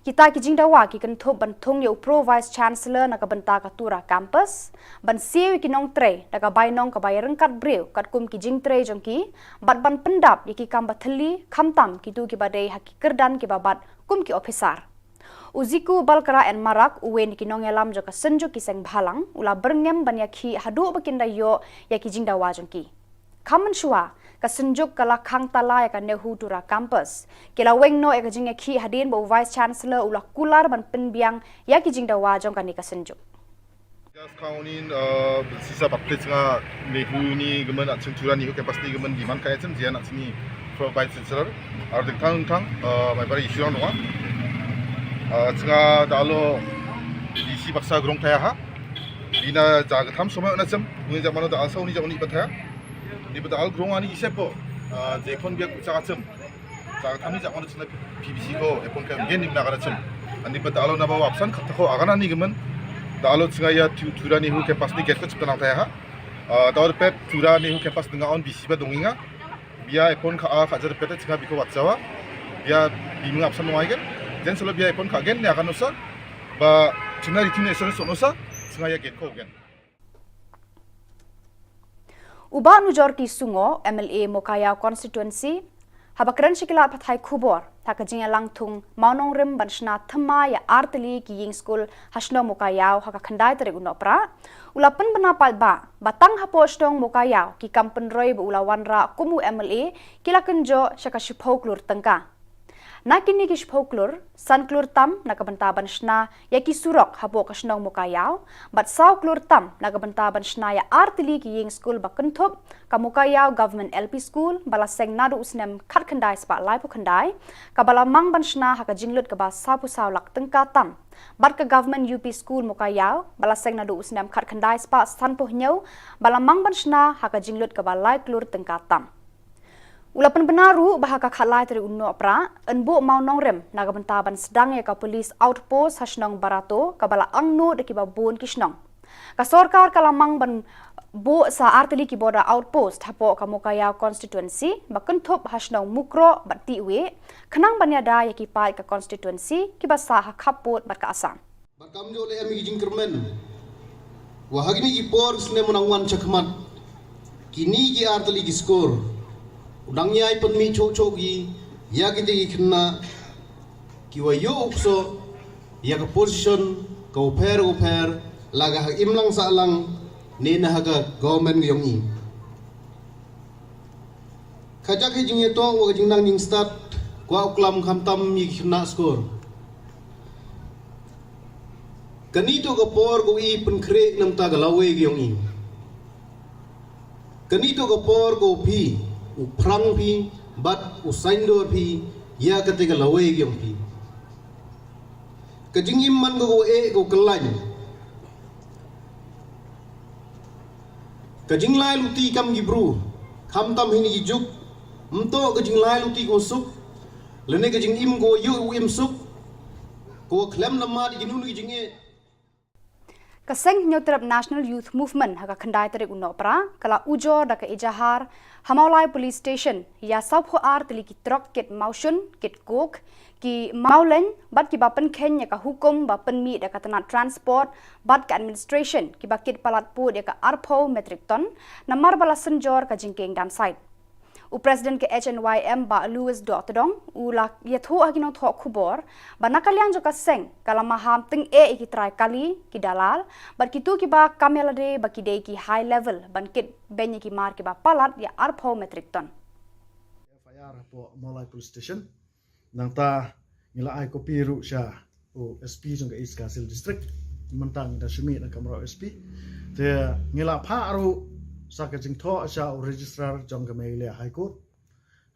Kita ki jingdawa ki kynthup ban thung ïa u Pro Vice Chancellor na ka bynta ka Tura Campus, ban siew ïa ki nongtrei da ka bainong kaba ïaryngkat briew katkum ki jingtrei jong ki, bad ban pyndap ïa ki kam ba thylli, khamtam kitu kiba dei ha ki kyrdan kiba bat kum ki ophisar. U Ziku Balkara N Marak, uwei na ki nongïalam jong ka Synjuk ki seng bhalang, u la byrngem ban ïakhih haduh ba kin da ïoh ïa ki jingdawa jong ki. Kham mynshuwa, ka Synjuk ka la khang tala ïa ka Nehru Tura Campus. Ki la weng noh ïa ka jingïakhih hadien ba u Vice Chancellor u la kular ban pynbiang ïa ki jingdawa jong kane ka Synjuk. Gas kaun in, uh, sisa bakte chunga Nehru ni gaman at chunga Tura Nehru Campus ni gaman di man kaya chim jian at chini Pro Vice Chancellor. Ar ding thang thang, uh, mai bari issue nong. Uh, chunga da alo isi baksa grong thaya ha. Ina jaga tham somai na chim, uni jaga mano da alsa uni jaga uni bathaya. Ni bata al grong ani ise po, uh, jepon biak ucha chim. Chak thani chak manu chuna P B C ko epon ka gen nim na kana chim. Ani bata alo na ba wapsan kata ko agana ni gemen. Da alo chunga ïa tu, Tura Nehru Campus ni gate ko chipta nang thaya ha. Ah, da alo pep Tura Nehru Campus dinga on B C ba donginga. Bia epon ka a ka jar peta chunga biko wapsawa. Bia biming apsan nong aigen. Jen solo bia epon ka gen ni akan usa. Ba chuna ritin esor sonosa. Chunga ïa gate ko gen. U Bah Nujorki Sungo, M L A Mowkaiaw Constituency, haba kren sha ki lad pathai khubor ha ka jingïalang thung mawnongrim ban shna thymmai ïa artylli ki ïing skul ha shnong Mowkaiaw ha ka khyndai tarik u Nohprah, u la pynbna paidbah ba tang hapoh shnong Mowkaiaw ki kam pynroi ba u la wanrah kum u M L A ki la kynjoh sha ka shiphew klur tyngka. Na kine ki shiphew klur, san klur tam na ka bynta ban shna ïa ki surok hapoh ka shnong Mokaiaw, bad saw klur tam na ka bynta ban shna ïa artylli ki ïing skul ba kynthup, ka Mokaiaw Government L P School, ba la seng naduh u snem khatkhyndai spah laiphew khyndai, kaba la mang ban shna ha ka jinglut kaba sawphew saw lak tyngka tam. Bad ka Government U P School Mokaiaw, ba la seng naduh u snem khatkhyndai spah sanphew hynñiew, ba la mang ban shna ha ka jinglut kaba lai klur tyngka tam. U la pynbna ruh ba ha ka khatlai tarik u Nohprah, yn buh mawnongrim na ka bynta ban sdang ïa ka police outpost ha shnong Barato, kaba la angnud da kiba bun ki shnong. Ka sorkar ka la mang ban buh sa artylli ki border outpost hapoh ka Mokaiaw constituency, ba kynthup ha shnong Mukroh bad Tiwi, khnang ban ïada ïa ki paid ka constituency kiba sah ha khappud bad ka Assam. Bad kam ju leh em ki jingkyrmen. Wa ha kine ki por snem u nang wan shakhmat, kine ki artylli ki skur, u nang ïai pynmih shuh shuh ki ïa kite ki khynnah kiwa ïoh u ksoh ïa ka position kawapher kawapher, la ka ha imlang sahlang ne na ha ka government ka ïong i. Ka jaka jingïatoh wa ka jingnang jingstad kwah u klam khamtam ïa ki khynnah skur. Kane toh ka por kawa i pynkhreh na ka bynta ka lawei ka ïong i. Kane toh ka por kawa phi, u phrang phi bad u saiñdur phi ïa kata ka lawei ka ïong phi. Ka jingim man ka kawa eh kawa kyllain. Ka jinglai luti kam ki bru, khamtam ha kine ki juk, ym toh ka jinglai luti kawa suk, lane ka jingim kawa ïoh u im suk, kawa khlem namar ïa kino kino ki jingeh. Ka Seng Hynñiewtrep National Youth Movement ha ka khyndai tarik u Nohprah ka la ujor da ka ejahar ha Mawlai Police Station ïa sawphew ar tylli ki trok kit mawshun, kit coke, ki mawleiñ bad kiba pynkheiñ ïa ka hukum ba pynmih da ka tnat Transport bad ka Administration, kiba kit palat pud ïa ka arphew metric ton, namar ba la synjor ka jingkieng dam sait. U President ka H N Y M, Bah Louis Dohtdong, u la ïathuh ha ki nongthoh khubor ba na ka liang jong ka seng ka la maham tyngeh ïa ki trai kali, ki dalal bad kito kiba kam ïalade ba ki dei ki high level ban kit beiñ ïa ki mar kiba palat ïa arphew metric ton. F I R hapoh Mawlai Police Station. Nangta ngi la ai kopi ruh sha u S P jong ka East Khasi Hills District. Mynta ngi da shu mih na kamra u S P. Te ngi la phah ruh sa ka jingthoh sha u Registrar jong ka Meghalaya High Court.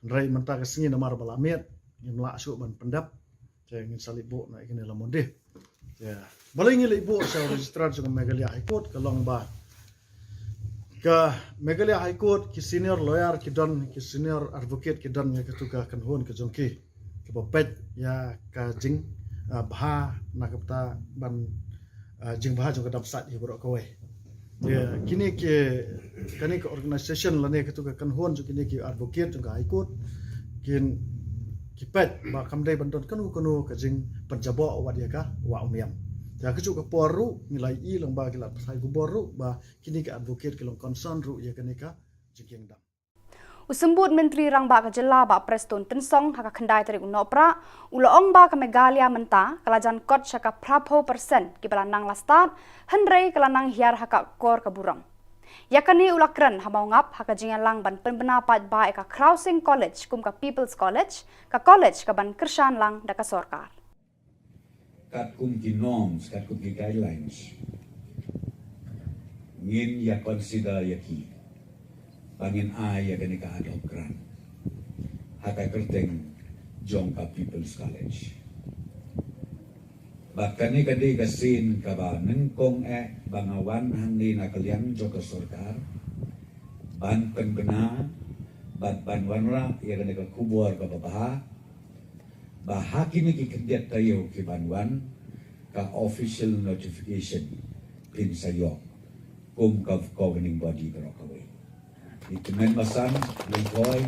Hynrei mynta ka sngi namar ba la miet, ngim lah shuh ban pyndep. Te ngin sa leit buh na kine la Monday. Te balei ngi leit buh sha u Registrar jong ka Meghalaya High Court, ka long ba ka Meghalaya High Court, ki senior lawyer ki don, ki senior advocate ki don ïa katu ka kynhun ka jong ki, kaba peit ïa ka jing, ah, bha na ka bynta ban, ah, jingbha jong ka dam sait ïa baroh kawei. Ïa kine ki, kane ka organisation lane katu ka kynhun jong kine ki advocate jong ka High Court kin, ki peit ba kam dei ban don kano kano ka jingpynjaboh wat ïa ka wah u niam. Ïa kajuh ka por ruh ngi la ïohi lyngba ki lad pathai khubor ruh ba kine ki advocate ki long concern ruh ïa kane ka jingkieng dam. U Symbud Myntri Rangbah ka Jylla, Bah Prestone Tynsong, ha ka khyndai tarik u Nohprah u la ong ba ka Meghalaya mynta ka la jan kot sha ka phraphew percent kiba la nang la stad, hynrei ka la nang hiar ha ka kor ka burom. Ïa kane u la kren ha Mawngap ha ka jingïalang ban pynbna paidbah ïa ka Khrawsing College kum ka People's College, ka college kaban kyrshan lang da ka sorkar. Katkum ki norms, katkum ki guidelines, ngin ïa consider ïa ki ba ngin ai ïa kane ka ad hoc grant ha ka kyrteng jong ka People's College. Bad kane ka dei ka sien kaba nyngkong eh ba nga wan hangne na ka liang jong ka sorkar ban pynbna bad ban wanrah ïa kane ka khubor kaba bha ba ha kine ki khyndiat taïew ki ban wan, ka official notification phin sa ïoh kum ka governing body baroh kawei. Ngi kmen basan, lyngkhoi,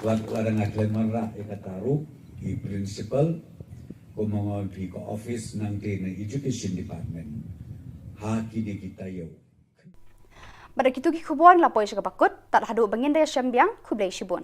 wat la dang khlem wanrah ïa kata ruh i principal, kum ma nga ong phi, ka office nangta na Education Department ha kine ki taïew. Bad da kitu ki khubor ngi la poi sha kaba kut, tad haduh ba ngin da ïashem biang, khublei shibun.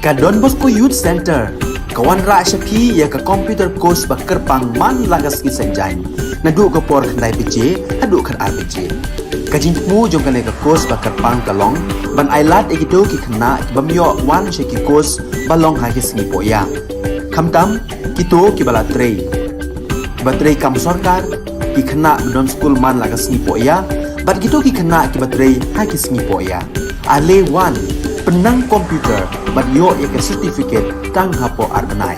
Ka Don Bosco Youth Centre ka wanrah sha phi ïa ka computer course ba kyrpang man la ka sngi Saitjaiñ, naduh ka por khyndai baje haduh khatar baje. Ka jingthmu jong kane ka course ba kyrpang ka long ban ailad ïa kito ki khynnah ki bym ïoh wan sha ki course ba long ha ki sngi poh ïa, khamtam kito kiba la trei, kiba trei kam sorkar, ki khynnah ba don skul man la ka sngi poh ïa, bad kito ki khynnah kiba trei ha ki sngi poh ïa. Ale wan, pynnang computer bad ïoh ïa ka certificate tang hapoh ar bnai.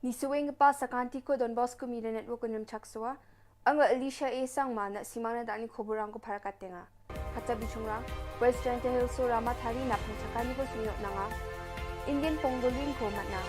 Ngi sngewbha sa ka Anti ko Don Bosco Media Network, Nrem Chakswa. Anga Alicia A Sangma, na simang na dani khubur ang ko para katenga. Kata bichungrang, West Jaintia Hills o Rama thari na pangchakani ko sungyo nanga. Indian Pongolim ko matna.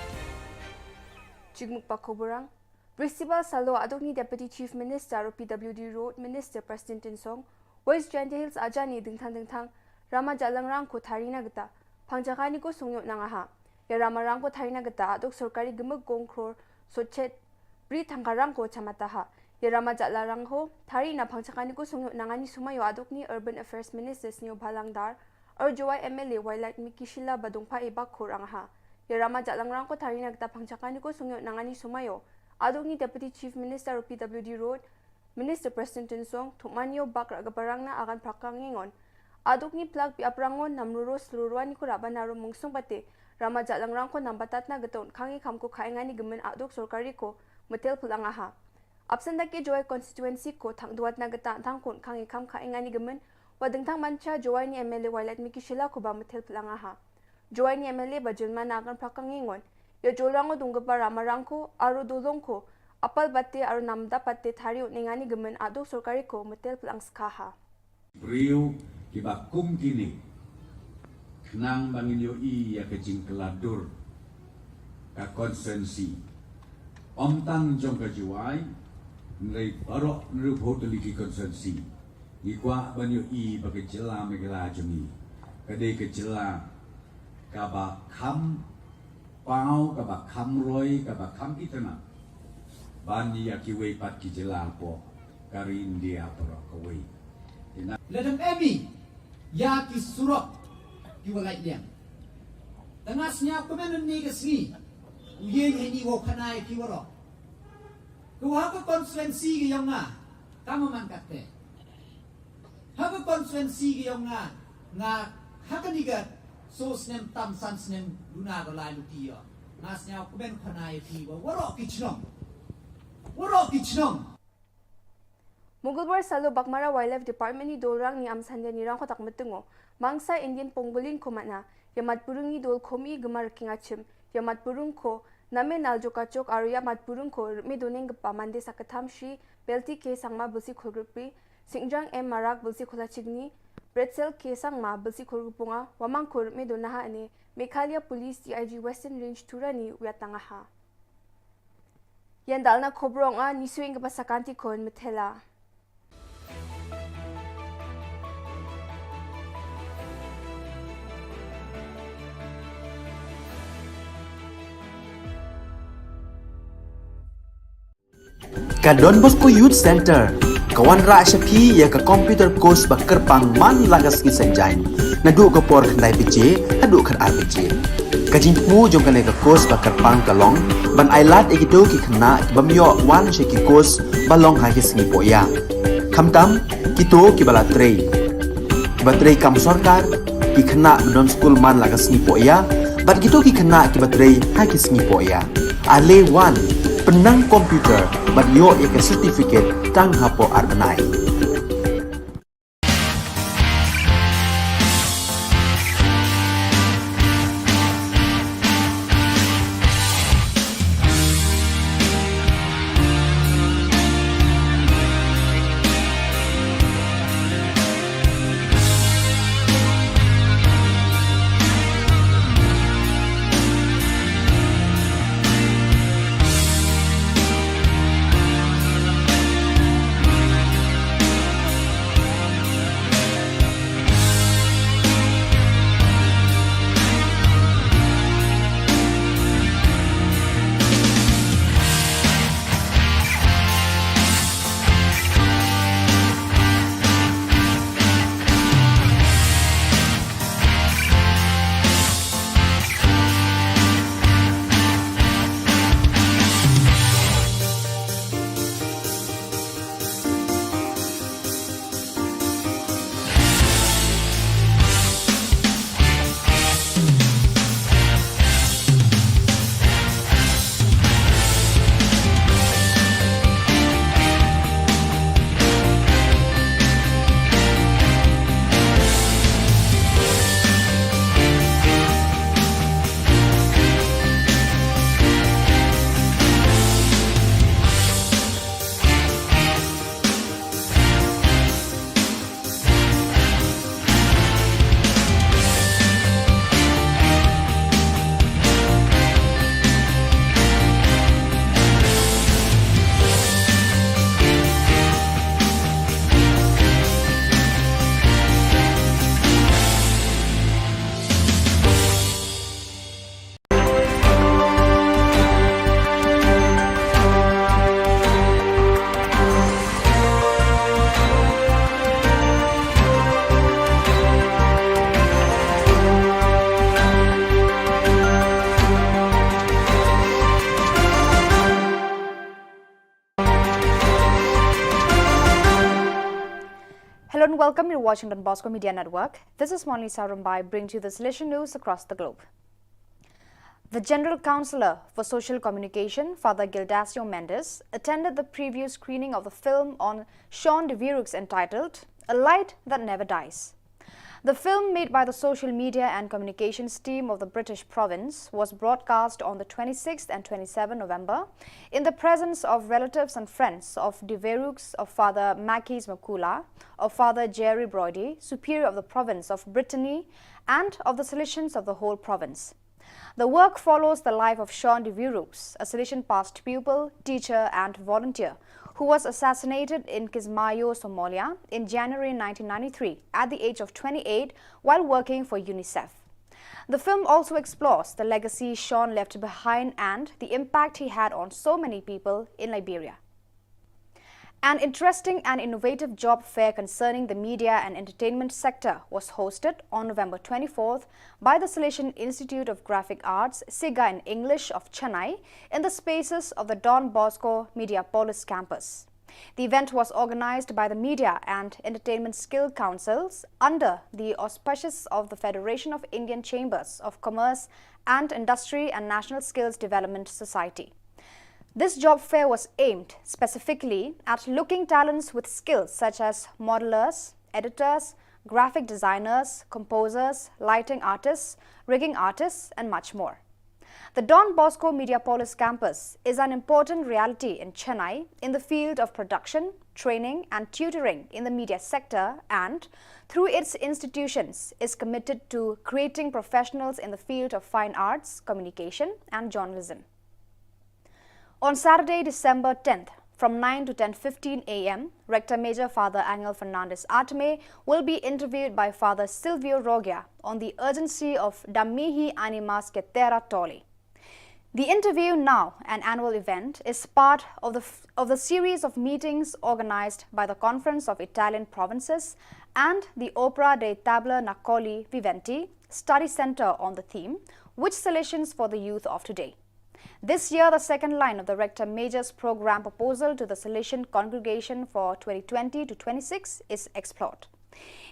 Chigmuk pa khubur ang, Bristibal Salo adokni Deputy Chief Minister o P W D Road Minister Prestone Tynsong, West Jaintia Hills ajani dingthang dingthang Rama Jalangrang ko thari na gita pangchakani ko sungyo nanga ha. Ïa Rama rang ko thari na gita adok sorkari gimik gong kror sochet bri thangkarang ko chamata ha. Ïa Rama Jalangrang ko thari na pangchakani ko sungyo nanga ni sumayo adokni Urban Affairs Minister Sniawbhalang Dhar, Ar Jowai M L A Wailadmiki Shylla ba dungpha e bak khur ang ha. Ïa Rama Jalangrang ko thari na gita pangchakani ko sungyo nanga ni sumayo adokni Deputy Chief Minister o P W D Road Minister Prestone Tynsong, thukman ïa u bak ra ka parang na agan prakang ngingon. Adokni plak bi aprangon nam ruro slurwani ko raban aro mungsung pate Rama Jalangrang ko nam batat na gita un khangi kham ko khainga ni gemen adok sorkari ko metel pulanga ha. Apsan da ke Jowai constituency ko thang duat na gita thang kun khangi kham khainga ni gemen wa dingthang mancha Jowai ni M L A Wailadmiki Shylla ko ba metel pulanga ha. Jowai ni M L A ba jilma na agan prakang ngingon. Ïa Jolrang o dunggepa Rama rang ko, aro dolong ko, apal bate, aro namda pate thari u ningani gemen adok sorkari ko metel plang skha ha. Briew kiba kum kini khnang ba ngin ïohi ïa ka jingkylla dur ka constituency. Ym tang jong ka Jowai, hynrei baroh hynriewphew tylli ki constituency. Ngi kwah ban ïohi ba ka jylla Meghalaya jong ngi ka dei ka jylla kaba kham paw, kaba kham roi, kaba kham itynnad ban ïa kiwei pat ki jylla hapoh ka ri India baroh kawei. Lada em ïa ki surok kiwa lait liang, tang nga sñiaw kmen ynne ka sngi u ïeng heini wow khana ïa ki waroh. Ka wa ha ka constituency ka yong nga, ka ma man katte. Ha ka constituency ka yong nga, nga ha kani ka so snem tam san snem duna ka lai luti ïa. Nga sñiaw kmen khana ïa ki wa waroh ki chnong. Waroh ki chnong. Mugulbar Salo Baghmara Wildlife Department ni dolrang ni am sande ni rang khotak metengo. Mangsa Indian pongbolin ko mana, ya mat burung ni dol komi gemar king achim, ya mat burung ko, name nal jokachok aru ya mat burung ko, rme doneng gepa mande sakatham shi, Belti K Sangma belsi kholgripi, Singjang M Marak belsi kholachigni, Bretzel K Sangma belsi kholgripunga, wamang ko rme donaha ane, Meghalaya Police D I G Western Range Turani wiatanga ha. Yan dalna khobrong a ni swing ka pasakanti kon metela. Ka Don Bosco Youth Center ka wanrah sha phi ïa ka computer course ba kyrpang man la ka sngi Saitjaiñ, naduh ka por khyndai baje haduh khatar baje. Ka jingthmu jong kane ka course ba kyrpang ka long ban ailad ïa kito ki khynnah ki bym ïoh wan sha ki course ba long ha ki sngi pohïa. Khamtam kito kiba la trei, kiba trei kam sorkar, ki khynnah ba don skul man la ka sngi pohïa, bad kito ki khynnah kiba trei ha ki sngi pohïa. Ale wan, pynnang computer bad ïoh ïa ka certificate tang hapoh ar bnai. Hello and welcome. You're watching Don Bosco Media Network. This is Monlisa Rumbai bringing to you the Salesian news across the globe. The General Counsellor for Social Communication, Father Gildasio Mendes, attended the preview screening of the film on Sean de Viruks entitled A Light That Never Dies. The film, made by the social media and communications team of the British province, was broadcast on the twenty-sixth and twenty-seventh November in the presence of relatives and friends of de Viruks, of Father Makis Makula, of Father Jerry Broidy, Superior of the province of Brittany, and of the Salesians of the whole province. The work follows the life of Sean de Viruks, a Salesian past pupil, teacher, and volunteer, who was assassinated in Kismayo, Somalia, in January nineteen ninety-three at the age of twenty-eight while working for UNICEF. The film also explores the legacy Sean left behind and the impact he had on so many people in Liberia. An interesting and innovative job fair concerning the media and entertainment sector was hosted on November twenty-fourth by the Salesian Institute of Graphic Arts, SIGA in English, of Chennai in the spaces of the Don Bosco Mediapolis campus. The event was organized by the Media and Entertainment Skill Councils under the auspices of the Federation of Indian Chambers of Commerce and Industry and National Skills Development Society. This job fair was aimed specifically at looking talents with skills such as modelers, editors, graphic designers, composers, lighting artists, rigging artists, and much more. The Don Bosco Mediapolis campus is an important reality in Chennai in the field of production, training, and tutoring in the media sector, and, through its institutions, is committed to creating professionals in the field of fine arts, communication, and journalism. On Saturday, December tenth, from nine to ten fifteen a m, Rector Major Father Angel Fernandez Artime will be interviewed by Father Silvio Rogia on the urgency of Da mihi animas que terra tolli. The interview, now an annual event, is part of the, of the series of meetings organized by the Conference of Italian Provinces and the Opera dei Tabernacoli Viventi Study Center on the theme, "Which Salesians for the Youth of Today?" This year, the second line of the Rector Major's program proposal to the Salesian congregation for twenty twenty to twenty-six is explored.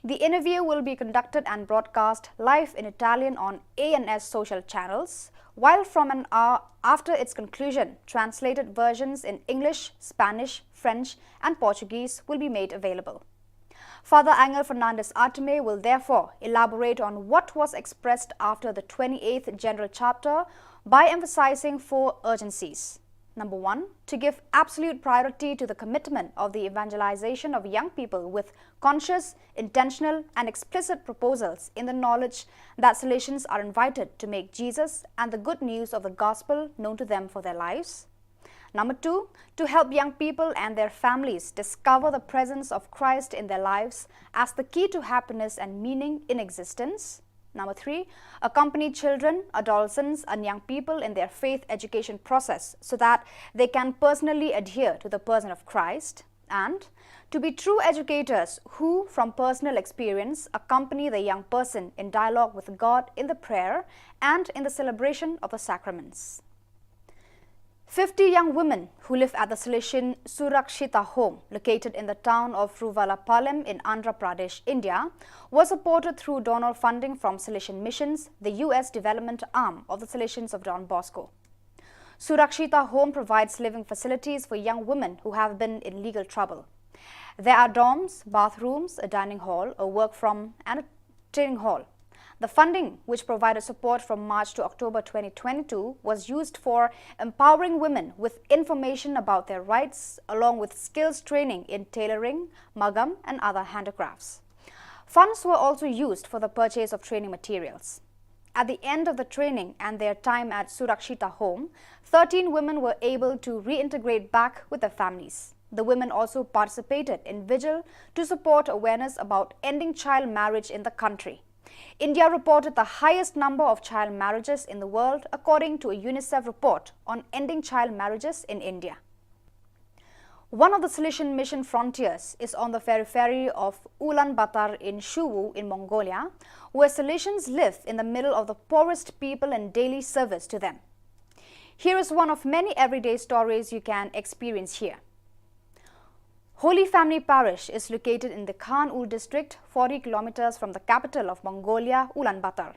The interview will be conducted and broadcast live in Italian on A N S social channels, while from an hour after its conclusion, translated versions in English, Spanish, French, and Portuguese will be made available. Father Angel Fernandez Artime will therefore elaborate on what was expressed after the twenty-eighth General Chapter by emphasizing four urgencies. Number one, to give absolute priority to the commitment of the evangelization of young people with conscious, intentional, and explicit proposals in the knowledge that Salesians are invited to make Jesus and the good news of the gospel known to them for their lives. Number two, to help young people and their families discover the presence of Christ in their lives as the key to happiness and meaning in existence. Number three, accompany children, adolescents, and young people in their faith education process so that they can personally adhere to the person of Christ. And to be true educators who, from personal experience, accompany the young person in dialogue with God in the prayer and in the celebration of the sacraments. Fifty young women who live at the Salesian Surakshita Home, located in the town of Ruvallapalem in Andhra Pradesh, India, were supported through donor funding from Salesian Missions, the U S development arm of the Salesians of Don Bosco. Surakshita Home provides living facilities for young women who have been in legal trouble. There are dorms, bathrooms, a dining hall, a work from, and a training hall. The funding, which provided support from March to October twenty twenty-two, was used for empowering women with information about their rights, along with skills training in tailoring, magam, and other handicrafts. Funds were also used for the purchase of training materials. At the end of the training and their time at Surakshita Home, thirteen women were able to reintegrate back with their families. The women also participated in vigil to support awareness about ending child marriage in the country. India reported the highest number of child marriages in the world, according to a UNICEF report on ending child marriages in India. One of the Salesian Mission frontiers is on the periphery of Ulaanbaatar in Shuwu in Mongolia, where Salesians live in the middle of the poorest people in daily service to them. Here is one of many everyday stories you can experience here. Holy Family Parish is located in the Khan-Ul district, forty kilometers from the capital of Mongolia, Ulaanbaatar.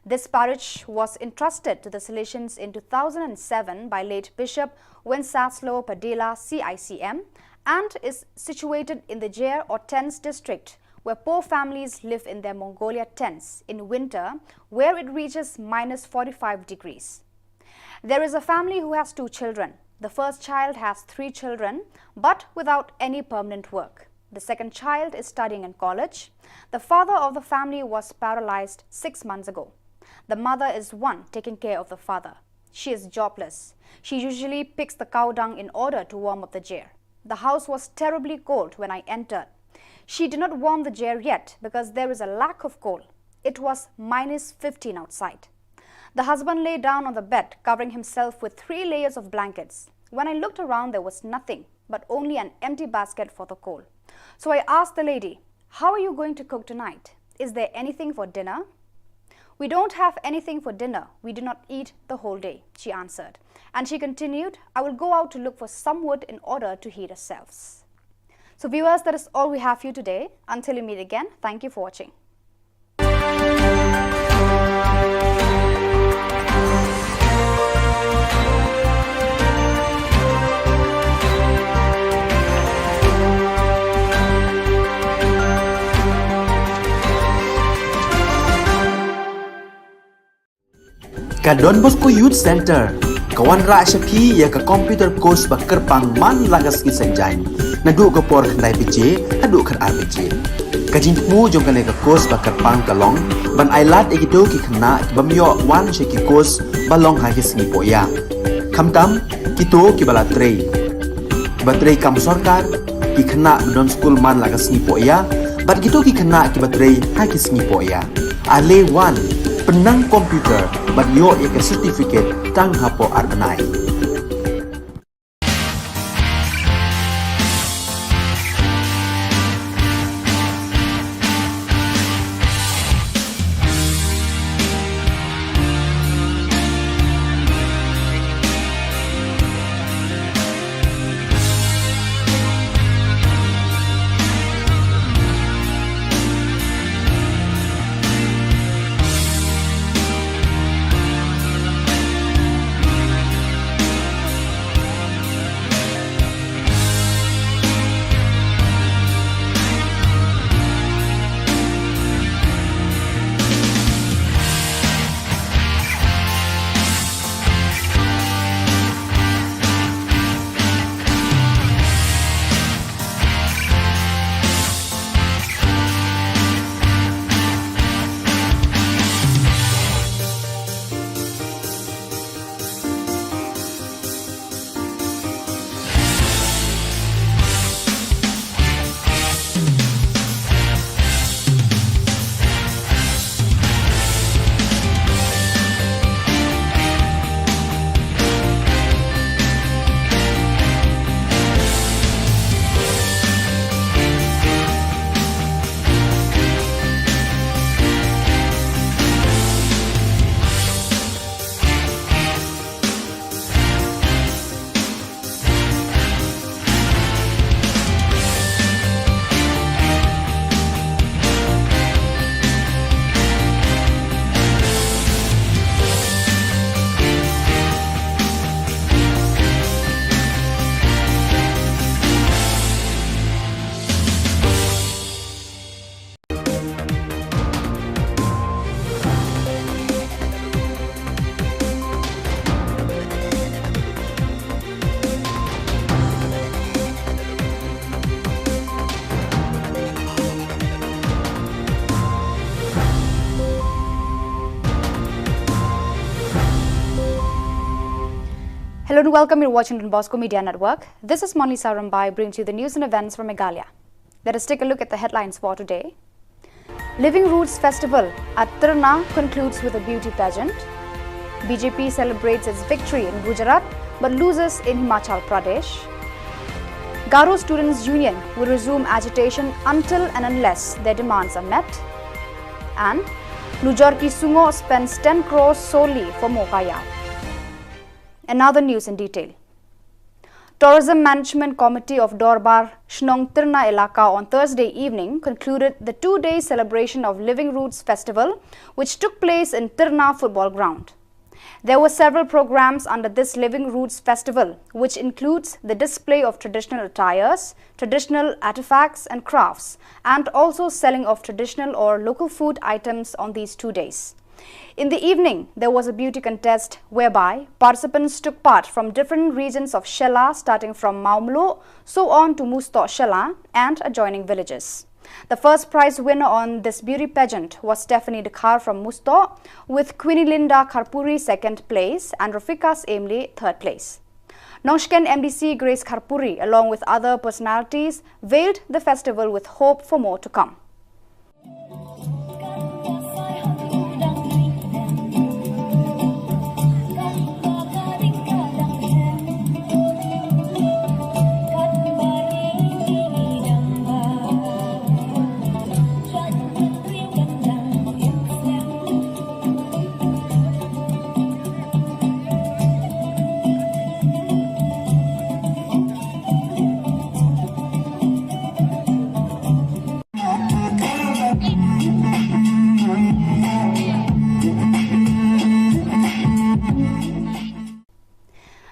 This parish was entrusted to the Salesians in two thousand seven by late Bishop Wenceslao Padilla, C I C M, and is situated in the Jer or Tents district, where poor families live in their Mongolia tents in winter, where it reaches minus forty-five degrees. There is a family who has two children. The first child has three children, but without any permanent work. The second child is studying in college. The father of the family was paralyzed six months ago. The mother is one taking care of the father. She is jobless. She usually picks the cow dung in order to warm up the Jer. The house was terribly cold when I entered. She did not warm the Jer yet because there is a lack of coal. It was minus fifteen outside. The husband lay down on the bed, covering himself with three layers of blankets. When I looked around, there was nothing but only an empty basket for the coal. So I asked the lady, "How are you going to cook tonight? Is there anything for dinner?" "We don't have anything for dinner. We do not eat the whole day," she answered. And she continued, "I will go out to look for some wood in order to heat ourselves." So viewers, that is all we have for you today. Until we meet again, thank you for watching. Ka Don Bosco Youth Centre ka wanrah sha phi ïa ka computer course ba kyrpang man la ka sngi Saitjaiñ, naduh ka por khyndai baje haduh khatar baje. Ka jingthmu jong kane ka course ba kyrpang ka long ban ailad ïa kito ki khynnah ki bym ïoh wan sha ki course ba long ha ki sngi pohïa, khamtam kito kiba la trei, kiba trei kam sorkar, ki khynnah ba don skul man la ka sngi pohïa, bad kito ki khynnah kiba trei ha ki sngi pohïa. Ale wan, pynnang computer bad ïoh ïa ka certificate tang hapoh ar bnai. Hello and welcome. You're watching Don Bosco Media Network. This is Monlisa Rambai, bringing to you the news and events from Meghalaya. Let us take a look at the headlines for today. Living Roots Festival at Tirna concludes with a beauty pageant. B J P celebrates its victory in Gujarat but loses in Himachal Pradesh. Garo Students Union will resume agitation until and unless their demands are met. And Lujor Ki Sungo spends ten crores solely for Mokaya. And now the news in detail. Tourism Management Committee of Dorbar Shnong Tirna Elaka on Thursday evening concluded the two-day celebration of Living Roots Festival, which took place in Tirna Football Ground. There were several programs under this Living Roots Festival, which includes the display of traditional attires, traditional artifacts and crafts, and also selling of traditional or local food items on these two days. In the evening, there was a beauty contest whereby participants took part from different regions of Shella, starting from Maumlo, so on to Musto Shella and adjoining villages. The first prize winner on this beauty pageant was Stephanie Dkhar from Musto, with Queenie Linda Kharpuri second place and Rafikas Emli third place. Nongsken M D C Grace Kharpuri, along with other personalities, veiled the festival with hope for more to come.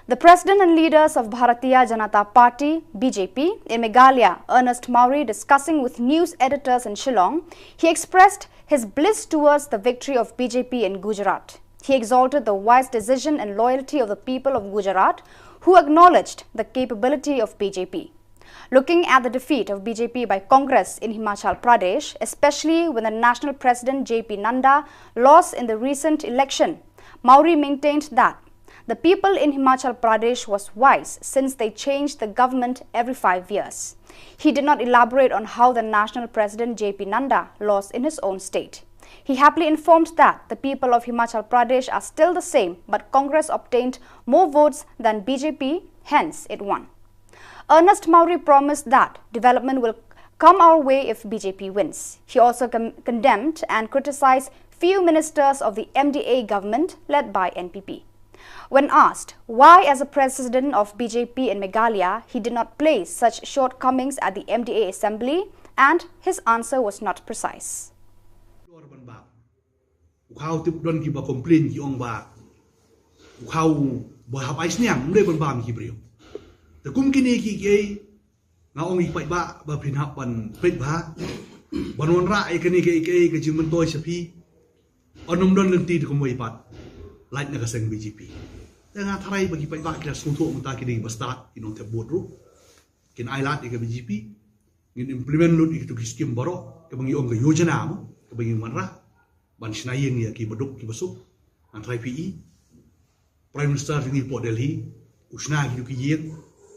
The president and leaders of Bharatiya Janata Party, B J P, in Meghalaya, Ernest Mawrie, discussing with news editors in Shillong, he expressed his bliss towards the victory of B J P in Gujarat. He exalted the wise decision and loyalty of the people of Gujarat, who acknowledged the capability of B J P. Looking at the defeat of B J P by Congress in Himachal Pradesh, especially when the national president J P Nadda lost in the recent election, Mawrie maintained that the people in Himachal Pradesh was wise since they changed the government every five years. He did not elaborate on how the national president J P Nadda lost in his own state. He happily informed that the people of Himachal Pradesh are still the same, but Congress obtained more votes than B J P, hence it won. Ernest Mawrie promised that development will come our way if B J P wins. He also con- condemned and criticized few ministers of the M D A government led by N P P. When asked why, as a president of B J P in Meghalaya, he did not place such shortcomings at the M D A assembly, and his answer was not precise. U khaw tip don kiba complain ki ong ba u khaw ba hap ai sniang, um dei ban bam ki briew. Te kum kine ki kiei nga ong i paidbah ba phin hap ban peit bha ban wanrah ïa kane kaei kaei ka jingmyntoi sha phi. Ynnym don lynti te kumwei pat lait na ka seng B J P. Te nga tharai ba ki paidbah ki la sngewthuh mynta ki dei ba stad, ki nongthep vote ruh. Kin ai lad ïa ka B J P. Ngin implement lut ïa kitu ki skim baroh kaba ngi ong ka yojana mo, kaba ngi wanrah ban shna ïing ïa ki baduk ki basuk. Ngan tharai phi i Prime Minister jong ngi hapoh Delhi u shna kitu ki ïing,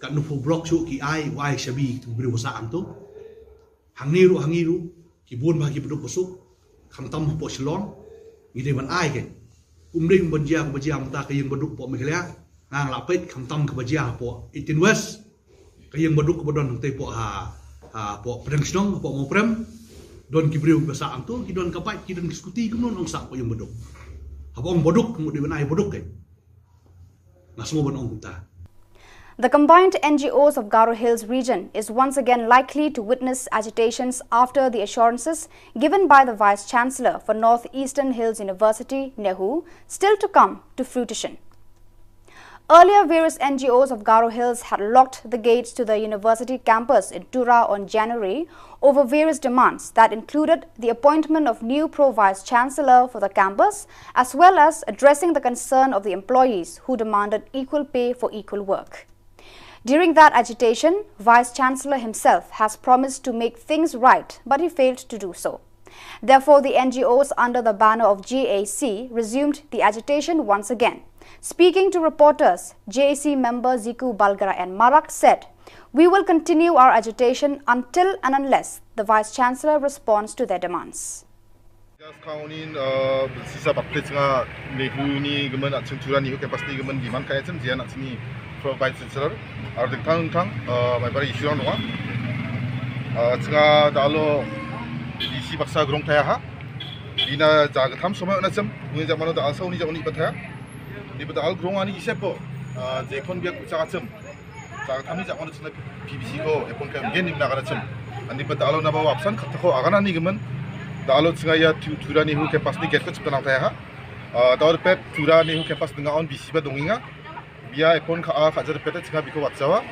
katno phew block shuh ki ai, u ai shabi kitu ki briew ba sah hangto. Hangne ruh hangne ruh ki bun bha ki baduk basuk, khamtam hapoh Shillong. Ngi dei ban ai kein. Um dei ban jia kaba jia mynta ka ïing baduk hapoh Meghalaya. Nga nga la peit khamtam kaba jia hapoh Eighteen West. Ka ïing baduk kaba don hangtei hapoh ha, ha hapoh Pdeng Shnong, hapoh Mawprem. Don ki briew ba sah hangto, ki don ka bike, ki don ki scooty, kumno nong sah hapoh ïing baduk. Haba ong baduk, ngut dei ban ai baduk kein. Nga sngew ban ong kumta. The combined N G Os of Garo Hills region is once again likely to witness agitations after the assurances given by the Vice Chancellor for North Eastern Hills University, NEHU, still to come to fruition. Earlier, various N G Os of Garo Hills had locked the gates to the university campus in Tura on January over various demands that included the appointment of new Pro Vice Chancellor for the campus, as well as addressing the concern of the employees who demanded equal pay for equal work. During that agitation, Vice Chancellor himself has promised to make things right, but he failed to do so. Therefore, the N G Os under the banner of G A C resumed the agitation once again. Speaking to reporters, G A C member Ziku Balgara and Marak said, "We will continue our agitation until and unless the Vice Chancellor responds to their demands." Just count in, uh, sisa bakte chunga NEHU ni gaman at chung Tura NEHU campus ni gaman di man kaya chim jian at chini Pro Vice Chancellor. Ar ding tang tang, uh, mai bari issue nong. Uh, chunga dalo di si baksa grong taya ha. Dina jaga tham somai na chim, ni jamano da asa ni jamani pataya. Ni bata al grong ani isep bo. Uh, je kon biak ucha chim. Sa kami sa kono chuna P B C ko epon ka gen nim na kana chim. Ani pa dalo na ba wapsan kata ko agana ni gemen. Dalo chunga ya Tura NEHU campus ni gate ko chipta nang taya ha. Dalo pet Tura NEHU campus denga on B C ba donginga. Bia epon ka a ka jar pet chunga biko watsawa.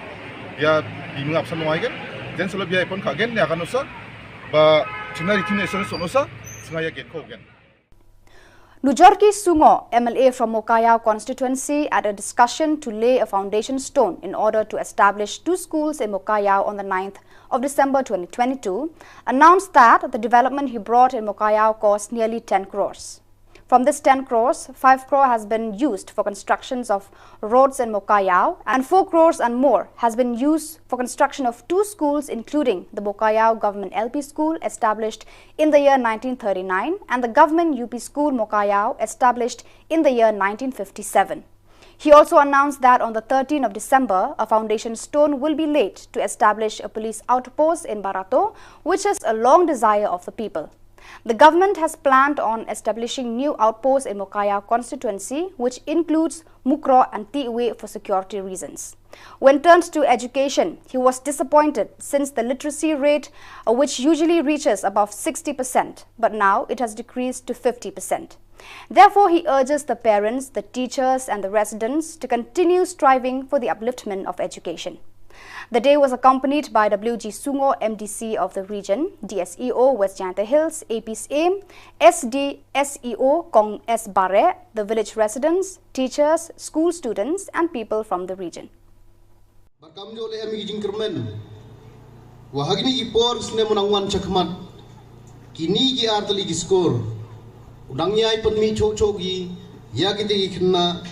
Bia bimung apsan nong aigen. Jen solo bia epon ka gen ne akan usa. Ba chuna ritin esor son usa. Chunga ya gate ko gen. Nujorki Sungo, M L A from Mokayao constituency, at a discussion to lay a foundation stone in order to establish two schools in Mokayao on the ninth of December twenty twenty-two, announced that the development he brought in Mokayao cost nearly ten crores. From this ten crores, five crore has been used for constructions of roads in Mokayao, and four crores and more has been used for construction of two schools, including the Mokayao Government L P School, established in the year nineteen thirty-nine, and the Government U P School Mokayao, established in the year nineteen fifty-seven. He also announced that on the thirteenth of December, a foundation stone will be laid to establish a police outpost in Barato, which is a long desire of the people. The government has planned on establishing new outposts in Mokayao constituency, which includes Mukroh and Tiwe, for security reasons. When turned to education, he was disappointed since the literacy rate, uh, which usually reaches above sixty percent, but now it has decreased to fifty percent. Therefore, he urges the parents, the teachers, and the residents to continue striving for the upliftment of education. The day was accompanied by W G Sungo, M D C of the region, D S E O West Jaintia Hills, A P Syiem, S D S E O Kong S Bareh, the village residents, teachers, school students, and people from the region. Ba kam jooh leh em ki jingkyrmen. Wa ha kine ki por snem u nang wan shakhmat. Kine ki ar tylli ki skur. U nang ïai pynmih choh choh ki, ïa kite ki khynnah.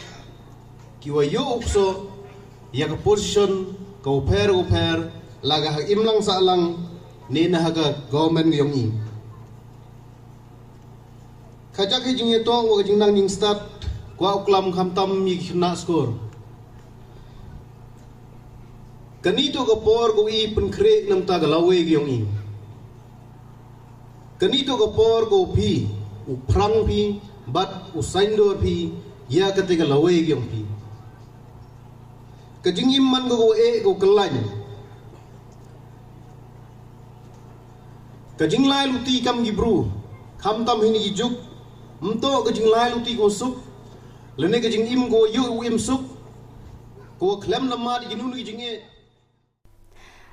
Ki wa ïoh u ksoh, ïa ka position, ka u pher u pher, la ka ha imlang sahlang, ne na ha ka government ka ïong i. Ka jaka jingïatong wa ka jingnang jingstad, kwah u klam khamtam ïa ki khynnah skur. Kane to ka por ka u i pynkhreh namta ka lawei ka ïong i. Kane to ka por ka u phi, u phrang phi, bad u saiñdur phi, ïa kate ka lawei ka ïong phi. Ka jingim man ka u eh ka u kyllain. Ka jinglai luti kam ki bru, khamtam hini ki juk, mto ka jinglai luti ka u suk, lane ka jingim ka u ïoh u im suk, ka u khlem lamar ki nun ki jingeh.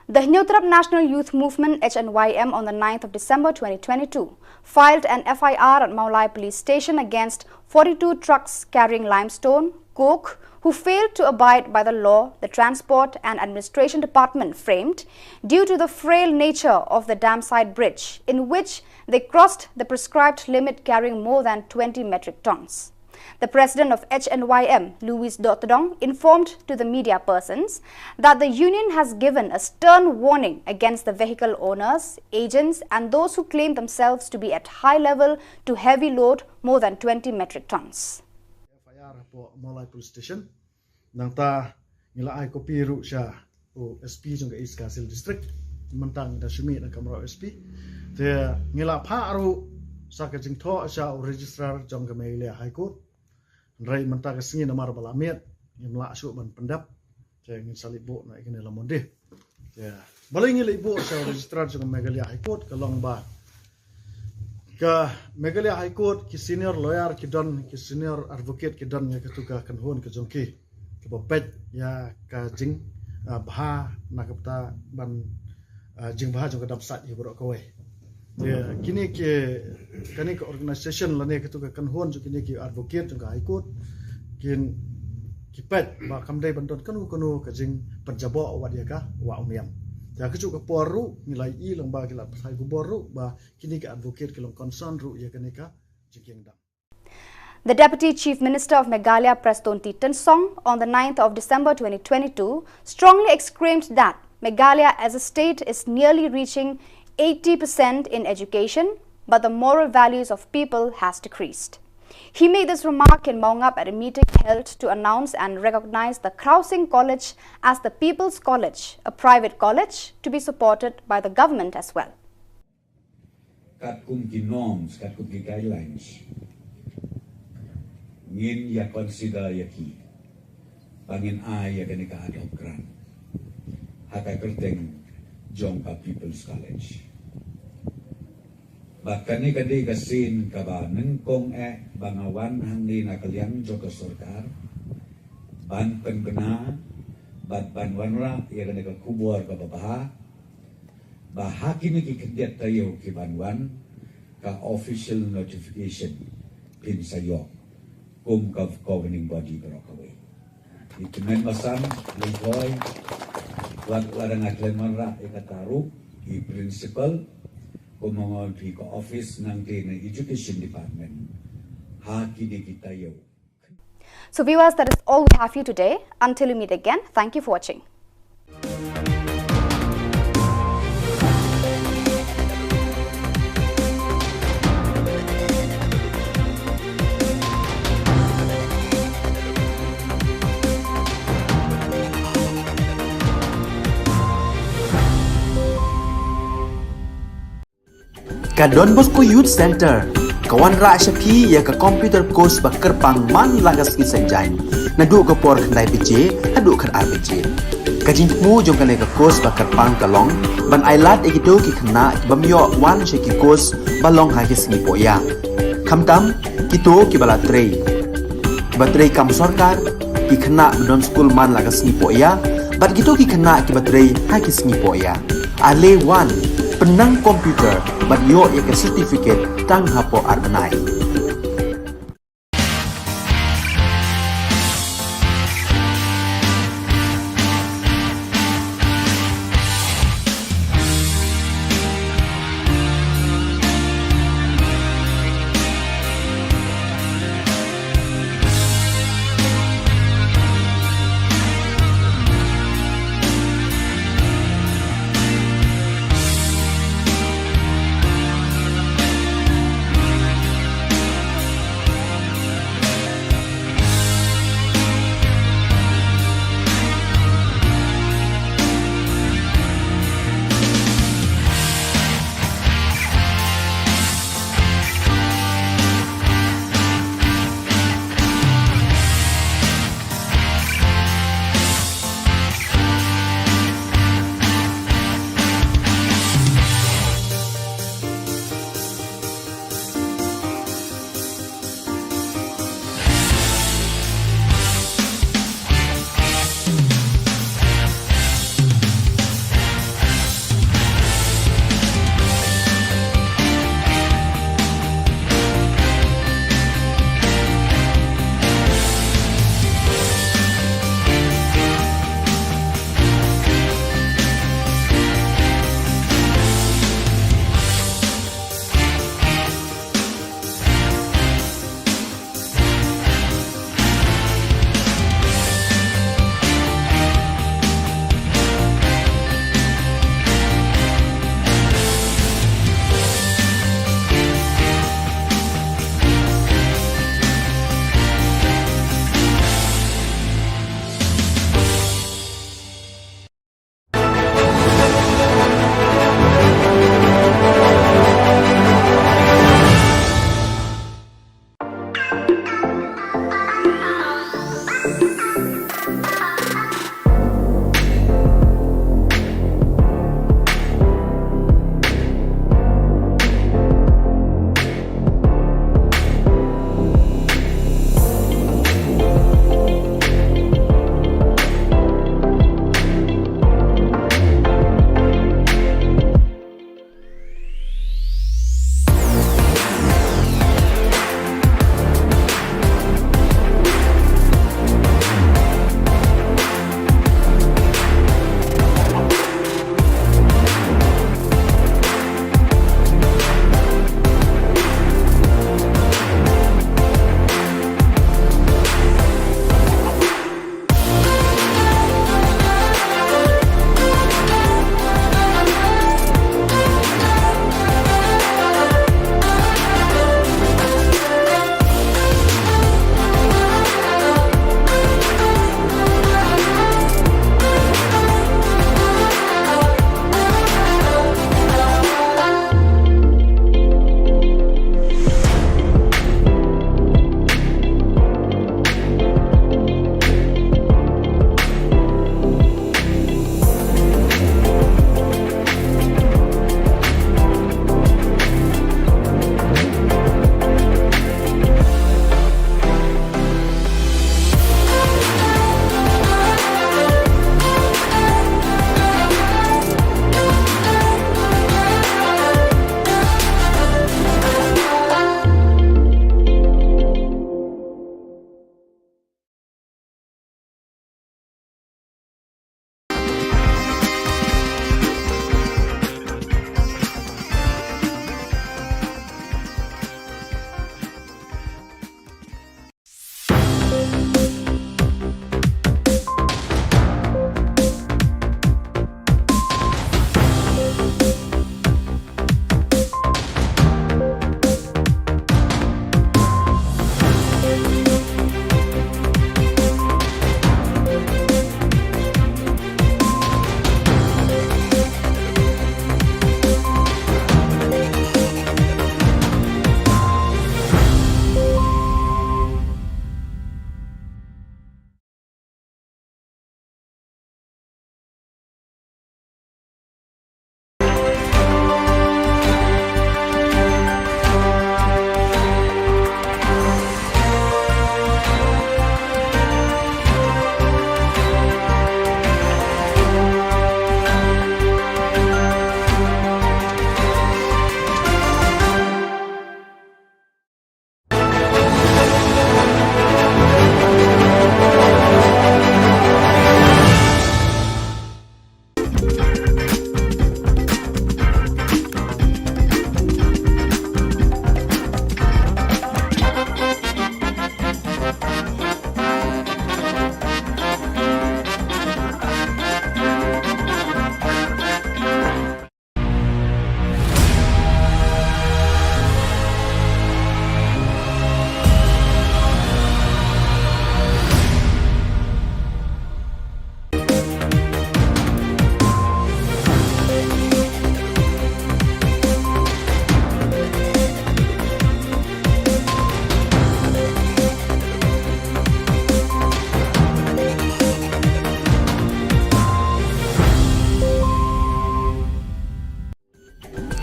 The Hynñiewtrep National Youth Movement, H N Y M, on the ninth of December twenty twenty-two, filed an F I R at Mawlai Police Station against forty-two trucks carrying limestone, coke, who failed to abide by the law the Transport and Administration Department framed due to the frail nature of the dam side bridge, in which they crossed the prescribed limit carrying more than twenty metric tons. The president of H N Y M, Louis Dotdong, informed to the media persons that the union has given a stern warning against the vehicle owners, agents, and those who claim themselves to be at high level to heavy load more than twenty metric tons. F I R hapoh Mawlai Police Station. Nangta ngi la ai kopi ruh sha u S P jong ka East Khasi Hills District. Mynta ngi da shu mih na kamra u S P. Te ngi la phah ruh sa ka jingthoh sha u registrar jong ka Meghalaya High Court. Hynrei mynta ka sngi namar ba la miet, ngim lah shuh ban pyndep. Te ngin sa leit buh na i kane la Monday. Te balei ngi leit buh sha u registrar jong ka Meghalaya High Court ka long ba ka Meghalaya High Court ki senior lawyer ki don, ki senior advocate ki don ïa katu ka kynhun ka jong ki. Kaba peit ïa ka jing, ah, bha na ka bynta ban, ah, jingbha jong ka dam side ïa baroh kawei. Ïa kine ki, kane ka organization lane katu ka kynhun jong kine ki advocate jong ka High Court kin, ki peit ba kam dei ban don kano kano ka jingpynjaboh wat ïa ka wah u niam. Ïa kajuh ka por ruh ngi la ïohi lang ba ki la pathai khubor ruh ba kine ki advocate ki long concern ruh ïa kane ka jingkieng dam. The Deputy Chief Minister of Meghalaya, Prestone T Tynsong, on the ninth of December twenty twenty-two, strongly exclaimed that Meghalaya as a state is nearly reaching eighty percent in education, but the moral values of people has decreased. He made this remark in Mawngap at a meeting held to announce and recognize the Khrao Sing College as the People's College, a private college to be supported by the government as well. Katkum ki norms, katkum ki guidelines, ngin ïa consider ïa ki ba ngin ai ïa kane ka ad hoc grant ha ka kyrteng jong ka People's College. Bad kane ka dei ka sien kaba nyngkong eh ba nga wan hangne na ka liang jong ka sorkar ban pynkynmaw bad ban wanrah ïa kane ka khubor kaba bha ba ha kine ki khyndiat taïew ki ban wan ka official notification phin sa ïoh kum ka governing body baroh kawei. I tymmen basan, Lehoi, wat la dang khlem wanrah ïa kata ruh i principal, kumno ngan phi ka office nangta na education department ha kine ki taïew. So viewers, that is all we have for you today. Until we meet again, thank you for watching. Ka Don Bosco Youth Centre ka wanrah sha phi ïa ka computer course ba kyrpang man la ka sngi Saitjaiñ, naduh ka por khyndai baje haduh khatar baje. Ka jingthmu jong kane ka course ba kyrpang ka long ban ailad ïa kito ki khynnah ki bym ïoh wan sha ki course ba long ha ki sngi pohïa, khamtam kito kiba la trei, kiba trei kam sorkar, ki khynnah ba don skul man la ka sngi pohïa, Bad kito ki khynnah kiba trei ha ki sngi poh ïa. Ale wan, pynnang computer bad ïoh ïa ka certificate tang hapoh ar bnai.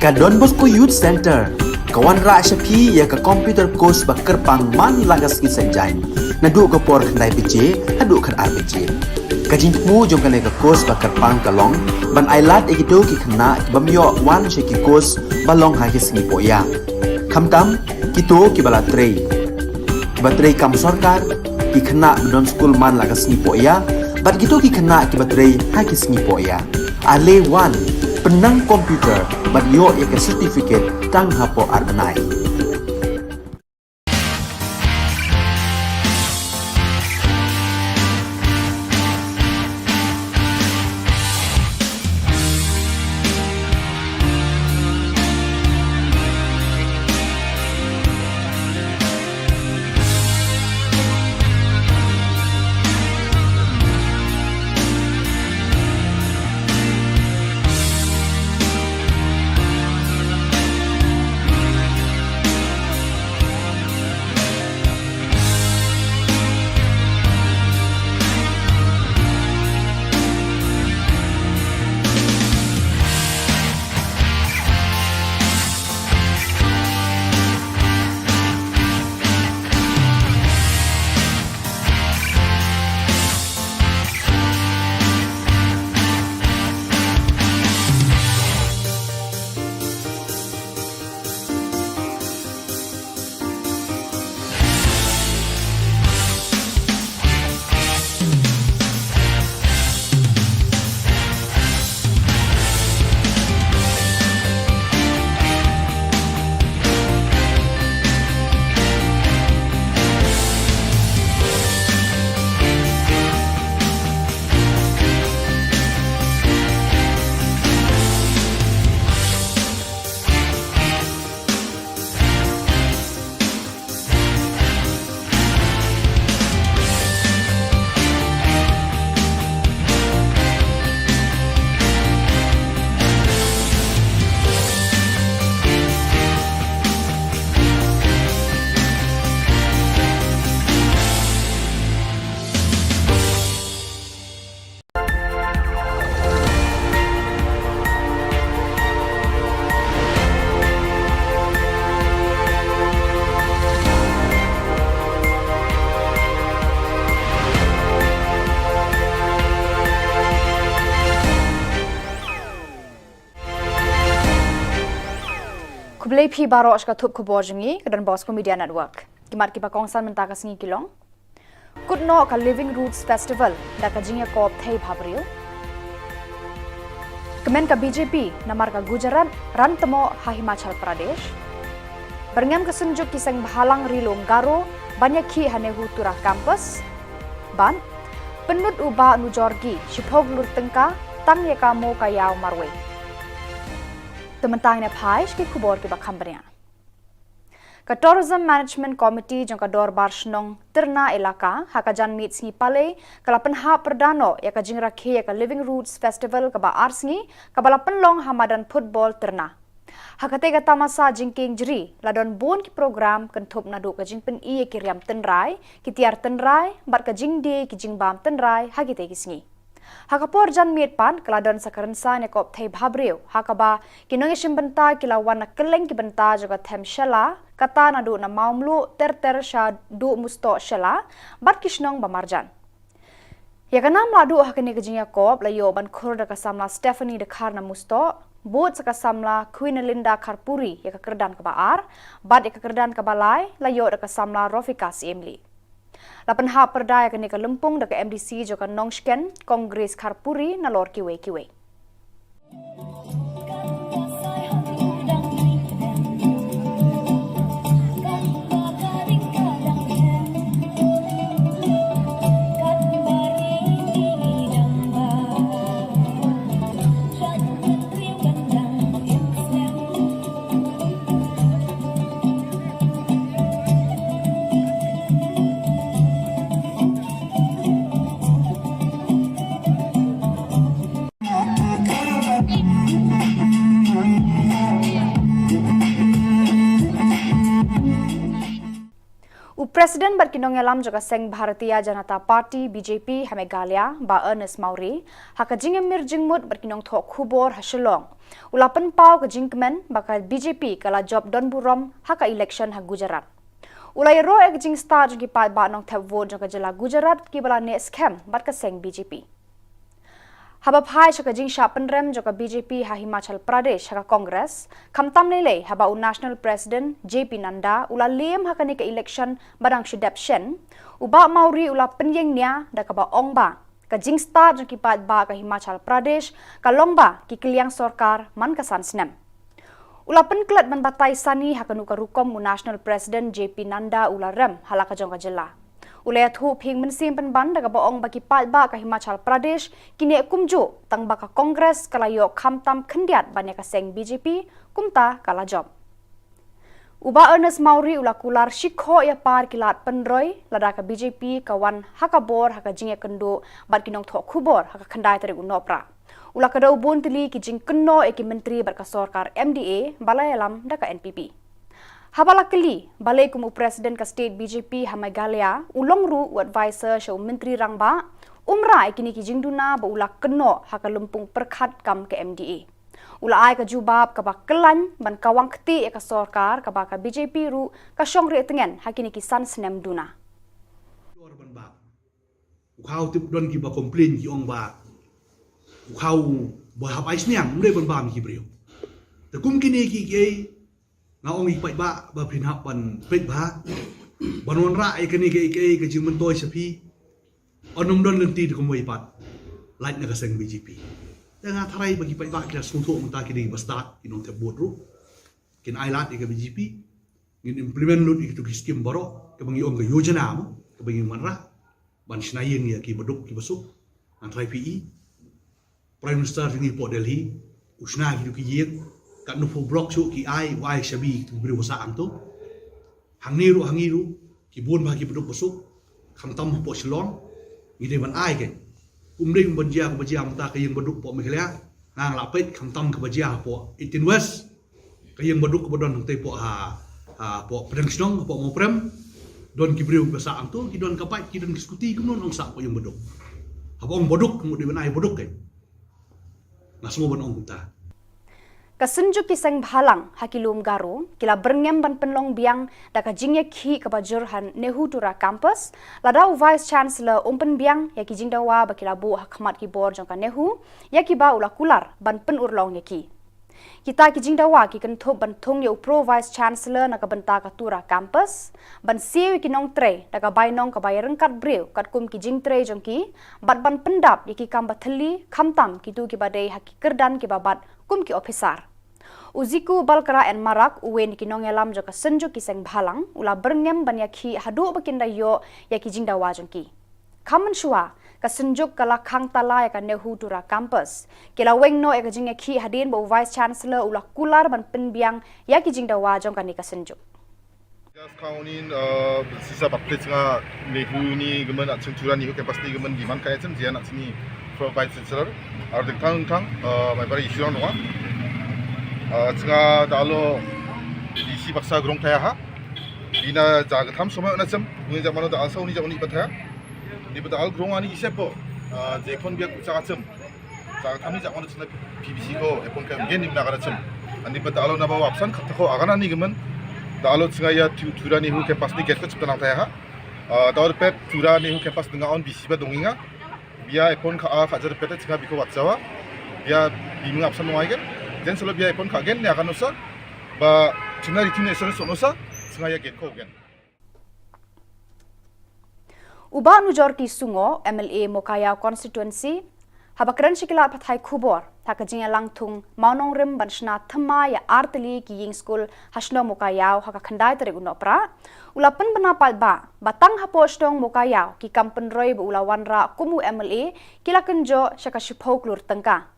Ka Don Bosco Youth Centre ka wanrah sha phi ïa ka computer course ba kyrpang man la ka sngi Saitjaiñ, naduh ka por khyndai baje haduh khatar baje. Ka jingthmu jong kane ka course ba kyrpang ka long ban ailad ïa kito ki khynnah ki bym ïoh wan sha ki course ba long ha ki sngi pohïa, khamtam kito kiba la trei, kiba trei kam sorkar, ki khynnah ba don skul man la ka sngi pohïa, bad kito ki khynnah kiba trei ha ki sngi pohïa. Ale wan, pynnang computer bad ïoh ïa ka certificate tang hapoh ar bnai. Khublei phi baroh sha ka thup khubor jong ngi ka Don Bosco Media Network. Ki mat kiba kongsan mynta ka sngi ki long: Kut noh ka Living Roots Festival da ka jingïakop thei bhabriew. Kmen ka B J P namar ka Gujarat ran tmoh ha Himachal Pradesh. Byrngem ka synjuk ki seng bhalang ri lum Garo ban ïakhih ha Nehu Tura Campus. Bad pynlut u Bah Nujorgi shiphew klur tyngka tang ïa ka mo ka ïaw marwei. Te mynta ngin ïa phai sha ki khubor kiba kham bniah. Ka Tourism Management Committee jong ka Dorbar Shnong Tyrna Elaka ha ka janmiet sngi Palei ka la pynhap pyrda noh ïa ka jingrakhe ïa ka Living Roots Festival kaba ar sngi kaba la pynlong ha madan football Tyrna. Ha katei ka tamasa jingkieng jri la don bun ki program kynthup naduh ka jingpyni ïa ki riam tynrai, ki tiar tynrai bad ka jingdie ki jingbam tynrai ha kitei ki sngi. Ha ka por janmiet pat ka la don sa ka rynsan ïakop thei bhabriew ha kaba ki nongïashim bynta ki la wan na kylleng ki bynta jong ka them Shella, kata naduh na Mawmluh ter ter shaduh Mustoh Shella bad ki shnong ba marjan. Ïa ka nam la duh ha kane ka jingïakop la ïoh ban khur da ka samla Stephanie Dkhar na Mustoh, bud sa ka samla Queen Linda Kharpuri ïa ka kyrdan kaba ar, bad ïa ka kyrdan kaba lai la ïoh da ka samla Rofika Siemli. La pynhap pyrda ïa kane ka lympung da ka M D C jong ka Nongshken, Kong Grace Kharpuri, nalor kiwei kiwei. President bad ki nongïalam jong ka seng Bharatiya Janata Party, B J P, ha Meghalaya, Bah Ernest Mawrie, ha ka jingïamir jingmut bad ki nongthoh khubor ha Shillong, u la pynpaw ka jingkmen ba ka B J P ka la jop don burom ha ka election ha Gujarat. U la ïaroh ïa ka jingstad jong ki paidbah nongthep vote jong ka jylla Gujarat kiba la neh skhem bad ka seng B J P. Haba phai sha ka jingshah pynrem jong ka B J P ha Himachal Pradesh ha ka Congress, khamtam lei lei haba u National President J P Nadda u la lem ha kane ka election ba dang shu dep shen, u Bah Mawrie u la pynïeng nia da kaba ong ba ka jingstad jong ki paidbah ka Himachal Pradesh ka long ba ki kylliang sorkar man ka san snem. U la pynklet ban batai sani ha kano ka rukom u National President J P Nadda u la rem ha la ka jong ka jylla. U la ïathuh phing mynsiem pynban da kaba ong ba ki paidbah ka Himachal Pradesh ki neh kumjuh tang ba ka Congress ka la ïoh khamtam khyndiat ban ïa ka seng B J P kumta ka la jop. U Bah Ernest Mawrie u la kular shikhoh ïa par ki lad pynroi lada ka B J P ka wan ha ka bor ha ka jingïakynduh bad ki nongthoh khubor ha ka khyndai tarik u Nohprah. U la kdew bun tylli ki jingkynnoh ïa ki myntri bad ka sorkar M D A ba la ïalam da ka N P P. Haba la kylli balei kum u President ka state B J P ha Meghalaya u long ruh u advisor sha u Myntri Rangbah, um rah ïa kine ki jingduna ba u la kynnoh ha ka lympung pyrkhat kam ka M D A. U la ai ka jubab kaba khlaiñ ban kawang kti ïa ka sorkar kaba ka B J P ruh ka shong rieh tngen ha kine ki san snem duna. U khaw tip don kiba complain ki ong ba u khaw ba hap ai sniang, um dei ban bam ki briew. Te kum kine ki kiei nga ong ïa ki paidbah ba phin hap ban peit bha ban wanrah ïa kane ka kiei ka jingmyntoi sha phi. Ym don lynti te kumwei pat lait na ka seng B J P. Te nga tharai ba ki paidbah ki la sngewthuh mynta ki dei ba stad ki nongthep vote ruh. Kin ai lad ïa ka B J P. Ngin implement lut ïa kitu ki skim baroh kaba ngi ong ka yojana mo kaba ngi wanrah ban shna ïing ïa ki baduk ki basuk. Ngan trai P E Prime Minister jong ngi hapoh Delhi u shna kitu ki ïing. Katno phew block shuh ki ai, u ai shabi kitu ki briew ba sah hangto. Hangne ruh hangne ruh ki bun bha ki baduk basuk. Khamtam hapoh Shillong ngi dei ban ai kein. Ym dei ban jia kaba jia mynta ka ïing baduk hapoh Meghalaya. Nga nga la peit khamtam kaba jia hapoh eighteen West. Ka ïing baduk kaba don hangtei hapoh ha, hapoh Pdeng Shnong, hapoh Mawprem. Don ki briew ba sah hangto, ki don ka bike, ki don ki scooty, kumno nong sah hapoh ïing baduk. Haba ong baduk, ka mut dei ban ai baduk kein. Nga sngew ban ong kumta. Ka Synjuk ki Seng Bhalang ha ki lum Garo ki la byrngem ban pynlong biang da ka jingïakhih kaba jur ha Nehru Tura Campus lada u Vice Chancellor um pynbiang ïa ki jingdawa ba ki la buh ha khmat ki bor jong ka Nehru ïa kiba u la kular ban pynurlong ïa ki. Kita ki jingdawa ki kynthup ban thung ïa u Pro Vice Chancellor na ka bynta ka Tura Campus, ban siew ïa ki nongtrei da ka bainong kaba ïaryngkat briew katkum ki jingtrei jong ki, bad ban pyndap ïa ki kam ba thylli khamtam kitu kiba dei ha ki kyrdan kiba bat kum ki ophisar. U Ziku Balkra N Marak, uwei na ki nongïalam jong ka Synjuk ki Seng Bhalang, u la byrngem ban ïakhih haduh ba kin da ïoh ïa ki jingdawa jong ki. Kham mynshuwa, ka Synjuk ka la khang tala ïa ka Nehru Tura Campus. Ki la weng noh ïa ka jingïakhih hadien ba u Vice Chancellor u la kular ban pynbiang ïa ki jingdawa jong kane ka Synjuk. Just count in, uh, sisa baplis nga Nehru ni gaman at Tura Nehru Campus ni gaman di man kai chen jian at sini Pro Vice Chancellor. Ar ding tang tang, uh, mai bari issue nong. Uh, chenga dalo D C baksa grong thaya ha. Ina ja gatham somai ona chem, uni ja mano da alsa uni ja uni pathaya. Ni pada al grong ani ise po, uh, je kon biak ucha chem. Sa kami jak wan chna P B C ko epon ka gen nim na kana chim. Ani pa da alo na ba wapsan kata ko agana ni gemen. Da alo chinga ya tu tura ni hu ke pas ni get ko chipta nang taya ha. Ah, da alo pet tura ni hu ke pas nga on B C ba donginga. Bia epon ka a ka jar pet chinga biko watsawa. Bia biming apsan ngai gen. Jen selo bia epon ka gen ya kanosa. Ba chuna ritin esor sonosa. Chinga ya get ko gen. U Bah Nujorki Sungo, M L A Mowkaiaw Constituency, haba kren sha ki lad pathai khubor ha ka jingïalang thung mawnongrim ban shna thymmai ïa artylli ki ïing skul ha shnong Mowkaiaw ha ka khyndai tarik u Nohprah, u la pynbna paidbah ba tang hapoh shnong Mowkaiaw ki kam pynroi ba u la wanrah kum u M L A ki la kynjoh sha ka shiphew klur tyngka.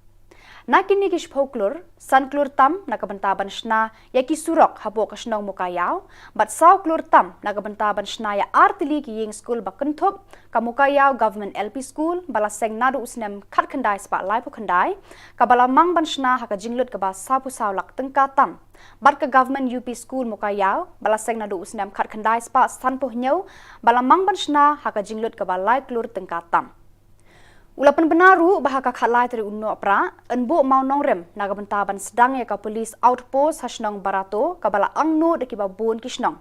Na kine ki shiphew klur, san klur tam na ka bynta ban shna ïa ki surok hapoh ka shnong Mokaiaw, bad saw klur tam na ka bynta ban shna ïa artylli ki ïing skul ba kynthup, ka Mokaiaw Government L P School, ba la seng naduh u snem khatkhyndai spah laiphew khyndai, kaba la mang ban shna ha ka jinglut kaba sawphew saw lak tyngka tam. Bad ka Government U P School Mokaiaw, ba la seng naduh u snem khatkhyndai spah sanphew hynñiew, ba la mang ban shna ha ka jinglut kaba lai klur tyngka tam. U la pynbna ruh ba ha ka khatlai tarik u Nohprah, yn buh mawnongrim na ka bynta ban sdang ïa ka police outpost ha shnong Barato, kaba la angnud da kiba bun ki shnong.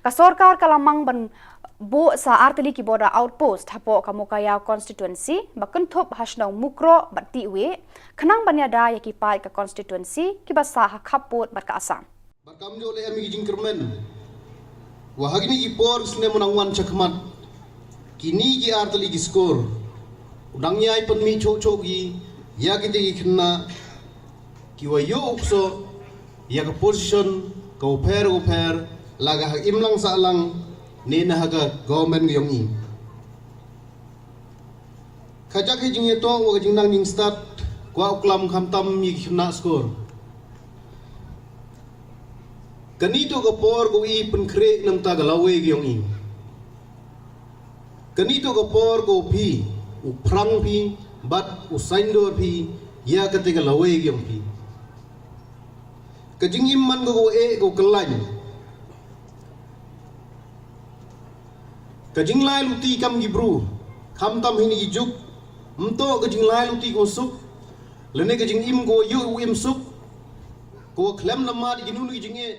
Ka sorkar ka la mang ban buh sa artylli ki border outpost hapoh ka Mokaiaw constituency, ba kynthup ha shnong Mukroh bad Tiwi, khnang ban ïada ïa ki paid ka constituency kiba sah ha khappud bad ka Assam. Bad kam ju leh em ïa ki jingkyrmen. Wa ha kine ki por snem u nang wan shakhmat, kine ki artylli ki skur, u nang ïai pynmih choh choh ki ïa kite ki khynnah kiwa ïoh u ksoh ïa ka position kawa pher kawa pher, la ka ha ka imlang sahlang ne na ha ka government ka ïong i. Ka jaka jingïatoh wa ka jingnang jingstad kwah u klam khamtam ïa ki khynnah skur. Kane toh ka por kawa i pynkhreh na ka bynta ka lawei ka ïong i. Kane toh ka por kawa phi, u phrang phi bad u saiñdur phi ïa kata ka lawei ka ïong phi. Ka jingim man ka kawa eh kawa kyllain. Ka jinglai luti kam ki bru, khamtam ha kine ki juk, ym toh ka jinglai luti kawa suk, lane ka jingim kawa ïoh u im suk, kawa khlem namar ïa kino kino ki jingeh.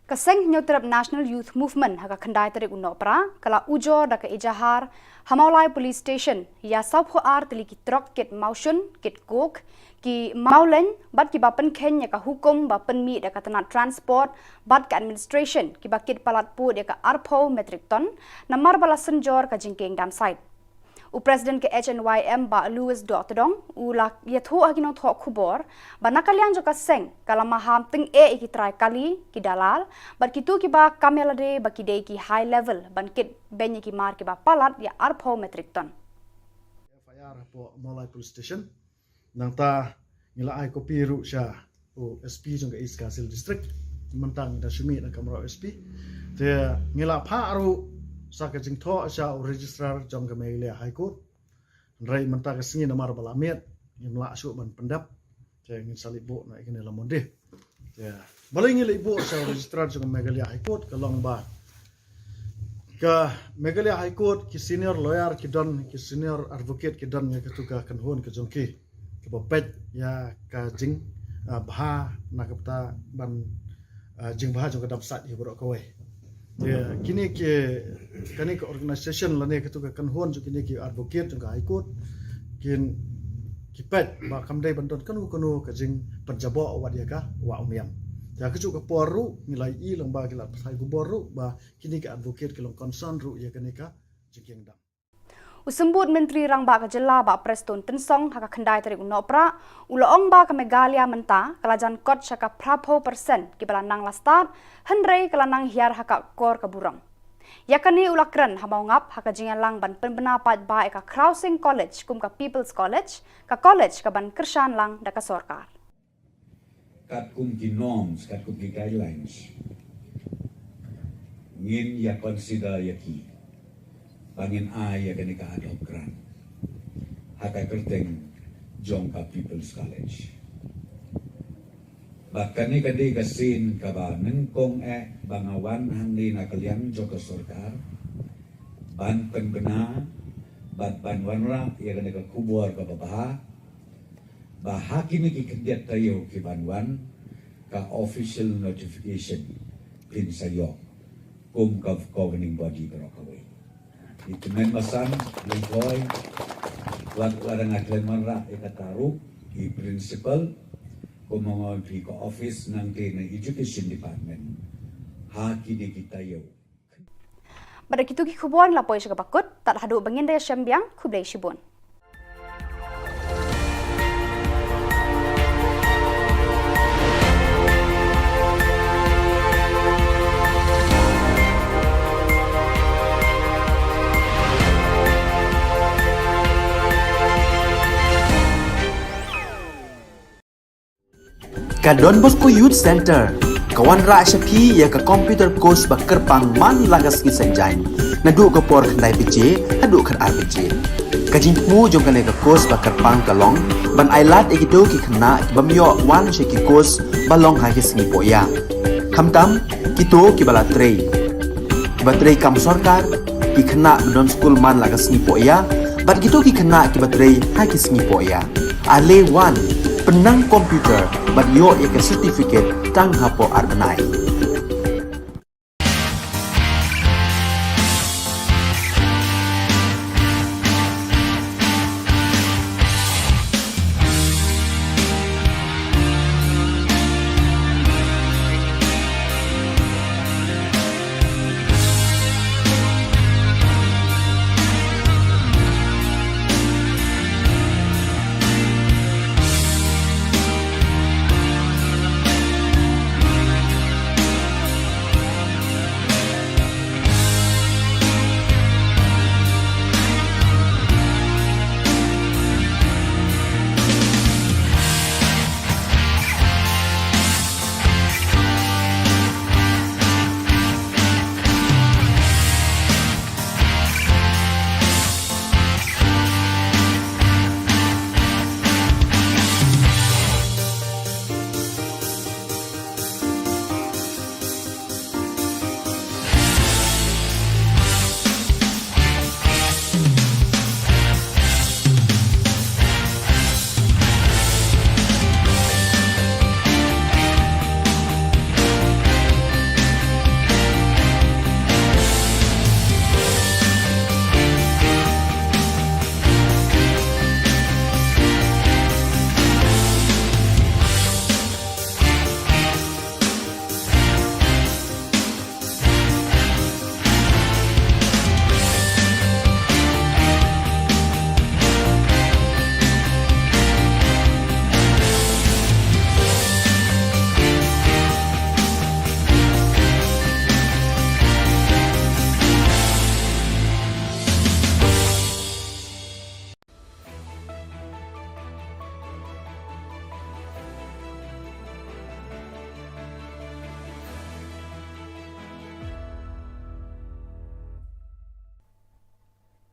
Ka Seng Hynñiewtrep National Youth Movement ha ka khyndai tarik u Nohprah, ka la ujor da ka ejahar ha Mawlai Police Station ïa sawphew ar tylli ki trok kit mawshun, kit coke, ki mawleiñ, bad kiba pynkheiñ ïa ka hukum ba pynmih da ka tnat transport bad ka administration, kiba kit palat pud ïa ka arphew metric ton, namar ba la synjor ka jingkieng dam sait. U President ka H N Y M Bah Louis Dohtdong, u la ïathuh ha ki nongthoh khubor ba na ka liang jong ka seng, ka la maham tyngeh ïa ki trai kali, ki dalal, bad kito kiba kam ïalade ba ki dei ki high level ban kit beiñ ïa ki mar kiba palat ïa arphew metric ton. F I R hapoh Mawlai Police Station. Nangta ngi la ai copy ruh sha u S P jong ka East Khasi Hills District. Mynta ngi da shu mih na ka kamra u S P. Te ngi la phah ruh sa ka jingthoh sha u Registrar jong ka Meghalaya High Court. Hynrei mynta ka sngi namar ba la miet, ngim lah shuh ban pyndep. Te ngin sa leit buh na kine la Monday. Te balei ngi leit buh sha u Registrar jong ka Meghalaya High Court, ka long ba ka Meghalaya High Court, ki senior lawyer ki don, ki senior advocate ki don ïa katu ka kynhun ka jong ki, kaba peit ïa ka jing, ah, bha na ka bynta ban, ah, jingbha jong ka dam sait ïa baroh kawei. Te kine ki, kane ka organisation lane katu ka kynhun jong kine ki advocate jong ka High Court, kin, ki peit ba kam dei ban don kano kano ka jingpynjaboh wat ïa ka wah u niam. Te ha kajuh ka por ruh ngi la ïohi lang ba ki la pathai khubor ruh ba kine ki advocate ki long concern ruh ïa kane ka jingkieng dam. U Symbud Myntri Rangbah ka Jylla Bah Prestone Tynsong ha ka khyndai tarik u Nohprah, u la ong ba ka Meghalaya mynta ka la jan kot sha ka phraphew percent kiba la nang la stad, hynrei ka la nang hiar ha ka kor ka burom. Ïa kane u la kren ha Mawngap ha ka jingïalang ban pynbna paidbah ïa ka Khrawsing College kum ka People's College, ka college kaban kyrshan lang da ka sorkar. Katkum ki norms, katkum ki guidelines, ngin ïa consider ïa ki ba ngin ai ïa kane ka ad hoc grant ha ka kyrteng jong ka People's College. Bad kane ka dei ka sien kaba nyngkong eh ba nga wan hangne na ka liang jong ka sorkar ban pynbna bad ban wanrah ïa kane ka khubor kaba bha, ba ha kine ki khyndiat taïew ki ban wan, ka official notification phin sa ïoh kum ka governing body baroh kawei. I tymmen basan, i koi, wat, wat nga khlem wanrah ïa kata ruh, i principal, kumno ngan phi ka office nangta na education department ha kine ki taïew. Bad da kitu ki khubor la poi sha kaba kut, tad haduh ba ngin da ïashem biang, khublei shibun. Ka Don Bosco Youth Centre ka wanrah sha phi ïa ka computer course ba kyrpang man la ka sngi Saitjaiñ, naduh ka por khyndai baje haduh khatar baje. Ka jingthmu jong kane ka course ba kyrpang ka long ban ailad ïa kito ki khynnah ki bym ïoh wan sha ki course ba long ha ki sngi pohïa, khamtam kito kiba la trei, kiba trei kam sorkar, ki khynnah ba don skul man la ka sngi pohïa, bad kito ki khynnah kiba trei ha ki sngi pohïa. Ale wan, pynnang computer bad ïoh ïa ka certificate tang hapoh ar bnai.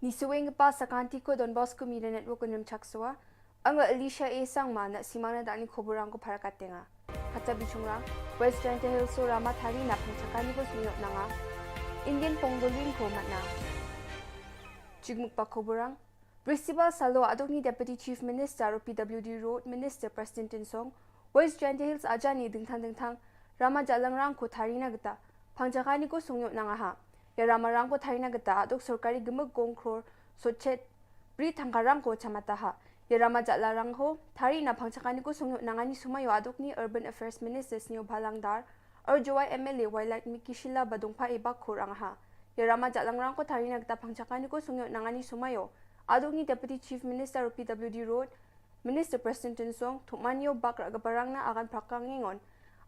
Ngi sngewbha sa ka Anti ko Don Bosco Media Network, Nrimchak Sowa. Anga Alicia A Sangma na simang na dani khubor ang ko para katenga. Kata bichungra, West Jaintia Hills o Rama Thari na pangchakani ko sungyo nanga. Indian Pongal ring ko matna. Chigmuk pa khubor ang. Bristibal salo aduk ni Deputy Chief Minister o P W D Road Minister Prestone Tynsong, West Jaintia Hills aja ni dingthang dingthang Rama Jalangrang ko Thari na gita pangchakani ko sungyo nanga ha. Ïa Rama Rang ko Thari na gita aduk sorkari gimik gong kror sochet bri thangkarang ko chamata ha. Ïa Rama Jalangrang ko Thari na pangchakani ko sungyo nanga ni sumayo aduk ni Urban Affairs Minister Sniawbhalang Dhar, Ar Jowai M L A Wailadmiki Shylla ba dungpha e bakhur ang ha. Ïa Rama Jalangrang ko Thari na gita pangchakani ko sungyo nanga ni sumayo aduk ni Deputy Chief Minister o P W D Road Minister Prestone Tynsong, Thukmanyo Bak Ragaparang na Agan Prakang Ngengon.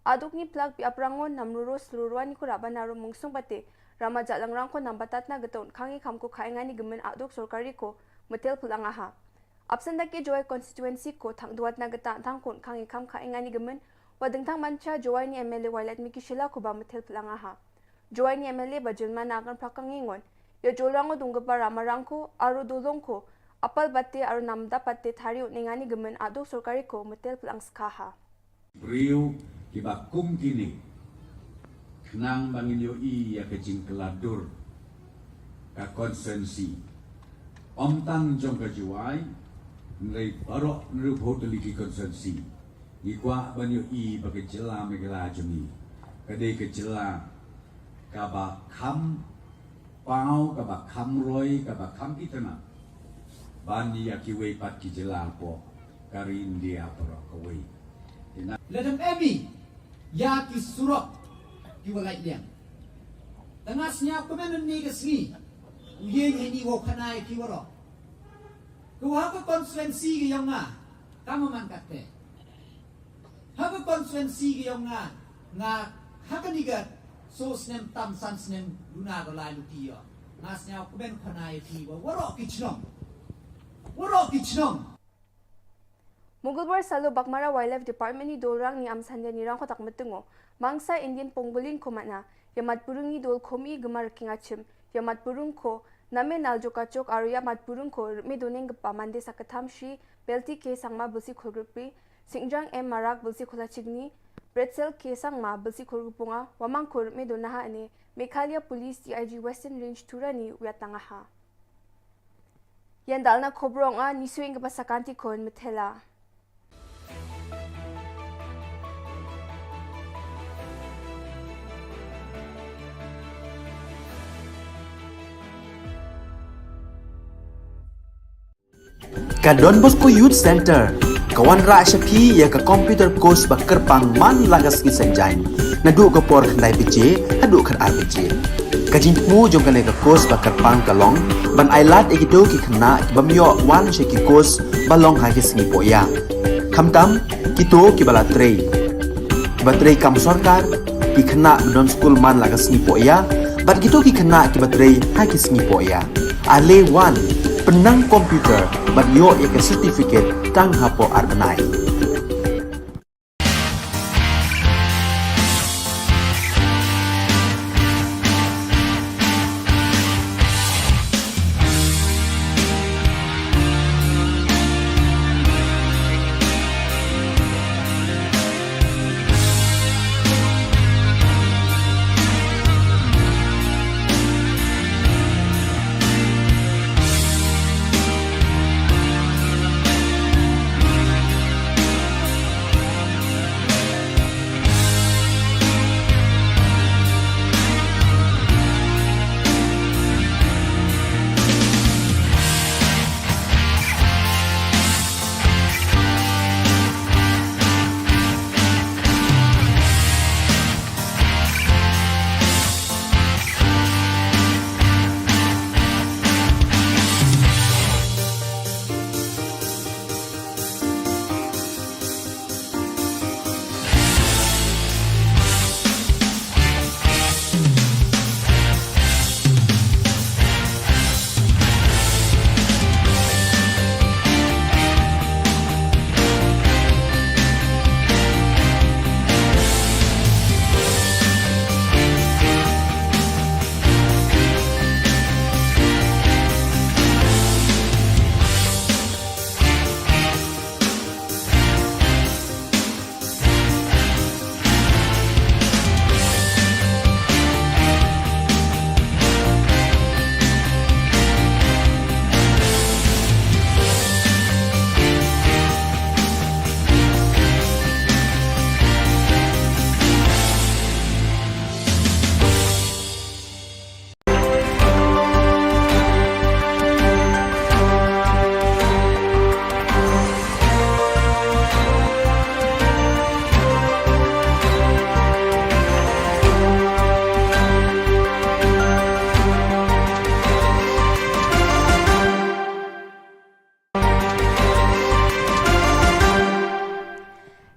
Aduk ni plak bi aprangon nam ruro slurwani ko raban aro mungsung pate Rama Jalangrang ko nam batat na gita un khangi kham ko khainga ni gemen aduk sorkari ko metel pulang aha. Absent da ke Jowai constituency ko thang duat na gita thang kun khangi kham khainga ni gemen wa dingthang mancha Jowai ni M L A Wailadmiki Shylla ko ba metel pulang aha. Jowai ni M L A ba jilma na Agan Prakang Ngengon. Ïa jolrang o dunggepa Rama Rang ko, aro dolong ko, apal bate, aro namda pate Thari o nengani gemen aduk sorkari ko metel pulang skha ha. Briew kiba kum kini khnang ba ngin ïohi ïa ka jingkylla dur ka constituency. Ym tang jong ka Jowai, hynrei baroh hynriewphew tylli ki constituency. Ngi kwah ban ïohi ba ka jylla Meghalaya jong ngi ka dei ka jylla kaba kham paw, kaba kham roi, kaba kham itynnad ban ïa kiwei pat ki jylla hapoh ka ri India baroh kawei. Lada em ïa ki surok ki wa lait liang. Tang nga sñiaw kmen ynne ka sngi u ïeng heini wow khana ïa ki waroh. Ka wa ha ka constituency ka yong nga ka ma man katte. Ha ka constituency ka yong nga, nga ha kani ka so snem tam san snem duna ka lai luti ïa. Nga sñiaw kmen khana ïa ki wa waroh ki chnong. Waroh ki chnong. Mugulbar Salo Baghmara Wildlife Department ni Dolrang ni Amsande ni Rangkhotak Metengo, Mangsa Indian Pangolin ko mana, ïa mat purung ni dol komi gemar king achim, ïa mat purung ko, name nal jokachok aro ïa mat purung ko, rme doneng gepa mande sakatham shi, Belti K Sangma Belsi Khulgripi, Singjang M Marak Belsi Khulachigni, Bretzel K Sangma Belsi Khulgupunga, wamang ko rme donaha ane, Meghalaya Police D I G Western Range Tura ni wiat tangaha. Ïan dal na khobrong a ni suing ka pasakanti kon metela. Ka Don Bosco Youth Center ka wanrah sha phi ïa ka computer course ba kyrpang man la ka sngi Saitjaiñ, naduh ka por khyndai baje haduh khatar baje. Ka jingthmu jong kane ka course ba kyrpang ka long ban ailad ïa kito ki khynnah ki bym ïoh wan sha ki course ba long ha ki sngi pohïa. Khamtam kito kiba la trei, kiba trei kam sorkar, ki khynnah ba don skul man la ka sngi pohïa, bad kito ki khynnah kiba trei ha ki sngi pohïa. Ale wan, pynnang computer bad ïoh ïa ka certificate tang hapoh ar bnai.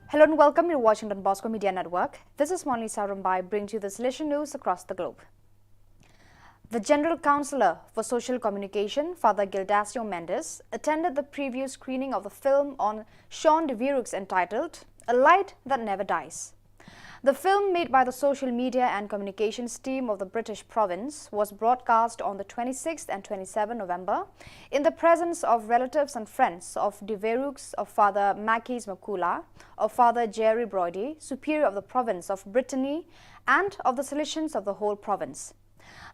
Hello and welcome. You're watching Don Bosco Media Network. This is Monlisa Rumbai bringing to you the Salesian news across the globe. The General Counsellor for Social Communication, Father Gildacio Mendes, attended the preview screening of the film on Sean de Vierux entitled A Light That Never Dies. The film, made by the social media and communications team of the British province, was broadcast on the twenty-sixth and twenty-seventh November in the presence of relatives and friends of de Vierux, of Father Makis Makula, of Father Jerry Brody, Superior of the province of Brittany, and of the Salesians of the whole province.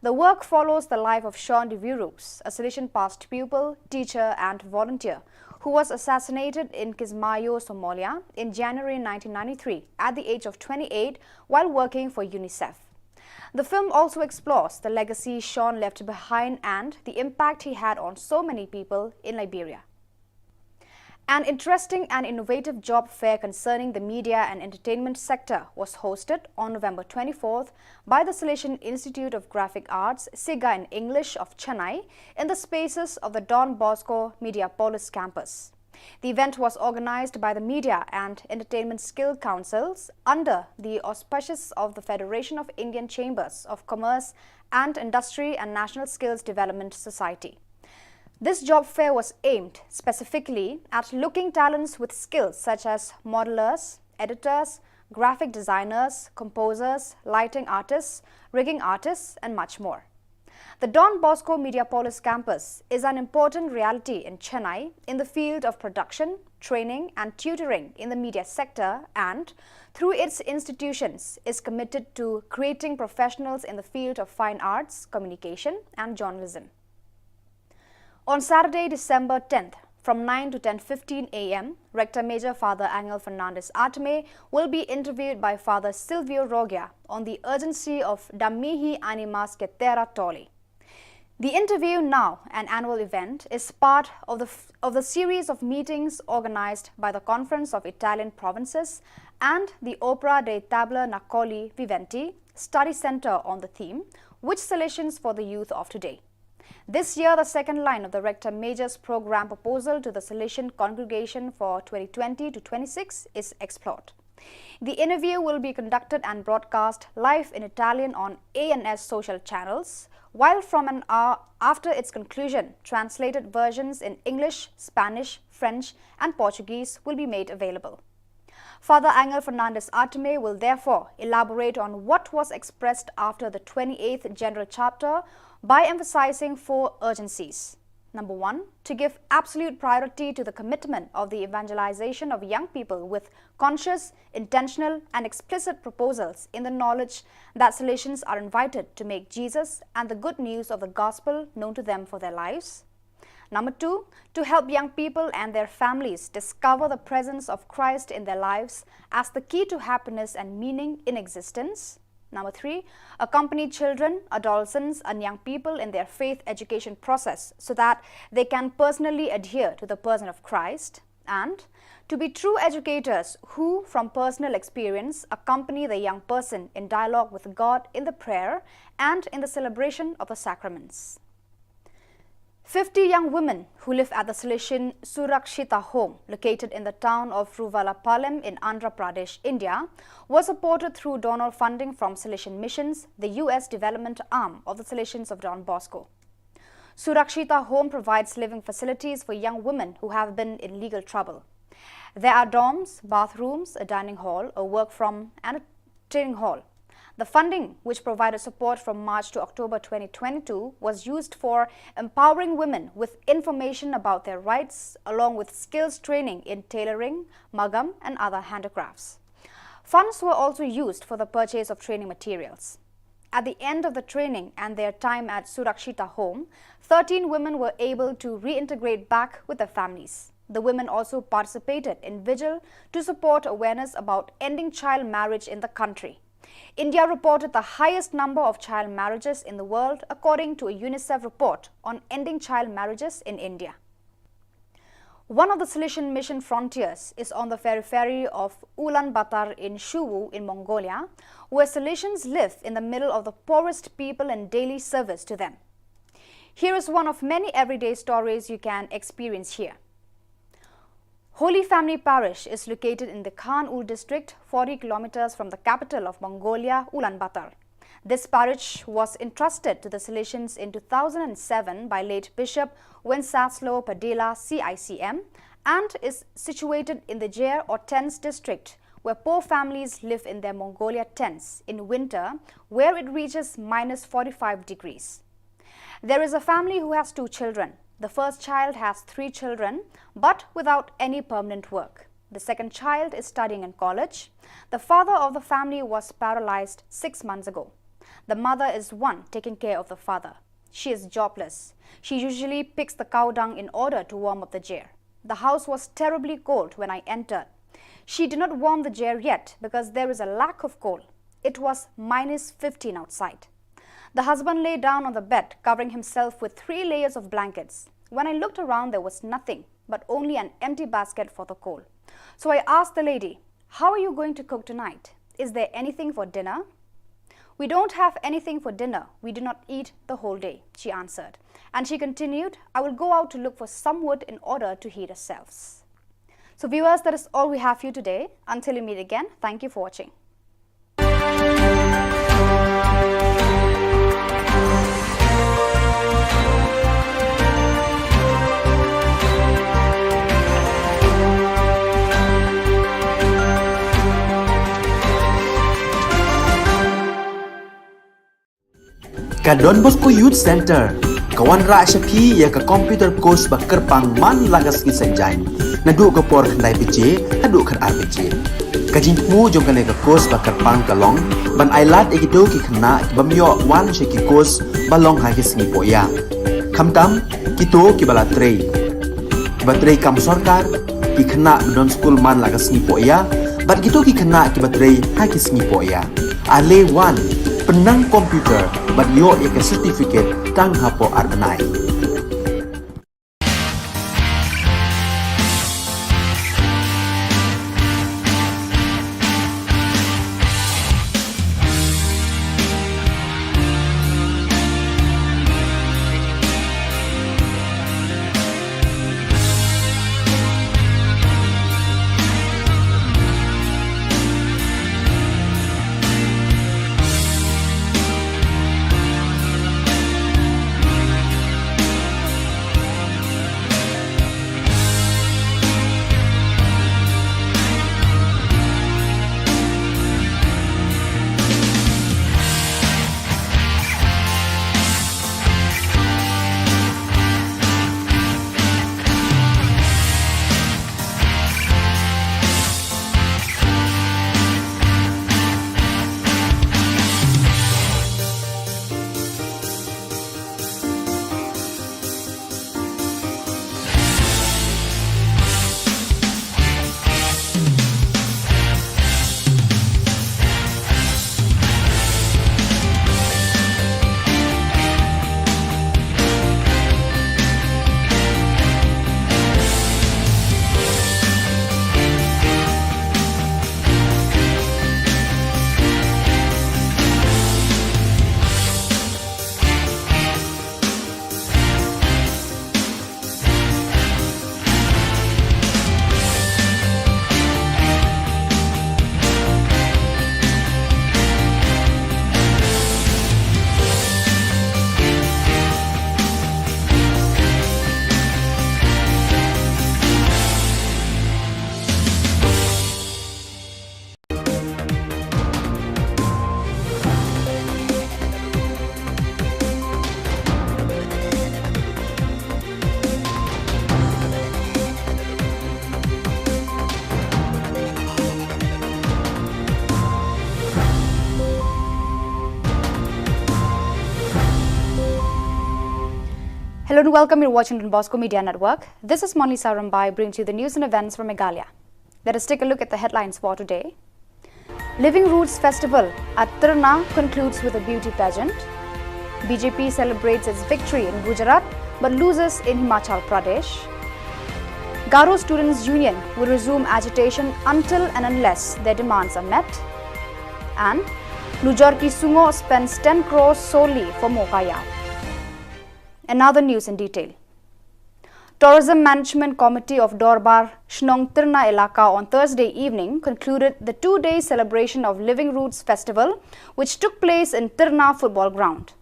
The work follows the life of Sean de Vierux, a Salesian past pupil, teacher, and volunteer, who was assassinated in Kismayo, Somalia, in January nineteen ninety-three at the age of twenty-eight while working for UNICEF. The film also explores the legacy Sean left behind and the impact he had on so many people in Liberia. An interesting and innovative job fair concerning the media and entertainment sector was hosted on November twenty-fourth by the Salesian Institute of Graphic Arts, SIGA in English, of Chennai in the spaces of the Don Bosco Mediapolis campus. The event was organized by the Media and Entertainment Skill Councils under the auspices of the Federation of Indian Chambers of Commerce and Industry and National Skills Development Society. This job fair was aimed specifically at looking talents with skills such as modelers, editors, graphic designers, composers, lighting artists, rigging artists, and much more. The Don Bosco Mediapolis campus is an important reality in Chennai in the field of production, training, and tutoring in the media sector, and, through its institutions, is committed to creating professionals in the field of fine arts, communication, and journalism. On Saturday, December tenth, from nine to ten fifteen a m, Rector Major Father Angel Fernandez Artime will be interviewed by Father Silvio Rogia on the urgency of Da mihi animas que terra tolli. The interview, now an annual event, is part of the, of the series of meetings organized by the Conference of Italian Provinces and the Opera dei Tabernacoli Viventi Study Center on the theme, "Which Salesians for the Youth of Today?" This year, the second line of the Rector Major's program proposal to the Salesian congregation for twenty twenty to twenty-six is explored. The interview will be conducted and broadcast live in Italian on A N S social channels, while from an hour after its conclusion, translated versions in English, Spanish, French, and Portuguese will be made available. Father Angel Fernandez Artime will therefore elaborate on what was expressed after the twenty-eighth General Chapter by emphasizing four urgencies. Number one, to give absolute priority to the commitment of the evangelization of young people with conscious, intentional, and explicit proposals in the knowledge that Salesians are invited to make Jesus and the good news of the gospel known to them for their lives. Number two, to help young people and their families discover the presence of Christ in their lives as the key to happiness and meaning in existence. Number three, accompany children, adolescents, and young people in their faith education process so that they can personally adhere to the person of Christ. And to be true educators who, from personal experience, accompany the young person in dialogue with God in the prayer and in the celebration of the sacraments. Fifty young women who live at the Salesian Surakshita Home, located in the town of Ruvallapalem in Andhra Pradesh, India, were supported through donor funding from Salesian Missions, the U S development arm of the Salesians of Don Bosco. Surakshita Home provides living facilities for young women who have been in legal trouble. There are dorms, bathrooms, a dining hall, a work from, and a training hall. The funding, which provided support from March to October twenty twenty-two, was used for empowering women with information about their rights, along with skills training in tailoring, magam, and other handicrafts. Funds were also used for the purchase of training materials. At the end of the training and their time at Surakshita Home, thirteen women were able to reintegrate back with their families. The women also participated in vigil to support awareness about ending child marriage in the country. India reported the highest number of child marriages in the world, according to a UNICEF report on ending child marriages in India. One of the Salesian Mission frontiers is on the periphery of Ulaanbaatar in Shuwu in Mongolia, where Salesians live in the middle of the poorest people in daily service to them. Here is one of many everyday stories you can experience here. Holy Family Parish is located in the Khan-Ul district, forty kilometers from the capital of Mongolia, Ulaanbaatar. This parish was entrusted to the Salesians in two thousand seven by late Bishop Wenceslao Padilla, C I C M, and is situated in the Jer or Tents district, where poor families live in their Mongolia tents in winter, where it reaches minus forty-five degrees. There is a family who has two children. The first child has three children, but without any permanent work. The second child is studying in college. The father of the family was paralyzed six months ago. The mother is one taking care of the father. She is jobless. She usually picks the cow dung in order to warm up the Jer. The house was terribly cold when I entered. She did not warm the Jer yet because there is a lack of coal. It was minus fifteen outside. The husband lay down on the bed, covering himself with three layers of blankets. When I looked around, there was nothing but only an empty basket for the coal. So I asked the lady, "How are you going to cook tonight? Is there anything for dinner?" "We don't have anything for dinner. We do not eat the whole day," she answered. And she continued, "I will go out to look for some wood in order to heat ourselves." So viewers, that is all we have for you today. Until we meet again, thank you for watching. Ka Don Bosco Youth Centre ka wanrah sha phi ïa ka computer course ba kyrpang man la ka sngi Saitjaiñ, naduh ka por khyndai baje haduh khatar baje. Ka jingthmu jong kane ka course ba kyrpang ka long ban ailad ïa kito ki khynnah ki bym ïoh wan sha ki course ba long ha ki sngi pohïa, khamtam kito kiba la trei, kiba trei kam sorkar, ki khynnah ba don skul man la ka sngi pohïa, bad kito ki khynnah kiba trei ha ki sngi pohïa. Ale wan, pynnang computer bad ïoh ïa ka certificate tang hapoh ar bnai. Hello and welcome. You're watching Don Bosco Media Network. This is Monlisa Rambai bringing to you the news and events from Meghalaya. Let us take a look at the headlines for today. Living Roots Festival at Tirna concludes with a beauty pageant. B J P celebrates its victory in Gujarat but loses in Himachal Pradesh. Garo Students Union will resume agitation until and unless their demands are met. And Lujor Ki Sungo spends ten crores solely for Mokaya. Another news in detail. Tourism Management Committee of Dorbar Shnong Tirna Elaka on Thursday evening concluded the two-day celebration of Living Roots Festival, which took place in Tirna Football Ground.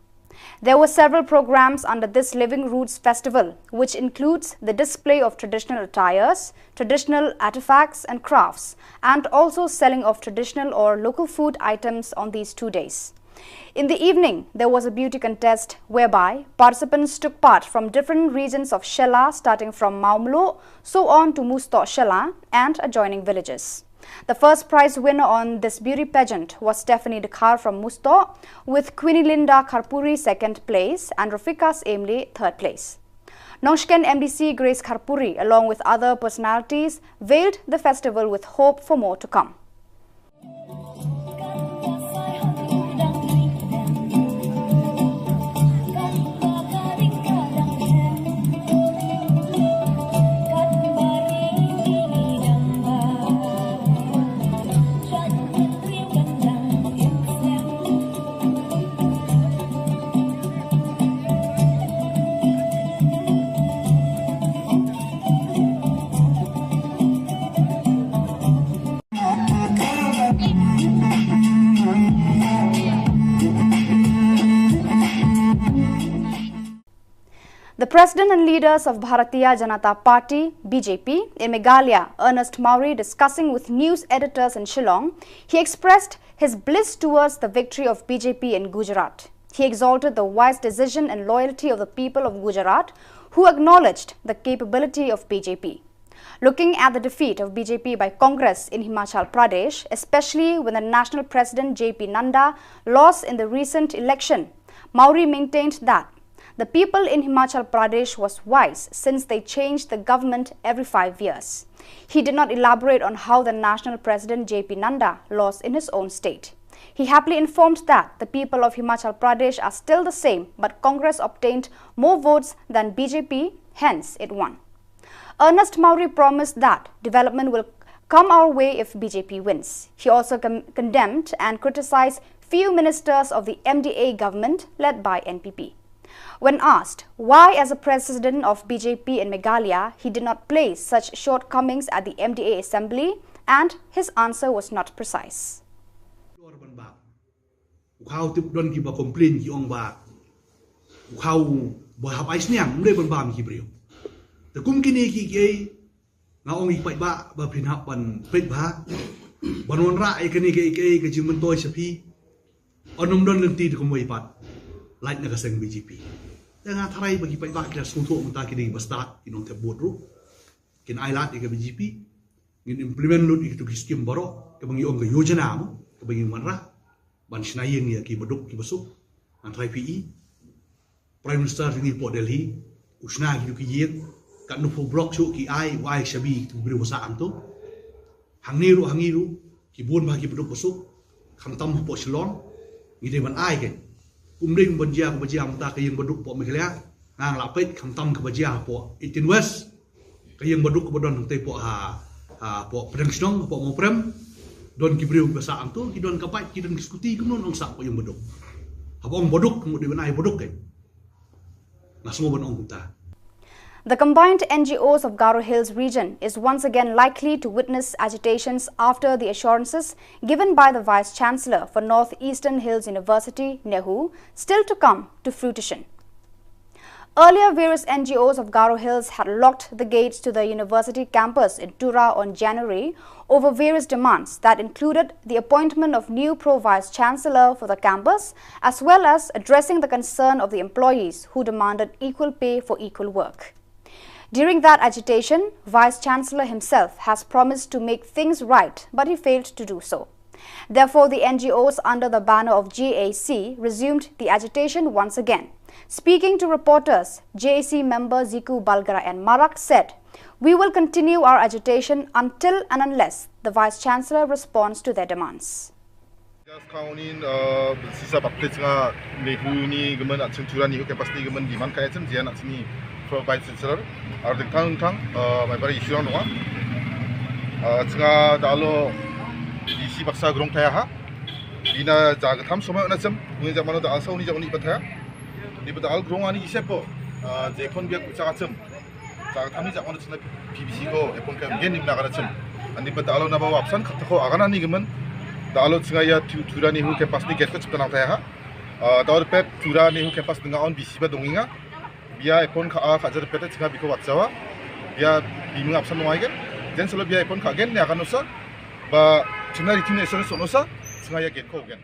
There were several programs under this Living Roots Festival, which includes the display of traditional attires, traditional artifacts and crafts, and also selling of traditional or local food items on these two days. In the evening, there was a beauty contest whereby participants took part from different regions of Shella, starting from Maumlo, so on to Musto Shella and adjoining villages. The first prize winner on this beauty pageant was Stephanie Dkhar from Musto, with Queenie Linda Kharpuri second place and Rafikas Emli third place. Nongsken M D C Grace Kharpuri, along with other personalities, veiled the festival with hope for more to come. The president and leaders of Bharatiya Janata Party, B J P, in Meghalaya, Ernest Mawrie, discussing with news editors in Shillong, he expressed his bliss towards the victory of B J P in Gujarat. He exalted the wise decision and loyalty of the people of Gujarat, who acknowledged the capability of B J P. Looking at the defeat of B J P by Congress in Himachal Pradesh, especially when the national president J P Nadda lost in the recent election, Mawrie maintained that the people in Himachal Pradesh was wise since they changed the government every five years. He did not elaborate on how the national president J P Nadda lost in his own state. He happily informed that the people of Himachal Pradesh are still the same, but Congress obtained more votes than B J P, hence it won. Ernest Mawrie promised that development will come our way if B J P wins. He also con- condemned and criticized few ministers of the M D A government led by N P P. When asked why, as a president of B J P in Meghalaya, he did not place such shortcomings at the M D A assembly, and his answer was not precise. U khaw tip don kiba complain ki ong ba u khaw ba hap ai sniang, um dei ban bam ki briew. Te kum kine ki kiei nga ong i paidbah ba phin hap ban peit bha ban wanrah ïa kane kaei kaei ka jingmyntoi sha phi. Ynnym don lynti te kumwei pat lait na ka seng B J P. Te nga tharai ba ki paidbah ki la sngewthuh mynta ki dei ba stad, ki nongthep vote ruh. Kin ai lad ïa ka B J P. Ngin implement lut ïa kitu ki skim baroh kaba ngi ong ka yojana mo, kaba ngi wanrah ban shna ïing ïa ki baduk ki basuk. Ngan tharai phi i Prime Minister jong ngi hapoh Delhi u shna kitu ki ïing, katno phew block shuh ki ai, u ai shabi kitu ki briew ba sah hangto. Hangne ruh hangne ruh ki bun bha ki baduk basuk, khamtam hapoh Shillong. Ngi dei ban ai kein. Um dei ban jia kaba jia mynta ka ïing baduk hapoh Meghalaya. Nga nga la peit khamtam kaba jia hapoh eighteen West. Ka ïing baduk kaba don hangtei hapoh ha, ha hapoh Pdeng Shnong, hapoh Mawprem. Don ki briew ba sah hangto, ki don ka bike, ki don ki scooty, kumno nong sah hapoh ïing baduk. Haba ong baduk, ngut dei ban ai baduk kein. Nga sngew ban ong kumta. The combined N G Os of Garo Hills region is once again likely to witness agitations after the assurances given by the Vice Chancellor for North Eastern Hills University, NEHU, still to come to fruition. Earlier, various N G Os of Garo Hills had locked the gates to the university campus in Tura on January over various demands that included the appointment of new pro-vice chancellor for the campus, as well as addressing the concern of the employees who demanded equal pay for equal work. During that agitation, Vice Chancellor himself has promised to make things right, but he failed to do so. Therefore, the N G Os under the banner of G A C resumed the agitation once again. Speaking to reporters, G A C member Ziku Balgara and Marak said, "We will continue our agitation until and unless the Vice Chancellor responds to their demands." Just count in, uh, sisa bakte chunga NEHU ni gaman at chung Tura NEHU campus ni gaman di man kaya chun jian at sini pro vice chancellor. Ar ding tang tang, uh, mai bari issue nong. Uh, chunga dalo isi baksa grong taya ha. Ina jaga tham somai na chum, ni jamano da alsa ni jamani bataya. Ni bata al grong ani ise po, uh, je kon biak chaka chum. Chaka tham ni jamano chuna P B C ko, epon ka gen ni na kana chum. Ani bata alo na ba wapsan kata ko agana ni gaman. Da alo chunga ya Tura NEHU campus ni gate ko chipta nang taya ha. Uh, da alo pet Tura NEHU campus nga on B C ba donginga. Bia epon ka a ka jar peta chika biko watsawa. Bia bimung apsan nong aigen. Jen solo bia epon ka gen ne akan usa. Ba chuna ritin esor son usa. Chunga ya gen ko gen.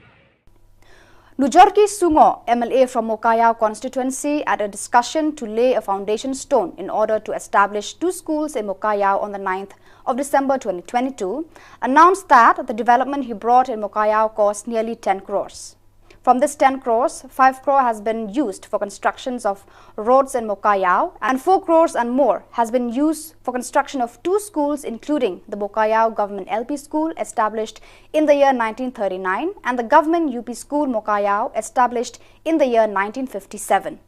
Nujorki Sungo, M L A from Mokayao constituency, at a discussion to lay a foundation stone in order to establish two schools in Mokayao on the ninth of December twenty twenty-two, announced that the development he brought in Mokayao cost nearly ten crores. From this ten crores, five crore has been used for constructions of roads in Mokayao, and four crores and more has been used for construction of two schools, including the Mokayao Government L P School, established in the year nineteen thirty-nine, and the Government U P School Mokayao, established in the year nineteen fifty-seven.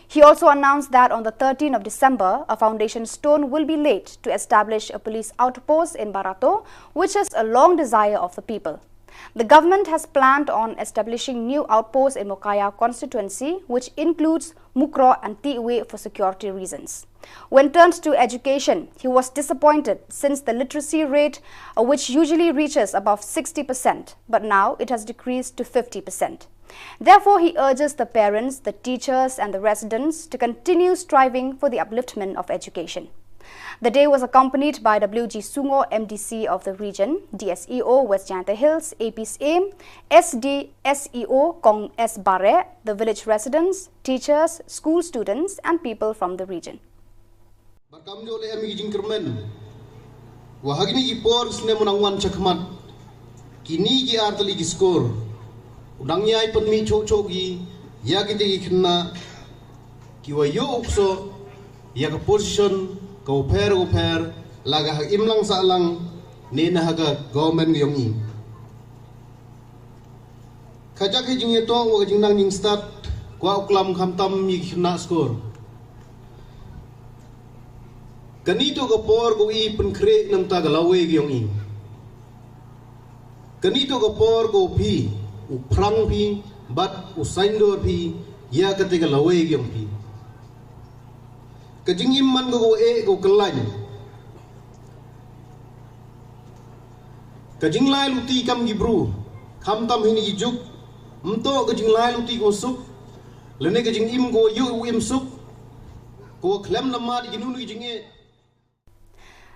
He also announced that on the thirteenth of December, a foundation stone will be laid to establish a police outpost in Barato, which is a long desire of the people. The government has planned on establishing new outposts in Mokayao constituency, which includes Mukroh and Tiwe, for security reasons. When turned to education, he was disappointed since the literacy rate, uh, which usually reaches above sixty percent, but now it has decreased to fifty percent. Therefore, he urges the parents, the teachers, and the residents to continue striving for the upliftment of education. The day was accompanied by W G Sungo, M D C of the region, D S E O West Jaintia Hills, A P Syiem, S D S E O Kong S Bareh, the village residents, teachers, school students, and people from the region. Bad kam jong le em ki jingkyrmen wa ha kine ki por snem u nang wan shakhmat, kine ki ar tylli ki skur u nang ïai pynmih choh choh ki ïa kite ki khynnah ki wa ïoh u ksoh ïa ka position ka u pher u pher, la ka ha imlang sahlang ne na ha ka government ka jong i. Ka jaka jingïatoh wa ka jingnang jingstad kwah u klam khamtam ïa ki khynnah skur. Kane to ka por ka u i pynkhreh namta ka lawei ka jong i. Kane to ka por ka u phi u phrang phi bad u saiñdur phi ïa kate ka lawei ka jong phi. Ka jingim man ka u eh ka u kyllain. Ka jinglai luti kam ki bru khamtam hini ki juk, mto ka jinglai luti ka u suk lane ka jingim ka u yu u im suk ka u khlem lamar ki nunu ki jingeh.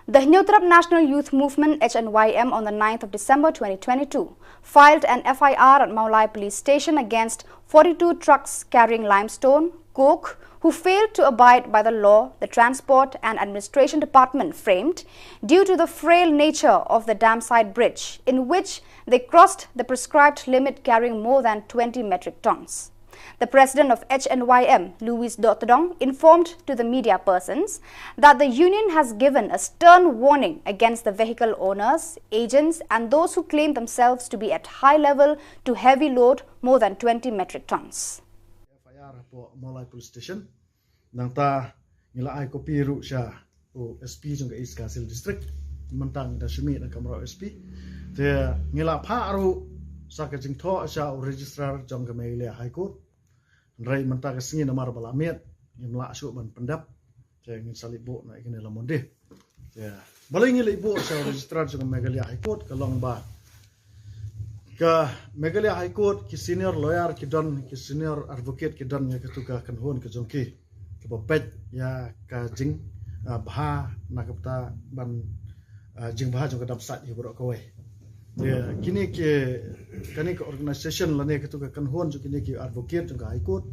The Hynñiewtrep National Youth Movement, H N Y M, on the ninth of December twenty twenty-two, filed an F I R at Mawlai Police Station against forty-two trucks carrying limestone, coke, who failed to abide by the law the Transport and Administration Department framed due to the frail nature of the dam side bridge, in which they crossed the prescribed limit carrying more than twenty metric tons. The president of H N Y M, Louis Dotdong, informed to the media persons that the union has given a stern warning against the vehicle owners, agents, and those who claim themselves to be at high level to heavy load more than twenty metric tons. F I R hapoh Mawlai Police Station. Nangta ngi la ai kopi ruh sha u S P jong ka East Khasi Hills District. Mynta ngi da shu mih na kamra u S P. Te ngi la phah ruh sa ka jingthoh sha u registrar jong ka Meghalaya High Court. Hynrei mynta ka sngi namar ba la miet ngim lah shuh ban pyndep. Te ngin sa leit buh na i kane la Monday. Te balei ngi leit buh sha u registrar jong ka Meghalaya High Court ka long ba ka Meghalaya High Court ki senior lawyer ki don, ki senior advocate ki don ïa katu ka kynhun ka jong ki kaba peit ïa ka jing, ah, bha na ka bynta ban, ah, jingbha jong ka dam sait ïa baroh kawei. Ïa kine ki, kane ka organisation lane katu ka kynhun jong kine ki advocate jong ka High Court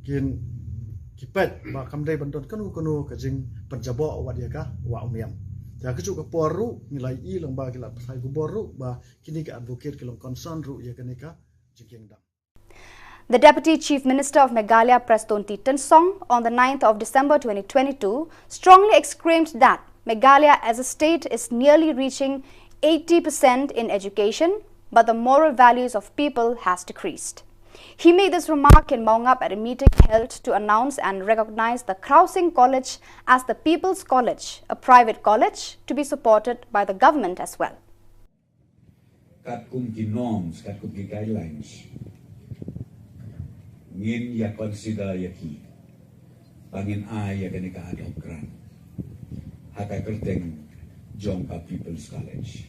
kin, ki peit ba kam dei ban don kano kano ka jingpynjaboh wat ïa ka wah u niam. Ïa kajuh ka por ruh ngi la ïohi lang ba ki la pynshai khubor ruh ba kine ki advocate ki long concern ruh ïa kane ka jingkieng dam. The Deputy Chief Minister of Meghalaya, Prestone T Tynsong, on the ninth of December twenty twenty-two, strongly exclaimed that Meghalaya as a state is nearly reaching eighty percent in education, but the moral values of people has decreased. He made this remark in Mawngap at a meeting held to announce and recognize the Khrao Sing College as the People's College, a private college to be supported by the government as well. Katkum ki norms, katkum ki guidelines, ngin ïa consider ïa ki ba ngin ai ïa kane ka ad hoc grant ha ka kyrteng jong ka People's College.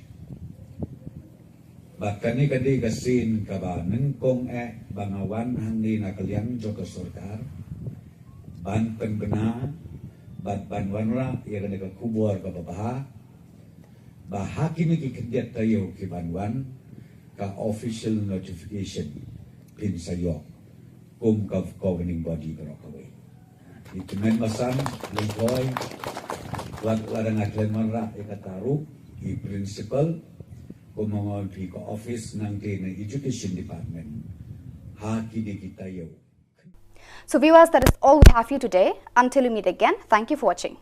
Bad kane ka dei ka sien kaba nyngkong eh ba nga wan hangne na ka liang jong ka sorkar ban pynbna bad ban wanrah ïa kane ka khubor kaba bha ba ha kine ki khyndiat taïew ki ban wan ka official notification phin sa ïoh kum ka governing body baroh kawei. I tymmen basan, Lyngkhoi, wat la dang khlem wanrah ïa kata ruh i principal, kumno ngan phi ka office nangta na education department ha kine ki taïew. So viewers, that is all we have for you today. Until we meet again, thank you for watching.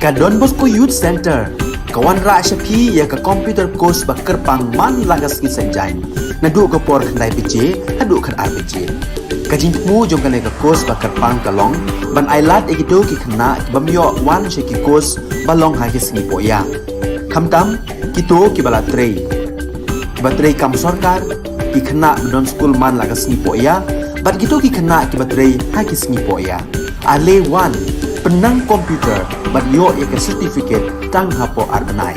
Ka Don Bosco Youth Centre ka wanrah sha phi ïa ka computer course ba kyrpang man la ka sngi Saitjaiñ, naduh ka por khyndai baje haduh khatar baje. Ka jingthmu jong kane ka course ba kyrpang ka long ban ailad ïa kito ki khynnah ki bym ïoh wan sha ki course ba long ha ki sngi pohïa, khamtam kito kiba la trei, kiba trei kam sorkar, ki khynnah ba don skul man la ka sngi pohïa, Bad kito ki khynnah kiba trei ha ki sngi poh ïa. Ale wan, pynnang computer bad ïoh ïa ka certificate tang hapoh ar bnai.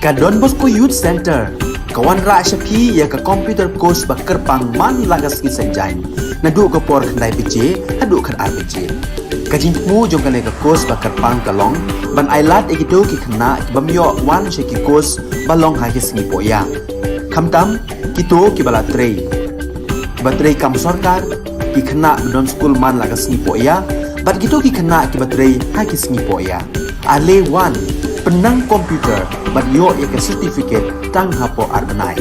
Ka Don Bosco Youth Centre ka wanrah sha phi ïa ka computer course ba kyrpang man la ka sngi Saitjaiñ, naduh ka por khyndai baje haduh khatar baje. Ka jingthmu jong kane ka course ba kyrpang ka long ban ailad ïa kito ki khynnah ki bym ïoh wan sha ki course ba long ha ki sngi pohïa, khamtam kito kiba la trei, kiba trei kam sorkar, ki khynnah ba don skul man la ka sngi pohïa, bad kito ki khynnah kiba trei ha ki sngi pohïa. Ale wan, pynnang computer bad ïoh ïa ka certificate tang hapoh ar bnai.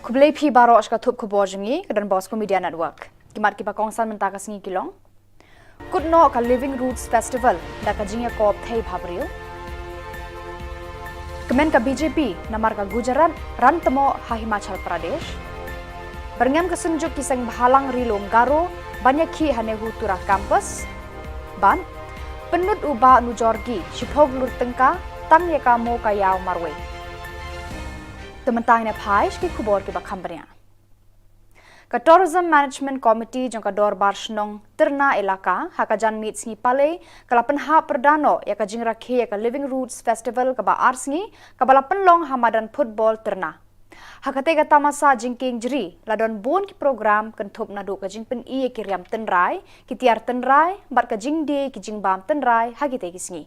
Khublei phi baroh sha ka thup khubor jong ngi ka Don Bosco Media Network. Ki mat kiba kongsan mynta ka sngi ki long: Kut noh ka Living Roots Festival da ka jingïakop thei bhabriew. Kmen ka B J P namar ka Gujarat ran tmoh ha Himachal Pradesh. Byrngem ka synjuk ki seng bhalang ri lum Garo ban ïakhih ha Nehu Tura Campus. Bad pynlut u Bah Nujorgi shiphew klur tyngka tang ïa ka mo ka ïaw marwei. Te mynta ngin ïa phai sha ki khubor kiba kham bniah. Ka Tourism Management Committee jong ka Dorbar Shnong Tyrna Elaka ha ka janmiet sngi Palei ka la pynhap pyrda noh ïa ka jingrakhe ïa ka Living Roots Festival kaba ar sngi kaba la pynlong ha madan football Tyrna. Ha katei ka tamasa jingkieng jri la don bun ki program kynthup naduh ka jingpyni ïa ki riam tynrai, ki tiar tynrai bad ka jingdie ki jingbam tynrai ha kitei ki sngi.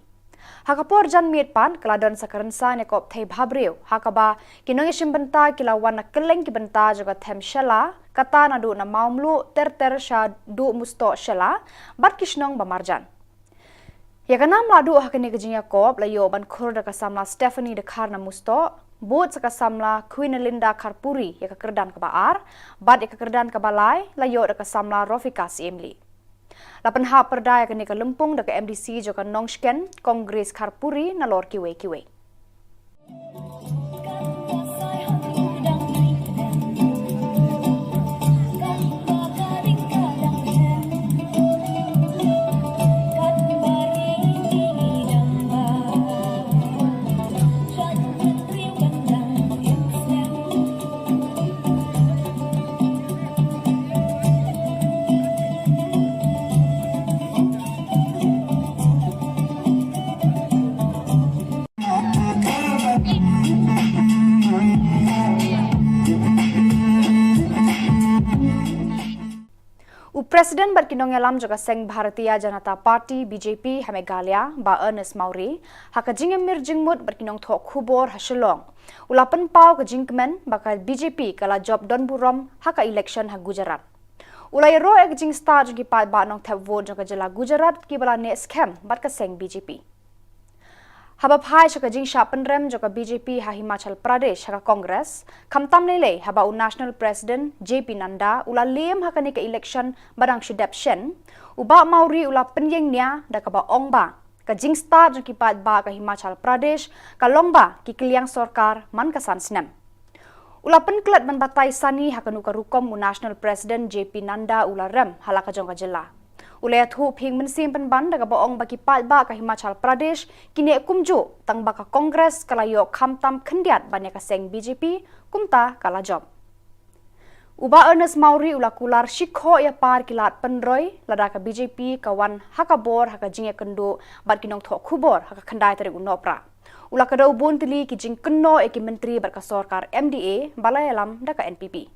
Ha ka por janmiet pat ka la don sa ka rynsan ïakop thei bhabriew ha kaba ki nongïashim bynta ki la wan na kylleng ki bynta jong ka them Shella, kata naduh na Mawmluh ter ter shaduh Mustoh Shella bad ki shnong ba marjan. Ïa ka nam la duh ha kane ka jingïakop la ïoh ban khur da ka samla Stephanie Dkhar na Mustoh, bud sa ka samla Queen Linda Kharpuri ïa ka kyrdan kaba ar, bad ïa ka kyrdan kaba lai la ïoh da ka samla Rofika Siemli. La pynhap pyrda ïa kane ka lympung da ka M D C jong ka Nongshken, Kong Grace Kharpuri, nalor kiwei kiwei. President bad ki nongïalam jong ka seng Bharatiya Janata Party, B J P, ha Meghalaya, Bah Ernest Mawrie, ha ka jingïamir jingmut bad ki nongthoh khubor ha Shillong, u la pynpaw ka jingkmen ba ka B J P ka la jop don burom ha ka election ha Gujarat. U la ïaroh ïa ka jingstad jong ki paidbah nongthep vote jong ka jylla Gujarat kiba la neh skhem bad ka seng B J P. Haba phai sha ka jingshah pynrem jong ka B J P ha Himachal Pradesh ha ka Congress, khamtam lei lei haba u National President J P Nadda u la lem ha kane ka election ba dang shu dep shen, u Bah Mawrie u la pynïeng nia da kaba ong ba ka jingstad jong ki paidbah ka Himachal Pradesh ka long ba ki kylliang sorkar man ka san snem. U la pynklet ban batai sani ha kano ka rukom u National President J P Nadda u la rem ha la ka jong ka jylla. U la ïathuh phing mynsiem pynban da kaba ong ba ki paidbah ka Himachal Pradesh ki neh kumjuh tang ba ka Congress ka la ïoh khamtam khyndiat ban ïa ka seng B J P kumta ka la jop. U Bah Ernest Mawrie u la kular shikhoh ïa par ki lad pynroi lada ka B J P ka wan ha ka bor ha ka jingïakynduh bad ki nongthoh khubor ha ka khyndai tarik u Nohprah. U la kdew bun tylli ki jingkynnoh ïa ki myntri bad ka sorkar M D A ba la ïalam da ka N P P.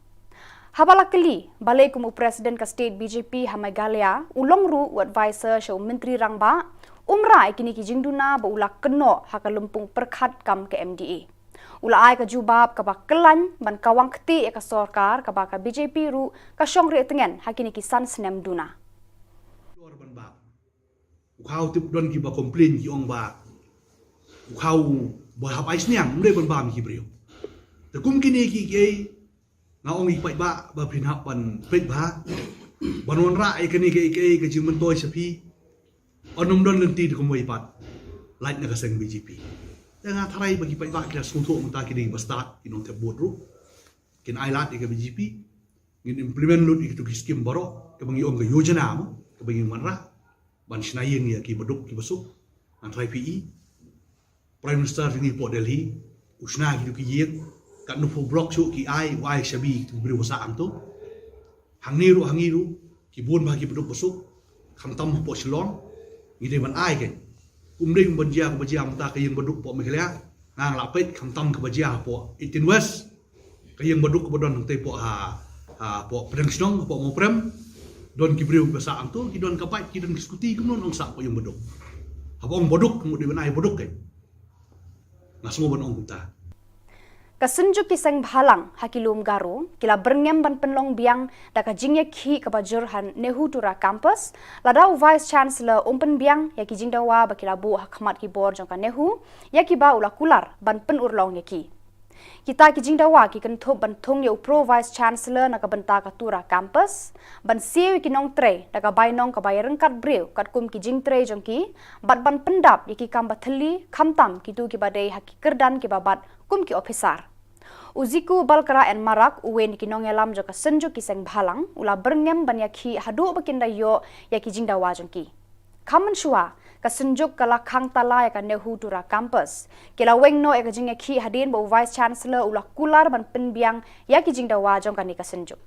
Haba la kylli balei kum u President ka state B J P ha Meghalaya u long ruh u advisor sha u Myntri Rangbah, um rah ïa kine ki jingduna ba u la kynnoh ha ka lympung pyrkhat kam ka M D A. U la ai ka jubab kaba khlaiñ ban kawang kti ïa ka sorkar kaba ka B J P ruh ka shong rieh tngen ha kine ki san snem duna. U khaw tip don kiba complain ki ong ba u khaw ba hap ai sniang, um dei ban bam ki briew. Te kum kine ki kiei nga ong ïa ki paidbah ba phin hap ban peit bha ban wanrah ïa kane ka, ïa ka, ïa ka jingmyntoi sha phi. Ym don lynti te kumwei pat lait na ka seng B J P. Te nga tharai ba ki paidbah ki la sngewthuh mynta ki dei ba stad ki nongthep vote ruh. Kin ai lad ïa ka B J P. Ngin implement lut ïa kitu ki skim baroh kaba ngi ong ka yojana mo kaba ngi wanrah ban shna ïing ïa ki baduk ki basuk. Ngan tharai phi i Prime Minister jong ngi hapoh Delhi u shna kitu ki ïing, katno phew block shuh ki ai, u ai shabi kitu ki briew ba sah hangto. Hangne ruh, hangne ruh ki bun bha ki baduk basuk, khamtam hapoh Shillong. Ngi dei ban ai kein. Ym dei ban jia kaba jia mynta ka ïing baduk hapoh Meghalaya. Nga nga la peit khamtam kaba jia hapoh eighteen West. Ka ïing baduk kaba don hangtei hapoh ha, hapoh pdeng shnong, hapoh Mawprem. Don ki briew ba sah hangto, ki don ka bike, ki don ki scooty, kumno nong sah hapoh ïing baduk. Haba ong baduk, mut dei ban ai baduk kein. Nga sngew ban ong kumta. Ka Synjuk ki Seng Bhalang ha ki lum Garo ki la byrngem ban pynlong biang da ka jingïakhih kaba jur ha Nehru Tura Campus lada u Vice Chancellor um pynbiang ïa ki jingdawa ba ki la buh ha khmat ki bor jong ka Nehru ïa kiba u la kular ban pynurlong ïa ki. Kita ki jingdawa ki kynthup ban thung ïa u Pro Vice Chancellor na ka bynta ka Tura Campus, ban siew ïa ki nongtrei da ka bainong kaba ïaryngkat briew katkum ki jingtrei jong ki, bad ban pyndap ïa ki kam ba thylli khamtam kitu kiba dei ha ki kyrdan kiba bat kum ki ophisar. U Ziku Balkara N Marak, uwei na ki nongïalam jong ka Synjuk ki Seng Bhalang, u la byrngem ban ïakhih haduh ba kin da ïoh ïa ki jingdawa jong ki. Kham mynshuwa, ka Synjuk ka la khang tala ïa ka Nehru Tura Campus. Ki la weng noh ïa ka jingïakhih hadien ba u Vice Chancellor u la kular ban pynbiang ïa ki jingdawa jong kane ka Synjuk.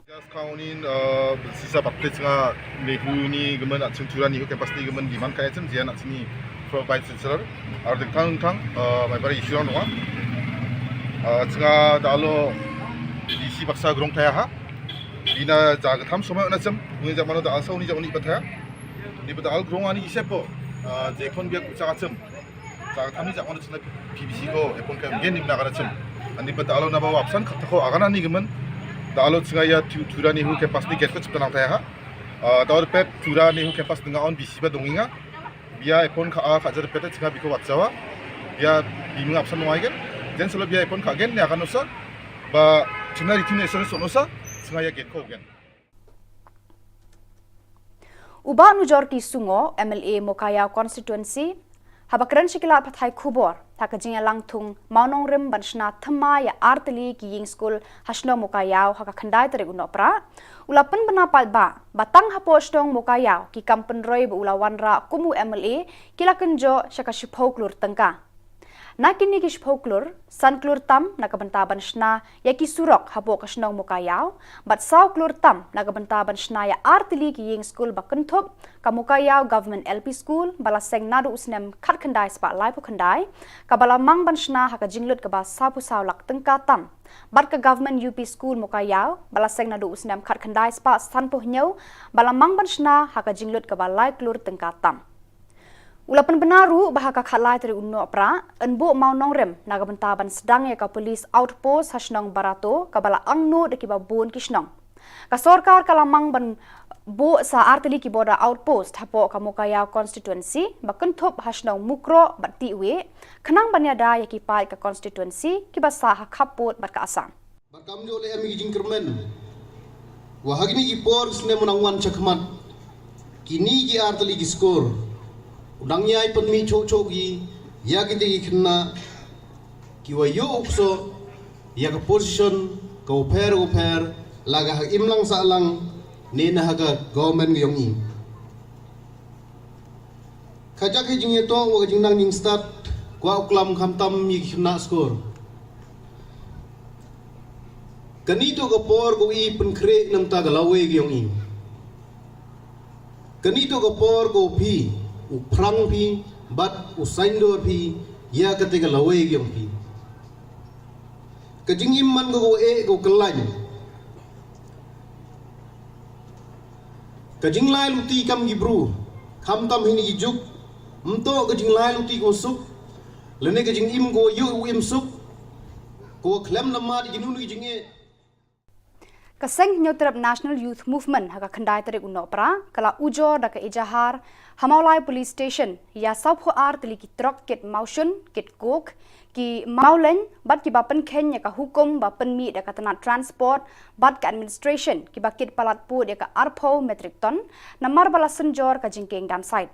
Just count in, uh, sisa pat plis nga Nehru ni gmen at Tura Nehru Campus ni gmen di man kai chen jian at sini Pro Vice Chancellor. Ar ding tang tang, uh, mai bari issue dong. Uh, chenga da alo D C baksa grong thaya ha. Ina ja gatham somai ona chem, uni ja mano da alsa uni ja uni pathaya. Ni pada al grong ani ise po, uh, je kon biak ucha chem. Sa ka thamni jak wan chna P B C ko, epon ka gen nim na ka chim. Ani pa ta alo na ba wapsan kata ko agana ni gemen. Ta alo chinga ya tu, Tura Nehru Campus ni get ko chipta nang taya ha. Ah, ta alo pet Tura Nehru Campus nga on B C ba donginga. Bia epon ka a ka jar pet chinga biko watsawa. Bia biming apsan ngai gen. Jen solo bia epon ka gen ni akan usa. Ba chimna ritin esor sonosa. Chinga ya get ko gen. U Bah Nujorki Sungo, M L A Mowkaiaw Constituency, haba kren sha ki lad pathai khubor ha ka jingïalang thung mawnongrim ban shna thymmai ïa artylli ki ïing skul ha shnong Mowkaiaw ha ka khyndai tarik u Nohprah, u la pynbna paidbah ba tang hapoh shnong Mowkaiaw ki kam pynroi ba u la wanrah kum u M L A ki la kynjoh sha ka shiphew klur tyngka. Na kine ki shiphew klur, san klur tam na ka bynta ban shna ïa ki surok hapoh ka shnong Mokaiaw, bad saw klur tam na ka bynta ban shna ïa artylli ki ïing skul ba kynthup, ka Mokaiaw Government L P School, ba la seng naduh u snem khatkhyndai spah laiphew khyndai, kaba la mang ban shna ha ka jinglut kaba sawphew saw lak tyngka tam. Bad ka Government U P School Mokaiaw, ba la seng naduh u snem khatkhyndai spah sanphew hynñiew, ba la mang ban shna ha ka jinglut kaba lai klur tyngka tam. U la pynbna ruh ba ha ka khatlai tarik u Nohprah, yn buh mawnongrim na ka bynta ban sdang ïa ka police outpost ha shnong Barato, kaba la angnud da kiba bun ki shnong. Ka sorkar ka la mang ban buh sa artylli ki border outpost hapoh ka Mokaiaw constituency, ba kynthup ha shnong Mukroh bad Tiwi, khnang ban ïada ïa ki paid ka constituency kiba sah ha khappud bad ka Assam. Bad kam ju leh em ïa ki jingkyrmen. Wa ha kine ki por snem u nang wan shakhmat, kine ki artylli ki skur, u nang ïai pynmih choh choh ki ïa kite ki khynnah kiwa ïoh u ksoh ïa ka position kawa pher kawa pher, la ka ha ka imlang sahlang ne na ha ka government ka ïong i. Ka jaka jingïatoh wa ka jingnang jingstad kwah u klam khamtam ïa ki khynnah skur. Kane toh ka por kawa i pynkhreh na ka bynta ka lawei ka ïong i. Kane toh ka por kawa phi, u phrang phi bad u saiñdur phi ïa kata ka lawei ka ïong phi. Ka jingim man ka kawa eh kawa kyllaiñ. Ka jinglai luti kam ki bru, khamtam ha kine ki juk, ym toh ka jinglai luti kawa suk, lane ka jingim kawa ïoh u im suk, kawa khlem namar ïa kino kino ki jingeh. Ka Seng Hynñiewtrep National Youth Movement ha ka khyndai tarik u Nohprah, ka la ujor da ka ejahar ha Mawlai Police Station ïa sawphew ar tylli ki trok kit mawshun, kit coke, ki mawleiñ, bad kiba pynkheiñ ïa ka hukum ba pynmih da ka tnat transport bad ka administration, kiba kit palat pud ïa ka arphew metric ton, namar ba la synjor ka jingkieng dam sait.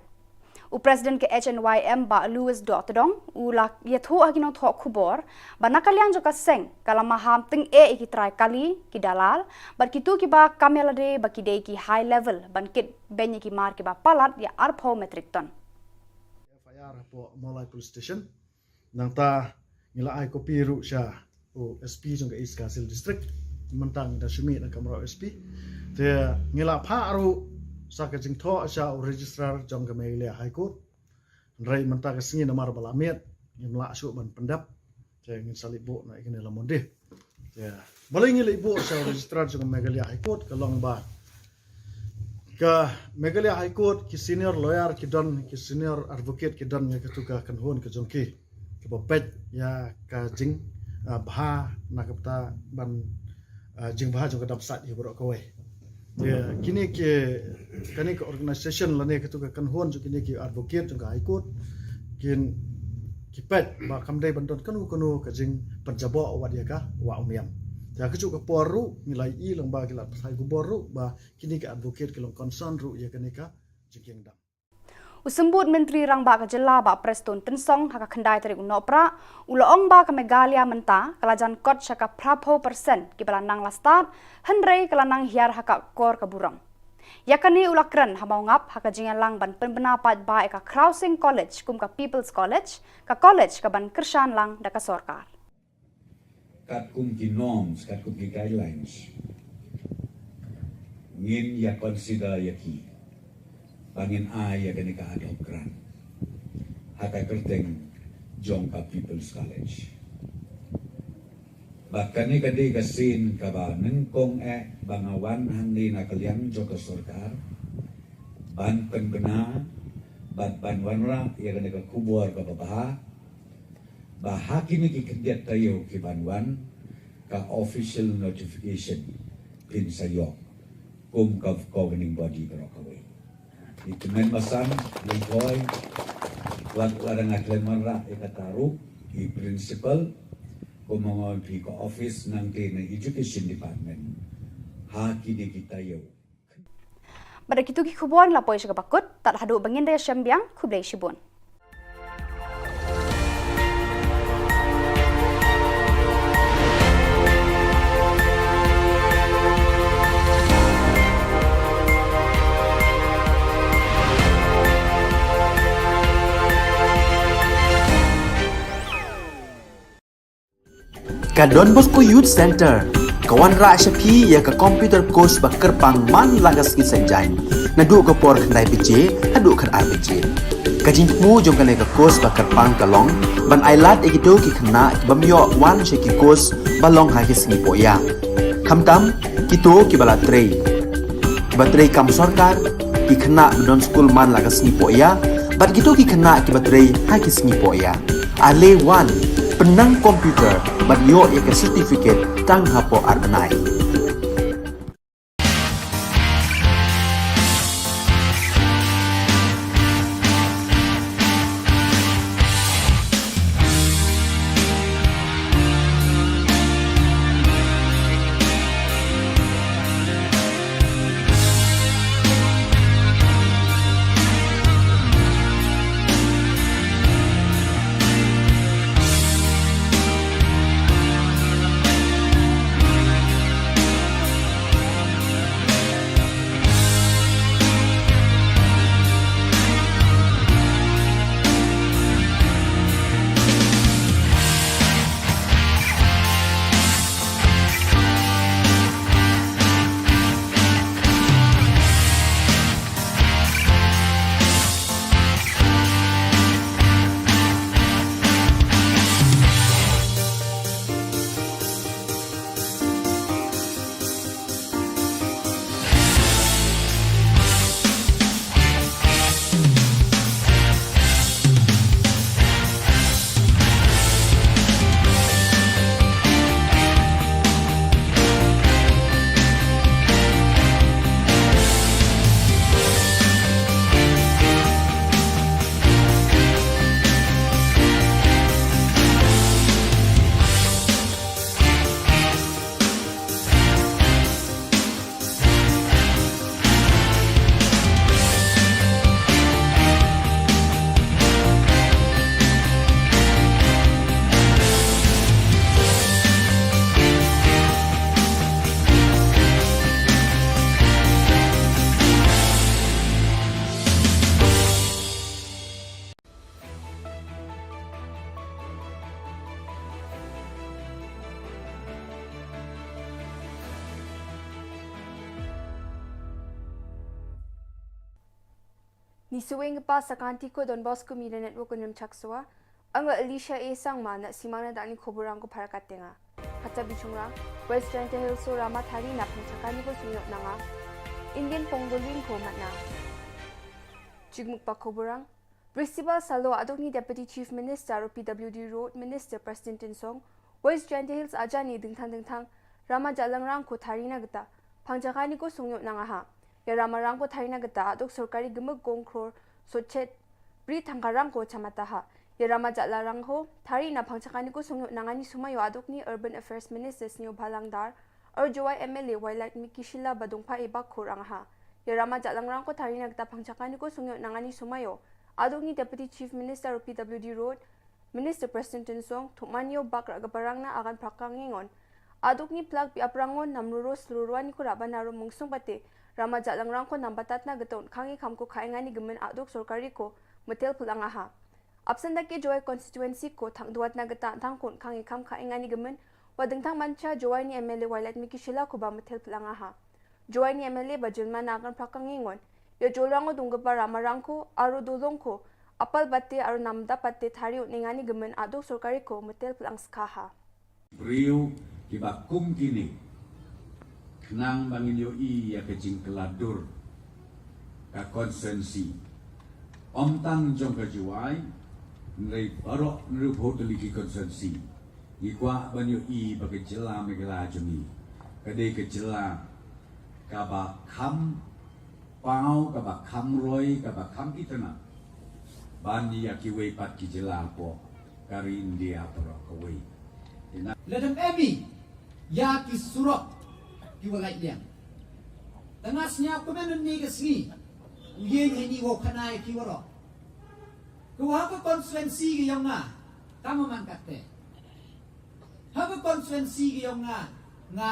U President ka H N Y M Bah Louis Dohtdong, u la ïathuh ha ki nongthoh khubor ba na ka liang jong ka seng, ka la maham tyngeh ïa ki trai kali, ki dalal, bad kito kiba kam ïalade ba ki dei ki high level ban kit beiñ ïa ki mar kiba palat ïa arphew metric ton. F I R hapoh Mawlai Police Station. Nangta ngi la ai kopi ruh sha u S P jong ka East Khasi Hills District. Mynta ngi da shu mih na kamra u S P. Te ngi la phah ruh sa ka jingthoh sha u Registrar jong ka Meghalaya High Court. Hynrei mynta ka sngi namar ba la miet, ngim lah shuh ban pyndep. Te ngin sa leit buh na ïa kane la Monday. Te balei ngi leit buh sha u Registrar jong ka Meghalaya High Court, ka long ba ka Meghalaya High Court, ki senior lawyer ki don, ki senior advocate ki don ïa katu ka kynhun ka jong ki, kiba peit ïa ka jing, ah, bha na ka bynta ban, ah, jingbha jong ka dam sait ïa baroh kawei. Ïa kine ki, kane ka organisation lane katu ka kynhun jong kine ki advocate jong ka High Court, kin, ki peit ba kam dei ban don kano kano ka jingpynjaboh wat ïa ka wah u niam. Te ha kajuh ka por ruh ngi la ïohi lang ba ki la pathai khubor ruh ba kine ki advocate ki long concern ruh ïa kane ka jingkieng dam. U Symbud Myntri Rangbah ka Jylla Bah Prestone Tynsong ha ka khyndai tarik u Nohprah, u la ong ba ka Meghalaya mynta ka la jan kot sha ka phraphew percent kiba la nang la stad, hynrei ka la nang hiar ha ka kor ka burom. Ïa kane u la kren ha Mawngap ha ka jingïalang ban pynbna paidbah ïa ka Khrawsing College kum ka People's College, ka college kaban kyrshan lang da ka sorkar. Katkum ki norms, katkum ki guidelines, ngin ïa consider ïa ki ba ngin ai ïa kane ka ad hoc grant ha ka kyrteng jong ka People's College. Bad kane ka dei ka sien kaba nyngkong eh ba nga wan hangne na ka liang jong ka sorkar ban pynbna bad ban wanrah ïa kane ka khubor kaba bha, ba ha kine ki khyndiat taïew kiban wan, ka official notification phin sa ïoh kum ka governing body baroh kawei. I tymmen basan, i koi, wat la dang khlem wanrah ïa kata ruh, i principal, kumno ngan phi ka office nangta na education department ha kine ki taïew. Bad da kitu ki khubor la poi sha kaba kut, tad haduh ba ngin da ïashem biang, khublei shibun. Don Bosco Youth Centre ka wanrah sha phi ïa ka computer course ba kyrpang man la ka sngi Saitjaiñ, naduh ka por khyndai baje haduh khatar baje. Ka jingthmu jong kane ka course ba kyrpang ka long ban ailad ïa kito ki khynnah ki bym ïoh wan sha ki course ba long ha ki sngi pohïa, khamtam kito kiba la trei, kiba trei kam sorkar, ki khynnah ba don skul man la ka sngi pohïa bad kito ki khynnah kiba trei ha ki sngi pohïa. Ale wan, pynnang computer bad ïoh ïa ka certificate tang hapoh ar bnai. Ngi sngewbha sa ka Anti ko Don Bosco Media Network, Nrimchak Sua. Anga Alicia A Sangma na simang na dani khubur ang ko para katenga. Kata bichungra, West Jaintia Hills o Rama thari na pangchakani ko sungyo nanga. Indian Pongal ring ko matna. Jigmuk pa khubur ang. Bristibal salo adokni Deputy Chief Minister o P W D Road Minister Prestone Tynsong, West Jaintia Hills aja ni dingthang dingthang Rama Jalangrang ko thari na gita pangchakani ko sungyo nanga ha. Ïa Rama rang ko thari na gita adok sorkari gimik gong kror sochet bri thangkarang ko chamata ha. Ïa Rama Jalangrang ko thari na pangchakani ko sungyo nanga ni sumayo adokni Urban Affairs Minister Sniawbhalang Dhar, ar Jowai M L A Wailadmiki Shylla ba dungpha e bak khur ang ha. Ïa Rama Jalangrang ko thari na gita pangchakani ko sungyo nanga ni sumayo adokni Deputy Chief Minister o P W D Road Minister Prestone Tynsong, thukman ïa u bak rah ka barang na agan prakang ngingon. Aduk ni plak bi aprangon nam ruro slurwan ni ko rah ban aro mungsung pate, Rama Jalangrang ko nam batat na gita un khangi kham ko khainga ni gemen aduk sorkari ko metel pulanga ha. Absent da ke Jowai constituency ko thang duat na gita thang ko un khangi kham khainga ni gemen, wa dingthang mancha Jowai ni M L A Wailadmiki Shylla ko ba metel pulanga ha. Jowai ni M L A ba jilma na kan prakang ngingon. Ïa jolang o dunggepa Rama rang ko, aro dolong ko, apal bate, aro namda pate thari u ningani gemen aduk sorkari ko metel plang skha ha. Briew kiba kum kini. Khnang ba ngin ïohi ïa ka jingkylla dur ka constituency. Ym tang jong ka Jowai, hynrei baroh hynriewphew tylli ki constituency. Ngi kwah ban ïohi ba ka jylla Meghalaya jong ngi ka dei ka jylla kaba kham paw, kaba kham roi, kaba kham itynnad ban ïa kiwei pat ki jylla hapoh ka ri India baroh kawei. Lada em i ïa ki surok kiwa lait liang, tang nga sñiaw kmen ynne ka sngi u ïeng heini wow khana ïa ki waroh. Ka wa ha ka constituency ka yong nga, tang man katte. Ha ka constituency ka yong nga, nga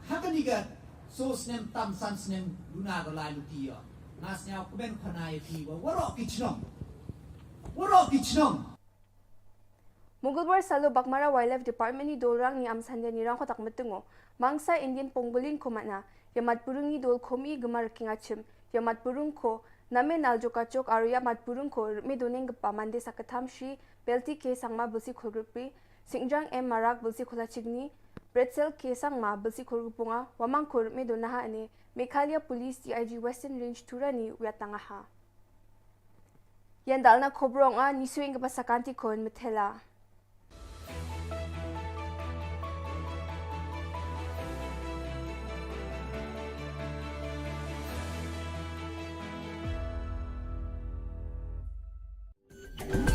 ha kani ka soo snem tam san snem duna ka lai luti ïa. Nga sñiaw kmen khana ïa ki wa waroh ki chnong. Waroh ki chnong. Mongolbar Salo Baghmara Wildlife Department ni Dolrang ni Amsande ni Rangkhotak Metungo, Mangsa Indian Pangolin ko mana, ïa mat purung ni dol komi gemar king achim, ïa mat purung ko, name nal jokachok aro ïa mat purung ko, rme doneng gepa mande sakatham shi, Belti K Sangma Belsi Kholgrupri, Singjang M Marak Belsi Kholachigni, Pretzel K Sangma Belsi Kholgrupunga, wamang ko rme donaha ane, Meghalaya Police D I G Western Range Turani wiat tangaha. Ïan dalna khobrong a ni swing ka pasakanti ko in methela.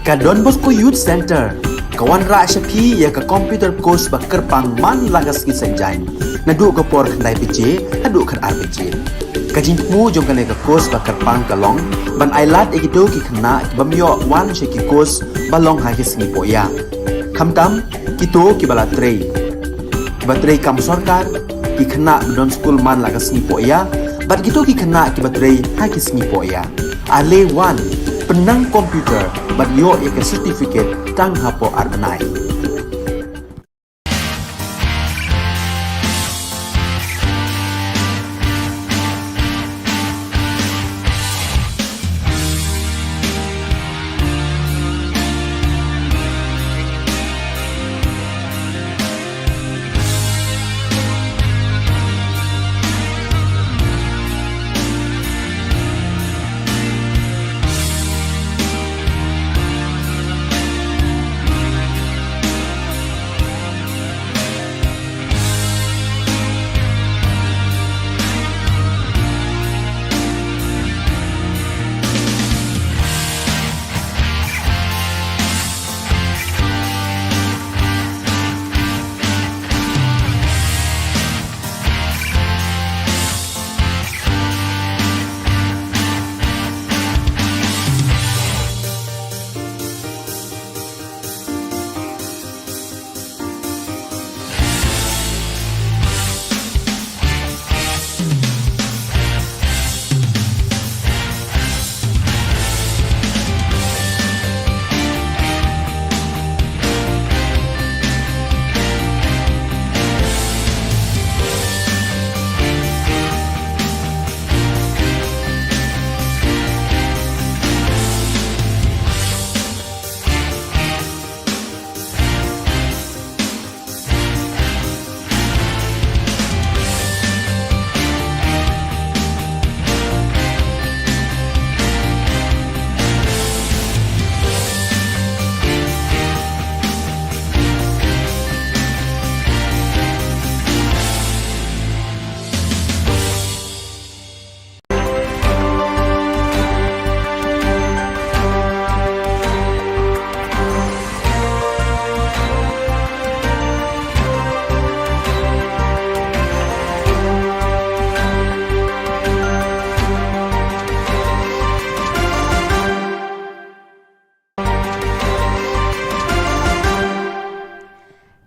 Ka Don Bosco Youth Center ka wanrah sha phi ïa ka computer course ba kyrpang man la ka sngi Saitjaiñ, naduh ka por khyndai baje haduh khatar baje. Ka jingthmu jong kane ka course ba kyrpang ka long ban ailad ïa kito ki khynnah ki bym ïoh wan sha ki course ba long ha ki sngi pohïa, khamtam kito kiba la trei, kiba trei kam sorkar, ki khynnah ba don skul man la ka sngi pohïa, bad kito ki khynnah kiba trei ha ki sngi pohïa. Ale wan, pynnang computer bad ïoh ïa ka certificate tang hapoh ar bnai.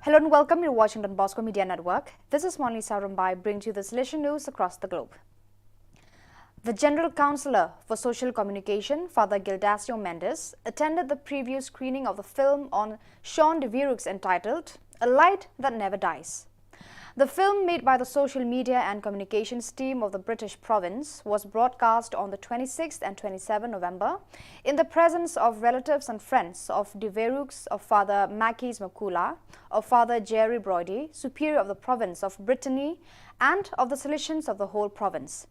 Hello and welcome. You're watching Don Bosco Media Network. This is Monlisa Rumbai, bringing to you the Salesian news across the globe. The General Counsellor for Social Communication, Father Gildacio Mendes, attended the preview screening of the film on Sean de Viruks entitled A Light That Never Dies. The film, made by the social media and communications team of the British province, was broadcast on the twenty-sixth and twenty-seventh November in the presence of relatives and friends of de Viruks, of Father Makis Makula, of Father Jerry Broidy, Superior of the province of Brittany, and of the Salesians of the whole province.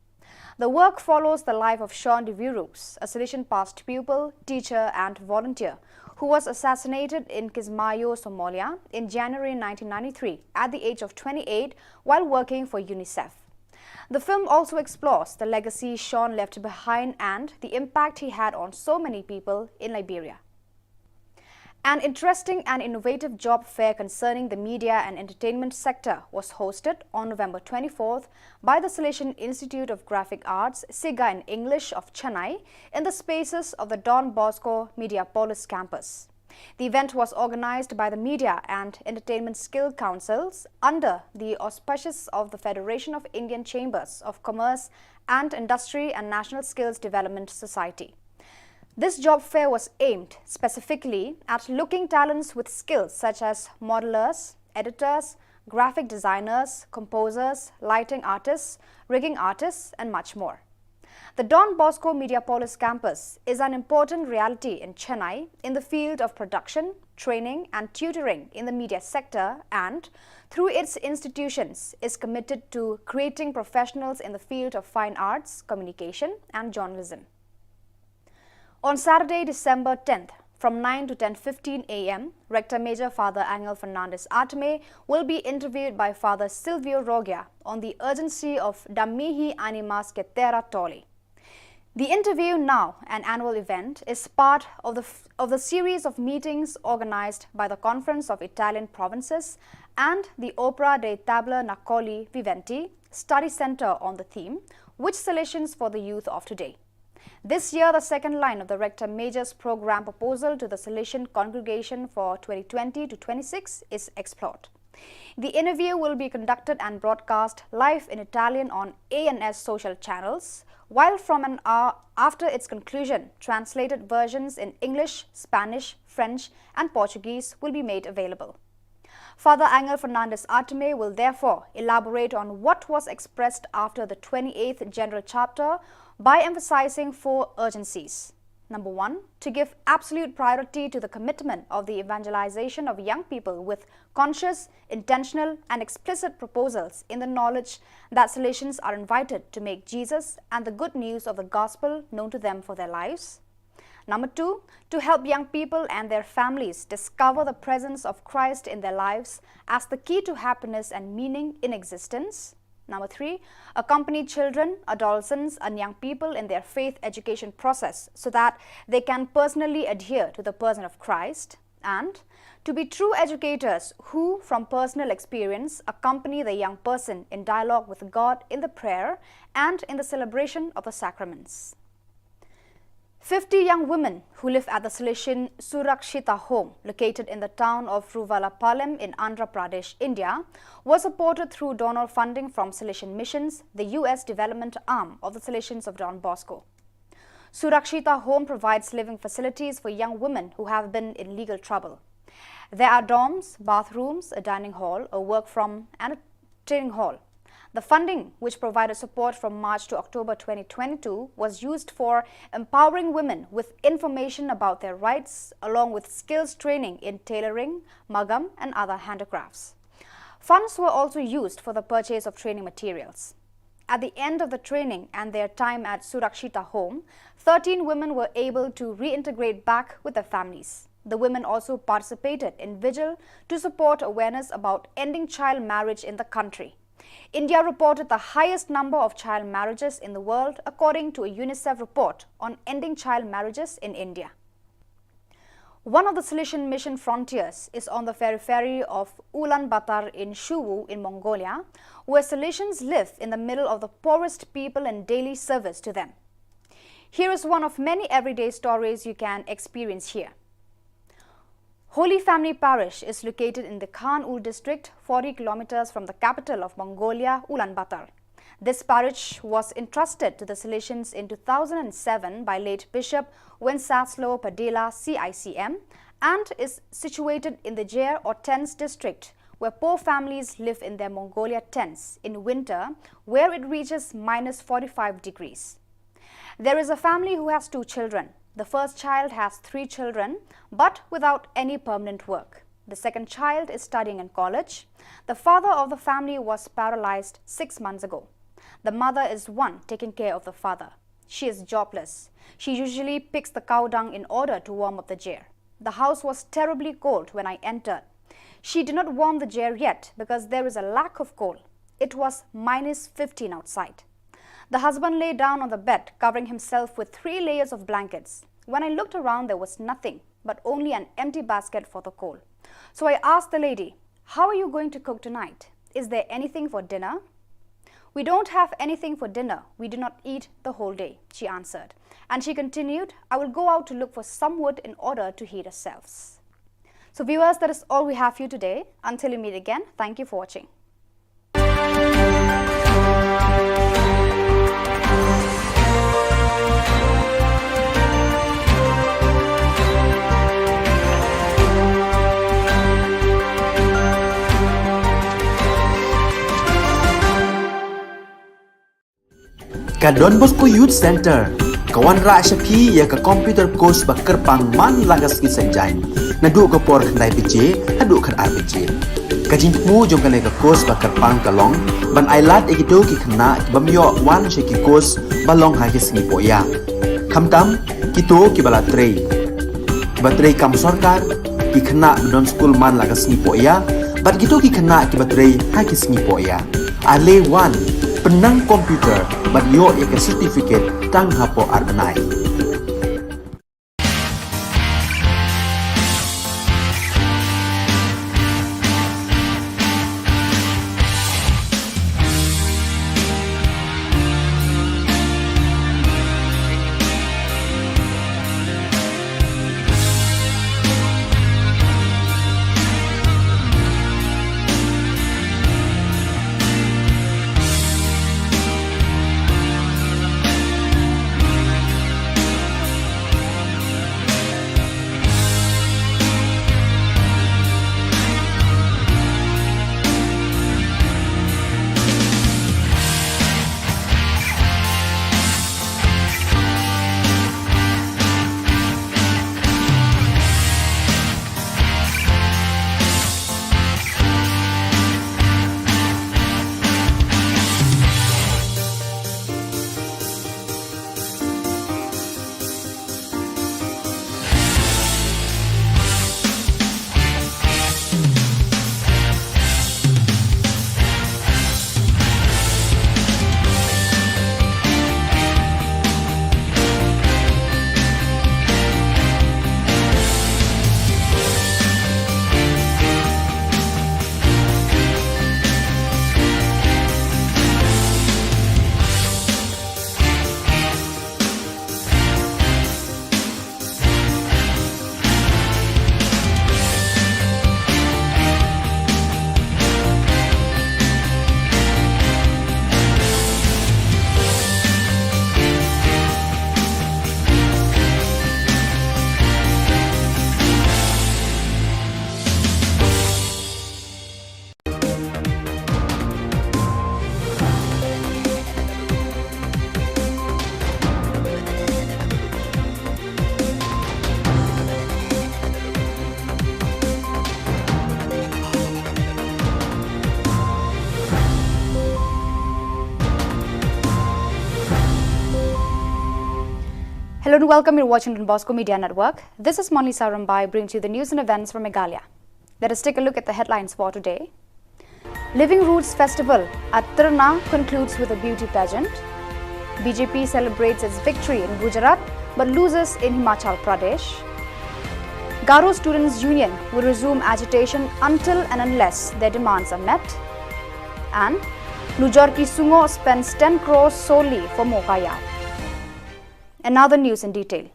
The work follows the life of Sean de Viruks, a Salesian past pupil, teacher, and volunteer, who was assassinated in Kismayo, Somalia, in January nineteen ninety-three at the age of twenty-eight while working for UNICEF. The film also explores the legacy Sean left behind and the impact he had on so many people in Liberia. An interesting and innovative job fair concerning the media and entertainment sector was hosted on November twenty-fourth by the Salesian Institute of Graphic Arts, SIGA in English, of Chennai in the spaces of the Don Bosco Mediapolis campus. The event was organized by the Media and Entertainment Skill Councils under the auspices of the Federation of Indian Chambers of Commerce and Industry and National Skills Development Society. This job fair was aimed specifically at looking talents with skills such as modelers, editors, graphic designers, composers, lighting artists, rigging artists, and much more. The Don Bosco Mediapolis campus is an important reality in Chennai in the field of production, training, and tutoring in the media sector, and, through its institutions, is committed to creating professionals in the field of fine arts, communication, and journalism. On Saturday, December tenth, from nine to ten fifteen a m, Rector Major Father Angel Fernandez Artime will be interviewed by Father Silvio Rogia on the urgency of Da mihi animas que terra tolli. The interview, now an annual event, is part of the, f- of the series of meetings organized by the Conference of Italian Provinces and the Opera dei Tabernacoli Viventi Study Center on the theme, "Which Salesians for the Youth of Today?" This year, the second line of the Rector Major's program proposal to the Salesian congregation for twenty twenty to twenty-six is explored. The interview will be conducted and broadcast live in Italian on A N S social channels, while from an hour after its conclusion, translated versions in English, Spanish, French, and Portuguese will be made available. Father Angel Fernandez Artime will therefore elaborate on what was expressed after the twenty-eighth General Chapter by emphasizing four urgencies. Number one, to give absolute priority to the commitment of the evangelization of young people with conscious, intentional, and explicit proposals in the knowledge that Salesians are invited to make Jesus and the good news of the gospel known to them for their lives. Number two, to help young people and their families discover the presence of Christ in their lives as the key to happiness and meaning in existence. Number three, accompany children, adolescents, and young people in their faith education process so that they can personally adhere to the person of Christ. And to be true educators who, from personal experience, accompany the young person in dialogue with God in the prayer and in the celebration of the sacraments. Fifty young women who live at the Salesian Surakshita home, located in the town of Ruvallapalem in Andhra Pradesh, India, were supported through donor funding from Salesian Missions, the U S development arm of the Salesians of Don Bosco. Surakshita home provides living facilities for young women who have been in legal trouble. There are dorms, bathrooms, a dining hall, a work from, and a training hall. The funding, which provided support from March to October twenty twenty-two, was used for empowering women with information about their rights, along with skills training in tailoring, magam, and other handicrafts. Funds were also used for the purchase of training materials. At the end of the training and their time at Surakshita Home, thirteen women were able to reintegrate back with their families. The women also participated in vigil to support awareness about ending child marriage in the country. India reported the highest number of child marriages in the world, according to a UNICEF report on ending child marriages in India. One of the Salesian mission frontiers is on the periphery of Ulaanbaatar in Shuwu in Mongolia, where Salesians live in the middle of the poorest people in daily service to them. Here is one of many everyday stories you can experience here. Holy Family Parish is located in the Khan-Ul district, forty kilometers from the capital of Mongolia, Ulaanbaatar. This parish was entrusted to the Salesians in two thousand seven by late Bishop Wenceslao Padilla, C I C M, and is situated in the Jer or Tents district, where poor families live in their Mongolia tents in winter, where it reaches minus forty-five degrees. There is a family who has two children. The first child has three children, but without any permanent work. The second child is studying in college. The father of the family was paralyzed six months ago. The mother is one taking care of the father. She is jobless. She usually picks the cow dung in order to warm up the Jer. The house was terribly cold when I entered. She did not warm the Jer yet because there is a lack of coal. It was minus fifteen outside. The husband lay down on the bed, covering himself with three layers of blankets. When I looked around, there was nothing but only an empty basket for the coal. So I asked the lady, "How are you going to cook tonight? Is there anything for dinner?" "We don't have anything for dinner. We do not eat the whole day," she answered. And she continued, "I will go out to look for some wood in order to heat ourselves." So, viewers, that is all we have for you today. Until we meet again, thank you for watching. Ka Don Bosco Youth Centre ka wanrah sha phi ïa ka computer course ba kyrpang man la ka sngi Saitjaiñ, naduh ka por khyndai baje haduh khatar baje. Ka jingthmu jong kane ka course ba kyrpang ka long ban ailad ïa kito ki khynnah ki bym ïoh wan sha ki course ba long ha ki sngi pohïa, khamtam kito kiba la trei, kiba trei kam sorkar, ki khynnah ba don skul man la ka sngi pohïa, bad kito ki khynnah kiba trei ha ki sngi pohïa. Ale wan, pynnang computer bad ïoh ïa ka certificate tang hapoh ar bnai. Hello and welcome. You're watching Don Bosco Media Network. This is Monlisa Rymbai bringing to you the news and events from Meghalaya. Let us take a look at the headlines for today. Living Roots Festival at Tirna concludes with a beauty pageant. B J P celebrates its victory in Gujarat but loses in Himachal Pradesh. Garo Students Union will resume agitation until and unless their demands are met. And Nujor Ki Sungo spends ten crores solely for Mokaya. Another news in detail.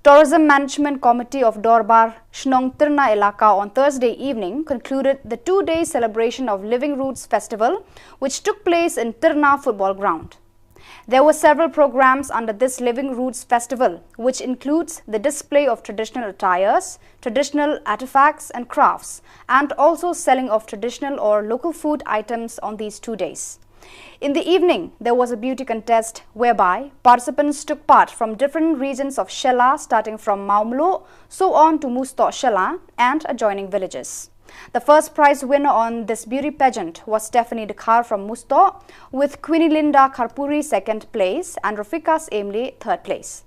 Tourism Management Committee of Dorbar Shnong Tirna Elaka on Thursday evening concluded the two-day celebration of Living Roots Festival, which took place in Tirna Football Ground. There were several programs under this Living Roots Festival, which includes the display of traditional attires, traditional artifacts and crafts, and also selling of traditional or local food items on these two days. In the evening, there was a beauty contest whereby participants took part from different regions of Shella, starting from Mawmluh, so on to Mustoh Shella and adjoining villages. The first prize winner on this beauty pageant was Stephanie Dkhar from Mustoh, with Queenie Linda Kharpuri second place and Rafika Emli third place.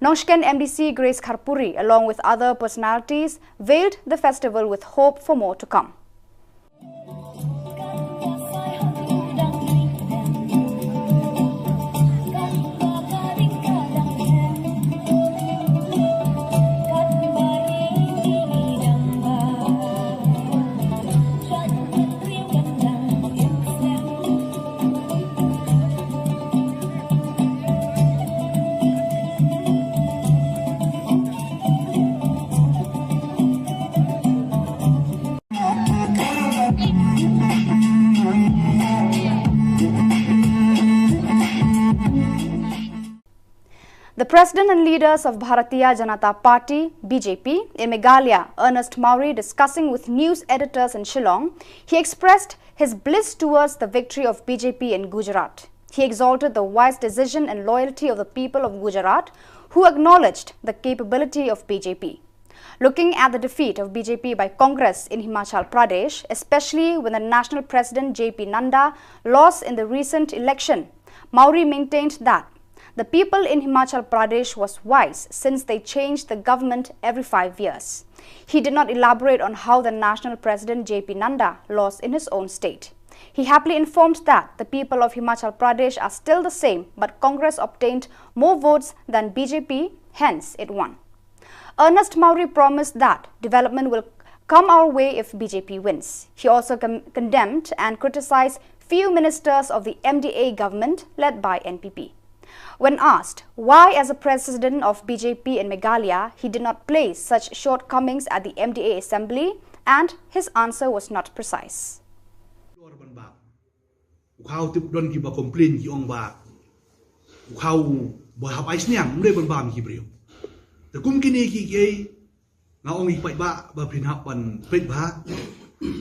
Nongshken M D C Grace Kharpuri, along with other personalities, veiled the festival with hope for more to come. The president and leaders of Bharatiya Janata Party, B J P, in Meghalaya, Ernest Mawrie, discussing with news editors in Shillong, he expressed his bliss towards the victory of B J P in Gujarat. He exalted the wise decision and loyalty of the people of Gujarat, who acknowledged the capability of B J P. Looking at the defeat of B J P by Congress in Himachal Pradesh, especially when the national president J P Nadda lost in the recent election, Mawrie maintained that the people in Himachal Pradesh was wise since they changed the government every five years. He did not elaborate on how the national president J P Nadda lost in his own state. He happily informed that the people of Himachal Pradesh are still the same, but Congress obtained more votes than B J P, hence it won. Ernest Mawrie promised that development will come our way if B J P wins. He also con- condemned and criticized few ministers of the M D A government led by N P P. When asked why, as a president of B J P in Meghalaya, he did not place such shortcomings at the M D A assembly, and his answer was not precise. U khaw tip don kiba complain ki ong ba u khaw ba hap ai sniang, um dei ban bam ki briew. Te kum kine ki kiei nga ong i paidbah ba phin hap ban peit bha,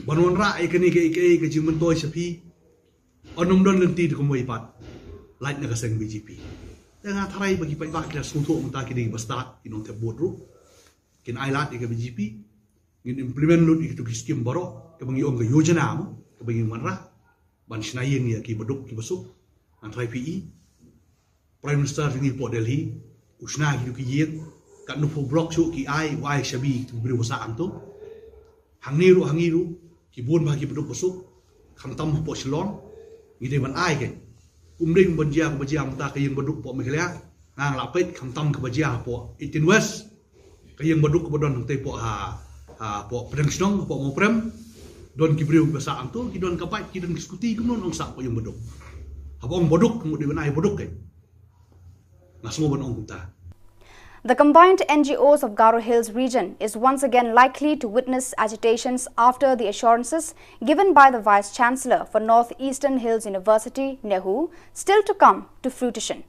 ban wanrah ïa kane ka, ka, ka jingmyntoi sha phi. Yn ym don lynti te kumwei pat lait na ka seng B J P. Te nga tharai ba ki paidbah ki la sngewthuh mynta ki dei ba stad, ki nongthep vote ruh. Kin ai lad ïa ka B J P. Ngin implement lut ïa kitu ki skim baroh kaba ngi ong ka yojana mo, kaba ngi wanrah ban shna ïing ïa ki baduk ki basuk. Ngan tharai phi i Prime Minister jong ngi hapoh Delhi u shna kitu ki ïing, katno phew block shuh ki ai, u ai shabi kitu ki briew ba sah hangto. Hangne ruh, hangne ruh ki bun bha ki baduk basuk, khamtam hapoh Shillong. Ngi dei ban ai kein. Ym dei ban jia kaba jia mynta ka ïing baduk hapoh Meghalaya. Nga la peit khamtam kaba jia hapoh eighteen West. Ka ïing baduk kaba don hangtei hapoh ha, hapoh pdeng shnong, hapoh Mawprem. Don ki briew ba sah hangto, ki don ka bike, ki don ki scooty, kumno ong sah hapoh ïing baduk. Haba ong baduk, ka mut dei ban ai baduk kein. Nga sngew ban ong kumta. The combined N G Os of Garo Hills region is once again likely to witness agitations after the assurances given by the Vice Chancellor for North Eastern Hills University, NEHU, still to come to fruition.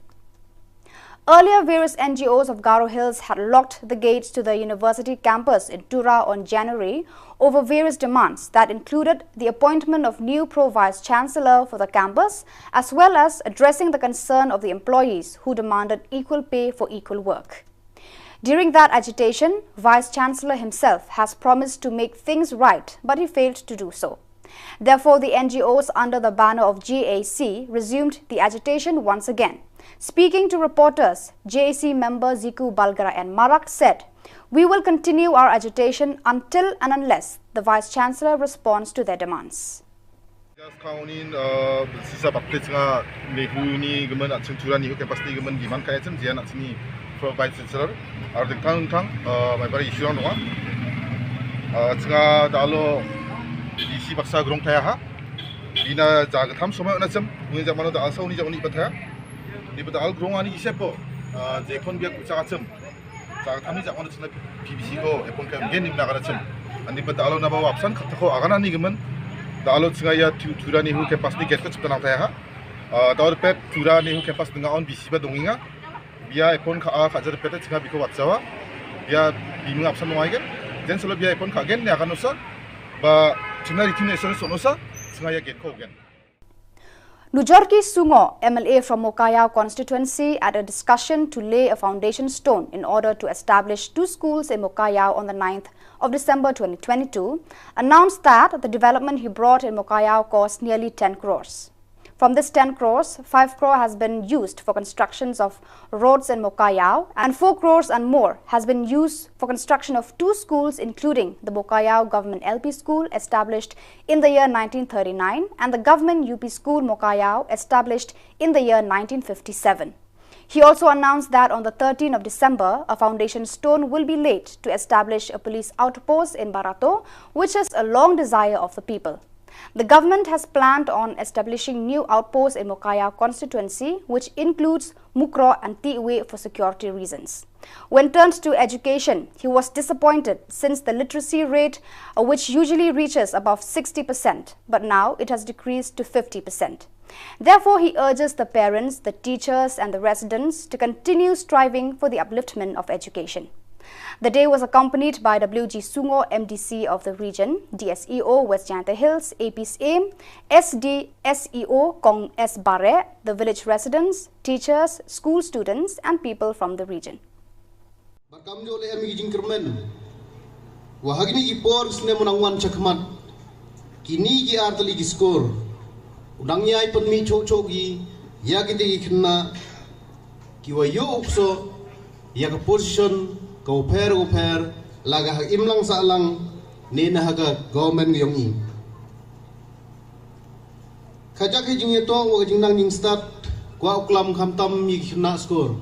Earlier, various N G Os of Garo Hills had locked the gates to the university campus in Tura on January over various demands that included the appointment of new pro-vice chancellor for the campus, as well as addressing the concern of the employees who demanded equal pay for equal work. During that agitation, Vice Chancellor himself has promised to make things right, but he failed to do so. Therefore, the N G Os under the banner of G A C resumed the agitation once again. Speaking to reporters, G A C member Ziku Balgara and Marak said, "We will continue our agitation until and unless the Vice Chancellor responds to their demands." Just count in, uh, sisa bakti nga NEHU ni gaman at Tura NEHU campus ni gaman di man kaya cem jian at sini pro Vice Chancellor. Ar ding tang tang, uh, mai bari issue nong. Uh, nga dalo isi baksa grong taya ha. Ina jaga tham somai ona cem, uni jaga mano da alsa uni jaga uni pataya. Ni bata al grong ani ise po, uh, je kon biak ucha cem. Sa thamni jak wan chna P B C ko epon ka gen nim na kana chim. Ani pa dalo na ba wapsan khat ko agana ni gemen. Dalo chinga ya Tura NEHU campus ni gate ko chipta nang taya ha. Ah, dalo pet Tura NEHU campus nga on B C ba donginga. Bia epon ka a ka jar pet chinga biko watsawa. Bia biming apsan ngai gen. Jen solo bia epon ka gen ya kanusa. Ba chimna ritim ne solo sonosa. Chinga ya gate ko gen. Nujorki Sungo, M L A from Mokayao constituency, at a discussion to lay a foundation stone in order to establish two schools in Mokayao on the ninth of December twenty twenty-two, announced that the development he brought in Mokayao cost nearly ten crores. From this ten crores, five crore has been used for constructions of roads in Mokayao, and four crores and more has been used for construction of two schools, including the Mokayao Government L P School, established in the year nineteen thirty-nine, and the Government U P School Mokayao, established in the year nineteen fifty-seven. He also announced that on the thirteenth of December, a foundation stone will be laid to establish a police outpost in Barato, which is a long desire of the people. The government has planned on establishing new outposts in Mokayao constituency, which includes Mukroh and Tiwe, for security reasons. When turned to education, he was disappointed since the literacy rate, uh, which usually reaches above sixty percent, but now it has decreased to fifty percent. Therefore, he urges the parents, the teachers, and the residents to continue striving for the upliftment of education. The day was accompanied by W G Sungo, M D C of the region, D S E O West Jaintia Hills, A P Syiem, S D S E O Kong S Bareh, the village residents, teachers, school students, and people from the region. Ba kam jong le em ki jingkyrmen. Wa ha kine ki por snem u nang wan chakhmat. Kine ki ar tylli ki skur. U nang ïai pynmih chok chok ki. Ïa kite ki khynnah. Ki wa ïoh u kso. Ïa ka position. Ka u pher u pher. La ka ha im lang sah lang. Ne na ha ka government ka yong i. Ka jaka jingïatoh wa ka jingnang jingstad, kwah u klam khamtam ïa ki khynnah skur.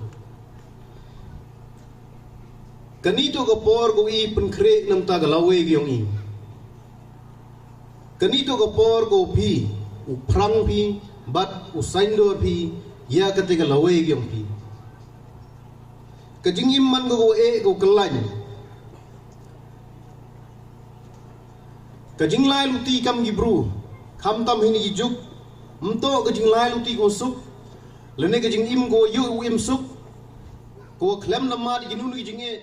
Kani to ka por ko i pynkhreh namta ka lawei ka yong i. Kani to ka por ko phi, u phrang phi, bad u saindor phi, ïa kate ka lawei ka yong phi. Ka jingim man ko ko eh ko kyllain. Ka jinglai luti kam ki bru, khamtam hini ki juk, mto ka jinglai luti ko suk, lene ka jingim ko yu u im suk, ko khlem namar ki nunu ki jingeh.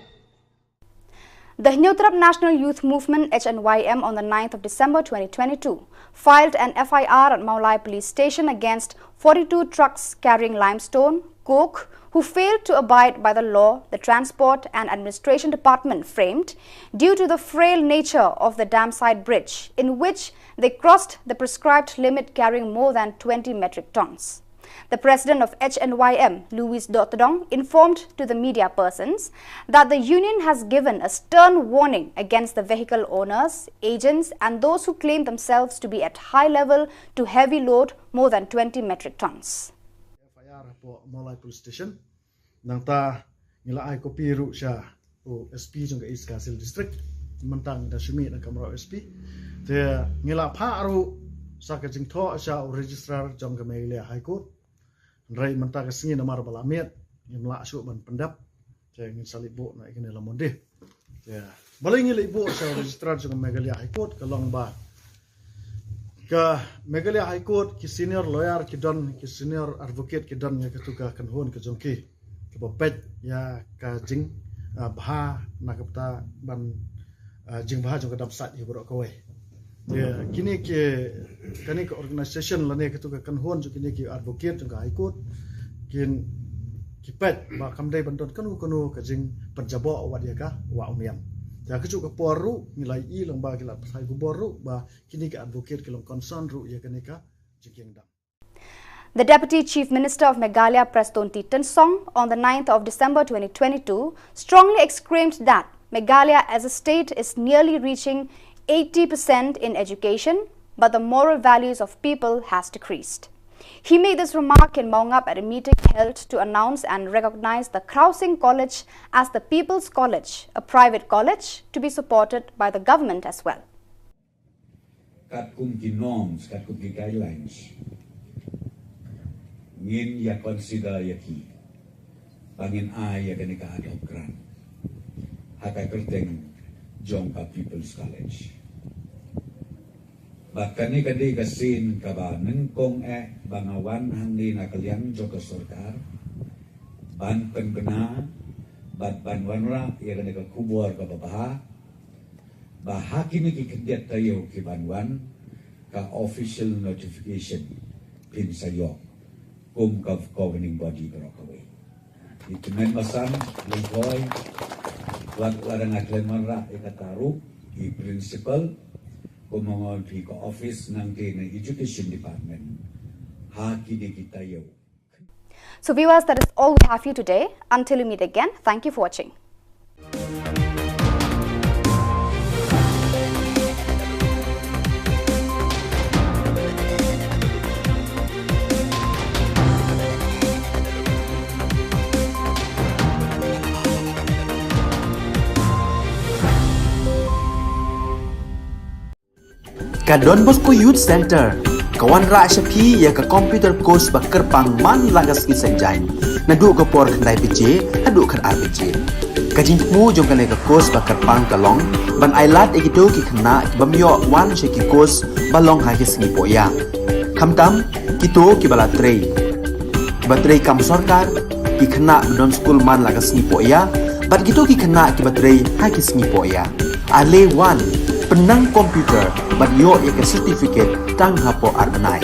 The Hynñiewtrep National Youth Movement, H N Y M, on the ninth of December twenty twenty-two, filed an F I R at Mawlai Police Station against forty-two trucks carrying limestone, coke, who failed to abide by the law the Transport and Administration Department framed due to the frail nature of the dam side bridge, in which they crossed the prescribed limit carrying more than twenty metric tons. The president of H N Y M, Louis Dotdong, informed to the media persons that the union has given a stern warning against the vehicle owners, agents, and those who claim themselves to be at high level to heavy load more than twenty metric tons. F I R hapoh Mawlai Police Station. Nangta ngi la ai kopi ruh sha u S P jong ka East Khasi Hills District. Mynta ngi da shu mih na ka kamra u S P. Te ngi la phah ruh sa ka jingthoh sha u registrar jong ka Meghalaya High Court. Hynrei mynta ka sngi namar ba la miet, ngim lah shuh ban pyndep. Te ngin sa leit buh na ïa kane la Monday. Te balei ngi leit buh sha u registrar jong ka Meghalaya High Court, ka long ba ka Meghalaya High Court ki senior lawyer ki don, ki senior advocate ki don ïa katu ka kynhun ka jong ki. Kaba peit ïa ka jing, ah, bha na ka bynta ban, ah, jingbha jong ka dam side hi baroh kawei. Ïa, kine ki, kane ka organization lane katu ka kynhun jong kine ki advocate jong ka High Court kin, ki peit ba kam dei ban don kano kano ka jingpynjaboh wat ïa ka wah u niam. Ïa kajuh ka por ruh ngi la ïohi lang ba ki la pathai khubor ruh ba kine ki advocate ki long concern ruh ïa kane ka jingkieng dam. The Deputy Chief Minister of Meghalaya, Prestone T Tynsong, on the ninth of December twenty twenty-two, strongly exclaimed that Meghalaya as a state is nearly reaching eighty percent in education, but the moral values of people has decreased. He made this remark in Mawngap at a meeting held to announce and recognize the Khrao Sing College as the People's College, a private college to be supported by the government as well. Katkum ki norms, katkum ki guidelines, ngin ïa consider ïa ki ba ngin ai ïa kane ka ad hoc grant ha ka kyrteng jong ka People's College. Ba kane ka dei ka sien kaba nyngkong eh ba nga wan hangne na ka liang jong ka sorkar ban pynbna bad ban wanrah ïa kane ka khubor kaba bha. Ba ha kine ki khyndiat taïew ki ban wan ka official notification phin sa ïoh kum ka governing body baroh kawei. I tymmen basan, Lyngkhoi, wat la dang khlem wanrah ïa kata ruh i principal, kumno ngan phi ka office nangta na education department ha kine ki taïew. So viewers, that is all we have for you today. Until we meet again, thank you for watching. Ka Don Bosco Youth Centre ka wanrah sha phi ïa ka computer course ba kyrpang man la ka sngi Saitjaiñ, naduh ka por khyndai baje haduh khatar baje. Ka jingthmu jong kane ka course ba kyrpang ka long ban ailad ïa kito ki khynnah ki bym ïoh wan sha ki course ba long ha ki sngi pohïa, khamtam kito kiba la trei, kiba trei kam sorkar, ki khynnah ba don skul man la ka sngi pohïa, Bad kito ki khynnah kiba trei ha ki sngi pohiah, ale wan pynnang computer bad ïoh ïa ka certificate tang hapoh ar bnai.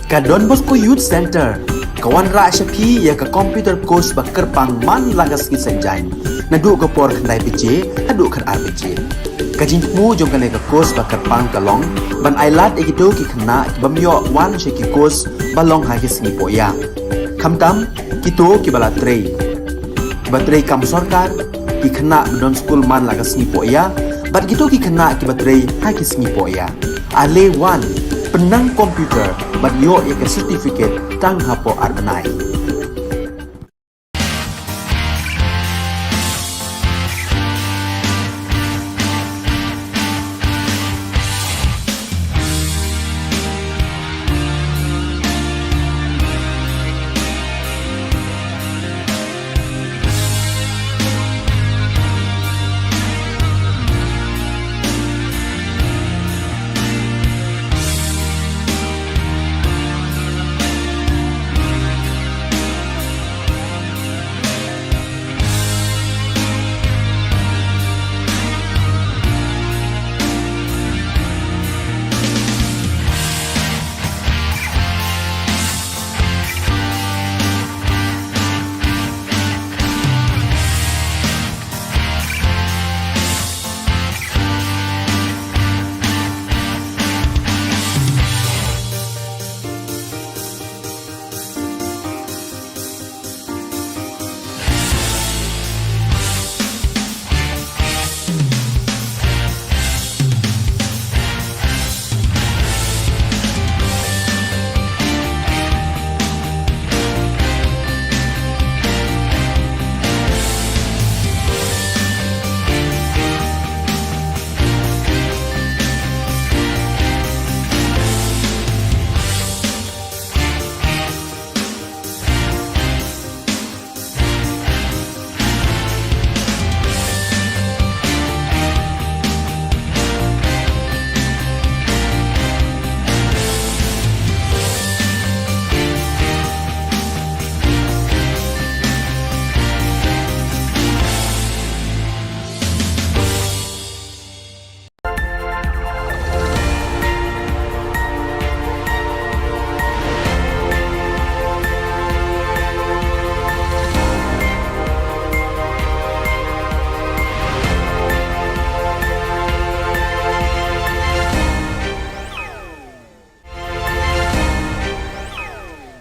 Ka Don Bosco Youth Centre ka wanrah sha phi ïa ka computer course ba kyrpang man la ka sngi Saitjaiñ, naduh ka por khyndai baje haduh khatar baje. Ka jingthmu jong kane ka course ba kyrpang ka long ban ailad ïa kito ki khynnah ki bym ïoh wan sha ki course ba long ha ki sngi pohïa, khamtam kito kiba la trei, kiba trei kam sorkar, ki khynnah ba don skul man la ka sngi pohïa, bad kito ki khynnah kiba trei ha ki sngi pohïa. Ale wan, pynnang computer bad ïoh ïa ka certificate tang hapoh ar bnai.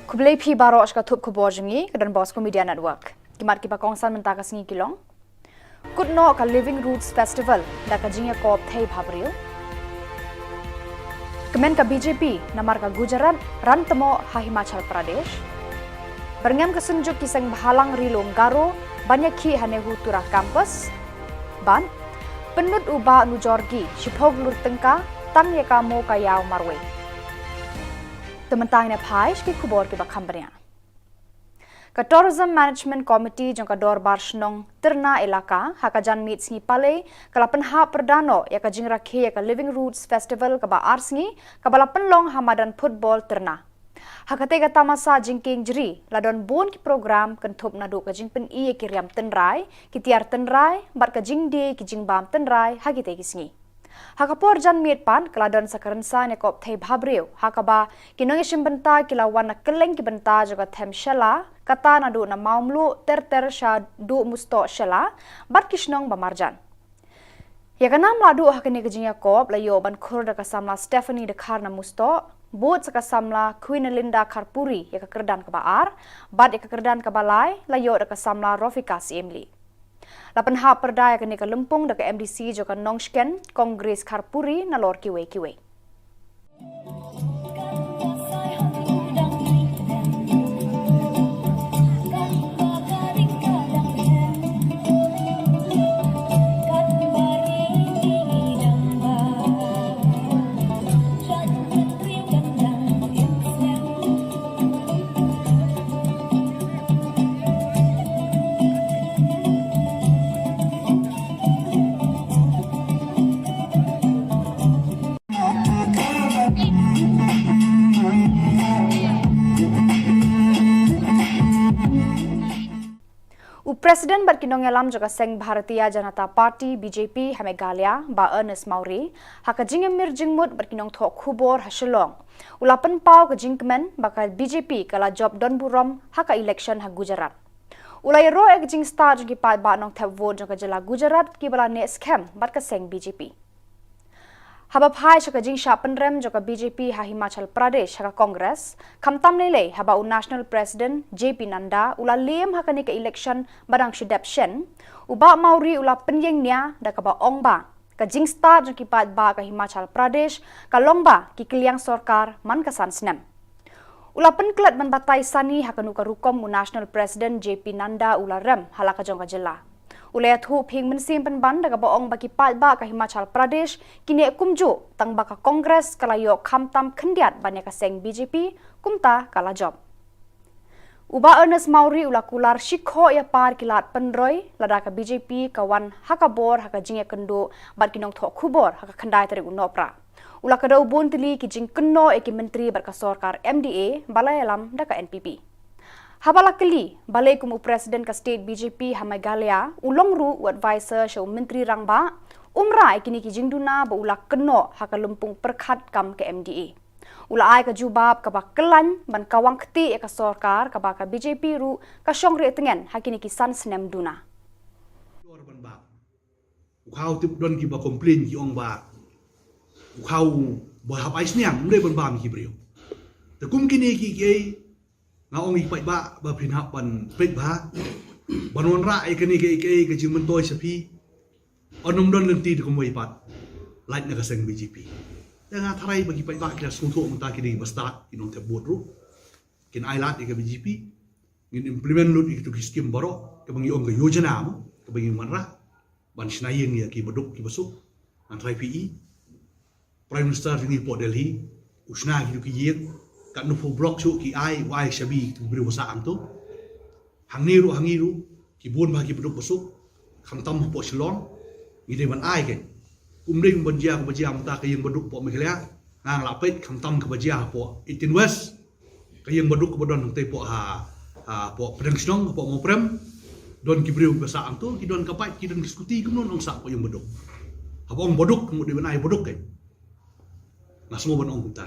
Khublei phi baroh sha ka thup khubor jong ngi ka Don Bosco Media Network. Ki mat kiba kongsan mynta ka sngi ki long: Kut noh ka Living Roots Festival da ka jingïakop thei bhabriew. Kmen ka B J P namar ka Gujarat rangtamo ha Himachal Pradesh. Byrngem ka Synjuk ki Seng Bhalang Ri Lum Garo ban ïakhih ha NEHU Tura Campus. Bad pynlut u Bah Nujorgi shiphew klur tyngka tang ïa ka mo ka ïaw marwei. Te mynta ngin ïa phai sha ki khubor kiba kham bniah. Ka Tourism Management Committee jong ka Dorbar Shnong Tyrna Elaka ha ka janmiet sngi Palei ka la pynhap pyrda noh ïa ka jingrakhe ïa ka Living Roots Festival kaba ar sngi kaba la pynlong ha madan football Tyrna. Ha katei ka tamasa jingkieng jri la don bun ki program kynthup naduh ka jingpyni ïa ki riam tynrai, ki tiar tynrai bad ka jingdie ki jingbam tynrai ha kitei ki sngi. Ha ka por janmiet pat ka la don sa ka rynsan ïakop thei bhabriew ha kaba ki nongïashim bynta ki la wan na kylleng ki bynta jong ka them Shella, kata naduh na Mawmluh ter ter shaduh Mustoh Shella bad ki shnong ba marjan. Ïa ka nam la duh ha kane ka jingïakop la ïoh ban khur da ka samla Stephanie Dkhar na Mustoh, bud sa ka samla Queen Linda Kharpuri ïa ka kyrdan kaba ar, bad ïa ka kyrdan kaba lai la ïoh da ka samla Rofika Siemli. La pynhap pyrda ïa kane ka lympung da ka M D C jong ka Nongshken, Kong Grace Kharpuri, nalor kiwei kiwei. President bad ki nongïalam jong ka seng Bharatiya Janata Party, B J P, ha Meghalaya, Bah Ernest Mawrie, ha ka jingïamir jingmut bad ki nongthoh khubor ha Shillong, u la pynpaw ka jingkmen ba ka B J P ka la jop don burom ha ka election ha Gujarat. U la ïaroh ïa ka jingstad jong ki paidbah nongthep vote jong ka jylla Gujarat kiba la neh skhem bad ka seng B J P. Haba phai sha ka jingshah pynrem jong ka B J P ha Himachal Pradesh ha ka Congress, khamtam lei lei haba u National President J P Nadda u la lem ha kane ka election ba dang shu dep shen, u Bah Mawrie u la pynïeng nia da kaba ong ba ka jingstad jong ki paidbah ka Himachal Pradesh ka long ba ki kylliang sorkar man ka san snem. U la pynklet ban batai sani ha kano ka rukom u National President J P Nadda u la rem ha la ka jong ka jylla. U la ïathuh pynmynsiem pynban da kaba ong ba ki paidbah ka Himachal Pradesh ki neh kumjuh tang ba ka Congress ka la ïoh khamtam khyndiat ban ïa ka seng B J P kumta ka la jop. U Bah Ernest Mawrie u la kular shikhoh ïa par ki lad pynroi lada ka B J P ka wan ha ka bor ha ka jingïakynduh bad ki nongthoh khubor ha ka khyndai tarik u Nohprah. U la kdew bun tylli ki jingkynnoh ïa ki myntri bad ka sorkar M D A ba la ïalam da ka N P P. Haba la kylli balei kum u President ka state B J P ha Meghalaya u long ruh u advisor sha u Myntri Rangbah, um rah ïa kine ki jingduna ba u la kynnoh ha ka lympung pyrkhat kam ka M D A. U la ai ka jubab kaba khlaiñ ban kawang kti ïa ka sorkar kaba ka B J P ruh ka shong rieh tngen ha kine ki san snem duna. U khaw tip don kiba complain ki ong ba u khaw ba hap ai sniang, um dei ban bam ki briew. Te kum kine ki kiei nga ong ïa ki paidbah ba phin hap ban peit bha ban wanrah ïa kane kiei kiei ka jingmyntoi sha phi. Ym don lynti te kumwei pat lait na ka seng B J P. Te nga tharai ba ki paidbah ki la sngewthuh mynta ki dei ba stad ki nongthep vote ruh. Kin ai lad ïa ka B J P. Ngin implement lut ïa kitu ki skim baroh kaba ngi ong ka yojana mo kaba ngi wanrah ban shna ïing ïa ki baduk ki basuk. Ngan tharai phi i Prime Minister jong ngi hapoh Delhi u shna kitu ki ïing, katno phew block shuh ki ai, u ai shabi ki briew ba sah hangtu. Hangne ruh, hangne ruh ki bun bha ki baduk basuk, khamtam hapoh Shillong. Ngi dei ban ai kein. Um dei ban jia kaba jia mynta ka ïing baduk hapoh Meghalaya. Nga nga la peit khamtam kaba jia hapoh eighteen West. Ka ïing baduk kaba don hangtei hapoh ha, hapoh Pdeng Shnong, hapoh Mawprem. Don ki briew ba sah hangtu, ki don ka bike, ki don ki scooty, kumno ong sah hapoh ïing baduk. Haba ong baduk, ka mut dei ban ai baduk kein. Nga sngew ban ong kumta.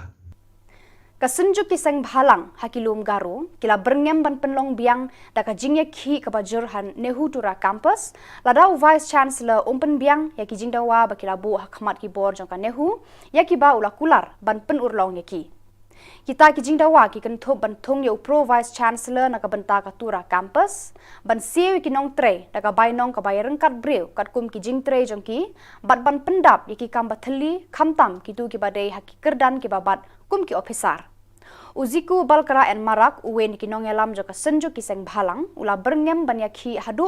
Ka Synjuk ki Seng Bhalang ha ki lum Garo ki la byrngem ban pynlong biang da ka jingïakhih kaba jur ha NEHUTURA Campus lada u Vice Chancellor um pynbiang ïa ki jingdawa ba ki la buh ha khmat ki bor jong ka NEHU ïa kiba u la kular ban pynurlong ïa ki. Kita ki jingdawa ki kynthup ban thung ïa u Pro Vice Chancellor na ka bynta ka Tura Campus, ban siew ïa ki nongtrei da ka bainong kaba ïaryngkat briew katkum ki jingtrei jong ki, bad ban pyndap ïa ki kam ba thylli khamtam kitu kiba dei ha ki kyrdan kiba bat kum ki ophisar. U Zikoo Balkra N Marak, uwei na ki nongïalam jong ka Synjuk ki Seng Bhalang, u la byrngem ban ïakhih haduh